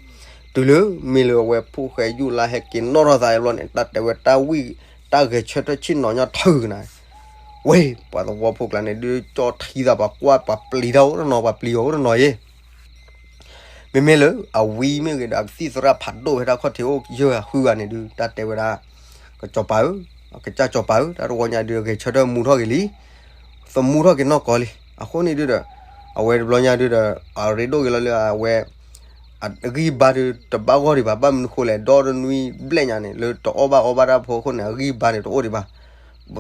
တုၤလၢမ့ၢ်လၢအဝဲဖိၣ်ဃဲယူၢ်လါဟဲက့ၤနီၣ်ထီၣ်သးဘျီန့ၣ် တၢ်တဲဝဲတၢ်ဝံၣ် တၢ်ဂဲၤဆၢထၢၣ်ဆ့ၣ်နီၤညါထုးကနၤ ဝဲ ပှၤသဝီဖိကျါန့ၣ်ဒုး ကၠီထံသးပှၤကွၢ်ပှၤပျံၤတၢ်အိၣ်တနီၤ ပှၤပျံၤအီၤအိၣ်တနီၤယဲ မ့မ့ၢ်လၢအဝံမ့ၢ်ဂ့ၤဒီး အကသံၣ်သရၣ်ဖးဒိၣ်ဖဲတၢ်ခီၣ်ထံးအိၣ်ယဲၢ်ဂၤဃုဂၤန့ၣ်ဒုး တၢ်တဲဝဲဒၣ် ကစီၤပၤဧၢ, အကစၢ်စီၤပၤဧၢ, တၢ်တဝီညါဒုး အဂဲၤဆၢထၢၣ်မူထီၣ်က့ၤလံ, သမူထီၣ်က့ၤနီၢ်ကီၢ်လံ. အဃိန့ၣ်ဒုးဒီး အဝဲတဘျီညါဒုးဒီး အရ့ဒိၣ်က့ၤလီၤလၢအဝဲ အဂံၢ်ဘါဒုးတဘၣ်ဂီၢ်ဒံးဘၣ်, ဘၣ်မနုၤဃိလဲၣ်, ဒီတနွံဘျဲၣ်ညါန့ၣ် လၢတအီၣ်ဘၣ်အီဘၣ်တၢ်ဖိအဃိန့ၣ် အဂံၢ်ဘါန့ၣ်တအိၣ်ဒံးဘၣ်.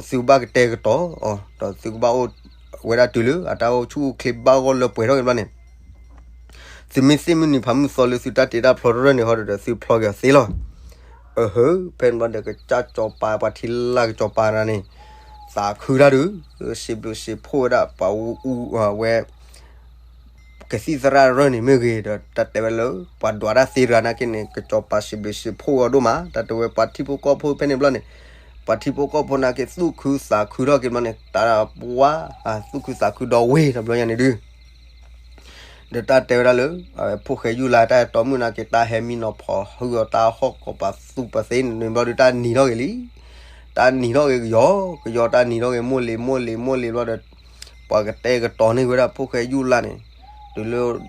သုဘၣ်ကတဲာ်ကတီၤအီၤ ဒီးသုကဘၣ်အိၣ်ဝဲဒၣ်တုၤလၢအတၢ်အိၣ်ဆူၣ်အိၣ်ချ့ဘၣ်ဂီၢ်လၢပှဲၤထီၣ်က့ၤဘျီန့ၣ် သုမ့ၢ်သ့ၣ်မုၢ်နံၤဖးမုၢ်သီလၢသုတၢ်တ့တၢ်ဖျီတရၢၢ်န့ၣ်ဟီဒီး သုဖျီက့ၤအီၤသ့လီၤ. အဟၢ ဖဲန့ၣ်ဘျီဒီး ကစၢ်စီၤပၤ ပှၤထံလာ်ကစီၤပၤန့ၣ် သးခုတၢ်ဒုး စံးဘျုးစံးဖှိၣ်ဝဲဒၣ် ပှၤအူအူဝဲ ကသံၣ်သရၣ်ရၢၢ်န့ၣ်မ့ၢ်ဂ့ၤဒီး တၢ်တဲဝဲလၢ ပှၤဒွးတၢ်သ့တဂၤနာ်က့န့ၣ် ကစီၤပၤစံးဘျုးစံးဖှိၣ်ဝဲဒိၣ်မး, တၢ်တဲဝဲပှၤထံဖိကီၢ်ဖိဖဲန့ၣ်ဘျီန့ၣ် ပှၤထံဖိကီၢ်ဖိနာ်က့ သူၣ်ခုသးခုထီၣ်က့ၤဘျီန့ၣ် တၢ်ပှၤ သူၣ်ခုသးခုဒီးဝ့ၢ်တဘျီညါန့ၣ်ဒုး ဒီးတၢ်တဲဝဲဒၣ်လၢ ဖိၣ်ဃဲယူၢ်လါတၢ်အဲၣ်တီမုၣ်နာ်က့ တၢ်ဟဲမံနီၤဖီၣ်ဟုၣ်အီၤတၢ်ဟီၣ်ကီၢ်ပာ်သူၣ်ပာ်သ့န့ၣ်ဘျီဒီး တၢ်နံၤထီၣ်က့ၤလံ. တၢ်နံၤထီၣ်က့ၤကယီကယီ တၢ်နံၤထီၣ်က့ၤ မိၢ်လံၤမိၢ်လံၤမိၢ်လံၤဘျီဒီး ပှၤကတဲာ်ကတီၤန့ၢ်ဝဲဒၣ်ဖိၣ်ဃဲယူၢ်လါန့ၣ် တုၤလၢ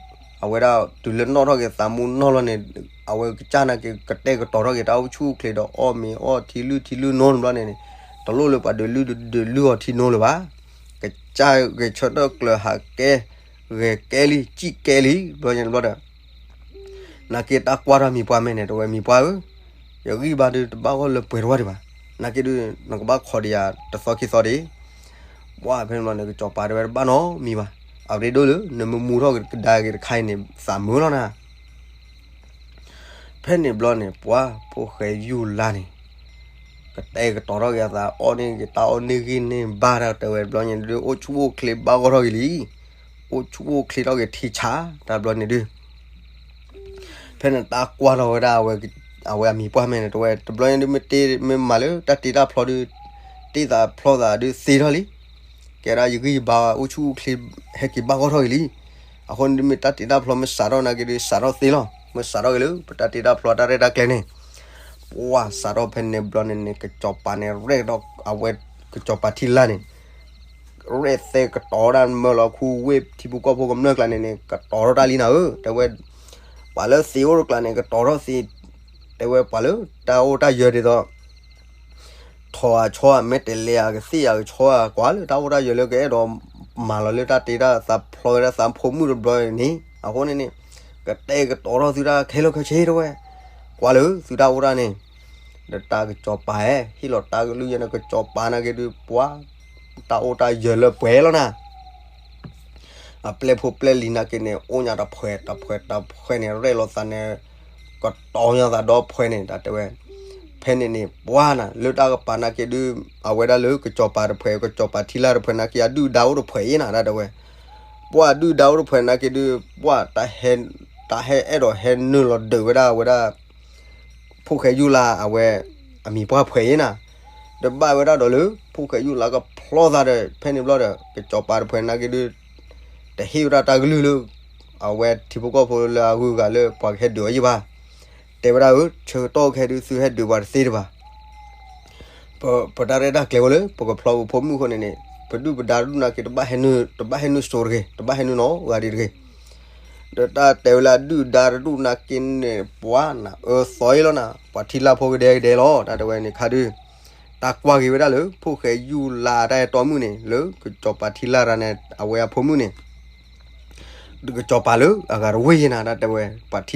အဝဲဒၣ်တုၤလၢနီၣ်ထီၣ်က့ၤသးမူနီၢ်လီၤန့ၣ် အဝဲကစၢ်နာ်က့ ကတဲာ်ကတီၤထီၣ်က့ၤတၢ်အိၣ်ဆူၣ်အိၣ်ချ့ဒီး အီၣ်မ့ၤအီထံလုၢ်ထံလုၢ်နိဘျီန့ၣ်န့ၣ် တလိၣ်လၢပှၤဒုးလုၢ်ဒုးလုၢ်အီထံနိလၢၤဘၣ်. ကစၢ်ဂဲၤဆၢထၢၣ်ကျၢၤဟးကဲ ဂဲၤကဲလံ စံၣ်ကဲလံ ဘျီန့ၣ်ဘျီဒီး နာ်က့တၢ်ကွၢ်ထီၣ်မံၤပှၢ်မဲာ်န့ၣ် တဲဝဲမံၤပှၢ်ဧၢ, ယဂံၢ်ဘါဒုးတဘၣ်ဂီၢ်လၢပှဲၤတဝၢ်ဒံးဘၣ်. နာ်က့ဒုး နကဘၣ်ခိးဒီးယၤတသီခံသီဒံး. ပှၤဖဲန့ၣ်ဘျီန့ၣ် ကစီၤပၤတဲဝဲတဘၣ်နီတမံၤဘၣ်. အရ့ဒိၣ်လၢ နမ့ၢ်မူထီၣ်ကဒါက့ၤတခါအံၤန့ၣ် သးမုာ်လီၤနၤ ဖဲန့ၣ်ဘျီန့ၣ် ပှၤဖိၣ်ဃဲယူၢ်လါန့ၣ် ကတဲာ်ကတီၤထီၣ်က့ၤအသး အီၣ်န့ၢ်က့ၤတၢ်အီၣ်န့ၢ်ဂံၢ်န့ၢ်ဘါတၢ်တဲဝဲတဘျီန့ၣ်ဒုး အိၣ်ဆူၣ်အိၣ်ချ့ဘၣ်ဂီၢ်ထီၣ်က့ၤလံ. အိၣ်ဆူၣ်အိၣ်ချ့ထီၣ်က့ၤထံဆးတဘျီန့ၣ်ဒုး ဖဲန့ၣ်တၢ်ကွၢ်ထီၣ်ဝဲဒၣ် အဝဲအမံၤပှၢ်မဲာ်န့ၣ် တဲဝဲတဘျီန့ၣ်ဒုး မ့ၢ်တ့မ့ၢ်မၤလၢတၢ်တ့တၢ်ဖျီဒုး တ့သးဖျီသးဒုးသ့ထီၣ်လံ. ကဲဒၣ်ယဂံၢ်ယဘါအိၣ်ဆူၣ်အိၣ်ချ့ဟဲက့ၤဘၣ်ဂီၢ်ထီၣ်က့ၤလံ. အဃိန့ၣ်ဒုးမ့ၢ်တၢ်တ့တၢ်ဖျီမ့ၢ်စးထီၣ်နာ်က့ဒုး စးထီၣ်သ့လီၤ. မ့ၢ်စးထီၣ်က့ၤလၢ ပတၢ်တ့တၢ်ဖျီတၢ်ရဲၣ်တၢ်ကျဲၤန့ၣ် ပှၤစးထီၣ်ဖဲန့ၣ်ဘျီန့ၣ်န့ၣ် ကစီၤပၤန့ၣ် ရဲၣ်ဒီးအဝဲ ကစီၤပၤထံလာ်န့ၣ် ရဲၣ်သဲကတီၤတၢ်မၢလီၤခူဝ့ၢ်ထံဖိကီၢ်ဖိကမျၢၢ်ကျါန့ၣ်န့ၣ် ကတီၤထီၣ်တၢ်လံနၤဧၢ တဲဝဲ ပှၤလၢသ့အိၣ်တကျါန့ၣ် ကတီၤထီၣ်သ့ တဲဝဲပှၤလၢတၢ်အိၣ်တၢ်ယၢၤဒ်သိး ထိးအဆီအမဲာ်တဲးလဲးအကသ့ၣ်အကဆီအကွၢ်လၢတၢ်အိၣ်တၢ်ယၢၤလၢကအဲၣ်ဒိး မၤလီၤလၢတၢ်တ့တၢ်သးဖျီဝဲဒၣ်သးဖိမုၣ်တဘျီန့ၣ် အဃိန့ၣ်န့ၣ် ကတဲာ်ကတီၤထီၣ်သုတၢ်ခဲလၢာ်ခဲဆ့တဲဝဲ ကွၢ်လၢသုတၢ်အိၣ်တၢ်န့ၣ် ဒီးတၢ်ကစီၤပၤဟဲ ဟ့ၣ်လီၤတၢ်ကလုၢ်ယဲန့ၣ် ကစီၤပၤနာ်က့ဒုး ပှၤ တၢ်အိၣ်တၢ်ယၢၤလၢပှဲၤလီၤနၤ. အပျဲၢ်ဖိပျဲၢ်လံၤနာ်က့န့ၣ် အိၣ်ညါတဖှဲးတဖှဲးတဖှဲးန့ၣ် ရဲၣ်လိာ်သးန့ၣ် ကတီၤညါသးဒီဖှဲးန့ၣ် တၢ်တဲဝဲ. ဖဲန့ၣ်န့ၣ် ပှၢ်နၤ လၢတၢ်ကပၤနာ်က့ဒုး အဝဲဒၣ်လၢကစီၤပၤတဖှဲး ကစီၤပၤထံလာ်တဖှဲးနာ်က့ အဒုၣ်ဒါအိၣ်တဖှဲးအံၤနၤ တၢ်တဲဝဲ. ပှၢ်ဒုၣ်ဒါအိၣ်တဖှဲးနာ်က့ဒုး ပှၢ် တၢ်ဟဲအဲၣ်ဒိးဟဲနုာ်လီၤဒုးဝဲဒၣ်ဝဲဒၣ် ဖိၣ်ဃဲယူၢ်လါအဝဲ အမံၤပှၢ်ဖှဲးအံၤနၤ, ဒီးဘၣ်ဝဲဒၣ်ဒီးလၢ ဖိၣ်ဃဲယူၢ်လါကဖျီသးဒီး ဖဲန့ၣ်ဘျီဒီး ကစီၤပၤတဖှဲးနာ်က့ဒုး တဟ့ၣ်ဝဲဒၣ်တၢ်ကလုၢ်လၢ အဝဲထံဖိကီၢ်ဖိလၢအဂုၤအဂၤလၢပှၤကဟဲဒုးအီၤယံၤဘၣ်. တဲဝဲဒၣ်ဧၢ ဆၢကတီၢ်ခဲဒုး သုဟဲဒုးပှၤတသ့တဘၣ်. ပတၢ်ရဲၣ်တၢ်ကျဲၤဝဲလၢ ပကဖျီပဖိမုၣ်အဃိန့ၣ်န့ၣ် ပဒုၣ်ပဒါတဒူၣ်နာ်က့ တဘၣ်ဟဲနုာ် တဘၣ်ဟဲနုာ်စိၤတဂ့ၤ, တဘၣ်ဟဲနုာ်နီတဂၤဒံးတဂ့ၤ. ဒီးတၢ်တဲဝဲလၢအဒုၣ်ဒါတဒူၣ်နာ်က့န့ၣ် ပှၤနၤအၢသီအံၤလီၤနၤ, ပှၤထံလာ်ဖိကဒဲကဒဲလီၤ တၢ်တဲဝဲန့ၣ်ခါဒုး တၢ်ကွၢ်က့ၤဝဲဒၣ်လၢ ဖိၣ်ဃဲယူၢ်လါတၢ်အဲၣ်တီမုၣ်န့ၣ် လၢကစီၤပၤထံလာ်ရၤန့ၣ် အဝဲအဖိမုၣ်န့ၣ် ကစီၤပၤလၢအဂၤတဝ့ၢ်ယဲနၤ တၢ်တဲဝဲ ပှၤထ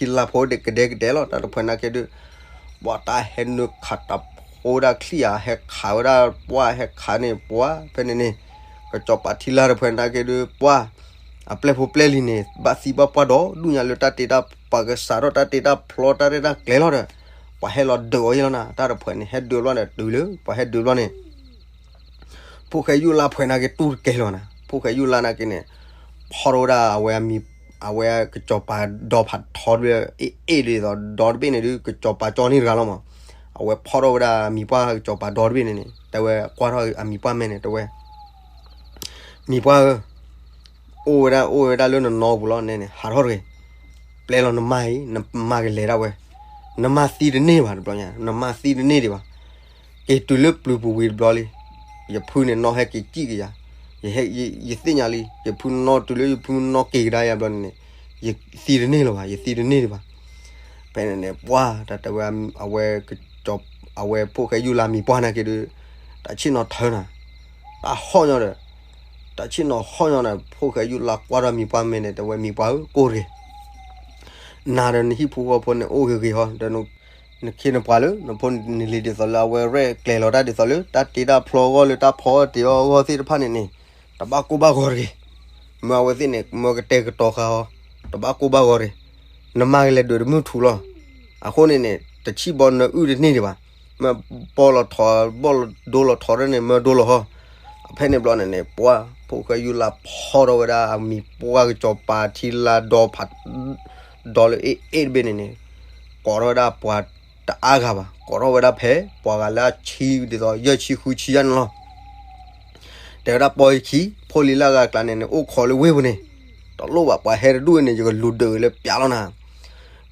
ံလာ်ဖိဒဲကဒဲကဒဲလီၤ တၢ်တဖှဲးနာ်က့ဒုး ပှၤတၢ်ဟဲနုာ်ခးတၢ်ဖိဒၣ်ချံၣ်ဧါ ဟဲခးဝဲဒၣ်ပှၢ်ဟဲခးန့ၣ် ပှၤဖဲန့ၣ်န့ၣ် ကစီၤပၤထံလာ်တဖှဲးနာ်က့ဒုး ပှၢ် အပျဲၢ်ဖိပျဲၢ်လံၤန့ၣ် ဘၣ်သံဘၣ်ပှၢ်ဒီး ဒူၣ်ညါလၢတၢ်တ့တၢ် ပှၤကစးထီၣ်တၢ်တ့တၢ်ဖျီတၢ်ရဲၣ်တၢ်ကျဲၤလီၤဒီး ပှၤဟဲလီၤဒုးအီၤယဲလီၤနၤ တၢ်တဖှဲးန့ၣ် ဟဲဒုးဘျီန့ၣ် တုၤလၢ ပှၤဟဲဒုးဘျီန့ၣ် ဖိၣ်ဃဲယူၢ်လါဖှဲးနာ်က့တူၢ်တကဲလီၤနၤ, ဖိၣ်ဃဲယူၢ်လါနာ်က့န့ၣ် ဖီၣ်ထီၣ်ဝဲဒၣ်အဝဲ အဝဲကစီၤပၤဒီဖးထီတဘ့ၣ် အ့ၣ်အ့ၣ်ဒ်သိးဒီတဘ့ၣ်န့ၣ်ဒုး ကစီၤပၤကၠီန့ၢ်တဂၤလီၤမး, အဝဲဖီၣ်ထီၣ်ဝဲဒၣ်အမံၤပှၢ်ကစီၤပၤဒီတဘ့ၣ်န့ၣ်န့ၣ် တဲဝဲကွၢ်ထီၣ်အမံၤပှၢ်မဲာ်န့ၣ် တဲဝဲ မံၤပှၢ်ဧၢ အိၣ်ဝဲဒၣ် အိၣ်ဝဲဒၣ်လၢနနီပူၤလီၤန့ၣ်န့ၣ် ဟးထီၣ်တဂ့ၤ, ပျဲလီၤနမါအံၤ နမါကလဲၤဒၣ်ဝဲ, နမါသံတန့ၢ်ဘၣ်တဘျီညါ နမါသံတန့ၢ်ဒံးဘၣ်, က့ၤတုၤလၢပျုၤပူၤဝံၤတဘျီလံ, ယဖုန့ၣ်နီၢ်ဟဲက့ၤစံၣ်က့ၤယၤ, ယသ့ၣ်ညါလံ ယဖုနီၢ်တုၤလၢယဖုနီၢ်က့ၤကဒါယၤဘျီန့ၣ်န့ၣ်, ယသံတန့ၢ်လၢၤဘၣ် ယသံတန့ၢ်ဒံးဘၣ်, ဖဲန့ၣ်န့ၣ် ပှၢ် တၢ်တဲဝဲ အဝဲ အဝဲဖိၣ်ဃဲယူၢ်လါမံၤပှၢ်နာ်က့ဒုး တၢ်ဆ့ၣ်နီၤထၢနၤ, တၢ်ဟီၣ်ညီဒီး တၢ်ဆ့ၣ်နီၤဟီၣ်ညီန့ၣ် ဖိၣ်ဃဲယူၢ်လါကွၢ်ဒီးမံၤပှၢ်မဲာ်န့ၣ် တဲဝဲမံၤပှၢ်ဧၢ ကိၢ်တဂ့ၤ, နၤဒီးနဟံၣ်ဖိဃီဖိန့ၣ်အိၣ်ဂ့ၤဂ့ၤဟီ ဒီးနခ့နပှၤလၢ နဖိနလံၤဒ်သိးလၢအဝဲရဲၣ်ကျဲၤလီၤတၢ်ဒ်သိးလၢ တၢ်တ့တၢ်ဖျီအဂီၢ်လၢတၢ်ဖီအီၣ်တ့ၤအီၣ်အဂီၢ်သ့ၣ်တဖၣ်န့ၣ်န့ၣ် တဘၣ်ကိၢ်ဘၣ်ဂီၤတဂ့ၤ, မၢအဝဲသ့ၣ်န့ၣ် မၢကတဲာ်ကတီၤဃာ်အီၤ, တဘၣ်ကိၢ်ဘၣ်ဂီၤတဂ့ၤ, နမါကလဲၤဒုးတမုၢ်ထူလီၤ, အဃိန့ၣ်န့ၣ် တဆံၣ်ဘီနအုၣ်တန့ၢ်ဒံးဘၣ်, မၢဘီလီၤထိး ဘီလီၤဒိလီၤထိးရၢန့ၣ် မၢဒိလီၤဟီ, ဖဲန့ၣ်ဘျီန့ၣ်န့ၣ် ပှၢ် ဖိၣ်ဃဲယူၢ်လါဖီထီၣ်ဝဲဒၣ်အမံၤပှၢ်ကစီၤပၤထံလာ်ဒီဖး ဒီလၢအ့ၣ်အ့ၣ်တဘ့ၣ်န့ၣ်န့ၣ် ကိးထီၣ်ဝဲဒၣ်ပှၤတအါဂၤဘၣ်, ကိးထီၣ်ဝဲဒၣ်ဖဲ ပှၤဂၤလၢအဆံဒ်သိးယဲၢ်ဆံဃုဆံယါန့ၣ်လီၤ. တဲဝဲဒၣ်ပီၢ်ယခံ ဖိလံၤလၢအဂၤအကျါန့ၣ်န့ၣ် အိၣ်ခိးလၢဝ့ၢ်ပူၤန့ၣ်, တလိၣ်ဘၣ်ပှၤဟဲတဒူၣ်န့ၣ် ယကလူၤဒုးလၢပျးလီၤနၤ.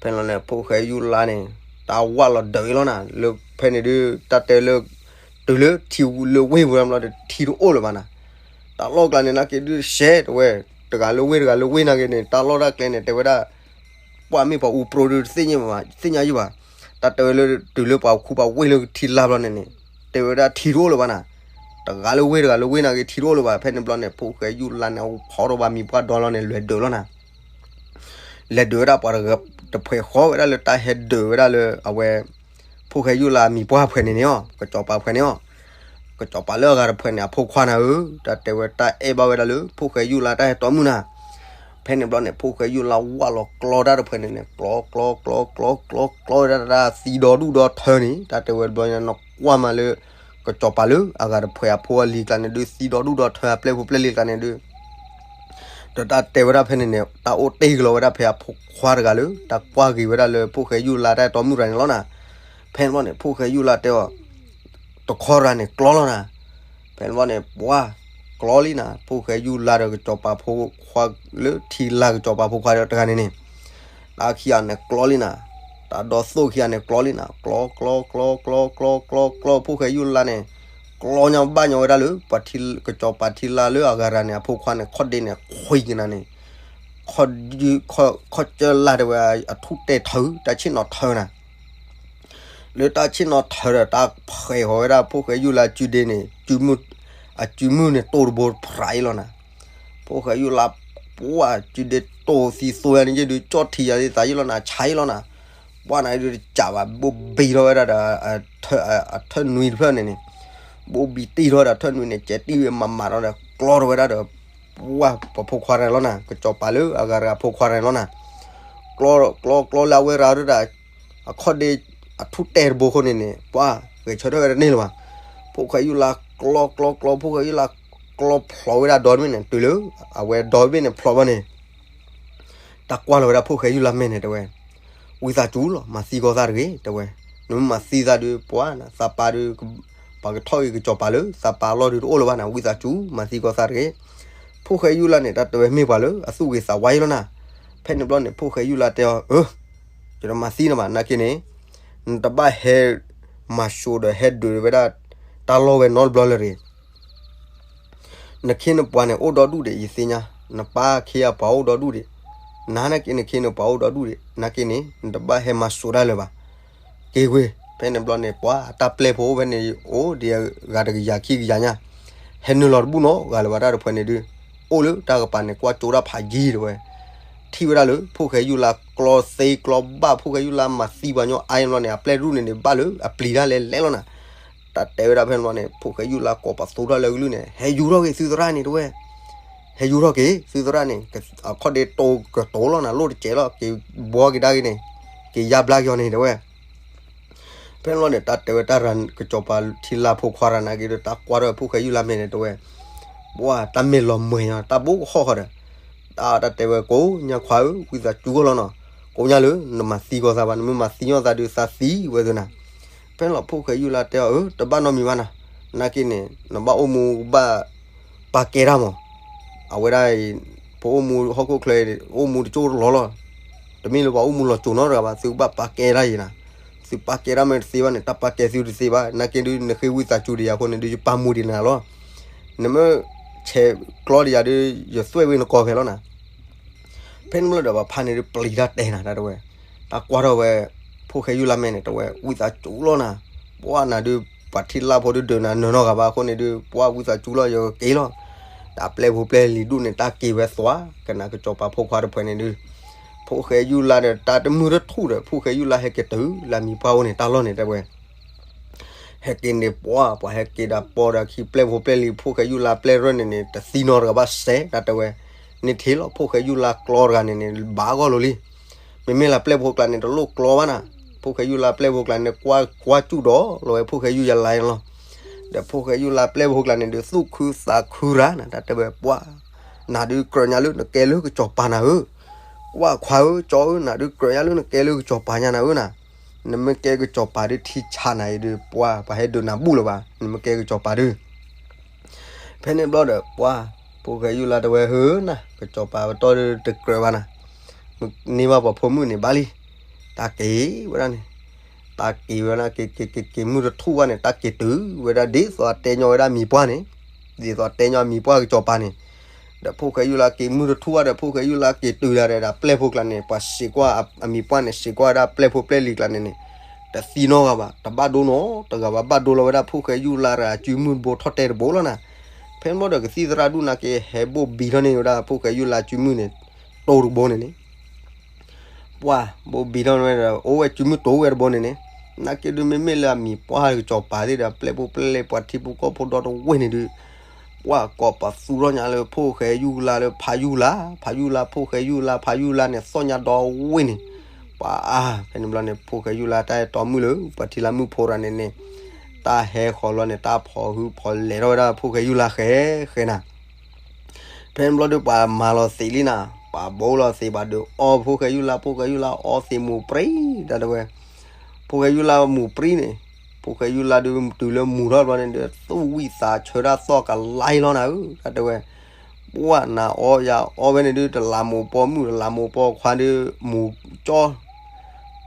ဖဲန့ၣ်န့ၣ် ဖိၣ်ဃဲယူၢ်လါန့ၣ် တၢ်ဝၢ်လီၤဒုးလီၤနၤ, လၢဖဲန့ၣ်ဒုး တၢ်တဲလၢ တုၤလၢထံလၢဝ့ၢ်ပူၤလီၤဒီးထံတအိၣ်လၢၤဘၣ်နၤ, တၢ်လီၢ်ကျါန့ၣ်နာ်က့ဒုးစဲးတဝဲ, တဂၤလၢဝ့ၢ်တဂၤလၢဝ့ၢ်နာ်က့န့ၣ် တၢ်လီၢ်တၢ်ကျဲန့ၣ် တဲဝဲဒၣ် ပှၢ်မ့ၢ်ပှၤအူပြိဒုးတသ့ၣ်ညါဘၣ် သ့ၣ်ညါယံၤဘၣ်, တၢ်တဲဝဲလၢတုၤလၢပှၤခူပှၤဝ့ၢ်လၢထံလာ်ဘျီန့ၣ်န့ၣ် တဲဝဲဒၣ်ထံတအိၣ်လၢၤဘၣ်နၤ, တဂၤလၢဝ့ၢ်တဂၤလၢဝ့ၢ်နာ်က့ထံတအိၣ်လၢၤဘၣ်, ဖဲန့ၣ်ဘျီန့ၣ် ဖိၣ်ဃဲယူၢ်လါန့ၣ် အဖီထီၣ်ဘၣ်မံၤပှၢ်ဒီလီၤန့ၣ် လဲၤဒုးလီၤနၤ လဲၤဒုးဝဲဒၣ်ပှၤတဖှဲးဃီဝဲဒၣ်လၢတၢ်ဟဲဒုးဝဲဒၣ်လၢ အဝဲ ဖိၣ်ဃဲယူၢ်လါမံၤပှၢ်ဖှဲးန့ၣ်န့ၣ်အီၤ ကစီၤပၤဖှဲးန့ၣ်အီၤ, ကစီၤပၤလၢအဂၤတဖှဲးန့ၣ် အဖိခွါနၤဧၢ, တၢ်တဲဝဲတၢ်အဲၣ်ဘၣ်ဝဲဒၣ်လၢ ဖိၣ်ဃဲယူၢ်လါတၢ်ဟဲတီမုၣ်နၤ, ဖဲန့ၣ်ဘျီန့ၣ် ဖိၣ်ဃဲယူၢ်လါဝၢ်လီၤကျီတၢ်တဖှဲးန့ၣ်န့ၣ် ကျီ ကျီ ကျီ ကျီ ကျီ ကျီဝဲဒၣ်တၢ်သံဒီဒူၣ်ဒီထၢန့ၣ် တၢ်တဲဝဲတဘျီန့ၣ် နကွၢ်မးလၢ ကစီၤပၤလၢအဂၤတဖှဲးအဖိအလံၤကျါန့ၣ်ဒုး သံဒီဒူၣ်ဒီထၢအပျဲၢ်ဖိပျဲၢ်လံၤကျါန့ၣ်ဒုး ဒီးတၢ်တဲဝဲဒၣ်ဖဲန့ၣ်န့ၣ် တၢ်အိၣ်တ့ၢ်ကလီၤဝဲဒၣ်ဖဲအဖိခွါတဂၤလၢ တၢ်ကွၢ်က့ၤဝဲဒၣ်လၢဖိၣ်ဃဲယူၢ်လါတၢ်ဟဲတီမုၣ်တဂၤန့ၣ်လီၤနၤ, ဖဲန့ၣ်ဘျီန့ၣ် ဖိၣ်ဃဲယူၢ်လါတဲအီၤ တခီတဂၤန့ၣ် ကျီလီၤနၤ, ဖဲန့ၣ်ဘျီန့ၣ် ပှၤ ကျီလံနၤ, ဖိၣ်ဃဲယူၢ်လါဒီးကစီၤပၤဖိခွါလၢ ထံလာ်ကစီၤပၤဖိခွါဒီးတဂၤန့ၣ်န့ၣ် တၢ်ခံဂၤန့ၣ်ကျီလံနၤ, တၢ်ဒီသိၣ်ခံဂၤန့ၣ်ကျီလံနၤ, ကျီ ကျီ ကျီ ကျီ ကျီ ကျီ ကျီ ကျီ ဖိၣ်ဃဲယူၢ်လါန့ၣ် ကျီညါဘၣ်ညီဝဲဒၣ်လၢ ပှၤထံ ကစီၤပၤထံလာ်လၢအဂၤရၤန့ၣ် အဖိခွါန့ၣ် ခီၣ်ဒ့န့ၣ် ခွံကနၤန့ၣ် ခီၣ် ခီၣ်ကၢလါတဲဝဲ အထူၣ်တဲာ်ထၢ တၢ်ဆ့ၣ်နီၤထၢနၤ လၢတၢ်ဆ့ၣ်နီၤထၢဒီး တၢ်ဖှဲးဃီၤဝဲဒၣ် ဖိၣ်ဃဲယူၢ်လါစုဒ့န့ၣ် စုမုၢ် အစုမုၢ်န့ၣ် တိၢ်တဘိဖရးအံၤလီၤနၤ. ဖိၣ်ဃဲယူၢ်လါ ပှၢ်စုဒ့တိၢ်သံသိယါန့ၣ် ယဒုးကၠီၣ်ထံယါသးယံၤလီၤနၤ ဆါယံၤလီၤနၤ. ပှၢ်နၤဒုးတစးဘၣ် ဘိၣ်ဘံထီၣ်ဝဲဒၣ်ဒီး အထၢနွံတဖျၢၣ်န့ၣ်န့ၣ် ဘိၣ်ဘံတံၢ်ထီၣ်ဝဲဒၣ်ထၢၣ်နွံန့ၣ် ကဲတံၢ်ဝဲမးမးဒီး ကျီထီၣ်ဝဲဒၣ်ဒီး ပှၢ်ပှၤဖိခွါတဂၤလီၤနၤ, ကစီၤပၤလၢအဂၤတဂၤဖိခွါတဂၤလီၤနၤ, ကျီ ကျီ ကျီလၢအဝဲရၤဒၣ် အခီၣ်ဒ့ အထူၣ်တဲာ်တဘိဃိန့ၣ်န့ၣ် ပှၢ်ဂဲၤဆၢထၢၣ်ဝဲတန့ၢ်လၢၤဘၣ်. ဖိၣ်ဃဲယူၢ်လါကျီ ကျီ ကျီ ဖိၣ်ဃဲယူၢ်လါကျီဖျိးဝဲဒၣ်ဒီတဘ့ၣ်န့ၣ် တုၤလၢ အဝဲဒီတဘ့ၣ်န့ၣ်ဖျိးဘၣ်န့ၣ် တၢ်ကွၢ်လီၤဝဲဒၣ်ဖိၣ်ဃဲယူၢ်လါမဲာ်န့ၣ် တဲဝဲ, ဝံသးစူၤလီၤ မၤသံကွၢ်သးတဂ့ၤ တဲဝဲ, နမ့ၢ်မၤသံသးဒီး ပှၢ်နၤ သးပၢ်ဒီး ပှၤကထီၣ်ဂ့ၤကစီၤပၤလၢ သးပၢ်အလီၢ်ဒုးတအိၣ်လၢၤဘၣ်နၤ, ဝံသးစူၤ မၤသံကွၢ်သးတဂ့ၤ. ဖိၣ်ဃဲယူၢ်လါန့ၣ် တၢ်တဲဝဲမ့ၢ်ပှၤလၢအသူၣ်ဂ့ၤသးဝါအံၤလီၤနၤ. ဖဲန့ၣ်ဘျီန့ၣ် ဖိၣ်ဃဲယူၢ်လါတဲအီၤ, အၢ ယတမၤသံနၤဘၣ် နာ်က့န့ၣ် နတဘၣ်ဟဲမၤစိာ်ဒီးဟဲဒုးဝဲဒၣ် တၢ်လီၢ်ဝဲနီတဘျီလၢၤတဂ့ၤ. နခ့နပှၤန့ၣ် အိၣ်ဒီဒူၣ်ဒံး ယသ့ၣ်ညါ, နပၢ်ခ့အပှၤအိၣ်ဒီဒူၣ်ဒံး, နၤနာ်က့နခ့နပှၤအိၣ်ဒီဒူၣ်ဒံး နာ်က့န့ၣ် နတဘၣ်ဟဲမၤစိာ်တၢ်လၢၤဘၣ်. က့ၤကွံာ် ဖဲန့ၣ်ဘျီန့ၣ် ပှၤအတၢ်ပျဲၢ်ဖိအိၣ်ဖဲန့ၣ် အိၣ်ဒံးဂၤတကယၤခံကယၤညါ, ဟဲနုာ်လီၤတဘူၣ်နီတဂၤလၢၤဘၣ် တၢ်တဖုန့ၣ်ဒုး အိၣ်လၢတၢ်ကပၤန့ၣ် ကွၢ်ကၠိဒၣ်ဖးယံၤတဲဝဲ, ထံၣ်ဝဲဒၣ်လၢ ဖိၣ်ဃဲယူၢ်လါကျီသ့ကျီဘၣ် ဖိၣ်ဃဲယူၢ်လါမၤသံပှၤညီအါအံၤဘျီန့ၣ် အပျဲၢ်တဒူၣ်န့ၣ်န့ၣ် ဘၣ်လၢအပျံၤတၢ်လဲၤလဲၤလီၤနၤ. တၢ်တဲဝဲဒၣ်ဖဲန့ၣ်ဘျီန့ၣ် ဖိၣ်ဃဲယူၢ်လါကိးပသူထီၣ်လၢကလုၢ်န့ၣ် ဟဲယူၤထီၣ်က့ၤသုသရၣ်န့ၣ်တဲဝဲ, ဟဲယူၤထီၣ်က့ၤ သုသရၣ်န့ၣ် အခီၣ်ဒ့တိကတိၤလီၤနၤ လိၣ်တစဲးလီၤ က့ၤဘှီက့ၤဒၣ်က့ၤန့ၣ် က့ၤယါဘျါက့ၤအီၤန့ၣ်တဲဝဲ. ဖဲန့ၣ်ဘျီန့ၣ် တၢ်တဲဝဲတၢ်ရၤ ကစီၤပၤထံလါဖိခွါရၤနာ်က့ဒီး တၢ်ကွၢ်ထီၣ်ဝဲဖိၣ်ဃဲယူၢ်လါမဲာ်န့ၣ်တဲဝဲ, ပှၤတၢ်မဲာ်လီၤမှဲၤညီ တၢ်ဘိကဟီၣ်ဃီဒီး တၢ် တၢ်တဲဝဲ ကိးညါခွါဧၢ ဝံသးစူၤကီၢ်လီၤနီၤ, ကိးညါလၢနမၤသံကွၢ်သးဘၣ် နမ့ၢ်မၤသံညီသးဒုးသးသံဝဲသုနၤ. ဖဲန့ၣ်လီၤဖိၣ်ဃဲယူၢ်လါတဲအီၤ အၢ တဘၣ်နီတမံၤဘၣ်နၤ, နာ်က့န့ၣ် နဘၣ်အိၣ်မူဘၣ်ပာ်ကဲတၢ်မး, အဝဲဒၣ်အံၤ ပအိၣ်မူဟီၣ်ခိၣ်ချၢ အိၣ်မူတကၠိတလီၤလီၤ, တမ့ၢ်လၢပှၤအိၣ်မူလီၤစိၤနီတဂၤဘၣ် သုကဘၣ်ပာ်ကဲတၢ်အံၤနၤ, သုပာ်ကဲတၢ်မ့ၢ်တသ့ဘၣ်န့ၣ် တၢ်ပာ်ကဲသုတသ့ဘၣ် နာ်က့ဒုး နဃ့ဝံသးစူၤဒံးယၤအဃိန့ၣ်ဒုး ယပာ်မူဒံးနၤလီၤ, နမ့ၢ်ဆဲးကျီဒံးယၤဒုး ယသွဲၣ်ဝဲနကိးဖဲလီၤနၤ. ဖဲန့ၣ်ဘျီဒီးပှၤဖးန့ၣ်ဒုး ပျံၤတၢ်တဲနၤ တၢ်တဲဝဲ, တၢ်ကွၢ်ထီၣ်ဝဲ ဖိၣ်ဃဲယူၢ်လါမဲာ်န့ၣ် တဲဝဲ ဝံသးစူၤလီၤနၤ, ပှၤနၤဒုး ပှၤထံလါဖိဒုးဒုးနၤနၢၤနီတဂၤဘၣ်အဃိန့ၣ်ဒုး ပှၤဝံသးစူၤလီၤ ယကက့ၤလီၤ, ဒီးအပျဲၢ်ဖိပျဲၢ်လံၤဒူၣ်န့ၣ် တၢ်က့ၤဝဲသွါ ကနၣ်ကစီၤပၤဖိခွါတဖုန့ၣ်ဒုး ဖိၣ်ဃဲယူၢ်လါဒီး တၢ်တမုာ်တထူၣ်ဒီး ဖိၣ်ဃဲယူၢ်လါဟဲက့ၤတုၤလၢအမံၤပှၢ်အိၣ်န့ၣ် တၢ်လီၢ်န့ၣ် တဲဝဲ ဟဲက့ၤန့ၣ်ပှၤ ပှၤဟဲက့ၤဒီးပိာ်ဒီးခံပျဲၢ်ဖိပျဲၢ်လံၤ ဖိၣ်ဃဲယူၢ်လါပျဲၢ်ရၢၢ်န့ၣ်န့ၣ် တသံနီတဂၤဘၣ်စဲး တၢ်တဲဝဲ, န့ၢ်ထံလီၤ ဖိၣ်ဃဲယူၢ်လါကျီတဂၤန့ၣ်န့ၣ် ဘၣ်ဂီၢ်လိၤလံ, မ့မ့ၢ်လၢပျဲၢ်ဖိကျါန့ၣ် တလိၣ်ကျီဘၣ်နၤ, ဖိၣ်ဃဲယူၢ်လါပျဲၢ်ဖိကျါန့ၣ် ကွၢ်ကွၢ်စူၣ်ဒီးလီၤဝဲဖိၣ်ဃဲယူၢ်ယလါန့ၣ်လီၤ, ဒီးဖိၣ်ဃဲယူၢ်လါပျဲၢ်ဖိကျါန့ၣ်ဒုး သူၣ်ခုသးခုရၤနၤ တၢ်တဲဝဲပှၤ, နၤဒုးကြၢးညါလၢနကဲလၢကစီၤပၤနၤဧၢ, ကွၢ်ခွါဧၢ ကၠီဧၢ နၤဒုးကြၢးညါလၢနကဲလၢကစီၤပၤညါနၤဧၢနၤ, နမ့ၢ်ကဲကစီၤပၤဒုးထံဆးနၤအံၤဒုး ပှၤ ပှၤဟဲဒုးနၤဘူၣ်လၢၤဘၣ် နမ့ၢ်ကဲကစီၤပၤဒုး ဖဲန့ၣ်ဘျီဒီး ပှၤ ဖိၣ်ဃဲယူၢ်လါတဲဝဲ ဟၢနၤ ကစီၤပၤပတီၢ်ဒုးတကြၢးဘၣ်နၤ, မ့ၢ်န့ၢ်ဘၣ်ပှၤဖိမုၣ်န့ၣ်ဘၣ်လံ, တၢ်က့ၤဝဲဒၣ်န့ၣ်, တၢ်က့ၤဝဲဒၣ် က့ၤက့ၤက့ၤက့ၤမုၢ်တထူၣ်ဘၣ်န့ၣ် တၢ်က့ၤတုၤဝဲဒၣ်ဒ်သိးတဲညီဝဲဒၣ်မံၤပှၢ်န့ၣ်, ဒ်သိးတဲညီမံၤပှၢ်ကစီၤပၤန့ၣ်, ဒီးဖိၣ်ဃဲယူၢ်လါက့ၤမုၢ်တထူၣ်ဘၣ်ဒီး ဖိၣ်ဃဲယူၢ်လါက့ၤတုၤဒၣ်ဒီး ပျဲၢ်ဖိကျါန့ၣ် ပှၤစံးကွၢ်အမံၤပှၢ်န့ၣ် စံးကွၢ်ဝဲဒၣ်ပျဲၢ်ဖိပျဲၢ်လံၤကျါန့ၣ်န့ၣ်, တသံနီတဂၤဘၣ် တဘၣ်ဒိနီတဂၤဘၣ် ဘၣ်ဒိလီၤဝဲဒၣ်ဖိၣ်ဃဲယူၢ်လါတဂၤအစုမုၢ်တဘိထီၣ်တဲတဘိလီၤနၤ, ဖဲန့ၣ်ဘျီဒီးကသံၣ်သရၣ်ဒူၣ်နာ်က့ ဟဲဘိၣ်ဘံထီၣ်န့ၢ်ဝဲဒၣ်ဖိၣ်ဃဲယူၢ်လါစုမုၢ်န့ၣ် တိၢ်တဘိန့ၣ်န့ၣ် ပှၤ ဘိၣ်ဘံထီၣ်ဝဲဒီး အိၣ်ဝဲစုမုၢ်တိၢ်ဝဲတဘိန့ၣ်န့ၣ်, နာ်က့ဒုး မ့မ့ၢ်လၢအမံၤပှၢ်ကစီၤပၤသ့ၣ်ဒီး ပျဲၢ်ဖိပျဲၢ်လံၤ ပှၤထံဖိကီၢ်ဖိဒီတဝ့ၢ်န့ၣ်ဒုး ပှၤကိးပသူထီၣ်ညါလၢဖိၣ်ဃဲယူၢ်လါလၢ ဖးယူၢ်လါ ဖးယူၢ်လါ ဖိၣ်ဃဲယူၢ်လါ ဖးယူၢ်လါန့ၣ် သီၣ်ညါဒီဝ့ၢ်န့ၣ်, ပှၤအါ ဖဲန့ၣ်ဘျီန့ၣ် ဖိၣ်ဃဲယူၢ်လါတၢ်အဲၣ်တီမုၣ်လၢ ပှၤထံလါမုၣ်ဖိရၤန့ၣ်န့ၣ်, တၢ်ဟဲဃီၤလီၤန့ၣ် တၢ်ဖီၣ်ဟုဖီၣ်လဲၤထီၣ်ဝဲဒၣ်ဖိၣ်ဃဲယူၢ်လါဃဲဃဲနၤ ဖဲန့ၣ်ဘျီဒုး ပှၤမၤလီၤသံးလံနၤ, ပှၤဘိလီၤသံး ပှၤဒုးအီဖိၣ်ဃဲယူၢ်လါ ဖိၣ်ဃဲယူၢ်လါအီသံးမူၤပြံ တၢ်တဲဝဲ, ဖိၣ်ဃဲယူၢ်လါမူၤပြံန့ၣ်, ဖိၣ်ဃဲယူၢ်လါဒုးတုၤလၢမူၤထီၣ်ဘျီန့ၣ်ဒီး သူၣ်ဝံၣ်သးဆၢတၢ်သီၣ်ကလါလီၤနၤဧၢ တၢ်တဲဝဲ, ပှၤနၤအီယၤအီဝဲန့ၣ်ဒုး တလးမူၤပိာ်မုၣ် တလးမူၤပိာ်ခွါဒုး မူၤကၠီ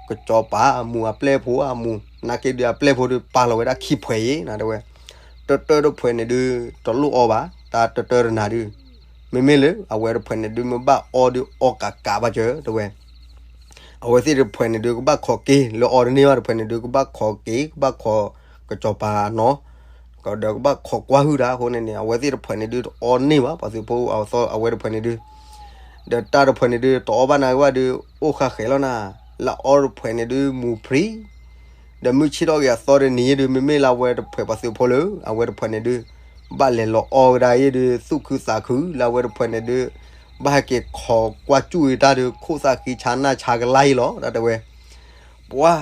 ကစီၤပၤအမူၤ အပျဲၢ်ဖိအမူၤ နာ်က့ဒုး အပျဲၢ်ဖိဒုး ပာ်လီၤဝဲဒၣ်ခံဖှဲးအံၤ နတဲဝဲ, တတၢတဖှဲးန့ၣ်ဒုး တလိၣ်အီဘၣ် တၢ်တတၢတနၤဒုး, မ့မ့ၢ်လၢအဝဲတဖှဲးန့ၣ်ဒုး မ့ၢ်ဘၣ်အီဒုး အီကးကးဘၣ်စၢၤ တဲဝဲ, အဝဲသ့ၣ်တဖှဲးန့ၣ်ဒုး ကဘၣ်ခိးက့ၤ လၢအီတန့ၢ်ဘၣ်တဖှဲးန့ၣ်ဒုး ကဘၣ်ခိးက့ၤ ကဘၣ်ခိးကစီၤပၤအနီၢ် ဒီးကဘၣ်ခိးကွၢ်ဟုၣ်တၢ်အဃိန့ၣ်န့ၣ် အဝဲသ့ၣ်တဖှဲးန့ၣ်ဒုး တအီန့ၢ်ဘၣ် ပှၤသုးဖိ အဝဲတဖှဲးန့ၣ်ဒုး, ဒီးတၢ်တဖှဲးန့ၣ်ဒုး တအီဘၣ်နၤက့ၤဘၣ်ဒုး အိၣ်ဃာ်ဃဲၤလီၤနၤ, လၢအီတဖှဲးန့ၣ်ဒုး မူၤပြံ ဒီးမုၢ်ဆ့ၣ်ထီၣ်က့ၤအသီတနံၤယဲၢ်ဒုး မ့မ့ၢ်လၢအဝဲတဖှဲးပှၤသုးဖိလၢ အဝဲတဖှဲးန့ၣ်ဒုး ဘၣ်လဲၤလီၤအီၣ်ဝဲဒၣ်ယဲၢ်ဒုး သူၣ်ခုသးခု လၢအဝဲတဖှဲးန့ၣ်ဒုး ဘၣ်ဟဲက့ၤခိးကွၢ်စူၣ်ဝဲတၢ်ဒုး ခိၣ်သၣ်ဃံဆါနၢ်ဆါကလါအံၤလီၤ တၢ်တဲဝဲ ပှၤ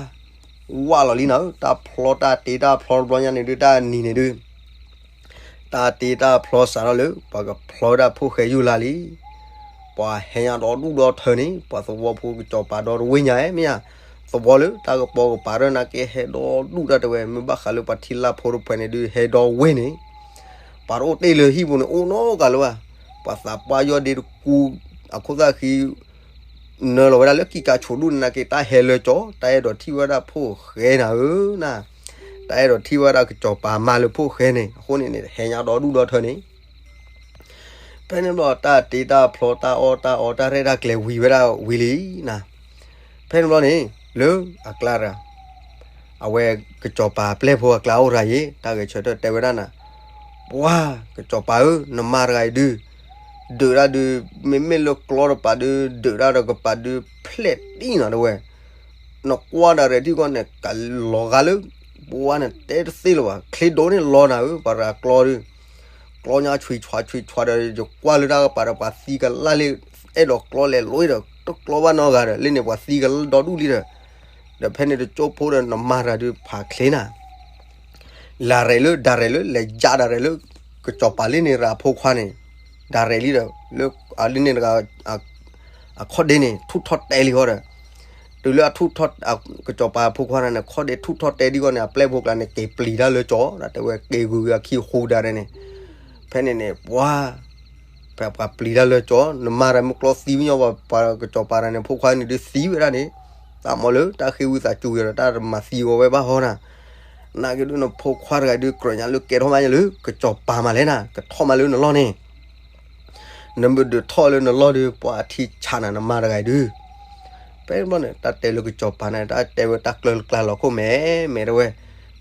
ဝးလီၤလံနၤဧၢ တၢ်ဖျီတၢ်တ့တၢ်ဖျီတဘျီညါန့ၣ်ဒုး တၢ်နံၤန့ၣ်ဒုး တၢ်တ့တၢ်ဖျီစးထီၣ်လၢ ပှၤကဖျီဝဲဒၣ်ဖိၣ်ဃဲယူၢ်လါလံ. ပှၤဟဲညါဒီဒူၣ်ဒီထၢန့ၣ် ပှၤသဝီဖိကစီၤပၤဒီတဝ့ၢ်ညါ မ့ၢ်ဧါ, သဝီလၢတၢ်ကပီၤကပၤရၢၢ်နာ်က့ဟဲဒီဒူၣ်တၢ်တဲဝဲ မ့ၢ်ဘၣ်ဃးလၢပှၤထံလၢ်ဖိတဖှဲးန့ၣ်ဒုး ဟဲဒီဝ့ၢ်န့ၣ် ပှၤတအိၣ်တ့ၢ်လၢဟံၣ်ပူၤန့ၣ် အိၣ်နီတဂၤလၢၤဘၣ်, ပှၤသးပှၢ်ယီၢ်ဒ့တကူ အခိၣ်သၣ်ဃံ နၢလီၤဝဲဒၣ်လၢကံကးဆိးဒူၣ်န့ၣ်နာ်က့ တၢ်ဟဲလၢကၠီၤ တၢ်အဲၣ်ဒိးထံၣ်ဝဲဒၣ်ဖိၣ်ဃဲနၤဧၢ, တၢ်အဲၣ်ဒိးထံၣ်ဝဲဒၣ်ကစီၤပၤမါလၢဖိၣ်ဃဲန့ၣ် အဃိန့ၣ်န့ၣ် ဟဲညါဒီဒူၣ်ဒီထၢန့ၣ် ဖဲန့ၣ်ဘျီ တၢ်တ့တၢ်ဖျီတၢ်အီၣ်တၢ်အီတၢ်ရဲၣ်တၢ်ကျဲၤဝံၤဝဲဒၣ်ဝံၤလံနၤ, ဖဲန့ၣ်ဘျီန့ၣ် လၢအကျါတဂၤ အဝဲကစီၤပၤပျဲၢ်ဖိအကျါအိၣ်တဂၤအံၤ တၢ်ဂဲၤဆၢထၢၣ်တဲဝဲဒၣ်နၤ, ပှၤကစီၤပၤဧၢ နမါတဂၤအံၤဒုး ဒုးတၢ်ဒုး မ့မ့ၢ်လၢကျီတပၤဒုး ဒုးတၢ်ဒီးကပၤဒုး ဖျဲးတံၢ်နၤတဲဝဲ နကွၢ်ဒၣ်ရဲၣ်ထံၣ်ကီၢ်န့ၣ် ကလီၤဂာ်လၢ ပှၤန့ၣ်တဲတသ့လၢၤဘၣ် ချ့ဒိၣ်န့ၣ်လီၤနၤဧၢ ပှၤတဂၤကျီဒုး ကျီညါဆွံးဆွးဆွံးဆွးဒီး ယကွၢ်လၢတၢ်ကပၤဒီး ပှၤသံကလၢ်လံ အဲၣ်ဒိးကျီလဲၤလိဒီး တကျီဘၣ်နီတဂၤဒီး လၢန့ၣ်ပှၤသံကလၢ်ဒီဒူၣ်လံဒီး ဒီးဖဲန့ၣ်တကၠိဖိဒီးနမါတဂၤဒုးဖးချ့နၤ လဲၤရဲၣ်လၢ ဒၣ်ရဲၣ်လၢ လဲၤယါဒၣ်ရဲၣ်လၢ ကစီၤပၤလၢန့ၣ်တဂၤအဖိခွါန့ၣ် ဒၣ်ရဲၣ်လံဒီး လၢအလၢန့ၣ်တဂၤ အခီၣ်ဒ့န့ၣ် ထူၣ်ထီၣ်တဲလံဃီဒီး တုၤလၢအထူၣ်ထီၣ် ကစီၤပၤအဖိခွါန့ၣ် ခီၣ်ဒ့ထူၣ်ထီၣ်တဲဒံကီၢ်န့ၣ် အပျဲၢ်ဖိကျါန့ၣ် က့ၤပျံၤတၢ်လၢကၠီၤ ဒၣ်တဲဝဲက့ၤဂုၤဂုၤအခံဃူဒၣ်န့ၣ် ဖဲန့ၣ်န့ၣ် ပှၤ ဖဲပှၤပျံၤတၢ်လၢကၠီၤ နမါတဂၤမ့ၢ်ကျီသံဝံၤညီ ပှၤကစီၤပၤတဂၤန့ၣ် ဖိခွါန့ၣ်ဒုးသံဝဲဒၣ်န့ၣ် တၢ်မၤလၢတၢ်ဃ့ဝံသးစူၤဒီး တၢ်တမၤသံဝဲဘၣ်ဟီနၤ, နာ်က့ဒုးနဖိခွါတဂၤဒုး ကြၢးညါလၢကဲထီၣ်မးလၢ ကစီၤပၤမးလဲၣ်နၤ ကထီၣ်မးလၢနလီၢ်န့ၣ် နမ့ၢ်ဒုးထီၣ်လၢနလီၢ်ဒီး ပှၤထံဆးနၤ နမါတဂၤအံၤဒုး, ဖဲန့ၣ်ဘျီန့ၣ် တၢ်တဲလၢကစီၤပၤန့ၣ် တၢ်တဲဝဲတၢ်ကျၢၤကျါလီၤခိၣ်မဲာ်မဲာ်တဲဝဲ,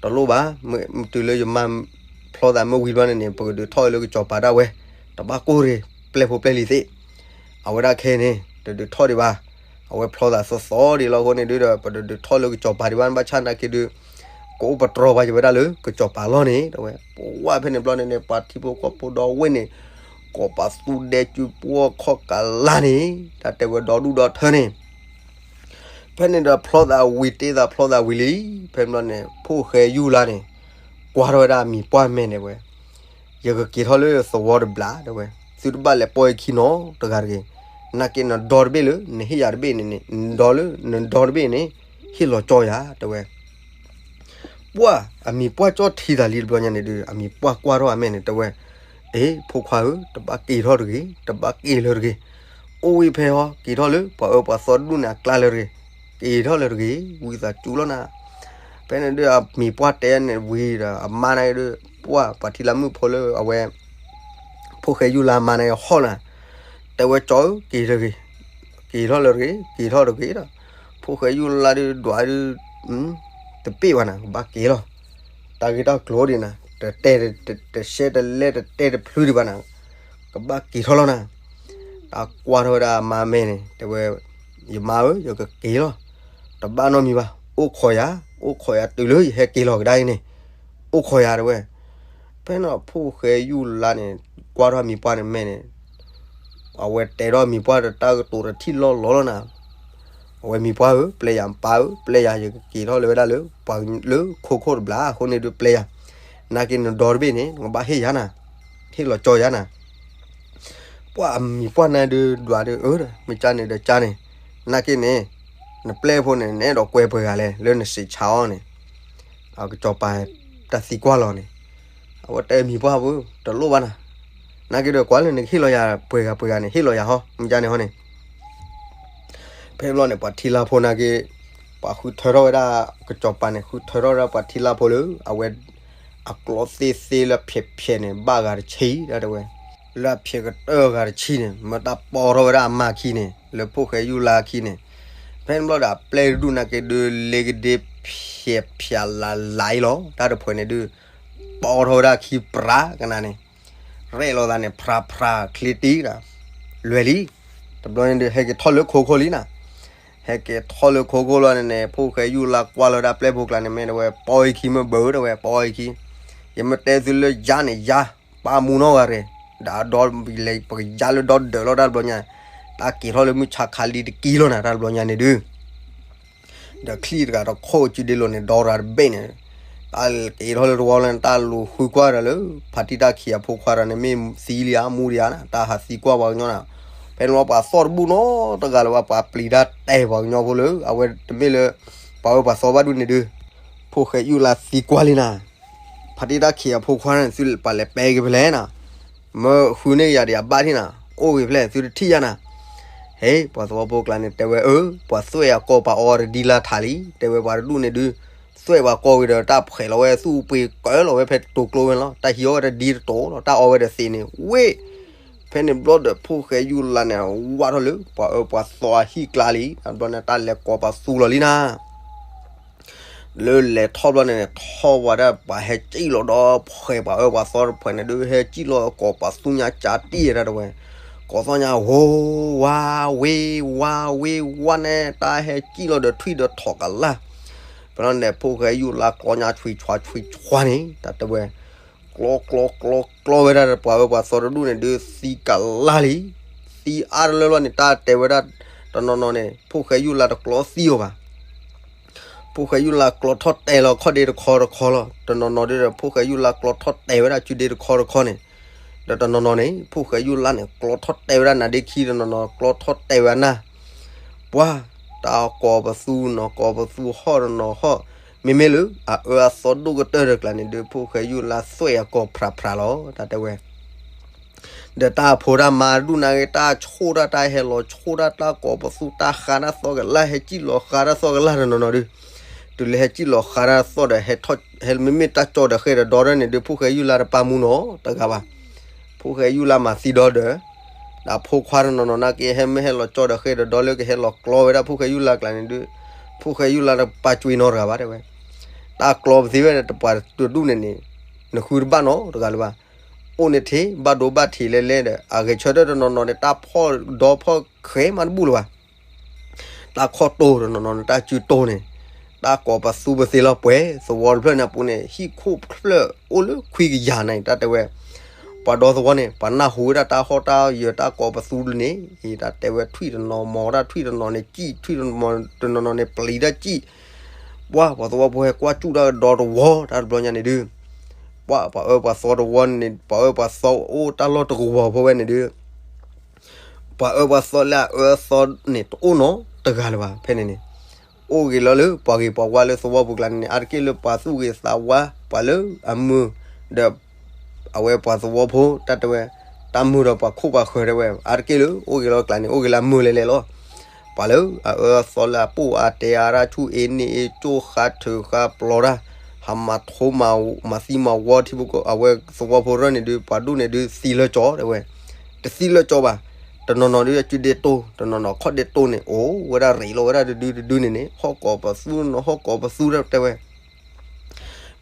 တလိၣ်ဘၣ်, တုၤလၢယမါဖျီသးမ့ၢ်ဝံၤဘျီန့ၣ်န့ၣ် ပကဒုးထီၣ်လၢကစီၤပၤဒၣ်ဝဲ, တဘၣ်ကိၢ်ရ့ၣ် ပျဲၢ်ဖိပျဲၢ်လံၤသ့ၣ်, အဝဲဒၣ်ခဲအံၤန့ၣ် တဒုးထီၣ်ဒံးဘၣ်, အဝဲဖျီသးသီသီဒံးလီၤအဃိန့ၣ်ဒုးဒီး ပတဒုးထီၣ်လၢကစီၤပၤဒံးဘၣ် ဘၣ်ဆၣ်နာ်က့ဒုး ကအိၣ်ပတြီပှၤယဝဲဒၣ်လၢကစီၤပၤလီၢ်န့ၣ် တဲဝဲ, ပဝဲဖဲန့ၣ်ဘျီန့ၣ်န့ၣ် ပှၤထံဖိကီၢ်ဖိဒီဝ့ၢ်န့ၣ် ကိးပသူဒဲစုပှီၢ်ခီၣ်ကလါန့ၣ် တၢ်တဲဝဲဒီဒူၣ်ဒီထၢန့ၣ် ဖဲန့ၣ်ဒီးဖျီသးဝံၤတ့ၢ်သးဖျီသးဝံၤလံ, ဖဲန့ၣ်ဘျီန့ၣ် ဖိၣ်ဃဲယူၢ်လါန့ၣ် ကွၢ်ထီၣ်ဝဲဒၣ်အမံၤပှၢ်မဲာ်န့ၣ်ဝဲ, ယကက့ၤထီၣ်လၢသဝီတဘျီတဲဝဲ, သုတဘၣ်လဲၤပိာ်ယခံနီတဂၤတဂ့ၤ, နာ်က့နဒီတဘ့ၣ်လၢ နဟ့ၣ်ယၤတဘ့ၣ်န့ၣ်န့ၣ် နဒီလၢနဒီတဘ့ၣ်န့ၣ် ဟ့ၣ်လီၤကၠီယၤတဲဝဲ ပှၢ် အမံၤပှၢ်ကၠီၣ်ထံသးလံတဘျီညါန့ၣ်ဒုး အမံၤပှၢ်ကွၢ်ထီၣ်အမဲာ်န့ၣ် တဲဝဲ, အ့ ဖိခွါဧၢ, တဘၣ်က့ၤထီၣ်တဂ့ၤ, တဘၣ်က့ၤလၢၤတဂ့ၤ, အိၣ်ဝံၤဖဲဟီ က့ၤထီၣ်လၢပှၤအၢပှၤသီဒူၣ်န့ၣ်အကျါလၢၤတဂ့ၤ, က့ၤထီၣ်လၢၤတဂ့ၤ, ဝံသးစူၤလီၤနၤ. ဖဲန့ၣ်ဒုး အမံၤပှၢ်တဲန့ၣ်ဝံၤဒီး အမါန့ၣ်ဒုး ပှၢ် ပှၤထံလၢမုၣ်ဖိလၢအဝဲ ဖိၣ်ဃဲယူၢ်လါမါန့ၣ်ဟီၣ်နၤ, တဲဝဲ ကၠီဧၢ, က့ၤတဂ့ၤ, က့ၤထီၣ်လၢၤတဂ့ၤ, က့ၤထီၣ်တဂ့ၤဒီး ဖိၣ်ဃဲယူၢ်လါဒုးဒွးဒုး တပ့ၢ်ဘၣ်နၤ ကဘၣ်က့ၤလီၤ. တၢ်ဂ့ၢ်တၢ်ကျိၤဒံးနၤ တတဲ တရှဲတလဲ တတဲတဖျုဒံးဘၣ်နၤ ကဘၣ်က့ၤထီၣ်လီၤနၤ. တၢ်ကွၢ်ထီၣ်ဝဲဒၣ်အမါမဲာ်န့ၣ် တဲဝဲ, ယမါဧၢ, ယကက့ၤလီၤ. တဘၣ်နီတမံၤဘၣ်, အိၣ်ခိးယၤ, အိၣ်ခိးယၤတုၤလၢယဟဲက့ၤလီၤကဒါအံၤန့ၣ်, အိၣ်ခိးယၤတဲဝဲ. ဖဲန့ၣ်ဖိၣ်ဃဲယူၢ်လါန့ၣ် ကွၢ်ထီၣ်မံၤပှၢ်န့ၣ်မဲာ်န့ၣ် အဝဲတဲထီၣ်မံၤပှၢ်ဒီးတၢ်ကတိၤတထံၣ်လီၢ်လီၤလီၤနၤ. အဝဲမံၤပှၢ်ဧၢ, ပျဲယၤ, ပၢ်ဧၢ, ပျဲယၤ, ယကက့ၤထီၣ်လၢၤဝဲဒၣ်လၢပှၤလၢခိခိၣ်တဘျီအဃိန့ၣ်ဒုးပျဲယၤ, နာ်က့နဒီတဘ့ၣ်န့ၣ် နကဘၣ်ဟ့ၣ်ယၤနၤ, ဟ့ၣ်လီၤကၠီယၤနၤ. ပှၢ်အမံၤပှၢ်န့ၣ်ဒုးဒွးဒုးအၢဒီး မ့ၢ်ကန့ၣ်ဒီးကန့ၣ်, နာ်က့န့ၣ် နပျဲၢ်ဖိန့ၣ် နအဲၣ်ဒိးကွဲပှဲၤဂၤလဲၣ် လၢနစံးဆါအီၤန့ၣ် အကစီၤပၤတၢ်သံကွၢ်လီၤန့ၣ်, အဝဲတဲမံၤပှၢ်ဖိ, တလိၣ်ဘၣ်နၤ, နာ်က့ဒီးကွၢ်လၢနကဟ့ၣ်လီၤယၤပှဲၤဂၤပှဲၤဂၤန့ၣ် ဟ့ၣ်လီၤယၤဟီ မ့ၢ်ကန့ၣ်ဟီန့ၣ်. ဖဲဘျီန့ၣ် ပှၤထံလၢဖိနာ်က့ ပှၤဃုထၢထီၣ်ဝဲဒၣ် ကစီၤပၤန့ၣ် ဃုထၢထီၣ်ဝဲဒၣ်ပှၤထံလၢဖိလၢ အဝဲ အကျီသ့သ့လၢဖျဲးဖျဲးန့ၣ် ဘၣ်ဂၤတဆံ ဒၣ်တဲဝဲ, လၢအဖျဲးကတၢၢ်ဂၤတဆံန့ၣ် မ့ၢ်တၢ်ပီထီၣ်ဝဲဒၣ်အမါခံန့ၣ် လၢဖိၣ်ဃဲယူၢ်လါခံန့ၣ်, ဖဲန့ၣ်ဘျီဒီးအပျဲၢ်တဒူၣ်နာ်က့ဒုး လ့ကဒ့ဖျဲးဖျဲးလၤလၤအံၤလီၤ တၢ်တဖှဲးန့ၣ်ဒုး ပီထီၣ်ဝဲဒၣ်ခံပြးကနၤန့ၣ် ရဲၣ်လီၤသးန့ၣ် ဖြါဖြါချ့တံၢ်ဒီး လွဲၢ်လံ, တဘျီန့ၣ်ဒုး ဟဲက့ၤထီၣ်လၢခိခိၣ်လံနၤ, ဟဲက့ၤထီၣ်လၢခိခိၣ်လီၤန့ၣ်န့ၣ် ဖိၣ်ဃဲယူၢ်လါကွၢ်လီၤဝဲဒၣ်ပျဲၢ်ဖိကျါန့ၣ် မ့ၢ်တဲဝဲ ပီအံၤခံမ့ၢ်ဘၢတဲဝဲ ပီအံၤခံ, ယမ့ၢ်တဲသုလၢယါန့ၣ်ယါ, ပၢ်မူနီၢ်ဂၤရဲၣ်, ဒီးပကယါလၢဒီဒၢးလီၤတၢ်တဘျီညါ, တၢ်က့ၤထီၣ်လၢမုၢ်ဆါခါလံတကံလီၤနၤ တၢ်တဘျီညါန့ၣ်ဒုး ဒီးချံၣ်တဂၤတခိၣ်စုဒ့လိာ်န့ၣ် ဒီရၤတဘ့ၣ်န့ၣ်, တၢ်က့ၤထီၣ်လၢတဝီလၢန့ၣ် တၢ်လူၤဃုကွၢ်ဒီးလၢ ဖါတံၢ်တၢ်ခံးအဖိခွါဒီးန့ၣ် မ့ၢ်သံလံဧါ မူဒံးဧါန့ၣ် တၢ်ဟးသံကွၢ်ပှၤကညီန့ၣ်, ဖဲန့ၣ်လီၤပှၤသီၣ်တဘူၣ်နီတဂၤလၢၤဘၣ် ပှၤပျံၤတၢ်တဲပှၤကညီဖိလၢ အဝဲတမ့ၢ်လၢ ပှၤအၢပှၤသီဘၣ်ဒူၣ်န့ၣ်ဒုး, ဖိၣ်ဃဲယူၢ်လါသံကွၢ်လံနၤ ဖါတံၢ်တၢ်ခံးအဖိခွါန့ၣ် သုပှၤလဲၤပဲက့ၤဖဲလဲၣ်နၤ, မၢဃုန့ၢ်ယၤဒီးယဘၣ်ထံၣ်နၤ, အိၣ်ဂ့ၤဖဲလဲၣ် သုတထံၣ်ယၤနၤ, ဟဲ ပှၤသဝီဖိကျါန့ၣ် တဲဝဲအၢ ပှၤသွဲၣ်အကီၢ်ပှၤအီတဒံလါထးလံ တဲဝဲပှၤတဒူၣ်န့ၣ်ဒုး, သွဲၣ်ပှၤကီၢ်ဝံၤဒီးတၢ်ဖှဲးလီၤဝဲသူၣ်ပှ့ၤကၢလီၤဝဲဖဲတတိၤကျိဝဲန့ၣ်လီၤ တၢ်ဟံးအီၣ်ဝဲတဒံတတိၤလီၤ တၢ်အီဝဲဒီးသ့န့ၣ် ဝ့ၢ် ဖဲန့ၣ်ဘျီဒီးဖိၣ်ဃဲယူၢ်လါန့ၣ် ဝၢ်ထီၣ်လၢ ပှၤအၢပှၤသီအဟံၣ်ကျါလံ တဘျီန့ၣ် တၢ်လဲၤကိးပှၤသူလီၤလံနၤ လၢလဲၤထီၣ်ဘျီန့ၣ် ထီၣ်ဝဲဒၣ်ပှၤဟဲစံၣ်လီၤဒီးဖှဲးပှၤအၢပှၤသီတဖှဲးန့ၣ်ဒုး ဟဲစံၣ်လီၤကိးပှၤသူညါကၠးတံၢ်တၢ်တဝဲ, ကိးသီညါ ဝိဝါဝ့ဝါဝ့ဝါန့ၣ် တၢ်ဟဲစံၣ်လီၤဒီးထွံၣ်ဒီးထိးကလာ်, ဖဲန့ၣ်န့ၣ် ဖိၣ်ဃဲယူၢ်လါကျီညါဆွံဆွါဆွံဆွါန့ၣ် တၢ်တဝဲ ကျီကျီကျီကျီဝဲဒၣ်ပှၤအၢပှၤသီတဒူၣ်န့ၣ်ဒုး သံကလာ်လံ, သံအါတလၢလီၤန့ၣ် တၢ်တဲဝဲဒၣ် တနီၤနီၤန့ၣ် ဖိၣ်ဃဲယူၢ်လါတကျီသံအီၤဘၣ် ဖိၣ်ဃဲယူၢ်လါကျီထီၣ်တဲလီၤခီၣ်ဒ့တခီတခီလီၤ တနီၤနီၤဒုးဒီး ဖိၣ်ဃဲယူၢ်လါကျီထီၣ်တဲဝဲဒၣ်စုဒ့တခီတခီန့ၣ်, ဒီးတနီၤနီၤန့ၣ် ဖိၣ်ဃဲယူၢ်လါန့ၣ် ကျီထီၣ်တဲဝဲဒၣ်နါဒ့ခံ တနီၤနီၤကျီထီၣ်တဲဝဲနၢ်, ပှၤ တၢ်ကိးပသူနီၤ ကိးပသူဟီၣ်တနီၤဟီၣ်, မ့မ့ၢ်လၢ အအၢအသီဒိၣ်ကတၢၢ်တကျါန့ၣ်ဒုး ဖိၣ်ဃဲယူၢ်လါသွဲၣ်အကီၢ်ဖြးဖြးလီၤ တၢ်တဲဝဲ ဒီးတၢ်အဖိတၢ်မါဒူၣ်နာ်က့ တၢ်ဆိၣ်တၢ် တၢ်ဟဲလီၤဆိၣ်တၢ် တၢ်ကိးပသူတၢ်ဃါတၢ်သီကလာ် ဟဲစံၣ်လီၤဃါတၢ်သီကလာ်တနီၤနီၤဒုး, တုၤလၢဟဲစံၣ်လီၤဃါတၢ်သီဒီး ဟဲထီၣ် ဟဲမ့မ့ၢ်တၢ်ကၠီဒီးဃဲဒီးဒီထၢၣ်န့ၣ်ဒုး ဖိၣ်ဃဲယူၢ်လါတပၢ်မူနီတဂၤဘၣ်. ဖိၣ်ဃဲယူၢ်လါမၤသံဒီဒီး, ဒီးဖိခွါတနီၤနီၤနာ်က့ ဟဲမ့ၢ်ဟဲလီၤကၠီဒီးဃဲဒီးဒီလၢကဟဲလီၤကျီဝဲဒၣ်ဖိၣ်ဃဲယူၢ်လါကျါန့ၣ်ဒုး, ဖိၣ်ဃဲယူၢ်လါတပၢ်ကွံနီတဂၤဘၣ်တဲဝဲ တၢ်ကျီပသ့ဝဲဒီးတပှၤတဒူၣ်န့ၣ်န့ၣ်, နဃုတဘၣ်နီတဂၤလၢၤဘၣ်. အိၣ်န့ၣ်ထံၣ်ဘၣ်ဒိဘၣ်ထံးလဲၤလဲၤဒီး အဂဲၤဆၢထၢၣ်တနီၤနီၤန့ၣ် တၢ်ဖီၣ်ဒီဖီၣ်ဃဲမးတဘူၣ်လၢၤဘၣ်. တၢ်ခီၣ်တိၢ်တနီၤနီၤန့ၣ် တၢ်စုတိၢ်န့ၣ်, တၢ်ကိးပသူပသ့လီၤပှဲၤသဝီတဖျၢၣ်န့ၣ်အပူၤန့ၣ် ဟံၣ်ခိၣ်ဖျၢၣ်အိၣ်လၢခွံကယၤန့ၣ် တၢ်တဲဝဲ ပှၤဒီသဝီန့ၣ် ပှၤနၢ်ဟူဝဲဒၣ်တၢ်ဟီၣ်တၢ်ယၢၤတၢ်ကိးပသူန့ၣ်, တၢ်တဲဝဲထွံၣ်တနီၤမီၤတၢ်ထွံၣ်တနီၤန့ၣ်စံၣ် ထွံၣ်တနီၤန့ၣ်ပျံၤတၢ်စံၣ်, ပှၤ ပှၤသဝီဖိဟဲကွၢ်စူၣ်တၢ်ကဒီသဝီ တၢ်တဘျီညါန့ၣ်ဒုး, ပှၤ ပှၤအၢပှၤသီတဝီန့ၣ် ပှၤအၢပှၤသီအိၣ်တၢ်လီၢ်တကဝီၤဖိဝဲန့ၣ်ဒုး ပှၤအၢပှၤသီလၢအအၢအသီန့ၣ်တအိၣ်နီတဂၤလၢၤဘၣ် ဖဲန့ၣ်န့ၣ်, အိၣ်ဂ့ၤလီၤလၢပှၤဂ့ၤပှၤဝါလၢသဝီပူၤကျါန့ၣ်န့ၣ် အါတက့ၢ်လၢပှၤသူၣ်ဂ့ၤသးဝါ ပှၤလၢအမုာ်ဒီး အဝဲပှၤသဝီဖိ တၢ်တဲဝဲ တၢ်မုာ်ဒီးပှၤခိၣ်ပှၤဃၢၤတဲဝဲ အါတက့ၢ်လၢအိၣ်ဂ့ၤလီၤကျါန့ၣ် အိၣ်ဂ့ၤလၢအမုာ်လဲၤလဲၤလီၤ. ပှၤလၢအအၢအသီလၢအပိၢ်အါတဲအါတၢ်ဆူၣ်အ့န့ၢ်အ့ ကၠိၣ်ဃါထုးဃါပျီတၢ် ဟးမၤထိမၤသံမၤဝီထံဖိကီၢ်ဖိ အဝဲသဝီဖိရၢၢ်န့ၣ်ဒုး ပှၤဒူၣ်န့ၣ်ဒုးသံလၢကၠီတဲဝဲ, တသံလၢကၠီဘၣ်. တနီၤနီၤဒုးအစုဒ့တိၢ် တနီၤနီၤခီၣ်ဒ့တိၢ်န့ၣ် အိၣ်ဝဲဒၣ်ရံးလီၤဝဲဒၣ်တဒုတဒုန့ၣ်န့ၣ် ဟီၣ်ကိးပသူနီၤ ဟီၣ်ကိးပသူတဲဝဲ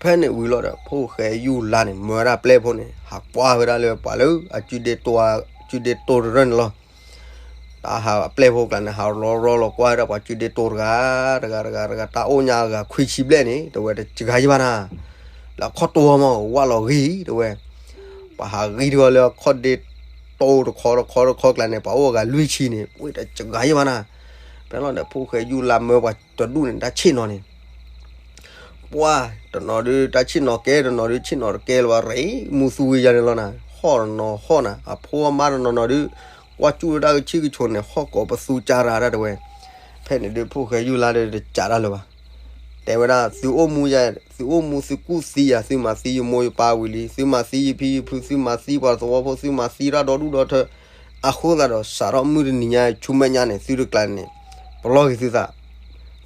ဖဲန့ၣ်ဝံၤလီၤဒီး ဖိၣ်ဃဲယူၢ်လါန့ၣ် မၢဝဲဒၣ်ပျဲၢ်ဖိန့ၣ် ဟးကွၢ်ဝဲဒၣ်လၢပှၤလၢအစုဒ့တိၢ် စုဒ့တိၢ်တရၢၢ်န့ၣ်လီၤ. တၢ်ဟးပျဲၢ်ဖိကျါန့ၣ် ဟးရီရီလီၤကွၢ်ဝဲဒၣ်ပှၤစုဒ့တိၢ်တဂၤ တဂၤတဂၤတဂၤ တၢ်အိၣ်ညါအဂၤခွံဆံဘျဲၣ်န့ၣ် တဲဝဲတစှၤယံၤဘၣ်နၤ လၢအခီၣ်တိၢ်မး ဝၢ်လီၤဂံၢ်တဲဝဲ ပှၤဟးဂံၢ်ထီၣ်လၢအခီၣ်ဒ့တိၢ်တခီတခီတခီကျါန့ၣ် ပှၤအိၣ်အဂၤလွံၢ်ဆံန့ၣ် ဝဲတစှၤယံၤဘၣ်နၤ. ဖဲလီၤဒီး ဖိၣ်ဃဲယူၢ်လါမၢပှၤတဒူၣ်န့ၣ် တၢ်ဆ့ၣ်နီၤန့ၣ် ပှၤတနီၤဒုး တၢ်ဆ့ၣ်နီၤကဲ တနီၤဒုး ဆ့ၣ်နီၤတကဲလၢၤဘၣ် ရ့မူသူဝံၤယၤန့ၣ်လီၤနၤ ဟီၣ်တနီၤဟီၣ်နၤ အဖိအမါတနီၤနီၤဒုး ကွၢ်စူၣ်လၢတၢ်ကဆံၣ်ကဆိးန့ၣ် ဟီၣ်ကိးပသူကၢ်ရၤတၢ်တဲဝဲ. ဖဲန့ၣ်ဒုး ဖိၣ်ဃဲယူၢ်လါဒီးတစးတၢ်လၢၤဘၣ်. တဲဝဲဒၣ် သုအိၣ်မူယၤ သုအိၣ်မူသုကူၣ်သံယၤ သုမၤသံယမိၢ်ယပၢ်ဝံၤလံ သုမၤသံယဖံယဖု သုမၤသံပှၤသဝီဖိ သုမၤသံတၢ်ဒီဒူၣ်ဒီထၢ အဃိသတးဒီး စးထီၣ်မုၢ်တနံၤညါဆူမဲာ်ညါန့ၣ် သုတကျါန့ၣ် ပလီၢ်က့ၤသုသး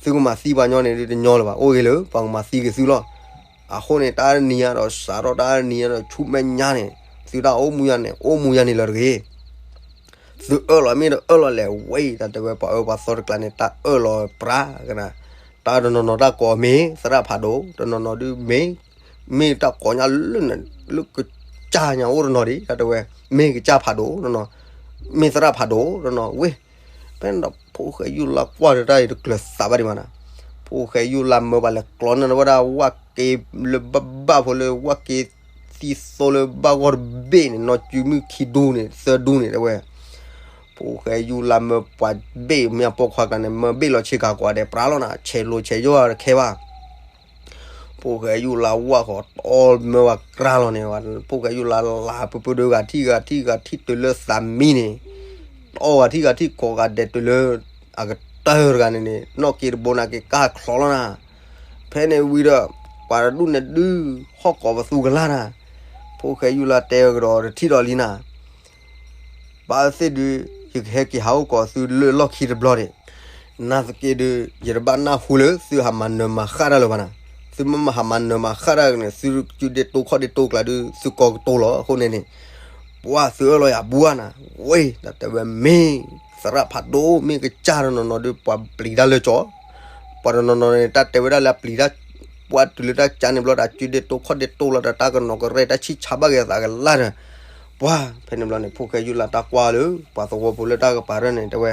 သုကမၤသံပှၤညီန့ၣ်ဒုးတညီလၢၤဘၣ် အိၣ်ဂ့ၤလၢပှၤကမၤသံက့ၤသုလီၤ. အဃိန့ၣ် တၢ်တနံၤညါဒီးစးထီၣ်တၢ်တနံၤညါဒီးဆူမဲာ်ညါန့ၣ် သုတၢ်အိၣ်မူယၤန့ၣ် အိၣ်မူယၤန့ၣ်လၢၤတဂ့ၤ. သုအၢၣ်လီၤမ့ၢ်တအၢၣ်လီၤလဲၣ်ဝဲ တၢ်တဲဝဲပှၤအၢပှၤသီတကျါန့ၣ် တၢ်အၢၣ်လီၤပြးကနၤ တၢ်တနီၤနီၤတၢ်ကိးမ့ၢ်သရၣ်ဖးဒိၣ် တနီၤနီၤဒုးမ့ၢ် မ့ၢ်တၢ်ကိးညါလၢ လၢကစၢ်ညါအိၣ်တနီၤဒံး တၢ်တဲဝဲ မ့ၢ်ကစၢ်ဖးဒိၣ်တနီၤ မ့ၢ်သရၣ်ဖးဒိၣ်တနီၤဝဲ ဖဲန့ၣ်ဒီးဖိၣ်ဃဲယူၢ်လါကွၢ်ဒီးတၢ်အံၤတကျၢၤသးဘၣ်ဒံးမးနီၤ, ဖိၣ်ဃဲယူၢ်လါမၢပှၤလဲၤကျီန့ၢ်ဝဲဒၣ်ဝၣ်က့လၢဘၣ်ဘၣ်ဖိလၢ ဝၣ်က့သံသိလၢဘၣ်ဂီၢ်တဘ့ၣ်န့ၣ် နီၢ်ကၠုမုၢ်ခံဒူန့ၣ် သၢဒူန့ၣ် တဲဝဲ ဖိၣ်ဃဲယူၢ်လါမၢပှၤဘ့ၣ်မ့ၢ်အပိာ်ခွါကျါန့ၣ် မၢဘ့ၣ်လီၤဆ့ကၤကိးဂၤဒဲးပြးလီၤနၤ, ဆဲးလိာ်ဆဲးယီၢ်တခဲဘၣ်. ဖိၣ်ဃဲယူၢ်လါဝၣ်ဃီၤတီမၢဝဲကြၢးလီၤန့ၣ်, ဖိၣ်ဃဲယူၢ်လါလါပှဲၤပှဲၤဒီးဂၤထံၣ်ဂၤထံၣ်ဂၤထံၣ်တုၤလၢသးမံန့ၣ်, တီဂၤထံၣ်ဂၤထံၣ်ကိးဂၤဒဲးတုၤလၢ အကတၢၢ်တဂၤန့ၣ်န့ၣ် နီၢ်က့တဘိနာ်က့ကၢ်ချီလီၤနၤ. ဖဲန့ၣ်ဝံၤဒီး ပှၤတဒူၣ်န့ၣ်ဒုး ဟီၣ်ကိးပသူကလါနၤ. ဖိၣ်ဃဲယူၢ်လါတဲဝဲကဒီးတထံၣ်ဒီးလံနၤ ဘၣ်သ့ၣ်ဒုး ယကဟဲက့ၤဟးအိၣ်ကိးသုလၢလီၢ်ခံတဘျီဒံး, နာ်သက့ဒုး ယတဘၣ်နၢ်ဟူလၢသုဟးမၤနၢၤမၤဃၣ်တၢ်လၢၤဘၣ်နၤ, သုမ့ၢ်မၤဟးမၤနၢၤမၤဃၣ်တၢ်န့ၣ် သုကၠူဒ့ၣ်တိခီၣ်ဒ့ၣ်တိကျါဒုး သုကီကတိၤလီၤအဃိန့ၣ်န့ၣ်, ပှၢ်သုအၢၣ်လီၤယၤဘူဧါနၤ, ဝ့ တၢ်တဲဝဲမ့ၢ် သရၣ်ဖးဒိၣ် မ့ၢ်ကစၢ်တနီၤနီၤဒုး ပှၤပျံၤတၢ်လၢကၠီ, ပှၤတနီၤနီၤန့ၣ် တၢ်တဲဝဲဒၣ်လၢအပျံၤတၢ်, ပှၢ်တုၤလၢတၢ်ကစၢ်န့ၣ်ဘျီဒီး ကၠူဒ့ၣ်တိခီၣ်ဒ့ၣ်တိလီၤဒီး တၢ်ကနီၤကရဲၣ်တၢ်ဆံၣ်ဆါဘၣ်က့ၤအသးကလါဒီး, ပှၢ် ဖဲန့ၣ်ဘျီန့ၣ် ဖိၣ်ဃဲယူၢ်လါတၢ်ကွၢ်လၢ ပှၤသဝီပူၤလၢတၢ်ကပၤရၢၢ်န့ၣ် တဲဝဲ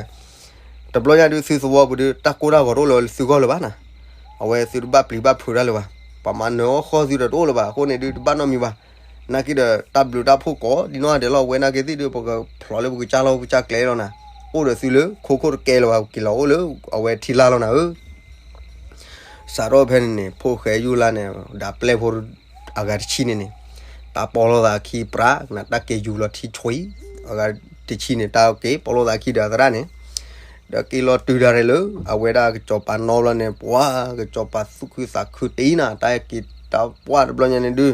တဘျီညါဒုး သုသဝီပူၤဒုး တၢ်ကိၢ်တၢ်ဂီၤတအိၣ်လၢၤလၢသုဂီၢ်လၢၤဘၣ်နၤ, အဝဲသုတဘၣ်ပျံၤဘၣ်ဖုးတၢ်လၢၤဘၣ်, ပှၤမၤနၢၤအီၣ်ဃီၣ်သုဒီးတအိၣ်လၢၤဘၣ်အဃိန့ၣ်ဒုး တဘၣ်နီတမံၤဘၣ်. နာ်က့ဒီး တၢ်ဘျုးတၢ်ဖှိၣ်ကိးဒ်နီၢ်ဂၤဒဲးလီၤ, ဝဲနာ်က့သ့ၣ်ဒုး ပကဖျိးလၢပကစၢ်လီၢ်ပကစၢ်ကျဲလီၤနၤ, အိၣ်ဒီးသုလၢခိခိၣ်တကဲလၢၤဘၣ်, က့ၤလီၤအိၣ်လၢအဝဲထံလာ်လီၤနၤဧၢ. စးထီၣ်ဖဲန့ၣ်န့ၣ် ဖိၣ်ဃဲယူၢ်လါန့ၣ် ဒီးပျဲၢ်ဖိအဂၤတဆံန့ၣ်န့ၣ်, တၢ်ပီလိာ်သးခံပြး နတၢ်က့ၤယူၤလီၤထံဆွံ, အဂၤတဆံန့ၣ် တၢ်က့ၤပီလိာ်သးခံဒီးအသရၣ်န့ၣ်, ဒီးက့ၤလီၤတုၤတၢ်ရဲၣ်လၢ အဝဲဒၣ်ကစီၤပၤနီဘျီန့ၣ် ပှၤကစီၤပၤသူၣ်ခုသးခုတအံၤနၤ, တၢ်က့ၤတၢ်ပှၢ်တဘျီညါန့ၣ်ဒုး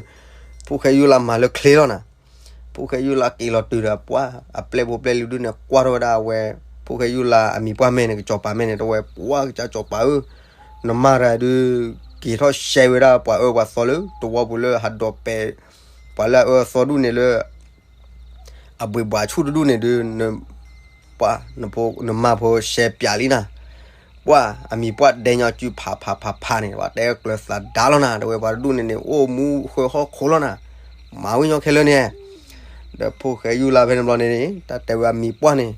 ဖိၣ်ဃဲယူၢ်လါမၤလၢချ့လီၤနၤ. ဖိၣ်ဃဲယူၢ်လါက့ၤလီၤတုၤဒီးပှၢ် အပျဲၢ်ဖိပျဲၢ်လံၤဒုးန့ၣ် ကွၢ်ထီၣ်ဝဲဒၣ်အဝဲ ဖိၣ်ဃဲယူၢ်လါအမံၤပှၢ်မဲာ်န့ၣ် ကစီၤပၤမဲာ်န့ၣ် တဲဝဲ ပှၢ်ကစၢ်စီၤပၤဧၢ, နမၤတၢ်ဒုး က့ၤထီၣ်ရှဲဝဲဒၣ်ပှၤအၢပှၤသီလၢ တဝီပူၤလၢဟးဒိးပဲာ် ပှၤလၢအအၢအသီဒူၣ်န့ၣ်လၢ အဘှံးဘှးဆူၣ်တဒူၣ်န့ၣ်ဒုး ပှၢ် နမါဖိရှဲပၠးလံနၤ, ပှၢ်အမံၤပှၢ်ဒဲညီစုဖးဖးဖးဖးန့ၣ် ပှၤတဲကျၢၤသးဒါလီၤနၤ, တဲဝဲပှၤတဒူၣ်န့ၣ်န့ၣ် အိၣ်မူဃၢဟီၣ်ခိၣ်လီၤနၤ, မၤဝံၤညီခဲလၢာ်န့ၣ်, ဒီးဖိၣ်ဃဲယူၢ်လါဖဲန့ၣ်ဘျီန့ၣ်န့ၣ် တၢ်တဲဝဲအမံၤပှၢ်န့ၣ်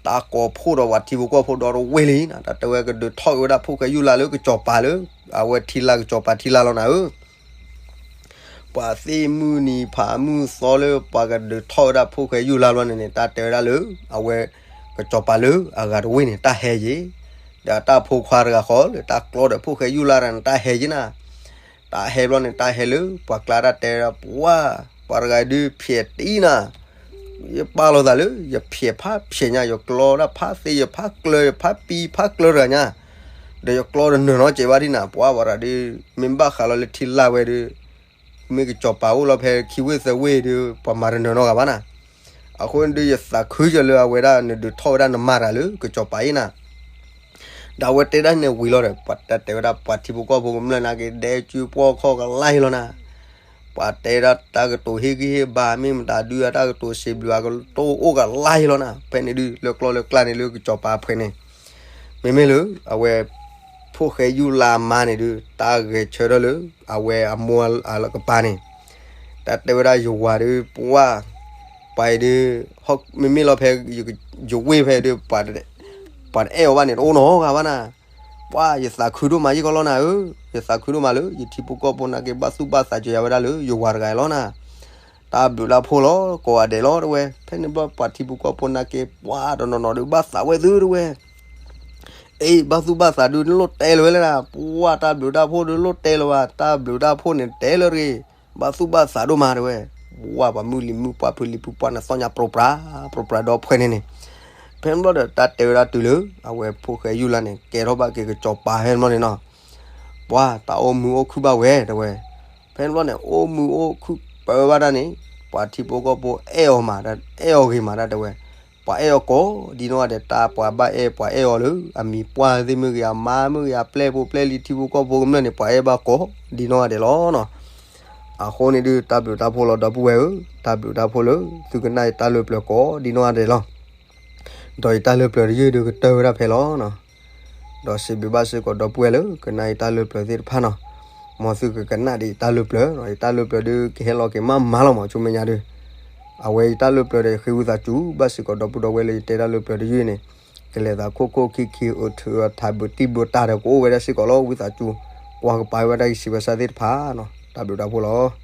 တၢ်ကိးဖှိၣ်ဒီးပှၤထံဖိကီၢ်ဖိဒီတဝ့ၢ်လံနၤ, တၢ်တဲဝဲကဒုးထီၣ်က့ၤဝဲဒၣ်ဖိၣ်ဃဲယူၢ်လါလၢကစီၤပၤလၢ အဝဲထံလာ်ကစီၤပၤထံလာ်လီၤနၤဧၢ ပှၤသ့ၣ်မုၢ်နံၤဖးမုၢ်သီလၢပှၤကဒုးထီၣ်ဝဲဒၣ်ဖိၣ်ဃဲယူၢ်လါဘျီန့ၣ်န့ၣ် တၢ်တဲဝဲဒၣ်လၢ အဝဲကစီၤပၤလၢအဂၤတဝ့ၢ်န့ၣ် တၢ်ဟဲယ့ၤ, ဒီးတၢ်ဖိခွါတဂၤဃီလၢတၢ်ကျီဒီးဖိၣ်ဃဲယူၢ်လါတဂၤန့ၣ် တၢ်ဟဲယ့ၤနၤ, တၢ်ဟဲဘျီန့ၣ် တၢ်ဟဲလၢပှၤကျါတၢ်တဲဝဲဒၣ် ပှၢ် ပှၤတဂၤဒုးဖျဲးတအံၤနၤ ယပာ်လီၤသးလၢ ယဖျဲးဖးဖျဲးညါ ယကျီဒၣ်ဖးသ့ ယဖးကျၢၤ ယဖးပံဖးကျၢၤတဂၤညါ, ဒီးယကျီဒီးနၢၤနီတစဲးဘၣ်ဒ်နၤ ပှၢ် ပှၤတဂၤဒုး မ့ၢ်ဘၣ်ဃးလီၤလၢထံလာ်ဝဲဒုး မ့ၢ်ကစီၤပၤအိၣ်လီၤဖဲခံဝ့ၢ်သၢဝ့ၢ်ဒုး ပှၤမၤတနၢၤနီတဂၤဘၣ်နၤ, အဃိန့ၣ်ဒုး ယသးခုကၢၤလၢအဝဲဒၣ်နဒုးထီၣ်ဝဲဒၣ်နမၤတၢ်လၢကစီၤပၤအံၤနၤ ဒီးအဝဲတဲဒၣ်န့ၣ်ဝံၤလီၤဒီး ပှၤတၢ်တဲဝဲဒၣ်ပှၤထံဖိကီၢ်ဖိကမျၢၢ်နာ်က့ ဒဲကၠူပှီၢ်ခီၣ်ကလါယ့ၤလီၤနၤ, ပှၤတဲဒၣ်တၢ်ကတိၤဟ့ၣ်ဂံၢ်ဟ့ၣ်ဘါ မ့ၢ်မတၤဒုးအတၢ်ကတိၤစံးဘျုးအကတိၤအိၣ်ကလါယ့ၤလီၤနၤ, ဖဲန့ၣ်ဒုး လၢကျီလၢကျါန့ၣ်လၢကစီၤပၤအဖှဲးန့ၣ် မ့မ့ၢ်လၢ အဝဲ ဖိၣ်ဃဲယူၢ်လါအမါန့ၣ်ဒုး တၢ်ဂဲၤဆၢထၢၣ်လၢ အဝဲအမိၢ်အကပၤန့ၣ် တၢ်တဲဝဲဒၣ်ယဝၤဒုး ပှၢ် ပှၤအံၤဒုး မ့မ့ၢ်လီၤဖဲ ယဝ့ၢ်ဖဲဒုး ပှၤတအဲၣ်အီၤဘၣ်န့ၣ် တအိၣ်နီတဂၤဘၣ်နၤ, ပှၢ် ယသးခုဒိၣ်မးယကလီၤနၤဧၢ, ယသးခုဒိၣ်မးလၢ ယထံဖိကီၢ်ဖိနာ်က့ ဘၣ်သူၣ်ဘၣ်သးစၢၤယၤဝဲဒၣ်လၢ ယဝၤတဂၤအံၤလီၤနၤ, တၢ်ဘျုးတၢ်ဖှိၣ်လီၤ ကိးဂၤဒဲးလီၤ တဲဝဲ, ဖဲန့ၣ်ဘျီပှၤထံဖိကီၢ်ဖိနာ်က့ ပှၢ်တနီၤနီၤဒုး ဘၣ်သးဝဲသု တဲဝဲ အ့ ဘၣ်သူၣ်ဘၣ်သးဒုး နလိၣ်တဲလၢၤဝဲလဲၣ်နၤ, ပှၢ် တၢ်ဘျုးတၢ်ဖှိၣ်ဒုး လိၣ်တဲလၢၤဘၣ်, တၢ်ဘျုးတၢ်ဖှိၣ်န့ၣ် တဲလၢၤတဂ့ၤ, ဘၣ်သူၣ်ဘၣ်သးဒိၣ်မး တဲဝဲ, ပှၢ်ပှၤမုၢ်လံၤမုၢ်ပှၢ်ဖုလံၤဖုပှၢ်န့ၣ် သီၣ်ညါပြီပြး ပြီပြးဒီးဖှဲန့ၣ်န့ၣ်, ဖဲန့ၣ်ဘျီဒီး တၢ်တဲဝဲဒၣ်တုၤလၢ အဝဲဖိၣ်ဃဲယူၢ်လါန့ၣ် ကဲထီၣ်ဘၣ်က့ၤကစီၤပၤဖဲန့ၣ်ဘျီန့ၣ်နီၤ, ပှၢ် တၢ်အိၣ်မုာ်အိၣ်ခုၣ်ဘၣ်ဝဲ တဲဝဲ, ဖဲန့ၣ်ဘျီန့ၣ် အိၣ်မုာ်အိၣ်ခုၣ်ပၢဘၣ်တၢ်န့ၣ် ပှၤထံဖိကီၢ်ဖိအဲၣ်အီၤမး အဲၣ်အီၤဂ့ၤမးဒၣ် တဲဝဲ, ပှၤအဲၣ်အီၤကိးဒ်နီၢ်ဂၤဒဲး တၢ်ပှၤဘၣ်အဲၣ်ပှၤအဲၣ်အီၤလၢ အမံၤပှၢ်သ့ၣ်မ့ၢ်ဂ့ၤ အမါမ့ၢ်ဂ့ၤ အပျဲၢ်ဖိပျဲၢ်လံၤထံဖိကီၢ်ဖိကမျၢၢ်န့ၣ် ပှၤအဲၣ်ဘၣ်ကိးဒ်နီၢ်ဂၤဒဲးလီၤနီၤ, အဃိန့ၣ်ဒုး တၢ်ဘျုးတၢ်ဖှိၣ်လီၤဒီပုၢ်ဝဲၢ်ဧၢ, တၢ်ဘျုးတၢ်ဖှိၣ်လၢ သုကနၣ်ယတၢ်လၢပျၢၤကိးဒ်နီၢ်ဂၤဒဲးလီၤ, ဒီးယတၢ်လၢပျၢၤတယုၢ်ဒုးကတၢၢ်ဝဲဒၣ်ဖဲလီၤနီၤ ဒီးစံးဘျုးဘၣ်စ့ၢ်ကီးဒီပုၢ်ဝဲၢ်လၢ ကနၣ်ယတၢ်လၢပျၢၤသ့ၣ်တဖၣ်နီၤ, မ်သုကကနၣ်ဒံးယတၢ်လၢပျၢၤနီၤ, ယတၢ်လၢပျၢၤဒုးကဟဲလီၤက့ၤမးမးလီၤမး ဆူမဲာ်ညါဒုး, အဝဲယတၢ်လၢပျၢၤဒီးယဃ့ဝံသးစူၤဘၣ်စ့ၢ်ကီးဒီပုၢ်ဒီဝဲၢ်လၢယတဲတၢ်လၢပျၢၤတယုၢ်န့ၣ်, ကလဲၤသးခိၣ်ခိၣ်ခံခံ အိၣ်ထုးအီၣ်ထး ဘူးတံၢ်ဘူးတၢ်ဒီး ကအိၣ်ဝဲဒၣ်စ့ၢ်ကီးလီၤ. ဝံသးစူၤ ကွၢ်ကပၤဝဲဒၣ်ယစံးဘၣ်စၢ်သ့ၣ်တဖၣ်နီၤ. တၢ်ဘျုးတၢ်ဖှိၣ်လီၤ.